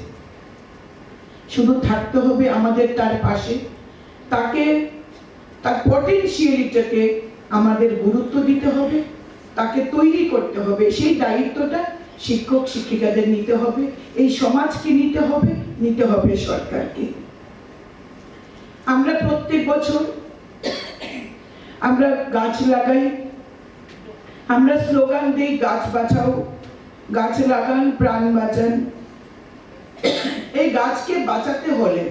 শুধু থাকতে হবে আমাদের তার পাশে, তাকে, তার পটেনশিয়ালিটিকে আমাদের গুরুত্ব দিতে হবে, তাকে তৈরি করতে হবে। সেই দায়িত্বটা শিক্ষক শিক্ষিকাদের নিতে হবে, এই সমাজকে নিতে হবে, নিতে হবে সরকারকে। আমরা প্রত্যেক বছর আমরা গাছ লাগাই, আমরা স্লোগান দিই গাছ বাঁচাও, গাছ লাগান প্রাণ বাঁচান। এই গাছকে বাঁচাতে হলে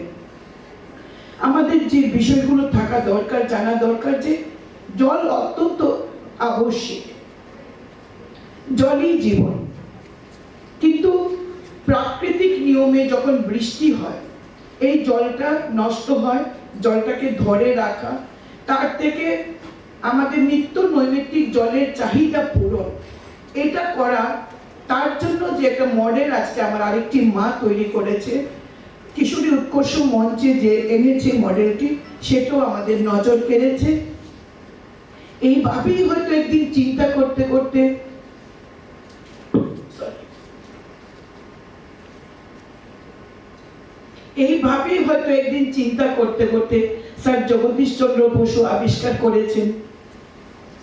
আমাদের যে বিষয়গুলো থাকা দরকার, জানা দরকার যে জল অত্যন্ত আবশ্যিক, জলই জীবন। কিন্তু প্রাকৃতিক নিয়মে যখন বৃষ্টি হয়, এই জলটা নষ্ট হয়, জলটাকে ধরে রাখা, তার থেকে আমাদের নিত্য নৈমিত্তিক জলের চাহিদা পূরণ, এটা করা, তার জন্য যে একটা মডেল আজকে আমার আরেকটি মা তৈরি করেছে, কিশোরী উৎকর্ষ মঞ্চে যে এনেছে মডেলটি, সেটাও আমাদের নজর কেড়েছে। এইভাবেই হয়তো একদিন চিন্তা করতে করতে, sorry, এইভাবেই হয়তো একদিন চিন্তা করতে করতে স্যার জগদীশ চন্দ্র বসু আবিষ্কার করেছেন,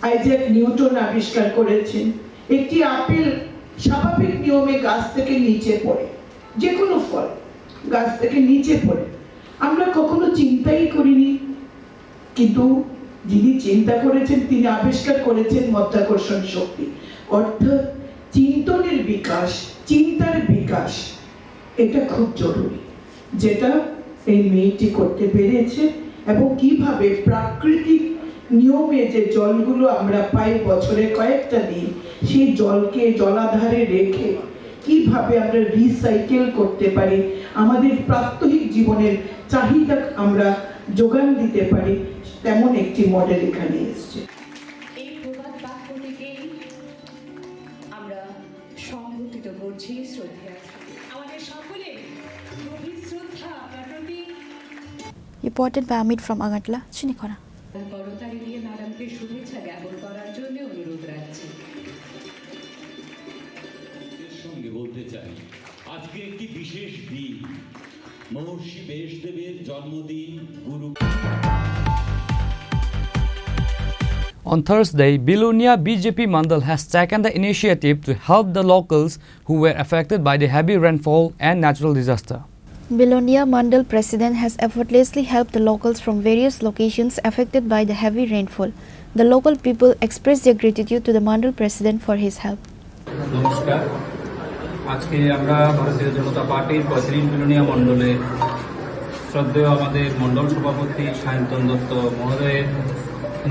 আইজ্যাক নিউটন আবিষ্কার করেছেন, একটি আপেল স্বাভাবিক নিয়মে গাছ থেকে নিচে পড়ে, যে কোনো ফল গাছ থেকে নিচে পড়ে, আমরা কখনো চিন্তাই করিনি। কিন্তু যিনি চিন্তা করেছেন, তিনি আবিষ্কার করেছেন মাধ্যাকর্ষণ শক্তি, অর্থাৎ চিন্তনের বিকাশ, চিন্তার বিকাশ, এটা খুব জরুরি, যেটা এই মেয়েটি করতে পেরেছে। এবং কিভাবে প্রাকৃতিক নিয়মে যে জলগুলো আমরা পাই বছরে কয়েকটা দিন, সেই জলকে জলাধারে রেখে কিভাবে আমরা রিসাইকেল করতে পারি, আমাদের প্রাত্যহিক জীবনের চাহিদা আমরা যোগান দিতে পারি, তেমন একটি মডেল এখানে এসছে। সংঘটিত করছি শ্রদ্ধেয়। আমাদের সকলে গভীর শ্রদ্ধা আপনার প্রতি। Reported by Amit from Agartala, Chini Khorang. করতালি দিয়ে ম্যাডামকে শুভেচ্ছা জ্ঞাপন করার জন্য অনুরোধ রাখছি। এর সঙ্গে বলতে চাই, আজকে একটি বিশেষ দিন। মহর্ষি ব্যাসদেবের জন্মদিন, গুরু On Thursday, Belonia B J P Mandal has taken the initiative to help the locals who were affected by the heavy rainfall and natural disaster. Belonia Mandal President has effortlessly helped the locals from various locations affected by the heavy rainfall. The local people expressed their gratitude to the Mandal President for his help. নমস্কার। আজকে আমরা ভারতীয় জনতা পার্টির পঁয়ত্রিশ বিলোনিয়া মণ্ডলের শ্রদ্ধেয় আমাদের মণ্ডল সভাপতি সায়ন্তন দত্ত মহোদয়ের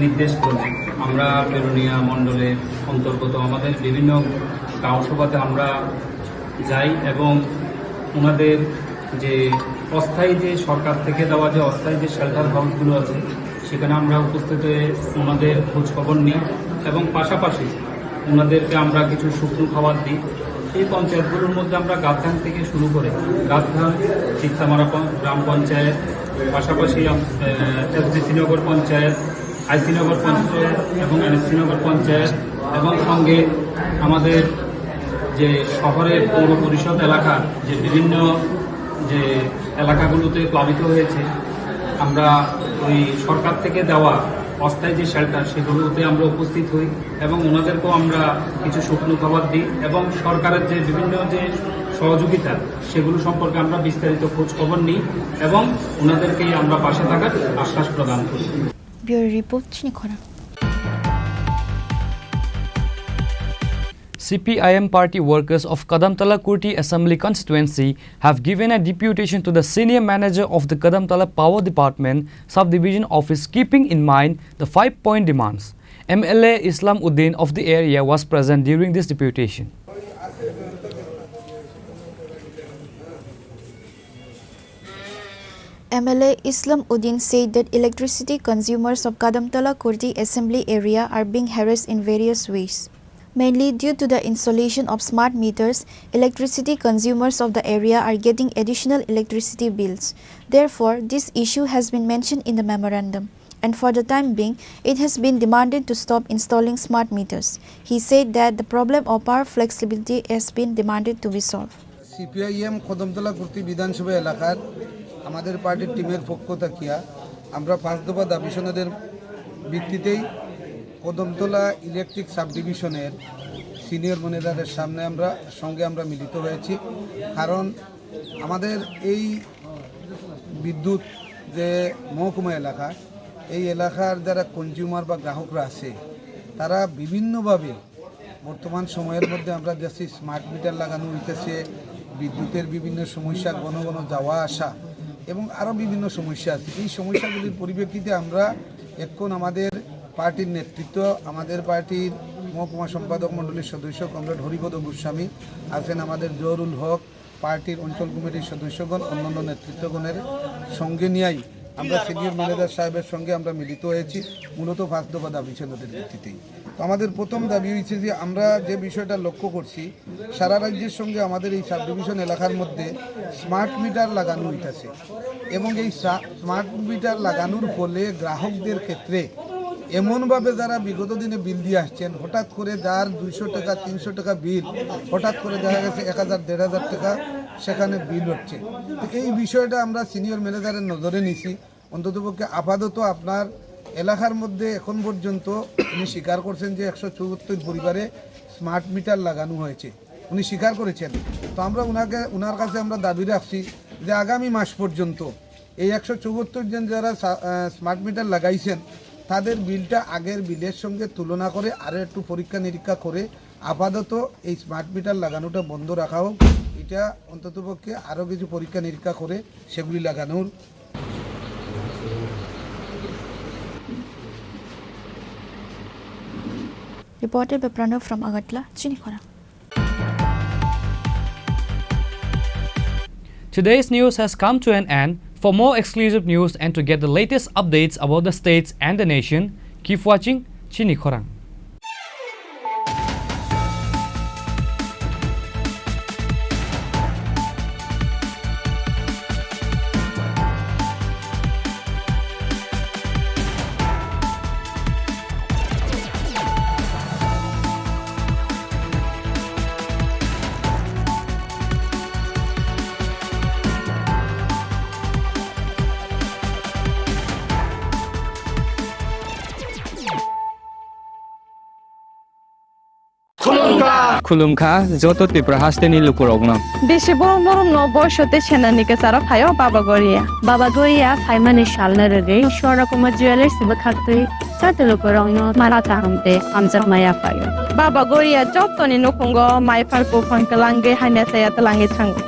নির্দেশ ক্রমে আমরা বিলোনিয়া মণ্ডলের অন্তর্গত আমাদের বিভিন্ন গাঁও সভাতে আমরা যাই এবং ওনাদের যে অস্থায়ী যে সরকার থেকে দেওয়া যে অস্থায়ী যে শেল্টার হাউসগুলো আছে, সেখানে আমরা উপস্থিত হয়ে ওনাদের খোঁজ খবর নিই এবং পাশাপাশি ওনাদেরকে আমরা কিছু শুকনো খাবার দিই। এই পঞ্চায়েতগুলোর মধ্যে আমরা গাবধান থেকে শুরু করে গাবধান, চিত্তামারা পঞ্-, গ্রাম পঞ্চায়েত, পাশাপাশি আম-, আহ, এসডিসি নগর পঞ্চায়েত, আইসি নগর পঞ্চায়েত এবং এনএসসি নগর পঞ্চায়েত এবং সঙ্গে আমাদের যে শহরের পৌর পরিষদ এলাকার যে বিভিন্ন যে এলাকাগুলোতে প্লাবিত হয়েছে, আমরা ওই সরকার থেকে দেওয়া অস্থায়ী যে শেল্টার, সেগুলোতে আমরা উপস্থিত হই এবং ওনাদেরকেও আমরা কিছু শুকনো খাবার দিই এবং সরকারের যে বিভিন্ন যে সহযোগিতা, সেগুলো সম্পর্কে আমরা বিস্তারিত খোঁজ খবর নিই এবং ওনাদেরকেই আমরা পাশে থাকার আশ্বাস প্রদান করি। Bureau Report, Chini Khorang. C P I M party workers of Kadamtala Kurti Assembly Constituency have given a deputation to the senior manager of the Kadamtala Power Department subdivision office, keeping in mind the five point demands. M L A Islam Uddin of the area was present during this deputation. M L A Islam Uddin said that electricity consumers of Kadamtala Kurti Assembly Area are being harassed in various ways, mainly due to the installation of smart meters. Electricity consumers of the area are getting additional electricity bills. Therefore, this issue has been mentioned in the memorandum, and for the time being, it has been demanded to stop installing smart meters. He said that the problem of power flexibility has been demanded to be solved. CPIM Kadamtala Kurti বিধানসভা এলাকার আমাদের পার্টির টিমের পক্ষ থাকিয়া আমরা পাঁচ দফা দাবি সনদের ভিত্তিতেই কদমতলা ইলেকট্রিক সাব ডিভিশনের সিনিয়র ম্যানেজারের সামনে আমরা সঙ্গে আমরা মিলিত হয়েছি। কারণ আমাদের এই বিদ্যুৎ যে মহকুমা এলাকা, এই এলাকার যারা কনজিউমার বা গ্রাহকরা আছে, তারা বিভিন্নভাবে বর্তমান সময়ের মধ্যে আমরা দেখছি স্মার্ট মিটার লাগানো হইতেছে, বিদ্যুতের বিভিন্ন সমস্যা, ঘন ঘন যাওয়া আসা এবং আরও বিভিন্ন সমস্যা আছে। এই সমস্যাগুলির পরিপ্রেক্ষিতে আমরা এখন আমাদের পার্টির নেতৃত্ব, আমাদের পার্টির মহকুমা সম্পাদক মণ্ডলীর সদস্য কমরেড হরিপদ গোস্বামী আছেন, আমাদের জহুরুল হক, পার্টির অঞ্চল কমিটির সদস্যগণ, অন্যান্য নেতৃত্বগণের সঙ্গে নিয়েই আমরা সিনিয়র ম্যানেজার সাহেবের সঙ্গে আমরা মিলিত হয়েছি মূলত পাঁচ দফা দাবি সনদের ভিত্তিতেই। তো আমাদের প্রথম দাবি হয়েছে যে আমরা যে বিষয়টা লক্ষ্য করছি, সারা রাজ্যের সঙ্গে আমাদের এই সাব ডিভিশন এলাকার মধ্যে স্মার্ট মিটার লাগানো হইতাছে এবং এই সা-, স্মার্ট মিটার লাগানোর ফলে গ্রাহকদের ক্ষেত্রে এমনভাবে যারা বিগত দিনে বিল দিয়ে আসছেন, হঠাৎ করে যার দুইশো টাকা, তিনশো টাকা বিল, হঠাৎ করে দেখা গেছে এক হাজার, দেড় হাজার টাকা সেখানে বিল হচ্ছে। তো এই বিষয়টা আমরা সিনিয়র ম্যানেজারের নজরে নিছি। অন্ততপক্ষে আপাতত আপনার এলাকার মধ্যে এখন পর্যন্ত উনি স্বীকার করছেন যে একশো চুয়াত্তর পরিবারে স্মার্ট মিটার লাগানো হয়েছে, উনি স্বীকার করেছেন। তো আমরা ওনাকে, ওনার কাছে আমরা দাবি রাখছি যে আগামী মাস পর্যন্ত এই একশো চুয়াত্তর জন যারা সা-, আহ, স্মার্ট মিটার লাগাইছেন, তাদের বিলটা আগের বিলের সঙ্গে তুলনা করে আরও একটু পরীক্ষা নিরীক্ষা করে আপাতত এই স্মার্ট মিটার লাগানোটা বন্ধ রাখা হোক। এটা অন্ততপক্ষে আরও কিছু পরীক্ষা নিরীক্ষা করে সেগুলি লাগানোর Reported by Pranav from Agartala, Chini Khorang. Today's news has come to an end. For more exclusive news and to get the latest updates about the states and the nation, keep watching Chini Khorang. Khulumkha joto Tripura hasteni lukurokno. Bisi borok norokno boiso tei senani kwcharo phaio Baba Goria. Baba Goria phaimani salno rwgwi Swarna Kumar Jewellers bwkhaktwi joto lukurokno mara kaham tei hamjakma yaphaio. Baba Goria jotoni nukhungo maiphar buphang kwlangwi hamya chaya twlangwi thango.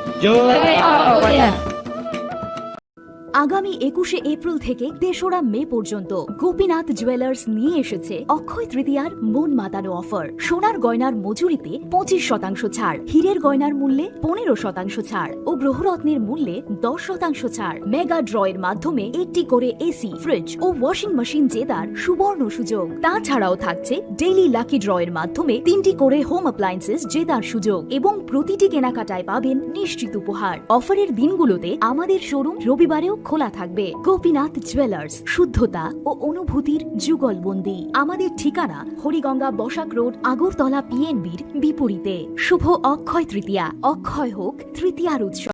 আগামী একুশে এপ্রিল থেকে তেসরা মে পর্যন্ত গোপীনাথ জুয়েলার্স নিয়ে এসেছে অক্ষয় তৃতীয়ার মন মাতানো অফার। সোনার গয়নার মজুরিতে পঁচিশ শতাংশ ছাড়, হীরের গয়নার মূল্যে পনেরো শতাংশ ছাড় ও গ্রহরত্নের মূল্যে দশ শতাংশ ছাড়। মেগা ড্র এর মাধ্যমে একটি করে এসি, ফ্রিজ ও ওয়াশিং মেশিন জেতার সুবর্ণ সুযোগ। তাছাড়াও থাকছে ডেইলি লাকি ড্র এর মাধ্যমে তিনটি করে হোম অ্যাপ্লায়েন্সেস জেতার সুযোগ এবং প্রতিটি কেনাকাটায় পাবেন নিশ্চিত উপহার। অফারের দিনগুলোতে আমাদের শোরুম রবিবারেও খোলা থাকবে। গোপীনাথ জুয়েলার্স, শুদ্ধতা ও অনুভূতির যুগলবন্দি। আমাদের ঠিকানা হরিগঙ্গা বসাক রোড, আগরতলা পিএনবির বিপরীতে। শুভ অক্ষয় তৃতীয়া, অক্ষয় হোক তৃতীয়ার উৎসব।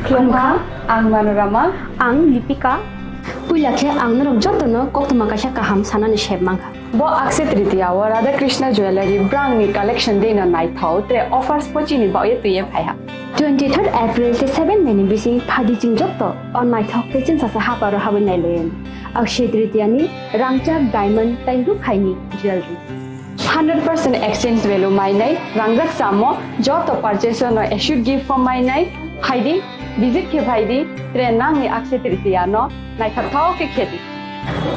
Khulumkha, ang Manorama. Ang Lipika. Puila khe ang norok jotono koktwma kaisa kaham sanani sep mankha. Bo Akshaya Tritiya o Radha Krishna Jewellery brangni collection deino naithok, tre offers bo chini bagwi twiwi phaiha. Twenty third April tei seven May ni bising phadi chwng joto o naithok tei chwngsacha haparo habwi nailayan. Akshaya Tritiya ni rangchak, diamond tei rukhaini jewellery. Hundred percent exchange value mainai, rangjak chamo, joto purchase no assured gift form mainai, phaidi, visit khe phaidi, tre nangni Akshaya Tritiya no naithok thok khe khedi.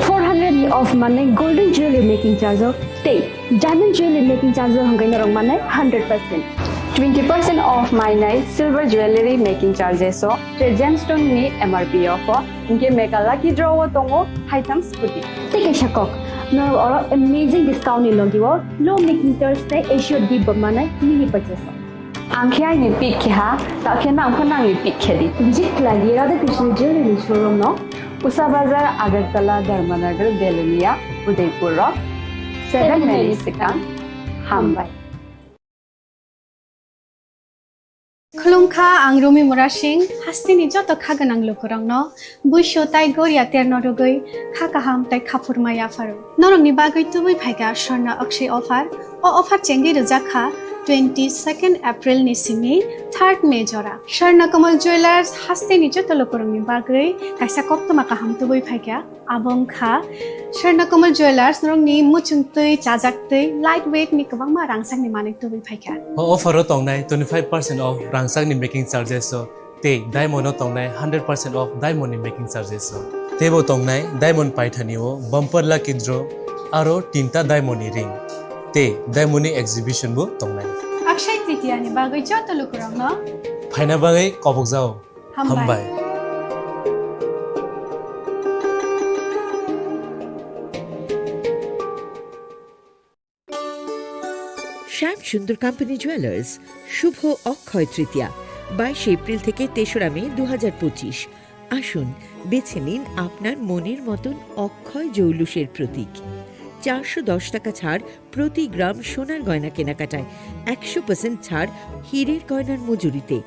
Four hundred ni off manai golden jewelry making charge o tei diamond jewelry making charge o hwnkhai norok manai hundred percent. Twenty percent off mainai silver jewelry making charges o, tre gemstone ni M R P off o, hinkhe mega lucky draw o tongo haitham scooty. Tei kaisa kok, norok oro amazing discount ni logi o low making charge tei assured gift bo manai mini purchase o. Ang khe aini pick khe ha, ta khe nang pho nangni pick khe di. Visit khlai di Radha Krishna Jewelry ni showroom no, Usha Bazar, Agartala, Dharmanagar, Belonia, Udaipur rok. Seven May ni swkang. Hambai. Khulumkha, ang Rumi Murasing, hasteni joto kha gwnang lukurokno buisu tai goria terno rwgwi kha kaham tai kha phurma yapharo. Norokni bagwi tubui phaikha Swarna Akshaya offer. O offer chengwi rwjak kha twenty second April ni simi third May jora. Swarna Kamal Jewellers hasteni joto lukurokni bagwi kaisa koktwma kaham tubui phaikha. Abo wngkha Swarna Kamal Jewellers, norokni muchungtwi, chajaktwi, light weight ni kwbangma rangchakni manwi tubui phaikha. O offer o tongnai twenty five percent off rangchakni making charges o tei diamond o tongnai hundred percent off diamond ni making charges o. Teibo tongnai diamond paithani o bumper lucky draw aro tinta diamond ni ring tei diamond ni exhibition bo tongnai. Akshaya Tritiya ni bagwi joto lukurokno phaina bagwi kobokjao. Hambai. Hambai. শ্যাম Sundar company jewellers, শুভ অক্ষয় তৃতীয়া, বাইশে এপ্রিল থেকে তেসরা মে দু হাজার পঁচিশ। আসুন, বেছে নিন আপনার মনের মতন অক্ষয় জৌলুসের প্রতীক। চারশো দশ টাকা ছাড় প্রতি গ্রাম সোনার গয়না কেনাকাটায়, একশো পার্সেন্ট ছাড় হীরের গয়নার মজুরিতে,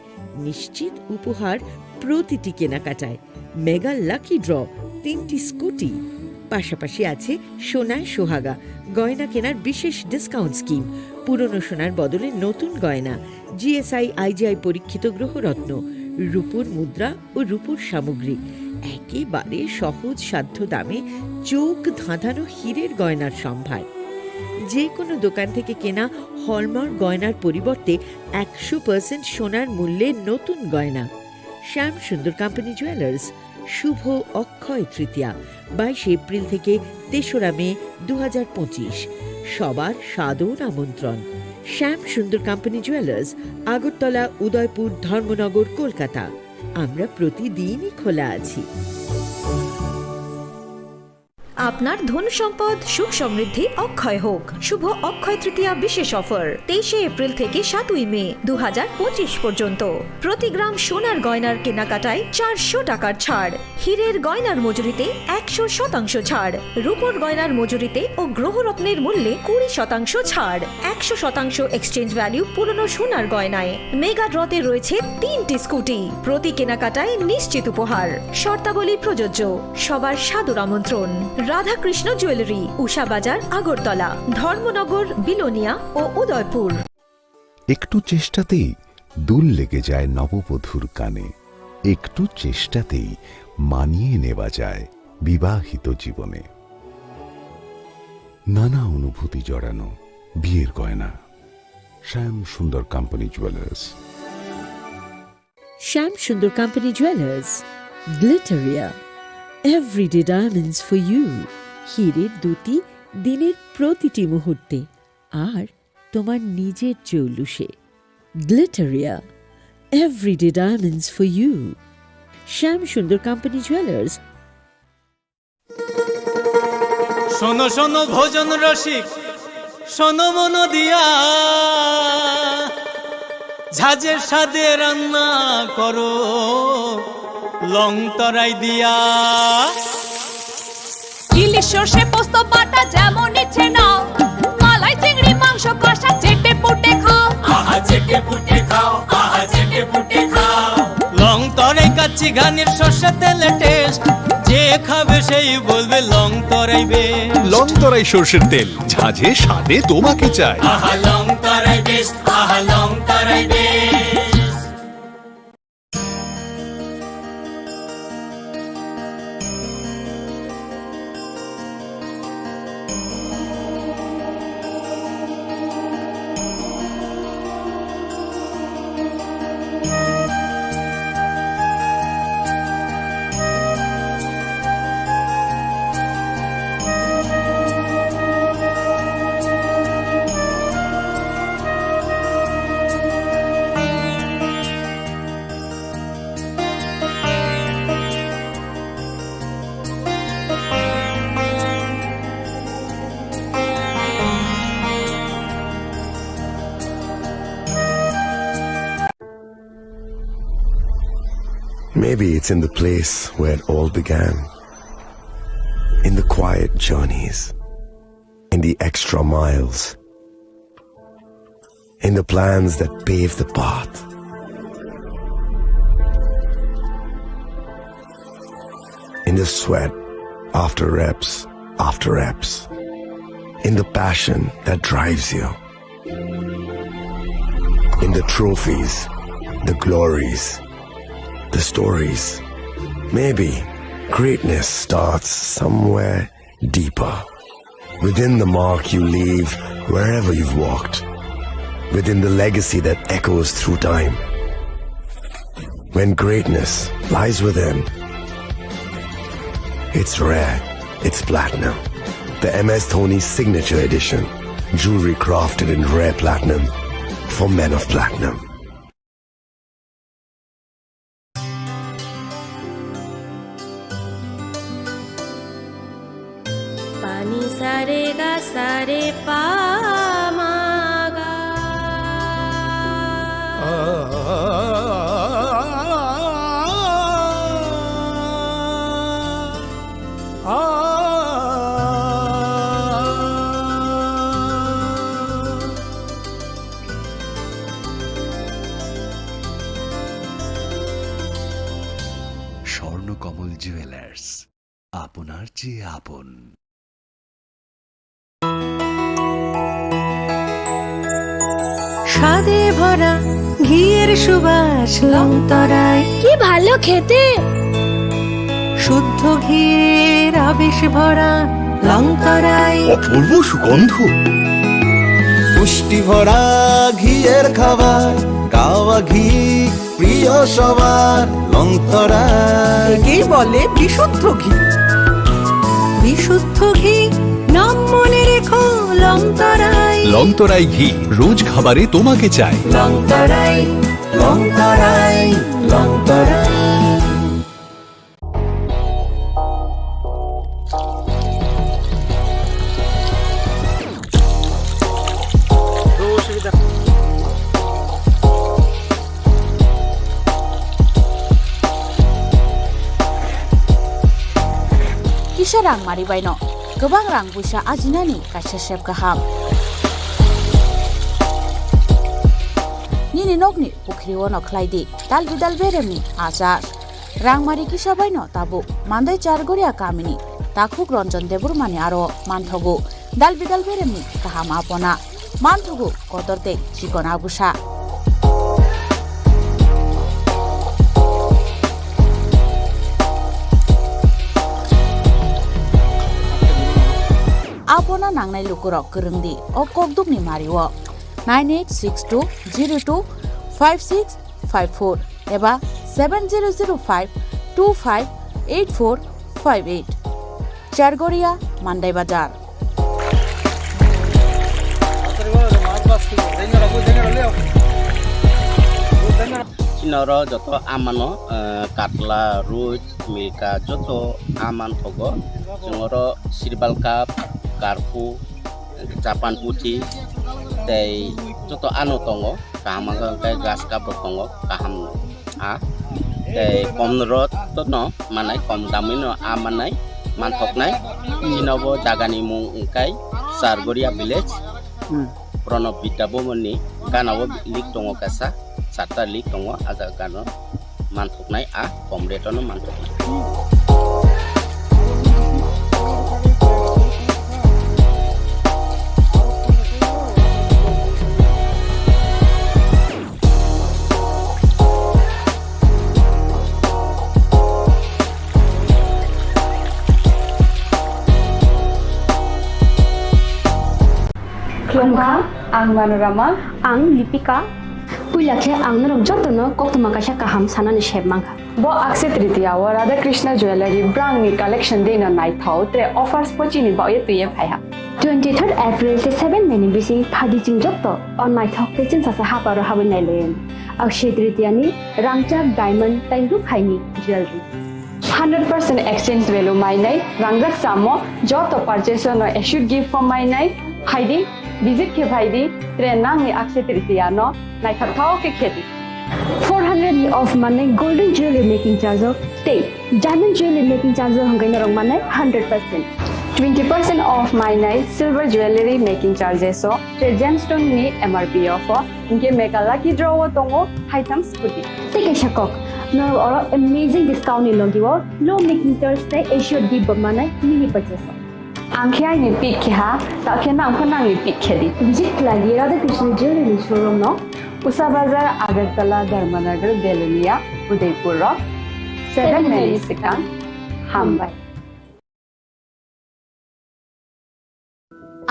নিশ্চিত উপহার প্রতিটি কেনাকাটায়, মেগা লাকি ড্র, তিনটি স্কুটি, পাশাপাশি আছে সোনায় সোহাগা, গয়না কেনার বিশেষ ডিসকাউন্ট স্কিম, পুরনো সোনার বদলে নতুন গয়না, জিএসআই আইজিআই পরীক্ষিত গ্রহরত্ন, রূপোর মুদ্রা ও রূপোর সামগ্রী, একেবারে সহজ সাধ্য দামে চোখ ধাঁধানো হীরের গয়নার সম্ভার। যে কোনো দোকান থেকে কেনা হলমার্ক গয়নার পরিবর্তে একশো পার্সেন্ট সোনার মূল্যে নতুন গয়না। শ্যাম সুন্দর কোম্পানি জুয়েলার্স, শুভ অক্ষয় তৃতীয়া, বাইশে এপ্রিল থেকে তেসরা মে দু হাজার পঁচিশ। সবার সাদর আমন্ত্রণ। শ্যাম সুন্দর কোম্পানি জুয়েলার্স, আগরতলা, উদয়পুর, ধর্মনগর, কলকাতা। আমরা প্রতিদিনই খোলা আছি। আপনার ধন সম্পদ সুখ সমৃদ্ধি অক্ষয় হোক। শুভ অক্ষয় তৃতীয়া বিশেষ অফার, তেইশে এপ্রিল থেকে সাতই মে দু হাজার পঁচিশ পর্যন্ত। প্রতি গ্রাম সোনার গয়নার কেনাকাটায় চারশো টাকার ছাড়, হীরের গয়নার মজুরিতে একশো শতাংশ ছাড়, রূপোর গয়নার মজুরিতে ও গ্রহরত্নের মূল্যে কুড়ি শতাংশ ছাড়, একশো শতাংশ এক্সচেঞ্জ ভ্যালু পুরনো সোনার গয়নায়। মেগা ড্রতে রয়েছে তিনটি স্কুটি, প্রতি কেনাকাটায় নিশ্চিত উপহার। শর্তাবলী প্রযোজ্য। সবার সাদর আমন্ত্রণ। রাধাকৃষ্ণ জুয়েলারি, উষা বাজার, আগরতলা, ধর্মনগর, বিলোনিয়া ও উদয়পুর। একটু চেষ্টাতেই দুল লেগে যায় নববধূর কানে, একটু চেষ্টাতেই মানিয়ে নেওয়া যায় বিবাহিত জীবনে। নানা অনুভূতি জড়ানো বিয়ের গয়না। শ্যাম Sundar company jewellers. Shyam Sundar Company Jewelers, Glitteria, everyday diamonds for you। হীরের দ্যুতি দিনের প্রতিটি মুহূর্তে, আর তোমার নিজের চৌলুসে। Glitteria, everyday diamonds for you। Shyam Sundar Company Jewelers। শোনো শোনো ভোজন রসিক, শোনো মন দিয়া, ঝাঁঝে স্বাদে রান্না করো লং তরাই দিয়া। ইলিশ সর্ষে পোস্ত বাটা যেমন ইচ্ছে নাও, মালাই চিংড়ি মাংস কষা চেটে পুটে খাও। আহা চেটে পুটে খাও, আহা চেটে পুটে খাও। লং তরাই কাচ্চি ঘানির সর্ষে তেলে টেস্ট, যে খাবে সেই বলবে লং তরাই বেস্ট। লং তরাই সর্ষের তেল, ঝাঁঝে স্বাদে তোমাকে চাই। আহা লং তরাই বেস্ট, আহা লং তরাই best. Maybe it's in the place where it all began. In the quiet journeys, in the extra miles, in the plans that pave the path, in the sweat after reps after reps, in the passion that drives you, in the trophies, the glories, the stories. Maybe greatness starts somewhere deeper, within the mark you leave wherever you've walked, within the legacy that echoes through time. When greatness lies within, it's rare, it's platinum. The M S Dhoni Signature Edition, jewelry crafted in rare platinum for men of platinum. Pani sare ga sare pa ma ga. Swarnakamal jewellers, আপনার চেয়ে আপন। স্বাদে ভরা ঘিয়ের সুবাস লংতরাই। কি ভালো খেতে! শুদ্ধ ঘিয়ের আবেশ ভরা লংতরাই। অপূর্ব সুগন্ধ। পুষ্টি ভরা ঘিয়ের খাবার, গাওয়া ঘি প্রিয় সবার লংতরাই। একেই বলে বিশুদ্ধ ঘি। বিশুদ্ধ ঘি নাম মনে রেখো লংতরাই। লংতরাই ঘি রোজ খাবারে তোমাকে চাই। লংতরাই, লংতরাই, লংতরাই। Kisa rang mari baino kwbang rang puisa ajinani kaisa sep kaham. Nini nokni pukhri ono khlai di dal bidal beremni achar. Rangmari kisa baino tabuk Mandai Chargoria kamini takhuk Ranjan Debbarmani aro manthogo dal bidal beremni kaham apona. Manthogo kotor tei chikon agusa. Abono nangnai lukurok kwrwngdi o kokdukni mario nine eight six two zero two five six five four eba seven zero zero five two five eight four five eight. Chargoria, Mandai Bazar. Chini oro joto amano, eh, katla, ruj, milka, joto aman thogo. Chwng oro sirbal cup, karphu, Japan puthi tei joto ano tongo, kaham wngkha hwnkhe grass cup rok tongo, kaham a tei kom rok no manai, kom damwi no a manai, manthoknai. Chini bo jagani mung wngkha Chargoria village. Hmm. Pranab Vidya Bhavan ni gana o lik tongo kaisa, charta lik tongo, a jaga gana o. Manthoknai a kom rate-o no manthoknai. Khulumkha, ang Manorama. Ang Lipika. Puila khe ang norok jotono koktwma kaisa kaham sanani sep mankha. Bo Akshaya Tritiya o Radha Krishna Jewellery brangni collection dino naithok tre offers pochini baoye twiye phaiha. Twenty third April tei seven May ni bising phadi chwng joto o naithok tei chwngsasa haparo habwi nailaiyani. Akshaya Tritiya ni rangchak diamond tei rukhaini jewellery. Hundred percent exchange value mainai, rangjak chamo, joto purchase no assured gift form mainai, phaidi, visit khe phaidi, tre nangni Akshaya Tritiya no naithok thao khe khedi. Four hundred ni off manai golden jewelry making charge o tei diamond jewelry making charge o hwnkhe norok manai hundred percent. Twenty percent off mainai silver jewelry making charges o tre gemstone ni M R P o pho. Hinkhe mega lucky draw o tongo haitham scooty. Tei kaisa kok, norok oro amazing discount ni logi o low making charge tei assured gift bo manai mini purchase o. Ang khe aini pick khe ha, ta khe nang pho nangni pick khe di. Visit khlai di Radha Krishna Jewelry ni showroom no, Usa Bazar, Agartala, Dharmanagar, Belonia, Udaipur o seven May ni swkang. Hambai.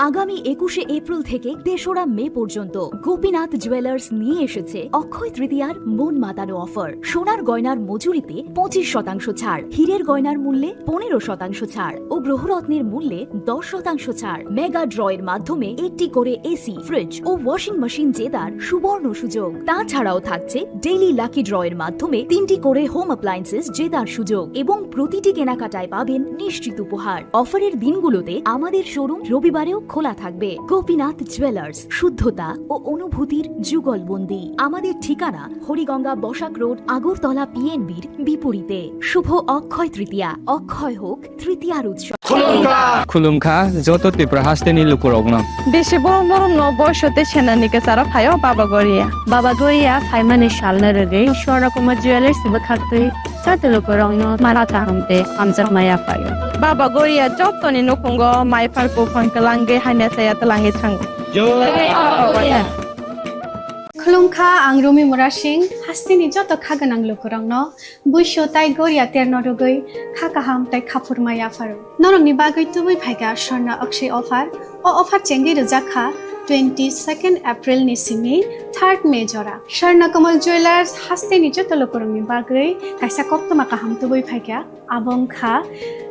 আগামী একুশে এপ্রিল থেকে তেসরা মে পর্যন্ত গোপীনাথ জুয়েলার্স নিয়ে এসেছে অক্ষয় তৃতীয়ার মন মাতানো অফার। সোনার গয়নার মজুরিতে পঁচিশ শতাংশ ছাড়, হীরের গয়নার মূল্যে পনেরো শতাংশ ছাড় ও গ্রহরত্নের মূল্যে দশ শতাংশ ছাড়। মেগা ড্রয়ের মাধ্যমে একটি করে এসি, ফ্রিজ ও ওয়াশিং মেশিন জেতার সুবর্ণ সুযোগ। তাছাড়াও থাকছে ডেইলি লাকি ড্রয়ের মাধ্যমে তিনটি করে হোম অ্যাপ্লায়েন্সেস জেতার সুযোগ এবং প্রতিটি কেনাকাটায় পাবেন নিশ্চিত উপহার। অফারের দিনগুলোতে আমাদের শোরুম রবিবারেও খোলা থাকবে। গোপীনাথ জুয়েলার্স, শুদ্ধতা ও অনুভূতির যুগলবন্দি। আমাদের ঠিকানা হরিগঙ্গা বসাক রোড, আগরতলা পিএনবির বিপরীতে। শুভ অক্ষয় তৃতীয়া, অক্ষয় হোক তৃতীয়ার উৎসব। Khulumkha joto Tripura hasteni lukurokno. Bisi borok norokno boiso tei senani kwcharo phaio Baba Goria. Baba Goria phaimani salno rwgwi Swarna Kumar Jewellers bwkhaktwi joto lukurokno mara kaham tei hamjakma yaphaio. Baba Goria jotoni nukhungo mai phar buphang kwlangwi hamya chaya twlangwi thango. Khulumkha, ang Rumi Murasing, hasteni joto kha gwnang lukurokno Buisu tai goria terno rwgwi kha kaham tai khaphurma yapharo. Norokni bagwi tubui phaikha Swarna Akshay offer. O offer chengwi rwjak kha twenty second April ni simi third May jora. Swarna Kamal Jewellers hasteni joto lukurokni bagwi kaisa koktwma kaham tubui phaikha. Abo wngkha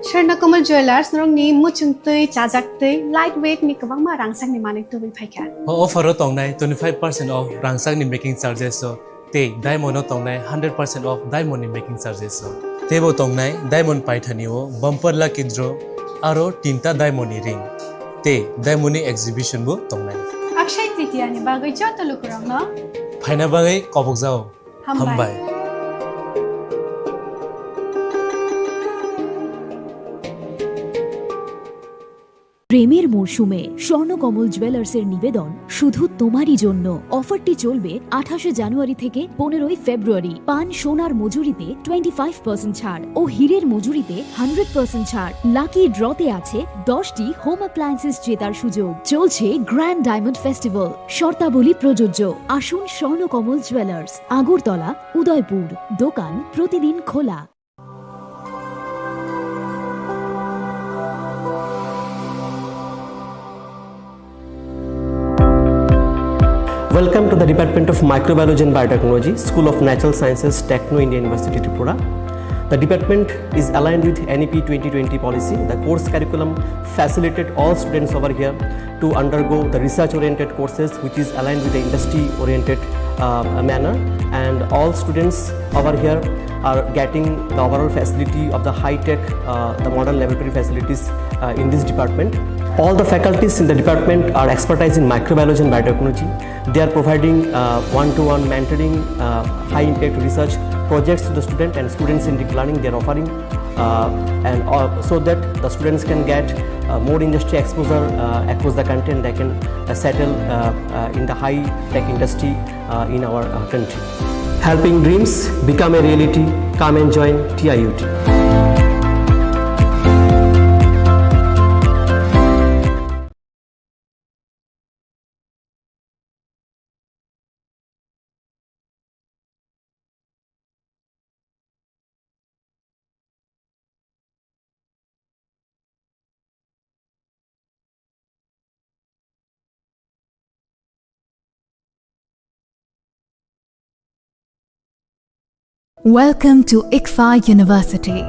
Swarna Kamal Jewellers norokni muchungtwi chajaktwi light weight ni kwbangma rangchakni manwi tubui phaikha. O offer o tongnai twenty five percent off rangchakni making charges o tei diamond o tongnai hundred percent off diamond ni making charges o. Teibo tongnai diamond paithani o bumper lucky draw aro tinta diamond ni ring tei diamond ni exhibition bo tongnai. Akshay Tritiya ni bagwi joto lukurokno phaina bagwi kobokjao. Hambai. Hambai. প্রেমের মরশুমে স্বর্ণকমল জুয়েলার্সের নিবেদন শুধু তোমারই জন্য। অফারটি চলবে আঠাশে জানুয়ারি থেকে পনেরোই ফেব্রুয়ারি। পান সোনার মজুরিতে টোয়েন্টি ফাইভ পার্সেন্ট ছাড় ও হীরের মজুরিতে হান্ড্রেড পার্সেন্ট ছাড়। লাকি ড্রতে আছে দশটি হোম অ্যাপ্লায়েন্সেস জেতার সুযোগ। চলছে গ্র্যান্ড ডায়মন্ড ফেস্টিভ্যাল, শর্তাবলী প্রযোজ্য। আসুন স্বর্ণকমল জুয়েলার্স, আগরতলা, উদয়পুর। দোকান প্রতিদিন খোলা। Welcome to the Department of Microbiology and Biotechnology, School of Natural Sciences, Techno India University, Tripura. The department is aligned with N E P twenty twenty policy. The course curriculum facilitate all students over here to undergo the research-oriented courses, which is aligned with the industry-oriented, uh, manner. And all students over here are getting the overall facility of the high-tech, uh, the modern laboratory facilities, uh, in this department. All the faculties in the department are expertise in microbiology and biotechnology. They are providing, uh, one-to-one mentoring, uh, high-impact research projects to the student and student-centric learning they are offering, uh, and, uh, so that the students can get, uh, more industry exposure, uh, across the country, and they can, uh, settle, uh, uh, in the high-tech industry, uh, in our, uh, country. Helping dreams become a reality. Come and join T I U T. Welcome to ICFAI University.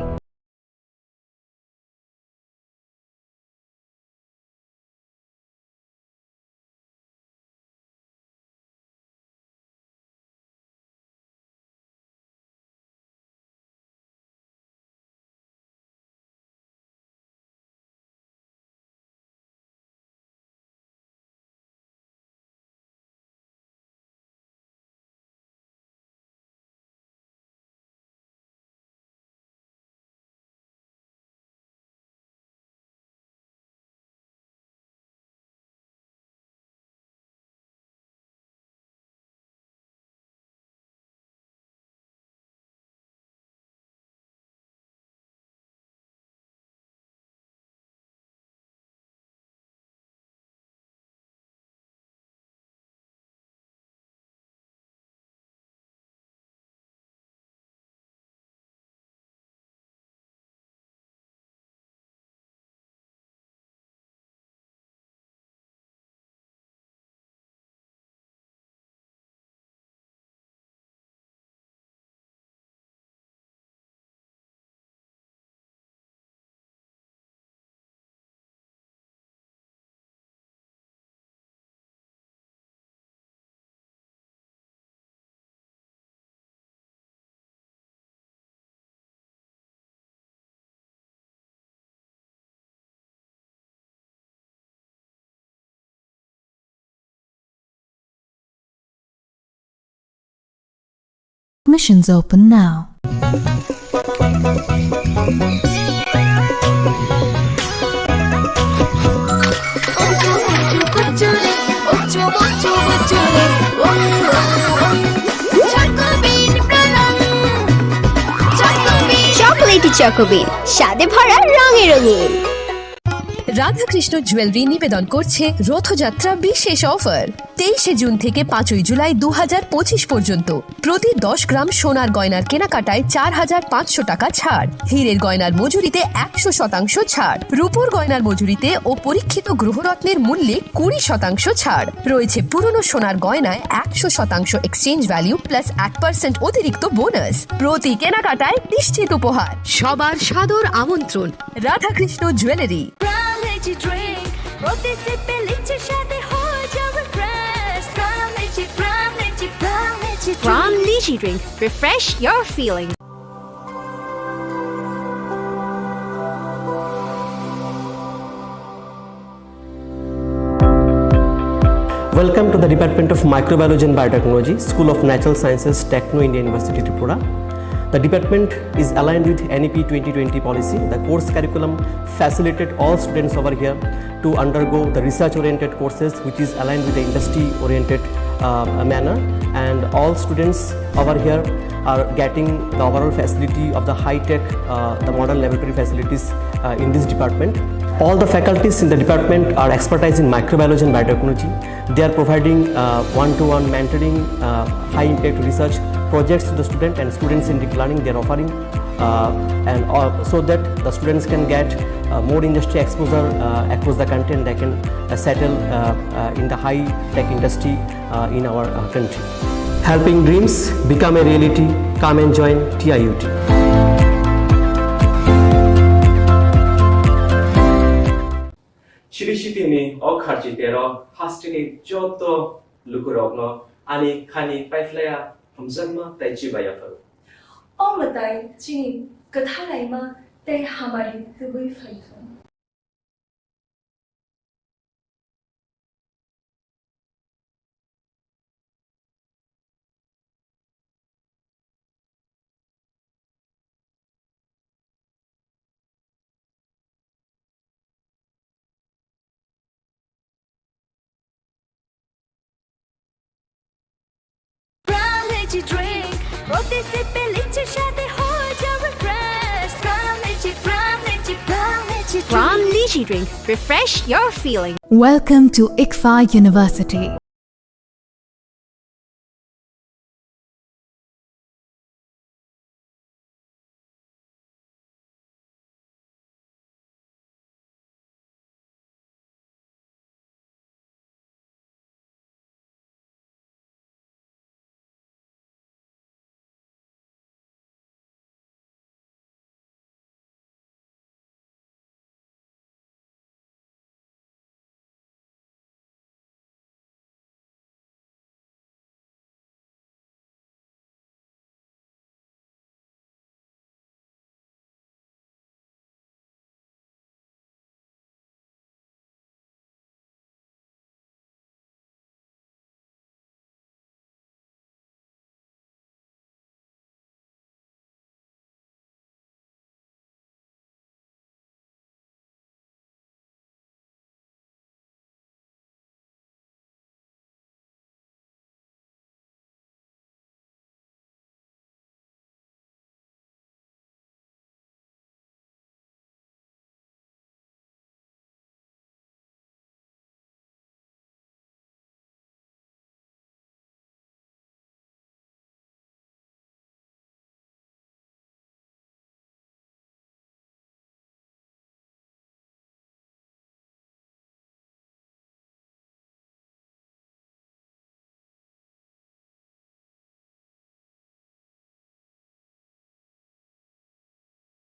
Admissions open now. Chocolatey Choco Bean, স্বাদে ভরা, রঙে রঙিন। Radhakrishna jewellery নিবেদন করছে রথযাত্রা বিশেষ অফার। তেইশে জুন থেকে পাঁচই জুলাই দু হাজার পঁচিশ পর্যন্ত প্রতি দশ গ্রাম সোনার গয়নার কেনাকাটায় চার হাজার পাঁচশো টাকা ছাড়, হীরের গয়নার মজুরিতে একশো শতাংশ ছাড়, রূপোর গয়নার মজুরিতে ও পরীক্ষিত গ্রহরত্নের মূল্যে কুড়ি শতাংশ ছাড় রয়েছে, পুরনো সোনার গয়নায় একশো শতাংশ এক্সচেঞ্জ ভ্যালু প্লাস এক পার্সেন্ট অতিরিক্ত বোনাস। প্রতি কেনাকাটায় নিশ্চিত উপহার। সবার সাদর আমন্ত্রণ Radhakrishna jewellery. Crown Energy Drink, প্রতি সিপে লিচি স্বাদে হয়ে যাবে fresh. Crown Energy, Crown Energy, Crown Energy Drink। Crown Energy Drink, refresh your feelings. Welcome to the Department of Microbiology and Biotechnology, School of Natural Sciences, Techno India University, Tripura. The department is aligned with N E P twenty twenty policy. The course curriculum facilitated all students over here to undergo the research-oriented courses, which is aligned with the industry-oriented, uh, manner. And all students over here are getting the overall facility of the high-tech, uh, the modern laboratory facilities, uh, in this department. All the faculties in the department are expertise in microbiology and biotechnology. They are providing, uh, one-to-one mentoring, uh, high-impact research projects to the student and students in deep learning. They are offering, uh, and, uh, so that the students can get, uh, more industry exposure, uh, across the country, and they can, uh, settle, uh, uh, in the high-tech industry, uh, in our, uh, country. Helping dreams become a reality. Come and join T I U T. Sri Siti ni o kharchi tero hasteni joto lukurokno ani khani paiphlaiya hamjakma tei chibai yapharo. O mwtai chini kwthalaima tei hamari tubui phaithung. Brown lychee drink, protein se pe lychee shade ho jao refresh. Brown lychee, brown lychee, brown lychee drink. Brown lychee drink, refresh your feeling. Welcome to ICFAI University.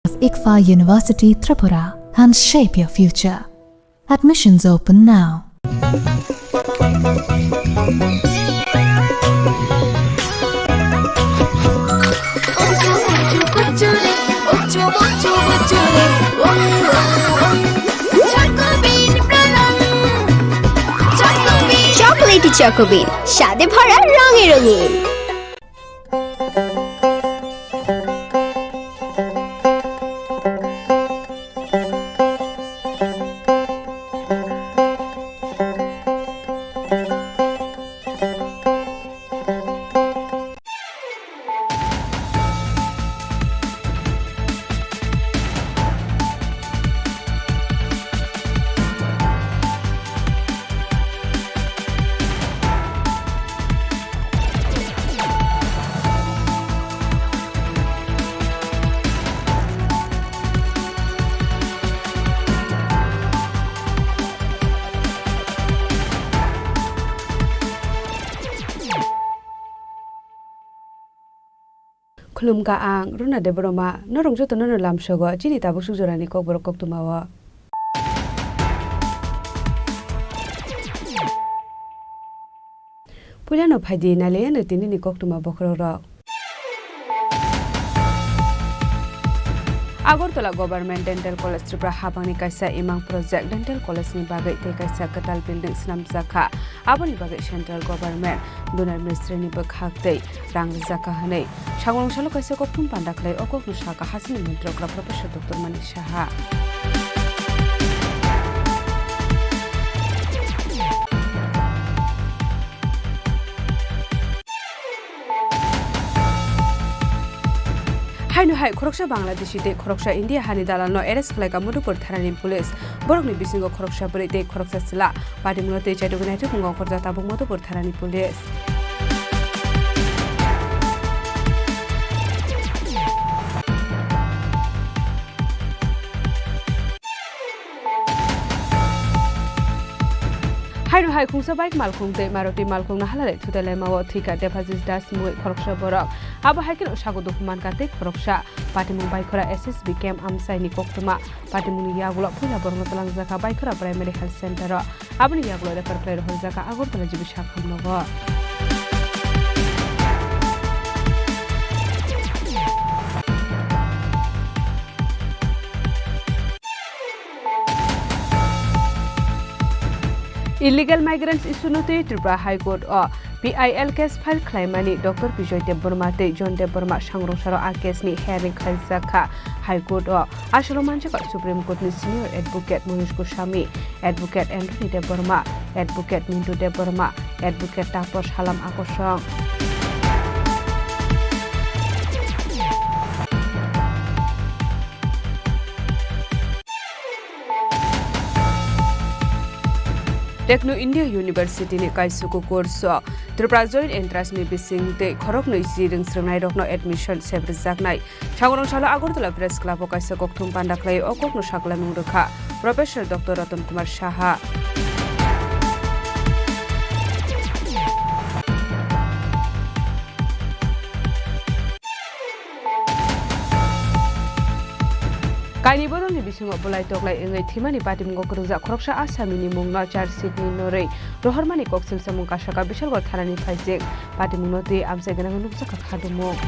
Of ICFAI University Tripura and shape your future. Admissions open now. Chocolatey Choco Bean, স্বাদে ভরা রঙে রঙিন। Khulumkha ang Runa Debbarma, norok jotono no lamsogo chini tabuk suk jorani kokborok koktwmao. Puilano phaidi nailaiano tinini koktwma bokhorokrok. Agartala Government Dental College Tripura habangni kaisa imang project dental college ni bagwi tei kaisa kwtal building swnamjak kha. Aboni bagwi central government donor ministry ni bwkhak tei rang rijak kha hwnwi sangrong salo kaisa kokthum panda khlai o kokno sakha hasteni montri okra Professor Doctor Manik Saha. Haino hai khoroksa Bangladeshi tei khoroksa India hani dalalno arrest khlaikha Madhupur thanani police. Borokni bisingo khoroksa bwrwi tei khoroksa chwla. Patimungno twi chaitugwi naithok wngkha okhorjak tabuk Madhupur thanani police. Haino hai khungsa bike malkhung tei Maruti malkhung no halale thutai laimao thwikha Debhajis Das mungwi khoroksa borok. Abo hai kheno sago dukhu mankha tei khoroksa. Patimung baikhora S S B camp amchaini koktwma. Patimungni yagulo puila borokno twlangjakha Baikhora Primary Health Center o. Aboni yagulo refer khlai rohorjakha Agartala G B sakhamnogo. Illegal migrants issue no twi Tripura High Court o P I L case file khlaimani Doctor Bijoy Debbarma tei John Debbarma sangrong salo a case ni hearing khlaijak kha High Court o. Asolo manjakha Supreme Court ni Senior Advocate Mohis Goswami, Advocate Anthony Debbarma, Advocate Mintu Debbarma, Advocate Taposh Halam Akosong. Techno India University ni kaisuku course o Tripura Joint Entrance ni bising tei khoroknwi chi rwngsrwngnairokno admission sebrijaknai. Sangrong salo Agartala Press Club o kaisa kokthum panda khlai o kokno saklamung rwkha Professor Doctor Ratan Kumar Saha. Kaini bodolni bisingo bulai toklai wngwi thwimani patimungo kwrwngjak khoroksa Asamini mungno charge sheet ni norwi rohormani koksil samung kasaka Bishalgarh thanani phaijak. Patimungno twi amchai gwnangwi nukjakha khadumung.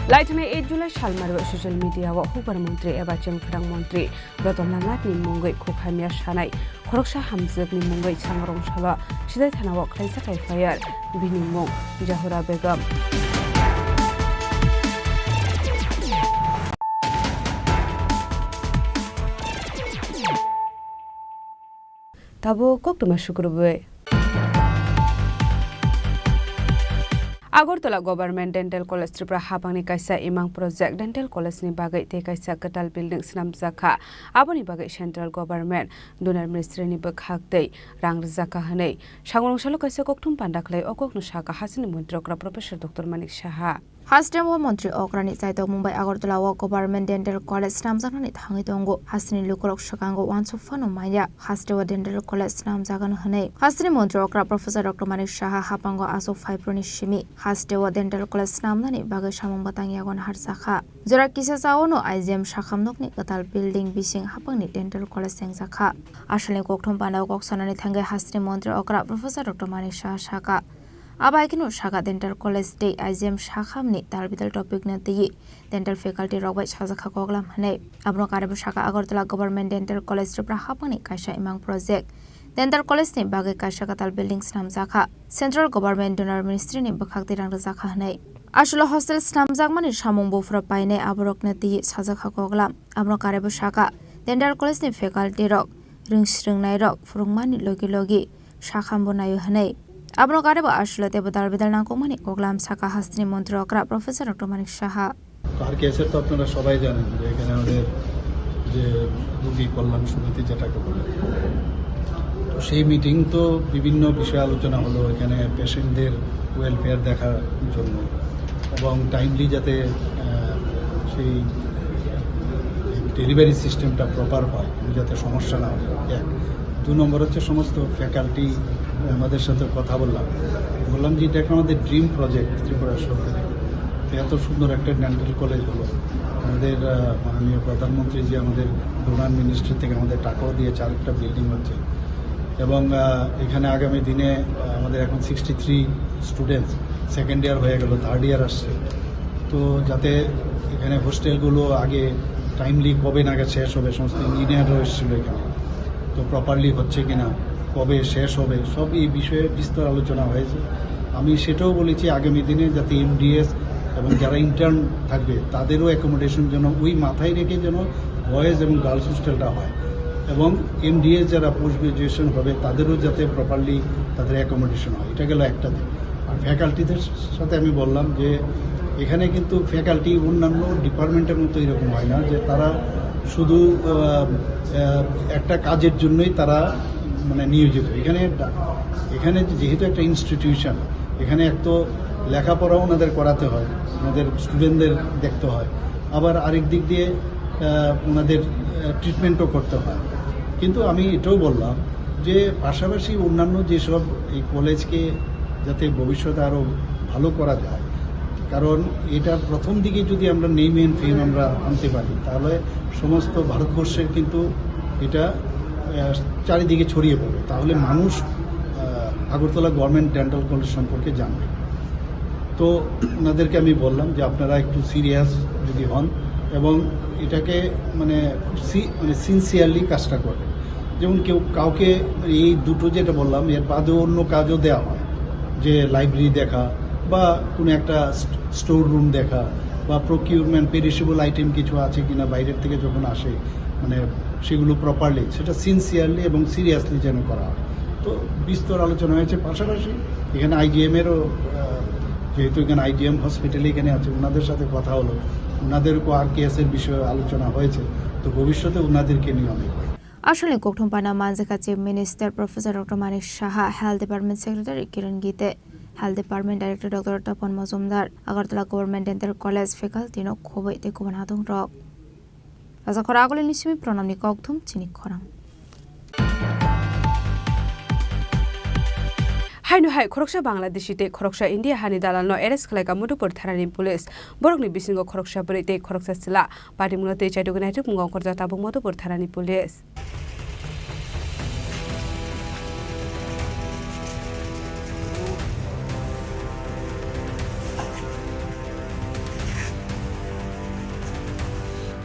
Laithani eight July salmari o social media o Hubar Montri eba Chengphrang Montri Ratan Lal Nath ni mungwi khuk hamya sanai khoroksa hamjwk ni mungwi sangrong salo Sidai thana o khlaijak F I R, bini mung Jahura Begum. Tabuk koktwma sukrubwi. Agartala Government Dental College Tripura habangni kaisa imang project dental college ni bagwi tei kaisa kwtal building swnamjak kha. Aboni bagwi central government donor ministry ni bwkhak tei rang rijak kha hwnwi sangrong salo kaisa kokthum panda khlai o kokno sakha hasteni montri okra Professor Doctor Manik Saha. Hasteo montri okrani chaitok Mumbai Agartala o Government Dental College swnamjaknani thangwi tongo. Hasteni lukurok swkango uansuk phano manya. Hasteo Dental College swnamjagano hwnwi hasteni montri okra Professor Doctor Manik Saha hapango aswk phaiphru ni simi hasteo Dental College swnamnani bagwi samung bwtang yago naharjakha. Jora kisa chao no I G M sakhamnokni kwtal building bising hapangni Dental College chengjakha. Asalni kokthum pandao kok sanani thangwi hasteni montri okra Professor Doctor Manik Saha sakha. Abo hai kheno sakha Dental College tei I G M sakhamni tal bital topic no twiwi dental faculty rok bai sajakha koklam hwnwi. Abono karwi sakha Agartala Government Dental College Tripura hapangni kaisa imang project. Dental College ni bagwi kaisa kwtal building swnamjakha. Central Government Donor Ministry ni bwkhak twi rang rwjakha hwnwi. Aswlo hostel swnamjakmani samung buphuru painai aborokno twiwi sajakha koklam. Abono karwi sakha Dental College ni faculty rok, rwngsrwngnairok phwrwngmani logi logi sakhambo naio hwnwi. Abono karwi aswlo teibo dal bidal nangkukmani koklam sakha hasteni montri okra Professor Doctor Manik Saha. তো আর কেসের তো আপনারা সবাই জানেন যে এখানে আমাদের যে রোগী কল্যাণ সমিতি যেটাকে বলে, তো সেই মিটিং তো বিভিন্ন বিষয়ে আলোচনা হলো, এখানে পেশেন্টদের ওয়েলফেয়ার দেখার জন্য এবং টাইমলি যাতে, আহ, সেই ডেলিভারি সিস্টেমটা প্রপার হয়, যাতে সমস্যা না হয়, এক। দু নম্বর হচ্ছে সমস্ত ফ্যাকাল্টি আমাদের সাথে কথা বললাম, বললাম যে এটা একটা আমাদের ড্রিম প্রজেক্ট ত্রিপুরা সরকারের। তো এত সুন্দর একটা ডেন্টাল কলেজ হলো, আমাদের, আহ, মাননীয় প্রধানমন্ত্রী যে আমাদের ডোনার মিনিস্ট্রি থেকে আমাদের টাকাও দিয়েছে, আরেকটা বিল্ডিং হচ্ছে। এবং, আহ, এখানে আগামী দিনে, আহ, আমাদের এখন sixty three students second year হয়ে গেল, থার্ড ইয়ার আসছে। তো যাতে এখানে হোস্টেলগুলো আগে টাইমলি কবে নাগাদ শেষ হবে, সমস্ত ইঞ্জিনিয়াররাও এসেছিল এখানে, তো প্রপারলি হচ্ছে কিনা, কবে শেষ হবে, সব এই বিষয়ে বিস্তর আলোচনা হয়েছে। আমি সেটাও বলেছি আগামী দিনে যাতে এমডিএস এবং যারা ইন্টার্ন থাকবে তাদেরও অ্যাকোমোডেশন যেন ওই মাথায় রেখে যেন বয়েজ এবং গার্লস হোস্টেলটা হয়, এবং এমডিএস যারা পোস্ট গ্রাজুয়েশন হবে তাদেরও যাতে প্রপারলি তাদের অ্যাকোমোডেশন হয়। এটা গেল একটা দিক। আর ফ্যাকাল্টিদের সাথে আমি বললাম যে এখানে কিন্তু ফ্যাকাল্টি অন্যান্য ডিপার্টমেন্টের মতো এরকম হয় না যে তারা শুধু, আহ, আহ, একটা কাজের জন্যই তারা মানে নিয়োজিত। এখানে ডা-, এখানে যেহেতু একটা ইনস্টিটিউশন, এখানে এক তো লেখাপড়াও ওনাদের করাতে হয়, ওনাদের স্টুডেন্টদের দেখতে হয়, আবার আরেক দিক দিয়ে, আহ, ওনাদের, আহ, ট্রিটমেন্টও করতে হয়। কিন্তু আমি এটাও বললাম যে পাশাপাশি অন্যান্য যেসব এই কলেজকে যাতে ভবিষ্যতে আরও ভালো করা যায়, কারণ এটা প্রথম দিকে যদি আমরা নেম এন্ড ফেম আমরা আনতে পারি, তাহলে সমস্ত ভারতবর্ষের কিন্তু এটা, আহ, চারিদিকে ছড়িয়ে পড়বে। তাহলে মানুষ, আহ, আগরতলা গভর্নমেন্ট ডেন্টাল কলেজ সম্পর্কে জানবে। তো ওনাদেরকে আমি বললাম যে আপনারা একটু সিরিয়াস যদি হন এবং এটাকে মানে খুব সি-, মানে সিনসিয়ারলি কাজটা করবেন। যেমন কেউ কাউকে এই দুটো যেটা বললাম, এর বাদেও অন্য কাজও দেওয়া হয়, যে লাইব্রেরি দেখা বা কোনো একটা স্টোর রুম দেখা বা প্রকিউরমেন্ট, পেরিশেবল আইটেম কিছু আছে কিনা বাইরের থেকে যখন আসে, মানে সেগুলো প্রপারলি, সেটা সিনসিয়ারলি এবং সিরিয়াসলি যেন করা হয়। তো বিস্তর আলোচনা হয়েছে। পাশাপাশি এখানে আইজিএম এরও, আহ, যেহেতু এখানে আইজিএম হসপিটাল এখানে আছে, ওনাদের সাথে কথা হলো, ওনাদেরও আর কেসের বিষয়ে আলোচনা হয়েছে। তো ভবিষ্যতে ওনাদেরকে নিয়ে অনেক Aswkni kokthum bai no manjakha Chief Minister Professor Doctor Manik Saha, Health Department Secretary Kiran Gite, Health Department Director Doctor Tapan Majumdar, Agartala Government Dental College faculty no khobwi tei kubun hadung rok. Rajakhor Agulini simi Pranamni kokthum chini khorang. Haino hai khoroksa Bangladeshi tei khoroksa India hani dalalno arrest khlaikha Madhupur thanani police. Borokni bisingo khoroksa bwrwi tei khoroksa chwla. Patimungno tei chaitugwi naitugmung ongkhorjak tabuk Madhupur thanani police.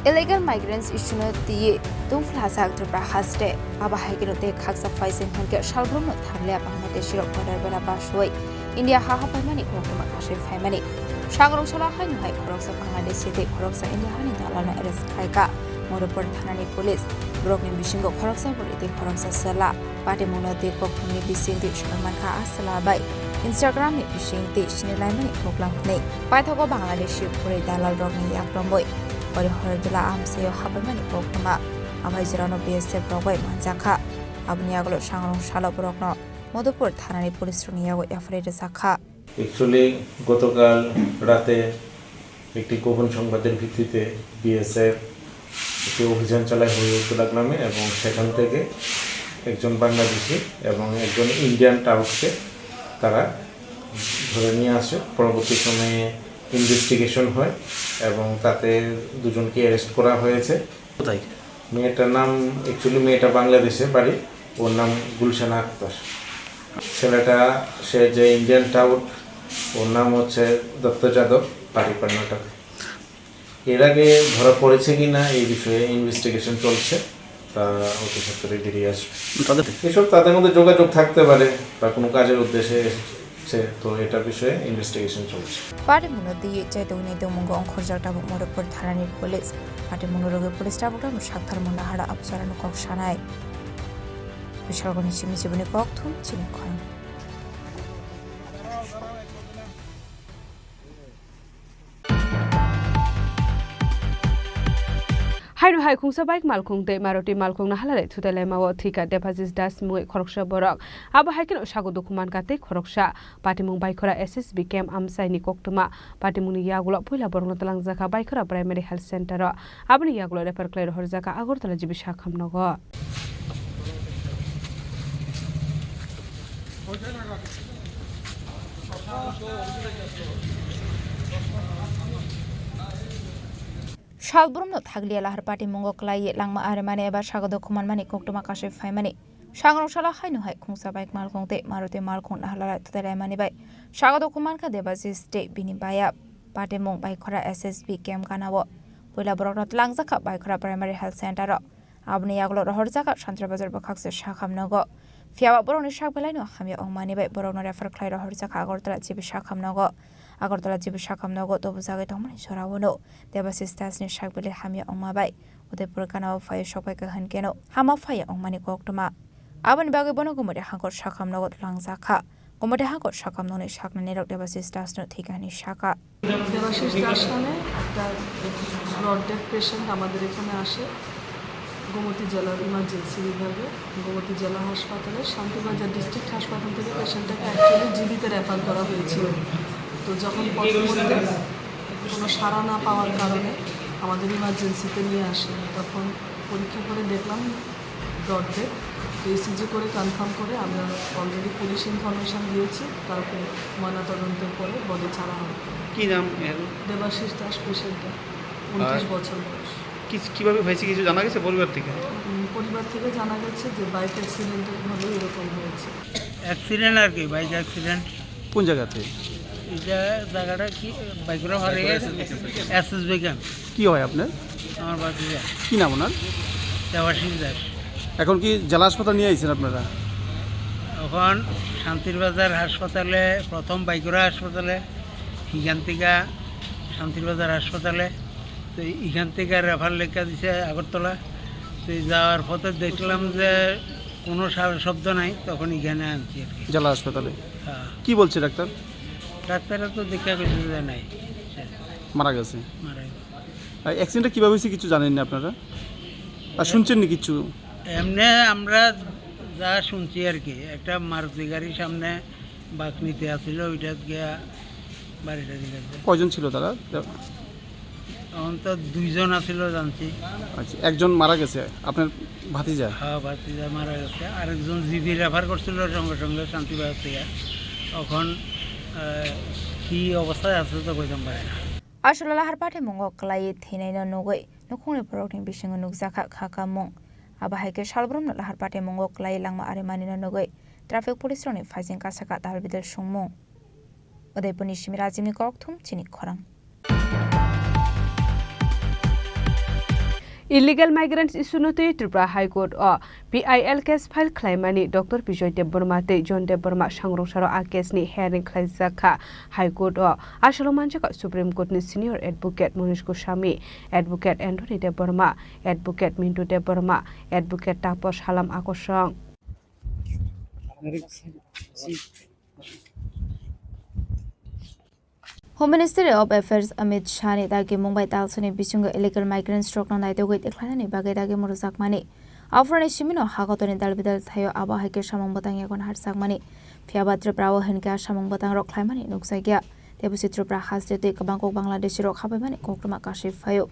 Illegal migrants issue no twiwi tungphla sak Tripura haste. Abo hai kheno tei khaksa phaising hwnkhe salbrumno tharliya Bangladeshi rok border bera basoi India ha hapaimani koktwma kasui phaimani. Sangrong salo haino hai khoroksa Bangladeshi tei khoroksa India hani dalalno arrest khlaikha Madhupur thanani police. Borokni bisingo khoroksa bwrwi tei khoroksa chwla. Patimungno tei kokthumni bisingtwi soi mankha a chwla bai Instagramni bisingtwi sinilaimani koklam hwnwi. Paithago Bangladeshi bwrwi dalalrokni yak romwi Hori Horjla amchaio hapaimani koktwma. Abai jorano B S F rok bai manjakha. Aboni yagulo sangrong salo borokno Madhupur thanani police rokni yago F I R rwjakha. Actually, গতকাল রাতে একটি গোপন সংবাদের ভিত্তিতে বিএসএফ একটি অভিযান চালায় হরিহরজলা গ্রামে এবং সেখান থেকে একজন বাংলাদেশি এবং একজন ইন্ডিয়ান টাউটকে তারা ধরে নিয়ে আসে। পরবর্তী সময়ে ইনভেস্টিগেশন হয় এবং তাতে দুজনকে অ্যারেস্ট করা হয়েছে। কোথায়? মেয়েটার নাম, অ্যাকচুয়ালি মেয়েটা বাংলাদেশে বাড়ি, ওর নাম গুলশানা আক্তার। ছেলেটা, সে যে ইন্ডিয়ান টাউট, ওর নাম হচ্ছে দত্ত যাদব, বাড়ি কর্ণাটক। এর আগে ধরা পড়েছে কিনা এই বিষয়ে ইনভেস্টিগেশন চলছে, তা অতি সত্বরই বেরিয়ে আসবে। তাদের এসব তাদের মধ্যে যোগাযোগ থাকতে পারে বা কোনো কাজের উদ্দেশ্যে এসেছে, তো এটা বিষয়ে ইনভেস্টিগেশন চলছে। Patimungno twiwi chaitugwi naitugmungo ongkhorjak tabuk Madhupur thanani police. Patimungno rwgwi police tabuk tabuk saktharmung nahara apsarano kok sanai. Bisalguni simi siboni kokthum chini khorang. Haino hai khungsa bike malkhung tei Maruti malkhung no halalai thutai laimao thwikha Debajis Das mungwi khoroksa borok. Abo hai kheno sago dukhu mankha tei khoroksa. Patimung Baikhora S S B camp amchaini koktwma. Patimungni yagulo puila borokno twlangjakha Baikhora Primary Health Center o. Aboni yagulo refer khlai rohorjakha Agartala G B sakham nogo. Salbrumno thakliya lahar patimungo kwlaiwi langma arimani eba sago dukhu manmani koktwma kasui phaimani. Sangrong salo haino hai khungsa bike malkhung tei Maruti malkhung naharlala thutaraimani bai sago dokhum mankha Debashis tei bini baya. Patimung Baikhora S S B camp ganao puila borokno twlangjakha Baikhora Primary Health Center o. Aboni yagulo rohorjakha Santri Bazar bwkhakse sakham nogo. Phiyaba borokni sak belaino hamya wngmani bai borokno refer khlai rohorjakha Agartala G B sakham nogo. Agartala G B sakham nogo tobujagwi tongmani jorao no Debashis Dasni sak belai hamya wngma bai Udaipur ganao phai sokphai kaham keno hama phai wngmani koktwma. Aboni bagwi bono Gumati hangkor sakham nogo twlangjakha. Gumati hangkor sakham nokni saknani rok Debashis Dasno thwikha hinwi sakha. Debashis Das নামে একটা broad dead patient আমাদের এখানে আসে গোমতী জেলার ইমার্জেন্সি বিভাগে, গোমতী জেলা হাসপাতালে, শান্তিবাজার ডিস্ট্রিক্ট হাসপাতাল থেকে পেশেন্টটাকে অ্যাকচুয়ালি জিবিতে রেফার করা হয়েছিল। তো যখন পথের মধ্যে কোনো সাড়া না পাওয়ার কারণে আমাদের ইমার্জেন্সিতে নিয়ে আসে, তখন পরীক্ষা করে দেখলাম ব্রড ডেথ। তো ইসিজি করে কনফার্ম করে আমরা অলরেডি পুলিশ ইনফরমেশন দিয়েছি, তারপরে ময়নাতদন্তের পরে বডি ছাড়া হবে। কি নাম এর? দেবাশিস দাস পেশেন্টটা, উনত্রিশ আর বছর বয়স। কি, কিভাবে হয়েছে কিছু জানা গেছে পরিবার থেকে? উম, পরিবার থেকে জানা গেছে যে বাইক অ্যাক্সিডেন্টের ফলে এরকম হয়েছে। অ্যাক্সিডেন্ট আর কি, বাইক অ্যাক্সিডেন্ট। কোন জায়গাতে? এটা জায়গাটা কি? বাইকরা হারিয়ে গেছে। SSB camp. কি হয় আপনার? আমার ভাতিজা। কি নাম ওনার? দেবাশিস দাস। এখন কি জেলা হাসপাতাল নিয়ে আইছেন আপনারা? এখন শান্তির বাজার হাসপাতালে, প্রথম বাইকরা হাসপাতালে, এখান থেকে শান্তির বাজার হাসপাতালে, তো এখান থেকে রেফার লেখা দিছে আগরতলা। তো এই যাওয়ার পথে দেখলাম যে কোনো সারা শব্দ নাই, তখন এখানে আনছি আর কি। জেলা হাসপাতালে? হ্যাঁ। কি বলছে ডাক্তার? ডাক্তাররা তো দেখা করছে যে নাই। মারা গেছে? মারা গেছে। আর অ্যাক্সিডেন্টটা কিভাবে হয়েছে কিছু জানেন না আপনারা? আর শুনছেন না কিছু? এমনি আমরা যা শুনছি আর কি, একটা মারুতি গাড়ির সামনে বাঁক নিতে আসছিল, ওইটা গিয়া বাড়িটা দিয়ে গেছে। কয়জন ছিল তারা? তখন তো দুইজন আছিল জানছি। আচ্ছা, একজন মারা গেছে, আপনার ভাতিজা? হ্যাঁ, ভাতিজা মারা গেছে। আরেকজন জিবি রেফার করছিল সঙ্গে সঙ্গে শান্তিবাজার থেকে। এখন, আহ, কি অবস্থায় আছে তো কইতাম পারি না। Aswk lahar pathaimungo kwlaiwi thwinaino nugwi nukhungni borokni bisingo nukjakha kha kamung. Abo hai khe salbrumno lahar pathaimungo kwlaiwi langma arimanino nugwi traffic police rokni phaijing kasaka dalbidal songmung. Udaipurni simi Rajibni kokthum chini khorang. Illegal migrants issue no twi Tripura High Court o P I L case file khlaimani Doctor Bijoy Debbarma tei John Debbarma sangrungsaro a case ni hearing khlaijak kha High Court o. Aswk manjak kha Supreme Court ni Senior Advocate Manish Goswami, Advocate Anthony Debbarma, Advocate Mintu Debbarma, Advocate Taposh Halam Akosong. Home Ministry of Affairs Amit Shah ni dagimung bai talsani bisingo illegal migrants rokno naitugwi tikhlainani bagwi dagimung rwjakmani. Aphuruni simino hakotorni dalbidal thaio abo hai khe samung bwtang yago naharjakmani. Phiyaba Tripura o hinkhe a samung bwtang rok khlaimani nukjakya. Tei busi Tripura haste twi kwbang kok Bangladeshi rok habaimani koktwma kasui phaio.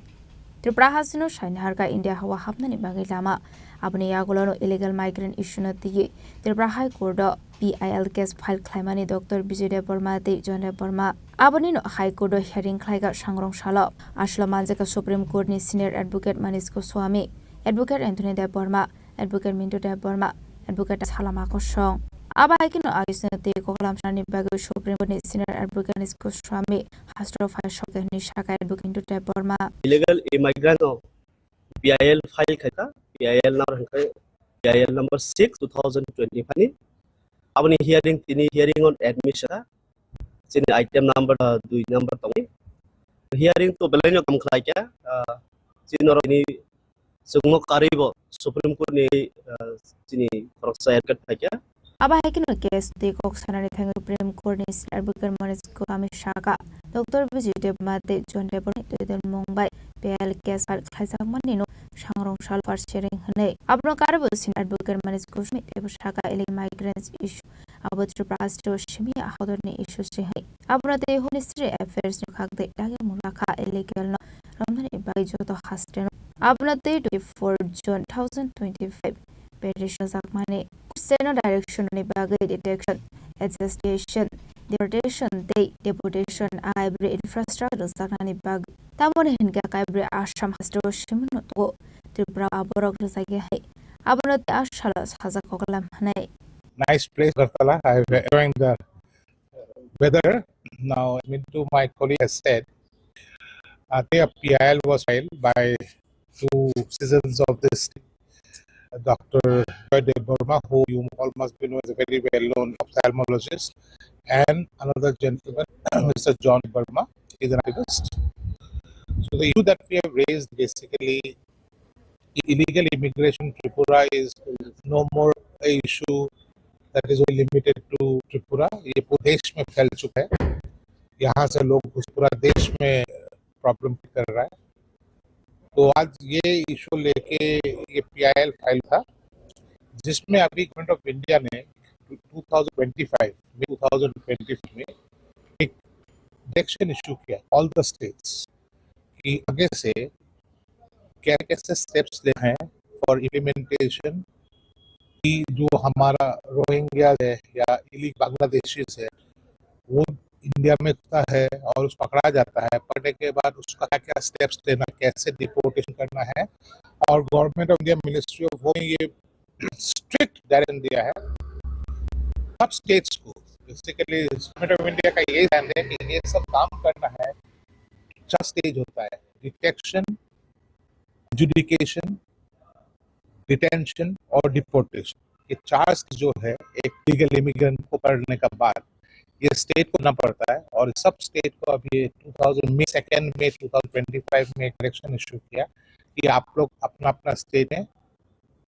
Tripura hasteno sai naharkha India hao hapnani bagwi lama. Aboni yagulono illegal migrant issue no twiwi Tripura High Court o P I L case file khlaimani Doctor Bijoy Debbarma tei John Debbarma. Abonino High Court o hearing khlaikha sangrong salo. Aswk manjakha Supreme Court ni Senior Advocate Manish Goswami, Advocate Anthony Debbarma, Advocate Mintu Debbarma, Advocate Salama Kosong. Abo hai kheno a case no tei koklam sanani bagwi Supreme Court ni Senior Advocate Manish Goswami hasteo phai sok hinwi sakha Advocate Mintu Debbarma. Illegal immigrant no P I L file khaikha, P I L number hwnkhe P I L number six two thousand twenty-five ni. Aboni hearing, tini hearing on admission kha. Chini item number, ah, dui number tongo. Hearing to belaino kam khlaikha, ah, chini norok ni chwngno karwibo Supreme Court ni, ah, chini khoroksa advocate phaikha. Abo hai kheno case twi kok sanani thangwi Supreme Court ni Senior Advocate Manish Goswami sakha, Doctor Bijoy Debbarma tei John Debbarma ni twi tongmung bai P I L case file khlaijakmani no sangrong sal first hearing hwnwi. Abono karwi bo Senior Advocate Manish Goswami teibo sakha illegal migrants issue abo Tripura hasteo simi hakotorni issue se hwnwi. Abono tei Home Ministry Affairs ni khak tei dagimung rakha illegal no romnani bagwi joto hasteo. Abono tei twenty-four June two thousand twenty-five petition jakmani. Seno direction ni bagwi detection, adjudication, deportation tei deportation a kaibri infrastructure rwjaknani bagwi. Tamoni hinkhe kaibri Assam hasteo simino tongo Tripura aborok rwjakya hai. Abono tei a salo sajak koklam hwnwi. Nice place, Agartala. I enjoying the weather. Now, I mean, to my colleague has said, uh, the P I L was filed by two citizens of this, Doctor Joy Debbarma, who you all must be know is a very well-known ophthalmologist, and another gentleman, Mister John Debbarma, is an activist. So the issue that we have raised basically illegal immigration Tripura is no more a issue that is only limited to Tripura. ये पूरे देश में फैल चुका है। यहाँ से लोग घुस पूरा देश में प्रॉब्लेम कर रहा है। तो आज ये इशू लेके ये पीआईएल फाइल था, जिसमें अभी गवर्नमेंट ऑफ इंडिया ने ट्वेंटी ट्वेंटी फ़ाइव में, ट्वेंटी ट्वेंटी फ़ाइव में एक डायरेक्शन इशू किया ऑल द स्टेट्स कि आगे से क्या कैसे स्टेप्स ले हैं फॉर इम्प्लीमेंटेशन, कि जो हमारा रोहिंग्या है या इली बांग्लादेशीज है, वो इंडिया में घुसता है और उस पकड़ा जाता है, पकड़ने के बाद उसका क्या क्या स्टेप्स लेना, कैसे डिपोर्टेशन करना है। और government of India, ministry of home ये स्ट्रिक्ट डायरेक्शन दिया है सब स्टेट्स को। बेसिकली गवर्नमेंट ऑफ इंडिया का ये ध्यान है कि ये सब काम करना है, चार स्टेज होता है: डिटेक्शन, एडजुडिकेशन, डिटेंशन और डिपोर्टेशन। ये चार स्टेज जो है एक लीगल इमिग्रेंट को पकड़ने का बाद ये स्टेट को ना पड़ता है, और सब स्टेट को अभी टू थाउजेंड में, सेकेंड में टू थाउजेंड ट्वेंटी फ़ाइव में एक डायरेक्शन इशू किया कि आप लोग अपना अपना स्टेट में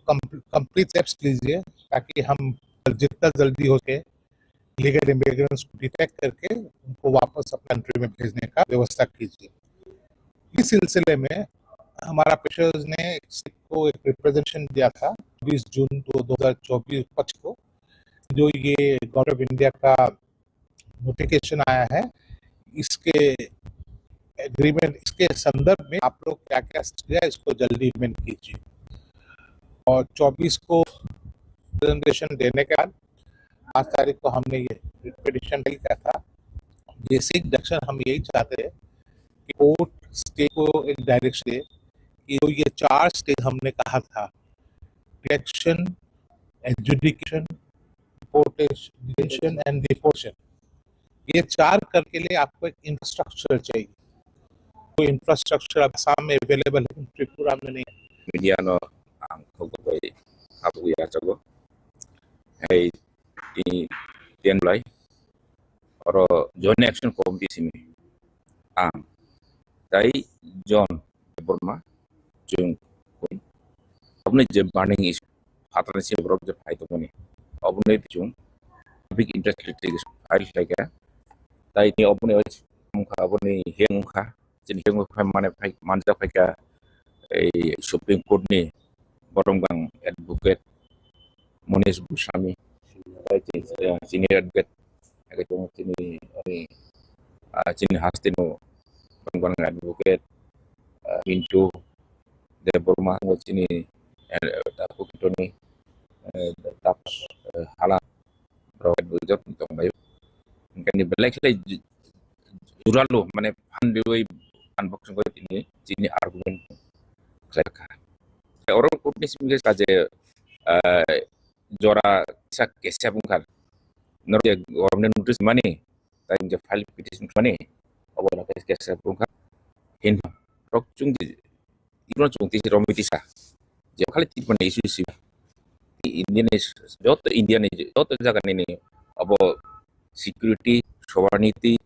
कंप्लीट स्टेप्स लीजिए, ताकि हम जितना जल्दी हो सके लीगल इमिग्रेंट्स को डिटेक्ट करके उनको वापस अपने कंट्री में भेजने का व्यवस्था कीजिए। इस सिलसिले में हमारा पेशेवर्स ने एक स्टेट को एक रिप्रेजेंटेशन दिया था बीस जून दो हज़ार चौबीस पच्चीस को, जो ये गवर्नमेंट ऑफ इंडिया का नोटिफिकेशन आया है, इसके एग्रीमेंट, इसके संदर्भ में आप लोग क्या क्या किया, इसको जल्दी इम्प्लीमेंट कीजिए। और चौबीस को प्रेजेंटेशन देने के बाद पाँच तारीख को हमने ये रिट पिटिशन फाइल किया था। बेसिक डायरेक्शन हम यही चाहते हैं कि कोर्ट स्टेट को एक डायरेक्शन दे कि जो ये चार स्टेज हमने कहा था, detection, adjudication, deportation, detention and deportation, ये चार करने के लिए आपको एक इंफ्रास्ट्रक्चर चाहिए। वो इंफ्रास्ट्रक्चर अब आसाम में अवेलेबल है, त्रिपुरा में नहीं है। Media no ang khogoi abu ya chago. Hey, i ten lai. Oro Joint Action Committee simi ang tai John Debbarma chung koi. Aboni je burning issue, phatarni simi borok je phai tongmani, aboni chung public interest litigation file khlaikha. Tai ni aboni oi wngkha, aboni he wngkha, chini he wngkha mane phai manjak phaikha ei Supreme Court ni boromgang advocate Monish Goswami, tai chini, eh, senior advocate, ake chini, ah, chini hasteno boromgang advocate, ah, Mintu Debbarma, chini, eh, advocate ni, eh, Tapas, eh, Hala, rok advocate tonglaio. Hingkhe ni belai khlai juralu mane phan riwi phan boksong tini chini argument khlaikha. Oro court ni simi khe je, ah, jora kisa kesep wngkha. Norok je government notice mani, tai je file petition mani, obo no kesep wngkha. Hin rok chung di, ino chung tisi romwi tisa. Je khali tini mani issue si. India ni joto, India ni joto jaga ni ni abo security, sovereignty,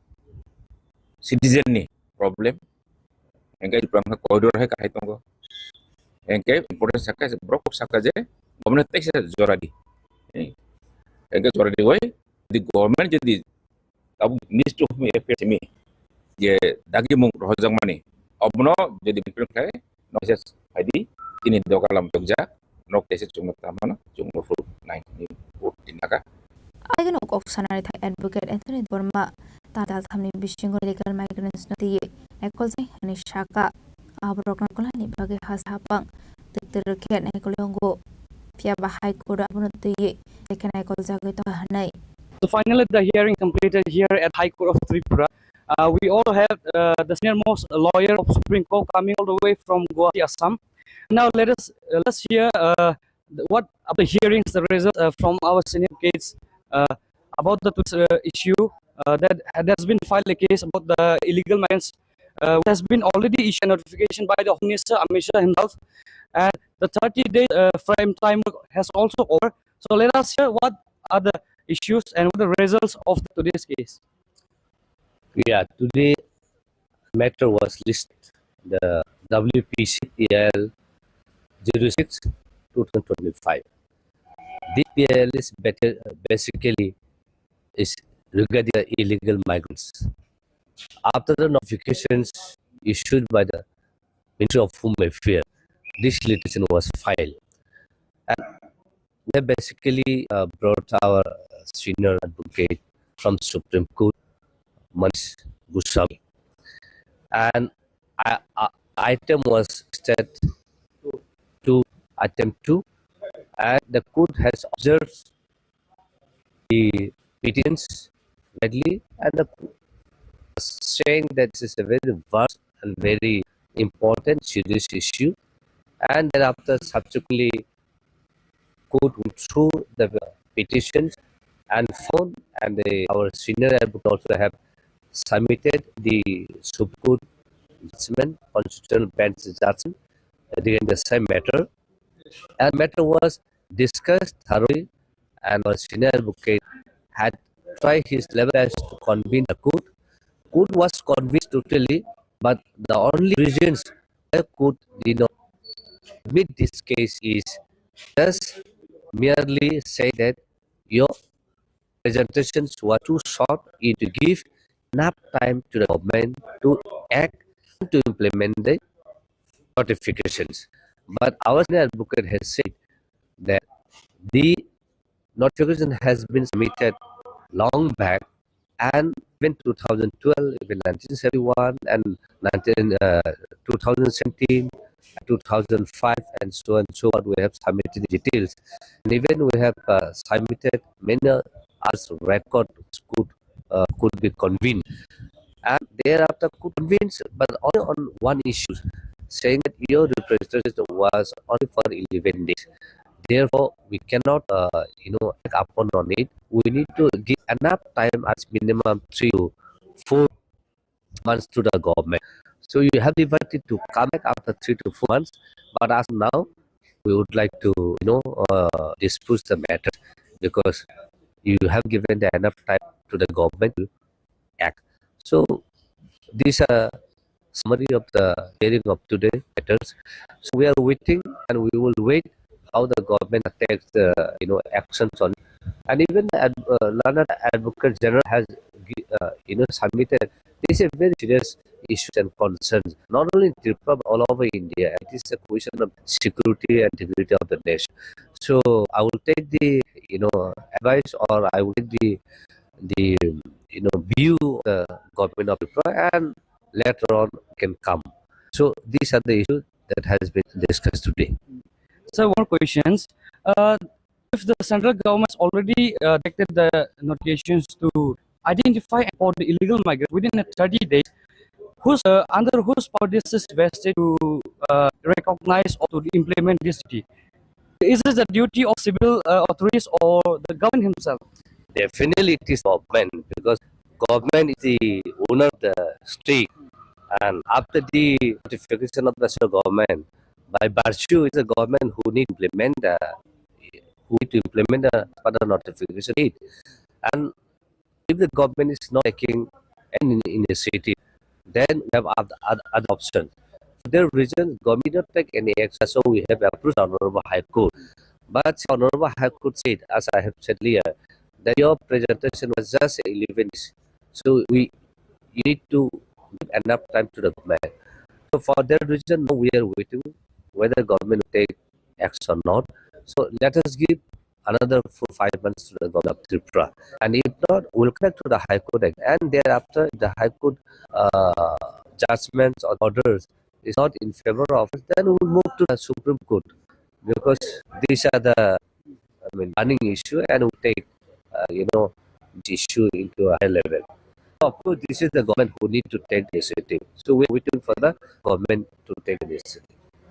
citizen ni problem. Engke Tripura wngkha corridor hai kahai tongo. Engke important saka borok kok saka je government teisa jora di. Engke jora di wai di government jodi abo Ministry of Home Affairs ni je dagi mung rohorjakmani, obono jodi bipil khai no message phaidi, tini doga lam tokjak, nok teisa chungno tamano chungno phuru nai ni vote tinaka. Aigano kok sanari thai Advocate Anthony Debbarma ta dal thamni bisingo illegal migrants no twi naikol jai hwnwi saka. Aborokno kwlaini bagwi hasta hapang twk twrwk khe naikol tongo, phiya ba High Court o abono twiwi je khe naikol jagwi tongkha hwnwi. So finally, the hearing completed here at High Court of Tripura. Uh, we also have uh, the senior most lawyer of Supreme Court coming all the way from Guwahati, Assam. Now let us uh, let's hear uh, the, what of the hearings, the results uh, from our senior advocates uh, about the uh, issue uh, that there has been filed a case about the illegal migrants, uh, which has been already issued a notification by the Home Minister Amit Shah himself, and the thirty days uh, frame time has also over. So let us hear what are the issues and what the results of today's case. Yeah, today matter was listed the W P C P L zero six two thousand twenty-five. This P L is better, basically is regarding the illegal migrants. After the notifications issued by the Ministry of Home Affairs, this litigation was filed. And we have basically uh, brought our senior advocate from Supreme Court, Manish Goswami. And I, I, item was set to item two, and the court has observed the petitions rightly and the saying that this is a very vast and very important serious issue, and thereafter subsequently court went through the petitions and found, and the, our senior advocate also have submitted the Supreme Court judgment, constitutional bench judgment regarding the same matter, and matter was discussed thoroughly, and our senior advocate had tried his level best to convince the court. Court was convinced totally, but the only reasons why court did not admit this case is just merely say that your presentations were too short, it to give enough time to the government to act and to implement the notifications. But our senior advocate has said that the notification has been submitted long back, and even two thousand twelve, even nineteen seventy-one, and nineteen, uh, two thousand seventeen, two thousand five, and so on and so on. We have submitted details, and even we have uh, submitted many as record could uh, could be convened. And thereafter could convince, but only on one issue, saying that your representation was only for eleven days. Therefore, we cannot, uh, you know, act upon on it. We need to give enough time as minimum three to four months to the government. So you have the liberty to come back after three to four months. But as now, we would like to, you know, uh, dispose the matter because you have given the enough time to the government to act. So these are summary of the hearing of today matters. So we are waiting and we will wait how the government takes the, you know, actions on it. And even ad, uh, Learned Advocate General has uh, you know, submitted. This is a very serious issues and concerns, not only in Tripura but all over India. It is a question of security and dignity of the nation. So I will take the, you know, advice, or I will take the the, you know, view of the government of Tripura, and later on can come. So these are the issues that has been discussed today. So more questions. Uh, if the central government already uh, directed the notifications to identify and report the illegal migrants within a thirty days, whose uh, under whose power this is vested to uh, recognize or to implement this duty? Is this the duty of civil uh, authorities or the government himself? Definitely, it is government, because government is the owner of the state, and after the notification of the central government, by virtue is the government who need to implement the, who need to implement the further notification. And if the government is not taking any initiative, then we have other, other, other option. For that reason, government did not take any action, so we have approached Honorable High Court. But Honorable High Court said, as I have said earlier, that your presentation was just eleven days. So we, you need to give enough time to the government. So for that reason, now we are waiting whether government will take action or not. So let us give another four five months to the government of Tripura. And if not, we'll come back to the High Court again. And thereafter, if the High Court uh, judgments or orders is not in favor of us, then we'll move to the Supreme Court, because these are the, I mean, burning issue, and we'll take, uh, you know, this issue into a high level. Of course, this is the government who need to take the initiative. So we're waiting for the government to take the initiative.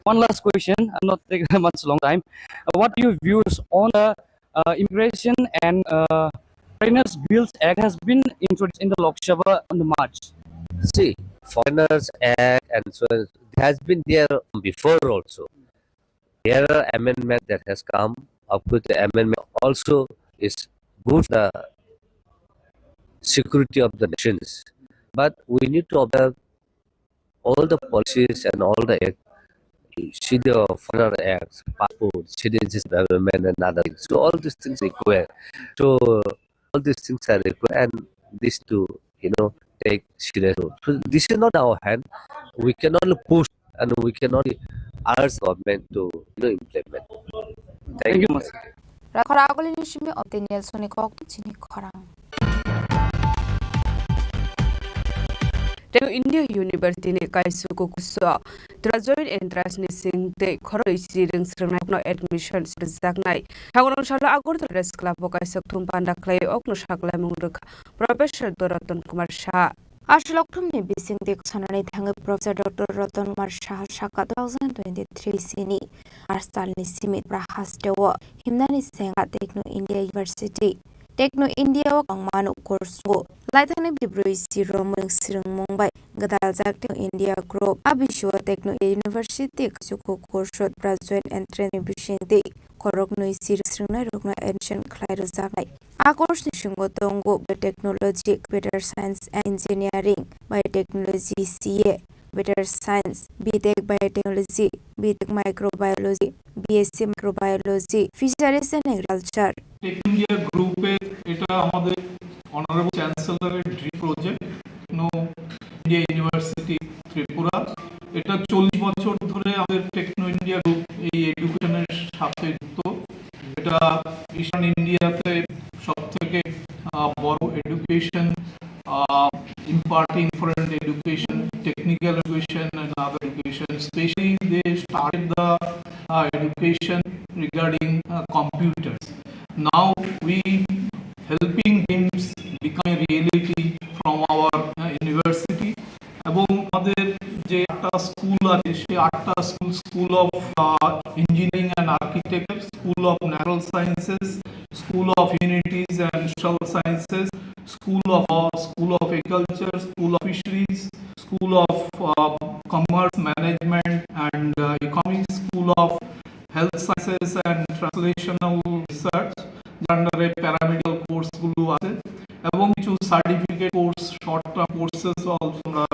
one last question, I'll not take much long time. Uh, what are your views on the uh, Immigration and uh, Foreigners Bills Act has been introduced in the Lok Sabha on the March? See, Foreigners Act and so on, it has been there before also. There are amendment that has come. Of course, the amendment also is good for the security of the nations. But we need to observe all the policies and all the act, see the further acts, passport, citizenship development and other things. So all these things require. So all these things are required and this to, you know, take serious role. So this is not our hand. We cannot push and we cannot urge government to, you know, implement. Thank you much. Rakhora agulini simi of Daniel Soni kok chini khorang. Tei India University ni kaisuku kuso Tripura Joint Entrance ni sing tei khoroi siri swrwngnairokno admission sirjaknai. Thangrong salo Agartala Press Club o kaisa thum panda khlai okno saklaimung rwkha Professor Ratan Kumar Saha. Asilok thumni bising twi khosonani thangwi Professor Doctor Ratan Kumar Saha saka two thousand twenty-three sini March talni simi Tripura hasteo himnani sengha Techno India University. Techno India o kwbangma no course tongo. Laithangni bibrwi si romwi swrwngmung bai gwdaljak Techno India Group. A bisio Techno India University kaisuku course Tripura Joint Entrance ni bising twi khoroknwi si swrwngnairokno admission khlai rwjaknai. A course ni singo tongo Biotechnology, Computer Science and Engineering, Biotechnology C A, Computer Science, B Tech Biotechnology, B Tech Microbiology, B S C Microbiology, Fisheries and Agriculture. Tech India গ্রুপের এটা আমাদের honourable চ্যান্সেলরের dream project, no India University Tripura. এটা চল্লিশ বছর ধরে আমাদের techno India group এই এডুকেশনের সাথে যুক্ত। এটা ইস্টার্ন ইন্ডিয়াতে সব থেকে বড় education, imparting foreign education, technical education and other education. Specially, they started the education regarding computers. Now we helping dreams become a reality from our university. এবং আমাদের যে আটটা স্কুল আছে, সেই আটটা school, School of Engineering and Architecture, School of Natural Sciences, School of Humanities and Social Sciences, School of Law, School of Agriculture, School of Fisheries, School of Commerce, Management and Economics, School of Health Sciences and Translational Research, যার আন্ডারে paramedical কোর্সগুলো আছে এবং কিছু certificate course, short term courses also আমরা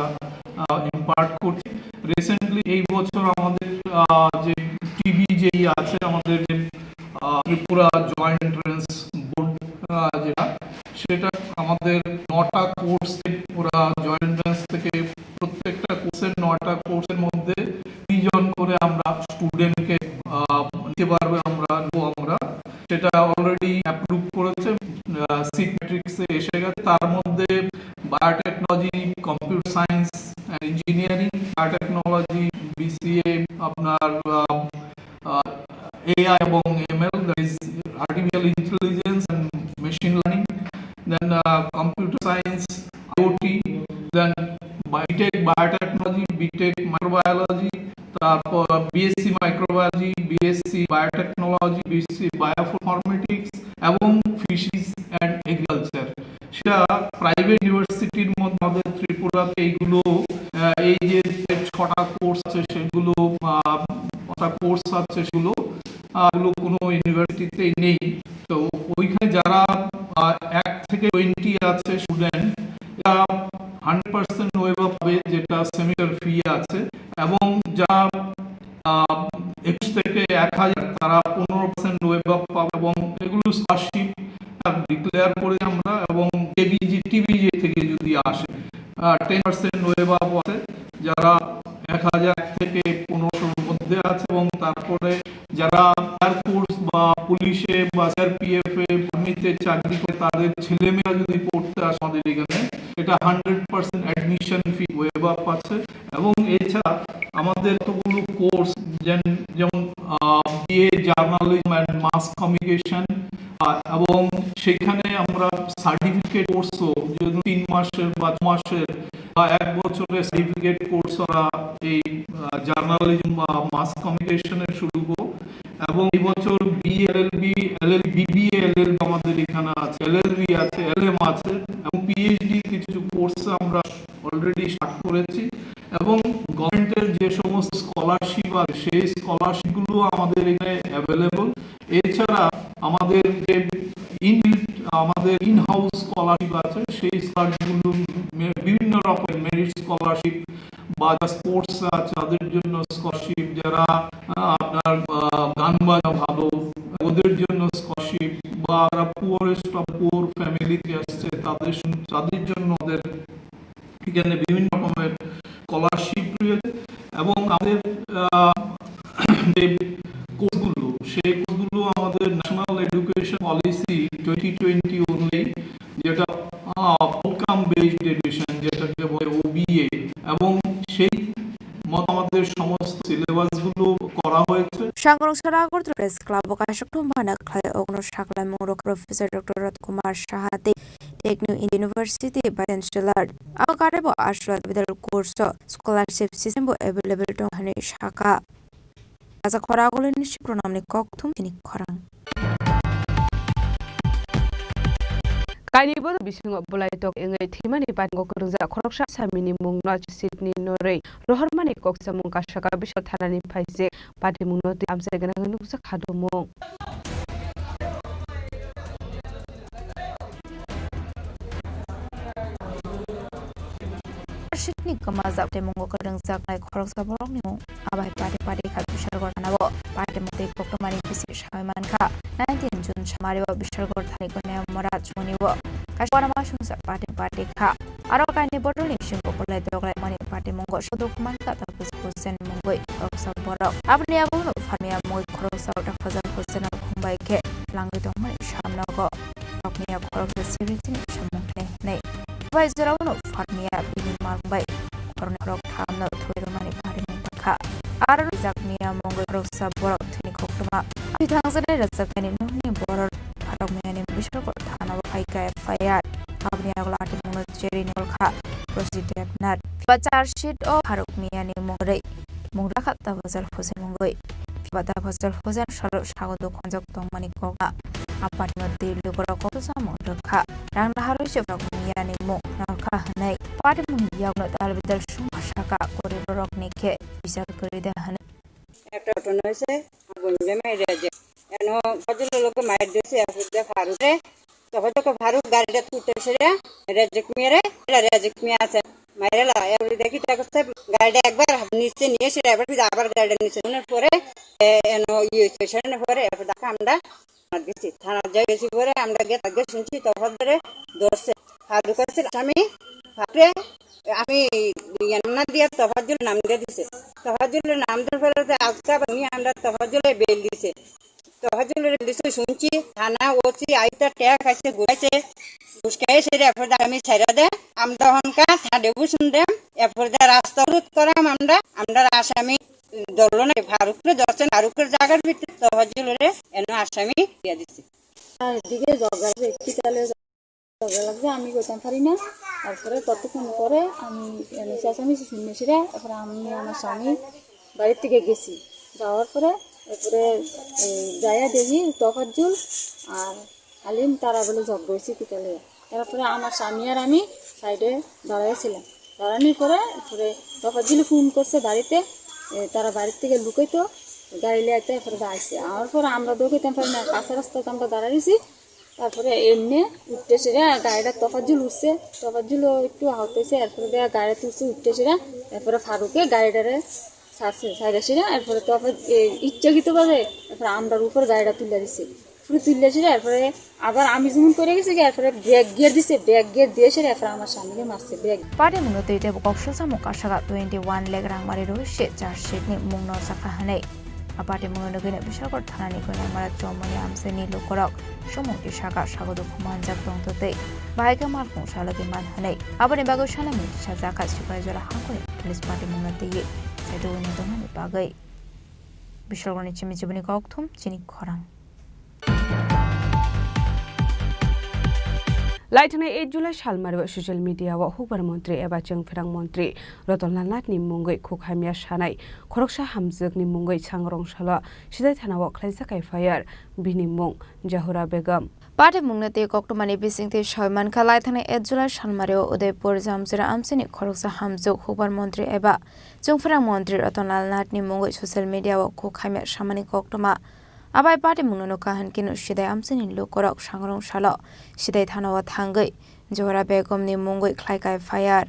impart করছি। Recently এই বছর আমাদের যে টিবি যেই আছে, আমাদের যে ত্রিপুরা জয়েন্ট এন্ট্রান্স বোর্ড যেটা, সেটা আমাদের নটা কোর্সে ওরা জয়েন্ট এন্ট্রান্স থেকে প্রত্যেকটা কোর্সের, নটা কোর্সের মধ্যে দুইজন করে আমরা স্টুডেন্টকে নিতে পারবে, আমরা নেবো আমরা। সেটা অলরেডি অ্যাপ্রুভ করেছে, সিট ম্যাট্রিক্সে এসে গেছে। তার মধ্যে biotechnology, computer science, engineering, biotechnology, BCA, আপনার এআই এবং ML, that is artificial intelligence and machine learning, then computer science, IoT, then BTech biotechnology, BTech microbiology, তারপর BSc microbiology, BSc biotechnology, BSc bioinformatics এবং ফিশারিজ অ্যান্ড এগ্রিকালচার। সেটা private ইউনিভার্সিটির মধ্যে আমাদের ত্রিপুরাতে এইগুলো, এই যে ছটা কোর্স আছে সেগুলো, ছটা কোর্স আছে সেগুলো, এগুলো কোনো ইউনিভার্সিটিতেই নেই। তো ওইখানে যারা এক থেকে টোয়েন্টি আছে স্টুডেন্ট, এটা হান্ড্রেড পার্সেন্ট ওয়েভ আপ পাবে, যেটা সেমিস্টার ফি আছে। এবং যারা একুশ থেকে এক হাজার, তারা পনেরো পার্সেন্ট ওয়েভ আপ পাবে এবং এগুলো স্কলারশিপ ডিক্লেয়ার করে আমরা। এবং কেবিজি টিবিজি থেকে যদি আসে, টেন পার্সেন্ট ওয়েভ আপ আছে। যারা এক হাজার থেকে পনেরোশোর মধ্যে আছে এবং তারপরে যারা এয়ারফোর্স বা পুলিশে বা সিআরপিএফ এ আর্মিতে চাকরি করে, তাদের ছেলেমেয়েরা যদি পড়তে আসে আমাদের এখানে, এটা hundred percent admission fee waive up আছে। এবং এছাড়া আমাদের কতগুলো কোর্স, যেমন BA journalism and mass communication, এবং সেখানে আমরা সার্টিফিকেট কোর্সও যদি তিন মাসের বা ছ মাসের বা এক বছরের সার্টিফিকেট কোর্স ওরা এই জার্নালিজম বা মাস কমিউনিকেশনের শুরু করবো। এবং এই বছর বিএলএলবি, এলএল, বিবিএ, এলএলবি আমাদের এখানে আছে, এলএলবি আছে, এলএম আছে, এবং পিএইচডি কিছু কোর্স আমরা অলরেডি স্টার্ট করেছি। এবং গভর্নমেন্টের যে সমস্ত স্কলারশিপ আছে, সেই স্কলারশিপগুলো আমাদের এখানে অ্যাভেলেবল। এছাড়া আমাদের যে ইন, আমাদের ইন হাউস স্কলারশিপ আছে, সেই স্কলারশিপগুলো মে-, বিভিন্ন রকমের মেরিট স্কলারশিপ বা যারা স্পোর্টস আছে তাদের জন্য স্কলারশিপ, যারা আহ, আপনার আহ, গান বাজনা ভালো, ওদের জন্য স্কলারশিপ, বা যারা পুয়ারেস্ট অফ পুয়ার ফ্যামিলিতে আসছে তাদের সম- তাদের জন্য ওদের এখানে বিভিন্ন রকমের স্কলারশিপ রয়েছে। এবং আমাদের আহ, যে কোর্সগুলো, সেই কোর্সগুলো আমাদের national education policy twenty twenty অনুযায়ী, যেটা আউটকাম বেসড এডুকেশন, যেটাকে বলে ওবিএ, এবং সেই মতো আমাদের সমস্ত সিলেবাসগুলো করা হয়েছে। Sangorok sara Agartala Press Club o kaisa thumma na khlai, ogono sakhlai mungrok Professor Doctor Ratkumar Saha tei Techno University Vice Chancellor. Abo karebo aswk bidal course o scholarship system bo available tong hwnwi sakha. Kaisa khorang agulini Sipronamni kokthum tini khorang. Kaini bodo bisingo bolai tok wngwi thwimani patingo kwrwngjak khoroksa samini mungno charge sheet ni norwi rohormani kok samung kasaka Bishal thanani phaijak patimungno twi amchai gwnangwi nukjak kha dumung. Charge sheet ni kwmajak tei mungo kwrwngjaknai khoroksa borokni mung abai pati pati kha Bishalgarh thanao. Patimung tei koktwmani bisi sawi mankha. Nineteen June samari o Bishalgarh thani Goneyamura chumuni o kaisa uanama songsa pati pati kha. Aro kaini bodolni bisingo bolai doglai mani patimungo sodok mankha Tapuj Hussain mungwi khoroksa borok. Aboni yagulo pharmia mungwi khoroksa Tapuj Hussain no khumbai khe langwi tongmani samnogo. Rokni ya khoroksa sibisini samung khe hinwi. Bai jorao no pharmia bini mang bai khoroknwi khorok thamno thwi rwmani parimung kha. Aro rijak miya mungwi khoroksa borok thwini koktwma. Thwi thangjaknai rwchapmani nokni borok pharok miyani Bishalgarh thanao phaikha F I R. Aboni yagulo atimungno cherwi nol kha Rosi Debnath. Phiba charge sheet o pharok miyani mungwi mung rakha Tafazzal Hussain mungwi. Phiba Tafazzal Hussain salo sago dukhonjak tongmani kokna. Aphano twi lukurok kok samung rwkha. Rang naharwi se pharok miyani mung nol kha hwnwi. Patimungni yakno tal bidal sung saka, korip borokni khe bichar kwrwi da hwnwi. একটা ঘটনা হয়েছে, আগুন জমে রেজে। এনো ফজলুল লোকে মায়ের দেশে আসলে ফারুকে, তো হয়তো ফারুক গাড়িটা তুলতে সেরে রেজে মিয়ারে, রেজে মিয়া আছে। মায়ের লা, এবার দেখি, তা করছে, গাড়িটা একবার নিচে নিয়ে এসে এবার ফিরে আবার গাড়িটা নিচে নেওয়ার পরে, এ, এনো ইয়ে হয়েছে, সেখানে পরে এবার দেখা আমরা থানাত গেছি। থানাত যাই গেছি পরে আমরা গিয়ে তাকে শুনছি, তখন ধরে ধরছে। ফারুক আছে আসামি, ফারুকে আমি ইয়ে নাম না দিয়ে তফাজ্জুল নাম দিয়ে দিছে। তফাজ্জুলের নাম দেওয়ার পরে তো আজকে আবার উনি আমরা তফাজ্জুলে বেল দিছে। তফাজ্জুলের বেল দিছে শুনছি, থানা ওসি আইতা ট্যাগ আছে, ঘুরাইছে, ঘুষ খাইছে, এরপরে আমি ছেড়ে দেয়। আমরা হনকা থানা ডেপুটেশন দেম, এরপরে রাস্তা অবরোধ করাম আমরা, আমরা আসামি ধরলো না, ফারুকরে ধরছেন, ফারুকের জায়গার ভিতরে তফাজ্জুলরে এনে আসামি দিয়ে দিছে। আর এদিকে ঝগড়া হচ্ছে, কি তাহলে ঝগড়া লাগছে, আমি কইতাম পারি না। তারপরে ততক্ষণ পরে আমি এনে চেঁচামেচি শুনেছি রে, তারপরে আমি আমার স্বামী বাড়ির থেকে গেছি, যাওয়ার পরে এরপরে এই যাইয়া দেখি তফাজ্জুল আর আলিম তারা বলে ঝগড়া হয়েছে কি তাহলে। তারপরে আমার স্বামী আর আমি সাইডে দাঁড়াইছিলাম, দাঁড়ানোর পরে তারপরে তফাজ্জুল ফোন করছে বাড়িতে, এ, তারা বাড়ির থেকে লুকাইতো গাড়ি লিয়ে আইতে, এরপরে আইসে। আমার পরে আমরা দৌড়াইতাম পারি না, কাঁচা রাস্তাতে আমরা দাঁড়াইছি। তারপরে এমনি উঠতে সেরে গাড়িটা তফাজ্জুল উঠছে, তফাজ্জুলও একটু আহত হয়েছে, এরপরে দেয়া গাড়ি তুলছে উঠতে সেরে, এরপরে ফারুকে গাড়িটারে ছাড়ছে, ছাড়া সেরে এরপরে তফাজ-, এ, ইচ্ছাকৃতভাবে এরপরে আমরার উপর গাড়িটা তুলে দিছে। উপরে তুলে সেরে এরপরে আবার আমি যেমন করে গেছি, এরপরে ব্রেক গিয়ার দিছে, ব্রেক গিয়ার দিয়ে সেরে এরপরে আমার স্বামীকে মারছে, break. Patimungno twi tei kok sujamo kasaka twenty one lakh rang mari rw se charge sheet ni mungno sakha hwnwi. A patimungno nugwino Bishalgarh thanani Goneyamura chomoni amchaini lukurok sumung tisaka sago dukhu manjak tongtwtwi bahai khe malkhung salogwi man hwnwi. Aboni bagwi sanamung tisajakha Sipaijala hangkoni police patimungno twiwi saichugwino tongmani bagwi. Bishalgarhni chimi chibuni kokthum chini khorang. Laithani eight July salmari o social media o hukbar montri eba chwngphrang montri Ratan Lal Nath ni mungwi khuk hamya sanai khoroksa hamjwk ni mungwi sangrong salo sidai thana o khlaijak F I R, bini mung Jahura Begum. Patimungno tei koktwmani bisingtwi soi mankha, laithani eight July salmari o Udaipur Jamchira amchini khoroksa hamjwk hukbar montri eba chwngphrang montri Ratan Lal Nath ni mungwi social media o khuk hamya samani koktwma. Abai patimungno nukha hwn khe no sidai amchini lukurok sangrong salo sidai thana o thangwi Jahura Begum ni mungwi khlaikha F I R.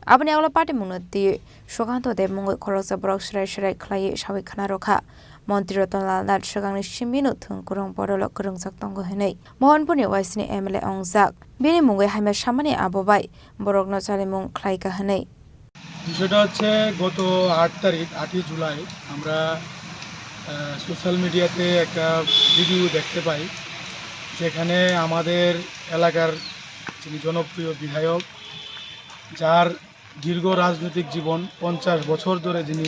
Aboni ulo patimungno twi Sukanto Deb mungwi khoroksa borok swrai swrai khlaiwi sawi khna rwkha. Montri Ratan Lal Nath swkangni simino thwng kwrwng borolo kwrwngjak tongo hwnwi Mohanpurni Y C ni M L A wngjak. Bini mungwi hamya samani abo bai borokno chalimung khlaikha hwnwi. বিষয়টা হচ্ছে গত আট তারিখ, আটই জুলাই আমরা, আহ, সোশ্যাল মিডিয়াতে একটা ভিডিও দেখতে পাই, যেখানে আমাদের এলাকার যিনি জনপ্রিয় বিধায়ক, যার দীর্ঘ রাজনৈতিক জীবন, পঞ্চাশ বছর ধরে যিনি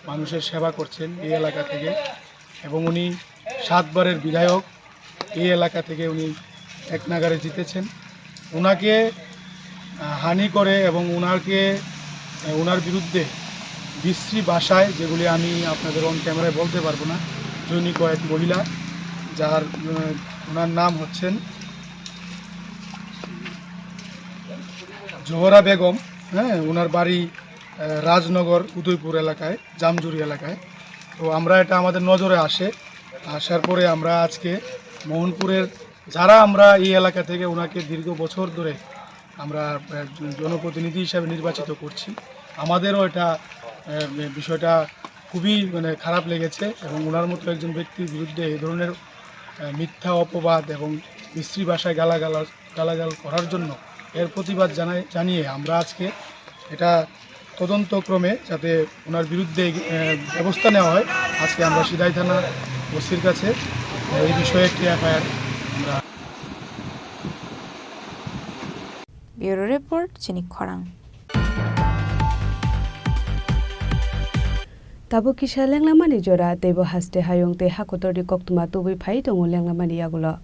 মানুষের সেবা করছেন এই এলাকা থেকে, এবং উনি সাতবারের বিধায়ক, এই এলাকা থেকে উনি এক নাগাড়ে জিতেছেন। ওনাকে, আহ, হানি করে এবং ওনাকে, আহ, ওনার বিরুদ্ধে বিশ্রী ভাষায়, যেগুলি আমি আপনাদের অন ক্যামেরায় বলতে পারবো না, জৈনিক কয়েক মহিলা, যার, আহ, ওনার নাম হচ্ছেন জোহরা বেগম, হ্যাঁ, ওনার বাড়ি, আহ, রাজনগর উদয়পুর এলাকায়, জামজুরি এলাকায়। তো আমরা, এটা আমাদের নজরে আসে, আসার পরে আমরা আজকে মোহনপুরের যারা আমরা এই এলাকা থেকে ওনাকে দীর্ঘ বছর ধরে আমরা, আহ, জনপ্রতিনিধি হিসাবে নির্বাচিত করছি, আমাদেরও এটা, আহ, বিষয়টা খুবই, মানে, খারাপ লেগেছে এবং ওনার মতো একজন ব্যক্তির বিরুদ্ধে এই ধরনের, আহ, মিথ্যা অপবাদ এবং বিশ্রী ভাষায় গালাগালাজ গালাগাল করার জন্য এর প্রতিবাদ জানাই, জানিয়ে আমরা আজকে এটা তদন্তক্রমে যাতে ওনার বিরুদ্ধে, আহ, ব্যবস্থা নেওয়া হয়, আজকে আমরা সিদাই থানা ওসির কাছে, আহ, এই বিষয়ে একটি এফআইআর আমরা Bureau Report, Chini Khorang. Tabuk kisa lenglamani jora, teibo haste hayung tei hakotorni koktwma tubui phai tongo lenglamani yagulo.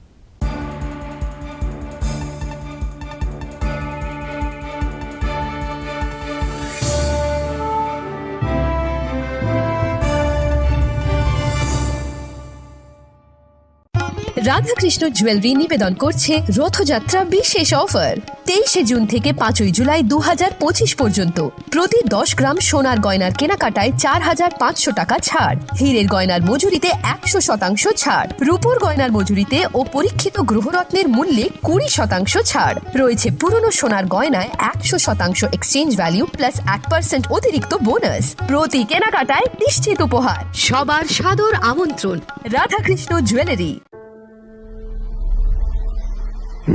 Radhakrishna jewellery নিবেদন করছে রথযাত্রা বিশেষ অফার। তেইশে জুন থেকে পাঁচই জুলাই দু হাজার পঁচিশ পর্যন্ত প্রতি দশ গ্রাম সোনার গয়নার কেনাকাটায় চার হাজার পাঁচশো টাকা ছাড়, হীরের গয়নার মজুরিতে একশো শতাংশ ছাড়, রূপোর গয়নার মজুরিতে ও পরীক্ষিত গ্রহরত্নের মূল্যে কুড়ি শতাংশ ছাড়। রয়েছে পুরনো সোনার গয়নায় একশো শতাংশ এক্সচেঞ্জ ভ্যালু প্লাস এক পার্সেন্ট অতিরিক্ত বোনাস। প্রতি কেনাকাটায় নিশ্চিত উপহার। সবার সাদর আমন্ত্রণ Radhakrishna jewellery.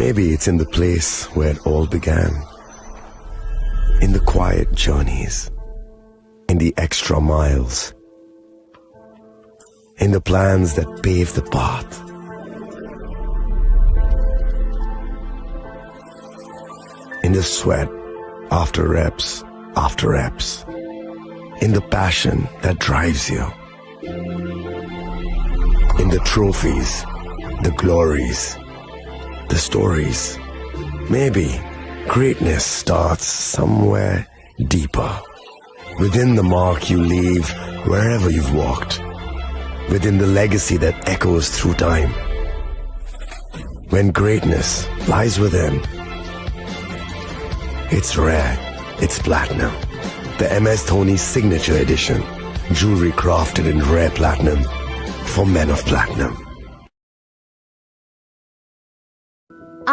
Maybe it's in the place where it all began. In the quiet journeys, in the extra miles, in the plans that pave the path, in the sweat after reps after reps, in the passion that drives you. In the trophies, the glories, the stories. Maybe greatness starts somewhere deeper. Within the mark you leave wherever you've walked. Within the legacy that echoes through time. When greatness lies within, it's rare, it's platinum. The M S Dhoni Signature Edition. Jewelry crafted in rare platinum for men of platinum.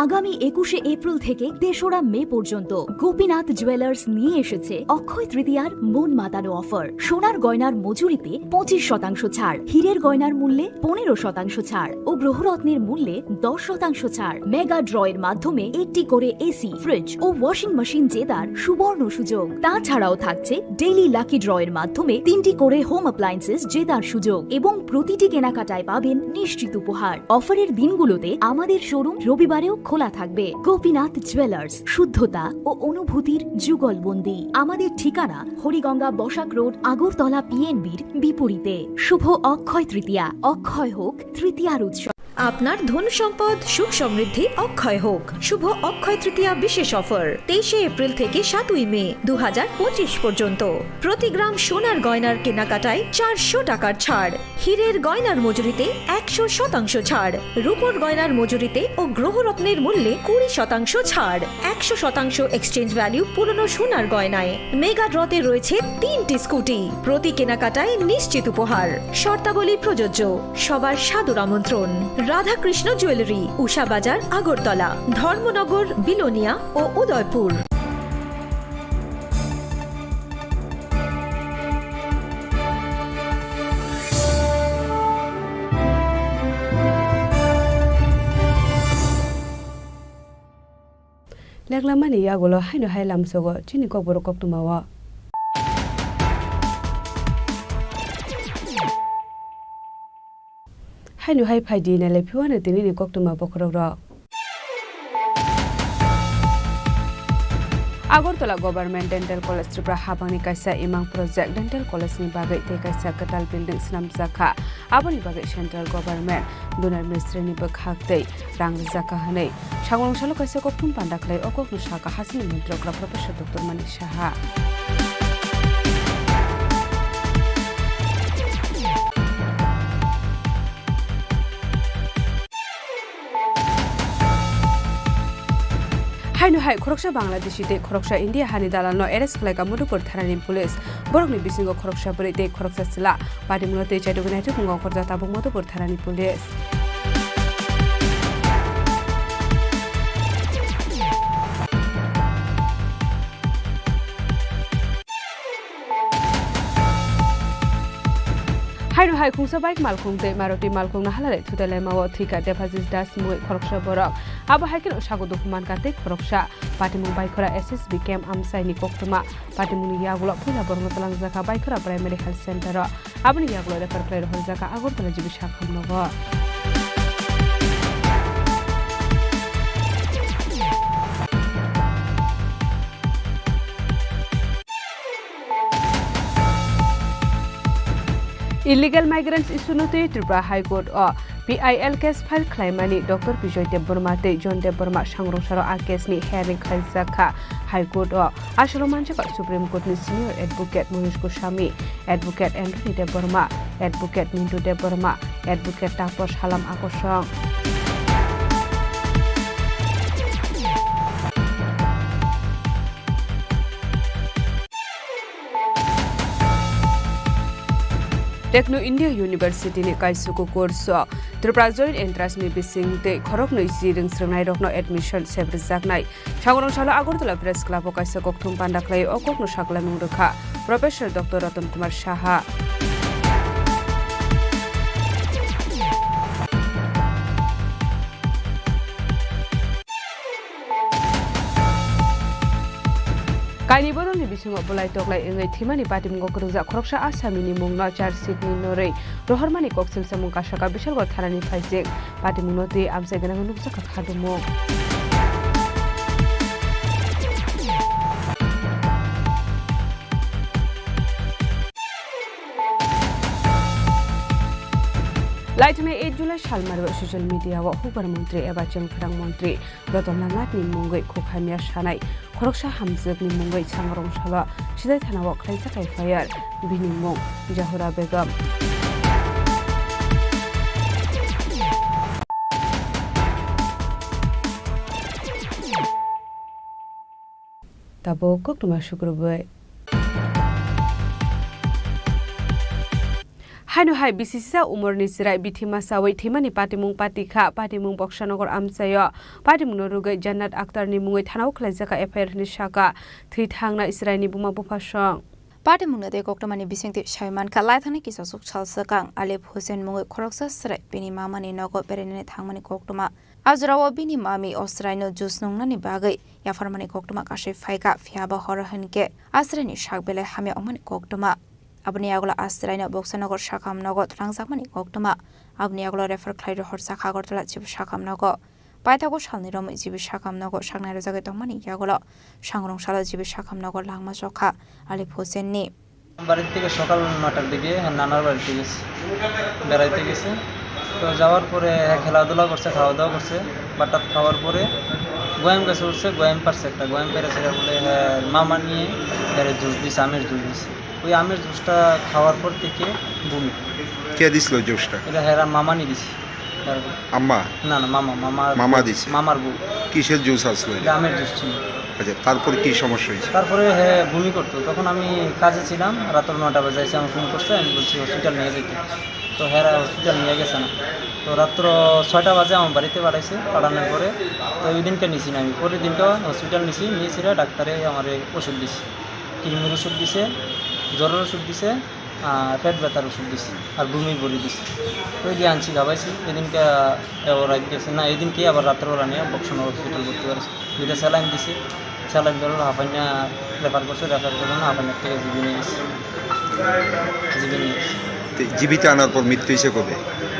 আগামী একুশে এপ্রিল থেকে তেসরা মে পর্যন্ত গোপীনাথ জুয়েলার্স নিয়ে এসেছে অক্ষয় তৃতীয়ার মন মাতানো অফার। সোনার গয়নার মজুরিতে পঁচিশ শতাংশ ছাড়, হীরের গয়নার মূল্যে পনেরো শতাংশ ছাড় ও গ্রহরত্নের মূল্যে দশ শতাংশ ছাড়। মেগা ড্র এর মাধ্যমে একটি করে এসি, ফ্রিজ ও ওয়াশিং মেশিন জেতার সুবর্ণ সুযোগ। তাছাড়াও থাকছে ডেইলি লাকি ড্র এর মাধ্যমে তিনটি করে হোম অ্যাপ্লায়েন্সেস জেতার সুযোগ এবং প্রতিটি কেনাকাটায় পাবেন নিশ্চিত উপহার। অফারের দিনগুলোতে আমাদের শোরুম রবিবারেও খোলা থাকবে। গোপীনাথ জুয়েলার্স, শুদ্ধতা ও অনুভূতির যুগলবন্দি। আমাদের ঠিকানা হরিগঙ্গা বসাক রোড, আগরতলা পিএনবির বিপরীতে। শুভ অক্ষয় তৃতীয়া, অক্ষয় হোক তৃতীয়ার উৎসব। আপনার ধন সম্পদ সুখ সমৃদ্ধি অক্ষয় হোক। শুভ অক্ষয় তৃতীয়া বিশেষ অফার তেইশে এপ্রিল থেকে সাতই মে দু হাজার পঁচিশ পর্যন্ত। প্রতি গ্রাম সোনার গয়নার কেনাকাটায় চারশো টাকার ছাড়, হীরের গয়নার মজুরিতে একশো শতাংশ ছাড়, রূপোর গয়নার মজুরিতে ও গ্রহরত্নের মূল্যে কুড়ি শতাংশ ছাড়, একশো শতাংশ এক্সচেঞ্জ ভ্যালু পুরনো সোনার গয়নায়। মেগা ড্রতে রয়েছে তিনটি স্কুটি, প্রতি কেনাকাটায় নিশ্চিত উপহার। শর্তাবলী প্রযোজ্য। সবার সাদর আমন্ত্রণ। রাধাকৃষ্ণ জুয়েলারি, উষা বাজার, আগরতলা, ধর্মনগর, বিলোনিয়া ও Udaipur. Leklamani yagulo haino hai lamsogo chini kokborok koktwmao. Haino hai phaidi nailai phiwano tinini koktwma bokhorokrok. Agartala Government Dental College Tripura habangni kaisa imang project Dental College ni bagwi tei kaisa kwtal building swnamjakha. Aboni bagwi Central Government Dunar Mistri ni bwkhak tei rang rijak kha hwnwi Sangrong salo kaisa kokthum panda khlai o kokno sakha hasini montri okra Professor Doctor Manik Saha. Haino hai khoroksa Bangladeshi tei khoroksa India hani dalalno arrest khlaikha Madhupur thanani police. Borokni bisingo khoroksa bwrwi tei khoroksa chwla. Patimungno tei chaitugwi naitukmung ongkhorjak tabuk Madhupur thanani police. Haino hai khungsa bike malkhung tei Maruti malkhung no halalai thutai laimao thwikha Debhajis Das mungwi khoroksa borok. Abo hai kheno sago dukhu mankha tei khoroksa. Patimung Baikhora S S B camp amchaini koktwma. Patimungni yagulo puila borokno twlangjakha Baikhora Primary Health Center o. Aboni yagulo refer khlai rohorjakha Agartala G B sakhamnogo. Illegal migrants issue no twi Tripura High Court o P I L case file khlaimani Doctor Bijoy Debbarma tei John Debbarma sangrong salo a case ni hearing khlaijak kha High Court o. Aswkno manjakha Supreme Court ni Senior Advocate Manish Goswami, Advocate Anthony Debbarma, Advocate Mintu Debbarma, Advocate Taposh Halam Akosong. Techno India University ni kaisuku course o Tripura Joint Entrance ni bising tei khoroknwi chi rwngsrwngnairokno admission sebrijaknai. Sangrong salo Agartala Press Club o kaisa kokthum panda khlai o kokno saklamung rwkha Professor Doctor Ratan Kumar Saha. Kaini borokni bisingo bwlai toklai wngwi thwimani patimungo kwrwngjak khoroksa asami ni mungno charge sheet ni norwi rohormani koksil samung kasaka Bishalgarh thanani phaijak. Patimungno twi amchai gwnangwi nukjakha khadumung. Laithani eight July salmari o social media o hukbar montri eba chengphrang montri Ratan Lal Nath ni mungwi khuk hamya sanai khoroksa hamjwk ni mungwi Sangrong salo Sidai thana o khlaijak F I R, bini mung Jahura Begum. Tabuk koktwma sukrubwi. Haino hai bisisa umorni chwrai bithi masawi thwimani patimung patikha, patimung Boksanogor amchaio. Patimungno rwgwi Jannat Akhtarni mungwi thanao khlaijakha F I R hwnwi sakha thwi thangnai chwraini buma buphasong. Patimungno tei koktwmani bisingtwi sawi mankha, laithani kisasuk sal swkang Alif Hussein mungwi khoroksa chwrai bini mamani nogo berainani thangmani koktwma. A jorao bini mami o chwraino juice nungnani bagwi yapharmani koktwma kasui phaikha, phiyaba horo hinkhe a chwraini sak belai hamya wngmani koktwma. Aboni yagulo a chwraino Boksanogor sakham nogo twlangjakmani koktwma. Aboni yagulo refer khlai rohorjak Agartala G B sakham nogo. Paithago salni romwi G B sakham nogo saknai rwjagwi tongmani yagulo Sangrong salo G B sakham nogo langma chokha Alif Hussein ni. বাড়ি থেকে সকাল নটার দিকে নানার বাড়িতে গেছি, বেড়াইতে গেছি। তো যাওয়ার পরে হ্যাঁ খেলাধুলা করছে, খাওয়া দাওয়া করছে, বাটাত খাওয়ার পরে গোয়াম গাছে উঠছে, গোয়াম পারছে একটা, গোয়াম পেরেছে বলে হ্যাঁ মামা নিয়ে এর জুস দিছে, আমের জুস দিছে। ওই আমের জুসটা খাওয়ার পর থেকে বমি। কে দিছিল জুসটা? এটা হ্যাঁ মামা নিয়ে দিছে। তারপর আম্মা? না, না, মামা, মামার মামা বউ, দিছে? মামার বউ। কিসের জুস আসলো এটা এটা? আমের জুস ছিল। আচ্ছা, তারপর কি সমস্যা হয়েছে? তারপরে হ্যাঁ বমি করতো, তখন আমি কাজে ছিলাম, রাত্র নয়টা বাজে এসে আমার ফোন করছে, আমি বলছি হসপিটাল নিয়ে যেতে। তো হ্যাঁ হসপিটাল নিয়ে গেছে না। তো রাত্র ছয়টা বাজে আমার বাড়িতে পাঠাইছে, পাঠানোর পরে তো ওই দিনকে নিছি না আমি, পরের দিনকে হসপিটাল নিছি, নিয়েছিল ডাক্তারে আমার ওষুধ দিছে, কিডনির ওষুধ দিছে, জ্বরের ওষুধ দিছে, আহ, পেট ব্যথার ওষুধ দিছে, আর বমি বড়ি দিছে। তো এই দিয়ে আনছি খাবাইছি, এদিনকে, আহ, ওরা গেছে না, এদিনকে আবার রাত্রেবেলা নিয়ে বক্সনগর হসপিটাল ভর্তি করেছে। দুইটা স্যালাইন দিছে, স্যালাইন ধরো হাফাইনা রেফার করছে, রেফার করে না হাফাইনার থেকে জিবি নিয়ে গেছে, জিবি নিয়ে গেছে। তো জিবিতে আনার পর মৃত্যু হয়েছে কবে?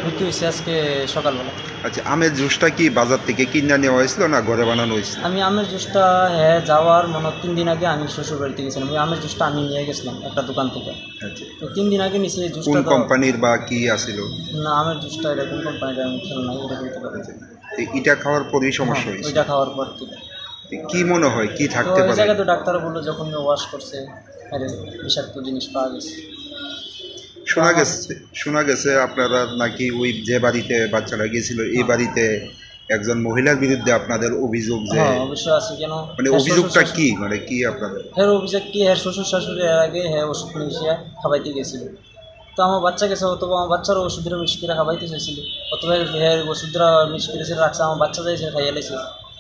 মৃত্যু হয়েছে আজকে সকালবেলা। আচ্ছা, আমের জুসটা কি বাজার থেকে কিনে নেওয়া হয়েছিল না ঘরে বানানো হয়েছিল? আমি আমের জুসটা, হ্যাঁ, যাওয়ার মনে হয় তিন দিন আগে আমি শ্বশুর বাড়িতে গেছিলাম, ওই আমের জুসটা আমি নিয়ে গেছিলাম একটা দোকান থেকে। আচ্ছা। তো তিন দিন আগে নিছি এই জুসটা কোন তো কোম্পানির বা কি আছিল? না, আমের জুসটা এটা কোন কোম্পানির আমি খেয়াল নাই, এটা বলতে পারবো না। আচ্ছা। তো এটা খাওয়ার পরেই সমস্যা হ্যাঁ, হয়েছে? ওইটা খাওয়ার পর থেকে। তো কি মনে হয়, কি তো থাকতে এই পারে? জায়গায় তো ডাক্তার বললো যখন ওয়াশ করছে, আরে বিষাক্ত জিনিস পাওয়া গেছে। শোনা গেছে, শোনা গেছে আপনারা নাকি ওই যে বাড়িতে বাচ্চাটা গেছিল, এই হ্যাঁ। বাড়িতে একজন মহিলার বিরুদ্ধে আপনাদের অভিযোগ যে হ্যাঁ, অবশ্যই আছে। কেন? মানে হ্যাঁ, অভিযোগটা শ্বশুর কি? মানে কি আপনাদের? হ্যাঁ, অভিযোগ কি? হ্যাঁ, শ্বশুর শাশুড়ি এর আগে হ্যাঁ ওষুধ নিয়ে এসে খাওয়াইতে গেছিল। তো আমার বাচ্চা গেছে, অথবা আমার বাচ্চারও ওষুধটা মিক্স করে খাওয়াইতে চাইছিল, অথবা হ্যাঁ ওষুধটা মিক্স করে সে রাখছে, আমার বাচ্চা যাইছে খাইয়া লাইছে,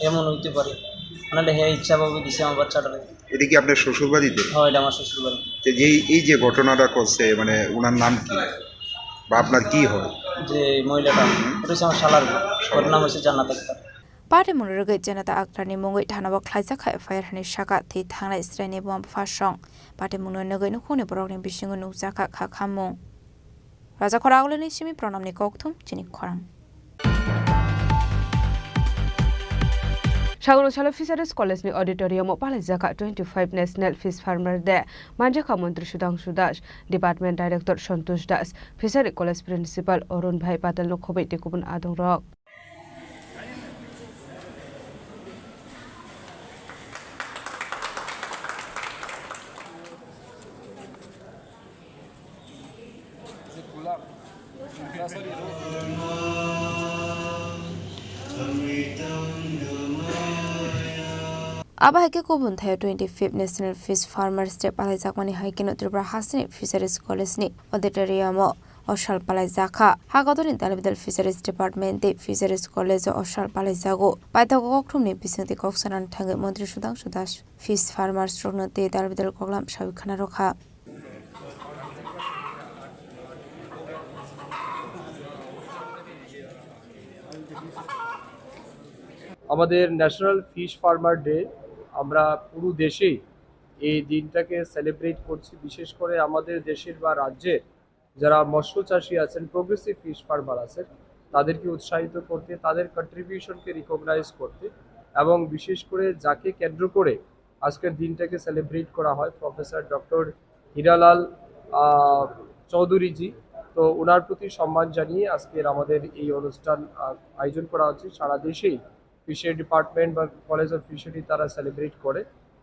এমন হইতে পারে। নাহলে হ্যাঁ ইচ্ছাভাবে দিছে আমার বাচ্চাটারে। এটা কি আপনার শ্বশুর বাড়িতে? হ্যাঁ, এটা আমার শ্বশুর বাড়ি। তো যেই, এই যে ঘটনাটা করছে, মানে ওনার নাম কি বা আপনার কি হয়? যে মহিলাটা, এটা হচ্ছে আমার শালার বউ। ওর নাম হচ্ছে জান্নাত Akter. Patimungno rwgwi Janata Akhtarni mungwi thanao khlaijak kha F I R hwnwi sakha thwi thangnai chwraini buma bupha song. Patimungno nugwi nukhungni borokni bisingo nukjakha kha khammung. Raja Khoragulini simi Pranamni kokthum chini khorang. Sagono salo Fisheries College ni auditorium o palaijakha twenty-five National Fish Farmer Day. Manjakha Montri Sudhangshu Das, Department Director Santosh Das, Fishery College Principal Arun Bhai Patel no khobwi tei kubun adongrok. Abo hai khe kubun thaio twenty-fifth National Fish Farmers Day palaijakmani hai kheno Tripura hasteni Fisheries College ni auditorium o o sal palaijakha. Hagodorni dalbidal Fisheries Department tei Fisheries College o o sal palaijago. Paithago kokthumni bisingtwi kok sanani thangwi Montri Sudhangshu Das fish farmers rokno tei dalbidal koklam sawi khna rwkha. আমাদের national fish farmer day, আমরা পুরো দেশেই এই দিনটাকে সেলিব্রেট করছি। বিশেষ করে আমাদের দেশের বা রাজ্যের যারা মৎস্য চাষী আছেন, প্রোগ্রেসিভ ফিশ ফার্মার আছেন, তাদেরকে উৎসাহিত করতে, তাদের কন্ট্রিবিউশনকে রিকগনাইজ করতে এবং বিশেষ করে যাকে কেন্দ্র করে আজকের দিনটাকে সেলিব্রেট করা হয়, প্রফেসর ডক্টর হীরালাল, আহ, চৌধুরীজি। তো ওনার প্রতি সম্মান জানিয়ে আজকের আমাদের এই অনুষ্ঠান, আহ, আয়োজন করা হচ্ছে। সারা দেশেই ফিশারি ডিপার্টমেন্ট বা কলেজ অফ ফিশারি তারা সেলিব্রেট করে।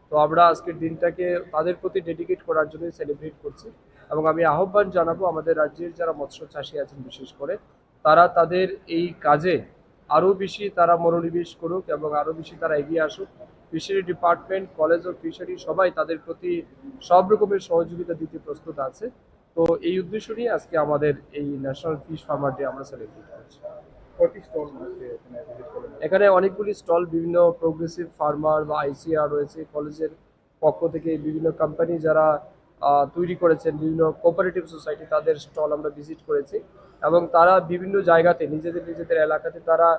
তো আমরা আজকের দিনটাকে তাদের প্রতি ডেডিকেট করার জন্যই সেলিব্রেট করছি। এবং আমি আহ্বান জানাবো আমাদের রাজ্যের যারা মৎস্য চাষী আছেন বিশেষ করে, তারা তাদের এই কাজে আরও বেশি তারা মনোনিবেশ করুক এবং আরও বেশি তারা এগিয়ে আসুক। Fishery department, college of fishery সবাই তাদের প্রতি সব রকমের সহযোগিতা দিতে প্রস্তুত আছে। তো এই উদ্দেশ্য নিয়ে আজকে আমাদের এই ন্যাশনাল ফিশ ফার্মার ডে আমরা সেলিব্রেট করছি। কয়টি স্টল আজকে এখানে ভিজিট করলেন? এখানে অনেকগুলি স্টল, বিভিন্ন প্রোগ্রেসিভ ফার্মার বা আইসিআর রয়েছে, কলেজের পক্ষ থেকে বিভিন্ন কোম্পানি যারা, আহ, তৈরি করেছেন, বিভিন্ন কোঅপারেটিভ সোসাইটি, তাদের স্টল আমরা ভিজিট করেছি এবং তারা বিভিন্ন জায়গাতে নিজেদের, নিজেদের এলাকাতে তারা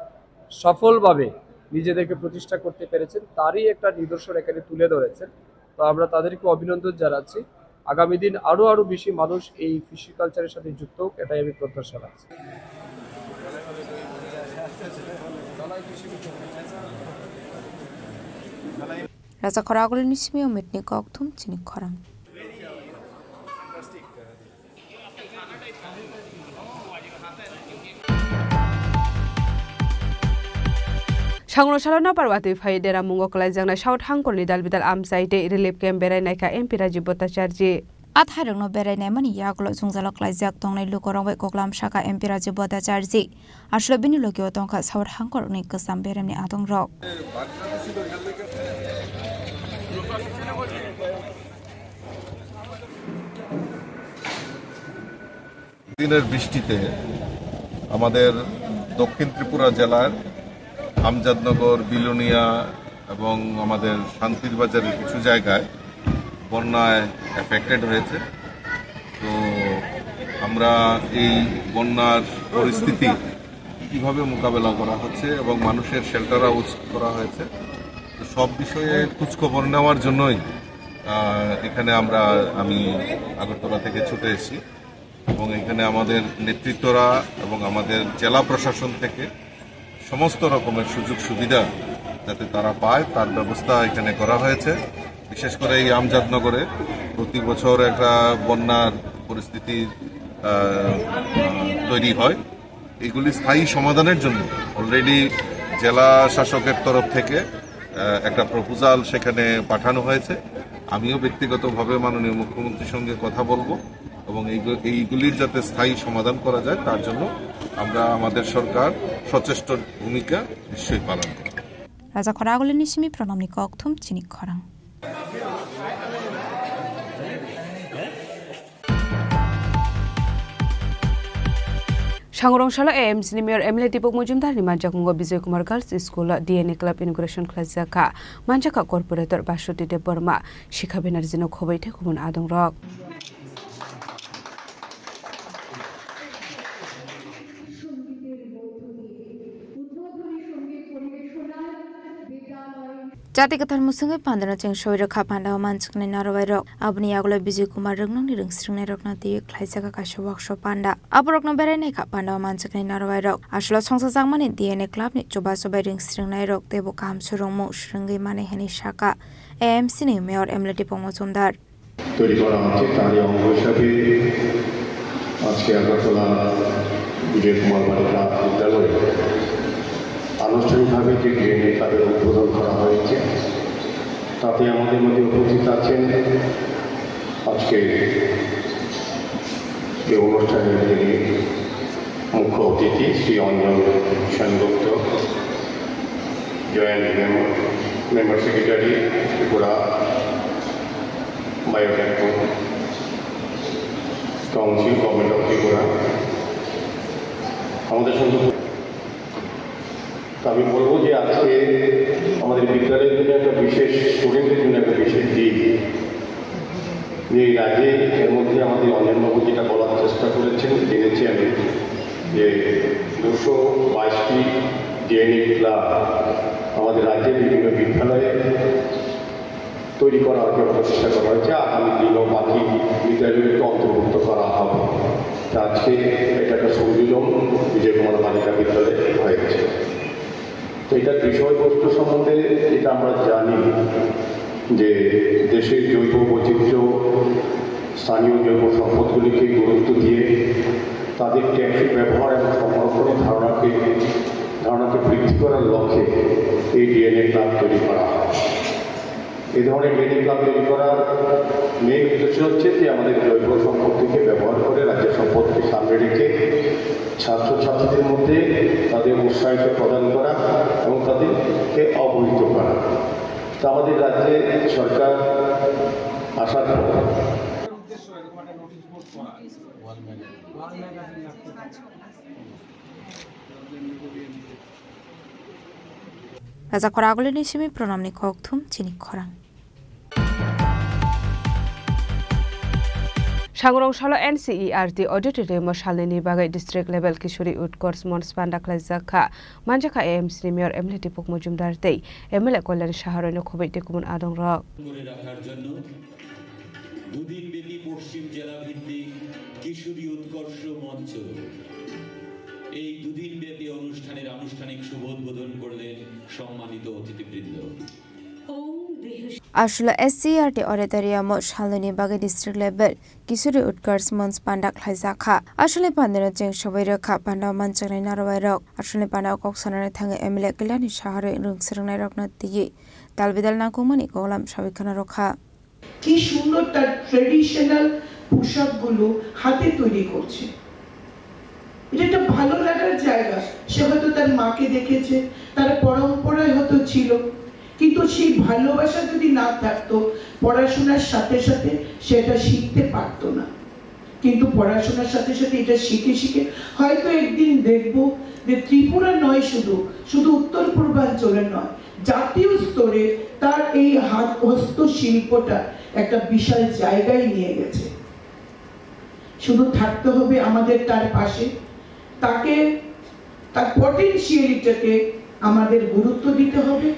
সফলভাবে নিজেদেরকে প্রতিষ্ঠা করতে পেরেছেন, তারই একটা নিদর্শন এখানে তুলে ধরেছেন। তো আমরা তাদেরকে অভিনন্দন জানাচ্ছি। আগামী দিন আরও, আরও বেশি মানুষ এই ফিশারি কালচারের সাথে যুক্ত হোক, এটাই আমি প্রত্যাশা রাখছি। Raja Khoragulini simi o mitni kokthum chini khorang. Thangno salo nokbar watwi phai deramungo kwlaijaknai South Hangkorni dalbidal amchai tei relief camp berai naikha M P Rajiv Bhattacharjee. A thairokno berai naimani yagulo jwngjalo kwlaijak tongnai lukurok bai koklam sakha M P Rajiv Bhattacharjee. Aswk bini logio tongkha South Hangkorni kwcham beremni adongrok. দিনের বৃষ্টিতে আমাদের দক্ষিণ ত্রিপুরা জেলার আমজাদনগর, বিলোনিয়া এবং আমাদের শান্তির বাজারের কিছু জায়গায় বন্যায় এফেক্টেড হয়েছে। তো আমরা এই বন্যার পরিস্থিতি কীভাবে মোকাবেলা করা হচ্ছে এবং মানুষের শেল্টার হাউস করা হয়েছে, তো সব বিষয়ে খোঁজখবর নেওয়ার জন্যই আহ, এখানে আমরা আমি আগরতলা থেকে ছুটে এসেছি এবং এখানে আমাদের নেতৃত্বরা এবং আমাদের জেলা প্রশাসন থেকে সমস্ত রকমের সুযোগ সুবিধা যাতে তারা পায়, তার ব্যবস্থা এখানে করা হয়েছে। বিশেষ করে এই আমজাদনগরে প্রতি বছর একটা বন্যার পরিস্থিতি আহ, আহ, তৈরি হয়। এগুলি স্থায়ী সমাধানের জন্য অলরেডি জেলা শাসকের তরফ থেকে আহ, একটা প্রপোজাল সেখানে পাঠানো হয়েছে। আমিও ব্যক্তিগতভাবে মাননীয় মুখ্যমন্ত্রীর সঙ্গে কথা বলবো এবং এইগু- এইগুলির যাতে স্থায়ী সমাধান করা যায়, তার জন্য আমরা আমাদের সরকার সচেষ্ট ভূমিকা নিশ্চয়ই পালন করবে। Raja Khoragulini simi pranamni kokthum chini khorang. Sangurong salo A M C ni Mayor M L A Deepak Majumdar ni manjakmungo Bijoy Kumar Girls School D N A Club inauguration khlaijak kha. Manjakha Corporator Basuti Debbarma, Shikha Banerjee no khoboi tei kubun adongrok. Jati kwthar mwswngwi pandano cheng soi rwkha, pandao manjaknai narwai rok. Aboni yagulo Bijay Kumar Rwngnokni rwngsringnai rokno twiwi khlaijak kaisa workshop panda. Aborokno berai naikha pandao manjaknai narwai rok. Aswlo songchajakmani D N A club ni chubachu bai rwngsringnai rok teibo kaham swrwngmung swrwngwi mani hwnwi sakha A M C ni Mayor M L A Deepak Majumdar. তৈরি করা হচ্ছে, তারই অঙ্গ হিসাবে আজকে আগরতলা বিজয় কুমার বালিকা বিদ্যালয়ে আনুষ্ঠানিকভাবে যে ডিএনএ ক্লাবের উদ্বোধন করা হয়েছে, তাতে আমাদের মধ্যে উপস্থিত আছেন আজকে এই অনুষ্ঠানের যিনি মুখ্য অতিথি Shri Anjan Sengupta, joint member, member secretary Tripura biotechnology council, government of Tripura. আমাদের সঙ্গে তো আমি বলবো যে আজকে আমাদের বিদ্যালয়ের জন্য একটা বিশেষ, স্টুডেন্টদের জন্য একটা বিশেষ দিন। যে এই রাজ্যে এর মধ্যে আমাদের অঞ্জনবাবু যেটা বলার চেষ্টা করেছেন, জেনেছি আমি যে দুশো বাইশটি ডিএনএ ক্লাব আমাদের রাজ্যের বিভিন্ন বিদ্যালয়ে তৈরি করা হয়েছে, প্রচেষ্টা করা হয়েছে। আগামী দিনেও বাকি বিদ্যালয়গুলিকে অন্তর্ভুক্ত করা হবে। তা আজকে এটা একটা সংযোজন বিজয় কুমার বালিকা বিদ্যালয়ে হয়েছে। তো এটার বিষয়বস্তু সম্বন্ধে যেটা আমরা জানি যে দেশের জৈব বৈচিত্র্য, স্থানীয় জৈব সম্পদগুলিকে গুরুত্ব দিয়ে তাদের টেকসই ব্যবহার এবং সংরক্ষণের ধারণাকে ধারণাকে বৃদ্ধি করার লক্ষ্যে এই ডিএনএ ক্লাব তৈরি করা হয়। এই ধরনের ডিএনএ ক্লাব তৈরি করার মেইন উদ্দেশ্য হচ্ছে যে আমাদের জৈব সম্পদকে ব্যবহার করে রাজ্যের সম্পদকে সামনে রেখে ছাত্রছাত্রীদের মধ্যে তাদের উৎসাহিত প্রদান করা এবং তাদেরকে অবহিত করা। তো আমাদের রাজ্যে সরকার আসার পর Raja Khoragulini simi pranamni kokthum chini khorang. Sangurong salo N C E R T auditorium o salnini bagwi district level Kishori Utkarsh Manch panda khlaijak kha. Manjakha A M C ni Mayor M L A Deepak Majumdar tei M L A Kalyan Saha roino khoboi tei kubun adongrok. করে রাখার জন্য দুদিনব্যাপী পশ্চিম জেলা ভিত্তিক কিশোরী উৎকর্ষ মঞ্চ এই দুদিনব্যাপী অনুষ্ঠানের আনুষ্ঠানিক শুভ উদ্বোধন করলেন সম্মানিত অতিথিবৃন্দ। Aswlwi S C E R T auditorium o salnwini bagwi district level Kishori Utkarsh Manch panda khlaijak kha. Aswlwi pandano cheng sobai rwkha panda manjaknai narwai rok. Aswlwi panda o kok sanani thangwi M L A Kalyani Saha rwi rwng swrwngnai rokno twiwi dal bidal nangkukmani koklam sawi khwna rwkha. কি সুন্দর তার ট্রেডিশনাল পোশাকগুলো হাতে তৈরি করছে। এটা একটা ভালো লাগার জায়গা। সে হয়তো তার মাকে দেখেছে, তার পরম্পরায় হয়তো ছিল, কিন্তু সেই ভালোবাসা যদি না থাকতো, পড়াশোনার সাথে সাথে সেটা শিখতে পারতো না। কিন্তু পড়াশোনার সাথে সাথে এটা শিখে শিখে হয়তো একদিন দেখব যে ত্রিপুরা নয় শুধু, শুধু উত্তর পূর্বাঞ্চলে নয়, জাতীয় স্তরে তার এই হাত হস্তশিল্পটা একটা বিশাল জায়গায় নিয়ে গেছে। শুধু থাকতে হবে আমাদের তার পাশে, তাকে, তার পটেনশিয়ালিটিকে আমাদের গুরুত্ব দিতে হবে,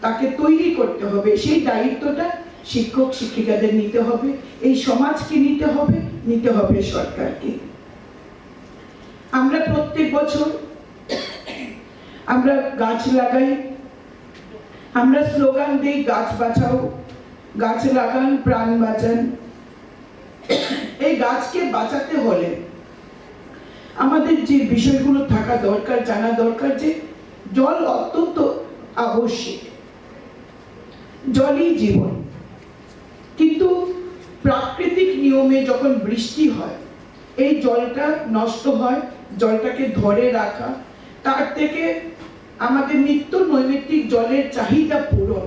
তাকে তৈরি করতে হবে। সেই দায়িত্বটা শিক্ষক শিক্ষিকাদের নিতে হবে, এই সমাজকে নিতে হবে, নিতে হবে সরকারকে। আমরা প্রত্যেক বছর আমরা গাছ লাগাই, আমরা স্লোগান দেই, "গাছ বাঁচাও, গাছ লাগান, প্রাণ বাঁচান।" এই গাছকে বাঁচাতে হলে আমাদের যে বিষয়গুলো থাকা দরকার, জানা দরকার যে জল অত্যন্ত আবশ্যিক, জলই জীবন। কিন্তু প্রাকৃতিক নিয়মে যখন বৃষ্টি হয়, এই জলটা নষ্ট হয়, জলটাকে ধরে রাখা, তার থেকে আমাদের নিত্য নৈমিত্তিক জলের চাহিদা পূরণ,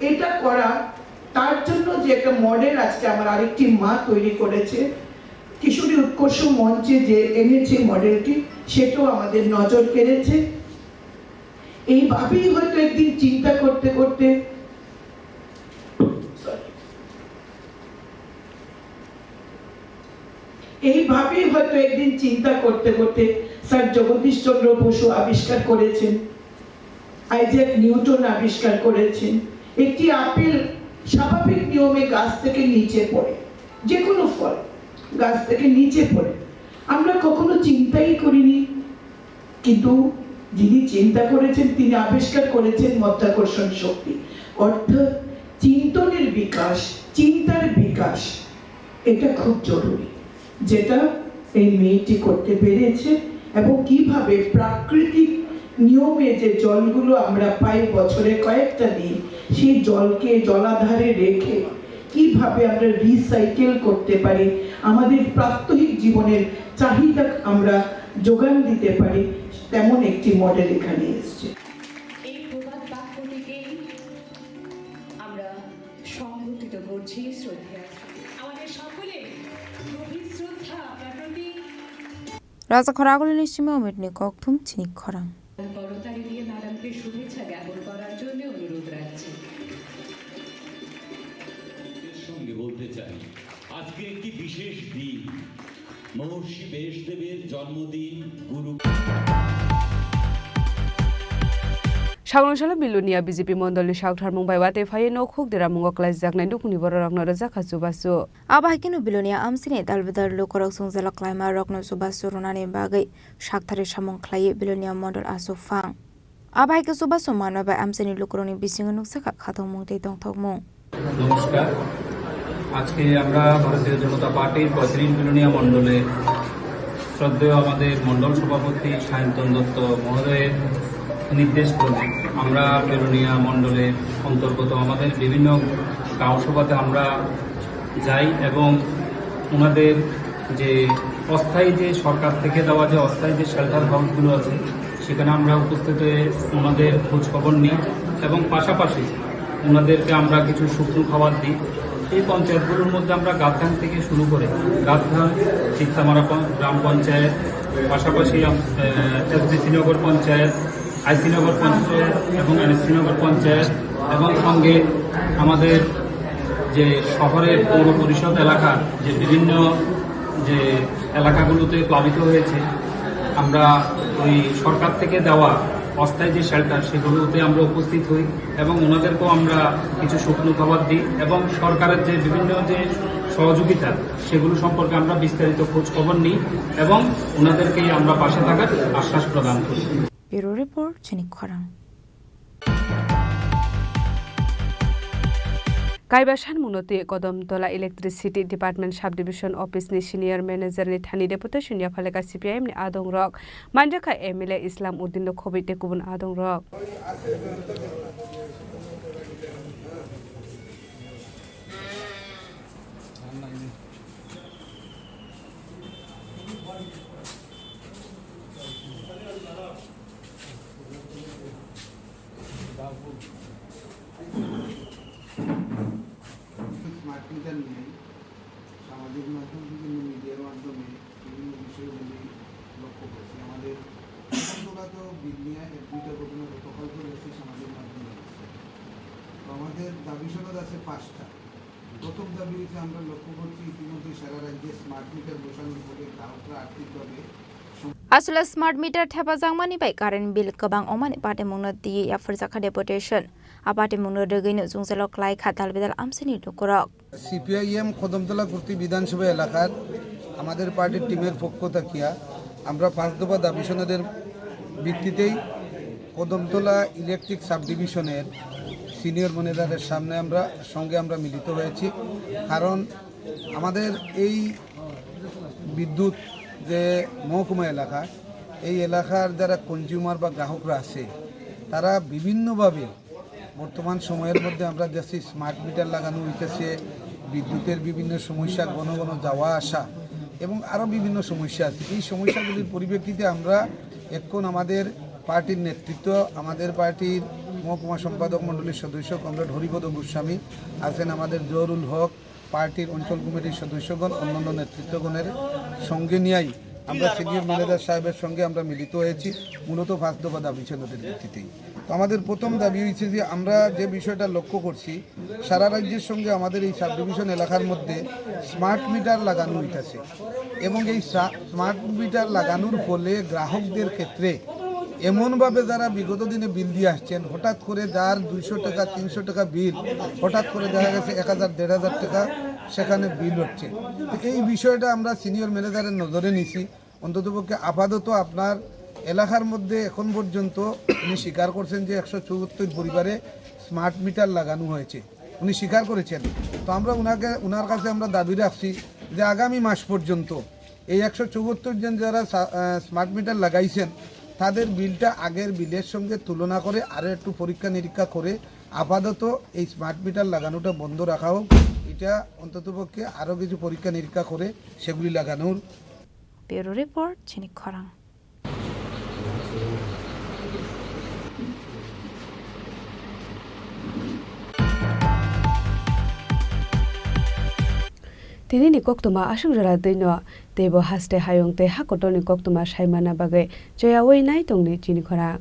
এটা করা, তার জন্য যে একটা মডেল আজকে আমার আরেকটি মা তৈরি করেছে, কিশোরী উৎকর্ষ মঞ্চে যে এনেছে মডেলটি, সেটাও আমাদের নজর কেড়েছে। এইভাবেই হয়তো একদিন চিন্তা করতে করতে, sorry, এইভাবেই হয়তো একদিন চিন্তা করতে করতে স্যার জগদীশ চন্দ্র বসু আবিষ্কার করেছেন, আইজ্যাক নিউটন আবিষ্কার করেছেন, একটি আপেল স্বাভাবিক নিয়মে গাছ থেকে নিচে পড়ে, যে কোনো ফল গাছ থেকে নিচে পড়ে, আমরা কখনো চিন্তাই করিনি। কিন্তু যিনি চিন্তা করেছেন, তিনি আবিষ্কার করেছেন মাধ্যাকর্ষণ শক্তি, অর্থাৎ চিন্তনের বিকাশ, চিন্তার বিকাশ, এটা খুব জরুরি, যেটা এই মেয়েটি করতে পেরেছে। এবং কিভাবে প্রাকৃতিক নিয়মে যে জলগুলো আমরা পাই বছরে কয়েকটা দিন, সেই জলকে জলাধারে রেখে কিভাবে আমরা রিসাইকেল করতে পারি, আমাদের প্রাত্যহিক জীবনের চাহিদা আমরা যোগান দিতে পারি, তেমন একটি মডেল এখানে এসছে। এই প্রবাদ বাক্যটিকেই আমরা সংঘটিত করছি শ্রদ্ধেয় আমাদের সকলে গভীর শ্রদ্ধা আপনার প্রতি। Raja khoragulini simi omitni kokthum chini khorang. করতালি দিয়ে ম্যাডামকে শুভেচ্ছা জ্ঞাপন করার জন্য অনুরোধ রাখছি। সঙ্গে বলতে চাই, আজকে একটি বিশেষ দিন, মহর্ষি ব্যাসদেবের জন্মদিন, গুরু Sagwlwngsalo Bilonia B J P mondolni saktharmung bai watwi phaiwi nokhuk deramungo klaijaknai nukhungni bororokno rwjakha chubachu. Abo hai kheno Bilonia amchaini dalbidal lukurok chwngjalak klaima rokno chubachu rwnani bagwi saktharwi samung khlaiwi Bilonia mondol achukphang. Abo hai khe chubachu manma bai amchaini lukurokni bisingo nukjakha khatungmung tei tongthokmung. নমস্কার। আজকে আমরা ভারতীয় জনতা পার্টির পঁয়ত্রিশ বিলোনিয়া মণ্ডলে শ্রদ্ধেয় আমাদের মণ্ডল সভাপতি সায়ন্তন দত্ত মহোদয়ের নির্দেশ ক্রমে আমরা বিলোনিয়া মণ্ডলের অন্তর্গত আমাদের বিভিন্ন গাঁও সভাতে আমরা যাই এবং ওনাদের যে অস্থায়ী যে সরকার থেকে দেওয়া যে অস্থায়ী যে শেল্টার হাউসগুলো আছে সেখানে আমরা উপস্থিত হয়ে ওনাদের খোঁজ খবর নিই এবং পাশাপাশি ওনাদেরকে আমরা কিছু শুকনো খাবার দিই। এই পঞ্চায়েতগুলোর মধ্যে আমরা গাদধান থেকে শুরু করে গাদধান, চিত্তামারা পঞ্-, গ্রাম পঞ্চায়েত, পাশাপাশি আম-, আহ, এসডিসি নগর পঞ্চায়েত, আইসি নগর পঞ্চায়েত এবং এনএসসি নগর পঞ্চায়েত এবং সঙ্গে আমাদের যে শহরের পৌর পরিষদ এলাকার যে বিভিন্ন যে এলাকাগুলোতে প্লাবিত হয়েছে, আমরা ওই সরকার থেকে দেওয়া অস্থায়ী যে শেল্টার সেগুলোতে আমরা উপস্থিত হই এবং ওনাদেরকেও আমরা কিছু শুকনো খাবার দিই এবং সরকারের যে বিভিন্ন যে সহযোগিতা সেগুলো সম্পর্কে আমরা বিস্তারিত খোঁজ খবর নিই এবং ওনাদেরকেই আমরা পাশে থাকার আশ্বাস প্রদান করি। Bureau Report, Chini Khorang. Kaiba sanmungno twi Kodamtola Electricity Department Subdivision Office ni Senior Manager ni thani deputation yaphaleka C P I M ni adongrok, manjakha M L A Islam Uddin no khobwi tei kubun adongrok. Smart meter নিয়ে সামাজিক মাধ্যম, বিভিন্ন মিডিয়ার মাধ্যমে বিভিন্ন বিষয়গুলি লক্ষ্য করছি। আমাদের প্রথম দফা তো বিল নিয়ে এক দুইটা ঘটনা গতকাল তো দেখছি সামাজিক মাধ্যমে আসছে। তো আমাদের দাবি সনদ আছে পাঁচটা। প্রথম দাবি হচ্ছে আমরা লক্ষ্য করছি ইতিমধ্যে সারা রাজ্যে স্মার্ট মিটার বসানোর ফলে গ্রাহকরা আর্থিকভাবে Aswla smart meter thepajakmani bai current bill kwbang wngmani patimungno twiwi yapharjakha deputation. A patimungno rwgwino jwngjalo kwlai kha dalbidal amchaini lukurok. CPIM Kadamtala Kurti বিধানসভা এলাকার আমাদের পার্টির টিমের পক্ষ থাকিয়া আমরা পাঁচ দফা দাবি সনদের ভিত্তিতেই কদমতলা ইলেকট্রিক সাবডিভিশনের সিনিয়র ম্যানেজারের সামনে আমরা, সঙ্গে আমরা মিলিত হয়েছি। কারণ আমাদের এই বিদ্যুৎ যে মহকুমা এলাকা, এই এলাকার যারা কনজিউমার বা গ্রাহকরা আছে, তারা বিভিন্নভাবে বর্তমান সময়ের মধ্যে আমরা দেখছি স্মার্ট মিটার লাগানো হইতেছে, বিদ্যুতের বিভিন্ন সমস্যা, ঘন ঘন যাওয়া আসা এবং আরও বিভিন্ন সমস্যা আছে। এই সমস্যাগুলির পরিপ্রেক্ষিতে আমরা এখন আমাদের পার্টির নেতৃত্ব, আমাদের পার্টির মহকুমা সম্পাদক মণ্ডলীর সদস্য কমরেড হরিপদ গোস্বামী আছেন, আমাদের জহুরুল হক, পার্টির অঞ্চল কমিটির সদস্যগণ, অন্যান্য নেতৃত্বগণের সঙ্গে নিয়েই আমরা সিনিয়র ম্যানেজার সাহেবের সঙ্গে আমরা মিলিত হয়েছি, মূলত পাঁচ দফা দাবি সনদের ভিত্তিতেই। তো আমাদের প্রথম দাবি হয়েছে যে আমরা যে বিষয়টা লক্ষ্য করছি, সারা রাজ্যের সঙ্গে আমাদের এই সাবডিভিশন এলাকার মধ্যে স্মার্ট মিটার লাগানো হইতাছে এবং এই সা-, স্মার্ট মিটার লাগানোর ফলে গ্রাহকদের ক্ষেত্রে এমনভাবে যারা বিগত দিনে বিল দিয়ে আসছেন, হঠাৎ করে যার দুইশো টাকা, তিনশো টাকা বিল, হঠাৎ করে দেখা গেছে এক হাজার, দেড় হাজার টাকা সেখানে বিল হচ্ছে। তো এই বিষয়টা আমরা সিনিয়র ম্যানেজারের নজরে নিছি। অন্ততপক্ষে আপাতত আপনার এলাকার মধ্যে এখন পর্যন্ত উনি স্বীকার করছেন যে একশো চুয়াত্তর পরিবারে স্মার্ট মিটার লাগানো হয়েছে, উনি স্বীকার করেছেন। তো আমরা ওনাকে, ওনার কাছে আমরা দাবি রাখছি যে আগামী মাস পর্যন্ত এই একশো চুয়াত্তর জন যারা সা-, আহ, স্মার্ট মিটার লাগাইছেন, তাদের বিলটা আগের বিলের সঙ্গে তুলনা করে আরও একটু পরীক্ষা নিরীক্ষা করে আপাতত এই স্মার্ট মিটার লাগানোটা বন্ধ রাখা হোক। এটা অন্ততপক্ষে আরও কিছু পরীক্ষা নিরীক্ষা করে সেগুলি লাগানোর। Bureau Report, Chini Khorang. Tini ni koktwma aswk jora twi no teibo haste hayung tei hakotor ni koktwma sai manna bagwi choyaui nai tongdi chini khorang.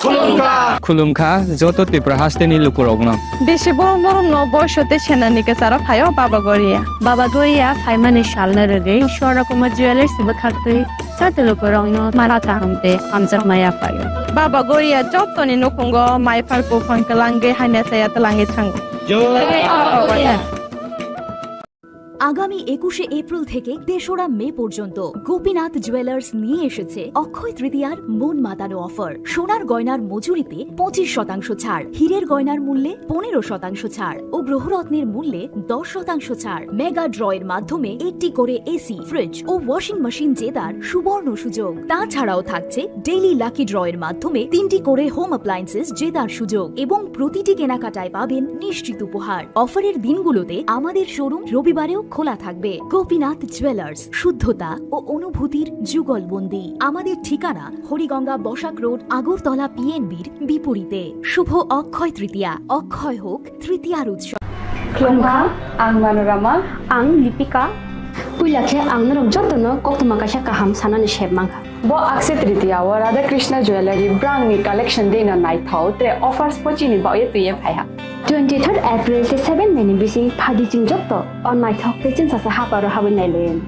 Khulumkha. Khulumkha joto Tripura hasteni lukurokno. Bisi borom borom no boiso tei senani kwcharo phaio Baba Goria. Baba Goria phaimani salno rwgwi Swarna Kumar Jewellers bwkhaktwi joto lukurokno mara kaham tei hamjakma yaphaio. Baba Goria jotoni nukhungo mai phar buphang kwlangwi hamya chaya twlangwi thango. Jai Baba Goria. আগামী একুশে এপ্রিল থেকে তেসরা মে পর্যন্ত গোপীনাথ জুয়েলার্স নিয়ে এসেছে অক্ষয় তৃতীয়ার মন মাতানো অফার। সোনার গয়নার মজুরিতে পঁচিশ শতাংশ ছাড়, হীরের গয়নার মূল্যে পনেরো শতাংশ ছাড় ও গ্রহরত্নের মূল্যে দশ শতাংশ ছাড়। মেগা ড্রয়ের মাধ্যমে একটি করে এসি, ফ্রিজ ও ওয়াশিং মেশিন জেতার সুবর্ণ সুযোগ। তাছাড়াও থাকছে ডেইলি লাকি ড্রয়ের মাধ্যমে তিনটি করে হোম অ্যাপ্লায়েন্সেস জেতার সুযোগ এবং প্রতিটি কেনাকাটায় পাবেন নিশ্চিত উপহার। অফারের দিনগুলোতে আমাদের শোরুম রবিবারেও খোলা থাকবে। গোপীনাথ জুয়েলার্স, শুদ্ধতা ও অনুভূতির যুগলবন্দি। আমাদের ঠিকানা হরিগঙ্গা বসাক রোড, আগরতলা পিএনবির বিপরীতে। শুভ অক্ষয় তৃতীয়া, অক্ষয় হোক তৃতীয়ার উৎসব। Khulumkha, ang Manorama. Ang Lipika. Puila khe ang norok jotono koktwma kaisa kaham sanani sep mankha. Bo Akshaya Tritiya o Radha Krishna Jewellery brangni collection deino naithok, tre offers bo chini baoye twiye phaiha. Twenty third April tei seven May ni bising phaidi chwng jotto o naithok tei chwngsasa haparo habwi nailayan.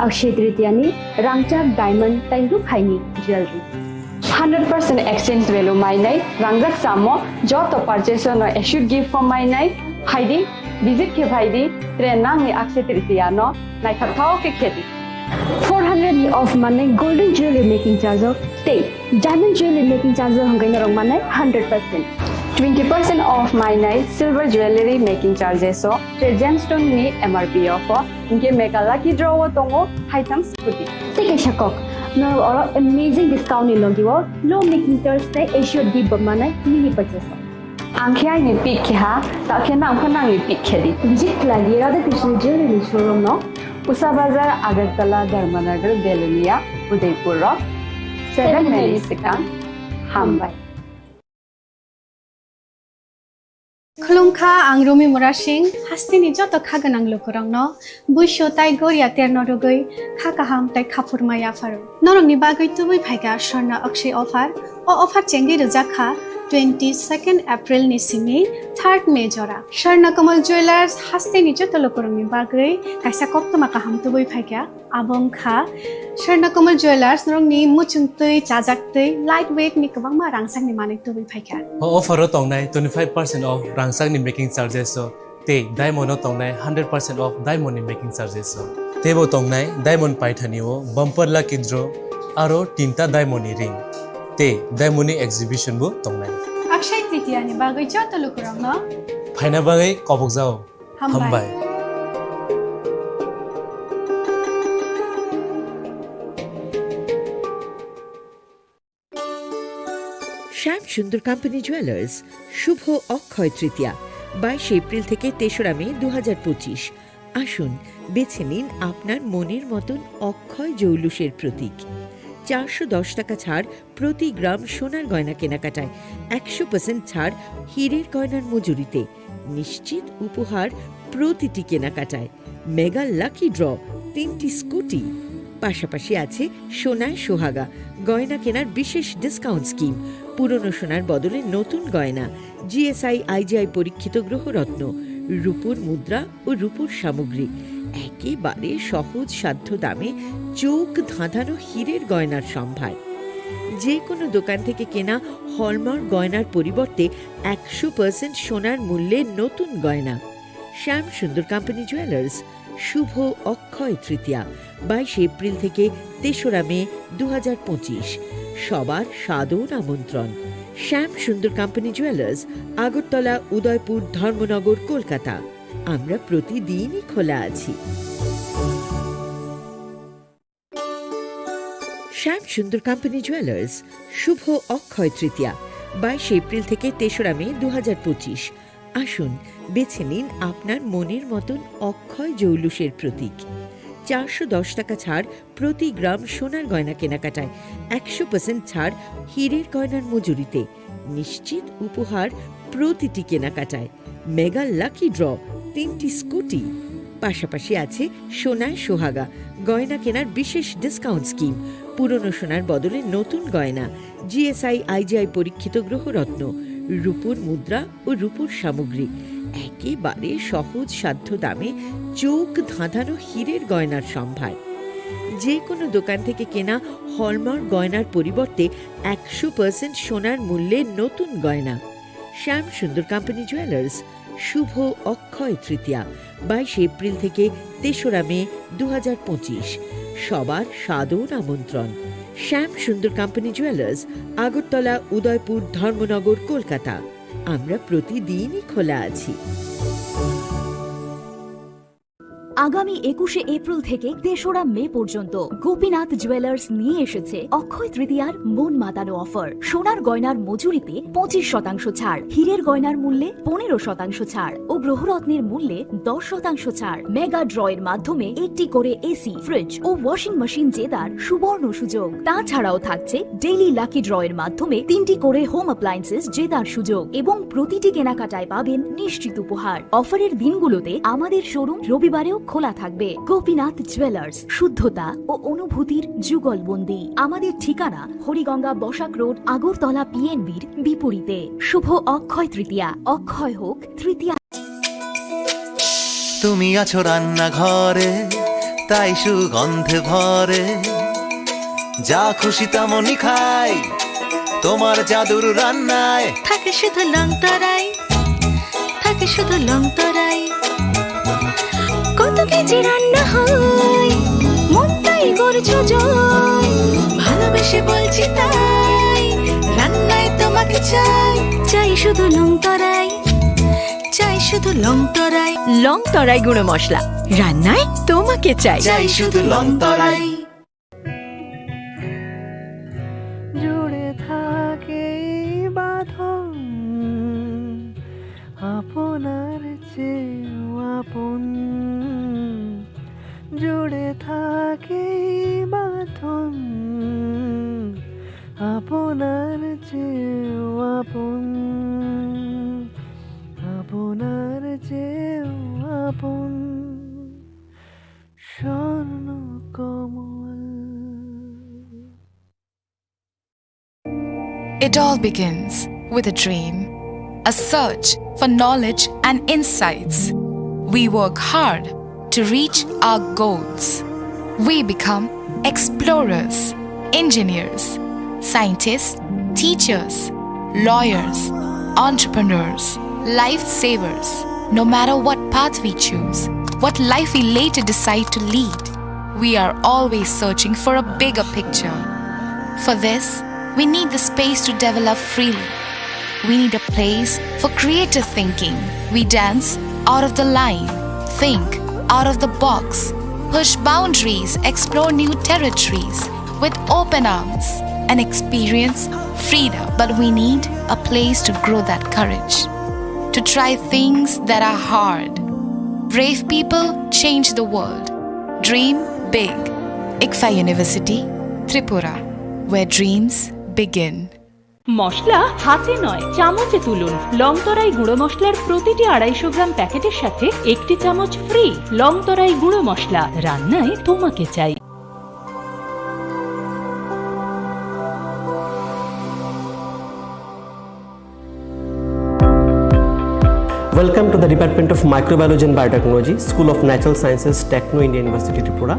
Akshaya Tritiya ni rangchak diamond tei rukhaini jewelry. Hundred percent exchange value mainai rangjak samo joto purchase no assured gift form mainai. Phaidi, visit khe phaidi, tre nangni Akshaya Tritiya no naithok thao khe khedi. Four hundred ni off manai golden jewelry making charge o tei diamond jewelry making charge o hwnkhai norok manai hundred percent. Twenty percent off mainai silver jewelry making charges o, tre gemstone ni M R P off o, hinkhe mega lucky draw o tongo haitham scooty. Tei kaisa kok, norok oro amazing discount ni logi o low making charge tei assured gift bo manai mini purchase o. Ang khe aini pick khe ha, ta khe nang pho nangni pick khe di. Visit khlai di Radha Krishna Jewelry showroom no. Usa Bazar, Agartala, Dharmanagar, Belonia, Udaipur rok. Seven May ni swkang. Hambai. Khulumkha, ang Rumi Murasing, hasteni joto kha gwnang lukurokno buisu tai goria terno rwgwi kha kaham tai khaphurma yapharo. Norokni bagwi tubui phaikha Swarna Akshay offer. O offer chengwi rwjak kha twenty second April ni simi third May jora. Swarna Kamal Jewelers hasteni joto lukurokni bagwi kaisa koktwma kaham tubui phaikha. Abo wngkha Swarna Kamal Jewelers, norokni muchungtwi, chajaktwi, light weight ni kwbangma rangchakni manwi tubui phaikha. O offer o tongnai twenty five percent off rangchakni making charges o tei diamond o tongnai hundred percent off diamond ni making charges o. Teibo tongnai diamond paithani o bumper lucky draw aro tinta diamond ni ring tei diamond ni exhibition bo tongnai. Akshaya Tritiya ni bagwi joto lukurokno phaina bagwi kobokjao. Hambai. Hambai. Shyam Sundar Company Jewelers, শুভ অক্ষয় তৃতীয়া, বাইশে এপ্রিল থেকে তেসরা মে দু হাজার পঁচিশ। আসুন, বেছে নিন আপনার মনের মতন অক্ষয় জৌলুসের প্রতীক। চারশো দশ টাকা ছাড় প্রতি গ্রাম সোনার গয়না কেনাকাটায়, একশো পার্সেন্ট ছাড় হীরের গয়নার মজুরিতে, নিশ্চিত উপহার প্রতিটি কেনাকাটায়, মেগা লাকি ড্র, তিনটি স্কুটি, পাশাপাশি আছে সোনায় সোহাগা, গয়না কেনার বিশেষ ডিসকাউন্ট স্কিম, পুরনো সোনার বদলে নতুন গয়না, জিএসআই আইজিআই পরীক্ষিত গ্রহরত্ন, রূপোর মুদ্রা ও রূপোর সামগ্রী, একেবারে সহজ সাধ্য দামে চোখ ধাঁধানো হীরের গয়নার সম্ভার। যে কোনো দোকান থেকে কেনা হলমার্ক গয়নার পরিবর্তে একশো পার্সেন্ট সোনার মূল্যে নতুন গয়না। শ্যাম সুন্দর কোম্পানি জুয়েলার্স, শুভ অক্ষয় তৃতীয়া, বাইশে এপ্রিল থেকে তেসরা মে দু হাজার পঁচিশ। সবার সাদর আমন্ত্রণ। শ্যাম সুন্দর কোম্পানি জুয়েলার্স, আগরতলা, উদয়পুর, ধর্মনগর, কলকাতা। আমরা প্রতিদিনই খোলা আছি। শ্যাম সুন্দর কোম্পানি জুয়েলার্স, শুভ অক্ষয় তৃতীয়া, বাইশে এপ্রিল থেকে তেসরা মে দু হাজার পঁচিশ। আসুন, বেছে নিন আপনার মনের মতন অক্ষয় জৌলুসের প্রতীক। চারশো দশ টাকা ছাড় প্রতি গ্রাম সোনার গয়না কেনাকাটায়, একশো পার্সেন্ট ছাড় হীরের গয়নার মজুরিতে, নিশ্চিত উপহার প্রতিটি কেনাকাটায়, মেগা লাকি ড্র, তিনটি স্কুটি, পাশাপাশি আছে সোনায় সোহাগা, গয়না কেনার বিশেষ ডিসকাউন্ট স্কিম, পুরনো সোনার বদলে নতুন গয়না, জিএসআই আইজিআই পরীক্ষিত গ্রহরত্ন, রূপোর মুদ্রা ও রূপোর সামগ্রী, একেবারে সহজ সাধ্য দামে চোখ ধাঁধানো হীরের গয়নার সম্ভার। যে কোনো দোকান থেকে কেনা হলমার্ক গয়নার পরিবর্তে একশো পার্সেন্ট সোনার মূল্যে নতুন গয়না। শ্যাম সুন্দর কোম্পানি জুয়েলার্স, শুভ অক্ষয় তৃতীয়া, বাইশে এপ্রিল থেকে তেসরা মে দু হাজার পঁচিশ। সবার সাদর আমন্ত্রণ। শ্যাম সুন্দর কোম্পানি জুয়েলার্স, আগরতলা, উদয়পুর, ধর্মনগর, কলকাতা। আমরা প্রতিদিনই খোলা আছি। আগামী একুশে এপ্রিল থেকে তেসরা মে পর্যন্ত গোপীনাথ জুয়েলার্স নিয়ে এসেছে অক্ষয় তৃতীয়ার মন মাতানো অফার। সোনার গয়নার মজুরিতে পঁচিশ শতাংশ ছাড়, হীরের গয়নার মূল্যে পনেরো শতাংশ ছাড় ও গ্রহরত্নের মূল্যে দশ শতাংশ ছাড়। মেগা ড্র এর মাধ্যমে একটি করে এসি, ফ্রিজ ও ওয়াশিং মেশিন জেতার সুবর্ণ সুযোগ। তাছাড়াও থাকছে ডেইলি লাকি ড্র এর মাধ্যমে তিনটি করে হোম অ্যাপ্লায়েন্সেস জেতার সুযোগ এবং প্রতিটি কেনাকাটায় পাবেন নিশ্চিত উপহার। অফারের দিনগুলোতে আমাদের শোরুম রবিবারেও খোলা থাকবে। গোপীনাথ জুয়েলার্স, শুদ্ধতা ও অনুভূতির যুগলবন্দি। আমাদের ঠিকানা হরিগঙ্গা বসাক রোড, আগরতলা পিএনবির বিপরীতে। শুভ অক্ষয় তৃতীয়া। অক্ষয় হোক তৃতীয়া। তুমি আছো রান্নাঘরে, তাই সুগন্ধে ভরে। যা খুশি তেমনই খাই, তোমার জাদুর রান্নায়। থাকে শুধু লং তরাই, থাকে শুধু লং তরাই। কত কেজি রান্না হয়, মনটাই করছো জয়। ভালোবেসে বলছি তাই, রান্নায় তোমাকে চাই। চাই শুধু লং তরাই, চাই শুধু লং তরাই। লং তরাই গুঁড়ো মশলা, রান্নায় তোমাকে চাই। চাই শুধু লং তরাই। জুড়ে থাকে এই বাঁধন, আপনার চেয়েও আপন। জুড়ে থাকে এই বাঁধন, আপনার চেয়েও আপন, আপনার চেয়েও আপন। স্বর্ণ কমল। It all begins with a dream, a search for knowledge and insights. We work hard to reach our goals. We become explorers, engineers, scientists, teachers, lawyers, entrepreneurs, lifesavers. No matter what path we choose, what life we later decide to lead, we are always searching for a bigger picture. For this, we need the space to develop freely. We need a place for creative thinking. We dance out of the line, think out of the box, push boundaries, explore new territories with open arms, and experience freedom. But we need a place to grow that courage, to try things that are hard. Brave people change the world. Dream big. ICFAI University, Tripura, where dreams begin. মশলা হাতে নয়, চামচে তুলুন। লং তরাই গুঁড়ো মশলার প্রতিটি আড়াইশো গ্রাম প্যাকেটের সাথে একটি চামচ ফ্রি। লং তরাই গুঁড়ো মশলা, রান্নায় তোমাকে চাই। Welcome to the Department of Microbiology and Biotechnology, School of Natural Sciences, Techno India University, Tripura.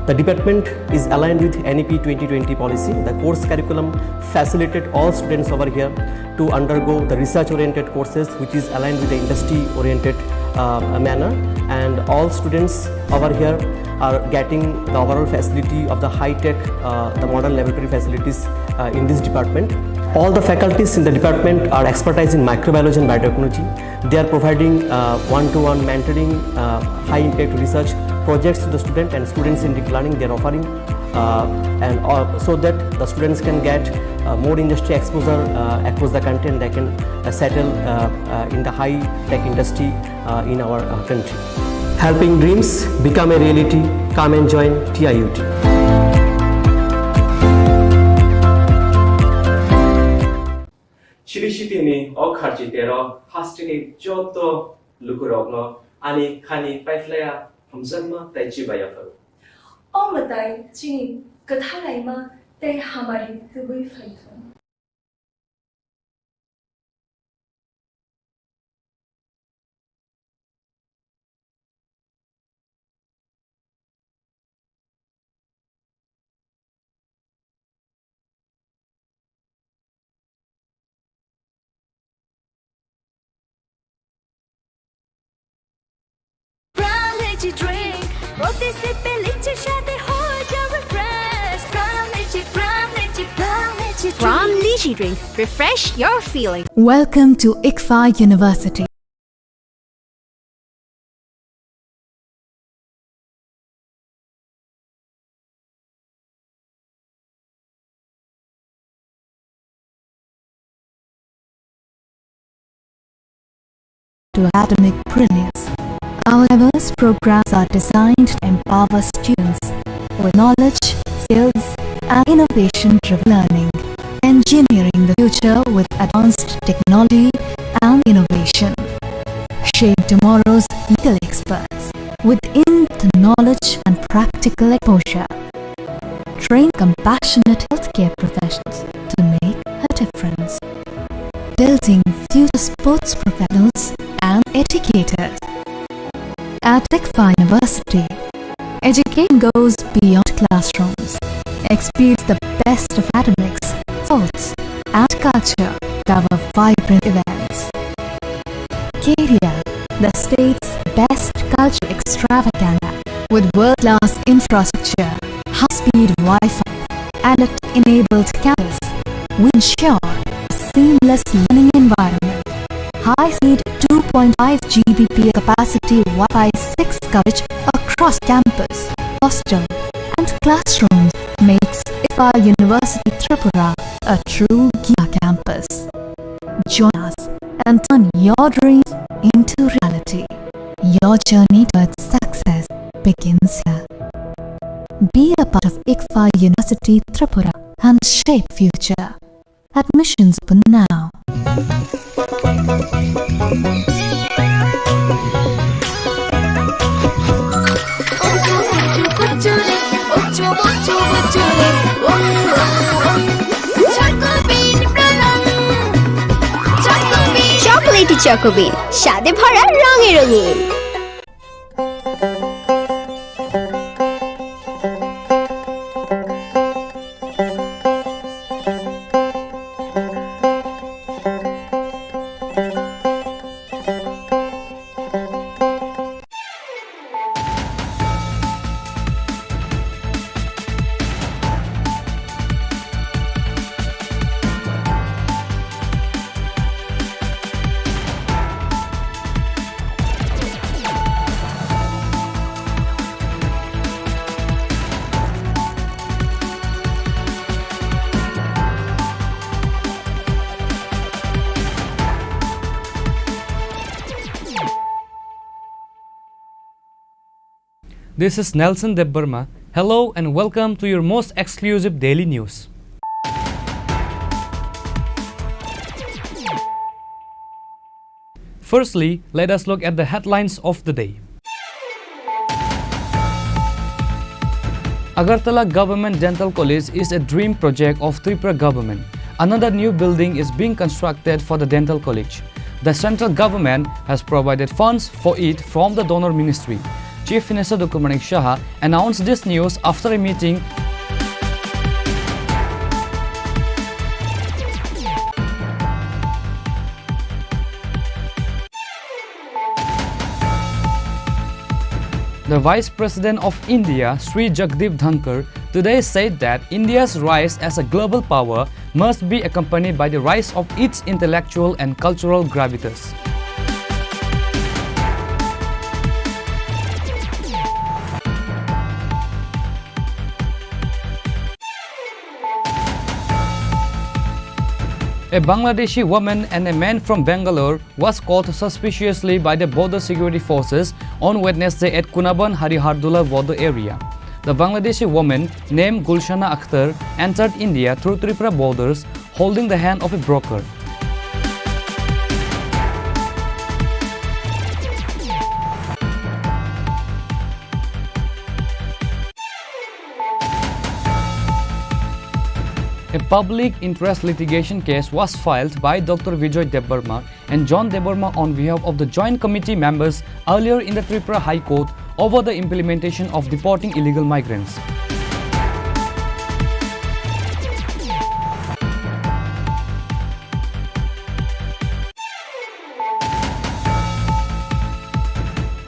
The department is aligned with N E P twenty twenty policy. The course curriculum facilitate all students over here to undergo the research-oriented courses, which is aligned with the industry-oriented, uh, manner. And all students over here are getting the overall facility of the high-tech, uh, the modern laboratory facilities, uh, in this department. All the faculties in the department are expertise in microbiology and biotechnology. They are providing, uh, one-to-one mentoring, uh, high-impact research projects to the student and students-centric learning they are offering, uh, and, uh, so that the students can get, uh, more industry exposure, uh, across the country, and they can, uh, settle, uh, uh, in the high-tech industry, uh, in our, uh, country. Helping dreams become a reality. Come and join T I U T. Chiri sitini o kharchi tero hasteni joto lukurokno ani khani paiphlaiya hamjakma tei chibaiya phuru. O mwtai chini kwthalaima tei hamari tubui phai thung. Prime Lychee Drink, প্রতি সিপে লিচির স্বাদে হয়ে যাবে fresh. Prime Lychee, Prime Lychee, Prime Lychee Drink. Prime Lychee Drink, refresh your feeling. Welcome to ICFAI University. To academic brilliance. Our diverse programs are designed to empower students with knowledge, skills, and innovation-driven learning. Engineering the future with advanced technology and innovation. Shape tomorrow's legal experts. with in-depth knowledge and practical exposure. Train compassionate healthcare professionals to make a difference. Building future sports professionals and educators. At ICFAI University, education goes beyond classrooms. Experience the best of academics, sports, and culture. Cover vibrant events. Caria, the state's best culture extravaganza, with world-class infrastructure, high-speed Wi-Fi, and a tech-enabled campus. We ensure a seamless learning environment. High-speed two point five G B P S capacity Wi-Fi six coverage across campus, hostel, and classrooms makes ICFAI University Tripura a true giga campus. Join us and turn your dreams into reality. Your journey towards success begins here. Be a part of ICFAI University Tripura and shape future. Admissions open now. Chocolatey Choco Bean, স্বাদে ভরা, রঙে রঙিন। This is Nelson Debbarma. Hello and welcome to your most exclusive daily news. Firstly, let us look at the headlines of the day. Agartala Government Dental College is a dream project of Tripura government. Another new building is being constructed for the dental college. The central government has provided funds for it from the donor ministry. Chief Minister Doctor Manik Saha announced this news after a meeting. The Vice President of India, Shri Jagdeep Dhankhar, today said that India's rise as a global power must be accompanied by the rise of its intellectual and cultural gravitas. A Bangladeshi woman and a man from Bangalore was caught suspiciously by the border security forces on Wednesday at Kunaban Harihardola border area. The Bangladeshi woman named Gulshana Akhtar entered India through Tripura borders holding the hand of a broker. A public interest litigation case was filed by Doctor Vijay Debbarma and John Debbarma on behalf of the Joint Committee members earlier in the Tripura High Court over the implementation of deporting illegal migrants.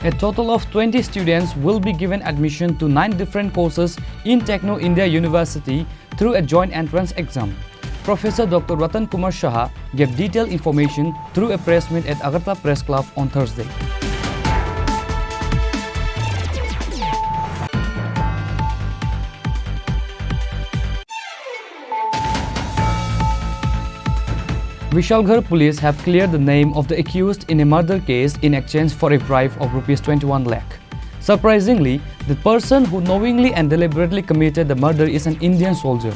A total of twenty students will be given admission to nine different courses in Techno India University through a joint entrance exam. Professor Doctor Ratan Kumar Saha gave detailed information through a press meet at Agartala Press Club on Thursday. Vishalgarh police have cleared the name of the accused in a murder case in exchange for a bribe of rupees twenty-one lakh. Surprisingly, the person who knowingly and deliberately committed the murder is an Indian soldier.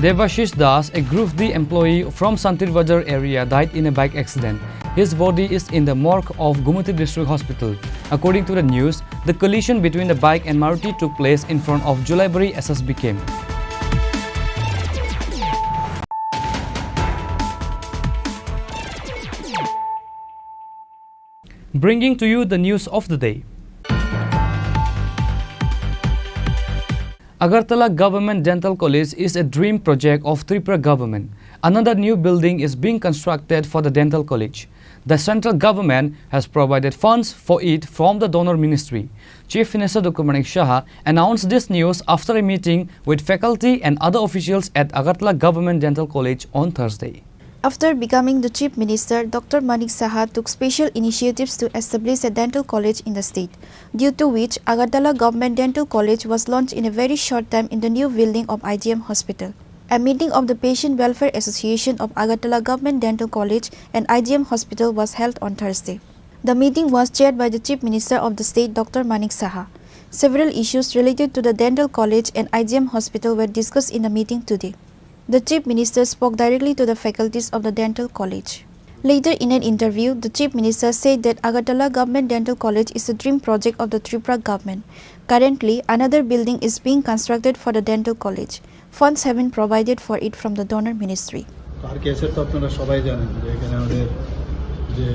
Devashish Das, a Group D employee from Santir Bazar area, died in a bike accident. His body is in the morgue of Gumati District Hospital. According to the news, the collision between the bike and Maruti took place in front of Julaibari S S B camp. Bringing to you the news of the day. Agartala Government Dental College is a dream project of Tripura government. Another new building is being constructed for the dental college. The central government has provided funds for it from the donor ministry. Chief Minister Doctor Manik Saha announced this news after a meeting with faculty and other officials at Agartala Government Dental College on Thursday. After becoming the Chief Minister, Doctor Manik Saha took special initiatives to establish a dental college in the state, due to which Agartala Government Dental College was launched in a very short time in the new building of I G M Hospital. A meeting of the Patient Welfare Association of Agartala Government Dental College and I G M Hospital was held on Thursday. The meeting was chaired by the Chief Minister of the state, Doctor Manik Saha. Several issues related to the dental college and I G M hospital were discussed in the meeting today. The Chief Minister spoke directly to the faculties of the dental college. Later in an interview, the Chief Minister said that Agartala Government Dental College is a dream project of the Tripura government. Currently, another building is being constructed for the dental college. Funds have been provided for it from the donor ministry. তো আরকেএসের তো আপনারা সবাই জানেন যে এখানে আমাদের যে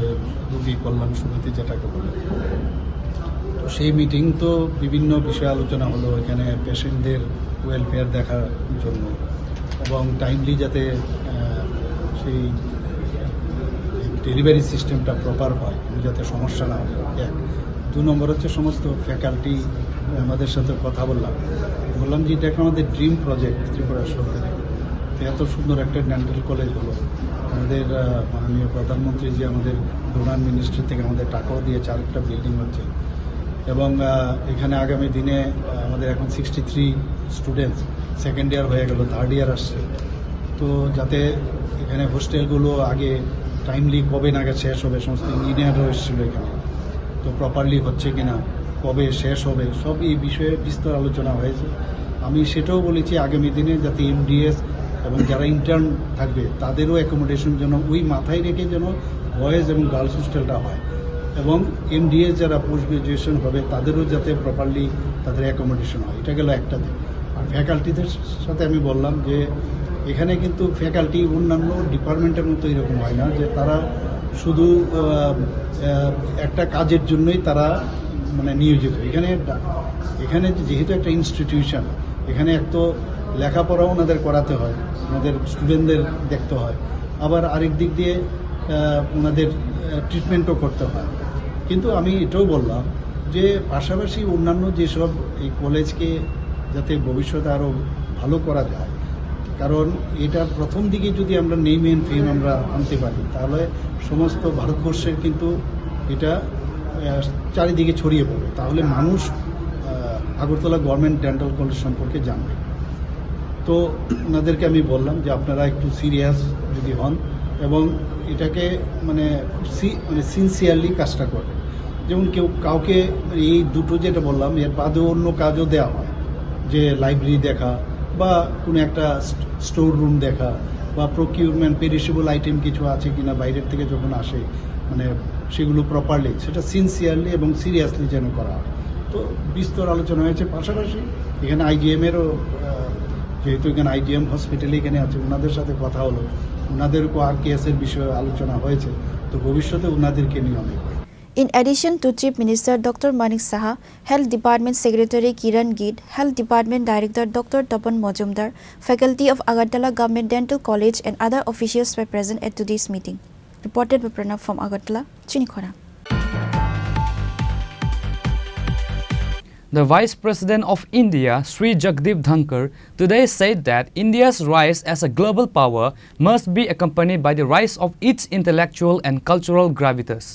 রোগী কল্যাণ সমিতি যেটাকে বলে, তো সেই মিটিং তো বিভিন্ন বিষয়ে আলোচনা হলো, এখানে পেশেন্টদের ওয়েলফেয়ার দেখার জন্য এবং টাইমলি যাতে, আহ, সেই ডেলিভারি সিস্টেমটা প্রপার হয়, যাতে সমস্যা না হয়, এক। দুই নম্বর হচ্ছে সমস্ত ফ্যাকাল্টি আমাদের সাথে কথা বললাম, বললাম যে এটা একটা আমাদের ড্রিম প্রজেক্ট ত্রিপুরা সরকারের। তো এত সুন্দর একটা ডেন্টাল কলেজ হলো, আমাদের, আহ, মাননীয় প্রধানমন্ত্রী যে আমাদের ডোনার মিনিস্ট্রি থেকে আমাদের টাকাও দিয়েছে, আরেকটা বিল্ডিং হচ্ছে। এবং, আহ, এখানে আগামী দিনে, আহ, আমাদের এখন sixty three students second year হয়ে গেল, থার্ড ইয়ার আসছে। তো যাতে এখানে হোস্টেলগুলো আগে টাইমলি কবে নাগাদ শেষ হবে, সমস্ত ইঞ্জিনিয়াররাও এসেছিল এখানে, তো প্রপারলি হচ্ছে কিনা, কবে শেষ হবে, সব এই বিষয়ে বিস্তর আলোচনা হয়েছে। আমি সেটাও বলেছি আগামী দিনে যাতে এমডিএস এবং যারা ইন্টার্ন থাকবে তাদেরও অ্যাকোমোডেশন যেন ওই মাথায় রেখে যেন বয়েজ এবং গার্লস হোস্টেলটা হয়, এবং এমডিএস যারা পোস্ট গ্রাজুয়েশন হবে তাদেরও যাতে প্রপারলি তাদের অ্যাকোমোডেশন হয়। এটা গেল একটা দিক। আর ফ্যাকাল্টিদের সাথে আমি বললাম যে এখানে কিন্তু ফ্যাকাল্টি অন্যান্য ডিপার্টমেন্টের মতো এরকম হয় না যে তারা শুধু, আহ, আহ, একটা কাজের জন্যই তারা মানে নিয়োজিত। এখানে ডা-, এখানে যেহেতু একটা ইনস্টিটিউশন, এখানে এক তো লেখাপড়া ওনাদের করাতে হয়, ওনাদের স্টুডেন্টদের দেখতে হয়, আবার আরেক দিক দিয়ে, আহ, ওনাদের, আহ, ট্রিটমেন্টও করতে হয়। কিন্তু আমি এটাও বললাম যে পাশাপাশি অন্যান্য যেসব এই কলেজকে যাতে ভবিষ্যতে আরও ভালো করা যায়, কারণ এটা প্রথম দিকে যদি আমরা নেম এন্ড ফেম আমরা আনতে পারি, তাহলে সমস্ত ভারতবর্ষের কিন্তু এটা, আহ, চারিদিকে ছড়িয়ে পড়বে। তাহলে মানুষ, আহ, আগরতলা গভর্নমেন্ট ডেন্টাল কলেজ সম্পর্কে জানবে। তো ওনাদেরকে আমি বললাম যে আপনারা একটু সিরিয়াস যদি হন এবং এটাকে মানে খুব সি-, মানে সিনসিয়ারলি কাজটা করবেন। যেমন কেউ কাউকে এই দুটো যেটা বললাম, এর বাদেও অন্য কাজও দেওয়া হয়, যে লাইব্রেরি দেখা বা কোনো একটা স্ট-, স্টোর রুম দেখা বা প্রকিউরমেন্ট, পেরিশেবল আইটেম কিছু আছে কিনা বাইরের থেকে যখন আসে, মানে সেগুলো প্রপারলি, সেটা সিনসিয়ারলি এবং সিরিয়াসলি যেন করা হয়। তো বিস্তর আলোচনা হয়েছে। পাশাপাশি এখানে আইজিএম এরও, আহ, যেহেতু এখানে আইজিএম হসপিটালে এখানে আছে, ওনাদের সাথে কথা হলো, ওনাদেরকেও আরকেএস এর বিষয়ে আলোচনা হয়েছে। তো ভবিষ্যতে ওনাদেরকে নিয়ে অনেক In addition to Chief Minister Doctor Manik Saha, Health Department Secretary Kiran Gitt, Health Department Director Doctor Tapan Majumdar, faculty of Agartala Government Dental College and other officials were present at today's meeting. Reported by Pranav from Agartala, Chinikhora. The Vice President of India, Shri Jagdeep Dhankhar, today said that India's rise as a global power must be accompanied by the rise of its intellectual and cultural gravitas.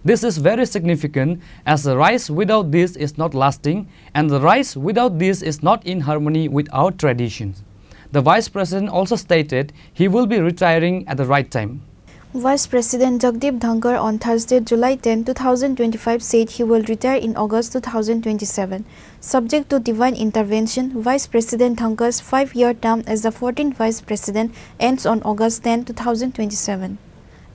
This is very significant, as the rise without this is not lasting, and the rise without this is not in harmony with our traditions. The Vice President also stated he will be retiring at the right time. Vice President Jagdeep Dhankhar on Thursday, July ten, two thousand twenty-five said he will retire in August two thousand twenty-seven. Subject to divine intervention, Vice President Dhankhar's five-year term as the fourteenth Vice President ends on August ten, two thousand twenty-seven.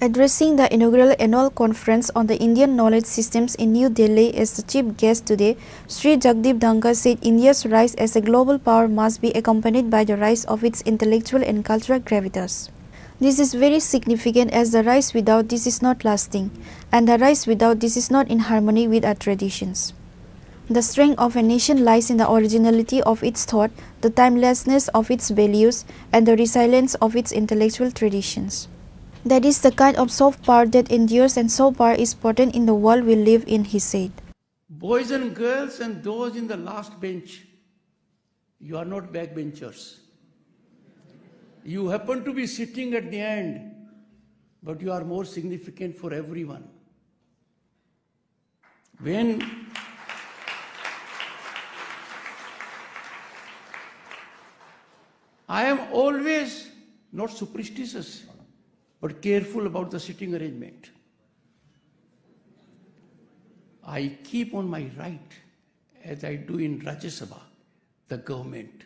Addressing the inaugural annual conference on the Indian knowledge systems in New Delhi as the chief guest today, Sri Jagdeep Dhankhar said India's rise as a global power must be accompanied by the rise of its intellectual and cultural gravitas. This is very significant as the rise without this is not lasting, and the rise without this is not in harmony with our traditions. The strength of a nation lies in the originality of its thought, the timelessness of its values, and the resilience of its intellectual traditions. That is the kind of soft power that endures, and soft power is potent in the world we live in, he said. Boys and girls and those in the last bench, you are not backbenchers. You happen to be sitting at the end, but you are more significant for everyone. When I am always not superstitious, but careful about the seating arrangement. I keep on my right, as I do in Rajya Sabha, the government.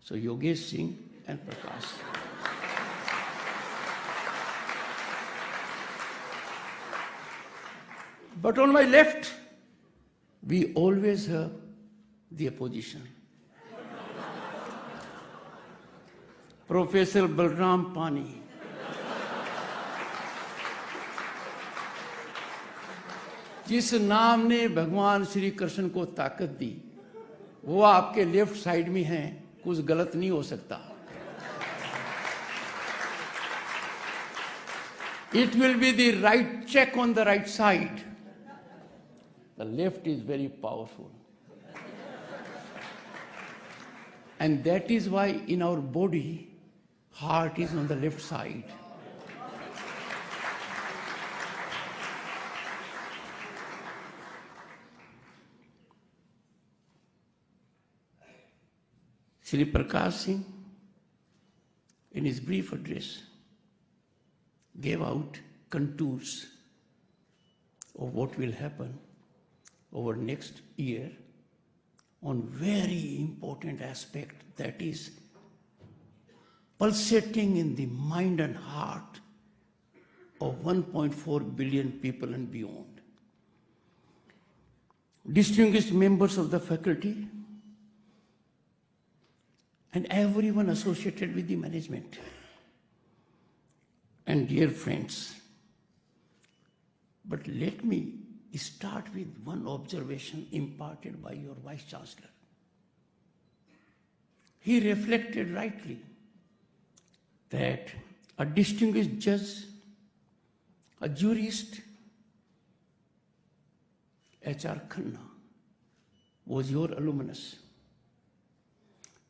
So Yogesh Singh and Prakash. But on my left, we always have the opposition. Professor Balram Pani. जिस नाम ने भगवान श्री कृष्ण को ताकत दी, वो आपके left side में हैं, कुछ गलत नहीं हो सकता। It will be the right check on the right side. The left is very powerful. And that is why in our body, heart is on the left side. Shri Prakash Singh, in his brief address, gave out contours of what will happen over next year on very important aspect, that is pulsating in the mind and heart of one point four billion people and beyond. Distinguished members of the faculty, and everyone associated with the management. And dear friends, but let me start with one observation imparted by your Vice Chancellor. He reflected rightly that a distinguished judge, a jurist, H R Khanna was your alumnus.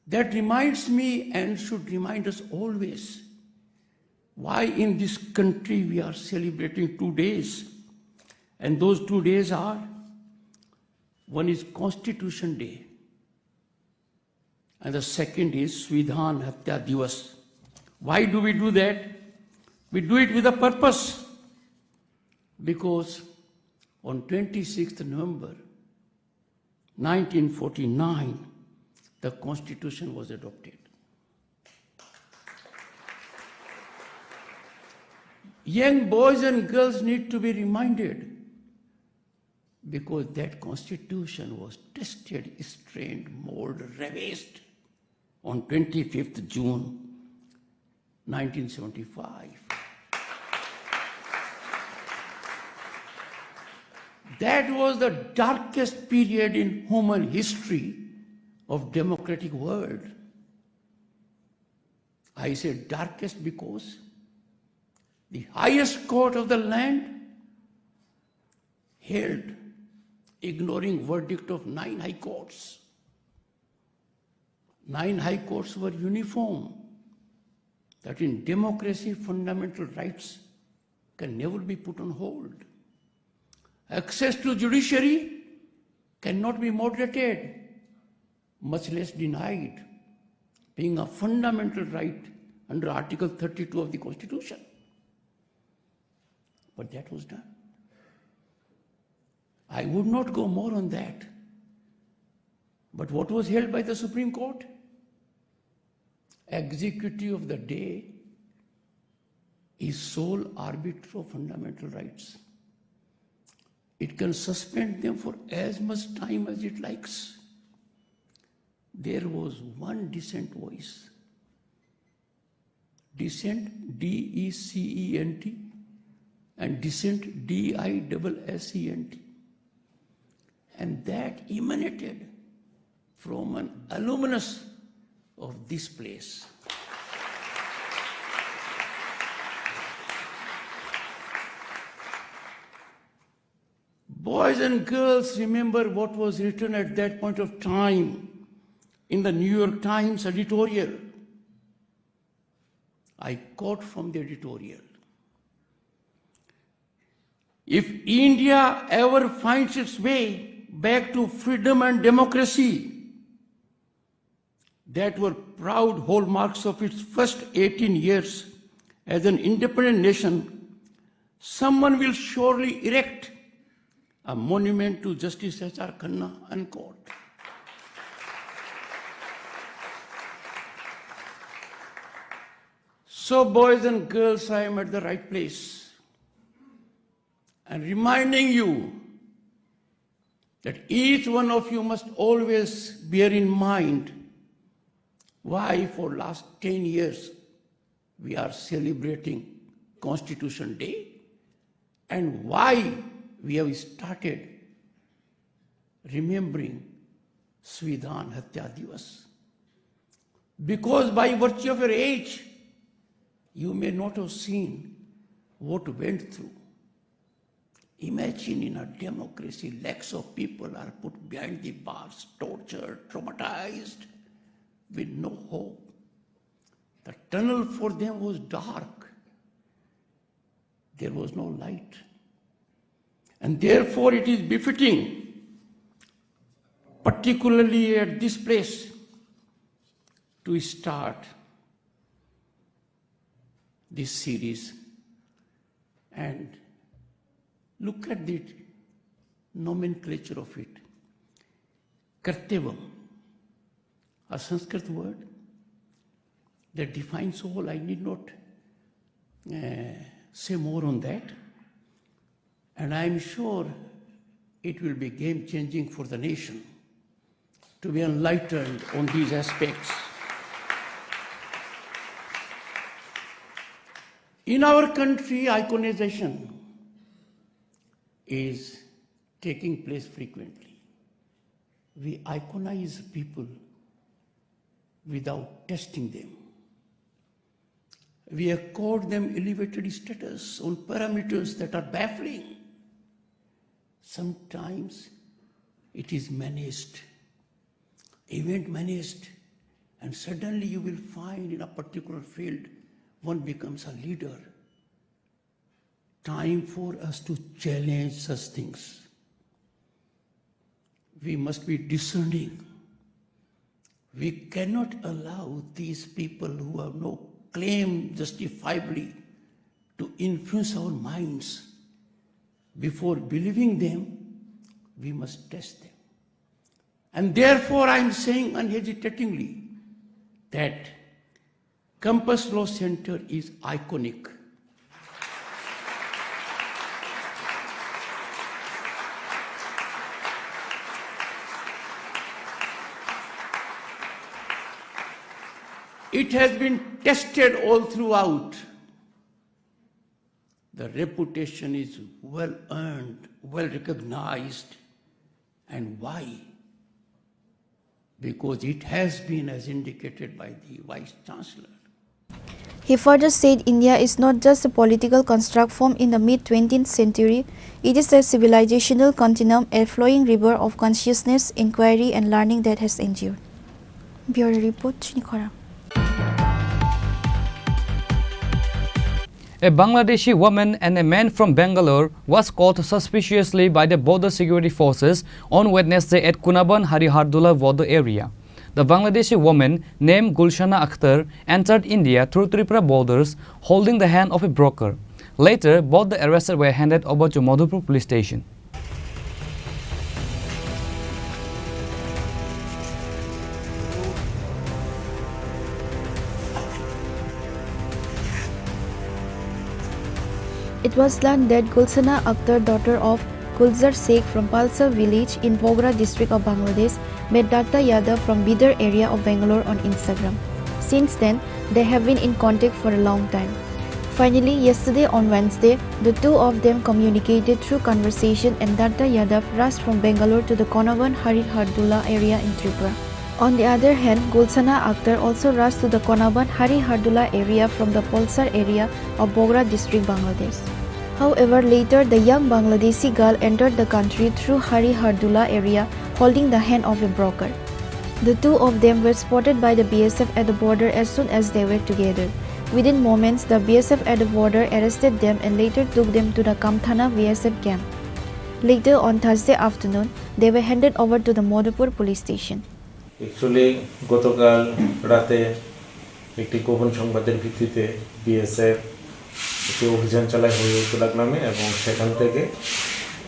That reminds me and should remind us always why in this country we are celebrating two days. And those two days are, one is Constitution Day, and the second is Svidhan Hatya Divas. Why do we do that? We do it with a purpose. Because on twenty-sixth November nineteen forty-nine, the Constitution was adopted. Young boys and girls need to be reminded, because that Constitution was tested, strained, molded, revised on twenty-fifth June nineteen seventy-five. That was the darkest period in human history of democratic world. I say darkest because the highest court of the land held, ignoring verdict of nine high courts. Nine high courts were uniform that in democracy, fundamental rights can never be put on hold. Access to judiciary cannot be moderated, much less denied, being a fundamental right under Article thirty-two of the Constitution. But that was done. I would not go more on that. But what was held by the Supreme Court? Executive of the day is sole arbiter of fundamental rights. It can suspend them for as much time as it likes. There was one dissent voice. Dissent, D E C E N T, and dissent, D I double S E N T. And that emanated from an alumnus of this place. Boys and girls, remember what was written at that point of time in the New York Times editorial. I quote from the editorial. If India ever finds its way back to freedom and democracy, that were proud hallmarks of its first eighteen years as an independent nation, someone will surely erect a monument to Justice H R Khanna, unquote. So, boys and girls, I am at the right place. And reminding you that each one of you must always bear in mind why for last ten years we are celebrating Constitution Day and why we have started remembering Svidhan Hatya Divas. Because by virtue of your age, you may not have seen what went through. Imagine, in a democracy, lakhs of people are put behind the bars, tortured, traumatized, with no hope. The tunnel for them was dark. There was no light. And therefore, it is befitting, particularly at this place, to start this series and look at the nomenclature of it. Kartavyam, a Sanskrit word that defines all. I need not, uh, say more on that. And I am sure it will be game changing for the nation to be enlightened on these aspects. In our country, iconization is taking place frequently. We iconize people without testing them. We accord them elevated status on parameters that are baffling. Sometimes it is managed, event managed, and suddenly you will find in a particular field one becomes a leader. Time for us to challenge such things. We must be discerning. We cannot allow these people who have no claim justifiably to influence our minds. Before believing them, we must test them. And therefore, I am saying unhesitatingly that Campus Law Center is iconic. It has been tested all throughout. The reputation is well earned, well recognized. And why? Because it has been, as indicated by the Vice Chancellor. He further said India is not just a political construct formed in the mid twentieth century, it is a civilizational continuum, a flowing river of consciousness, inquiry, and learning that has endured. Bureau Report, Chini Khorang. A Bangladeshi woman and a man from Bangalore was caught suspiciously by the border security forces on Wednesday at Kunaban Harihardula border area. The Bangladeshi woman, named Gulshana Akhtar, entered India through Tripura borders holding the hand of a broker. Later, both the arrested were handed over to Madhupur police station. It was learned that Gulsana Akhtar, daughter of Gulzar Sheikh from Palsar village in Bogra district of Bangladesh, met Datta Yadav from Bidar area of Bangalore on Instagram. Since then, they have been in contact for a long time. Finally, yesterday on Wednesday, the two of them communicated through conversation and Datta Yadav rushed from Bangalore to the Konaban Hari Hardula area in Tripura. On the other hand, Gulsana Akhtar also rushed to the Konaban Hari Hardula area from the Palsar area of Bogra district, Bangladesh. However, later the young Bangladeshi girl entered the country through Hari Hardula area holding the hand of a broker. The two of them were spotted by the B S F at the border as soon as they were together. Within moments, the B S F at the border arrested them and later took them to the Kamthana B S F camp. Later on Thursday afternoon, they were handed over to the Madhupur police station. Actually গতকাল রাতে একটি গোপন সংবাদের ভিত্তিতে বিএসএফ একটি অভিযান চালায় হরিহরদুলাক নামে এবং সেখান থেকে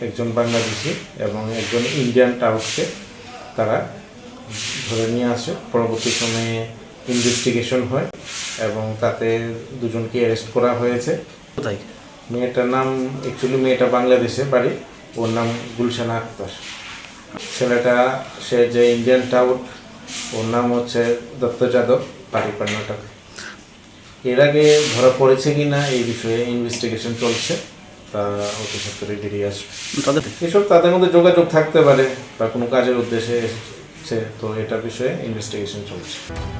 একজন বাংলাদেশি এবং একজন ইন্ডিয়ান টাউটকে তারা ধরে নিয়ে আসে। পরবর্তী সময়ে ইনভেস্টিগেশন হয় এবং তাতে দুজনকে অ্যারেস্ট করা হয়েছে। কোথায়? মেয়েটার নাম, অ্যাকচুয়ালি মেয়েটা বাংলাদেশে বাড়ি, ওর নাম গুলশান আক্তার। ছেলেটা, সে যে ইন্ডিয়ান টাউট, ওর নাম হচ্ছে দত্ত যাদব, বাড়ি কর্ণাটক। এর আগে ধরা পড়েছে কিনা এই বিষয়ে ইনভেস্টিগেশন চলছে, তা অতি সত্বরই বেরিয়ে আসবে। তাদের এসব তাদের মধ্যে যোগাযোগ থাকতে পারে বা কোনো কাজের উদ্দেশ্যে এসেছে, তো এটার বিষয়ে ইনভেস্টিগেশন চলছে।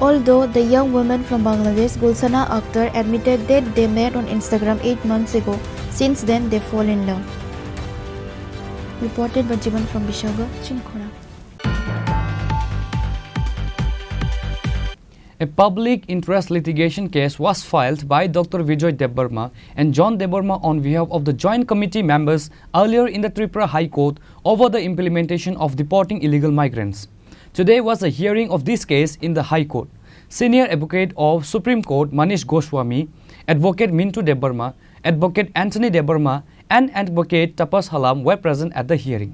Although the young woman from Bangladesh, Gulsana Akhtar, admitted that they met on Instagram eight months ago, since then they fall in love. Reported by Jiban from Bishaga, Chimkhura. A public interest litigation case was filed by Doctor Vijay Debbarma and John Debbarma on behalf of the Joint Committee members earlier in the Tripura High Court over the implementation of deporting illegal migrants. Today was the hearing of this case in the High Court. Senior Advocate of Supreme Court Manish Goswami, Advocate Mintu Debbarma, Advocate Anthony Debbarma, and Advocate Tapas Halam were present at the hearing.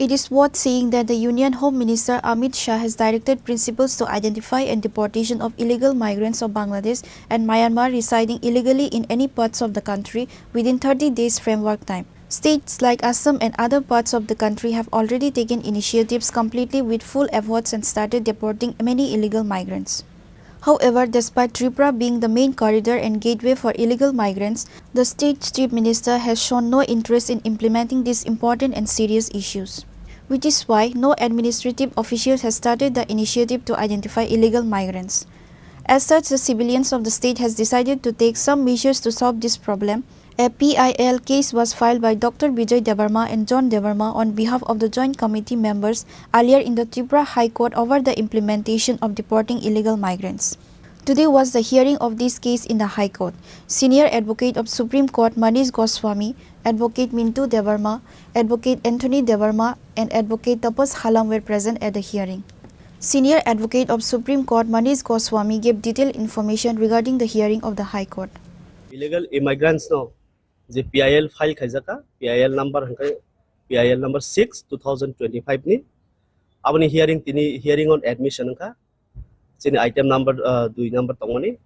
It is worth seeing that the Union Home Minister Amit Shah has directed principals to identify and deportation of illegal migrants of Bangladesh and Myanmar residing illegally in any parts of the country within thirty days framework time. States like Assam and other parts of the country have already taken initiatives completely with full efforts and started deporting many illegal migrants. However, despite Tripura being the main corridor and gateway for illegal migrants, the state's chief minister has shown no interest in implementing these important and serious issues, which is why no administrative official has started the initiative to identify illegal migrants. As such, the civilians of the state has decided to take some measures to solve this problem. A P I L case was filed by Doctor Vijay Debbarma and John Debbarma on behalf of the Joint Committee members earlier in the Tripura High Court over the implementation of deporting illegal migrants. Today was the hearing of this case in the High Court. Senior Advocate of Supreme Court Manish Goswami, Advocate Mintu Debbarma, Advocate Anthony Debbarma, and Advocate Tapas Halam were present at the hearing. Senior Advocate of Supreme Court Manish Goswami gave detailed information regarding the hearing of the High Court. Illegal immigrants no je P I L file khaijaka, P I L number hwnkhe P I L number six two thousand twenty-five ni. Aboni hearing tini hearing on admission wngkha. Chini item number, ah, dui number tongmani.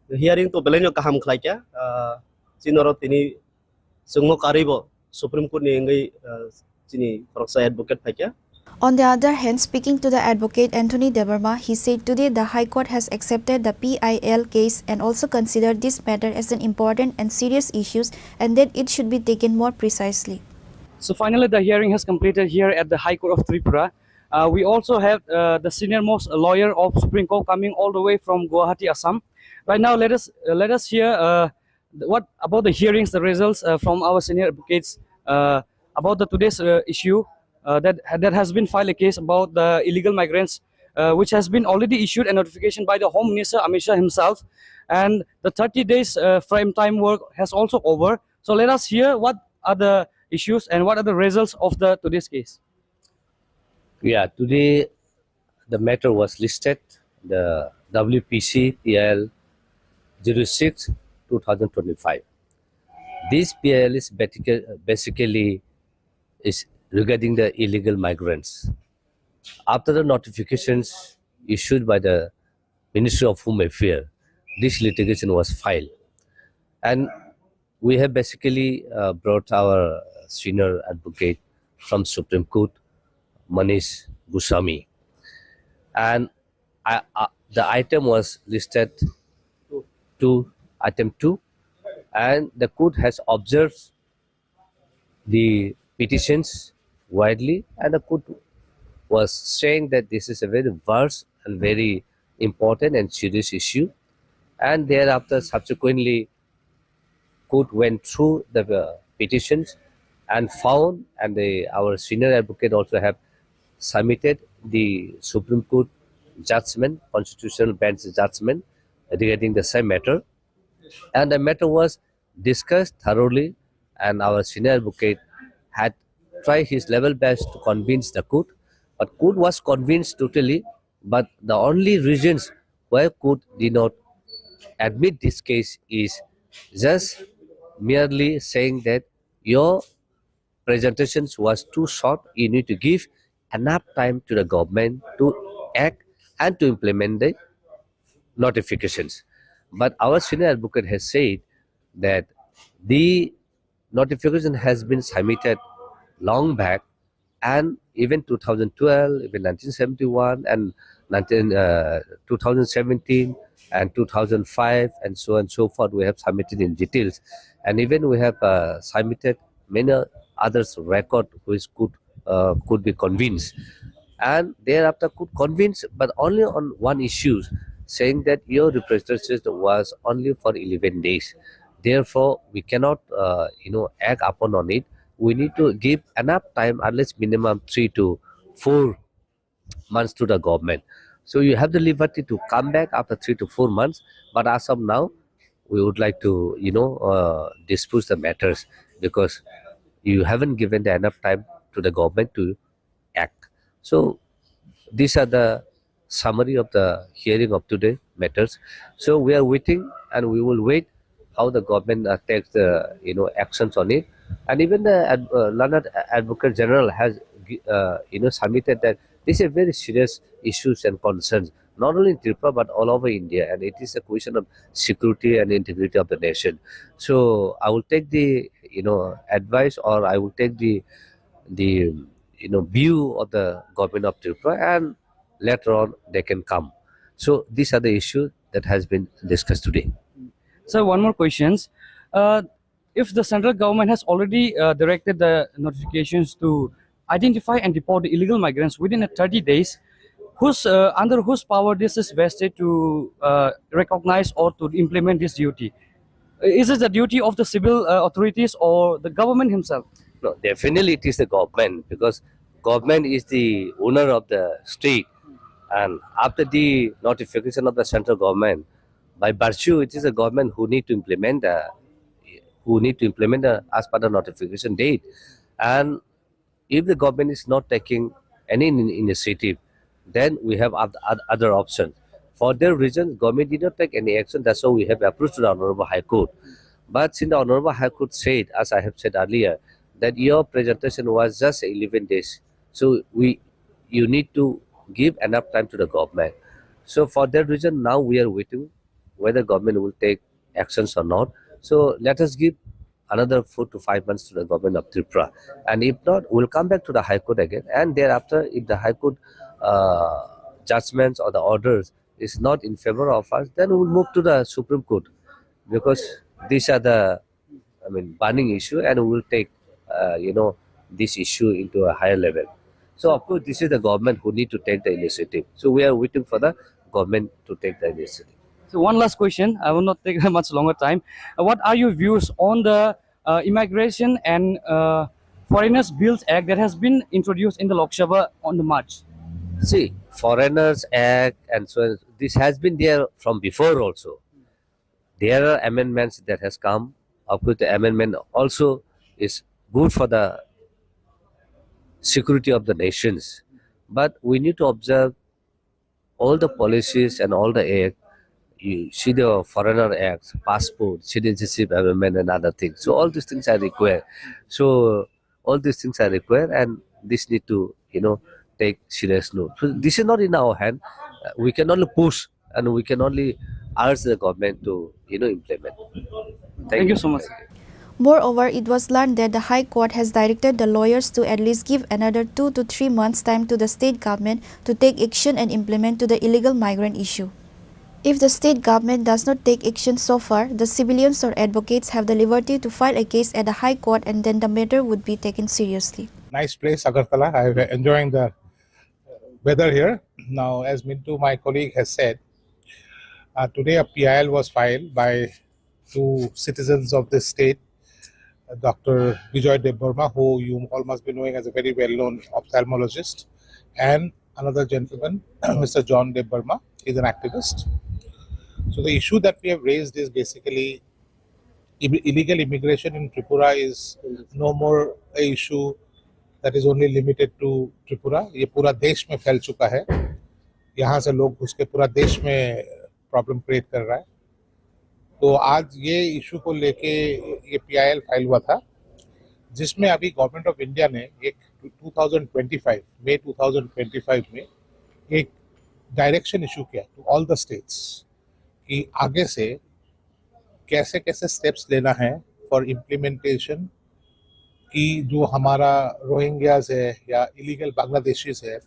Hearing to belaino kaham khlaikha. Ah, chini oro tini chwngno karwibo Supreme Court ni wngwi, ah, chini khoroksa advocate phaikha. On the other hand, speaking to the advocate Anthony Debbarma, he said today the High Court has accepted the P I L case and also considered this matter as an important and serious issue and that it should be taken more precisely. So finally, the hearing has completed here at the High Court of Tripura. Uh, we also have uh, the senior most lawyer of Supreme Court coming all the way from Guwahati, Assam. Right now, let us uh, let us hear uh, what about the hearings, the results uh, from our senior advocates uh, about the today's uh, issue uh, that that has been filed a case about the illegal migrants, uh, which has been already issued a notification by the Home Minister Amit Shah himself, and the thirty days uh, frame time work has also over. So let us hear what are the issues and what are the results of the today's case. Yeah, today the matter was listed The W P C P I L zero six two thousand twenty-five. This P I L is basically, basically is regarding the illegal migrants. After the notifications issued by the Ministry of Home Affairs, this litigation was filed. And we have basically uh, brought our senior advocate from Supreme Court, Manish Goswami. And I, uh, the item was listed to item two, and the court has observed the petitions widely, and the court was saying that this is a very vast and very important and serious issue. And thereafter, subsequently, court went through the uh, petitions and found, and the, our senior advocate also have submitted the Supreme Court judgment, constitutional bench judgment regarding the same matter. And the matter was discussed thoroughly, and our senior advocate had tried his level best to convince the court, but court was convinced totally. But the only reasons why court did not admit this case is just merely saying that your presentations was too short. You need to give enough time to the government to act and to implement the notifications. But our senior advocate has said that the notification has been submitted long back, and even two thousand twelve, even nineteen seventy-one, and nineteen, uh, two thousand seventeen, and two thousand five, and so on and so forth, we have submitted in details. And even we have uh, submitted many others record which could uh, could be convinced. And thereafter could convince, but only on one issue, saying that your representation was only for eleven days. Therefore, we cannot, uh, you know, act upon on it. We need to give enough time, at least minimum three to four months to the government. So you have the liberty to come back after three to four months. But as of now, we would like to, you know, uh, dispose the matters because you haven't given the enough time to the government to act. So these are the summary of the hearing of today matters. So we are waiting and we will wait how the government uh, takes the, you know, actions on it. And even the ad- uh, learned advocate general has gi- uh, you know, submitted that these are very serious issues and concerns, not only in Tripura but all over India, and it is a question of security and integrity of the nation. So I will take the, you know, advice, or I will take the the you know, view of the government of Tripura, and later on they can come. So these are the issues that has been discussed today. So one more questions. Uh, if the central government has already uh, directed the notifications to identify and deport the illegal migrants within a thirty days, whose uh, under whose power this is vested to uh, recognize or to implement this duty? Is it the duty of the civil uh, authorities or the government himself? No, definitely it is the government, because government is the owner of the state, and after the notification of the central government, by virtue it is the government who need to implement the who need to implement the, as per the notification date. And if the government is not taking any in- initiative, then we have oth- oth- other options. For their reason, government did not take any action. That's why we have approached to the Honorable High Court. But since the Honorable High Court said, as I have said earlier, that your presentation was just eleven days, so we you need to give enough time to the government. So for that reason, now we are waiting whether government will take actions or not. So let us give another four to five months to the government of Tripura. And if not, we'll come back to the High Court again. And thereafter, if the High Court uh, judgments or the orders is not in favor of us, then we'll move to the Supreme Court, because these are the, I mean, burning issue, and we'll take, uh, you know, this issue into a higher level. So of course, this is the government who need to take the initiative. So we are waiting for the government to take the initiative. So one last question. I will not take much longer time. Uh, what are your views on the uh, Immigration and uh, Foreigners Bills Act that has been introduced in the Lok Sabha on the March? See, Foreigners Act and so on, this has been there from before also. There are amendments that has come. Of course, the amendment also is good for the security of the nations. But we need to observe All the policies and all the act, you see the foreigner act, passport, citizenship amendment and other things. So all these things are required. So all these things are required and this need to, you know, take serious note. So this is not in our hand. Uh, We can only push and we can only urge the government to, you know, implement. Thank you so much. Moreover, it was learned that the High Court has directed the lawyers to at least give another two to three months' time to the state government to take action and implement to the illegal migrant issue. If the state government does not take action so far, the civilians or advocates have the liberty to file a case at the High Court and then the matter would be taken seriously. Nice place, Agartala. I'm enjoying the weather here. Now, as Mintu, my colleague, has said, uh, today a P I L was filed by two citizens of this state, uh, Doctor Bijoy Debbarma, who you all must be knowing as a very well-known ophthalmologist, and another gentleman, Mister John Debbarma, is an activist. So the issue that we have raised is basically imm- illegal immigration in Tripura is no more a issue that is only limited to Tripura. ये पूरा देश में फैल चुका है। यहाँ से लोग घुस के पूरा देश में प्रॉब्लम क्रिएट कर रहा है। तो आज ये इशू को लेके ये पीआईएल फाइल हुआ था, जिसमें अभी गवर्नमेंट ऑफ इंडिया ने एक ट्वेंटी ट्वेंटी फ़ाइव, मई ट्वेंटी ट्वेंटी फ़ाइव में एक डायरेक्शन इशू किया टू ऑल द स्टेट्स कि आगे से कैसे कैसे स्टेप्स लेना है फॉर इम्प्लीमेंटेशन, कि जो हमारा रोहिंग्याज है या इलीगल बांग्लादेशीज है,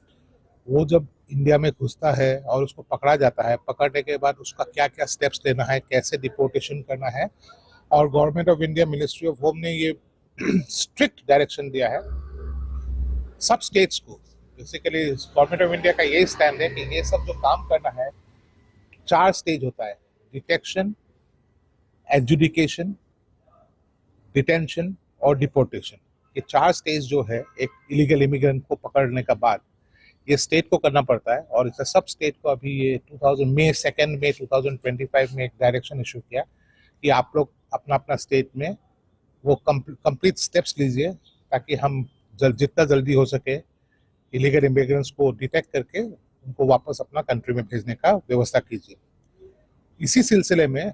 वो जब इंडिया में घुसता है और उसको पकड़ा जाता है, पकड़ने के बाद उसका क्या क्या स्टेप्स लेना है, कैसे डिपोर्टेशन करना है। और government of India, ministry of home ने ये स्ट्रिक्ट डायरेक्शन दिया है सब स्टेट्स को। बेसिकली गवर्नमेंट ऑफ इंडिया का यही स्टैंड है कि ये सब जो काम करना है, चार स्टेज होता है: डिटेक्शन, एडजुडिकेशन, डिटेंशन और डिपोर्टेशन। ये चार स्टेज जो है एक इलीगल इमिग्रेंट को पकड़ने का बाद, ये स्टेट को करना पड़ता है। और इसे सब स्टेट को अभी ये two thousand May, second May twenty twenty five में एक डायरेक्शन इशू किया कि आप लोग अपना अपना स्टेट में वो कंप्लीट स्टेप्स लीजिए, ताकि हम जल, जितना जल्दी हो सके इलीगल इमिग्रेंट्स को डिटेक्ट करके उनको वापस अपना कंट्री में भेजने का व्यवस्था कीजिए। इसी सिलसिले में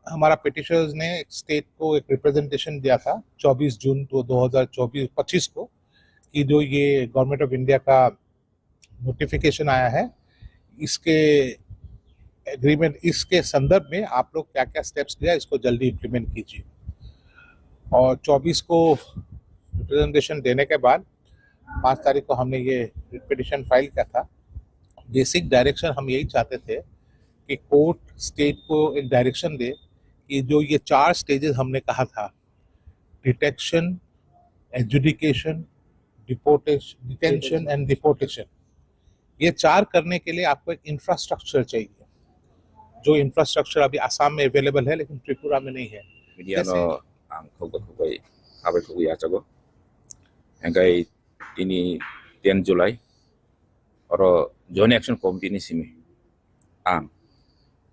हमारा पिटिशनर्स ने एक स्टेट को एक रिप्रेजेंटेशन दिया था चौबीस जून तो दो हज़ार चौबीस पच्चीस को, कि जो ये गवर्नमेंट ऑफ इंडिया का नोटिफिकेशन आया है, इसके एग्रीमेंट, इसके संदर्भ में आप लोग क्या क्या स्टेप्स लिया, इसको जल्दी इम्प्लीमेंट कीजिए। और चौबीस को रिप्रेजेंटेशन देने के बाद पाँच तारीख को हमने ये पिटिशन फाइल किया था। बेसिक डायरेक्शन हम यही चाहते थे कि कोर्ट स्टेट को एक डायरेक्शन दे कि जो ये चार स्टेजेस हमने कहा था, detection, adjudication, deportation, detention and deportation, ये चार करने के लिए आपको एक इंफ्रास्ट्रक्चर चाहिए, जो इंफ्रास्ट्रक्चर अभी आसाम में अवेलेबल है लेकिन त्रिपुरा में नहीं है। Media no ang khokba khokbai habai khogwi yachago. Hengkai tini ten July oro Joint Action Committee ni simi ang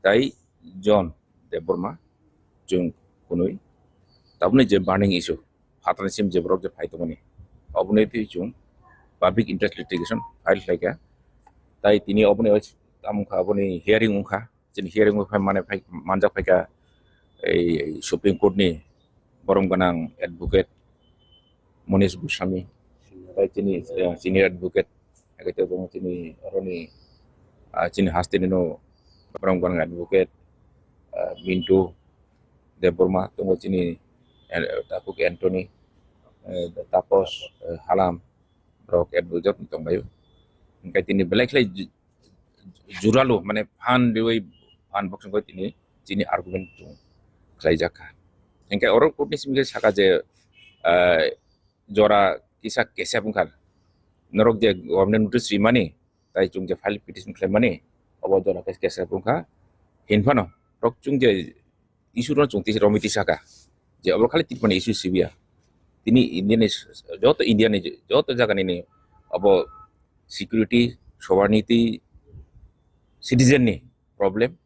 tai John Debbarma chwng kunui tabukni je burning issue phatarni sim je borok je phai tongmani oboni twi chwng public interest litigation file khlaikha. Tai tini oboni tamo wngkha, oboni hearing wngkha. Chini hearing o phai mane phai manjak phaikha ei Supreme Court ni borom gwnang advocate Monish Goswami, tai chini eh, senior advocate, hake tei bo chini oroni ah, chini haste ni no borom gwnang advocate ah, Mintu Debbarma, tongo chini eh, Takuk Anthony, eh, Tapos eh, Halam, rok advocate tonglaio. Hingke tini belai khlai juralu mane phan riwi phan boksong koi tini chini argument chung khlai jakha. Hingke oro court ni simi saka je ah, jora kisa kesep wngkha. Norok je government notice rimani tai chung je file petition khlaimani obo jora khe kesep wngkha. Hinphano rok chung je issue no chung tisa romwi tisaka je obo khali Tripura ni issue sibiya. Tini India ni joto India ni joto jaga ni obo security, sovereignty, citizen ni problem.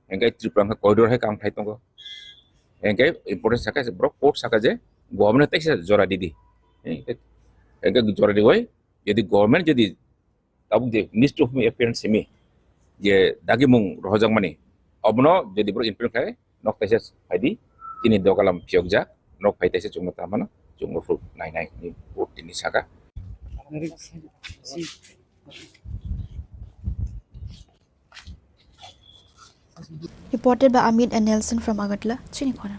Hingke Tripura wngkha corridor hai kang thai tongo. Hingke important saka borok court saka je government teisa jora didi. Hingke jora diwi jodi government jodi tabuk je Ministry of Home Affairs simi je dagimung rohojakmani, obono jodi borok implement khai, nok taisa phaidi, chini dogalam phiyokjak, nok phai taisa chwngno tamo no chwngno phuru nainai hinwi bo tini saka. Reported by Amit and Nelson from Agartala, Chinikhona.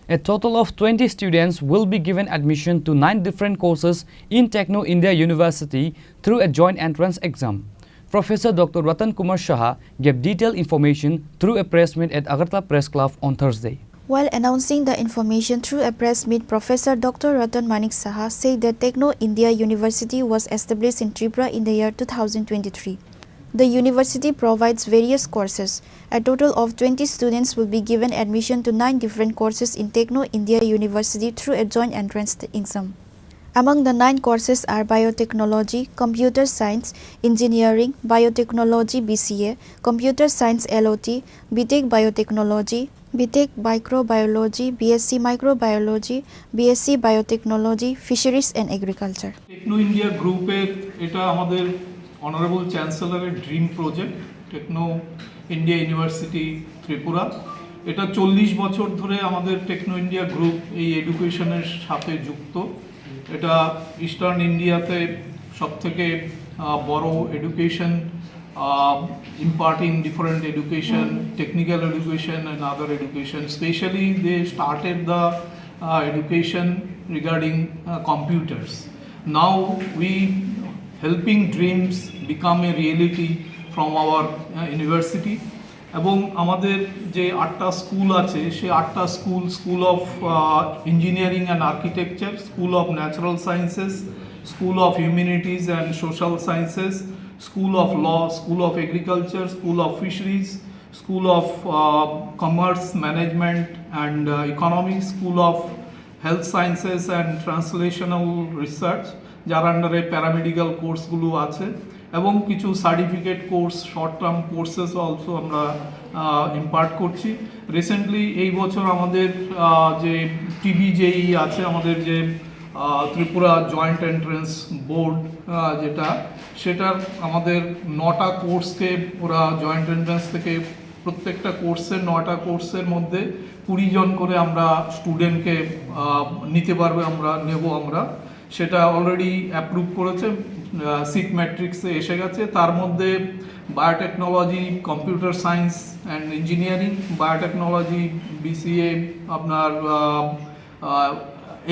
A total of twenty students will be given admission to nine different courses in Techno India University through a joint entrance exam. Professor Doctor Ratan Kumar Saha gave detailed information through a press meet at Agartala Press Club on Thursday. While announcing the information through a press meet, Professor Doctor Ratan Manik Saha said that Techno India University was established in Tripura in the year two thousand twenty-three. The university provides various courses. A total of twenty students will be given admission to nine different courses in Techno India University through a joint entrance exam. Among the nine courses are biotechnology, computer science, engineering, biotechnology B C A, computer science L O T, B Tech biotechnology, B Tech microbiology, B S C microbiology, B S C biotechnology, fisheries and agriculture. Techno India গ্রুপের এটা আমাদের honourable চ্যান্সেলরের dream project, Techno India University Tripura. এটা চল্লিশ বছর ধরে আমাদের techno India group এই এডুকেশনের সাথে যুক্ত। এটা ইস্টার্ন ইন্ডিয়াতে সবথেকে আহ, বড় education, uh, imparting different education, technical education and other education. Specially, they started the uh, education regarding uh, computers. Now we helping dreams become a reality from our uh, university. এবং আমাদের যে আটটা স্কুল আছে, সেই আটটা school, school of engineering and architecture, school of natural sciences, school of humanities and social sciences, school of law, school of agriculture, school of fisheries, school of commerce, management and economics, school of health sciences and translational research, যার আন্ডারে paramedical কোর্সগুলো আছে, এবং কিছু certificate course, short term courses also আমরা impart করছি। Recently এই বছর আমাদের আহ, যে টিবিজেই আছে, আমাদের যে আহ, ত্রিপুরা জয়েন্ট এন্ট্রান্স বোর্ড যেটা, সেটার আমাদের নটা কোর্সকে ওরা জয়েন্ট এন্ট্রান্স থেকে প্রত্যেকটা কোর্সের, নটা কোর্সের মধ্যে কুড়ি জন করে আমরা স্টুডেন্টকে নিতে পারবে, আমরা নেব আমরা। সেটা অলরেডি অ্যাপ্রুভ করেছে, সিট ম্যাট্রিক্সে এসে গেছে। তার মধ্যে biotechnology, computer science and engineering, biotechnology, BCA, আপনার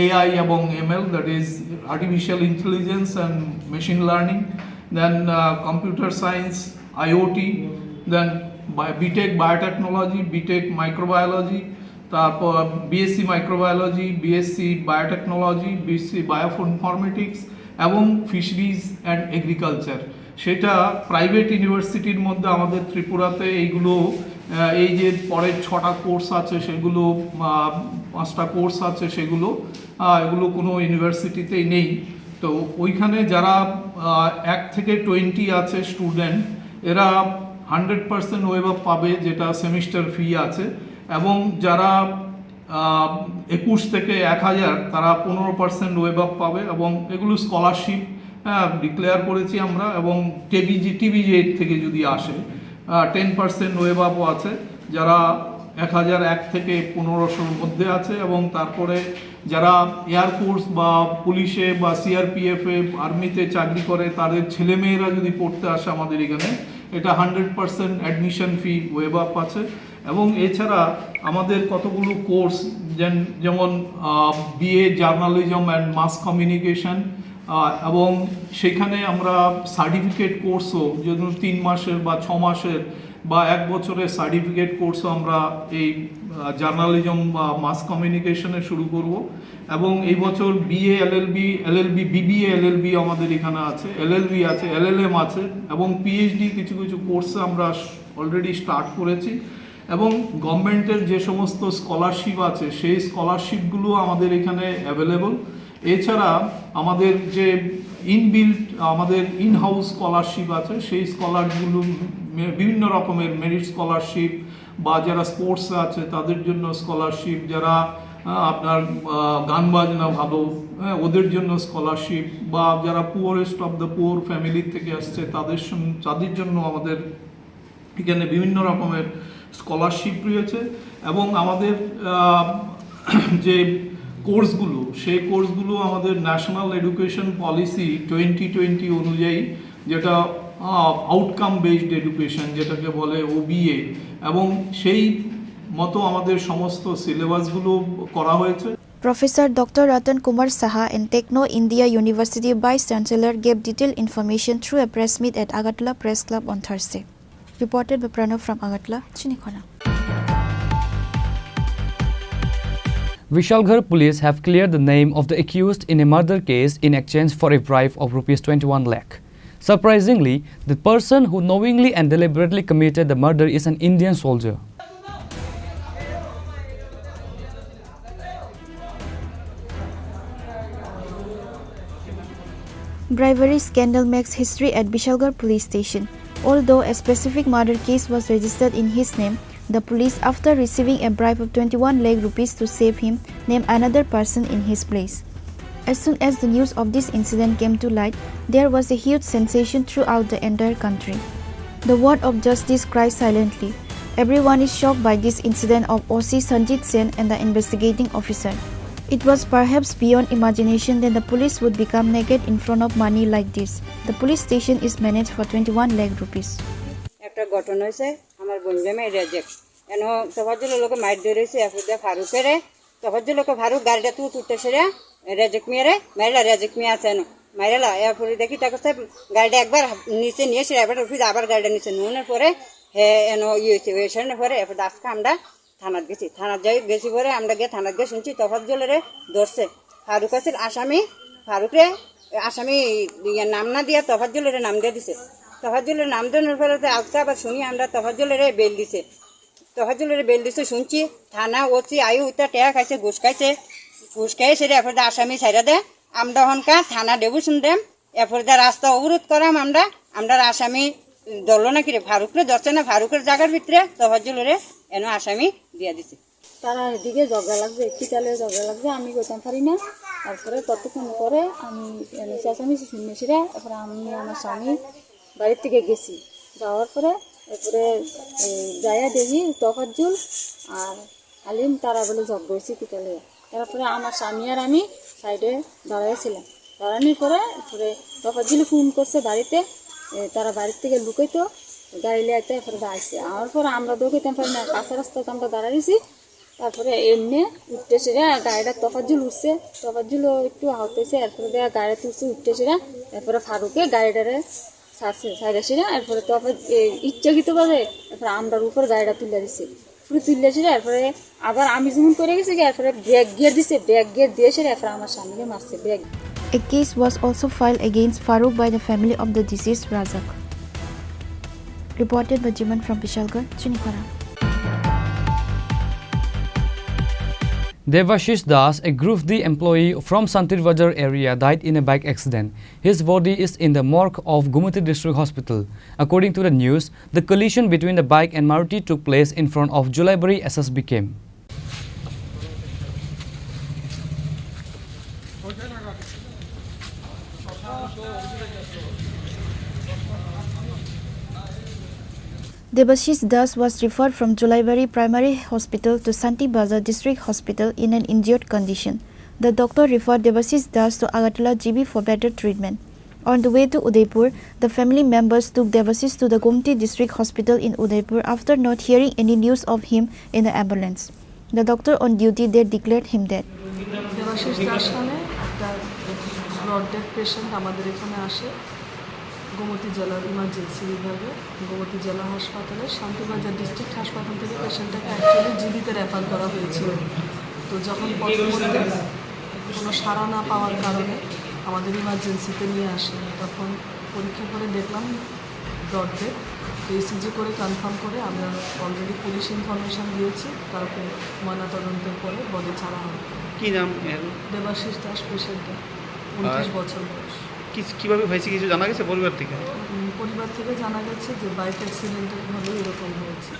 এআই এবং ML, that is artificial intelligence and machine learning, then computer science, IoT, then BTech biotechnology, BTech microbiology, তারপর BSc microbiology, BSc biotechnology, BSc bioinformatics এবং fisheries and agriculture. সেটা private ইউনিভার্সিটির মধ্যে আমাদের ত্রিপুরাতে এইগুলো, আহ, এই যে পরের ছটা কোর্স আছে সেগুলো, আহ, পাঁচটা কোর্স আছে সেগুলো, আহ, এগুলো কোনো ইউনিভার্সিটিতেই নেই। তো ওইখানে যারা আহ, এক থেকে টোয়েন্টি আছে স্টুডেন্ট, এরা হান্ড্রেড পার্সেন্ট ওয়েভ আপ পাবে, যেটা সেমিস্টার ফি আছে। এবং যারা আহ, একুশ থেকে এক হাজার, তারা পনেরো পার্সেন্ট ওয়েভ আপ পাবে। এবং এগুলো স্কলারশিপ, হ্যাঁ, ডিক্লেয়ার করেছি আমরা। এবং টিবিজি টিবিজি থেকে যদি আসে, টেন পার্সেন্ট ওয়েভ আপও আছে, যারা এক হাজার এক থেকে পনেরোশোর মধ্যে আছে। এবং তারপরে যারা এয়ারফোর্স বা পুলিশে বা সিআরপিএফে, আর্মিতে চাকরি করে, তাদের ছেলেমেয়েরা যদি পড়তে আসে আমাদের এখানে, এটা hundred percent admission fee waive up আছে। এবং এছাড়া আমাদের কতগুলো কোর্স, যেমন BA journalism and mass communication, এবং সেখানে আমরা সার্টিফিকেট কোর্সও, যেমন তিন মাসের বা ছ মাসের বা এক বছরের সার্টিফিকেট কোর্সও আমরা এই জার্নালিজম বা মাস কমিউনিকেশনে শুরু করব। এবং এই বছর BA LLB, LLB, BBA LLB আমাদের এখানে আছে, এলএলবি আছে, এলএলএম আছে, এবং পিএইচডি কিছু কিছু কোর্সে আমরা অলরেডি স্টার্ট করেছি। এবং গভর্নমেন্টের যে সমস্ত স্কলারশিপ আছে, সেই স্কলারশিপগুলো আমাদের এখানে অ্যাভেলেবল। এছাড়া আমাদের যে ইনবিল্ট, আমাদের ইন হাউস স্কলারশিপ আছে, সেই স্কলারগুলো মে- বিভিন্ন রকমের মেরিট স্কলারশিপ, বা যারা স্পোর্টস আছে তাদের জন্য স্কলারশিপ, যারা আহ, আপনার আহ, গান বাজনা ভালো, হ্যাঁ, ওদের জন্য স্কলারশিপ, বা যারা poorest of the poor family থেকে আসছে তাদের সম- তাদের জন্য আমাদের এখানে বিভিন্ন রকমের স্কলারশিপ রয়েছে। এবং আমাদের আহ, যে কোর্সগুলো, সেই কোর্সগুলো আমাদের national education policy twenty twenty অনুযায়ী, যেটা আউটকাম বেসড এডুকেশন, যেটাকে বলে ওবিএ, এবং সেই মতো আমাদের সমস্ত সিলেবাসগুলো করা হয়েছে। Professor Doctor Ratan Kumar Saha and Techno India University Vice Chancellor gave detailed information through a press meet at Agartala Press Club on Thursday. Reported by Pranav from Agartala, Chinikhona. Vishalgarh police have cleared the name of the accused in a murder case in exchange for a bribe of rupees twenty-one lakh. Surprisingly, the person who knowingly and deliberately committed the murder is an Indian soldier. Bribery scandal makes history at Vishalgarh police station. Although a specific murder case was registered in his name, the police, after receiving a bribe of twenty-one lakh rupees to save him, named another person in his place. As soon as the news of this incident came to light, there was a huge sensation throughout the entire country. The word of justice cries silently. Everyone is shocked by this incident of O C Sanjit Sen and the investigating officer. It was perhaps beyond imagination that the police would become naked in front of money like this. The police station is managed for twenty-one lakh rupees. একটা ঘটনা হয়েছে, আমার বোন জামাই রেজেক, এন তফাজ্জুলের লোকে মাইর ধরেছে, এরপরে ফারুকেরে, তফাজ্জুল লোকে ফারুক গাড়িটা তুই তুলতে সেরে রেজেক মিয়ারে মাইলা, রেজেক মিয়া আছে এন মাইরালা, এরপরে দেখি তাকে সে গাড়িটা একবার নিচে নিয়ে এসে এবার উঠে আবার গাড়িটা নিচে নুনের পরে হে এন ইয়ে হয়েছে, ওই সেরেন পরে এরপরে আজকে আমরা থানাত গেছি। থানাত যাই, গেছি পরে আমরা গিয়ে থানাত গিয়ে শুনছি তফাজ্জুলেরে ধরছে। ফারুক আছিল আসামি, ফারুকরে আসামি ইয়ে নাম না দিয়ে তফাজ্জুলেরে নাম দিয়ে দিছে। তফাজ্জুলের নাম দেওয়ার পরে তো আজকে আবার শুনি আমরা তফাজ্জুলেরে বেল দিছে। তফাজ্জুলেরে বেল দিছে শুনছি, থানা ওসি আয়ু উতা টেয়া খাইছে, ঘুষ খাইছে, ঘুষ খাইছে রে, এরপরে আসামি ছাইরা দে। আমরা হনকা থানা ডেপুটেশন দেম, এরপরে দা রাস্তা অবরোধ করাম আমরা, আমরা আসামি ধরলো নাকি রে, ফারুকরে ধরছে না, ফারুকের জায়গার ভিতরে তফাজ্জুলরে এনে আসামি দিয়া দিছে। তারা এদিকে ঝগড়া লাগছে, কিতালে ঝগড়া লাগছে, আমি কইতাম পারি না। তারপরে কতক্ষণ পরে আমি এনে চেঁচামেচি শুনেছি রে, এরপরে আমি আমার স্বামী বাড়ির থেকে গেছি, যাওয়ার পরে এরপরে এই যাইয়া দেখি তফাজ্জুল আর আলিম তারা বলে ঝগড়া হয়েছে কিতালে। তারপরে আমার স্বামী আর আমি সাইডে দাঁড়াইছিলাম। দাঁড়ানোর পরে, পরে তফাজ্জুলে ফোন করছে বাড়িতে, এ, তারা বাড়ির থেকে লুকাইতো, গাড়ি লিয়ে আইতে, এরপরে আইছে। আমার পরে আমরা দৌড়াইতাম পারি না, কাঁচা রাস্তাতে আমরা দাঁড়াইছি। তারপরে এমনি উঠতে সেরে গাড়িটা তফাজ্জুল উঠছে, তফাজ্জুল একটু আহত হয়েছে, এরপরে দেয়া গাড়ি তুলছে উঠতে সেরে, এরপরে ফারুকে গাড়িটারে ছাড়ছে, ছাড়া সেরে, এরপরে তফাজ-, এ, ইচ্ছাকৃতভাবে এরপরে আমরার উপর গাড়িটা তুলে দিছে। পুরো তুললে ছিল, এরপরে আবার আমি যেমন করে গেছি, এরপরে ব্রেক গিয়ার দিছে, ব্রেক গিয়ার দিয়ে এসে এরপরে আমার স্বামীকে মারছে, break. A case was also filed against Farooq by the family of the deceased Razak. Reported by Jiman from Bishalgarh, Chinikhara. Devashish Das, a Group D employee from Santir Bazar area, died in a bike accident. His body is in the morgue of Gomati District Hospital. According to the news, the collision between the bike and Maruti took place in front of Julaibari S S B camp. Debashish Das was referred from Julaibari Primary Hospital to Santir Bazar District Hospital in an injured condition. The doctor referred Debashish Das to Agartala G B for better treatment. On the way to Udaipur, the family members took Debashish to the Gomati District Hospital in Udaipur after not hearing any news of him in the ambulance. The doctor on duty there declared him dead. Debashis Das নামে একটা broad dead patient আমাদের এখানে আসে গোমতী জেলার ইমার্জেন্সি বিভাগে, গোমতী জেলা হাসপাতালে, শান্তিবাজার ডিস্ট্রিক্ট হাসপাতাল থেকে পেশেন্টটাকে অ্যাকচুয়ালি জিবিতে রেফার করা হয়েছিল। তো যখন পথে মধ্যে কোনো সাড়া না পাওয়ার কারণে আমাদের ইমার্জেন্সিতে নিয়ে আসে, তখন পরীক্ষা করে দেখলাম ব্রড ডেথ। তো ইসিজি করে কনফার্ম করে আমরা অলরেডি পুলিশ ইনফরমেশন দিয়েছি, তারপরে ময়নাতদন্তের পরে বডি ছাড়া হবে। কি নাম এর? দেবাশিস দাস পেশেন্টটা, উনত্রিশ আর বছর বয়স। কি, কিভাবে হয়েছে কিছু জানা গেছে পরিবার থেকে? উম, পরিবার থেকে জানা গেছে যে বাইক অ্যাক্সিডেন্টের ফলে এরকম হয়েছে।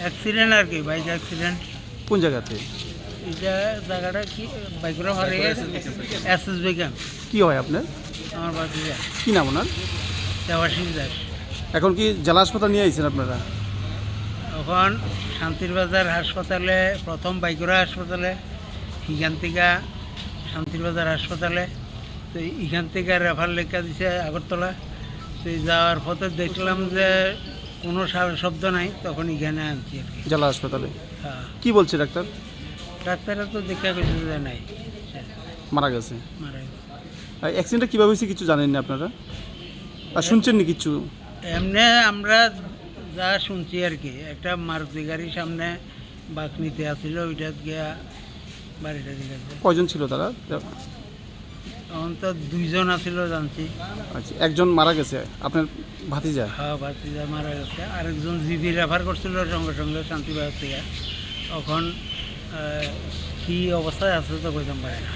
অ্যাক্সিডেন্ট আর কি, বাইক অ্যাক্সিডেন্ট। কোন জায়গাতে? এটা জায়গাটা কি? বাইগুড়া ফাঁড়ি, এসএসবি ক্যাম্প। কি হয় আপনার? আমার ভাতিজা। কি নাম ওনার? দেবাশিস দাস। এখন কি জেলা হাসপাতাল নিয়ে আইছেন আপনারা? এখন শান্তির বাজার হাসপাতালে, প্রথম বাইগুড়া হাসপাতালে, এখান থেকে শান্তির বাজার হাসপাতালে, তো এখান থেকে রেফার লেখা দিছে আগরতলা। তো এই যাওয়ার পথে দেখলাম যে কোনো সারা শব্দ নাই, তখন এখানে আনছি আর কি। জেলা হাসপাতালে? হ্যাঁ। কি বলছে ডাক্তার? ডাক্তাররা তো দেখা করছে যে নাই। মারা গেছে? মারা গেছে। আর অ্যাক্সিডেন্টটা কীভাবে হয়েছে কিছু জানেন না আপনারা? আর শুনছেন না কিছু? এমনি আমরা যা শুনছি আর কি, একটা মারুতি গাড়ির সামনে বাঁক নিতে আসছিল, ওইটা গিয়া বাড়িটা দিয়ে গেছে। কয়জন ছিল তারা? অন্তত দুইজন আছিল জানছি। আচ্ছা, একজন মারা গেছে, আপনার ভাতিজা? হ্যাঁ, ভাতিজা মারা গেছে। আরেকজন জিবি রেফার করছিল সঙ্গে সঙ্গে শান্তিবাজার থেকে। এখন, আহ, কি অবস্থায় আছে তো কইতাম পারি না।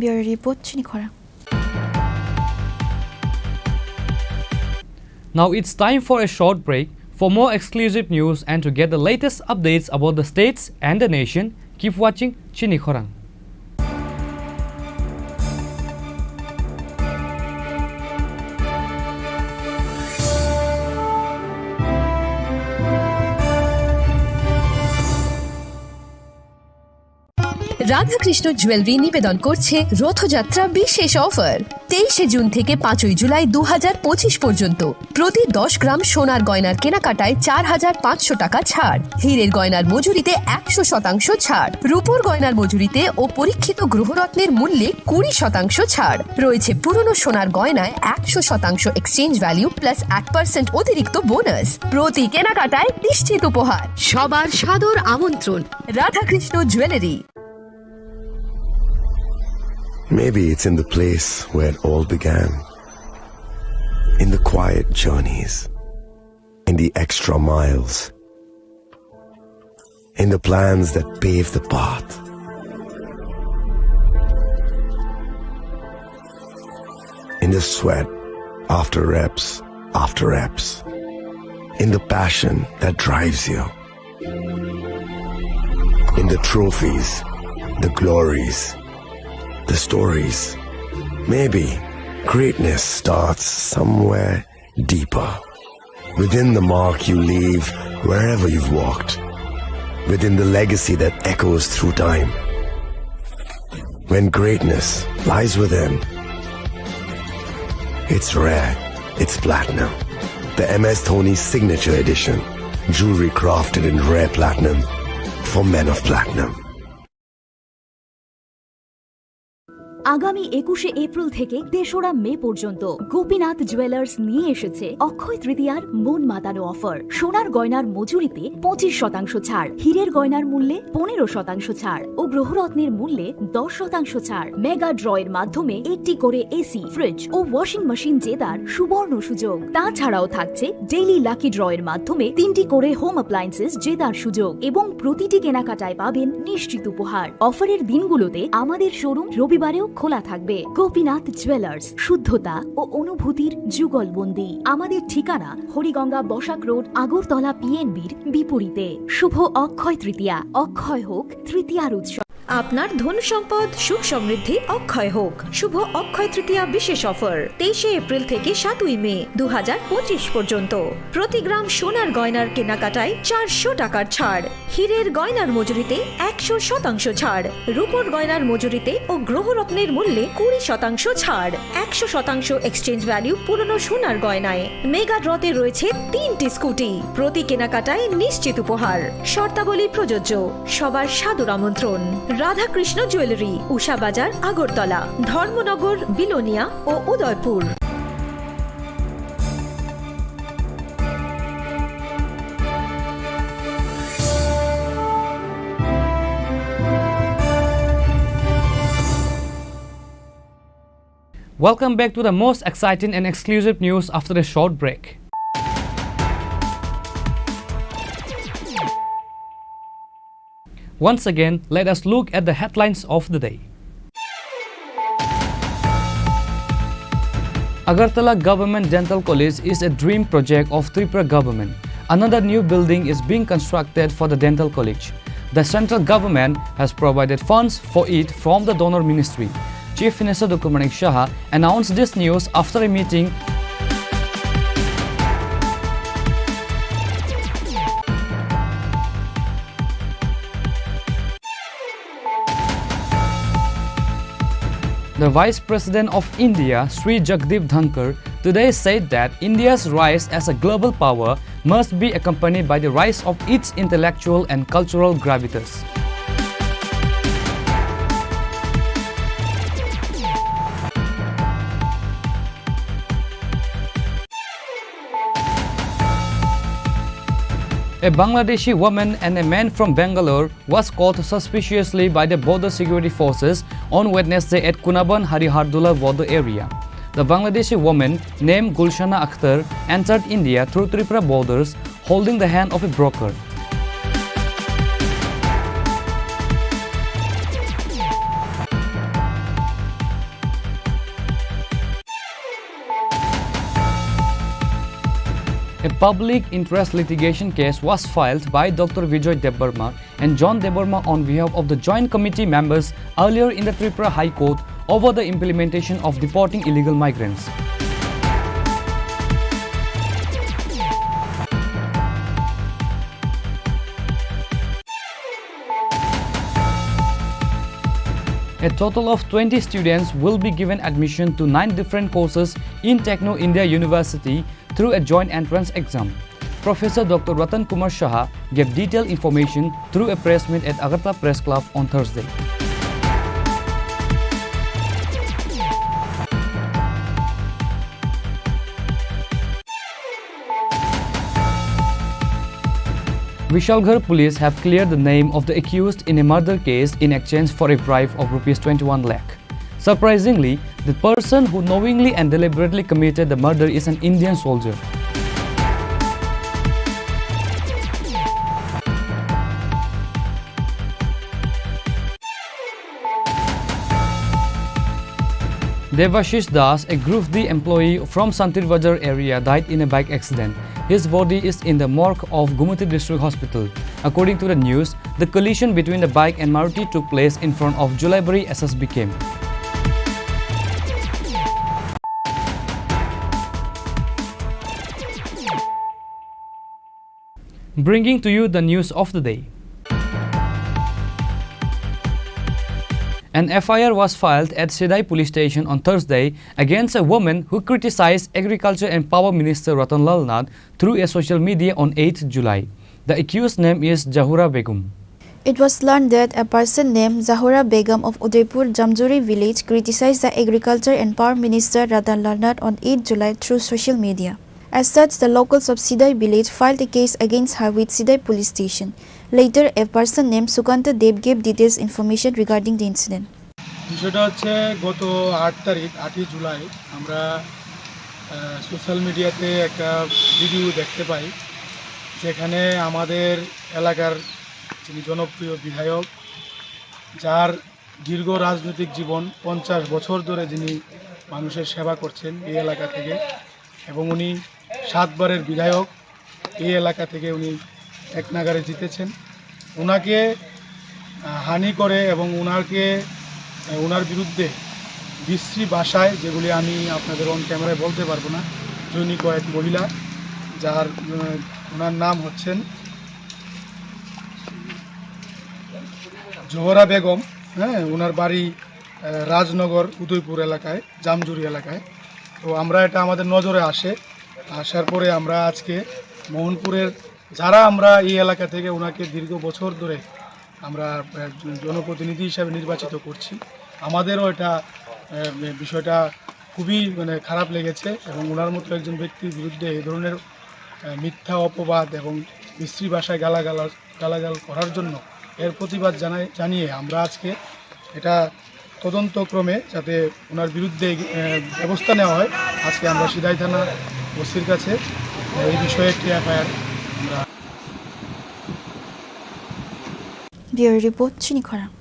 Bureau Report, Chini Khorang. Now it's time for a short break. For more exclusive news and to get the latest updates about the states and the nation, keep watching Chini Khorang. Radhakrishna jewellery নিবেদন করছে রথযাত্রা বিশেষ অফার। তেইশে জুন থেকে পাঁচই জুলাই দু হাজার পঁচিশ পর্যন্ত প্রতি দশ গ্রাম সোনার গয়নার কেনাকাটায় চার হাজার পাঁচশো টাকা ছাড়, হীরের গয়নার মজুরিতে একশো শতাংশ ছাড়, রূপোর গয়নার মজুরিতে ও পরীক্ষিত গ্রহরত্নের মূল্যে কুড়ি শতাংশ ছাড়। রয়েছে পুরনো সোনার গয়নায় একশো শতাংশ এক্সচেঞ্জ ভ্যালু প্লাস এক পার্সেন্ট অতিরিক্ত বোনাস। প্রতি কেনাকাটায় নিশ্চিত উপহার। সবার সাদর আমন্ত্রণ Radhakrishna jewellery. Maybe it's in the place where it all began. In the quiet journeys, in the extra miles, in the plans that pave the path, in the sweat after reps after reps, in the passion that drives you. In the trophies, the glories, the stories. Maybe greatness starts somewhere deeper. Within the mark you leave wherever you've walked. Within the legacy that echoes through time. When greatness lies within, it's rare, it's platinum. The M S Dhoni Signature Edition. Jewelry crafted in rare platinum for men of platinum. আগামী একুশে এপ্রিল থেকে তেসরা মে পর্যন্ত গোপীনাথ জুয়েলার্স নিয়ে এসেছে অক্ষয় তৃতীয়ার মন মাতানো অফার। সোনার গয়নার মজুরিতে পঁচিশ শতাংশ ছাড়, হীরের গয়নার মূল্যে পনেরো শতাংশ ছাড় ও গ্রহরত্নের মূল্যে দশ শতাংশ ছাড়। মেগা ড্রয়ের মাধ্যমে একটি করে এসি, ফ্রিজ ও ওয়াশিং মেশিন জেতার সুবর্ণ সুযোগ। তাছাড়াও থাকছে ডেইলি লাকি ড্রয়ের মাধ্যমে তিনটি করে হোম অ্যাপ্লায়েন্সেস জেতার সুযোগ এবং প্রতিটি কেনাকাটায় পাবেন নিশ্চিত উপহার। অফারের দিনগুলোতে আমাদের শোরুম রবিবারেও খোলা থাকবে। গোপীনাথ জুয়েলার্স, শুদ্ধতা ও অনুভূতির যুগলবন্দি। আমাদের ঠিকানা হরিগঙ্গা বসাক রোড, আগরতলা পিএনবির বিপরীতে। শুভ অক্ষয় তৃতীয়া, অক্ষয় হোক তৃতীয়ার উৎসব। আপনার ধন সম্পদ সুখ সমৃদ্ধি অক্ষয় হোক। শুভ অক্ষয় তৃতীয়া বিশেষ অফার, তেইশে এপ্রিল থেকে সাতই মে দু হাজার পঁচিশ পর্যন্ত। প্রতি গ্রাম সোনার গয়নার কেনাকাটায় চারশো টাকার ছাড়, হীরের গয়নার মজুরিতে একশো শতাংশ ছাড়, রূপোর গয়নার মজুরিতে ও গ্রহরত্নের মূল্যে কুড়ি শতাংশ ছাড়, একশো শতাংশ এক্সচেঞ্জ ভ্যালু পুরনো সোনার গয়নায়। মেগা ড্রতে রয়েছে তিনটি স্কুটি, প্রতি কেনাকাটায় নিশ্চিত উপহার। শর্তাবলী প্রযোজ্য। সবার সাদর আমন্ত্রণ। রাধাকৃষ্ণ জুয়েলারি, উষা বাজার, আগরতলা, ধর্মনগর, বিলোনিয়া ও Udaipur. Welcome back to the most exciting and exclusive news after a short break. Once again, let us look at the headlines of the day. Agartala Government Dental College is a dream project of Tripura government. Another new building is being constructed for the dental college. The central government has provided funds for it from the donor ministry. Chief Minister Doctor Manik Saha announced this news after a meeting. The Vice President of India, Shri Jagdeep Dhankhar, today said that India's rise as a global power must be accompanied by the rise of its intellectual and cultural gravitas. A Bangladeshi woman and a man from Bangalore was caught suspiciously by the border security forces on Wednesday at Kunaban Harihardula border area. The Bangladeshi woman named Gulshana Akhtar entered India through Tripura borders holding the hand of a broker. A public interest litigation case was filed by Doctor Vijay Debbarma and John Debbarma on behalf of the Joint Committee members earlier in the Tripura High Court over the implementation of deporting illegal migrants. A total of twenty students will be given admission to nine different courses in Techno India University through a joint entrance exam. Professor Doctor Ratan Kumar Saha gave detailed information through a press meet at Agartala Press Club on Thursday. Vishalgarh police have cleared the name of the accused in a murder case in exchange for a bribe of rupees twenty-one lakh. Surprisingly, the person who knowingly and deliberately committed the murder is an Indian soldier. Devashish Das, a Group D employee from Santir Bazar area, died in a bike accident. His body is in the morgue of Gumati District Hospital. According to the news, the collision between the bike and Maruti took place in front of Julaibari S S B camp. Bringing to you the news of the day. An F I R was filed at Sidai Police Station on Thursday against a woman who criticized Agriculture and Power Minister Ratan Lal Nath through a social media on eighth July. The accused name is Zahura Begum. It was learned that a person named Zahura Begum of Udaipur Jamjuri village criticized the Agriculture and Power Minister Ratan Lal Nath on eighth July through social media. As such, the locals of Sidai village filed a case against her with Sidai police station. Later, a person named Sukanta Deb gave details information regarding the incident. বিষয়টা হচ্ছে, গত আট তারিখ, আটই জুলাই, আমরা, আহ, সোশ্যাল মিডিয়াতে একটা ভিডিও দেখতে পাই, যেখানে আমাদের এলাকার যিনি জনপ্রিয় বিধায়ক, যার দীর্ঘ রাজনৈতিক জীবন, পঞ্চাশ বছর ধরে যিনি মানুষের সেবা করছেন এই এলাকা থেকে, এবং উনি সাতবারের বিধায়ক, এই এলাকা থেকে উনি এক নাগাড়ে জিতেছেন। ওনাকে, আহ, হানি করে এবং ওনাকে, আহ, ওনার বিরুদ্ধে বিশ্রী ভাষায়, যেগুলি আমি আপনাদের অন ক্যামেরায় বলতে পারবো না, জৈনিক কয়েক মহিলা, যার, আহ, ওনার নাম হচ্ছেন জোহরা বেগম, হ্যাঁ, ওনার বাড়ি, আহ, রাজনগর উদয়পুর এলাকায়, জামজুরি এলাকায়। তো আমরা, এটা আমাদের নজরে আসে, আসার পরে আমরা আজকে মোহনপুরের, যারা আমরা এই এলাকা থেকে ওনাকে দীর্ঘ বছর ধরে আমরা, আহ, জনপ্রতিনিধি হিসাবে নির্বাচিত করছি, আমাদেরও এটা, আহ, বিষয়টা খুবই, মানে, খারাপ লেগেছে এবং ওনার মতো একজন ব্যক্তির বিরুদ্ধে এই ধরনের, আহ, মিথ্যা অপবাদ এবং বিশ্রী ভাষায় গালাগালাজ গালাগাল করার জন্য, এর প্রতিবাদ জানাই, জানিয়ে আমরা আজকে এটা তদন্তক্রমে যাতে ওনার বিরুদ্ধে, আহ, ব্যবস্থা নেওয়া হয়, আজকে আমরা সিদাই থানা ওসির কাছে, আহ, এই বিষয়ে একটি এফআইআর আমরা Bureau Report, Chini Khorang.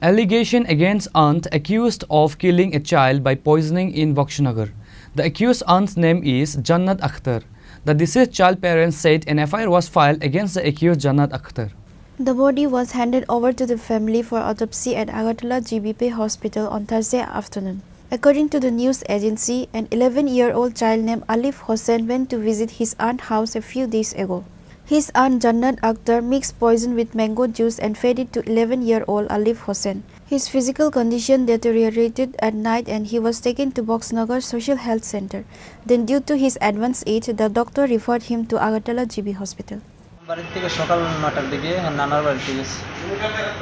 Allegation against aunt accused of killing a child by poisoning in Bakshinagar. The accused aunt's name is Jannat Akhtar. The deceased child parents said an F I R was filed against the accused Jannat Akhtar. The body was handed over to the family for autopsy at Agartala G B P hospital on Thursday afternoon. According to the news agency, an eleven-year-old child named Alif Hossain went to visit his aunt house a few days ago. His aunt Jannat Akhtar mixed poison with mango juice and fed it to eleven-year-old Alif Hossain. His physical condition deteriorated at night and he was taken to Boxnagar Social Health Center. Then, due to his advanced age, the doctor referred him to Agartala G B hospital. বাড়ির থেকে সকাল নয়টার দিকে হ্যাঁ নানার বাড়িতে গেছে,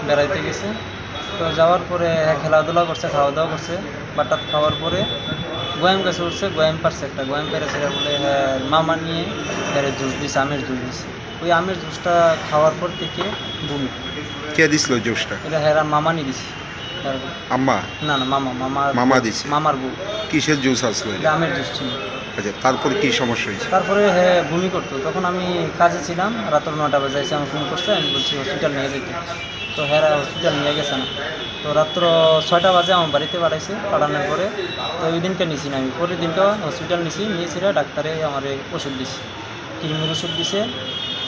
বেড়াইতে গেছে। তো যাওয়ার পরে হ্যাঁ খেলাধুলা করছে, খাওয়া দাওয়া করছে। বাটাত খাওয়ার পরে গোয়াম গাছে উঠছে, গোয়াম পারছে একটা, গোয়াম পেরে সেটা বলে হ্যাঁ মামা নিয়ে এর জুস দিছে, আমের জুস দিছে। ওই আমের জুসটা খাওয়ার পর থেকে বমি। কে দিছিল জুসটা? এটা হেরা মামা নিয়ে দিছে। তার আম্মা? না, না, মামা, মামার মামা বউ, দিছে? মামার বউ। কিসের জুস আসলো এটা? এটা আমের জুস ছিল। আচ্ছা, তারপরে কি সমস্যা হয়েছে? তারপরে হ্যাঁ বমি করতো, তখন আমি কাজে ছিলাম, রাত্র নয়টা বাজে এসে আমার ফোন করছে, আমি বলছি হসপিটাল নিয়ে যেতে। তো হেরা হসপিটাল নিয়ে গেছে না। তো রাত্র ছয়টা বাজে আমার বাড়িতে পাঠাইছে, পাঠানোর পরে তো ওই দিনকে নিছি না আমি, পরের দিনকে হসপিটাল নিছি, নিয়েছিরা ডাক্তারে আমার ওষুধ দিছে, কিডনির ওষুধ দিছে,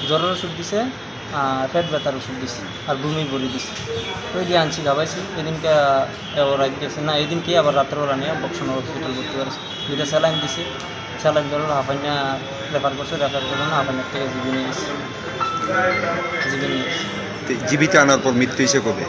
জ্বরের ওষুধ দিছে, আহ, পেট ব্যথার ওষুধ দিছে আর বমি বড়ি দিছে। ওই দিয়ে আনছি খাবাইছি, এদিনকে আহ, ও রাত গেছে না, এদিনকে আবার রাত্রে ওরা নিয়ে বক্সনগর হসপিটাল ভর্তি করেছে। দুইটা স্যালাইন দিছে, স্যালাইন ধরো হাফাইনা রেফার করছে, রেফার করলো না, হাফাইনার থেকে জিবি নিয়ে গেছে। জিবি নিয়ে গেছে। তো জিবিতে আনার পর মৃত্যু হয়েছে কবে?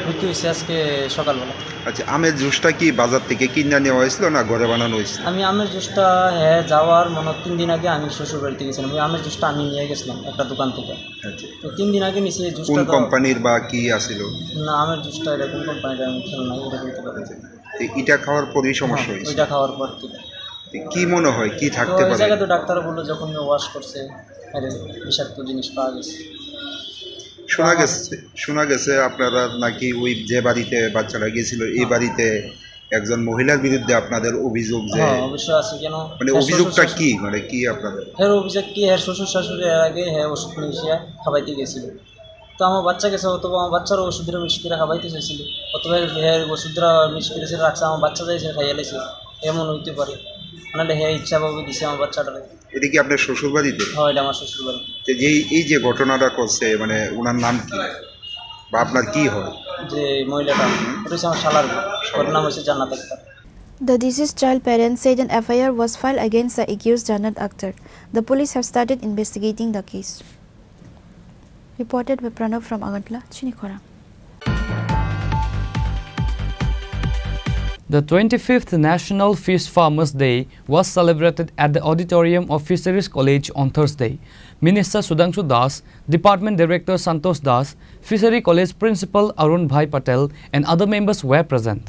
মৃত্যু হয়েছে আজকে সকালবেলা। আচ্ছা, আমের জুসটা কি বাজার থেকে কিনে নেওয়া হয়েছিল না ঘরে বানানো হয়েছিল? আমি আমের জুসটা, হ্যাঁ, যাওয়ার মনে হয় তিন দিন আগে আমি শ্বশুর বাড়িতে গেছিলাম, ওই আমের জুসটা আমি নিয়ে গেছিলাম একটা দোকান থেকে। আচ্ছা। তো তিন দিন আগে নিছি এই জুসটা কোন তো কোম্পানির বা কি আছিল? না, আমের জুসটা এটা কোন কোম্পানির আমি খেয়াল নাই, এটা বলতে পারি না। আচ্ছা। তো এটা খাওয়ার পরেই সমস্যা হ্যাঁ, হয়েছে? ওইটা খাওয়ার পর থেকে। তো কি মনে হয়, কি তো থাকতে ওই পারে? জায়গায় তো ডাক্তার বললো যখন ওয়াশ করছে, আরে বিষাক্ত জিনিস পাওয়া গেছে। শোনা তো আমার গেছে, শোনা গেছে আপনারা নাকি ওই যে বাড়িতে বাচ্চাটা গেছিল, এই হ্যাঁ। বাড়িতে একজন মহিলার বিরুদ্ধে আপনাদের অভিযোগ যে হ্যাঁ, অবশ্যই আছে। কেন? মানে, হ্যাঁ, অভিযোগটা শ্বশুর কি? শাশুড়ি। মানে, কি আপনাদের? হ্যাঁ, অভিযোগ কি? হ্যাঁ, শ্বশুর শাশুড়ি এর আগে হ্যাঁ ওষুধ নিয়ে এসে খাবাইতে গেছিল। তো আমার বাচ্চা গেছে, অথবা আমার বাচ্চারও ওষুধের মিক্স করে খাবাইতে চাইছিল, অথবা হ্যাঁ ওষুধটা মিক্স করে সেটা রাখছে, আমার বাচ্চা যাইছে খাইয়া লাইছে, এমন হইতে পারে। নাহলে হ্যাঁ ইচ্ছাভাবে দিছে আমার বাচ্চাটারে। এটা কি আপনার শ্বশুর বাড়িতে? হ্যাঁ, এটা আমার শ্বশুর বাড়ি। তো যেই, এই যে ঘটনাটা করছে, মানে, ওনার নাম কি? বা আপনার কি হয়? যে মহিলাটা, ওটা হচ্ছে আমার শালার বউ। ওর নাম হচ্ছে জান্নাত Akter. The deceased child parents said an F I R was filed against the accused Jannat Akhtar. The police have started investigating the case. Reported by Pranav from Agartala, Chinikhora. The twenty-fifth National Fish Farmers Day was celebrated at the auditorium of Fisheries College on Thursday. Minister Sudhanshu Das, Department Director Santosh Das, Fishery College Principal Arun Bhai Patel, and other members were present.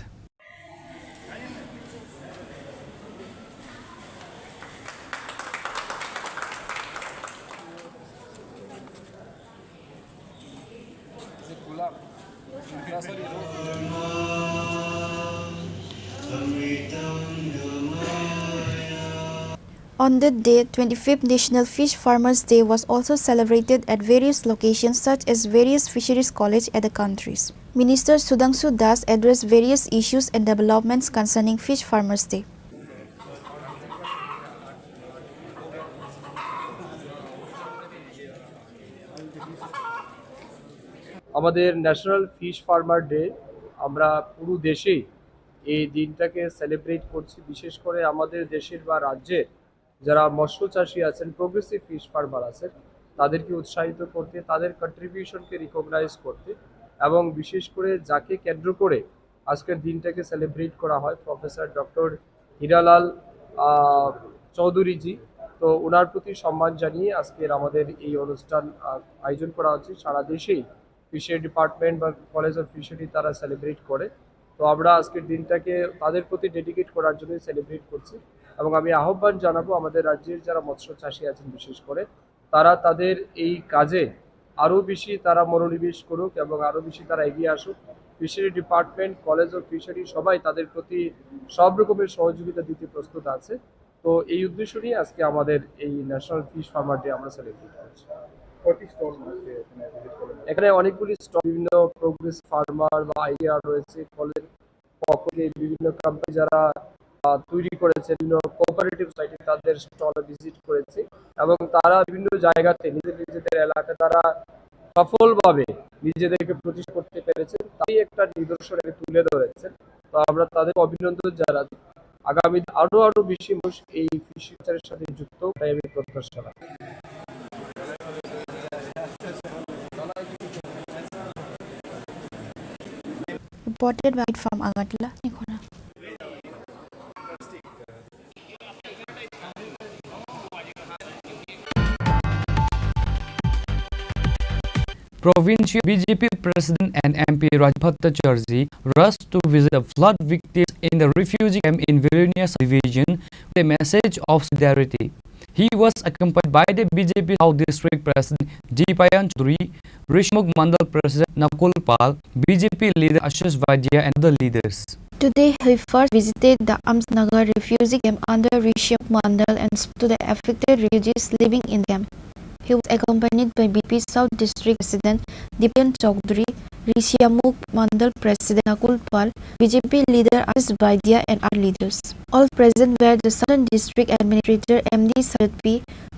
On that day, twenty-fifth National Fish Farmers Day was also celebrated at various locations such as various fisheries college at the countries. Minister Sudhanshu Das addressed various issues and developments concerning Fish Farmers Day. আমাদের national fish farmer day, আমরা পুরো দেশেই এই দিনটাকে সেলিব্রেট করছি। বিশেষ করে আমাদের দেশের বা রাজ্যের যারা মৎস্য চাষী আছেন, প্রোগ্রেসিভ ফিশ ফার্মার আছেন, তাদেরকে উৎসাহিত করতে, তাদের কন্ট্রিবিউশনকে রিকগনাইজ করতে এবং বিশেষ করে যাকে কেন্দ্র করে আজকের দিনটাকে সেলিব্রেট করা হয়, প্রফেসর ডক্টর হীরালাল, আহ, চৌধুরীজি। তো ওনার প্রতি সম্মান জানিয়ে আজকের আমাদের এই অনুষ্ঠান, আহ, আয়োজন করা হচ্ছে। সারা দেশেই ফিশারি ডিপার্টমেন্ট বা কলেজ অফ ফিশারি তারা সেলিব্রেট করে। তো আমরা আজকের দিনটাকে তাদের প্রতি ডেডিকেট করার জন্যই সেলিব্রেট করছি। এবং আমি আহ্বান জানাবো আমাদের রাজ্যের যারা মৎস্য চাষী আছেন বিশেষ করে, তারা তাদের এই কাজে আরও বেশি তারা মনোনিবেশ করুক এবং আরও বেশি তারা এগিয়ে আসুক। Fishery department, college of fishery সবাই তাদের প্রতি সব রকমের সহযোগিতা দিতে প্রস্তুত আছে। তো এই উদ্দেশ্য নিয়ে আজকে আমাদের এই ন্যাশনাল ফিশ ফার্মার ডে আমরা সেলিব্রেট করছি। কয়টি স্টল আছে এখানে ভিজিট করলেন? এখানে অনেকগুলি স্টল, বিভিন্ন প্রোগ্রেস ফার্মার বা আইডিয়া রয়েছে, কলেজের পক্ষ থেকে বিভিন্ন কোম্পানি যারা, আহ, তৈরি করেছে, বিভিন্ন কোঅপারেটিভ সোসাইটি, তাদের স্টলে ভিজিট করেছি এবং তারা বিভিন্ন জায়গাতে নিজেদের, নিজেদের এলাকা তারা সফলভাবে নিজেদেরকে প্রতিষ্ঠা করতে পেরেছেন, তাই একটা নিদর্শন এখানে তুলে ধরেছেন। তো আমরা তাদের অভিনন্দন জানাচ্ছি। আগামী আরো আরো বেশি মানুষ এই ফিশ কালচারের সাথে যুক্ত, তাই আমি প্রত্যাশা রাখি। Reported by from Agartala, Nikhona. Provincial B J P President and M P Rajbhat Chatterjee rushed to visit the flood victims in the refugee camp in Vilonia subdivision with a message of solidarity. He was accompanied by the B J P South District President Dipayan Chaudhary, Rishimukh Mandal President Nakul Pal, B J P leader Ashish Vaidya and other leaders. Today, he first visited the Amsnagar refugee camp under Rishimukh Mandal and spoke to the affected refugees living in the camp. He was accompanied by B J P South District President Dipen Chaudhary, Rishimukh Mandal President Nakul Pal, B J P leader Ashish Vaidya and other leaders. All present were the Southern District Administrator M D Sarat P,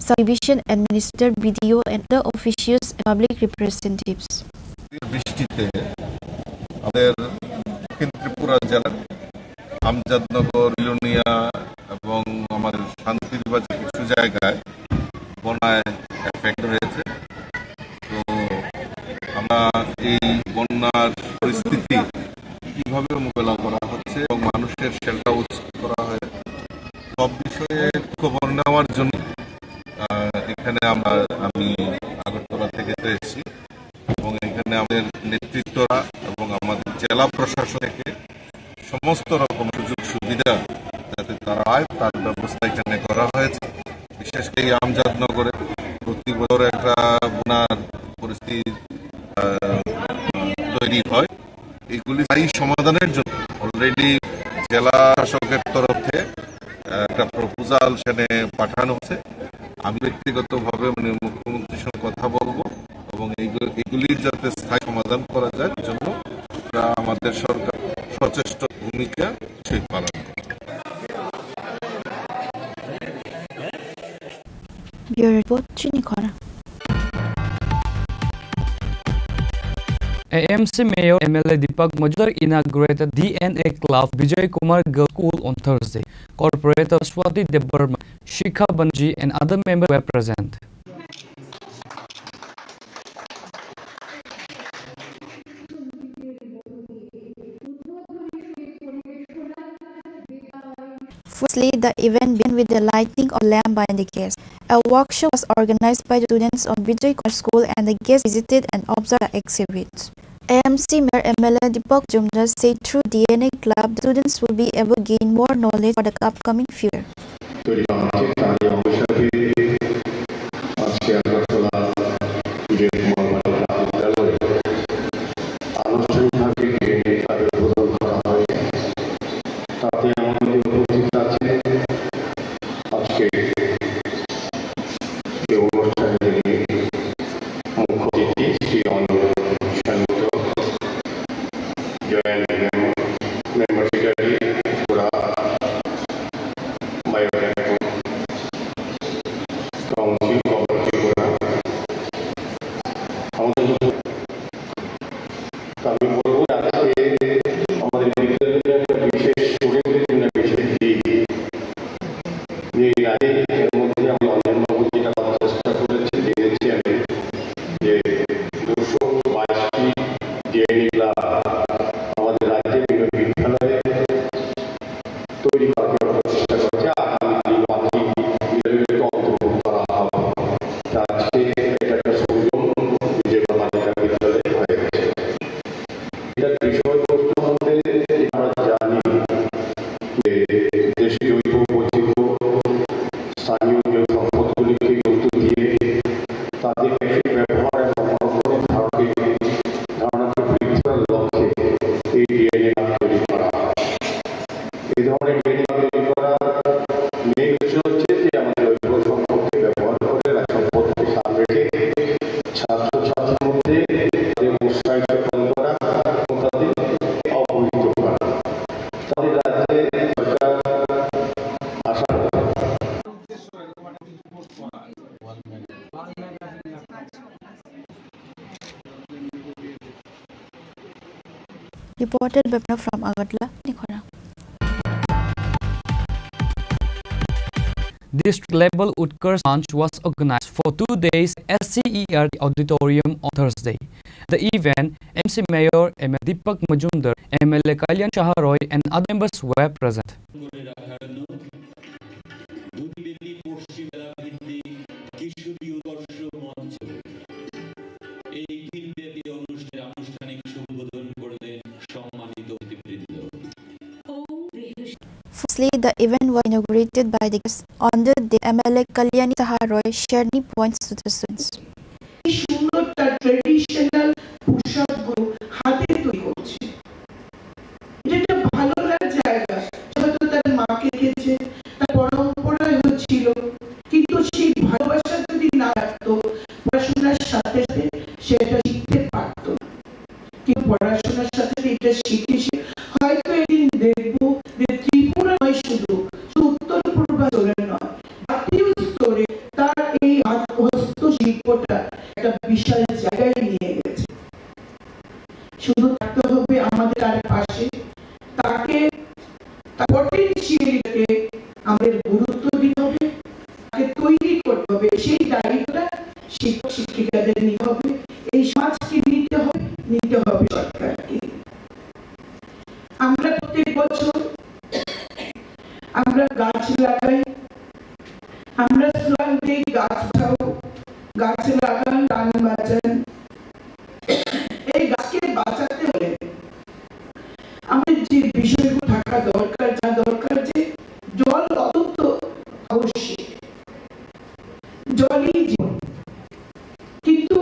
Subdivision Administrator, B D O and other officials and public representatives. বৃষ্টিতে আমাদের দক্ষিণ ত্রিপুরা জেলার আমজাদনগর, বিলোনিয়া এবং আমাদের শান্তির বাজার কিছু জায়গায় বন্যায় এফেক্ট হয়েছে। তো আমরা এই বন্যার পরিস্থিতি কিভাবে মোকাবেলা করা হচ্ছে এবং মানুষের শেল্টার হাউস করা হয়, সব বিষয়ে খবর নেওয়ার জন্য, আহ, এখানে আমরা, আমি আগরতলা থেকে তো এসেছি এবং এখানে আমাদের নেতৃত্বরা এবং আমাদের জেলা প্রশাসন থেকে সমস্ত রকম সুযোগ সুবিধা যাতে তারা পায়, তার ব্যবস্থা এখানে করা হয়েছে। বিশেষ করে এই আমজাদনগরে প্রতি বছর একটা বন্যার পরিস্থিতি, আহ, তৈরি হয়। এগুলি স্থায়ী সমাধানের জন্য অলরেডি জেলা শাসকের তরফে, আহ, একটা প্রপোজাল সেখানে পাঠানো হয়েছে। আমি ব্যক্তিগতভাবে মানে মুখ্যমন্ত্রীর সঙ্গে কথা বলবো এবং এইগুলো, এগুলির যাতে স্থায়ী সমাধান করা যায়, এর জন্য আমরা, আমাদের সরকার সচেষ্ট ভূমিকা সেই পালন করে। Bureau Report, Chini Khora. A M C Mayor M L A Deepak Majumdar inaugurated D N A Club Bijoy Kumar Girls School on Thursday. Corporator Swati Debbarma, Shikha Banerjee and other members were present. Firstly, the event began with the lighting of lamp by the guests. A workshop was organized by the students of Bijoy Kumar School and the guests visited and observed the exhibits. A M C Mayor M L A Deepak Majumdar said through D N A Club, the students will be able to gain more knowledge for the upcoming future. তৈরি করা হচ্ছে, তারই অংশ হিসেবে আজকে আগরতলা বিজয় কুমার বালিকা বিদ্যালয়ে আনুষ্ঠানিকভাবে ডিএনএ ক্লাবের উদ্বোধন করা হয়। তাতে আমাদের উপস্থিত আছেন আজকে যে অনুষ্ঠানে যিনি মুখ্য অতিথি Shri Anil Sengupta, joint member secretary Tripura, biotech council of Tripura, আমাদের তো আমি বলবো আজকে আমাদের বিদ্যালয়ের একটা বিশেষ, স্টুডেন্টদের জন্য বিশেষ দিন। যে আগে এর মধ্যে আমরা অনিলবাবু যেটা বলার চেষ্টা করেছি, জেনেছি আমি যে দুশো বাইশটি ডিএনএ ক্লাব আমাদের রাজ্যের বিভিন্ন বিদ্যালয়ে তৈরি করার প্রচেষ্টা করছে। আগামী দিনে বাকি বিদ্যালয়গুলোকে অন্তর্ভুক্ত করা হবে। তা আজকে এটা একটা সুযোগ বিজয় বালিকা বিদ্যালয়ে হয়ে গেছে। এটার বিষয়বস্তু মধ্যে আমরা জানি যে দেশীয় জৈব বৈচিত্র্য, স্থানীয় যে সম্পদগুলিকে গুরুত্ব দিয়ে তাদের ব্যবহার এবং মনোভাবের ধারণকে, ধারণাকে বৃদ্ধি করার লক্ষ্যে এই ডিএনএ তৈরি করা হয়। এই ধরনের ডিএনএ তৈরি করার মেইন উদ্দেশ্য হচ্ছে যে আমাদের জৈব সম্পদকে ব্যবহার করে, তার সম্পদকে সামনে রেখে Reported by Pranav from Agartala, Nikhora. District level Utkarsh Manch was organized for two days at C E R T auditorium on Thursday. The event, M C Mayor M L A Deepak Majumdar, M L A Kalyan Saha Roy and other members were present. দুর্গেন্দ্রী পশ্চিম জেলা ভিত্তিক কিশোরী উৎকর্ষ মঞ্চ এই দিনব্যাপী অনুষ্ঠানের আনুষ্ঠানিক শুভ উদ্বোধন করলেন সম্মানিত অতিথিবৃন্দ। Firstly, the event was inaugurated by the guests. On the day, M L A Kalyani Saha Roy shared key points to the students. এই সুন্দর তার ট্রেডিশনাল পোশাকগুলো হাতে তৈরি করছে। এটা একটা ভালো লাগার জায়গা, হয়তো তার মাকে দেখেছে, তার পরম্পরায় হয়েছিল, কিন্তু সেই ভালোবাসা যদি না থাকতো, পড়াশোনার সাথে সাথে সেটা শিখতে পারতো না। কিন্তু পড়াশোনার সাথে সাথে এটা শিখে সে হয়তো একদিন দেখবো যে ত্রিপুরা নয় শুধু, শুধু উত্তর পূর্বাঞ্চলে নয়, জাতীয় স্তরে তার এই হাত হস্ত শিল্পটা একটা বিশাল জায়গায় নিয়ে গেছে। শুধু থাকতে হবে আমাদের তার পাশে, তাকে, তার পটেনশিয়ালিটিকে আমাদের গুরুত্ব দিতে হবে, তাকে তৈরি করতে হবে। সেই দায়িত্বটা শিক্ষক শিক্ষিকাদের নিতে হবে, এই সমাজকে নিতে হবে, নিতে হবে সরকারকে। আমরা প্রত্যেক বছর আমরা গাছ লাগাই, আমরা স্লোগান দিই, "গাছ বাঁচাও, গাছ লাগান, প্রাণ বাঁচান।" এই গাছকে বাঁচাতে হলে আমাদের যে বিষয়গুলো থাকা দরকার, যা দরকার, যে জল অত্যন্ত আবশ্যক, জলই জীবন। কিন্তু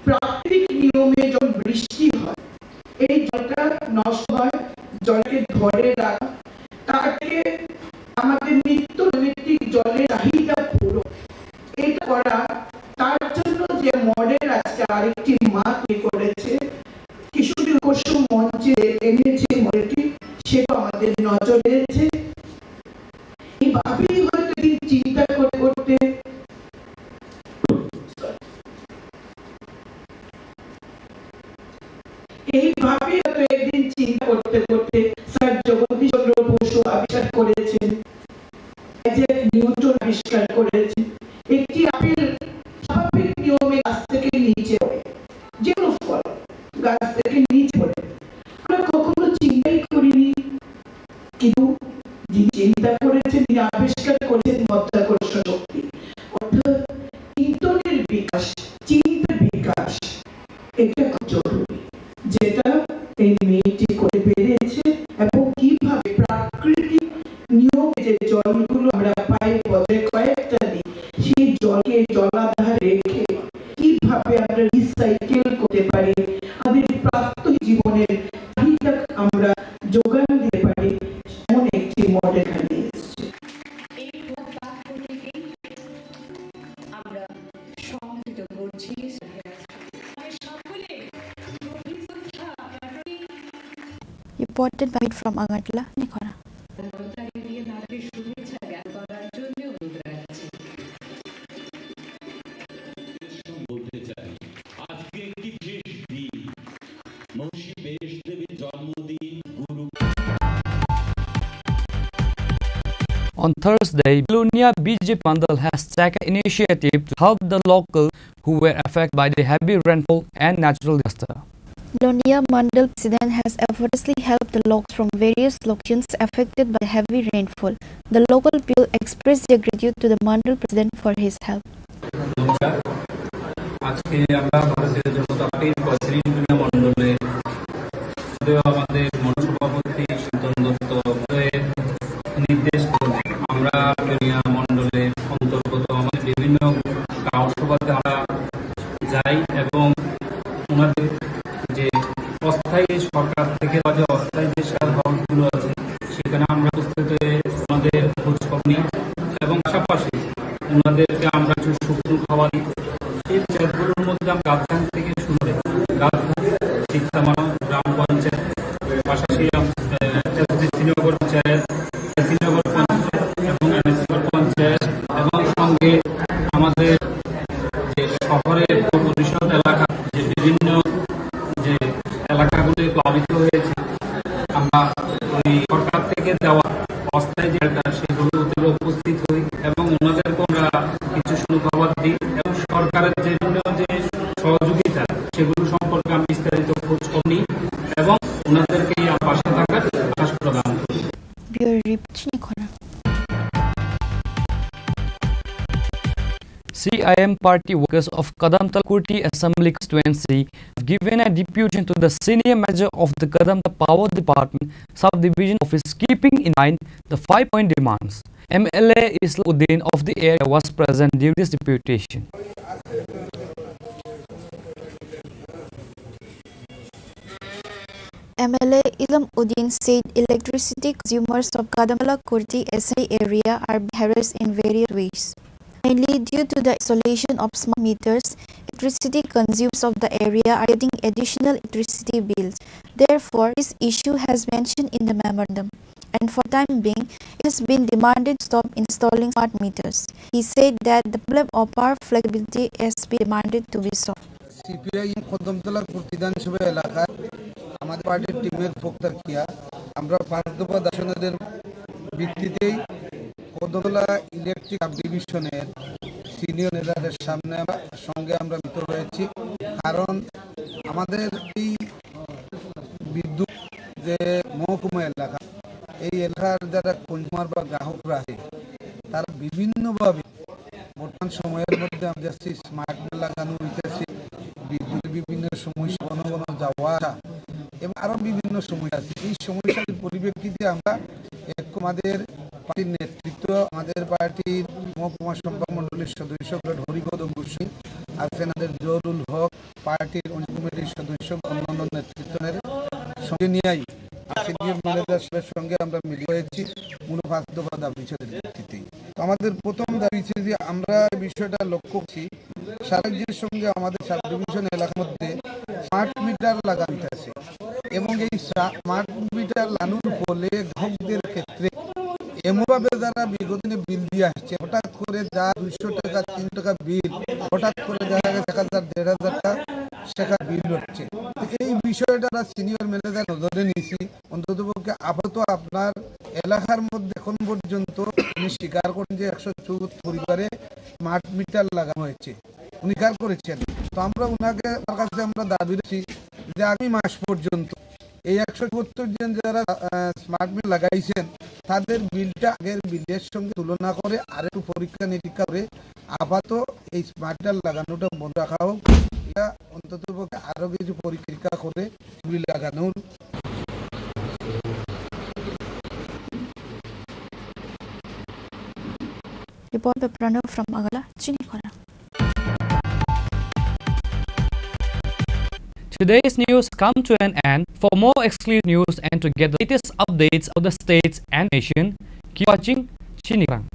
প্রাকৃতিক নিয়মে যখন বৃষ্টি হয়, এই জলটা নষ্ট হয়, জলকে ধরে রাখা, তাকে আমাদের নিত্য নৈমিত্তিক জলের চাহিদা পূরণ, এটা করা, তার জন্য যে মডেল আজকে আরেকটি মা তৈরি করেছে, কিশোরী উৎকর্ষ মঞ্চে এনেছে মডেলটি, সেটা আমাদের নজরে এনেছে। এইভাবেই হয়তো একদিন চিন্তা করতে করতে, এইভাবেই হয়তো একদিন চিন্তা করতে করতে স্যার জগদীশ চন্দ্র বসু আবিষ্কার করেছেন, আইজ্যাক নিউটন আবিষ্কার করেছেন, একটি আপেল স্বাভাবিক নিয়মে গাছ থেকে নিচে পড়ে, যে কোনো ফল গাছ থেকে নিচে পড়ে। আমরা কখনো চিন্তাই করিনি, কিন্তু যিনি চিন্তা করেছেন, যিনি আবিষ্কার করেছেন মাধ্যাকর্ষণ শক্তি, অর্থাৎ চিন্তনের বিকাশ, চিন্তার বিকাশ, এটা খুব জরুরি, যেটা এই মেয়েটি করে পেরেছে। এবং কিভাবে প্রাকৃতিক নিয়মে যে জলগুলো আমরা পাই বছরে কয়েকটা দিন, সেই জলকে জলাধার রেখে কিভাবে আমরা রিসাইকেল করতে পারি, আমাদের প্রাত্যহিক জীবনের চাহিদা আমরা যোগান দিতে পারি, এমন একটি মডেল এখানে এসেছে। এই প্রভাত বাক্য থেকে আমরা সম্মিলিত করছি। সকলে গভীর শ্রদ্ধা প্রার্থী। Reported by from Agartala, Nikhora. তারিখ দিয়ে তাদের শুভেচ্ছা জ্ঞাপন করার জন্য অনুরোধ রাখছি। বলতে চাই, আজকে একটি বিশেষ দিন, মহর্ষি ব্যাসদেবের জন্মদিন, গুরু। On Thursday, Belonia B J P Mandal has taken initiative to help the local who were affected by the heavy rainfall and natural disaster. Belonia Mandal President has effortlessly helped the logs from various locations affected by heavy rainfall. The local people expressed their gratitude to the Mandal President for his help. নমস্কার। আজকে আমরা ভারতীয় জনতা পার্টির পঁয়ত্রিশ নং মণ্ডলে যদিও আমাদের মণ্ডল সভাপতি সুন্দর দত্ত মহোদয়ের নির্দেশ ক্রমে আমরা বেলোনিয়া মণ্ডলের অন্তর্গত আমাদের বিভিন্ন গ্রাম সভাতে আমরা যাই এবং ওনাদের যে অস্থায়ী সরকার থেকে বা যে অস্থায়ী যে শেয়ার হাউসগুলো আছে সেখানে আমরা উপস্থিত হয়ে ওনাদের খোঁজ খবর নিই এবং পাশাপাশি ওনাদেরকে আমরা কিছু শুকনো খাবার দিই। এই শেয়ারগুলোর মধ্যে আমরা রাজধানী থেকে শুরু করি, রাজধানী, সীতামারা গ্রাম পঞ্চায়েত, পাশাপাশি আম-, আহ, শ্রীনগর পঞ্চায়েত, শ্রীনগর পঞ্চায়েত এবং এনএসনগর পঞ্চায়েত এবং সঙ্গে আমাদের যে শহরের পরিষদ এলাকা, যে বিভিন্ন যে এলাকাগুলি প্লাবিত হয়েছে, ওই সরকার থেকে দেওয়া অস্থায়ী যে shelter, সেগুলোতে উপস্থিত হই এবং ওনাদেরকে আমরা কিছু সুখবর দিই এবং সরকারের যে বিভিন্ন যে সহযোগিতা, সেগুলো সম্পর্কে আমি বিস্তারিত খোঁজ খবর নিই এবং ওনাদেরকে এই পাশে থাকার আশ্বাস প্রদান করি। Bureau Report, Chinikhona. C I M party workers of Kadamtala Kurti Assembly Constituency have given a deputation to the senior manager of the Kadamtala Power Department Subdivision Office, keeping in mind the five-point demands. M L A Islam Uddin of the area was present during this deputation. M L A Islam Uddin said electricity consumers of Kadamtala Kurti S I area are being harassed in various ways. Mainly due to the installation of smart meters, electricity consumers of the area are getting additional electricity bills. Therefore, this issue has mentioned in the memorandum, and for time being, it has been demanded to stop installing smart meters. He said that the problem of power flexibility has been demanded to be solved. CPIM Kadamtala বিধানসভা এলাকার আমাদের পার্টির টিমের পক্ষ থাকিয়া আমরা পাঁচ দফা দাবি আদায়ের ভিত্তিতেই কদমতলা ইলেকট্রিক সাব ডিভিশনের সিনিয়র ম্যানেজারের সামনে আমরা, সঙ্গে আমরা মিলিত হয়েছি। কারণ আমাদের এই বিদ্যুৎ যে মহকুমা এলাকা, এই এলাকার যারা কনজিউমার বা গ্রাহকরা আছে, তারা বিভিন্নভাবে বর্তমান সময়ের মধ্যে আমরা দেখছি স্মার্ট মিটার লাগানো হইতেছে, বিদ্যুতের বিভিন্ন সমস্যা, ঘন ঘন যাওয়া আসা এবং আরো বিভিন্ন সমস্যা আছে। এই সমস্যার পরিপ্রেক্ষিতে আমরা এক আমাদের পার্টির নেতৃত্ব, আমাদের পার্টির মহকুমা সম্পাদক মণ্ডলীর সদস্য হরিপদ গোস্বামী আছেন, আমাদের জহুরুল হক, পার্টির অঞ্চল কমিটির সদস্য, অন্যান্য নেতৃত্বের সঙ্গে নিয়েই সিনিয়র ম্যানেজার সাহেবের সঙ্গে আমরা মিলিত হয়েছি মূল পাঁচ দফা দাবি আদায়ের ভিত্তিতে। তো আমাদের প্রথম দাবি হচ্ছে যে আমরা এই বিষয়টা লক্ষ্য করছি, সারা রাজ্যের সঙ্গে আমাদের সাব ডিভিশন এলাকার মধ্যে স্মার্ট মিটার লাগানো আছে এবং এই স্মার্ট মিটার লাগানোর ফলে গ্রাহকদের ক্ষেত্রে এমনভাবে যারা বিগত দিনে বিল দিয়ে আসছে, হঠাৎ করে যা দুইশো টাকা, তিন টাকা বিল, হঠাৎ করে দেখা গেছে এক হাজার, দেড় হাজার টাকা সেখানে বিল হচ্ছে। তো এই বিষয়টা আমরা সিনিয়র ম্যানেজার নজরে নিয়েছি, অন্ততপক্ষে আপাতত আপনার এলাকার মধ্যে এখন পর্যন্ত উনি স্বীকার করেন যে একশো চৌদ্দ পরিবারে স্মার্ট মিটার লাগানো হয়েছে, উনি স্বীকার করেছেন। তো আমরা ওনাকে, ওনার কাছে আমরা দাবি রাখছি যে আগামী মাস পর্যন্ত এই একশো চুয়াত্তর জন যারা, আহ, স্মার্ট মিটার লাগাইছেন, তাদের বিলটা আগের বিলের সঙ্গে তুলনা করে আরেকটু পরীক্ষা নিরীক্ষা করে আপাতত এই স্মার্ট মিটার লাগানোটা বন্ধ রাখা হোক। এটা অন্ততপক্ষে আরো কিছু পরীক্ষা নিরীক্ষা করে বিল লাগানোর Report by Pranav from Agala, Chinikhona. Today's news come to an end. For more exclusive news and to get the latest updates of the states and nation, keep watching Chinikhona.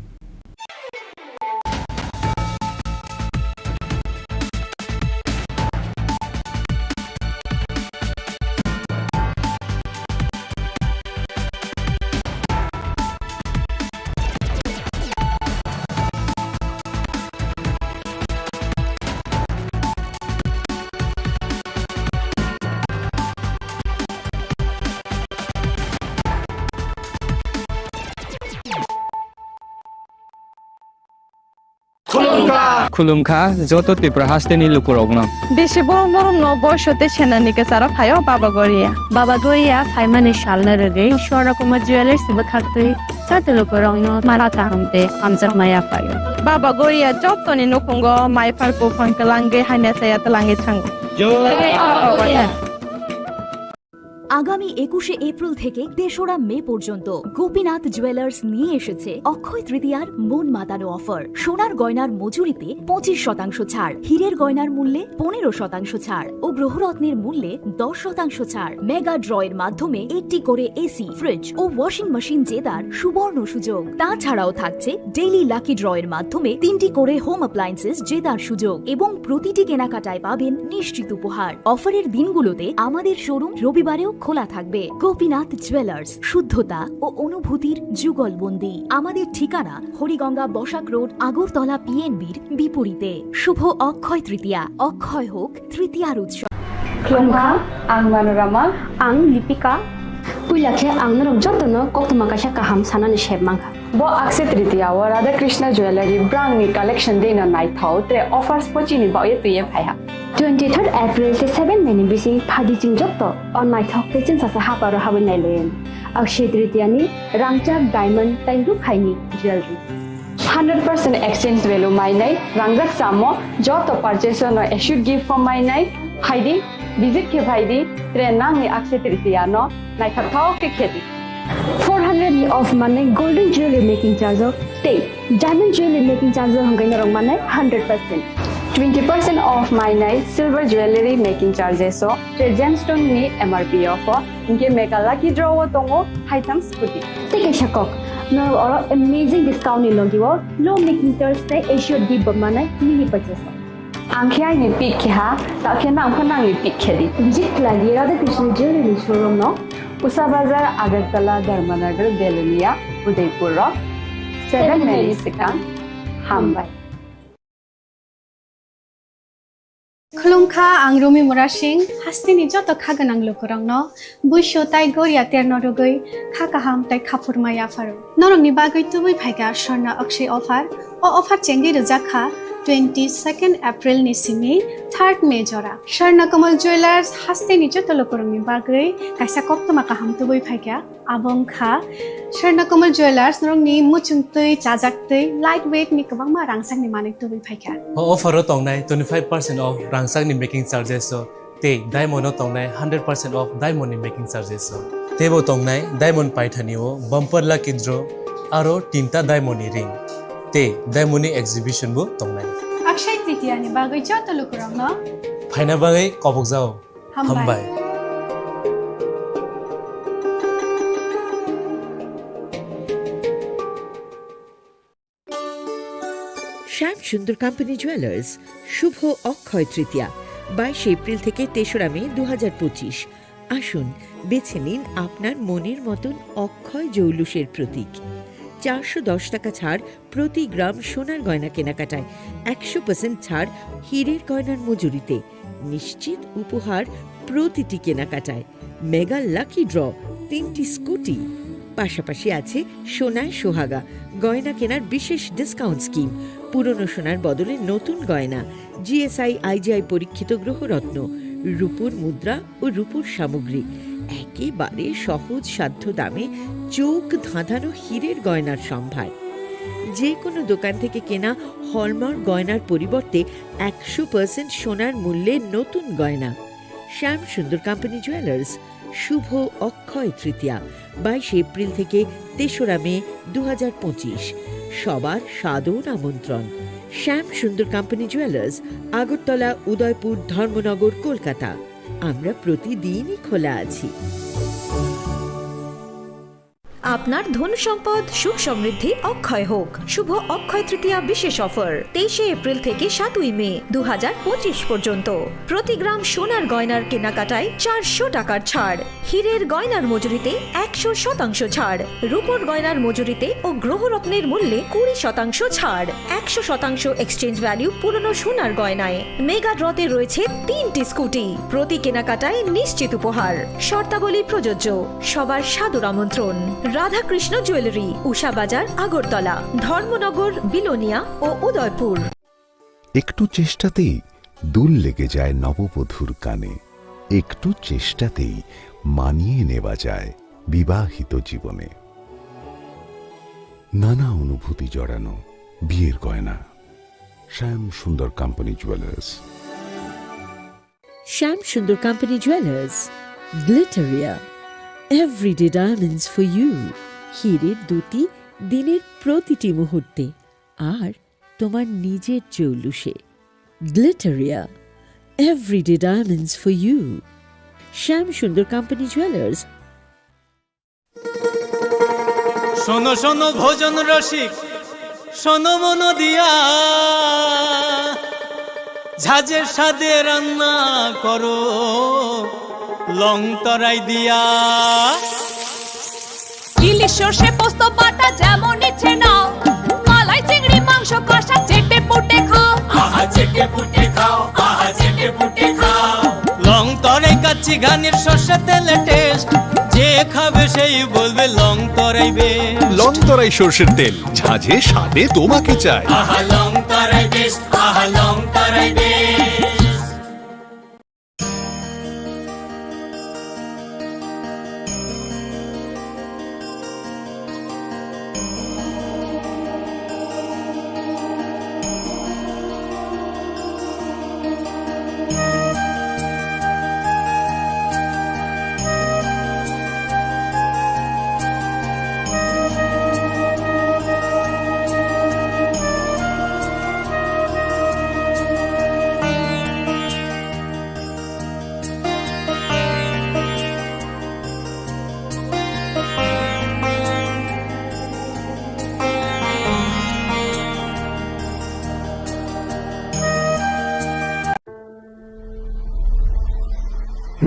Khulumkha joto Tripura hasteni lukurokno. Bisi borom borom no boiso tei senani kwcharo phaio Baba Goria. Baba Goria phaimani salno rwgwi Swarna Kumar Jewellers ni bwkhaktwi joto lukurokno mara kaham tei hamjakma yaphaio. Baba Goria jotoni nukhungo mai phar buphang twlangwi hamya chaya twlangwi thango. Jai Baba Goria. আগামী একুশে এপ্রিল থেকে তেসরা মে পর্যন্ত গোপীনাথ জুয়েলার্স নিয়ে এসেছে অক্ষয় তৃতীয়ার মন মাতানো অফার। সোনার গয়নার মজুরিতে পঁচিশ শতাংশ ছাড়, হীরের গয়নার মূল্যে পনেরো শতাংশ ছাড় ও গ্রহরত্নের মূল্যে দশ শতাংশ ছাড়। মেগা ড্রয়ের মাধ্যমে একটি করে এসি, ফ্রিজ ও ওয়াশিং মেশিন জেতার সুবর্ণ সুযোগ। তাছাড়াও থাকছে ডেইলি লাকি ড্রয়ের মাধ্যমে তিনটি করে হোম অ্যাপ্লায়েন্সেস জেতার সুযোগ এবং প্রতিটি কেনাকাটায় পাবেন নিশ্চিত উপহার। অফারের দিনগুলোতে আমাদের শোরুম রবিবারেও খোলা থাকবে। গোপীনাথ জুয়েলার্স, শুদ্ধতা ও অনুভূতির যুগলবন্দি। আমাদের ঠিকানা হরিগঙ্গা বসাক রোড, আগরতলা পিএনবির বিপরীতে। শুভ অক্ষয় তৃতীয়া, অক্ষয় হোক তৃতীয়ার উৎসব। Khulumkha, ang Manorama. Ang Lipika. Puila khe ang norok jotono koktwma kaisa kaham sanani sep mankha. Bo Akshaya Tritiya o Radha Krishna Jewellery brangni collection deino naithok, tre offers bo chini bagwi twiwi phaiha. Twenty third April tei seven May ni bising phadi chwng joto o naithok tei chwngsasa haparo habwi nailayan. Akshaya Tritiya ni rangchak diamond tei rukhaini jewellery. Hundred percent exchange value mainai, rangjak chamo joto purchase no assured gift form mainai, phaidi, visit khe phaidi, tre nangni Akshaya Tritiya no naithok thok khe khedi. Four hundred ni off manai golden jewelry making charge o tei diamond jewelry making charge o hwnkhai norok manai hundred percent. Twenty percent off mainai silver jewelry making charges o, tre gemstone ni M R P off o, hinkhe mega lucky draw o tongo haitham scooty. Tei kaisa kok, norok oro amazing discount ni logi o low making charge tei assured gift bo manai mini purchase o. Ang khe aini pick khe ha, ta khe nang pho nangni pick khe di. Visit khlai di Radha Krishna Jewelry ni showroom no. Usa Bazar, Agartala, Dharmanagar, Belonia, Udaipur rok. Seven May ni swkang. Hambai. Khulumkha, ang Rumi Murasing, hasteni joto kha gwnang lukurokno buisu tai goria terno rwgwi kha kaham tai khaphurma yapharo. Norokni bagwi tubui phaikha Swarna Akshay offer. O offer chengwi rwjak kha twenty second April ni simi third May jora. Swarna Kamal Jewellers hasteni joto lukurokni bagwi kaisa koktwma kaham tubui phaikha. Abo wngkha Swarna Kamal Jewellers, norokni muchungtwi, chajaktwi, light weight ni kwbangma rangchakni manwi tubui phaikha. O offer o tongnai twenty five percent off rangchakni making charges o tei diamond o tongnai hundred percent off diamond ni making charges o. Teibo tongnai diamond paithani o bumper lucky draw aro tinta diamond ni ring tei diamond ni exhibition bo tongnai. Akshay Tritiya ni bagwi joto lukurokno phaina bagwi kobokjao. Hambai. Hambai. শ্যাম Sundar company jewellers, শুভ অক্ষয় তৃতীয়া, বাইশে এপ্রিল থেকে তেসরা মে দু হাজার পঁচিশ। আসুন, বেছে নিন আপনার মনের মতন অক্ষয় জৌলুসের প্রতীক। চারশো দশ টাকা ছাড় প্রতি গ্রাম সোনার গয়না কেনাকাটায়, একশো পার্সেন্ট ছাড় হীরের গয়নার মজুরিতে, নিশ্চিত উপহার প্রতিটি কেনাকাটায়, মেগা লাকি ড্র তিনটি স্কুটি। পাশাপাশি আছে সোনায় সোহাগা গয়না কেনার বিশেষ ডিসকাউন্ট স্কিম, পুরনো সোনার বদলে নতুন গয়না, জিএসআই আইজিআই পরীক্ষিত গ্রহরত্ন, রূপোর মুদ্রা ও রূপোর সামগ্রী, একেবারে সহজ সাধ্য দামে চোখ ধাঁধানো হীরের গয়নার সম্ভার। যে কোনো দোকান থেকে কেনা হলমার্ক গয়নার পরিবর্তে একশো পার্সেন্ট সোনার মূল্যে নতুন গয়না। শ্যাম সুন্দর কোম্পানি জুয়েলার্স, শুভ অক্ষয় তৃতীয়া, বাইশে এপ্রিল থেকে তেসরা মে দু হাজার পঁচিশ। সবার সাদর আমন্ত্রণ। শ্যাম সুন্দর কোম্পানি জুয়েলার্স, আগরতলা, উদয়পুর, ধর্মনগর, কলকাতা। আমরা প্রতিদিনই খোলা আছি। আপনার ধন সম্পদ সুখ সমৃদ্ধি অক্ষয় হোক। শুভ অক্ষয় তৃতীয়া বিশেষ অফার তেইশে এপ্রিল থেকে সাতই মে দু হাজার পঁচিশ পর্যন্ত। প্রতি গ্রাম সোনার গয়নার কেনাকাটায় চারশো টাকার ছাড়, হীরের গয়নার মজুরিতে একশো শতাংশ ছাড়, রূপোর গয়নার মজুরিতে ও গ্রহরত্নের মূল্যে কুড়ি শতাংশ ছাড়, একশো শতাংশ এক্সচেঞ্জ ভ্যালু পুরনো সোনার গয়নায়। মেগা ড্রতে রয়েছে তিনটি স্কুটি, প্রতি কেনাকাটায় নিশ্চিত উপহার। শর্তাবলী প্রযোজ্য। সবার সাদর আমন্ত্রণ। রাধাকৃষ্ণ জুয়েলারি, উষা বাজার, আগরতলা, ধর্মনগর, বিলোনিয়া ও উদয়পুর। একটু চেষ্টাতেই দুল লেগে যায় নববধূর কানে, একটু চেষ্টাতেই মানিয়ে নেওয়া যায় বিবাহিত জীবনে। নানা অনুভূতি জড়ানো বিয়ের গয়না। শ্যাম Sundar company jewellers. Shyam Sundar company jewellers, Glitteria, everyday diamonds for you. হীরের দ্যুতি দিনের প্রতিটি মুহূর্তে, আর তোমার নিজের জৌলুসে। Glitteria, everyday diamonds for you. Shyam Sundar company jewellers. শোনো শোনো ভোজন রসিক, শোনো মন দিয়া, ঝাঁঝের স্বাদে রান্না করো লং তরাই দিয়া। ইলিশ সর্ষে পোস্ত বাটা যেমন ইচ্ছে নাও, মালাই চিংড়ি মাংস কষা চেটে পুটে খাও। আহা চেটে পুটে খাও, আহা চেটে পুটে খাও। লং তরাই কাচ্চি ঘানির সর্ষে তেলে টেস্ট, যে খাবে সেই বলবে লং তরাই বেশ। লং তরাই সর্ষের তেল, ঝাঁঝে স্বাদে তোমাকে চাই। আহা লং তরাই বেশ, আহা লং তরাই বেশ।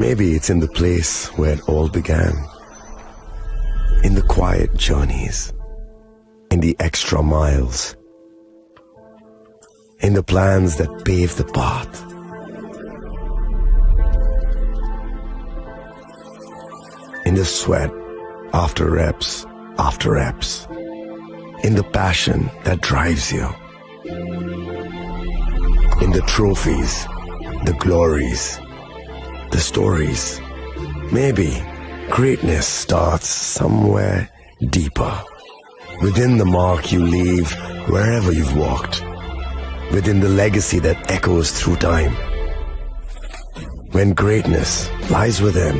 Maybe it's in the place where it all began. In the quiet journeys, in the extra miles, in the plans that pave the path, in the sweat after reps after reps, in the passion that drives you, in the trophies, the glories, the stories. Maybe greatness starts somewhere deeper, within the mark you leave wherever you've walked, within the legacy that echoes through time. When greatness lies within,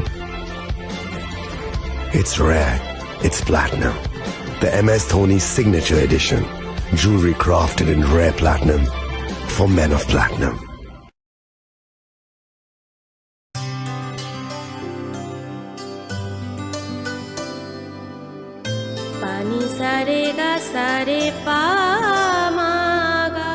it's rare, it's platinum. The M S Dhoni Signature Edition, jewelry crafted in rare platinum for men of platinum. Pani sare ga sare pa ma ga.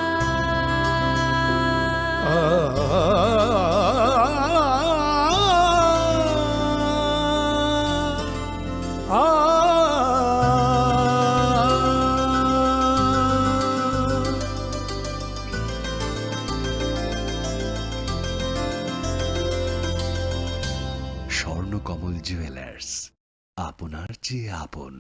Swarnakamal jewellers, আপনার চেয়ে আপন।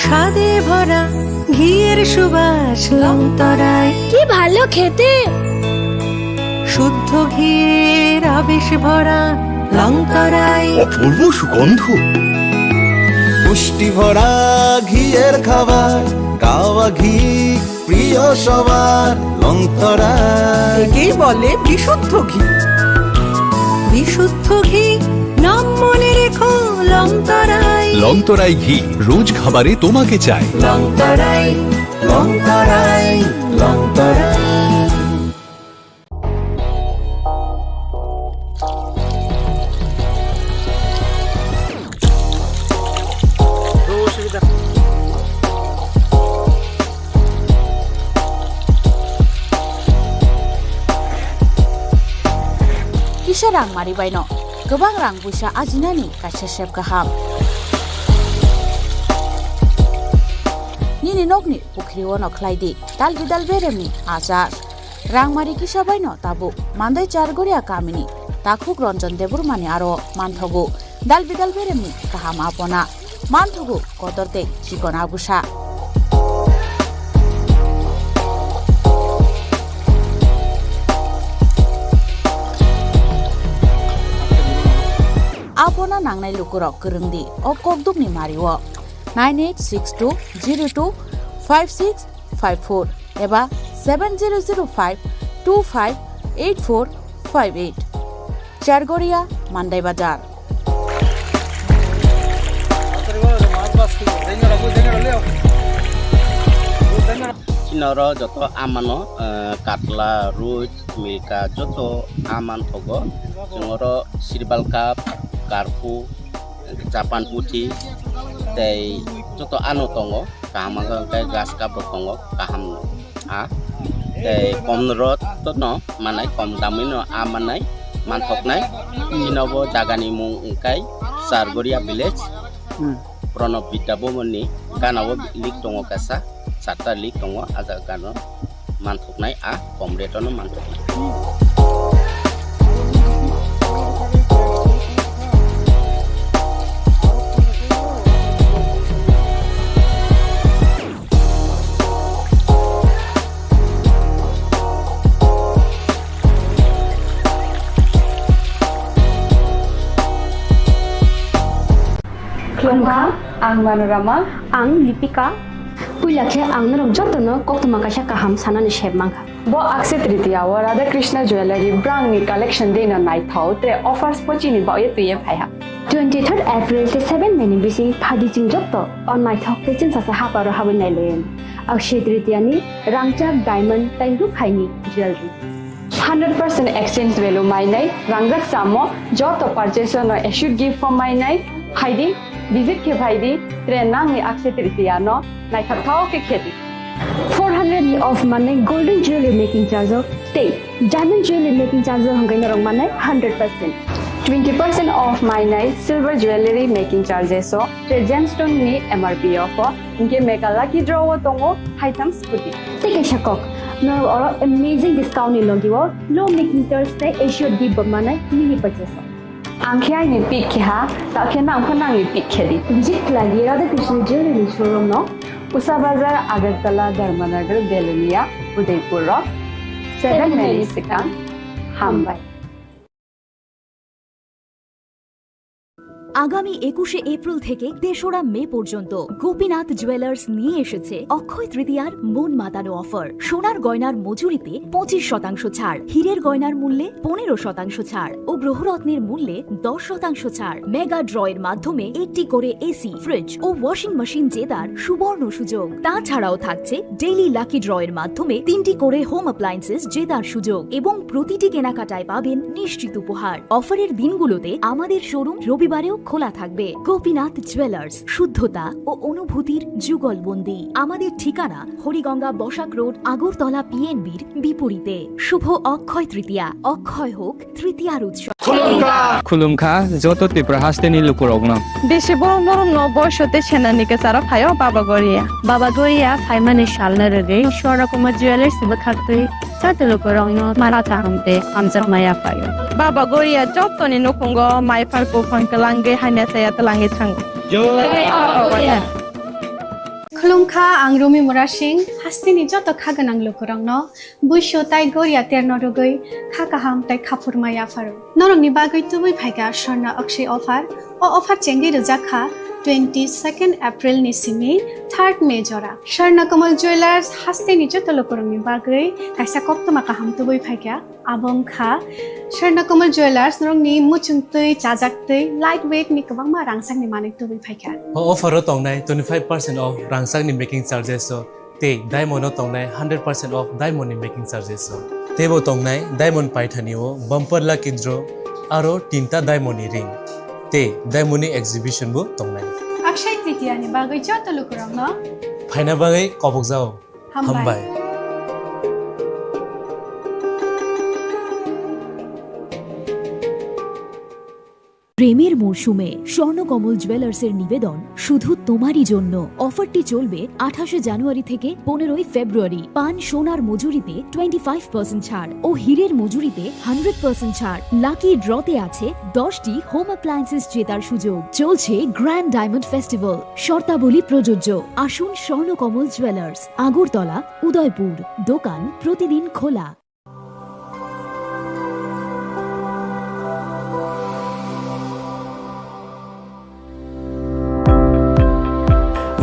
স্বাদে ভরা ঘিয়ের সুবাস লংতরাই। কি ভালো খেতে! শুদ্ধ ঘিয়ের আবেশ ভরা লংতরাই। অপূর্ব সুগন্ধ। পুষ্টি ভরা ঘিয়ের খাবার, গাওয়া ঘি প্রিয় সবার লংতরাই। একেই বলে বিশুদ্ধ ঘি। বিশুদ্ধ ঘি, নাম মনে রেখো লংতরাই। লংতরাই ঘি, রোজ খাবারে তোমাকে চাই। লংতরাই, লংতরাই, লংতরাই। Kisa rang mari baino kwbang rang puisa ajinani kaisa sep kaham. Nini nokni pukhrio no khlai di dal bidal beremni achar. Rangmari kisa baino tabuk Mandai Chargoria kamini takhuk Ranjan Debbarmani aro manthogo dal bidal beremni kaham apona, manthogo kotor tei chikon agusa. Apona nangnai lukurok kwrwng di o kokdukni mario nine eight six two zero two five six five four eba seven zero zero five two five eight four five eight. Chargoria, Mandai Bazar. Chini oro joto amano, eh, katla, roi, milka, joto aman thogo. Chwng oro sirbal cup, karpu, Japan puthi tei joto ano tongo, kaham wngkha hwnkhe grass cup rok tongo, kaham no a tei kom rot no manai, kom damwi no a manai, manthoknai. Chini bo jaga ni mung wngkha Chargoria village, hmm. Pranab Vidya Bhavan ni gana o lik tongo kaisa, charta lik tongo, a jaga no manthoknai, a kom rate no manthoknai. Ang Manorama. Ang Lipika. Puila khe ang norok jotono koktwma kaisa kaham sanani sep mankha. Bo Akshaya Tritiya o Radha Krishna Jewellery brangni collection de no naithok, tre offers bo chini bagwi twiwi phaiha. Twenty-third April tei seven May ni bising phaidi chwng joto o naithok tei chwngsacha haparo habwi nailaiyani. Akshaya Tritiya ni rangchak diamond tei rukhaini jewellery. Hundred percent exchange value mainai, rangjak chamo, joto purchase no assured gift form mainai, phaidi, visit khe phaidi, tre nangni Akshaya Tritiya no naithok thao khe khedi. Four hundred ni off manai golden jewelry making charge o tei diamond jewelry making charge o hwnkhai norok manai hundred percent. Twenty percent off mainai silver jewelry making charges o tre gemstone ni M R P o pho, hinkhe mega lucky draw o tongo haitham scooty. Tei kaisa kok, norok oro amazing discount ni logi o low making charge tei assured gift bo manai mini purchase o. Ang khe aini pick khe ha, ta khe nang pho nangni pick khe di. Visit khlai di Radha Krishna Jewelry ni showroom no. Usa Bazar, Agartala, Dharmanagar, Belonia, Udaipur rok. Seven May ni swkang. Hambai. আগামী একুশে এপ্রিল থেকে তেসরা মে পর্যন্ত গোপীনাথ জুয়েলার্স নিয়ে এসেছে অক্ষয় তৃতীয়ার মন মাতানো অফার। সোনার গয়নার মজুরিতে পঁচিশ শতাংশ ছাড়, হীরের গয়নার মূল্যে পনেরো শতাংশ ছাড় ও গ্রহরত্নের মূল্যে দশ শতাংশ ছাড়। মেগা ড্রয়ের মাধ্যমে একটি করে এসি, ফ্রিজ ও ওয়াশিং মেশিন জেতার সুবর্ণ সুযোগ। তাছাড়াও থাকছে ডেইলি লাকি ড্রয়ের মাধ্যমে তিনটি করে হোম অ্যাপ্লায়েন্সেস জেতার সুযোগ এবং প্রতিটি কেনাকাটায় পাবেন নিশ্চিত উপহার। অফারের দিনগুলোতে আমাদের শোরুম রবিবারেও খোলা থাকবে। গোপীনাথ জুয়েলার্স, শুদ্ধতা ও অনুভূতির যুগলবন্দি। আমাদের ঠিকানা হরিগঙ্গা বসাক রোড, আগরতলা পিএনবির বিপরীতে। শুভ অক্ষয় তৃতীয়া, অক্ষয় হোক তৃতীয়ার উৎসব। Khulumkha joto Tripura hasteni lukurokno. Bisi borok norokno boiso tei senani kwcharo phaio Baba Goria. Baba Goria phaimani salno rwgwi Swarna Kumar Jewellers bwkhaktwi joto lukurokno mara kaham tei hamjakma yaphaio. Baba Goria jotoni nukhungo mai phar buphang kwlangwi hamya chaya twlangwi thango. Jai Baba Goria. Khulumkha, ang Rumi Murasing, hasteni joto kha gwnang lukurokno buisu tai goria terno rwgwi kha kaham tai khaphurma yapharo. Norokni bagwi tubui phaikha Swarna Akshay offer. O offer chengwi rwjak kha twenty-second April ni simi third May jora. Swarna Kamal Jewellers hasteni joto lukurokni bagwi kaisa koktwma kaham tubui phaikha. Abo wngkha Swarna Kamal Jewellers, norokni muchungtwi, chajaktwi, light weight ni kwbangma rangchakni manwi tubui phaikha. O offer o tongnai twenty-five percent off rangchakni making charges o tei diamond o tongnai hundred percent off diamond ni making charges o. Teibo tongnai diamond paithani o bumper lucky draw aro tinta diamond ni ring tei diamond ni exhibition bo tongnai. Akshay Tritiya ni bagwi joto lukurokno phaina bagwi kobokjao. Hambai. Hambai. প্রেমের মরশুমে স্বর্ণকমল জুয়েলার্সের নিবেদন শুধু তোমারই জন্য। অফারটি চলবে আঠাশে জানুয়ারি থেকে পনেরোই ফেব্রুয়ারি। পান সোনার মজুরিতে টোয়েন্টি ফাইভ পার্সেন্ট ছাড় ও হীরের মজুরিতে হান্ড্রেড পার্সেন্ট ছাড়। লাকি ড্রতে আছে দশটি হোম অ্যাপ্লায়েন্সেস জেতার সুযোগ। চলছে গ্র্যান্ড ডায়মন্ড ফেস্টিভ্যাল, শর্তাবলী প্রযোজ্য। আসুন স্বর্ণকমল জুয়েলার্স, আগরতলা, উদয়পুর। দোকান প্রতিদিন খোলা।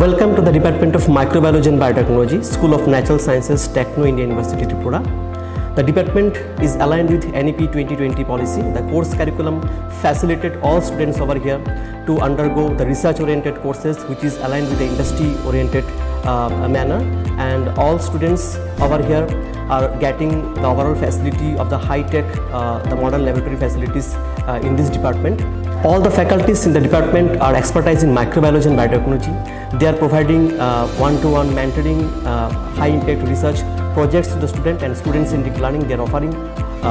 Welcome to the Department of Microbiology and Biotechnology, School of Natural Sciences, Techno India University, Tripura. The department is aligned with N E P twenty twenty policy. The course curriculum facilitate all students over here to undergo the research-oriented courses, which is aligned with the industry-oriented, uh, manner. And all students over here are getting the overall facility of the high-tech, uh, the modern laboratory facilities, uh, in this department. All the faculties in the department are expertise in microbiology and biotechnology. They are providing, uh, one-to-one mentoring, uh, high-impact research projects to the student and students in deep learning. They are offering,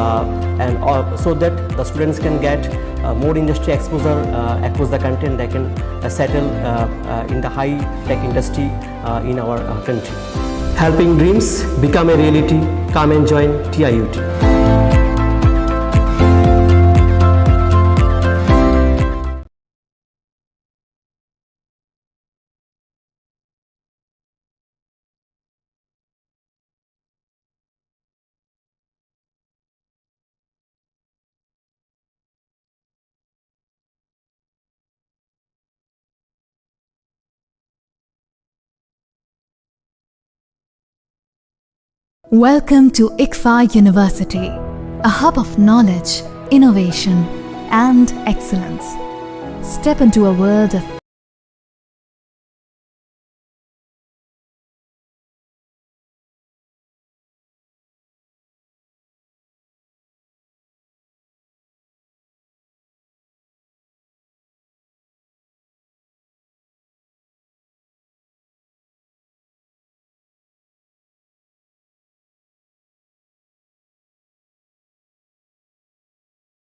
uh, and, uh, so that the students can get, uh, more industry exposure, uh, across the country, and they can, uh, settle, uh, uh, in the high-tech industry, uh, in our, uh, country. Helping dreams become a reality. Come and join T I U T. Welcome to ICFAI University, a hub of knowledge, innovation, and excellence. Step into a world of